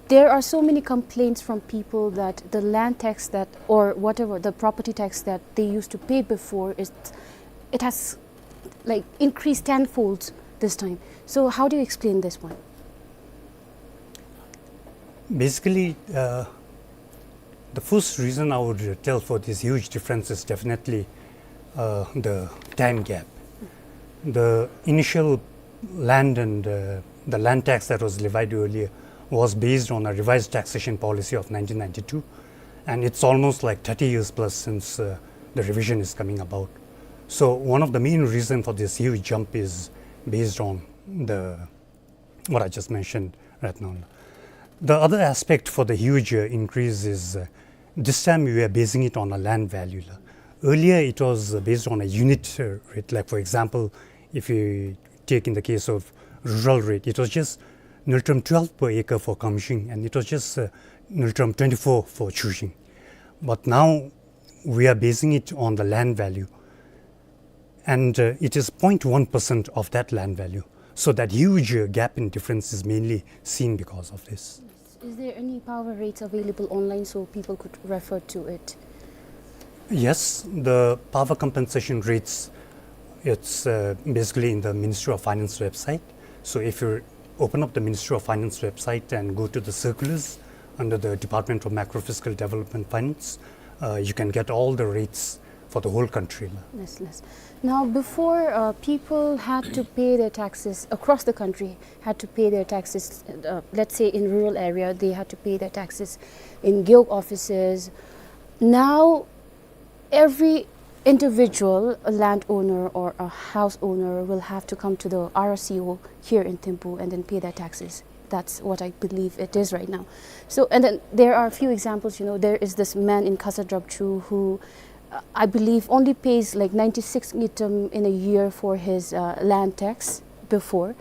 there are so many complaints from people that the land tax that, or whatever, the property tax that they used to pay before, it, it has, like, increased tenfolds this time. So how do you explain this one? Basically, uh, the first reason I would tell for this huge difference is definitely, uh, the time gap. The initial land and, uh, the land tax that was levied earlier was based on a revised taxation policy of nineteen ninety-two, and it's almost like thirty years plus since, uh, the revision is coming about. So one of the main reasons for this huge jump is based on the, what I just mentioned right now. The other aspect for the huge, uh, increase is, uh, this time we are basing it on a land value la. Earlier it was, uh, based on a unit, uh, rate. Like, for example, if you take in the case of rural rate, it was just nultam twelve per acre for Kamjing, and it was just, uh, nultam twenty-four for Chujing. But now we are basing it on the land value, and, uh, it is zero point one percent of that land value. So that huge, uh, gap in difference is mainly seen because of this. Is there any PAVA rates available online so people could refer to it? Yes, the PAVA compensation rates, it's, uh, basically in the Ministry of Finance website. So if you open up the Ministry of Finance website and go to the circulars under the Department of Macrofiscal Development Finance, uh, you can get all the rates for the whole country la. Yes, yes. Now, before, uh, people had to pay their taxes across the country, had to pay their taxes, uh, let's say in rural area, they had to pay their taxes in gewog offices. Now, every individual, a landowner or a house owner, will have to come to the R C O here in Thimphu and then pay their taxes. That's what I believe it is right now. So, and then there are a few examples, you know, there is this man in Khasa Drapchu who, uh, I believe, only pays, like, ninety-six ngultrum in a year for his, uh, land tax before.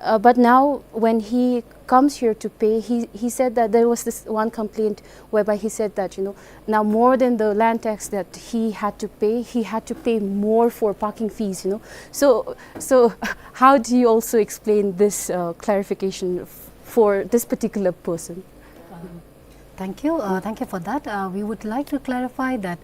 Uh, but now when he comes here to pay, he, he said that there was this one complaint whereby he said that, you know, now more than the land tax that he had to pay, he had to pay more for parking fees, you know. So, so how do you also explain this, uh, clarification f-, for this particular person? Thank you. Uh, thank you for that. Uh, we would like to clarify that,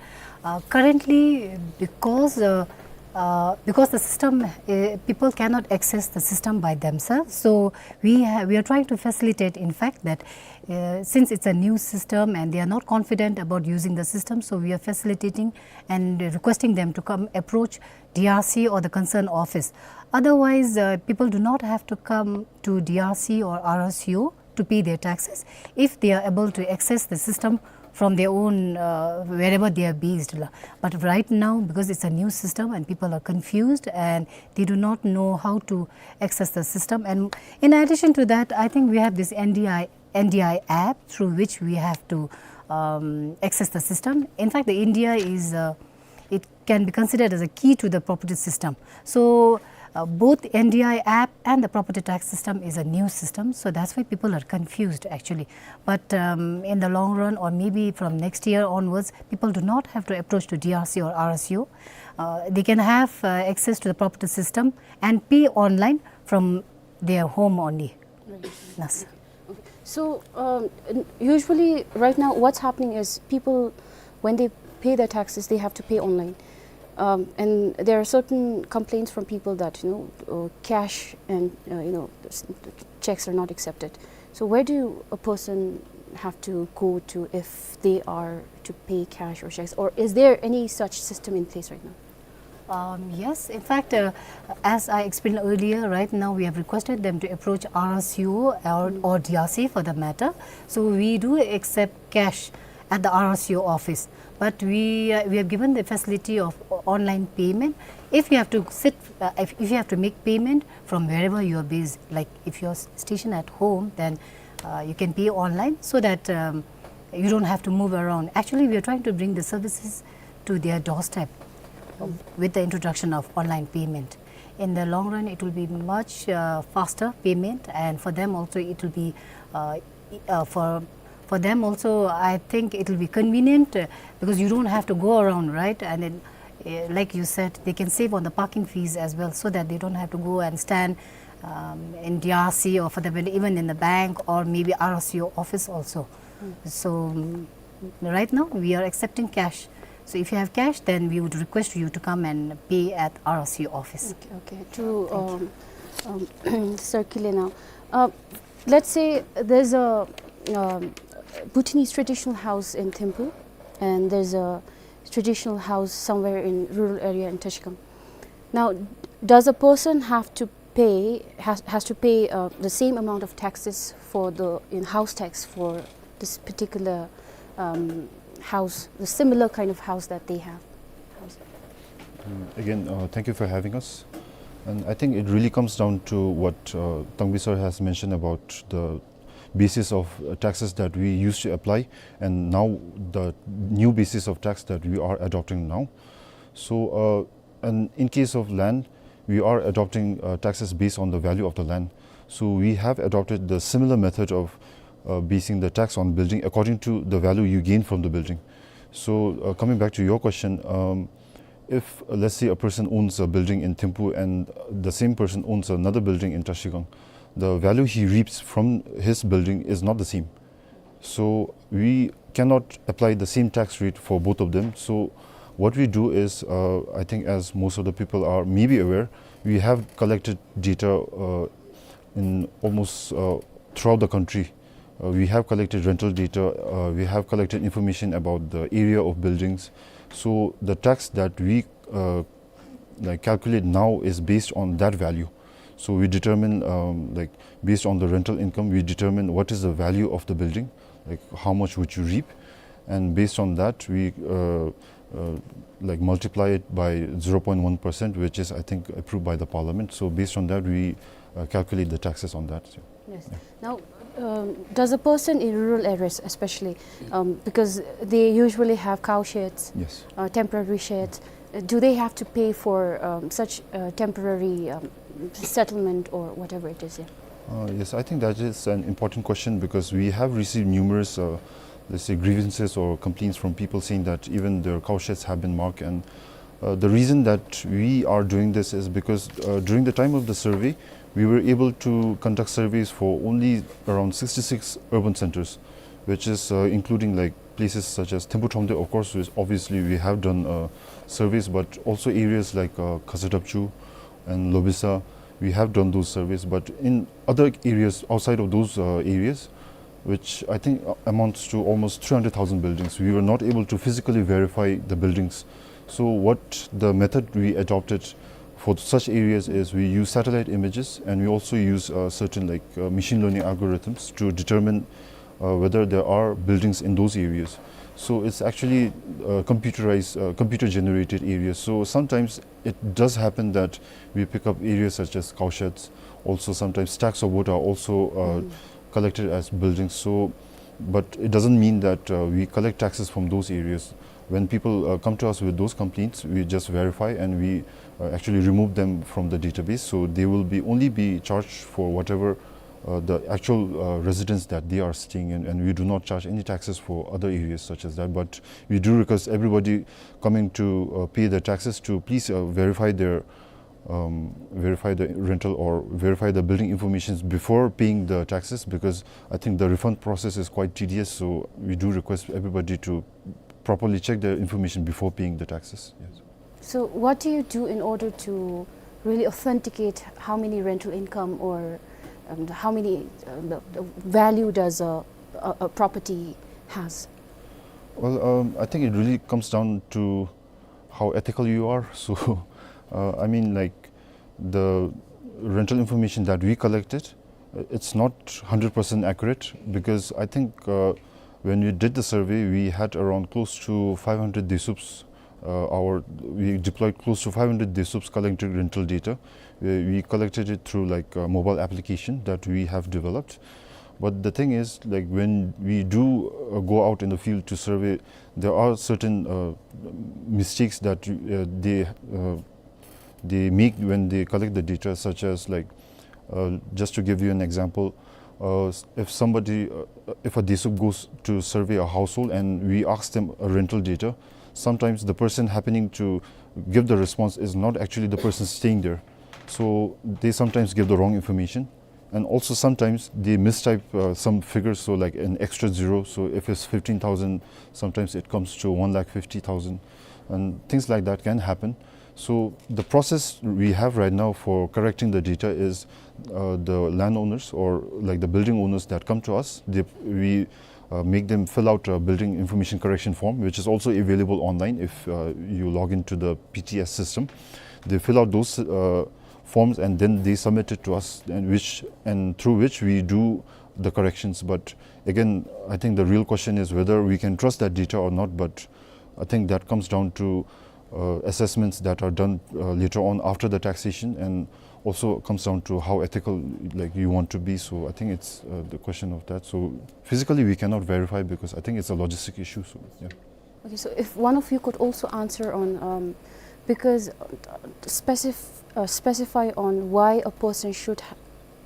uh, currently, because, uh, uh, because the system, uh, people cannot access the system by themselves, so we ha-, we are trying to facilitate, in fact, that, uh, since it's a new system and they are not confident about using the system, so we are facilitating and requesting them to come approach D R C or the concerned office. Otherwise, uh, people do not have to come to D R C or R S U to pay their taxes if they are able to access the system from their own, uh, wherever they are based la. But right now, because it's a new system and people are confused and they do not know how to access the system. And in addition to that, I think we have this N D I, N D I app through which we have to, um, access the system. In fact, the India is, uh, it can be considered as a key to the property system. So, uh, both N D I app and the property tax system is a new system, so that's why people are confused actually. But um, in the long run, or maybe from next year onwards, people do not have to approach to D R C or R S U. Uh, they can have uh, access to the property system and pay online from their home only. Right. Yes. Okay. So, um, n-, usually right now what's happening is people, when they pay their taxes, they have to pay online. Um, and there are certain complaints from people that, you know, uh, cash and, uh, you know, s-, checks are not accepted. So where do a person have to go to if they are to pay cash or checks? Or is there any such system in place right now? Um, yes, in fact, uh, as I explained earlier, right now we have requested them to approach R S U or, or D R C for the matter. So we do accept cash at the R S U office, but we, uh, we have given the facility of o-, online payment. If you have to sit, uh, if, if you have to make payment from wherever you are based, like if you're s-, stationed at home, then uh, you can pay online so that um, you don't have to move around. Actually, we are trying to bring the services to their doorstep uh, with the introduction of online payment. In the long run, it will be much uh, faster payment, and for them also it will be uh, e- uh, for for them also, I think it will be convenient uh, because you don't have to go around, right? And then, uh, like you said, they can save on the parking fees as well, so that they don't have to go and stand um, in D R C, or for the matter even in the bank or maybe R S U office also. So um, right now we are accepting cash. So if you have cash, then we would request you to come and pay at R S U office. Okay, okay. To um, um, circulate now. Uh, let's say there's a um, Bhutanese traditional house in Thimphu, and there's a traditional house somewhere in rural area in Trashigang. Now, does a person have to pay, has, has to pay uh, the same amount of taxes for the, in house tax for this particular um, house, the similar kind of house that they have? House. Mm, again, uh, thank you for having us. And I think it really comes down to what uh, Tangbi sir has mentioned about the basis of uh, taxes that we used to apply, and now the new basis of tax that we are adopting now. So, uh, and in case of land, we are adopting uh, taxes based on the value of the land. So we have adopted the similar method of uh, basing the tax on building according to the value you gain from the building. So uh, coming back to your question, um, if uh, let's say a person owns a building in Thimphu and the same person owns another building in Trashigang, the value he reaps from his building is not the same. So we cannot apply the same tax rate for both of them. So what we do is, uh, I think as most of the people are maybe aware, we have collected data uh, in almost uh, throughout the country. Uh, we have collected rental data, uh, we have collected information about the area of buildings. So the tax that we uh, like calculate now is based on that value. So we determine um, like based on the rental income, we determine what is the value of the building, like how much would you reap, and based on that we uh, uh, like multiply it by zero point one percent, which is I think approved by the parliament. So based on that we uh, calculate the taxes on that. So, yes. Yeah. Now, um, does a person in rural areas especially, um, because they usually have cow sheds, yes, uh, temporary sheds, uh, do they have to pay for um, such uh, temporary um, settlement or whatever it is? Yeah. Uh, yes, I think that is an important question because we have received numerous, uh, let's say, grievances or complaints from people saying that even their cow sheds have been marked. And uh, the reason that we are doing this is because uh, during the time of the survey, we were able to conduct surveys for only around sixty-six urban centers, which is uh, including like places such as Thimphu Thromde, of course, which obviously we have done uh, surveys, but also areas like uh, Khasi Dapchu and Lobisa, we have done those surveys. But in other areas outside of those uh, areas, which I think uh, amounts to almost three hundred thousand buildings, we were not able to physically verify the buildings. So what the method we adopted for such areas is we use satellite images, and we also use uh, certain like uh, machine learning algorithms to determine uh, whether there are buildings in those areas. So it's actually uh, computerized, uh, computer generated areas. So sometimes it does happen that we pick up areas such as cow sheds. Also, sometimes stacks of wood are also uh, collected as buildings. So, but it doesn't mean that uh, we collect taxes from those areas. When people uh, come to us with those complaints, we just verify and we uh, actually remove them from the database. So they will be only be charged for whatever uh, the actual uh, residence that they are staying in, and we do not charge any taxes for other areas such as that. But we do request everybody coming to uh, pay the taxes to please uh, verify their um, verify the rental or verify the building informations before paying the taxes, because I think the refund process is quite tedious. So we do request everybody to properly check their information before paying the taxes. Yes. So what do you do in order to really authenticate how many rental income or um, how many uh, the, the value does a, a, a property has? Well, um, I think it really comes down to how ethical you are. So, uh, I mean, like, the rental information that we collected, uh, it's not hundred percent accurate, because I think uh, when we did the survey, we had around close to five hundred desups. Uh, our we deployed close to five hundred desups collecting rental data. We, we collected it through, like, a mobile application that we have developed. But the thing is, like, when we do uh, go out in the field to survey, there are certain uh, mistakes that uh, they uh, they make when they collect the data, such as, like, uh, just to give you an example, uh, s- if somebody, uh, if a desup goes to survey a household and we ask them a rental data, sometimes the person happening to give the response is not actually the person staying there. So they sometimes give the wrong information. And also sometimes they mistype uh, some figures, so, like, an extra zero. So if it's fifteen thousand, sometimes it comes to one lakh fifty thousand, and things like that can happen. So the process we have right now for correcting the data is uh, the landowners, or, like, the building owners that come to us, they, we uh, make them fill out a building information correction form, which is also available online if uh, you log into the P T S system. They fill out those uh, forms and then they submit it to us, and which and through which we do the corrections. But again, I think the real question is whether we can trust that data or not. But I think that comes down to uh, assessments that are done uh, later on after the taxation, and also comes down to how ethical, like, you want to be. So I think it's uh, the question of that. So physically we cannot verify because I think it's a logistic issue. So yeah. Okay, so if one of you could also answer on, um, because uh, specif- uh, specify on why a person should ha-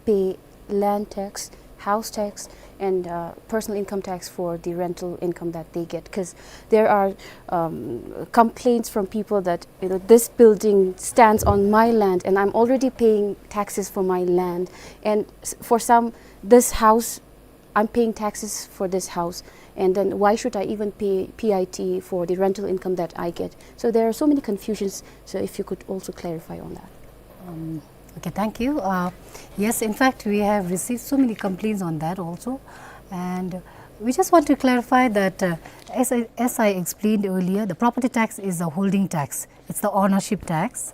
pay land tax, house tax, and uh, personal income tax for the rental income that they get, because there are um, complaints from people that, you know, this building stands on my land and I'm already paying taxes for my land, and s- for some, this house, I'm paying taxes for this house, and then why should I even pay P I T for the rental income that I get? So there are so many confusions. So if you could also clarify on that. Um, okay, thank you. Uh, yes, in fact, we have received so many complaints on that also. And we just want to clarify that, uh, as, I, as I explained earlier, the property tax is a holding tax, it's the ownership tax,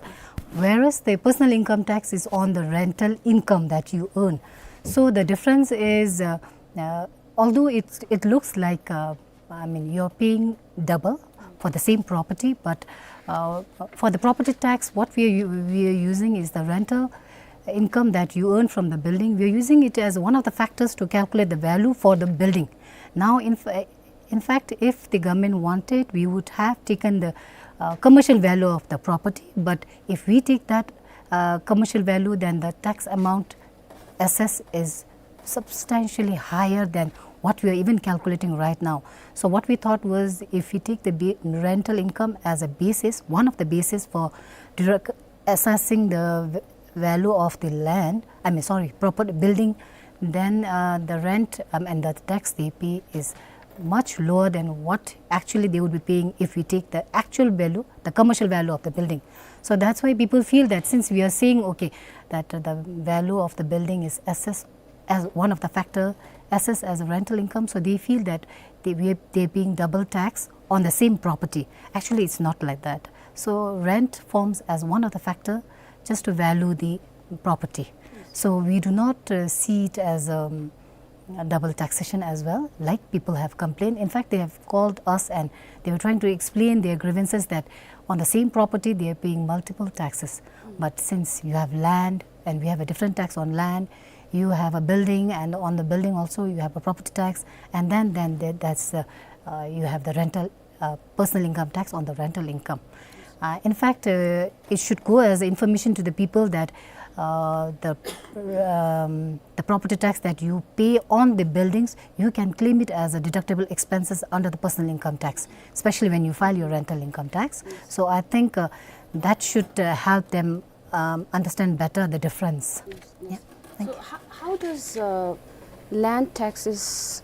whereas the personal income tax is on the rental income that you earn. So the difference is, uh, uh, although it's, it looks like uh, I mean, you're paying double for the same property, but uh, for the property tax, what we are, u- we are using is the rental income that you earn from the building. We are using it as one of the factors to calculate the value for the building. Now, in, f- in fact, if the government wanted, we would have taken the uh, commercial value of the property, but if we take that uh, commercial value, then the tax amount assessed is substantially higher than what we are even calculating right now. So what we thought was, if we take the ba- rental income as a basis, one of the basis for direct assessing the v- value of the land, I mean, sorry, proper building, then uh, the rent um, and the tax they pay is much lower than what actually they would be paying if we take the actual value, the commercial value of the building. So that's why people feel that since we are saying, okay, that uh, the value of the building is assessed as one of the factor, assessed as a rental income, so they feel that they, we are, they're paying double tax on the same property. Actually, it's not like that. So rent forms as one of the factor just to value the property. So we do not uh, see it as um, a double taxation as well, like people have complained. In fact, they have called us and they were trying to explain their grievances that on the same property they are paying multiple taxes. But since you have land and we have a different tax on land, you have a building, and on the building also you have a property tax, and then then there- that's uh, uh, you have the rental uh, personal income tax on the rental income. Uh, in fact, uh, it should go as information to the people that, uh, the, um, the property tax that you pay on the buildings, you can claim it as a deductible expenses under the personal income tax, especially when you file your rental income tax. So I think, uh, that should, uh, help them, um, understand better the difference. Yeah. Thank you. So how, how does, uh, land taxes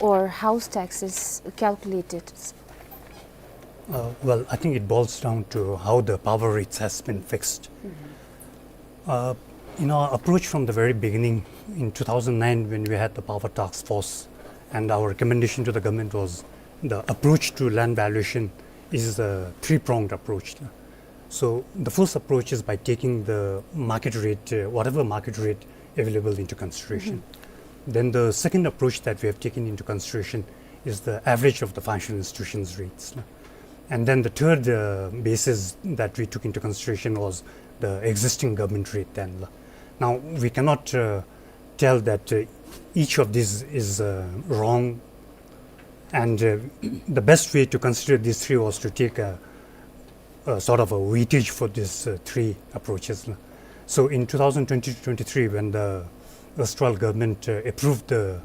or house taxes calculated? Uh, well, I think it boils down to how the power rates has been fixed. Uh, in our approach from the very beginning, in two thousand nine, when we had the power task force, and our recommendation to the government was the approach to land valuation is a three-pronged approach. So the first approach is by taking the market rate, uh, whatever market rate available, into consideration. Then the second approach that we have taken into consideration is the average of the financial institutions' rates. And then the third, uh, basis that we took into consideration was the existing government rate then. Now, we cannot, uh, tell that, uh, each of these is, uh, wrong, and, uh, the best way to consider these three was to take a, a sort of a weightage for these, uh, three approaches. So in two thousand twenty to twenty-three, when the erstwhile government, uh, approved the,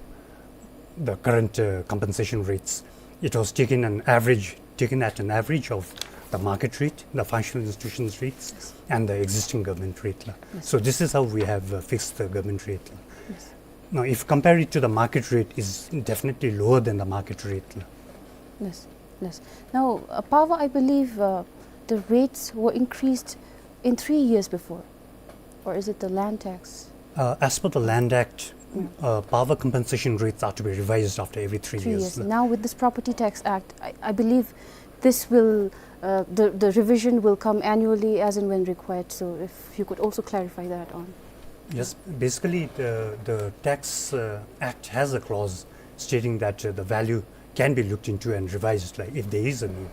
the current, uh, compensation rates, it was taken an average, taken at an average of the market rate, the financial institutions' rates, and the existing government rate. So this is how we have, uh, fixed the government rate. Now, if compare it to the market rate, is definitely lower than the market rate. Yes, yes. Now, uh, Pawa, I believe, uh, the rates were increased in three years before, or is it the land tax? Uh, as per the Land Act, uh, Pawa compensation rates are to be revised after every three years. Three years. Now, with this Property Tax Act, I, I believe this will, uh, the, the revision will come annually as and when required. So, if you could also clarify that on. Yes, basically the, the Tax, uh, Act has a clause stating that, uh, the value can be looked into and revised, like, if there is a need.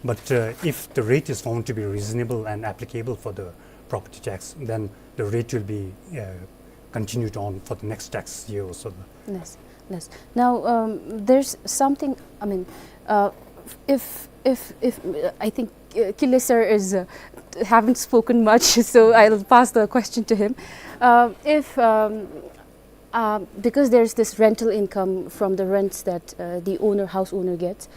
But, uh, if the rate is found to be reasonable and applicable for the property tax, then the rate will be, uh, continued on for the next tax year or so. Yes, yes. Now, um, there's something, I mean, uh, if, if, if, uh, I think, uh, Kile sir is, uh, haven't spoken much, so I'll pass the question to him. Uh, if, um, uh, because there's this rental income from the rents that, uh, the owner, house owner gets,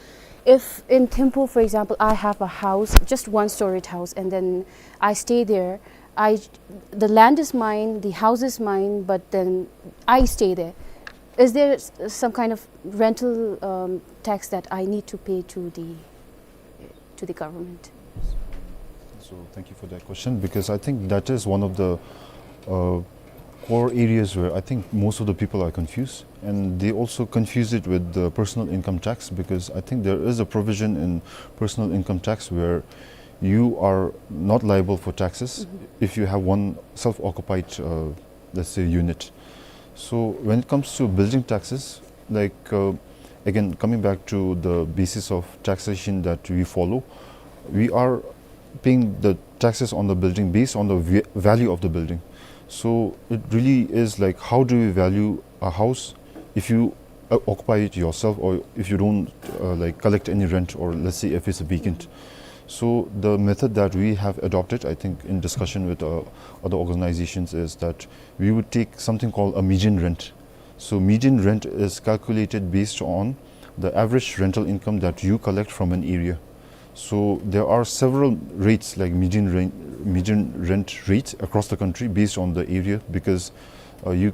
if in Thimphu, for example, I have a house, just one storied house, and then I stay there, I, the land is mine, the house is mine, but then I stay there. Is there s-, some kind of rental, um, tax that I need to pay to the, to the government? So thank you for that question, because I think that is one of the, uh, core areas where I think most of the people are confused, and they also confuse it with the personal income tax, because I think there is a provision in personal income tax where you are not liable for taxes if you have one self-occupied, uh, let's say, unit. So when it comes to building taxes, like, uh, again, coming back to the basis of taxation that we follow, we are paying the taxes on the building based on the va-, value of the building. So it really is like, how do we value a house if you, uh, occupy it yourself, or if you don't, uh, like, collect any rent, or let's say if it's vacant? So the method that we have adopted, I think, in discussion with, uh, other organizations, is that we would take something called a median rent. So median rent is calculated based on the average rental income that you collect from an area. So there are several rates, like median rent, median rent rates across the country based on the area, because, uh, you,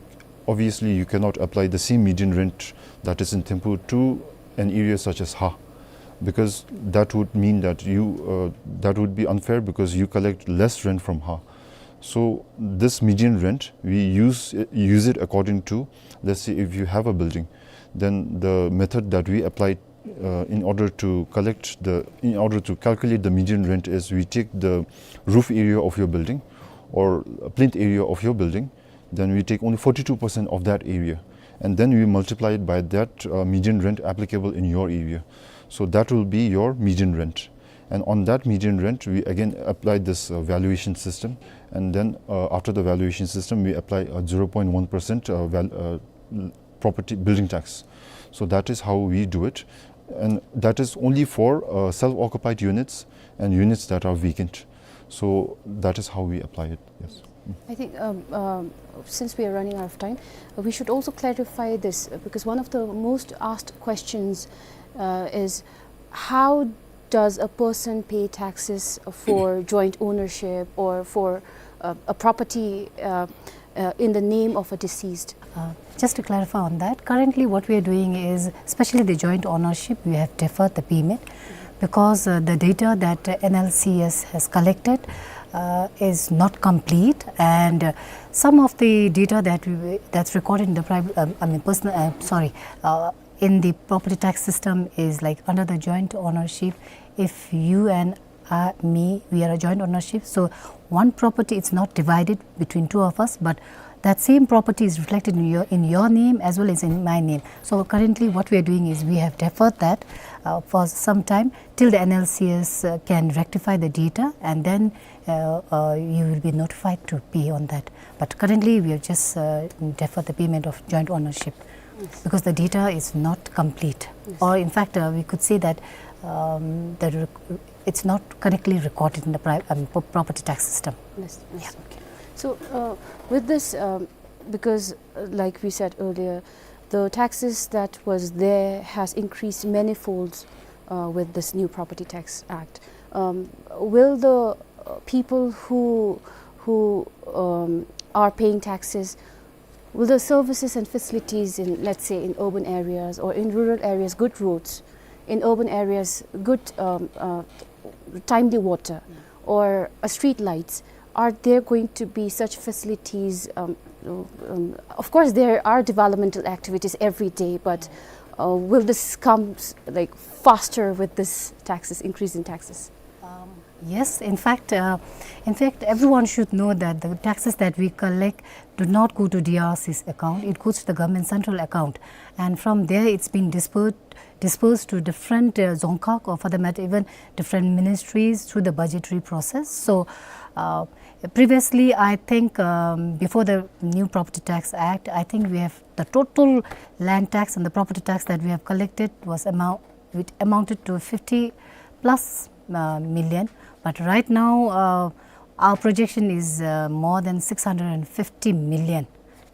obviously you cannot apply the same median rent that is in Thimphu to an area such as Haa, because that would mean that you, uh, that would be unfair, because you collect less rent from Haa. So this median rent, we use, use it according to, let's say, if you have a building, then the method that we apply, uh, in order to collect the, in order to calculate the median rent is, we take the roof area of your building or plinth area of your building, then we take only forty-two percent of that area, and then we multiply it by that, uh, median rent applicable in your area. So that will be your median rent. And on that median rent, we again apply this, uh, valuation system. And then, uh, after the valuation system, we apply a zero point one percent, uh, val-, uh, l-, property building tax. So that is how we do it. And that is only for, uh, self-occupied units. and units that are vacant. So that is how we apply it, yes. I think, um, um, since we are running out of time, uh, we should also clarify this, uh, because one of the most asked questions, uh, is how does a person pay taxes for joint ownership or for, uh, a property, uh, uh, in the name of a deceased? Uh, just to clarify on that, currently what we are doing is, especially the joint ownership, we have deferred the payment because, uh, the data that, uh, N L C S has collected, uh, is not complete, and, uh, some of the data that we, that's recorded in the private, um, I mean, personal, uh, sorry, uh, in the property tax system is, like, under the joint ownership, if you and, uh, me, we are a joint ownership. So one property, it's not divided between two of us, but that same property is reflected in your, in your name as well as in my name. So currently what we are doing is we have deferred that, uh, for some time till the N L C S, uh, can rectify the data, and then, uh, uh, you will be notified to pay on that. But currently we have just, uh, deferred the payment of joint ownership. Yes. Because the data is not complete. Yes. Or in fact, uh, we could say that, um, the rec-, it's not correctly recorded in the pri-, um, pro-, property tax system. Yes, yes, yeah. Okay. So, uh, with this, um, because, uh, like we said earlier, the taxes that was there has increased manifolds, uh, with this new Property Tax Act. Um, will the, uh, people who, who, um, are paying taxes, will the services and facilities in, let's say, in urban areas or in rural areas, good roads, in urban areas, good, um, uh, timely water, or, uh, street lights, are there going to be such facilities? Um, um, of course, there are developmental activities every day, but, uh, will this come s-, like, faster with this taxes, increase in taxes? Um, yes, in fact, uh, in fact, everyone should know that the taxes that we collect do not go to D R C's account. It goes to the government central account, and from there it's been dispersed, dispersed to different, uh, dzongkhag, or for the matter, even different ministries through the budgetary process. So, uh, previously, I think, um, before the new Property Tax Act, I think we have the total land tax and the property tax that we have collected was amount, it amounted to fifty plus, uh, million. But right now, uh, our projection is, uh, more than six hundred and fifty million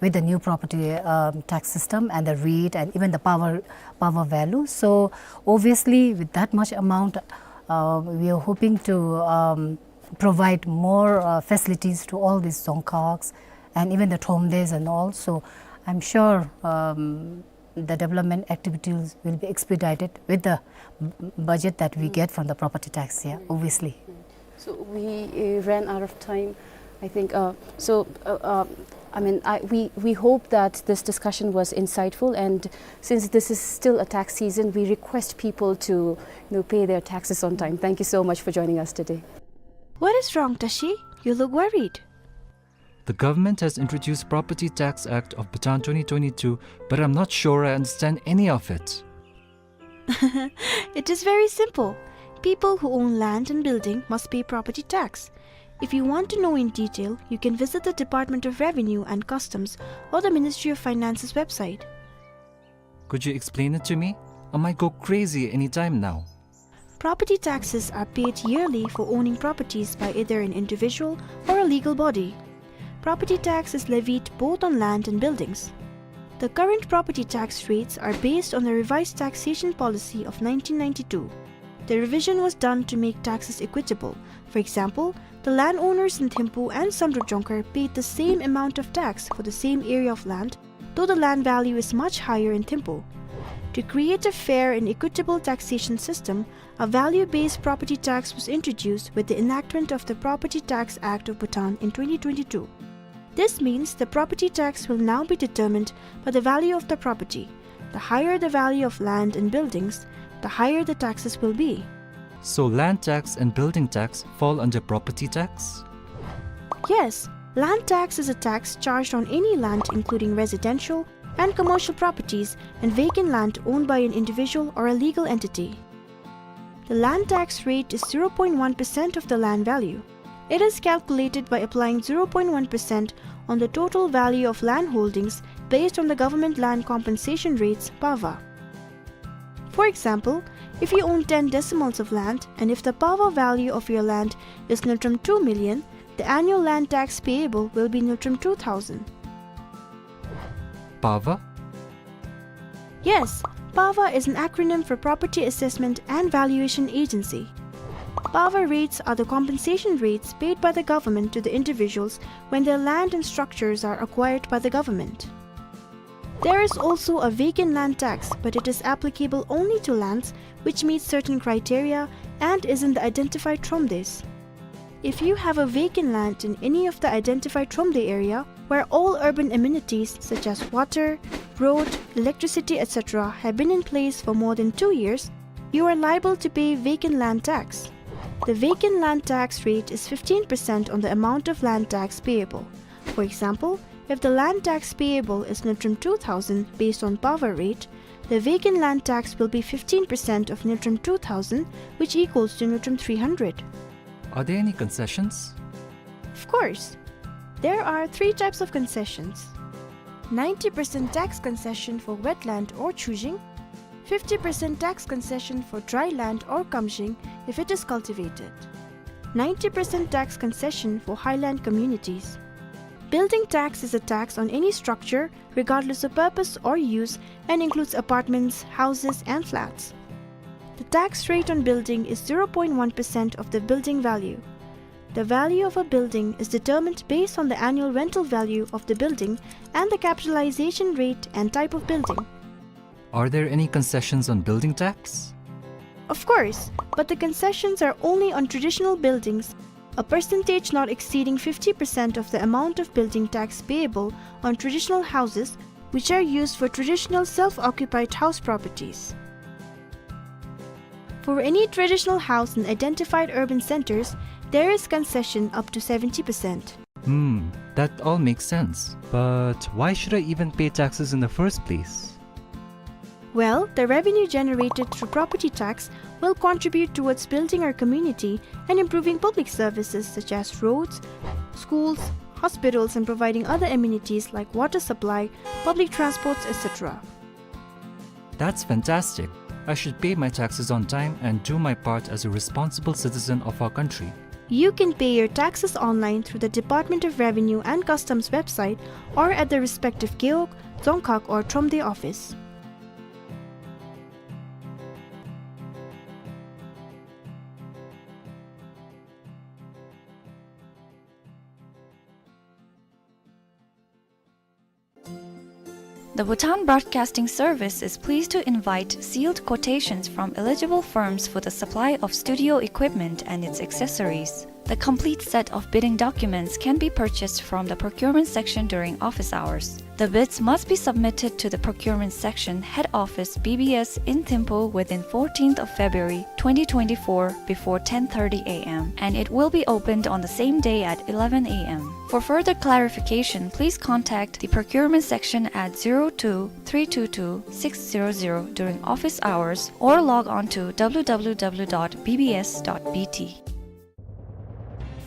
with the new property, um, tax system and the rate and even the power, power value. So obviously, with that much amount, uh, we are hoping to, um, provide more, uh, facilities to all these dzongkhags and even the thromdes and all. So I'm sure, um, the development activities will be expedited with the b-, budget that we get from the property tax, yeah, obviously. So we, uh, ran out of time, I think. Uh, so, uh, uh, I mean, I, we, we hope that this discussion was insightful, and since this is still a tax season, we request people to, you know, pay their taxes on time. Thank you so much for joining us today. What is wrong, Tashi? You look worried. The government has introduced Property Tax Act of Bhutan twenty twenty-two, but I'm not sure I understand any of it. It is very simple. People who own land and building must pay property tax. If you want to know in detail, you can visit the Department of Revenue and Customs or the Ministry of Finance's website. Could you explain it to me? I might go crazy anytime now. Property taxes are paid yearly for owning properties by either an individual or a legal body. Property tax is levied both on land and buildings. The current property tax rates are based on the Revised Taxation Policy of nineteen ninety-two. The revision was done to make taxes equitable. For example, the landowners in Thimphu and Samdrup Jongkhar paid the same amount of tax for the same area of land, though the land value is much higher in Thimphu. To create a fair and equitable taxation system, a value-based property tax was introduced with the enactment of the Property Tax Act of Bhutan in twenty twenty-two. This means the property tax will now be determined by the value of the property. The higher the value of land and buildings, the higher the taxes will be. So land tax and building tax fall under property tax? Yes, land tax is a tax charged on any land, including residential and commercial properties and vacant land owned by an individual or a legal entity. The land tax rate is zero point one percent of the land value. It is calculated by applying zero point one percent on the total value of land holdings based on the government land compensation rates, PAVA. For example, If you own ten decimals of land, and if the PAVA value of your land is ngultrum two million, the annual land tax payable will be ngultrum two thousand. PAVA? Yes, PAVA is an acronym for Property Assessment and Valuation Agency. PAVA rates are the compensation rates paid by the government to the individuals when their land and structures are acquired by the government. There is also a vacant land tax, but it is applicable only to lands which meet certain criteria and is in the identified thromdes. If you have a vacant land in any of the identified thromde area, where all urban amenities such as water, road, electricity, et cetera have been in place for more than two years, you are liable to pay vacant land tax. The vacant land tax rate is fifteen percent on the amount of land tax payable. For example, if the land tax payable is ngultrum two thousand based on PAVA rate, the vacant land tax will be fifteen percent of ngultrum two thousand, which equals to ngultrum three hundred. Are there any concessions? Of course. There are three types of concessions. Ninety percent tax concession for wetland or chujing, fifty percent tax concession for dry land or kamjing if it is cultivated, ninety percent tax concession for highland communities. Building tax is a tax on any structure, regardless of purpose or use, and includes apartments, houses, and flats. The tax rate on building is zero point one percent of the building value. The value of a building is determined based on the annual rental value of the building and the capitalization rate and type of building. Are there any concessions on building tax? Of course, but the concessions are only on traditional buildings. A percentage not exceeding fifty percent of the amount of building tax payable on traditional houses which are used for traditional self-occupied house properties. For any traditional house in identified urban centers, there is concession up to seventy percent. Hmm, that all makes sense. But why should I even pay taxes in the first place? Well, the revenue generated through property tax will contribute towards building our community and improving public services such as roads, schools, hospitals, and providing other amenities like water supply, public transports, et cetera. That's fantastic. I should pay my taxes on time and do my part as a responsible citizen of our country. You can pay your taxes online through the Department of Revenue and Customs website or at the respective gewog, dzongkhag or thromde office. The Bhutan Broadcasting Service is pleased to invite sealed quotations from eligible firms for the supply of studio equipment and its accessories. The complete set of bidding documents can be purchased from the procurement section during office hours. The bids must be submitted to the procurement section, head office, B B S in Thimphu within fourteenth of February twenty twenty-four before ten thirty A M, and it will be opened on the same day at eleven A M. For further clarification, please contact the procurement section at zero two three two two six zero zero during office hours or log on to W W W dot B B S dot B T.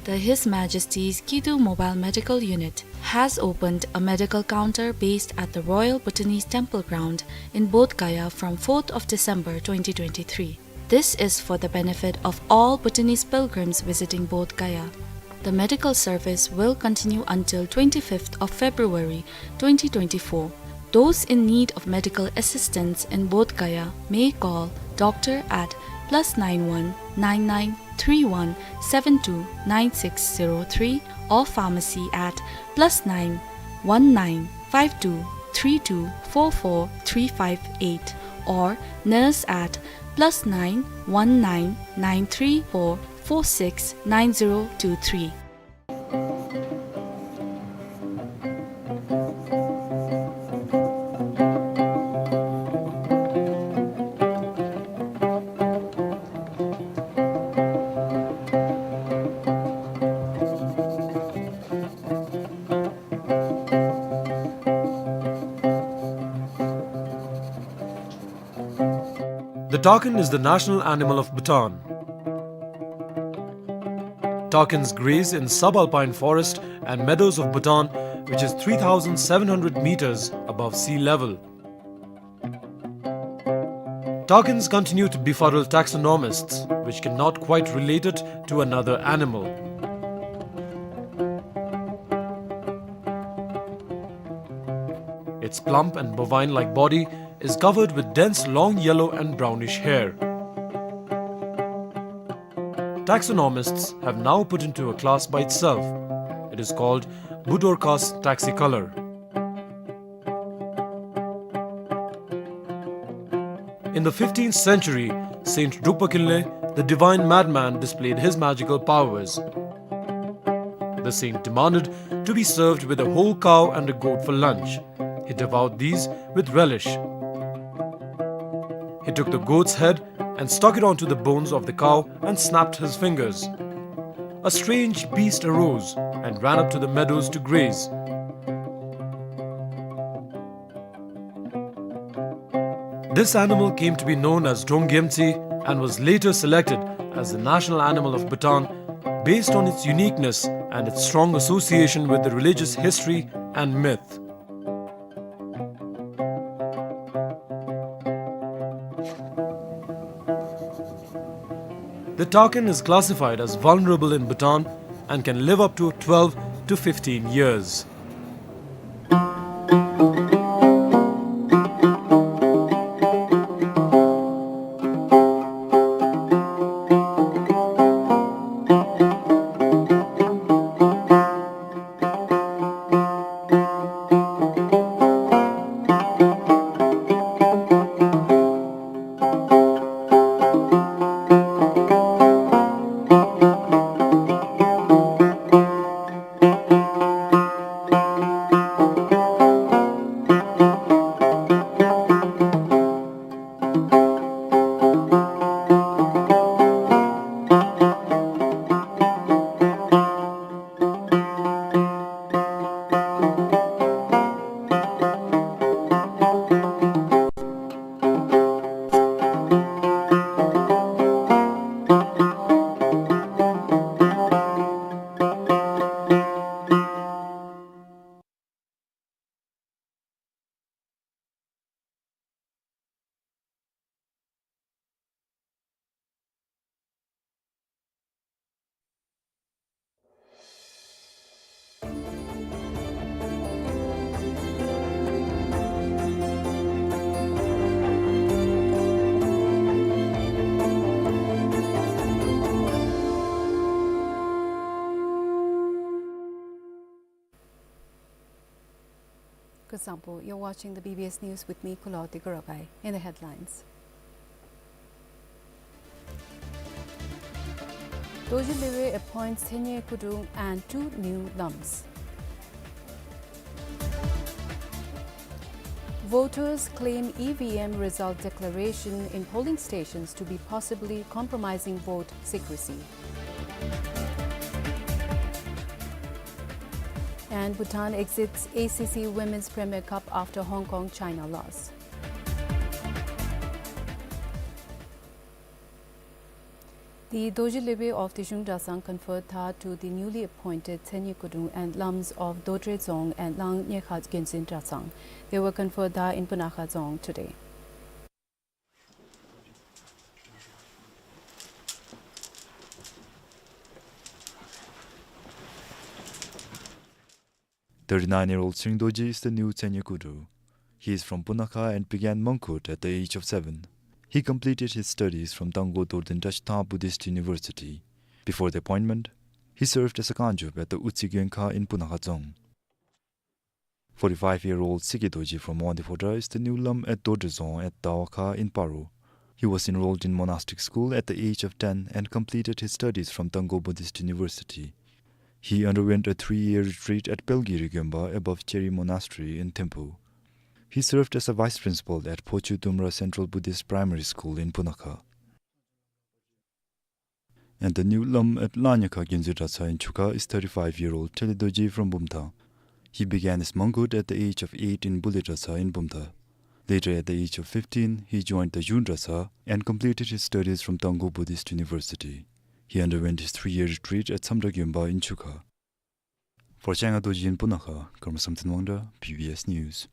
The His Majesty's Kidu Mobile Medical Unit has opened a medical counter based at the Royal Bhutanese Temple Ground in Bodh Gaya from fourth of December twenty twenty-three. This is for the benefit of all Bhutanese pilgrims visiting Bodh Gaya. The medical service will continue until twenty-fifth of February twenty twenty-four. Those in need of medical assistance in Bodh Gaya may call doctor at plus nine one nine nine three one seven two nine six zero three or pharmacy at plus nine one nine five two three two four four three five eight or nurse at plus nine one nine nine three four four six nine zero two three. The takin is the national animal of Bhutan. Takins graze in subalpine forest and meadows of Bhutan, which is three thousand seven hundred meters above sea level. Takins continue to befuddle taxonomists, which cannot quite relate it to another animal. Its plump and bovine-like body is covered with dense long yellow and brownish hair. Taxonomists have now put into a class by itself. It is called Budorcas taxicolor. In the fifteenth century, Saint Drukpa Kinley, the divine madman, displayed his magical powers. The saint demanded to be served with a whole cow and a goat for lunch. He devoured these with relish. He took the goat's head and stuck it onto the bones of the cow and snapped his fingers. A strange beast arose and ran up to the meadows to graze. This animal came to be known as Drong Gyemtsi and was later selected as the national animal of Bhutan based on its uniqueness and its strong association with the religious history and myth. The takin is classified as vulnerable in Bhutan and can live up to twelve to fifteen years. Kuzuzangpo, you're watching the B B S News with me, Kulaw Degorabai. In the headlines, Dorji Lirwe appoints Tsenye Kudrung and two new lams. Voters claim E V M result declaration in polling stations to be possibly compromising vote secrecy. And Bhutan exits A C C Women's Premier Cup after Hong Kong China loss. The Dorji Lirwe of Teshung Dratsang conferred tha to the newly appointed Tsenye Kudrung and lams of Dodre Dzong and Lang Nyekha Gyondzin Dratsang. They were conferred tha in Punakha Dzong today. Thirty-nine-year-old Tshering Dorji is the new Tsenye Kudrung. He is from Punakha and began Mangkhut at the age of seven. He completed his studies from Tangkhul Dorten Drashitha Buddhist University. Before the appointment, he served as a kanjop at the Utsi Gyonkha in Punakha Dzong. Forty-five-year-old Sikhe Dorji from Wangdue Phodrang is the new lam at Dodre Dzong at Dawakha in Paro. He was enrolled in monastic school at the age of ten and completed his studies from Tangkhul Buddhist University. He underwent a three-year retreat at Pelgiri Gyonpa above Cheri Monastery in Thimphu. He served as a vice principal at Phochu Dumra Central Buddhist Primary School in Punakha. And the new lam at Lang Nyekha Gyondzin Dratsang in Chukha is thirty-five-year-old Thele Dorji from Bumthang. He began his Mangkhut at the age of eight in Bule Dratsang in Bumthang. Later, at the age of fifteen, he joined the Yun Dratsang and completed his studies from Tangkhul Buddhist University. He underwent his three-year retreat at Samdra Gyonpa in Chukha. For Changa Dorji in Punakha, Karma Samten Wangda, B B S News.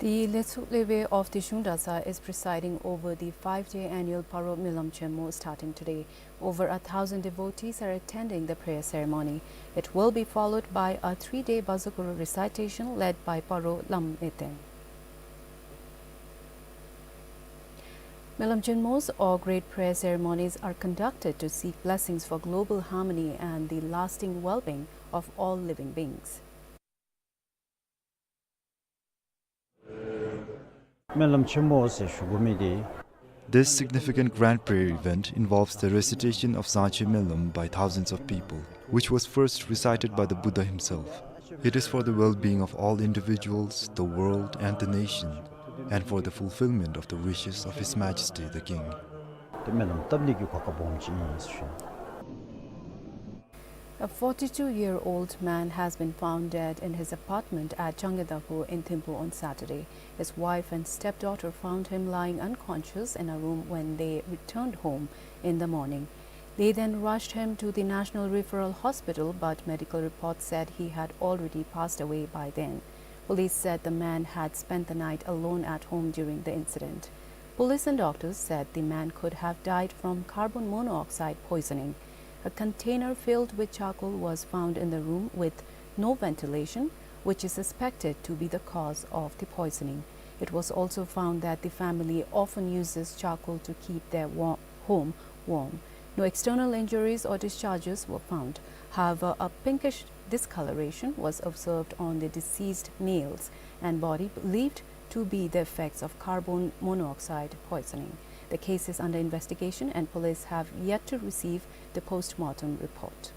The Letsuk Lewe of the Shungdasa is presiding over the five-day annual Paro Melam Chenmo starting today. Over a thousand devotees are attending the prayer ceremony. It will be followed by a three-day Bazakuru recitation led by Paro Lam Eten. Melam Chenmos or great prayer ceremonies are conducted to seek blessings for global harmony and the lasting well-being of all living beings. སྨོན་ལམ་ཆེན་མོ་ཟེར་ཞུ་དགོ་མི་འདི། This significant grand prayer event involves the recitation of Zangchen Melam by thousands of people, which was first recited by the Buddha himself. It is for the well-being of all individuals, the world, and the nation, and for the fulfillment of the wishes of His Majesty the King. ཏེ་སྨོན་ལམ་བཏབ་ནི་གི་གོ་སྐབས་སྦོམ་ཅིག་ཨིན་ཟེར་ཞུ། A forty-two-year-old man has been found dead in his apartment at Changedakhu in Thimphu on Saturday. His wife and stepdaughter found him lying unconscious in a room when they returned home in the morning. They then rushed him to the National Referral Hospital, but medical reports said he had already passed away by then. Police said the man had spent the night alone at home during the incident. Police and doctors said the man could have died from carbon monoxide poisoning. A container filled with charcoal was found in the room with no ventilation, which is suspected to be the cause of the poisoning. It was also found that the family often uses charcoal to keep their wa-, home warm. No external injuries or discharges were found. However, a pinkish discoloration was observed on the deceased nails and body, believed to be the effects of carbon monoxide poisoning. The case is under investigation and police have yet to receive the post-mortem report.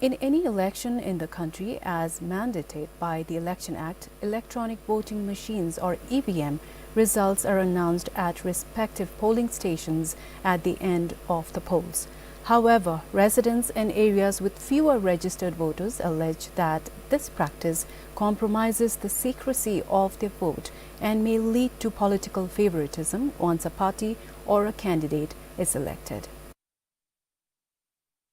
In any election in the country, as mandated by the Election Act, electronic voting machines or E V M results are announced at respective polling stations at the end of the polls. However, residents in areas with fewer registered voters allege that this practice compromises the secrecy of their vote and may lead to political favoritism once a party or a candidate is elected.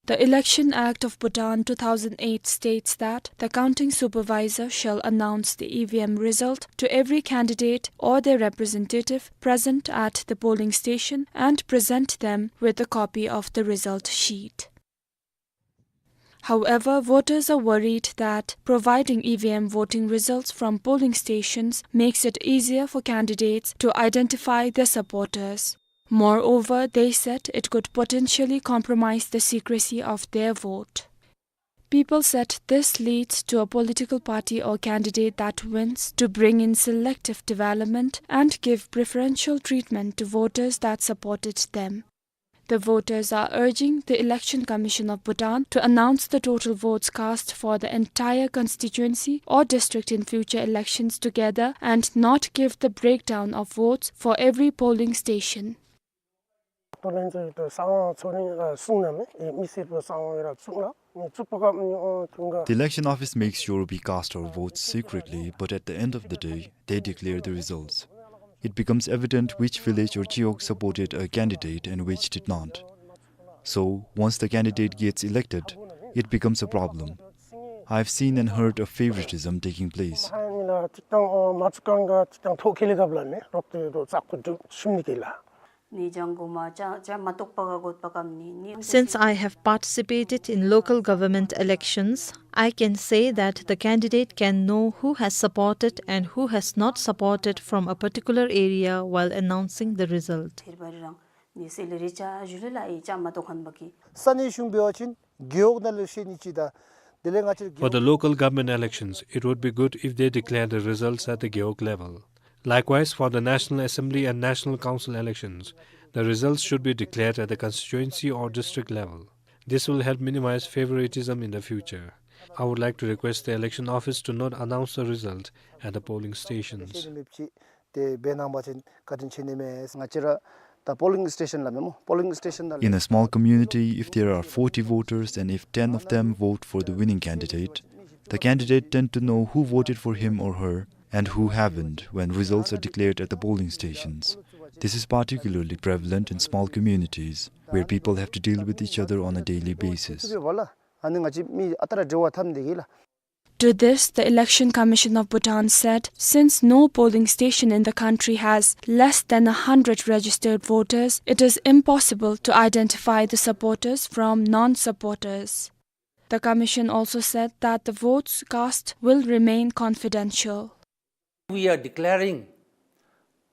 The Election Act of Bhutan two thousand eight states that the counting supervisor shall announce the E V M result to every candidate or their representative present at the polling station and present them with a copy of the result sheet. However, voters are worried that providing E V M voting results from polling stations makes it easier for candidates to identify their supporters. Moreover, they said it could potentially compromise the secrecy of their vote. People said this leads to a political party or candidate that wins to bring in selective development and give preferential treatment to voters that supported them. The voters are urging the Election Commission of Bhutan to announce the total votes cast for the entire constituency or district in future elections together and not give the breakdown of votes for every polling station. The election office makes sure we cast our votes secretly, but at the end of the day, they declare the results. It becomes evident which village or chiwog supported a candidate and which did not. So, once the candidate gets elected, it becomes a problem. I've seen and heard of favoritism taking place. Since I have participated in local government elections, I can say that the candidate can know who has supported and who has not supported from a particular area while announcing the result. For the local government elections, it would be good if they declare the results at the gewog level. Likewise, for the National Assembly and National Council elections, the results should be declared at the constituency or district level. This will help minimize favoritism in the future. I would like to request the election office to not announce the result at the polling stations. In a small community, if there are forty voters and if ten of them vote for the winning candidate, the candidate tend to know who voted for him or her and who haven't when results are declared at the polling stations. This is particularly prevalent in small communities, where people have to deal with each other on a daily basis. To this, the Election Commission of Bhutan said, since no polling station in the country has less than a hundred registered voters, it is impossible to identify the supporters from non-supporters. The commission also said that the votes cast will remain confidential. We are declaring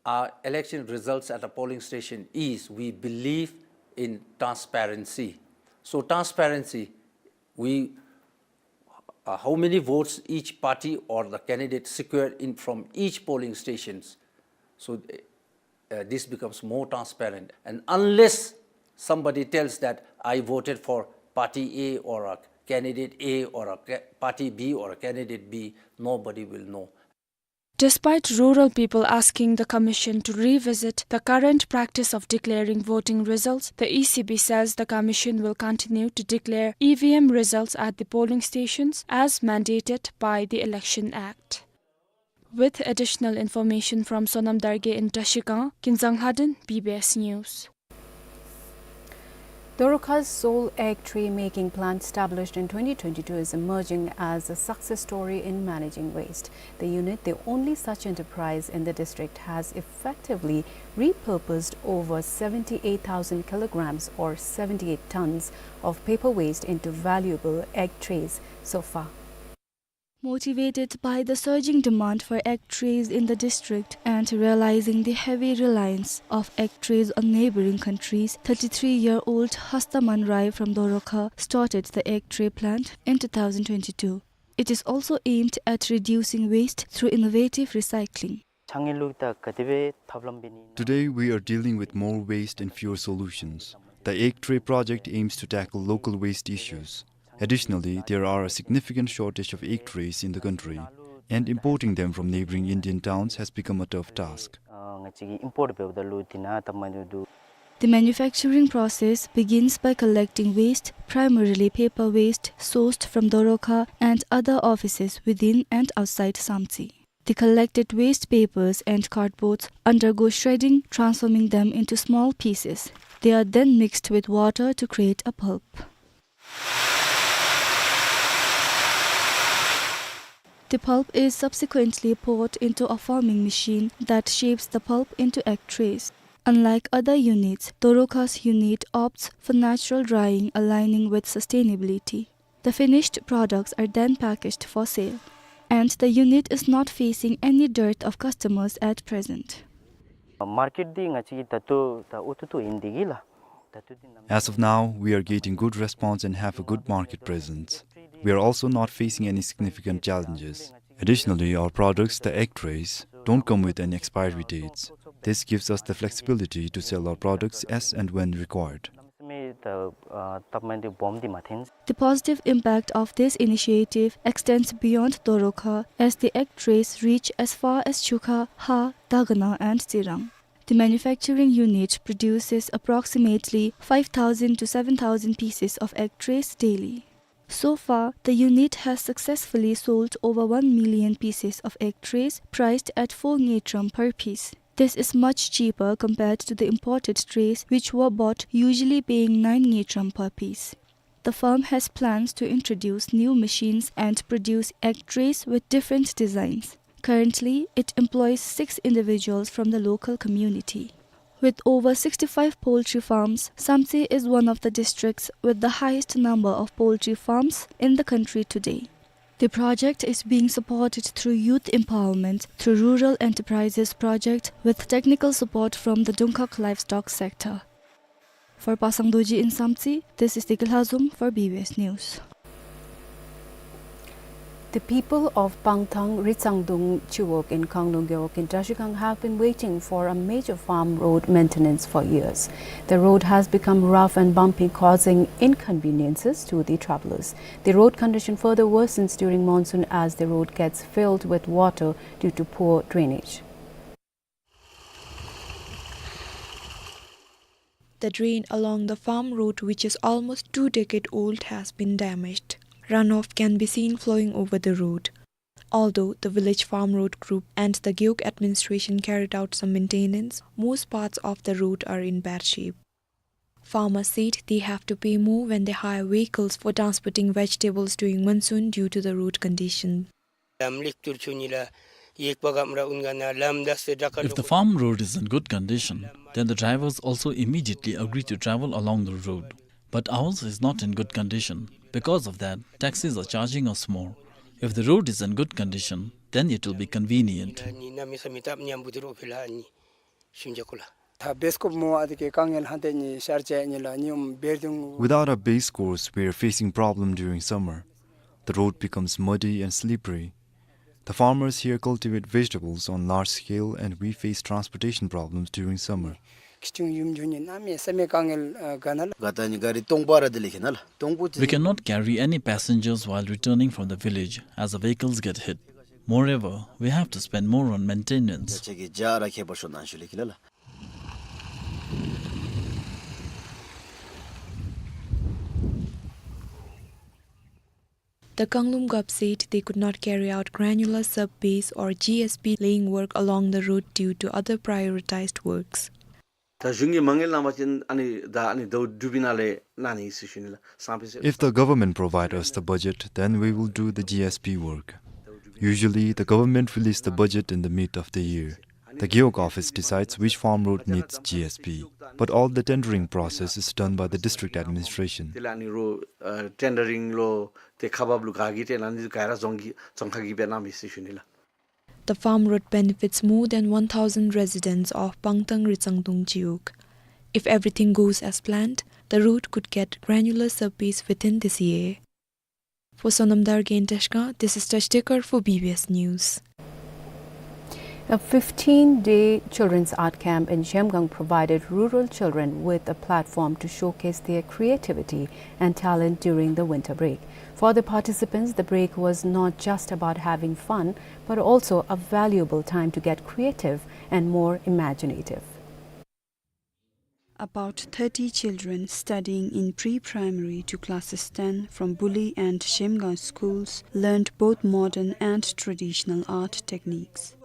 our election results at a polling station is we believe in transparency. So transparency, we, uh, how many votes each party or the candidate secured in from each polling stations. So, uh, this becomes more transparent. And unless somebody tells that I voted for party A or a candidate A or a ca-, party B or a candidate B, nobody will know. Despite rural people asking the commission to revisit the current practice of declaring voting results, the E C B says the commission will continue to declare E V M results at the polling stations as mandated by the Election Act. With additional information from Sonam Dargay in Trashigang, Kinzang Lhaden, B B S News. Dorokha's sole egg tray making plant, established in twenty twenty-two, is emerging as a success story in managing waste. The unit, the only such enterprise in the district, has effectively repurposed over seventy-eight thousand kilograms or seventy-eight tons of paper waste into valuable egg trays so far. Motivated by the surging demand for egg trays in the district and realizing the heavy reliance of egg trays on neighboring countries, thirty-three-year-old Hastaman Rai from Dorokha started the egg tray plant in two thousand twenty-two. It is also aimed at reducing waste through innovative recycling. Today, we are dealing with more waste and fewer solutions. The egg tray project aims to tackle local waste issues. Additionally, there are a significant shortage of egg trays in the country, and importing them from neighboring Indian towns has become a tough task. The manufacturing process begins by collecting waste, primarily paper waste, sourced from Dorokha and other offices within and outside Samtse. The collected waste papers and cardboards undergo shredding, transforming them into small pieces. They are then mixed with water to create a pulp. The pulp is subsequently poured into a forming machine that shapes the pulp into egg trays. Unlike other units, Dorokha's unit opts for natural drying, aligning with sustainability. The finished products are then packaged for sale, and the unit is not facing any dearth of customers at present. Market འདི་ང་བཅས་ཀྱི་ད་ལྟོ་ད་འོ་ཐུག་ཐུག་ཨིན་འདི་གིས་ལགས། ད་ལྟོ་འདི་ནམ། As of now, we are getting good response and have a good market presence. We are also not facing any significant challenges. Additionally, our products, the egg trays, don't come with any expiry dates. This gives us the flexibility to sell our products as and when required. The positive impact of this initiative extends beyond Dorokha, as the egg trays reach as far as Chukha, Ha, Dagana, and Tsirang. The manufacturing unit produces approximately five thousand to seven thousand pieces of egg trays daily. So far, the unit has successfully sold over one million pieces of egg trays, priced at four ngultrum per piece. This is much cheaper compared to the imported trays, which were bought usually paying nine ngultrum per piece. The firm has plans to introduce new machines and produce egg trays with different designs. Currently, it employs six individuals from the local community. With over sixty-five poultry farms, Samtse is one of the districts with the highest number of poultry farms in the country today. The project is being supported through youth empowerment through Rural Enterprises Project with technical support from the Dungkhag Livestock Sector. For Pasang Dorji in Samtse, this is Deki Lhazom for B B S News. The people of Pangthang Ritsangdung Chiwog in Kanglung Gewog in Trashigang have been waiting for a major farm road maintenance for years. The road has become rough and bumpy, causing inconveniences to the travelers. The road condition further worsens during monsoon as the road gets filled with water due to poor drainage. The drain along the farm road, which is almost two decade old, has been damaged. Runoff can be seen flowing over the road. Although the village farm road group and the Gewog administration carried out some maintenance, most parts of the road are in bad shape. Farmers said they have to pay more when they hire vehicles for transporting vegetables during monsoon due to the road condition. ལམ་ལེགས་བསྒྱུར་བྱུང་ནི་ལགས། ཡེག་པ་གམ་ར་ཨུན་ག་ན་ལམ་དག་ས་དྲག་ཁ། If the farm road is in good condition, then the drivers also immediately agree to travel along the road. But ours is not in good condition. Because of that, taxis are charging us more. If the road is in good condition, then it will be convenient. ནི་གནམ་མེད་ས་མེད་སྟབས་མཉམ་པོ་འདི་རུ་ཕེ་ལ་ནི་ཤུན་ཇ་ཀུ་ལ། ད་བེས་ཀོབ་མོ་ཨ་དེ་གི་དཀའ་ངལ་ཧན་ཏེ་ནི་ཤར་ཅེ་ནི་ལ་ནི་ཨུམ་བེར་དུང་། Without a base course, we are facing problem during summer. The road becomes muddy and slippery. The farmers here cultivate vegetables on large scale and we face transportation problems during summer. ཁི་ཆུང་ཡུམ་ཇུ་ནི་གནམ་མེད་ས་མེད་དཀའ་ངལ་ཨ་ག་ན་ལ། ག་ད་ནི་ག་རི་སྟོང་པ་ར་དེ་ལེ་ཁེ་ན་ལ་སྟོང་པོ་ཅི། We cannot carry any passengers while returning from the village as the vehicles get hit. Moreover, we have to spend more on maintenance. ཅ་ཅ་གི་ཇ་ར་ཁེ་པར་ཤོ་ནང་ཤུ་ལེ་ཁེ་ལ་ལ། The Kanglup Gup said they could not carry out granular sub-base or G S B laying work along the road due to other prioritized works. ད་གཞུང་གིས་མ་དངུལ་གནང་བ་ཅིན་ཨ་ནི་ད་ཨ་ནི་ད་འགྲུལ་པའི་ནང་ལས་གནང་ནི་ཟེར་ཞུ་ནི་ལགས། སང་ཕོད་ཟེར། If the government provide us the budget, then we will do the G S B work. Usually, the government release the budget in the mid of the year. The Gewog office decides which farm road needs G S B, but all the tendering process is done by the district administration. དེ་ལས་ཨ་ནི་རོ་ཨ་ཊེན་ཌར་རིང་ལོ་དེ་ཁ་འབབ་ལུ་ག་གིས་སྤྲོད་གནང་ནི་ག་ར་རྫོང་གི་རྫོང་ཁག་གིས་སྤྲོད་གནང་མི་ཟེར་ཞུ་ནི་ལགས། The farm road benefits more than one thousand residents of Pangtang Ritsangtung Chiwog. If everything goes as planned, the road could get granular sub-base within this year. For Sonam Dargay in Tashkent, this is Tash Dekar for B B S News. A fifteen-day children's art camp in Zhemgang provided rural children with a platform to showcase their creativity and talent during the winter break. For the participants, the break was not just about having fun, but also a valuable time to get creative and more imaginative. About thirty children studying in pre-primary to classes ten from Buli and Zhemgang schools learned both modern and traditional art techniques.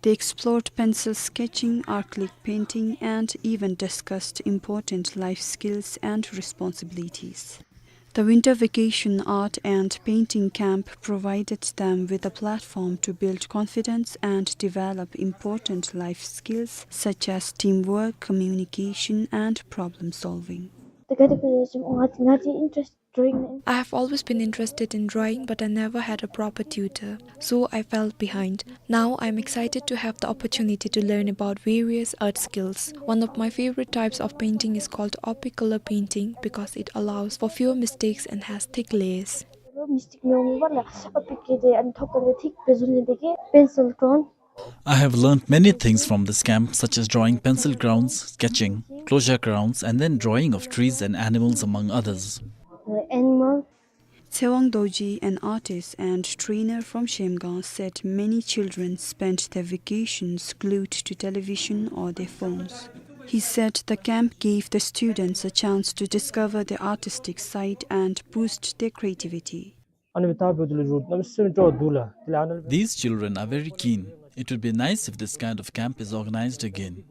They explored pencil sketching, acrylic painting, and even discussed important life skills and responsibilities. The winter vacation art and painting camp provided them with a platform to build confidence and develop important life skills such as teamwork, communication, and problem solving. I have always been interested in drawing, but I never had a proper tutor, so I fell behind. Now I am excited to have the opportunity to learn about various art skills. One of my favorite types of painting is called opaque color painting because it allows for fewer mistakes and has thick layers. Mistake མི་འོང་བར་ལ་ཨོ་པིག་གི་དེ་ཨ་ནི་ཐོག་ཁ་ལས་ཐིག་པེ་ཟུར་ནི་དེ་གི་པེན་སིལ་ཀྲོན། I have learned many things from this camp, such as drawing pencil crayons, sketching, closure crayons, and then drawing of trees and animals, among others. Animal. Tsewang Dorji, an artist and trainer from Zhemgang, said many children spent their vacations glued to television or their phones. He said the camp gave the students a chance to discover their artistic side and boost their creativity. These children are very keen. It would be nice if this kind of camp is organized again.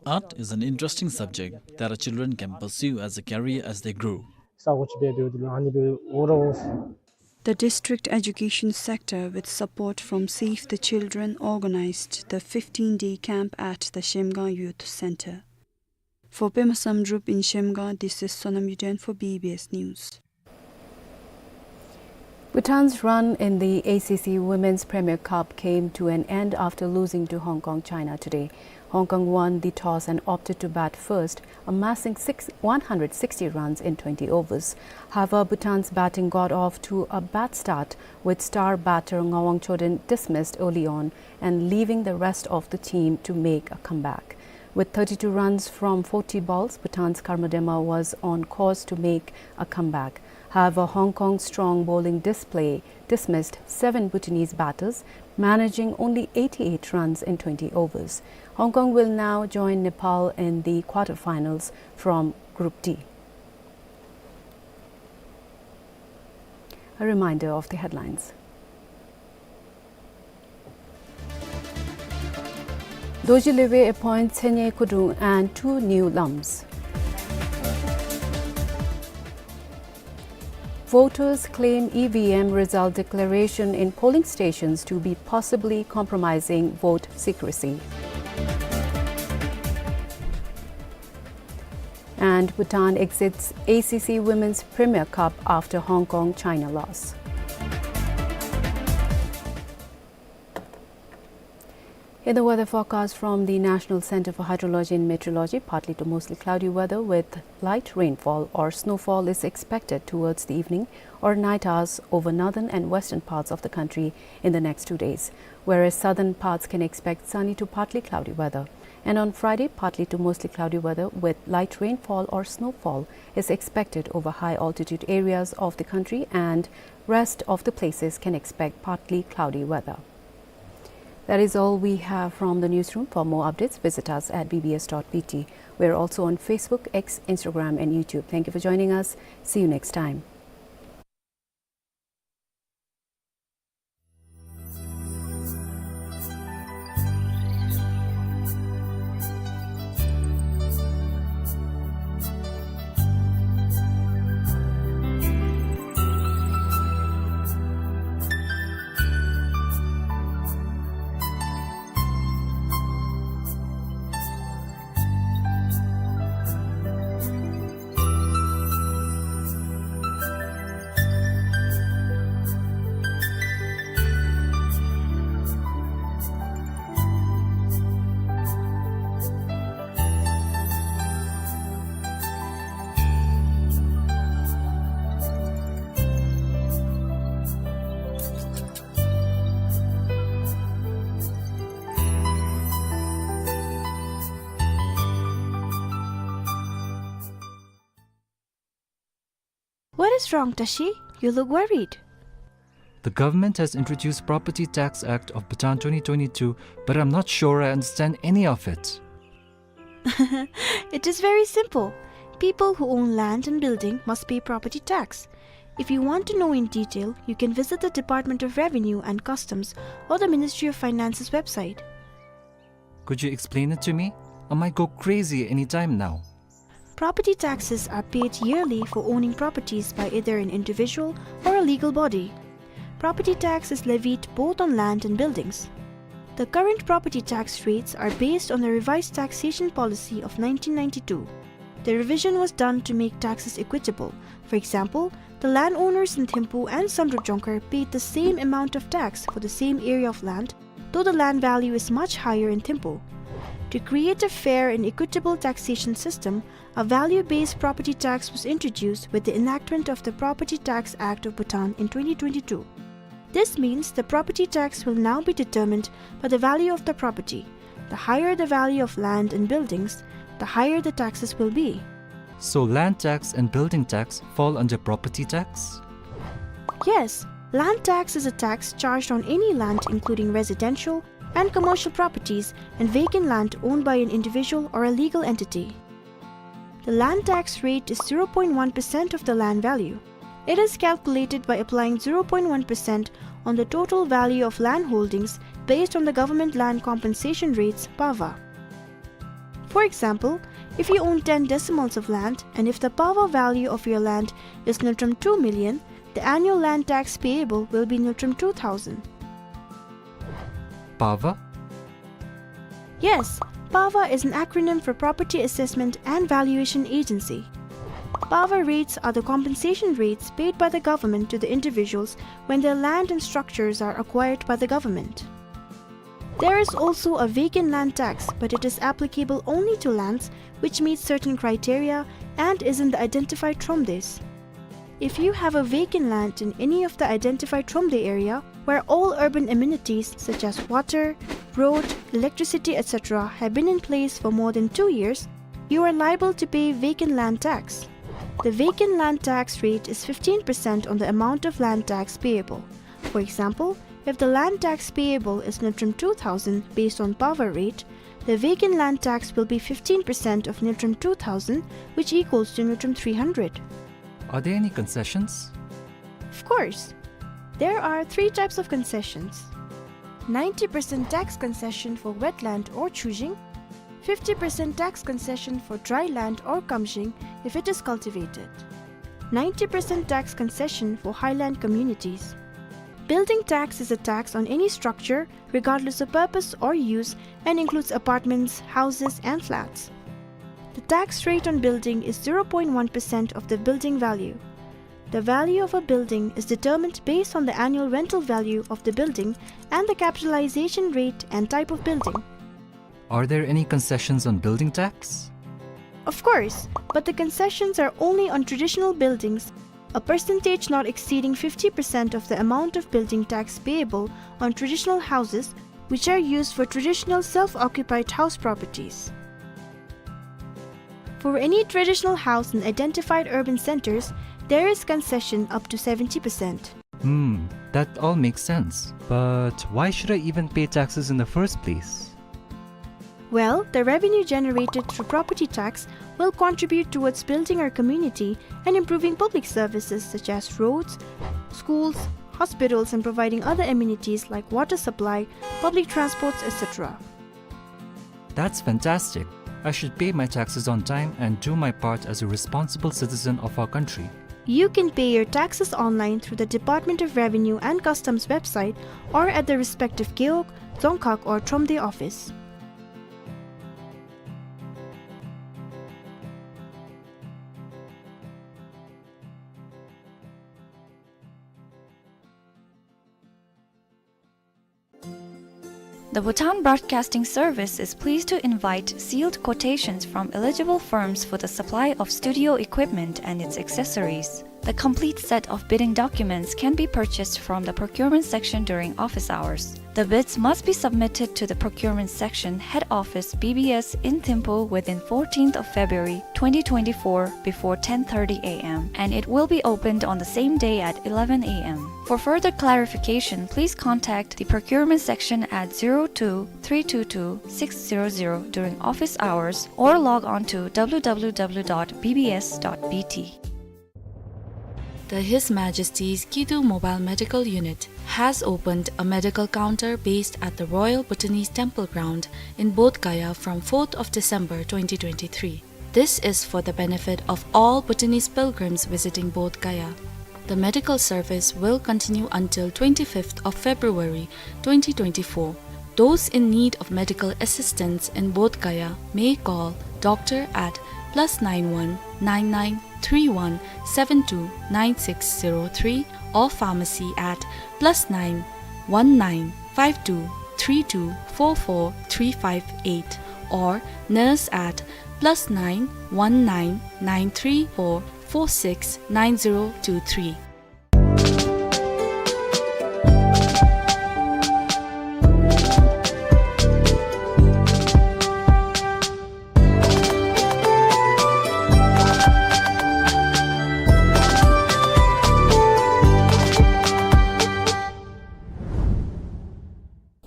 Art is an interesting subject that our children can pursue as a career as they grow. The district education sector, with support from Save the Children, organized the fifteen-day camp at the Zhemgang Youth Center. For Pema Samdrup in Zhemgang, this is Sonam Yuden for B B S News. Bhutan's run in the A C C Women's Premier Cup came to an end after losing to Hong Kong China today. Hong Kong won the toss and opted to bat first, amassing six, one hundred sixty runs in twenty overs. However, Bhutan's batting got off to a bad start, with star batter Ngawang Choden dismissed early on and leaving the rest of the team to make a comeback. With thirty-two runs from forty balls, Bhutan's Karma Dema was on course to make a comeback. However, Hong Kong's strong bowling display dismissed seven Bhutanese batters, managing only eighty-eight runs in twenty overs. Hong Kong will now join Nepal in the quarterfinals from Group D. A reminder of the headlines. Dorji Lwepwe appoints Tsenye Kudung and two new lams. Voters claim E V M result declaration in polling stations to be possibly compromising vote secrecy. And Bhutan exits A C C Women's Premier Cup after Hong Kong China loss. In the weather forecast from the National Center for Hydrology and Meteorology, partly to mostly cloudy weather with light rainfall or snowfall is expected towards the evening or night hours over northern and western parts of the country in the next two days, whereas southern parts can expect sunny to partly cloudy weather. And on Friday, partly to mostly cloudy weather with light rainfall or snowfall is expected over high altitude areas of the country, and rest of the places can expect partly cloudy weather. That is all we have from the newsroom. For more updates, visit us at B B S dot B T. We are also on Facebook, X, Instagram, and YouTube. Thank you for joining us. See you next time. What is wrong, Tashi? You look worried. The government has introduced Property Tax Act of Bhutan twenty twenty-two, but I'm not sure I understand any of it. It is very simple. People who own land and building must pay property tax. If you want to know in detail, you can visit the Department of Revenue and Customs or the Ministry of Finance's website. Could you explain it to me? I might go crazy any time now. Property taxes are paid yearly for owning properties by either an individual or a legal body. Property tax is levied both on land and buildings. The current property tax rates are based on the Revised Taxation Policy of nineteen ninety-two. The revision was done to make taxes equitable. For example, the landowners in Thimphu and Samdrup Jongkhar paid the same amount of tax for the same area of land, though the land value is much higher in Thimphu. To create a fair and equitable taxation system, a value-based property tax was introduced with the enactment of the Property Tax Act of Bhutan in twenty twenty-two. This means the property tax will now be determined by the value of the property. The higher the value of land and buildings, the higher the taxes will be. So land tax and building tax fall under property tax? Yes, land tax is a tax charged on any land, including residential and commercial properties and vacant land owned by an individual or a legal entity. The land tax rate is zero point one percent of the land value. It is calculated by applying zero point one percent on the total value of land holdings based on the government land compensation rates, PAVA. For example, if you own ten decimals of land and if the PAVA value of your land is Ngultrum two million, the annual land tax payable will be Ngultrum two thousand. PAVA? Yes, PAVA is an acronym for Property Assessment and Valuation Agency. PAVA rates are the compensation rates paid by the government to the individuals when their land and structures are acquired by the government. There is also a vacant land tax, but it is applicable only to lands which meet certain criteria and is in the identified thromdes. If you have a vacant land in any of the identified thromde area, where all urban amenities such as water, road, electricity, et cetera have been in place for more than two years, you are liable to pay vacant land tax. The vacant land tax rate is fifteen percent on the amount of land tax payable. For example, if the land tax payable is Ngultrum two thousand based on PAVA rate, the vacant land tax will be fifteen percent of Ngultrum two thousand, which equals to Ngultrum three hundred. Are there any concessions? Of course. There are three types of concessions. Ninety percent tax concession for wetland or chujing, fifty percent tax concession for dry land or kamjing if it is cultivated. ninety percent tax concession for highland communities. Building tax is a tax on any structure, regardless of purpose or use, and includes apartments, houses, and flats. The tax rate on building is zero point one percent of the building value. The value of a building is determined based on the annual rental value of the building and the capitalization rate and type of building. Are there any concessions on building tax? Of course, but the concessions are only on traditional buildings, a percentage not exceeding fifty percent of the amount of building tax payable on traditional houses which are used for traditional self-occupied house properties. For any traditional house in identified urban centers, there is concession up to seventy percent. Hmm, that all makes sense. But why should I even pay taxes in the first place? Well, the revenue generated through property tax will contribute towards building our community and improving public services such as roads, schools, hospitals, and providing other amenities like water supply, public transports, et cetera. That's fantastic. I should pay my taxes on time and do my part as a responsible citizen of our country. You can pay your taxes online through the Department of Revenue and Customs website or at the respective Gewog, Dzongkhag or Thromde office. The Bhutan Broadcasting Service is pleased to invite sealed quotations from eligible firms for the supply of studio equipment and its accessories. The complete set of bidding documents can be purchased from the procurement section during office hours. The bids must be submitted to the procurement section, head office, B B S in Thimphu within fourteenth of February twenty twenty-four before ten thirty A M, and it will be opened on the same day at eleven A M. For further clarification, please contact the procurement section at zero two three two two six zero zero during office hours or log on to W W W dot B B S dot B T. The His Majesty's Kidu Mobile Medical Unit has opened a medical counter based at the Royal Bhutanese Temple Ground in Bodh Gaya from fourth of December twenty twenty-three. This is for the benefit of all Bhutanese pilgrims visiting Bodh Gaya. The medical service will continue until twenty-fifth of February twenty twenty-four. Those in need of medical assistance in Bodh Gaya may call doctor at plus nine one nine nine three one seven two nine six zero three or pharmacy at plus nine one nine five two three two four four three five eight or nurse at plus nine one nine nine three four four six nine zero two three.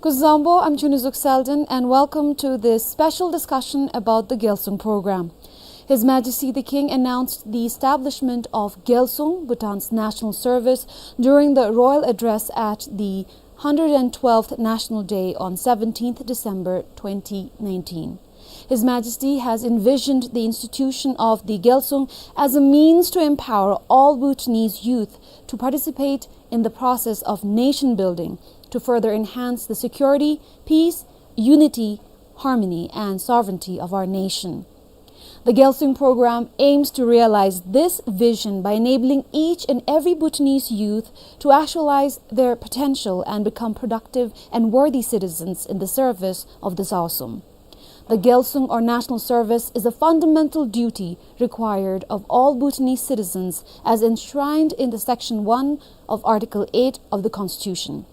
Kuzuzangpo, I'm Chunizuk Selden, and welcome to this special discussion about the Gyalsung program. His Majesty the King announced the establishment of Gyalsung, Bhutan's national service, during the royal address at the hundred and twelfth National Day on seventeenth December twenty nineteen. His Majesty has envisioned the institution of the Gyalsung as a means to empower all Bhutanese youth to participate in the process of nation building, to further enhance the security, peace, unity, harmony, and sovereignty of our nation. The Gyalsung program aims to realize this vision by enabling each and every Bhutanese youth to actualize their potential and become productive and worthy citizens in the service of the Zaosum. The Gyalsung or national service is a fundamental duty required of all Bhutanese citizens as enshrined in the Section one of Article eight of the Constitution.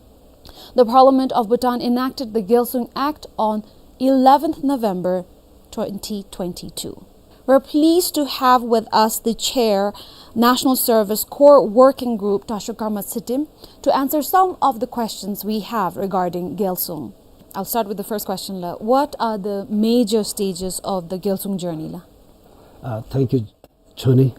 The Parliament of Bhutan enacted the Gyalsung Act on eleventh November twenty twenty-two. We're pleased to have with us the Chair, National Service Core Working Group, Tashok Karma Tshitrim, to answer some of the questions we have regarding Gyalsung. I'll start with the first question, la. What are the major stages of the Gyalsung journey, la? Uh, thank you, Chuni.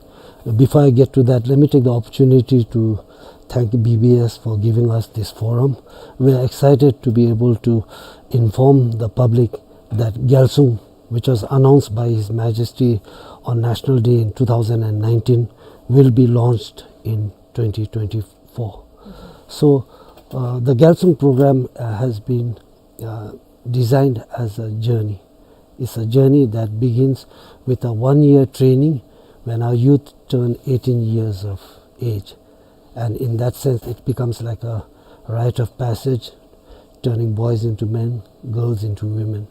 Before I get to that, let me take the opportunity to thank B B S for giving us this forum. We are excited to be able to inform the public that Gyalsung, which was announced by His Majesty on National Day in two thousand and nineteen, will be launched in twenty twenty-four. So, uh, the Gyalsung program, uh, has been, uh, designed as a journey. It's a journey that begins with a one-year training when our youth turn eighteen years of age. And in that sense, it becomes like a rite of passage, turning boys into men, girls into women.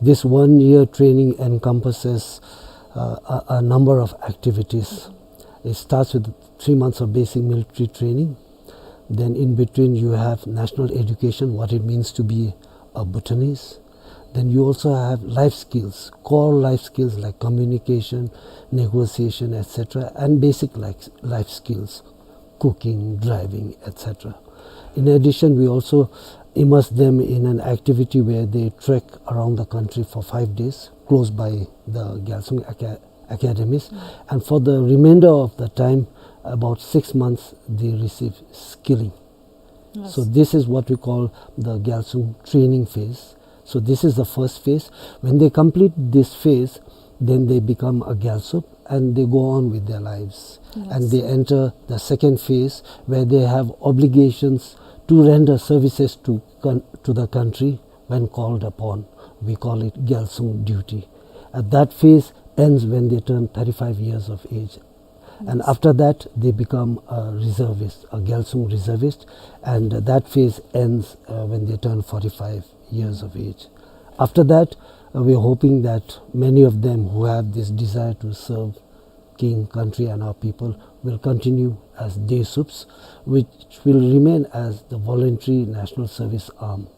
This one-year training encompasses, uh, a, a number of activities. It starts with three months of basic military training. Then in between you have national education, what it means to be a Bhutanese. Then you also have life skills, core life skills like communication, negotiation, et cetera, and basic life, life skills, cooking, driving, et cetera. In addition, we also immerse them in an activity where they trek around the country for five days, close by the Gyalsung Aca-, academies. Mm. And for the remainder of the time, about six months, they receive skilling. Yes. So this is what we call the Gyalsung training phase. So this is the first phase. When they complete this phase, then they become a Gyalsup and they go on with their lives. Yes. And they enter the second phase, where they have obligations to render services to con-, to the country when called upon. We call it Gyalsung duty. And that phase ends when they turn thirty-five years of age. And, yes, after that, they become a reservist, a Gyalsung reservist, and that phase ends, uh, when they turn forty-five years of age. After that, uh, we are hoping that many of them who have this desire to serve king, country, and our people will continue as Desups, which will remain as the voluntary national service arm.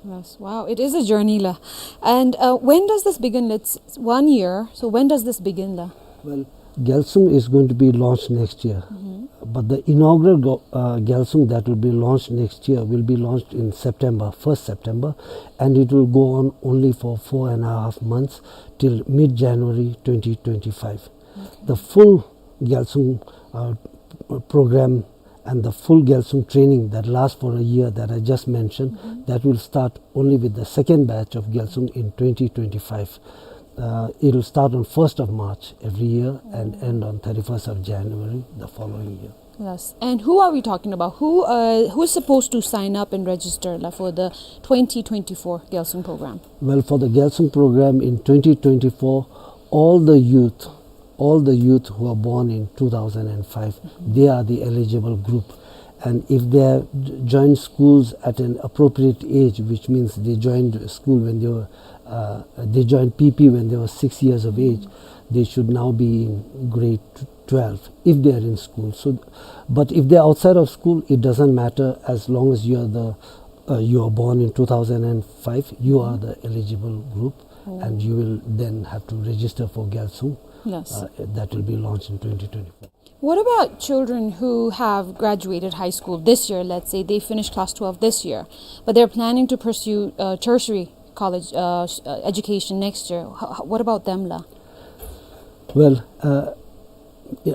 Yes, wow, it is a journey la. And, uh, when does this begin? It's one year, so when does this begin la? Well, Gyalsung is going to be launched next year. Mm-hmm. But the inaugural go-, uh, Gyalsung that will be launched next year will be launched in September, first September, and it will go on only for four and a half months till mid-January twenty twenty-five. Okay. The full Gyalsung, uh, program and the full Gyalsung training that lasts for a year that I just mentioned, mm-hmm, that will start only with the second batch of Gyalsung in twenty twenty-five. Uh, it will start on first of March every year and, mm, end on thirty-first of January the following year. Yes. And who are we talking about? Who, uh, who's supposed to sign up and register la, for the twenty twenty-four Gyalsung program? Well, for the Gyalsung program in twenty twenty-four, all the youth all the youth who are born in two thousand and five, mm-hmm, they are the eligible group. And if they have j-, joined schools at an appropriate age, which means they joined school when they were, uh, they joined P P when they were six years of age, mm-hmm, they should now be in grade t-, twelve, if they are in school. So, but if they are outside of school, it doesn't matter, as long as you are the, uh, you are born in two thousand and five, you are, mm-hmm, the eligible group. Oh. And you will then have to register for Gyalsung. Yes. Uh, that will be launched in twenty twenty-four. What about children who have graduated high school this year? Let's say they finished class twelve this year, but they're planning to pursue, uh, tertiary college, uh, s-, uh, education next year. H-, h-, what about them la? Well, uh,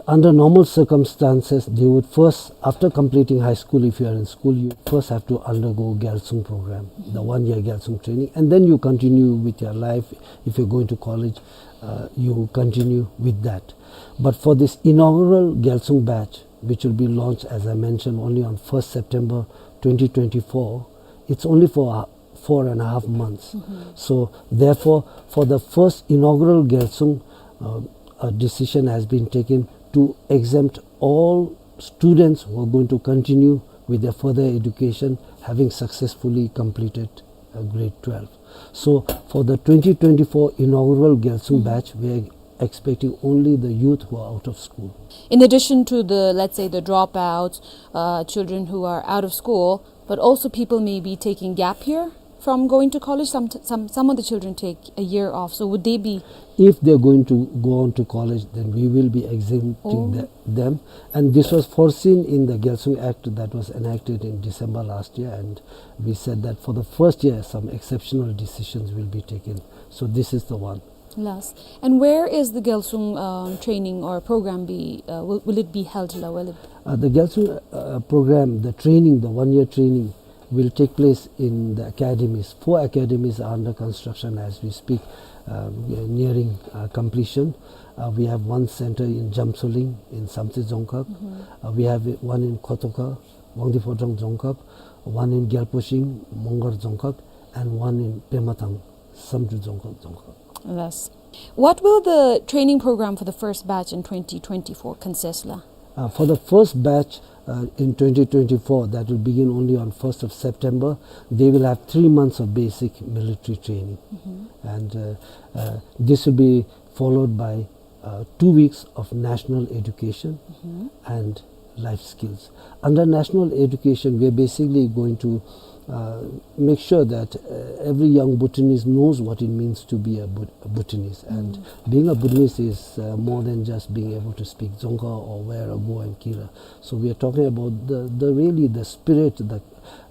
under normal circumstances, they would first, after completing high school, if you are in school, you first have to undergo Gyalsung program, the, mm-hmm, one-year Gyalsung training, and then you continue with your life. If you're going to college, uh, you continue with that. But for this inaugural Gyalsung batch, which will be launched, as I mentioned, only on first September twenty twenty-four, it's only for a four and a half months. Mm-hmm. So, therefore, for the first inaugural Gyalsung, uh, a decision has been taken to exempt all students who are going to continue with their further education, having successfully completed, uh, grade twelve. So, for the twenty twenty-four inaugural Gyalsung, mm-hmm, batch, we are expecting only the youth who are out of school. In addition to the, let's say, the dropouts, uh, children who are out of school, but also people may be taking gap year from going to college. Some, some, some of the children take a year off. So would they be... If they're going to go on to college, then we will be exempting, oh, the, them. And this was foreseen in the Gyalsung Act that was enacted in December last year, and we said that for the first year, some exceptional decisions will be taken. So this is the one. Yes. And where is the Gyalsung, uh, training or program be, uh, will, will it be held la? Will it... Uh, the Gyalsung, uh, program, the training, the one-year training, will take place in the academies. Four academies are under construction as we speak, uh, nearing, uh, completion. Uh, we have one center in Jamsoling in Samtse Dzongkhag. Mm-hmm. Uh, we have one in Kotoka, Wangdue Phodrang Dzongkhag, one in Gyalposhing, Mongar Dzongkhag, and one in Pemathang, Samdrup Dzongkhag, Dzongkhag. Yes. What will the training program for the first batch in twenty twenty-four consist la? Uh, for the first batch, uh, in twenty twenty-four, that will begin only on first of September, they will have three months of basic military training. Mm-hmm. And, uh, uh, this will be followed by, uh, two weeks of national education, mm-hmm, and life skills. Under national education, we are basically going to, uh, make sure that, uh, every young Bhutanese knows what it means to be a Bhut-, a Bhutanese. And, mm, being a Bhutanese is, uh, more than just being able to speak Dzongkha or wear a go and kira. So we are talking about the, the really the spirit, the,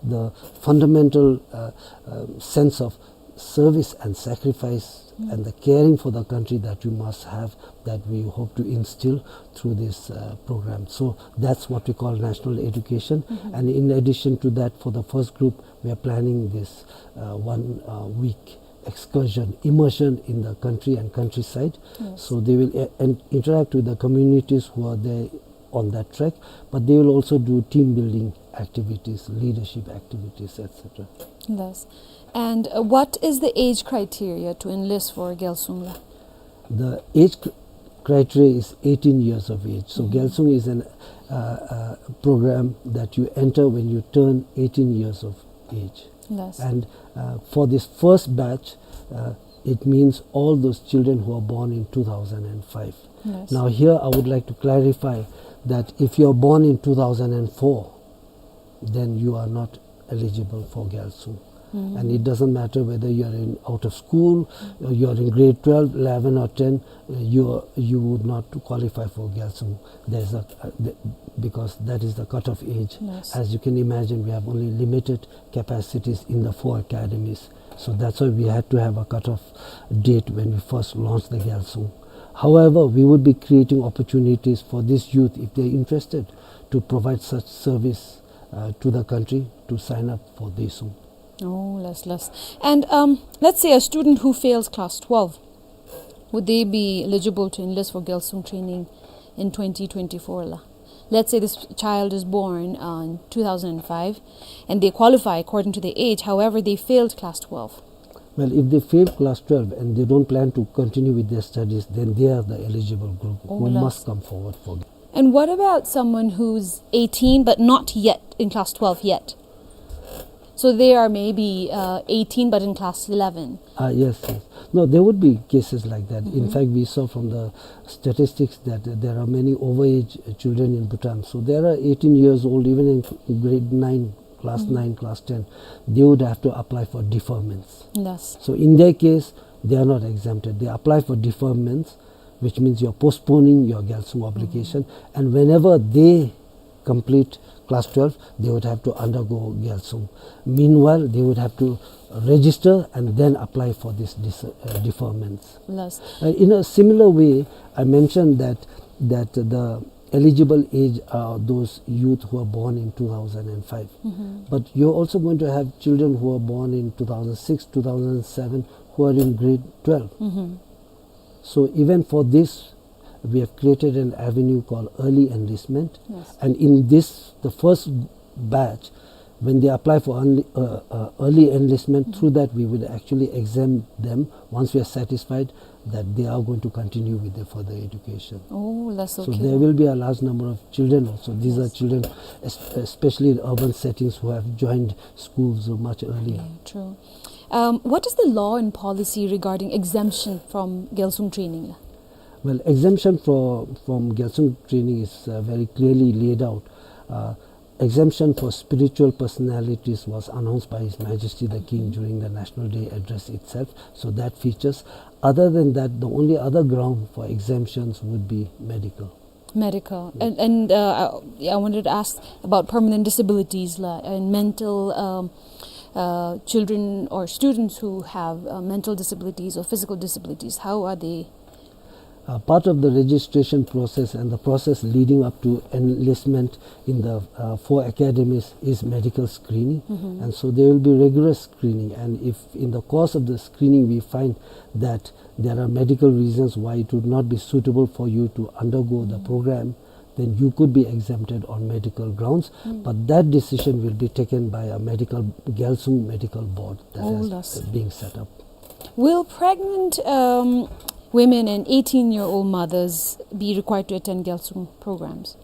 the fundamental, uh, uh, sense of service and sacrifice, mm, and the caring for the country that we must have, that we hope to instill through this, uh, program. So that's what we call national education. Mm-hmm. And in addition to that, for the first group, we are planning this, uh, one, uh, week excursion, immersion in the country and countryside. Yes. So they will, uh, and interact with the communities who are there on that track, but they will also do team building activities, leadership activities, et cetera. Yes. And, uh, what is the age criteria to enlist for Gyalsung la? The age cr-, criteria is eighteen years of age. So, mm-hmm, Gyalsung is an, uh, uh, program that you enter when you turn eighteen years of age. Yes. And, uh, for this first batch, uh, it means all those children who are born in two thousand and five. Yes. Now, here I would like to clarify that if you are born in two thousand and four, then you are not eligible for Gyalsung. Mm. And it doesn't matter whether you are in, out of school, or you are in grade twelve, eleven or ten, uh, you are, you would not qualify for Gyalsung. There's a, uh, the, because that is the cutoff age. Yes. As you can imagine, we have only limited capacities in the four academies. So that's why we had to have a cutoff date when we first launched the Gyalsung. However, we would be creating opportunities for this youth, if they're interested, to provide such service, uh, to the country, to sign up for Dedsung. Oh, yes, yes. And, um, let's say a student who fails class twelve, would they be eligible to enlist for Gyalsung training in twenty twenty-four la? Let's say this child is born, uh, in two thousand and five and they qualify according to their age, however, they failed class twelve. Well, if they fail class twelve and they don't plan to continue with their studies, then they are the eligible group who must come forward for. Oh, yes. And what about someone who's eighteen but not yet in class twelve yet? So they are maybe, uh, eighteen but in class eleven. Ah, yes, yes. No, there would be cases like that. In, mm-hmm, fact, we saw from the statistics that there are many overage children in Bhutan. So there are eighteen years old, even in grade nine, class, mm-hmm, nine, class ten, they would have to apply for deferments. Yes. So in their case, they are not exempted. They apply for deferments, which means you're postponing your Gyalsung obligation. Mm-hmm. And whenever they complete class twelve, they would have to undergo Gyalsung. Meanwhile, they would have to register and then apply for this dis-, uh, deferments. Yes. Uh, in a similar way, I mentioned that, that the eligible age are those youth who are born in two thousand and five. Mm-hmm. But you're also going to have children who are born in two thousand six, two thousand seven, who are in grade twelve. Mm-hmm. So even for this, we have created an avenue called early enlistment. Yes. And in this, the first batch, when they apply for early, uh, uh, early enlistment, mm-hmm, through that we will actually exempt them once we are satisfied that they are going to continue with their further education. Oh, that's okay. So there will be a large number of children also. These are, yes, children, es-, especially in urban settings, who have joined schools much earlier. Yeah, true. Um, what is the law and policy regarding exemption from Gyalsung training? Well, exemption for, from Gyalsung training is, uh, very clearly laid out. Uh, exemption for spiritual personalities was announced by His Majesty the King, mm-hmm, during the National Day address itself. So that features. Other than that, the only other ground for exemptions would be medical. Medical. Yes. And, and, uh, I, I wanted to ask about permanent disabilities la, and mental, um, uh, children or students who have, uh, mental disabilities or physical disabilities. How are they? Uh, part of the registration process and the process leading up to enlistment in the, uh, four academies is medical screening. Mm-hmm. And so there will be rigorous screening. And if in the course of the screening we find that there are medical reasons why it would not be suitable for you to undergo the, mm, program, then you could be exempted on medical grounds. Mm. But that decision will be taken by a medical, Gyalsung Medical Board that, oh, is, yes, being set up. Will pregnant, um, women and eighteen-year-old mothers be required to attend Gyalsung programs?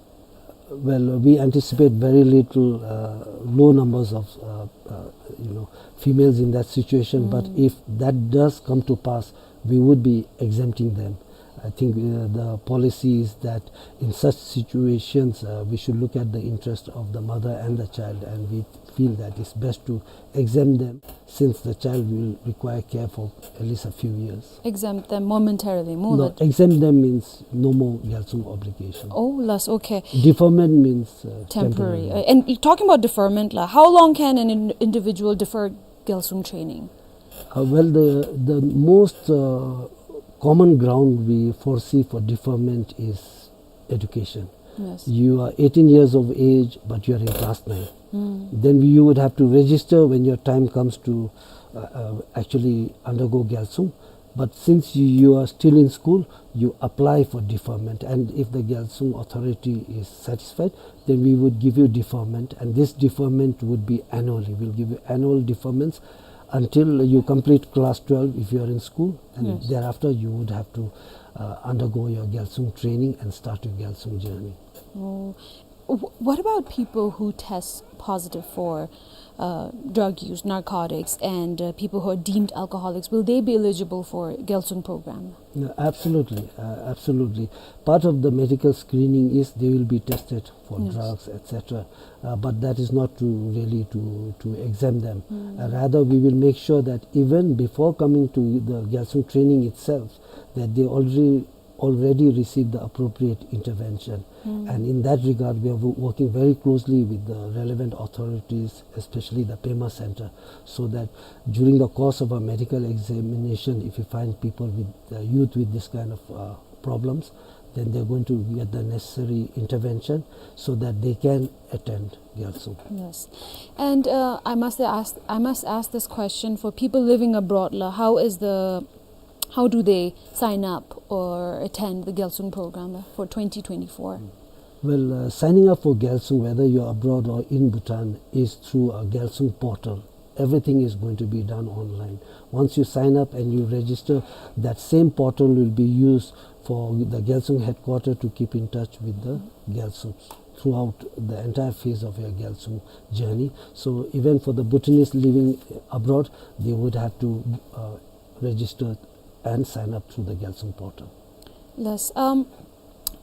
Well, we anticipate very little, uh, low numbers of, uh, uh, you know, females in that situation. But, mm, if that does come to pass, we would be exempting them. I think, uh, the policy is that in such situations, uh, we should look at the interest of the mother and the child, and we feel that it's best to exempt them, since the child will require care for at least a few years. Exempt them momentarily, more. No, that exempt them means no more Gyalsung obligation. Oh, last, okay. Deferment means, uh, temporary. Temporary. Uh, and talking about deferment, la, how long can an in-, individual defer Gyalsung training? Uh, well, the, the most, uh, common ground we foresee for deferment is education. Yes. You are eighteen years of age, but you are in class nine. Mm. Then you would have to register when your time comes to, uh, uh, actually undergo Gyalsung. But since you, you are still in school, you apply for deferment. And if the Gyalsung authority is satisfied, then we would give you deferment. And this deferment would be annually. We'll give you annual deferments until you complete class twelve if you are in school. And, yes, thereafter you would have to, uh, undergo your Gyalsung training and start your Gyalsung journey. Oh. Wh-, what about people who test positive for, uh, drug use, narcotics, and, uh, people who are deemed alcoholics? Will they be eligible for Gyalsung program? No, absolutely, uh, absolutely. Part of the medical screening is they will be tested for, yes, drugs, et cetera. Uh, but that is not to really to, to exempt them. Mm. Uh, rather, we will make sure that even before coming to the Gyalsung training itself, that they already already received the appropriate intervention. Mm. And in that regard, we are wo-, working very closely with the relevant authorities, especially the Pema Center, so that during the course of a medical examination, if we find people with, uh, youth with this kind of, uh, problems, then they're going to get the necessary intervention so that they can attend Gyalsung. Yes. And, uh, I must ask, I must ask this question for people living abroad, la, how is the How do they sign up or attend the Gyalsung program for twenty twenty-four? Well, uh, signing up for Gyalsung, whether you're abroad or in Bhutan, is through a Gyalsung portal. Everything is going to be done online. Once you sign up and you register, that same portal will be used for the Gyalsung headquarter to keep in touch with the Gyalsung throughout the entire phase of your Gyalsung journey. So even for the Bhutanese living abroad, they would have to, uh, register and sign up through the Gyalsung portal. Yes. Um,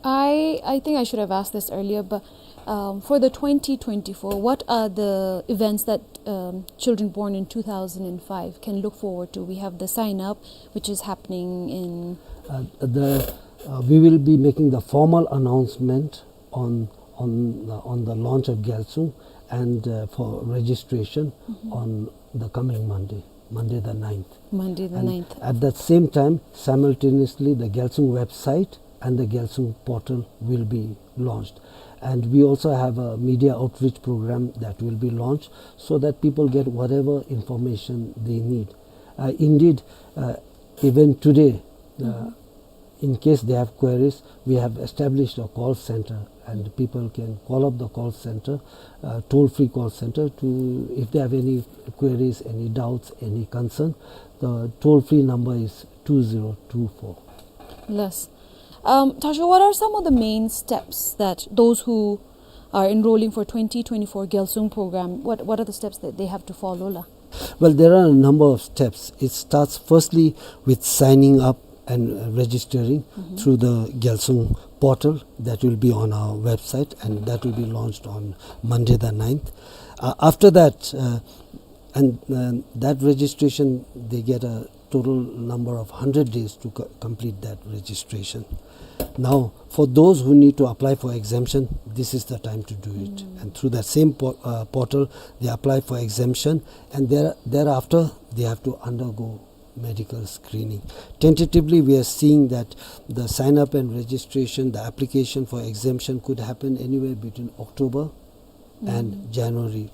I, I think I should have asked this earlier, but, um, for the twenty twenty-four, what are the events that, um, children born in two thousand and five can look forward to? We have the sign up, which is happening in Uh, the, uh, we will be making the formal announcement on, on, uh, on the launch of Gyalsung and, uh, for registration, mm-hmm, on the coming Monday, Monday the ninth. Monday the ninth. And at that same time, simultaneously, the Gyalsung website and the Gyalsung portal will be launched. And we also have a media outreach program that will be launched so that people get whatever information they need. Uh, indeed, uh, even today, uh, mm-hmm, in case they have queries, we have established a call center, and people can call up the call center, uh, toll-free call center, to, if they have any queries, any doubts, any concern. The toll-free number is two zero two four. Yes. Um, Thasho, what are some of the main steps that those who are enrolling for twenty twenty-four Gyalsung program, what, what are the steps that they have to follow, la? Well, there are a number of steps. It starts firstly with signing up and, uh, registering, mm-hmm, through the Gyalsung portal that will be on our website, and that will be launched on Monday the ninth. Uh, after that, uh, and, uh, that registration, they get a total number of hundred days to co-, complete that registration. Now, for those who need to apply for exemption, this is the time to do it. Mm. And through that same po-, uh, portal, they apply for exemption, and there, thereafter, they have to undergo medical screening. Tentatively, we are seeing that the sign up and registration, the application for exemption could happen anywhere between October and January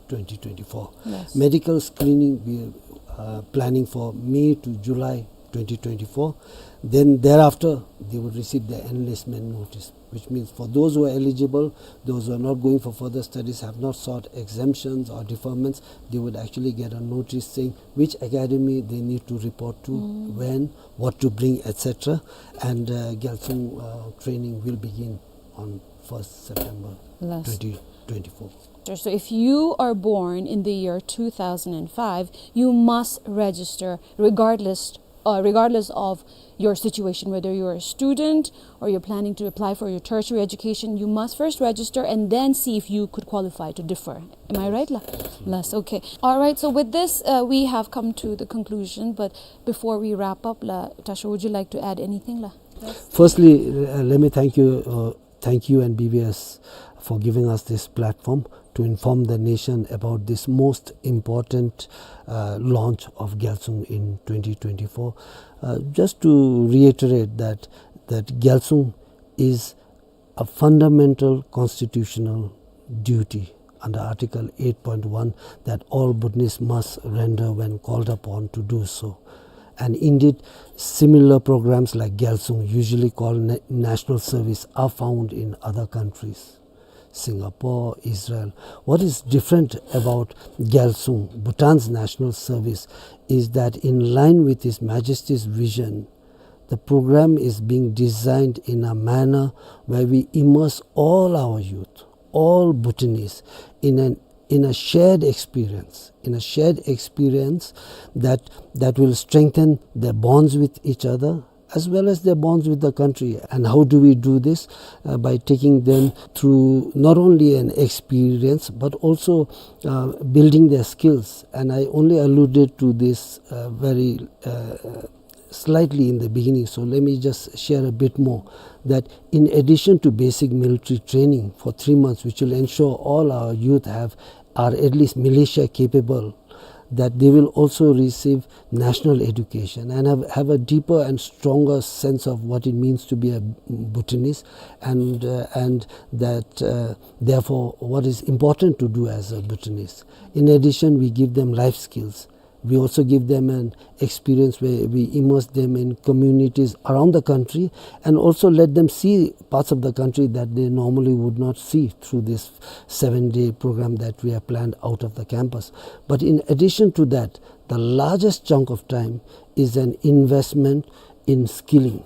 twenty twenty-four. Yes. Medical screening, we are, uh, planning for May to July twenty twenty-four. Then thereafter, they would receive the enlistment notice, which means for those who are eligible, those who are not going for further studies, have not sought exemptions or deferments, they would actually get a notice saying which academy they need to report to, when, what to bring, et cetera. And, uh, Gyaltsung, uh, training will begin on first September twenty twenty-four. So if you are born in the year two thousand five, you must register regardless, uh, regardless of your situation, whether you're a student or you're planning to apply for your tertiary education, you must first register and then see if you could qualify to defer. Am I right, la? Yes. Okay. All right. So with this, uh, we have come to the conclusion. But before we wrap up, la, Tasho, would you like to add anything, la? Firstly, uh, let me thank you, uh, thank you and B B S for giving us this platform to inform the nation about this most important, uh, launch of Gyaltsung in twenty twenty-four. Uh, just to reiterate that, that Gyaltsung is a fundamental constitutional duty under Article eight point one that all Bhutanese must render when called upon to do so. And indeed, similar programs like Gyaltsung, usually called na-, national service, are found in other countries, Singapore, Israel. What is different about Gyaltsung, Bhutan's national service, is that in line with His Majesty's vision, the program is being designed in a manner where we immerse all our youth, all Bhutanese, in an, in a shared experience, in a shared experience that, that will strengthen their bonds with each other as well as their bonds with the country. And how do we do this? Uh, by taking them through not only an experience, but also, uh, building their skills. And I only alluded to this, uh, very, uh, slightly in the beginning, so let me just share a bit more, that in addition to basic military training for three months, which will ensure all our youth have, are at least militia capable, that they will also receive national education and have, have a deeper and stronger sense of what it means to be a Bhutanese, and, uh, and that, uh, therefore, what is important to do as a Bhutanese. In addition, we give them life skills. We also give them an experience where we immerse them in communities around the country and also let them see parts of the country that they normally would not see through this seven-day program that we have planned out of the campus. But in addition to that, the largest chunk of time is an investment in skilling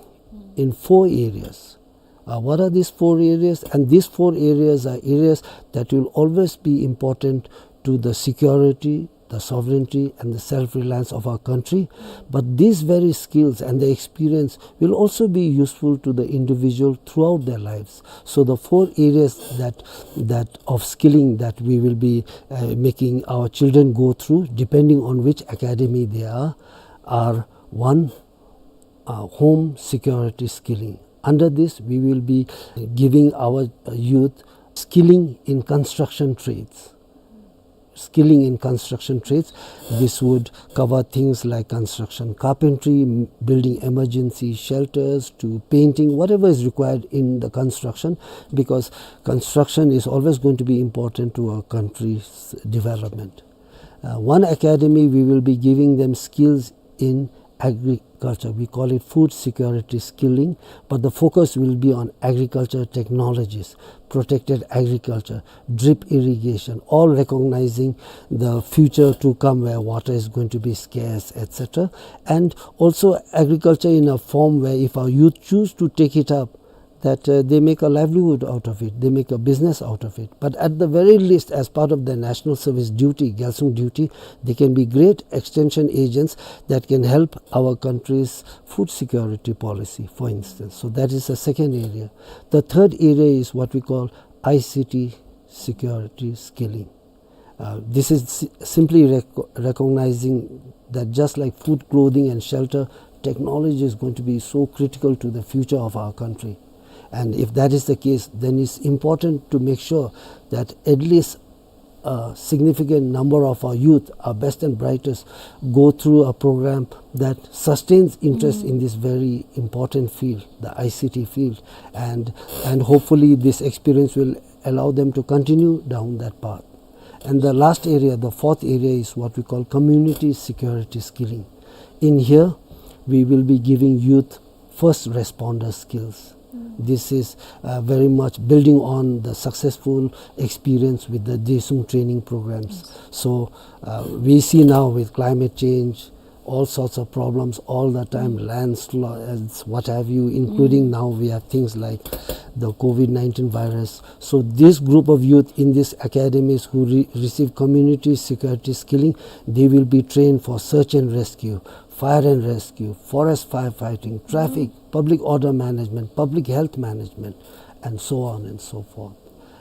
in four areas. Uh, what are these four areas? And these four areas are areas that will always be important to the security, the sovereignty, and the self-reliance of our country. But these very skills and the experience will also be useful to the individual throughout their lives. So the four areas that, that of skilling that we will be, uh, making our children go through, depending on which academy they are, are one, uh, home security skilling. Under this, we will be giving our, uh, youth skilling in construction trades. Skilling in construction trades. This would cover things like construction carpentry, m-, building emergency shelters, to painting, whatever is required in the construction, because construction is always going to be important to our country's development. Uh, one academy, we will be giving them skills in agriculture. We call it food security skilling, but the focus will be on agriculture technologies, protected agriculture, drip irrigation, all recognizing the future to come where water is going to be scarce, et cetera. And also agriculture in a form where if our youth choose to take it up, that, uh, they make a livelihood out of it, they make a business out of it. But at the very least, as part of their national service duty, Gyalsung duty, they can be great extension agents that can help our country's food security policy, for instance. So that is the second area. The third area is what we call I C T security skilling. Uh, this is si-, simply rec-, recognizing that just like food, clothing, and shelter, technology is going to be so critical to the future of our country. And if that is the case, then it's important to make sure that at least a significant number of our youth, our best and brightest, go through a program that sustains interest in this very important field, the I C T field, and, and hopefully this experience will allow them to continue down that path. And the last area, the fourth area, is what we call community security skilling. In here, we will be giving youth first responder skills. This is, uh, very much building on the successful experience with the Daesung training programs. So, uh, we see now with climate change, all sorts of problems all the time, landslides, what have you, including now we have things like the COVID nineteen virus. So this group of youth in these academies who re-, receive community security skilling, they will be trained for search and rescue, fire and rescue, forest firefighting, traffic, public order management, public health management, and so on and so forth.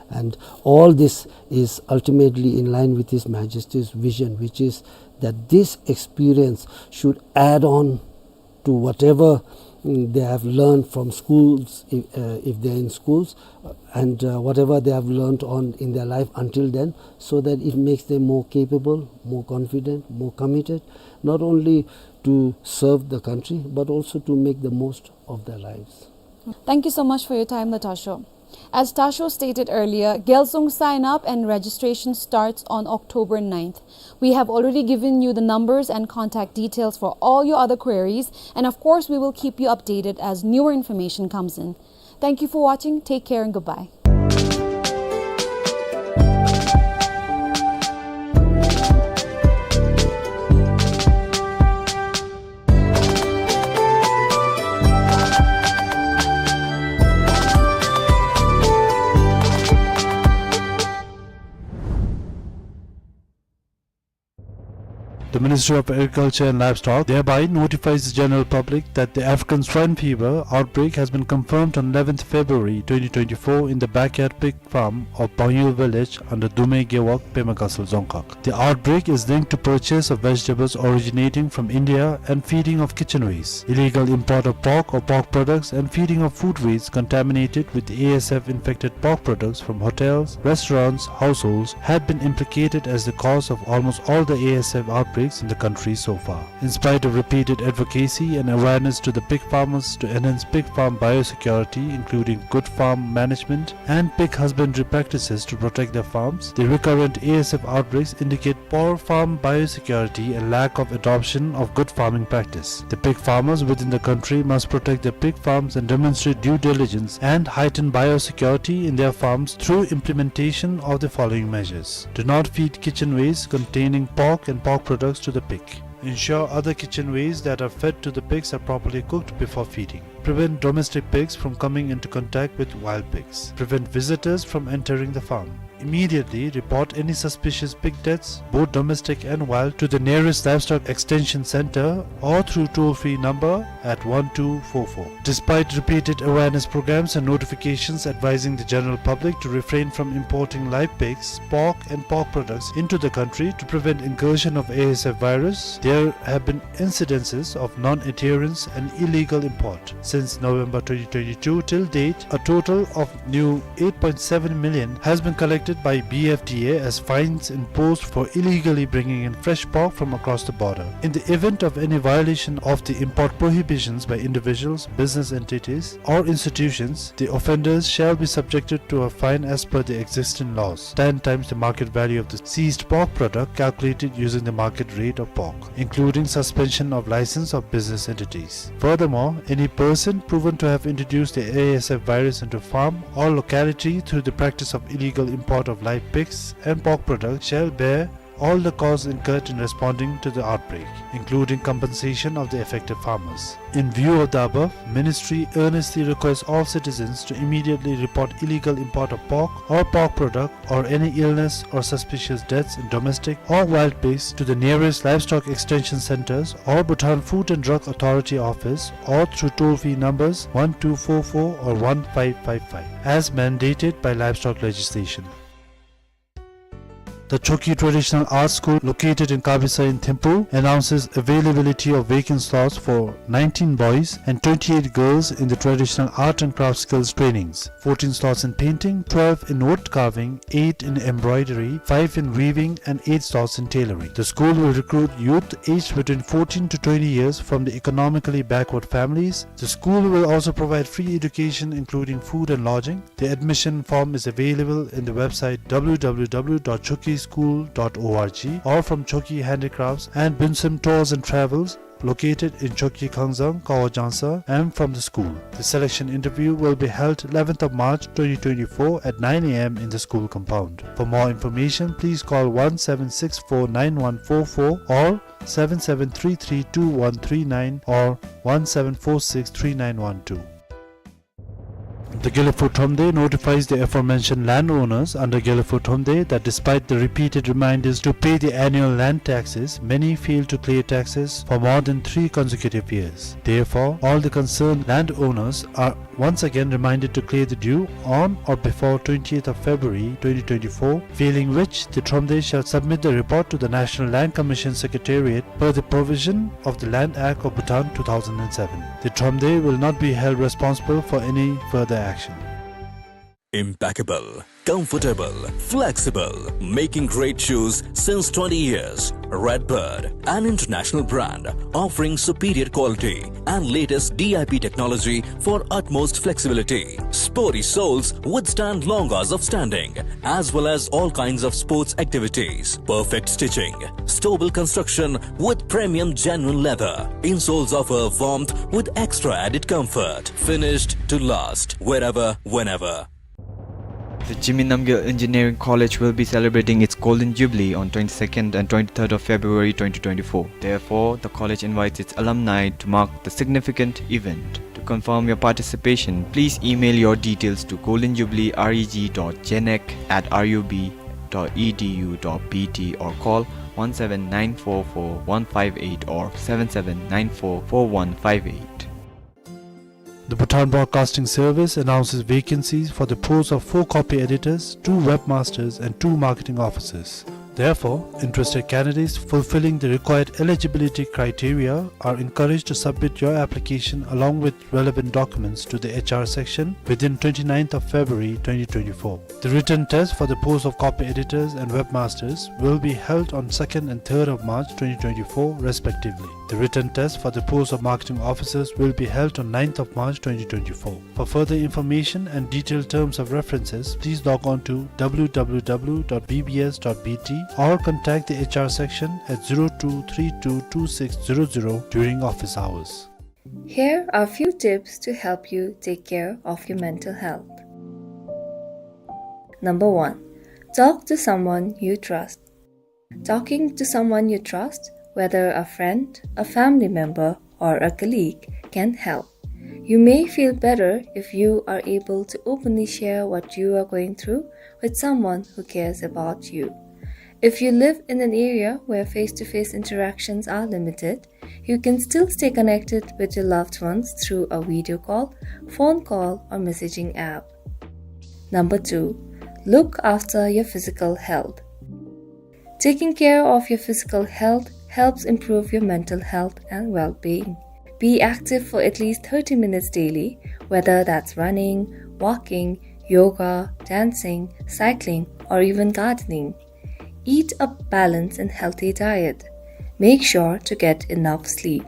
And all this is ultimately in line with His Majesty's vision, which is that this experience should add on to whatever, mm, they have learned from schools, if, uh, if they're in schools, uh, and, uh, whatever they have learned on in their life until then, so that it makes them more capable, more confident, more committed, not only to serve the country, but also to make the most of their lives. Thank you so much for your time, Latasho. As Tasho stated earlier, Gyalsung sign up and registration starts on October ninth. We have already given you the numbers and contact details for all your other queries, and of course, we will keep you updated as newer information comes in. Thank you for watching. Take care and goodbye. The Ministry of Agriculture and Livestock thereby notifies the general public that the African swine fever outbreak has been confirmed on eleventh February twenty twenty-four in the backyard pig farm of Pangyul village under Dumei Gewog, Pema Gatshel Dzongkhag. The outbreak is linked to purchase of vegetables originating from India and feeding of kitchen waste. Illegal import of pork or pork products and feeding of food waste contaminated with A S F infected pork products from hotels, restaurants, households have been implicated as the cause of almost all the A S F outbreaks in the country so far. In spite of repeated advocacy and awareness to the pig farmers to enhance pig farm biosecurity, including good farm management and pig husbandry practices to protect their farms, the recurrent A S F outbreaks indicate poor farm biosecurity and lack of adoption of good farming practice. The pig farmers within the country must protect their pig farms and demonstrate due diligence and heighten biosecurity in their farms through implementation of the following measures. Do not feed kitchen waste containing pork and pork products to the pig. Ensure other kitchen waste that are fed to the pigs are properly cooked before feeding. Prevent domestic pigs from coming into contact with wild pigs. Prevent visitors from entering the farm. Immediately report any suspicious pig deaths, both domestic and wild, to the nearest livestock extension center or through toll-free number at one two four four. Despite repeated awareness programs and notifications advising the general public to refrain from importing live pigs, pork and pork products into the country to prevent incursion of A S F virus, there have been incidences of non-adherence and illegal import. Since November twenty twenty-two till date, a total of new eight point seven million has been collected by B F D A as fines imposed for illegally bringing in fresh pork from across the border. In the event of any violation of the import prohibitions by individuals, business entities, or institutions, the offenders shall be subjected to a fine as per the existing laws, ten times the market value of the seized pork product calculated using the market rate of pork, including suspension of license of business entities. Furthermore, any person proven to have introduced the A S F virus into farm or locality through the practice of illegal import of live pigs and pork products shall bear all the costs incurred in responding to the outbreak, including compensation of the affected farmers. In view of the above, Ministry earnestly requests all citizens to immediately report illegal import of pork or pork product or any illness or suspicious deaths in domestic or wild pigs to the nearest livestock extension centers or Bhutan Food and Drug Authority office or through toll-free numbers one two four four or one five five five, as mandated by livestock legislation. The Chokyi Traditional Art School, located in Kabisa in Thimphu, announces availability of vacant slots for nineteen boys and twenty-eight girls in the traditional art and craft skills trainings. Fourteen slots in painting, twelve in wood carving, eight in embroidery, five in weaving, and eight slots in tailoring. The school will recruit youth aged between fourteen to twenty years from the economically backward families. The school will also provide free education, including food and lodging. The admission form is available in the website w w w dot chokyi school dot org or from Chokyi Handicrafts and Bunsem Tours and Travels, located in Chokyi Khangzang, Kawo Jangsa, and from the school. The selection interview will be held eleventh of March twenty twenty-four at nine a m in the school compound. For more information, please call one seven six four nine one four four or seven seven three three two one three nine or one seven four six three nine one two. The Gelephu Thromde notifies the aforementioned landowners under Gelephu Thromde that despite the repeated reminders to pay the annual land taxes, many fail to clear taxes for more than three consecutive years. Therefore, all the concerned landowners are once again reminded to clear the due on or before twentieth of February twenty twenty-four, failing which the Thromde shall submit the report to the National Land Commission Secretariat per the provision of the Land Act of Bhutan two thousand and seven. The Thromde will not be held responsible for any further action. Impeccable, comfortable, flexible, making great shoes since twenty years. Redbird, an international brand offering superior quality and latest D I P technology for utmost flexibility. Sporty soles withstand long hours of standing, as well as all kinds of sports activities. Perfect stitching, stable construction with premium genuine leather. Insoles offer warmth with extra added comfort. Finished to last, wherever, whenever. The Ziming Namgyel Engineering College will be celebrating its Golden Jubilee on twenty-second and twenty-third of February twenty twenty-four. Therefore, the college invites its alumni to mark the significant event. To confirm your participation, please email your details to golden jubilee reg dot genek at rub dot edu dot bt or call one seven nine four four one five eight or seven seven nine four four one five eight. The Bhutan Broadcasting Service announces vacancies for the post of four copy editors, two webmasters, and two marketing officers. Therefore, interested candidates fulfilling the required eligibility criteria are encouraged to submit your application along with relevant documents to the H R section within twenty-ninth of February twenty twenty-four. The written test for the post of copy editors and webmasters will be held on second and third of March twenty twenty-four respectively. The written test for the post of marketing officers will be held on ninth of March twenty twenty-four. For further information and detailed terms of references, please log on to w w w dot b b s dot b t or contact the H R section at zero two three two two six zero zero during office hours. Here are a few tips to help you take care of your mental health. Number one, talk to someone you trust. Talking to someone you trust, whether a friend, a family member, or a colleague, can help. You may feel better if you are able to openly share what you are going through with someone who cares about you. If you live in an area where face-to-face interactions are limited, you can still stay connected with your loved ones through a video call, phone call, or messaging app. Number two, look after your physical health. Taking care of your physical health helps improve your mental health and well-being. Be active for at least thirty minutes daily, whether that's running, walking, yoga, dancing, cycling, or even gardening. Eat a balanced and healthy diet. Make sure to get enough sleep.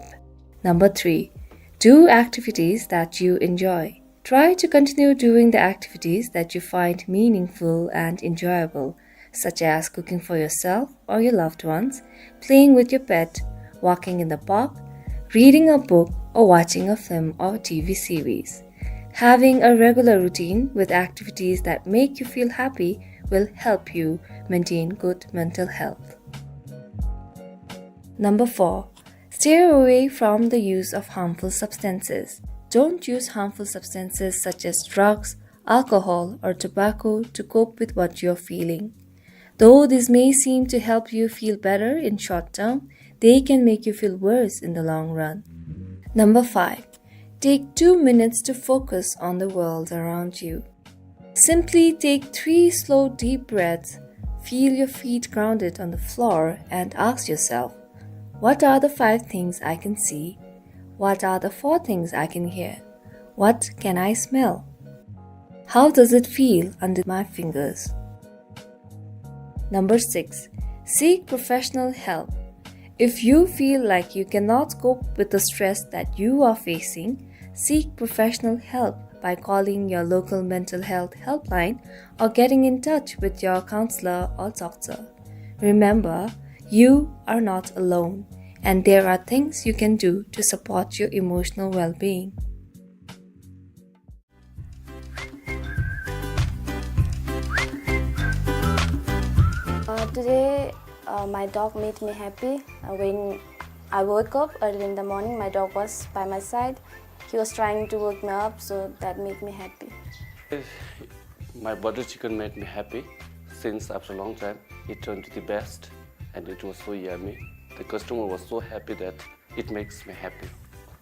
Number three, do activities that you enjoy. Try to continue doing the activities that you find meaningful and enjoyable, such as cooking for yourself or your loved ones, playing with your pet, walking in the park, reading a book, or watching a film or T V series. Having a regular routine with activities that make you feel happy will help you maintain good mental health. Number four, stay away from the use of harmful substances. Don't use harmful substances such as drugs, alcohol, or tobacco to cope with what you're feeling. Though this may seem to help you feel better in short term, they can make you feel worse in the long run. Number five, take two minutes to focus on the world around you. Simply take three slow, deep breaths. Feel your feet grounded on the floor and ask yourself, "What are the five things I can see? What are the four things I can hear? What can I smell? How does it feel under my fingers?" Number six, seek professional help. If you feel like you cannot cope with the stress that you are facing, seek professional help by calling your local mental health helpline or getting in touch with your counselor or doctor. Remember, you are not alone, and there are things you can do to support your emotional well-being. Uh, today, uh, my dog made me happy. Uh, when I woke up early in the morning, my dog was by my side. He was trying to wake me up, so that made me happy. My butter chicken made me happy. Since after a long time, it turned to the best, and it was so yummy. The customer was so happy that it makes me happy.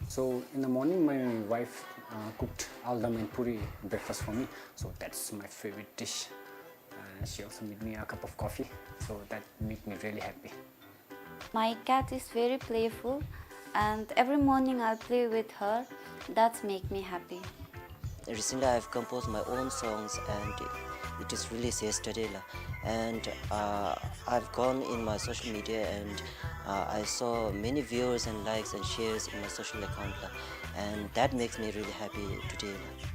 So in the morning, my wife, uh, cooked aldam and puri breakfast for me. So that's my favorite dish. Uh, she also made me a cup of coffee. So that made me really happy. My cat is very playful, and every morning I'll play with her. That's make me happy. Recently, I've composed my own songs, and it is released yesterday, la. And, uh, I've gone in my social media, and, uh, I saw many viewers and likes and shares in my social account, la. And that makes me really happy today, la.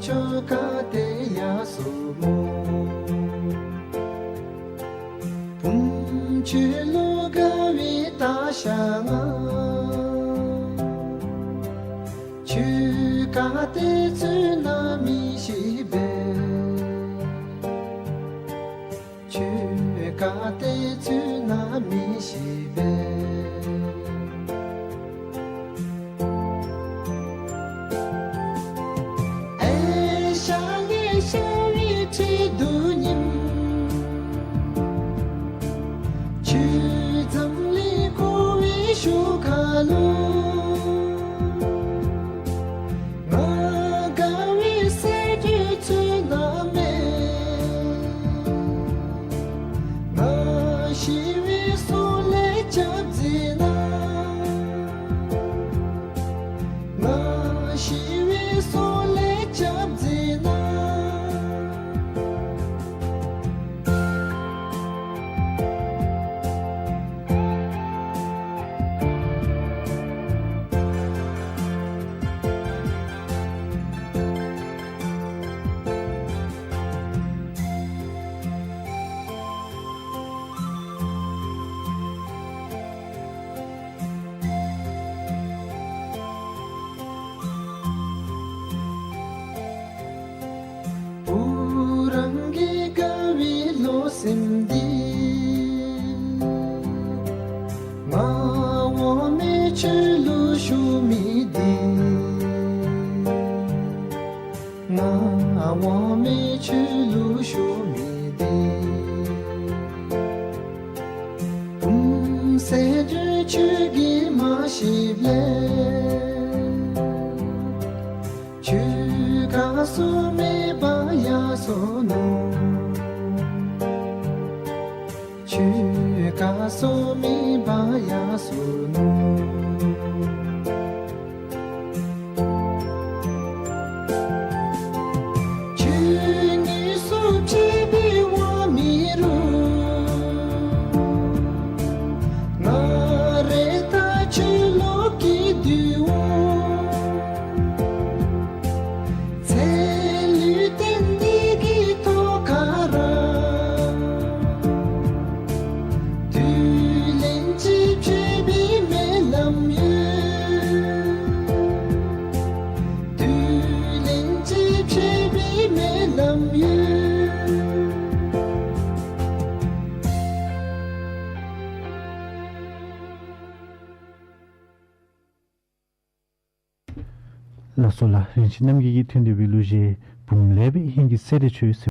ཆོས་སྐད་དེ་ཡང་སྲུ་མོ། བུམ་ཆུ་ལུ་དགའ་བའི་ད་ཤ་ང་། ཆོས་སྐད་དེ་ཚུ་ན་མི་ཤེས་པས། ཆོས་སྐད་དེ་ཚུ་ན་མི་ཤེས་པས། ཨེ་ཤ་ངེ་ཤ་བའི་ཁྲི་གདུགས་ཉིམ། ཆོས་འཛམ་གླིང་འཁོར་བའི་ཤུགས་ཁ་ལུ། ང་དགའ་བའི་ས་རྒྱུས་ཚུ་ན་མེད། ང་ཤི་བའི་སྲོག་ལས་སྐྱབས་མཛད་ སོ་ནུག། ཆོས་བཀའ་སྲུང་མེད་པར་ཡར་སོ་ནུག། ཆོས་ཉིད་སུ་ཕྱེད་པའི་དབང་མེད་རུང་། ང་རེ་ད་ཆོས་ལུགས་ཀྱི་འདུལ་བ། ཚེ་ལུས་རྟེན་འདི་གི་ཐོག་ཁར། དུས་ལན་གཅིག་ཕྱེད་པའི་སྨོན་ལམ་ཡོད། དུས་ལན་གཅིག་ཕྱེད་པའི་སྨོན་ལམ་ཡོད། ལགས་སོ་ལགས། རིན་ཆེན་རྣམ་རྒྱལ་གྱིས་ཐོན་ཏེ་འབད་ལུ་གཞས་བུམ་ལས་པའི་ཧིང་གི་སེ་ར་ཆོས་ཟེར།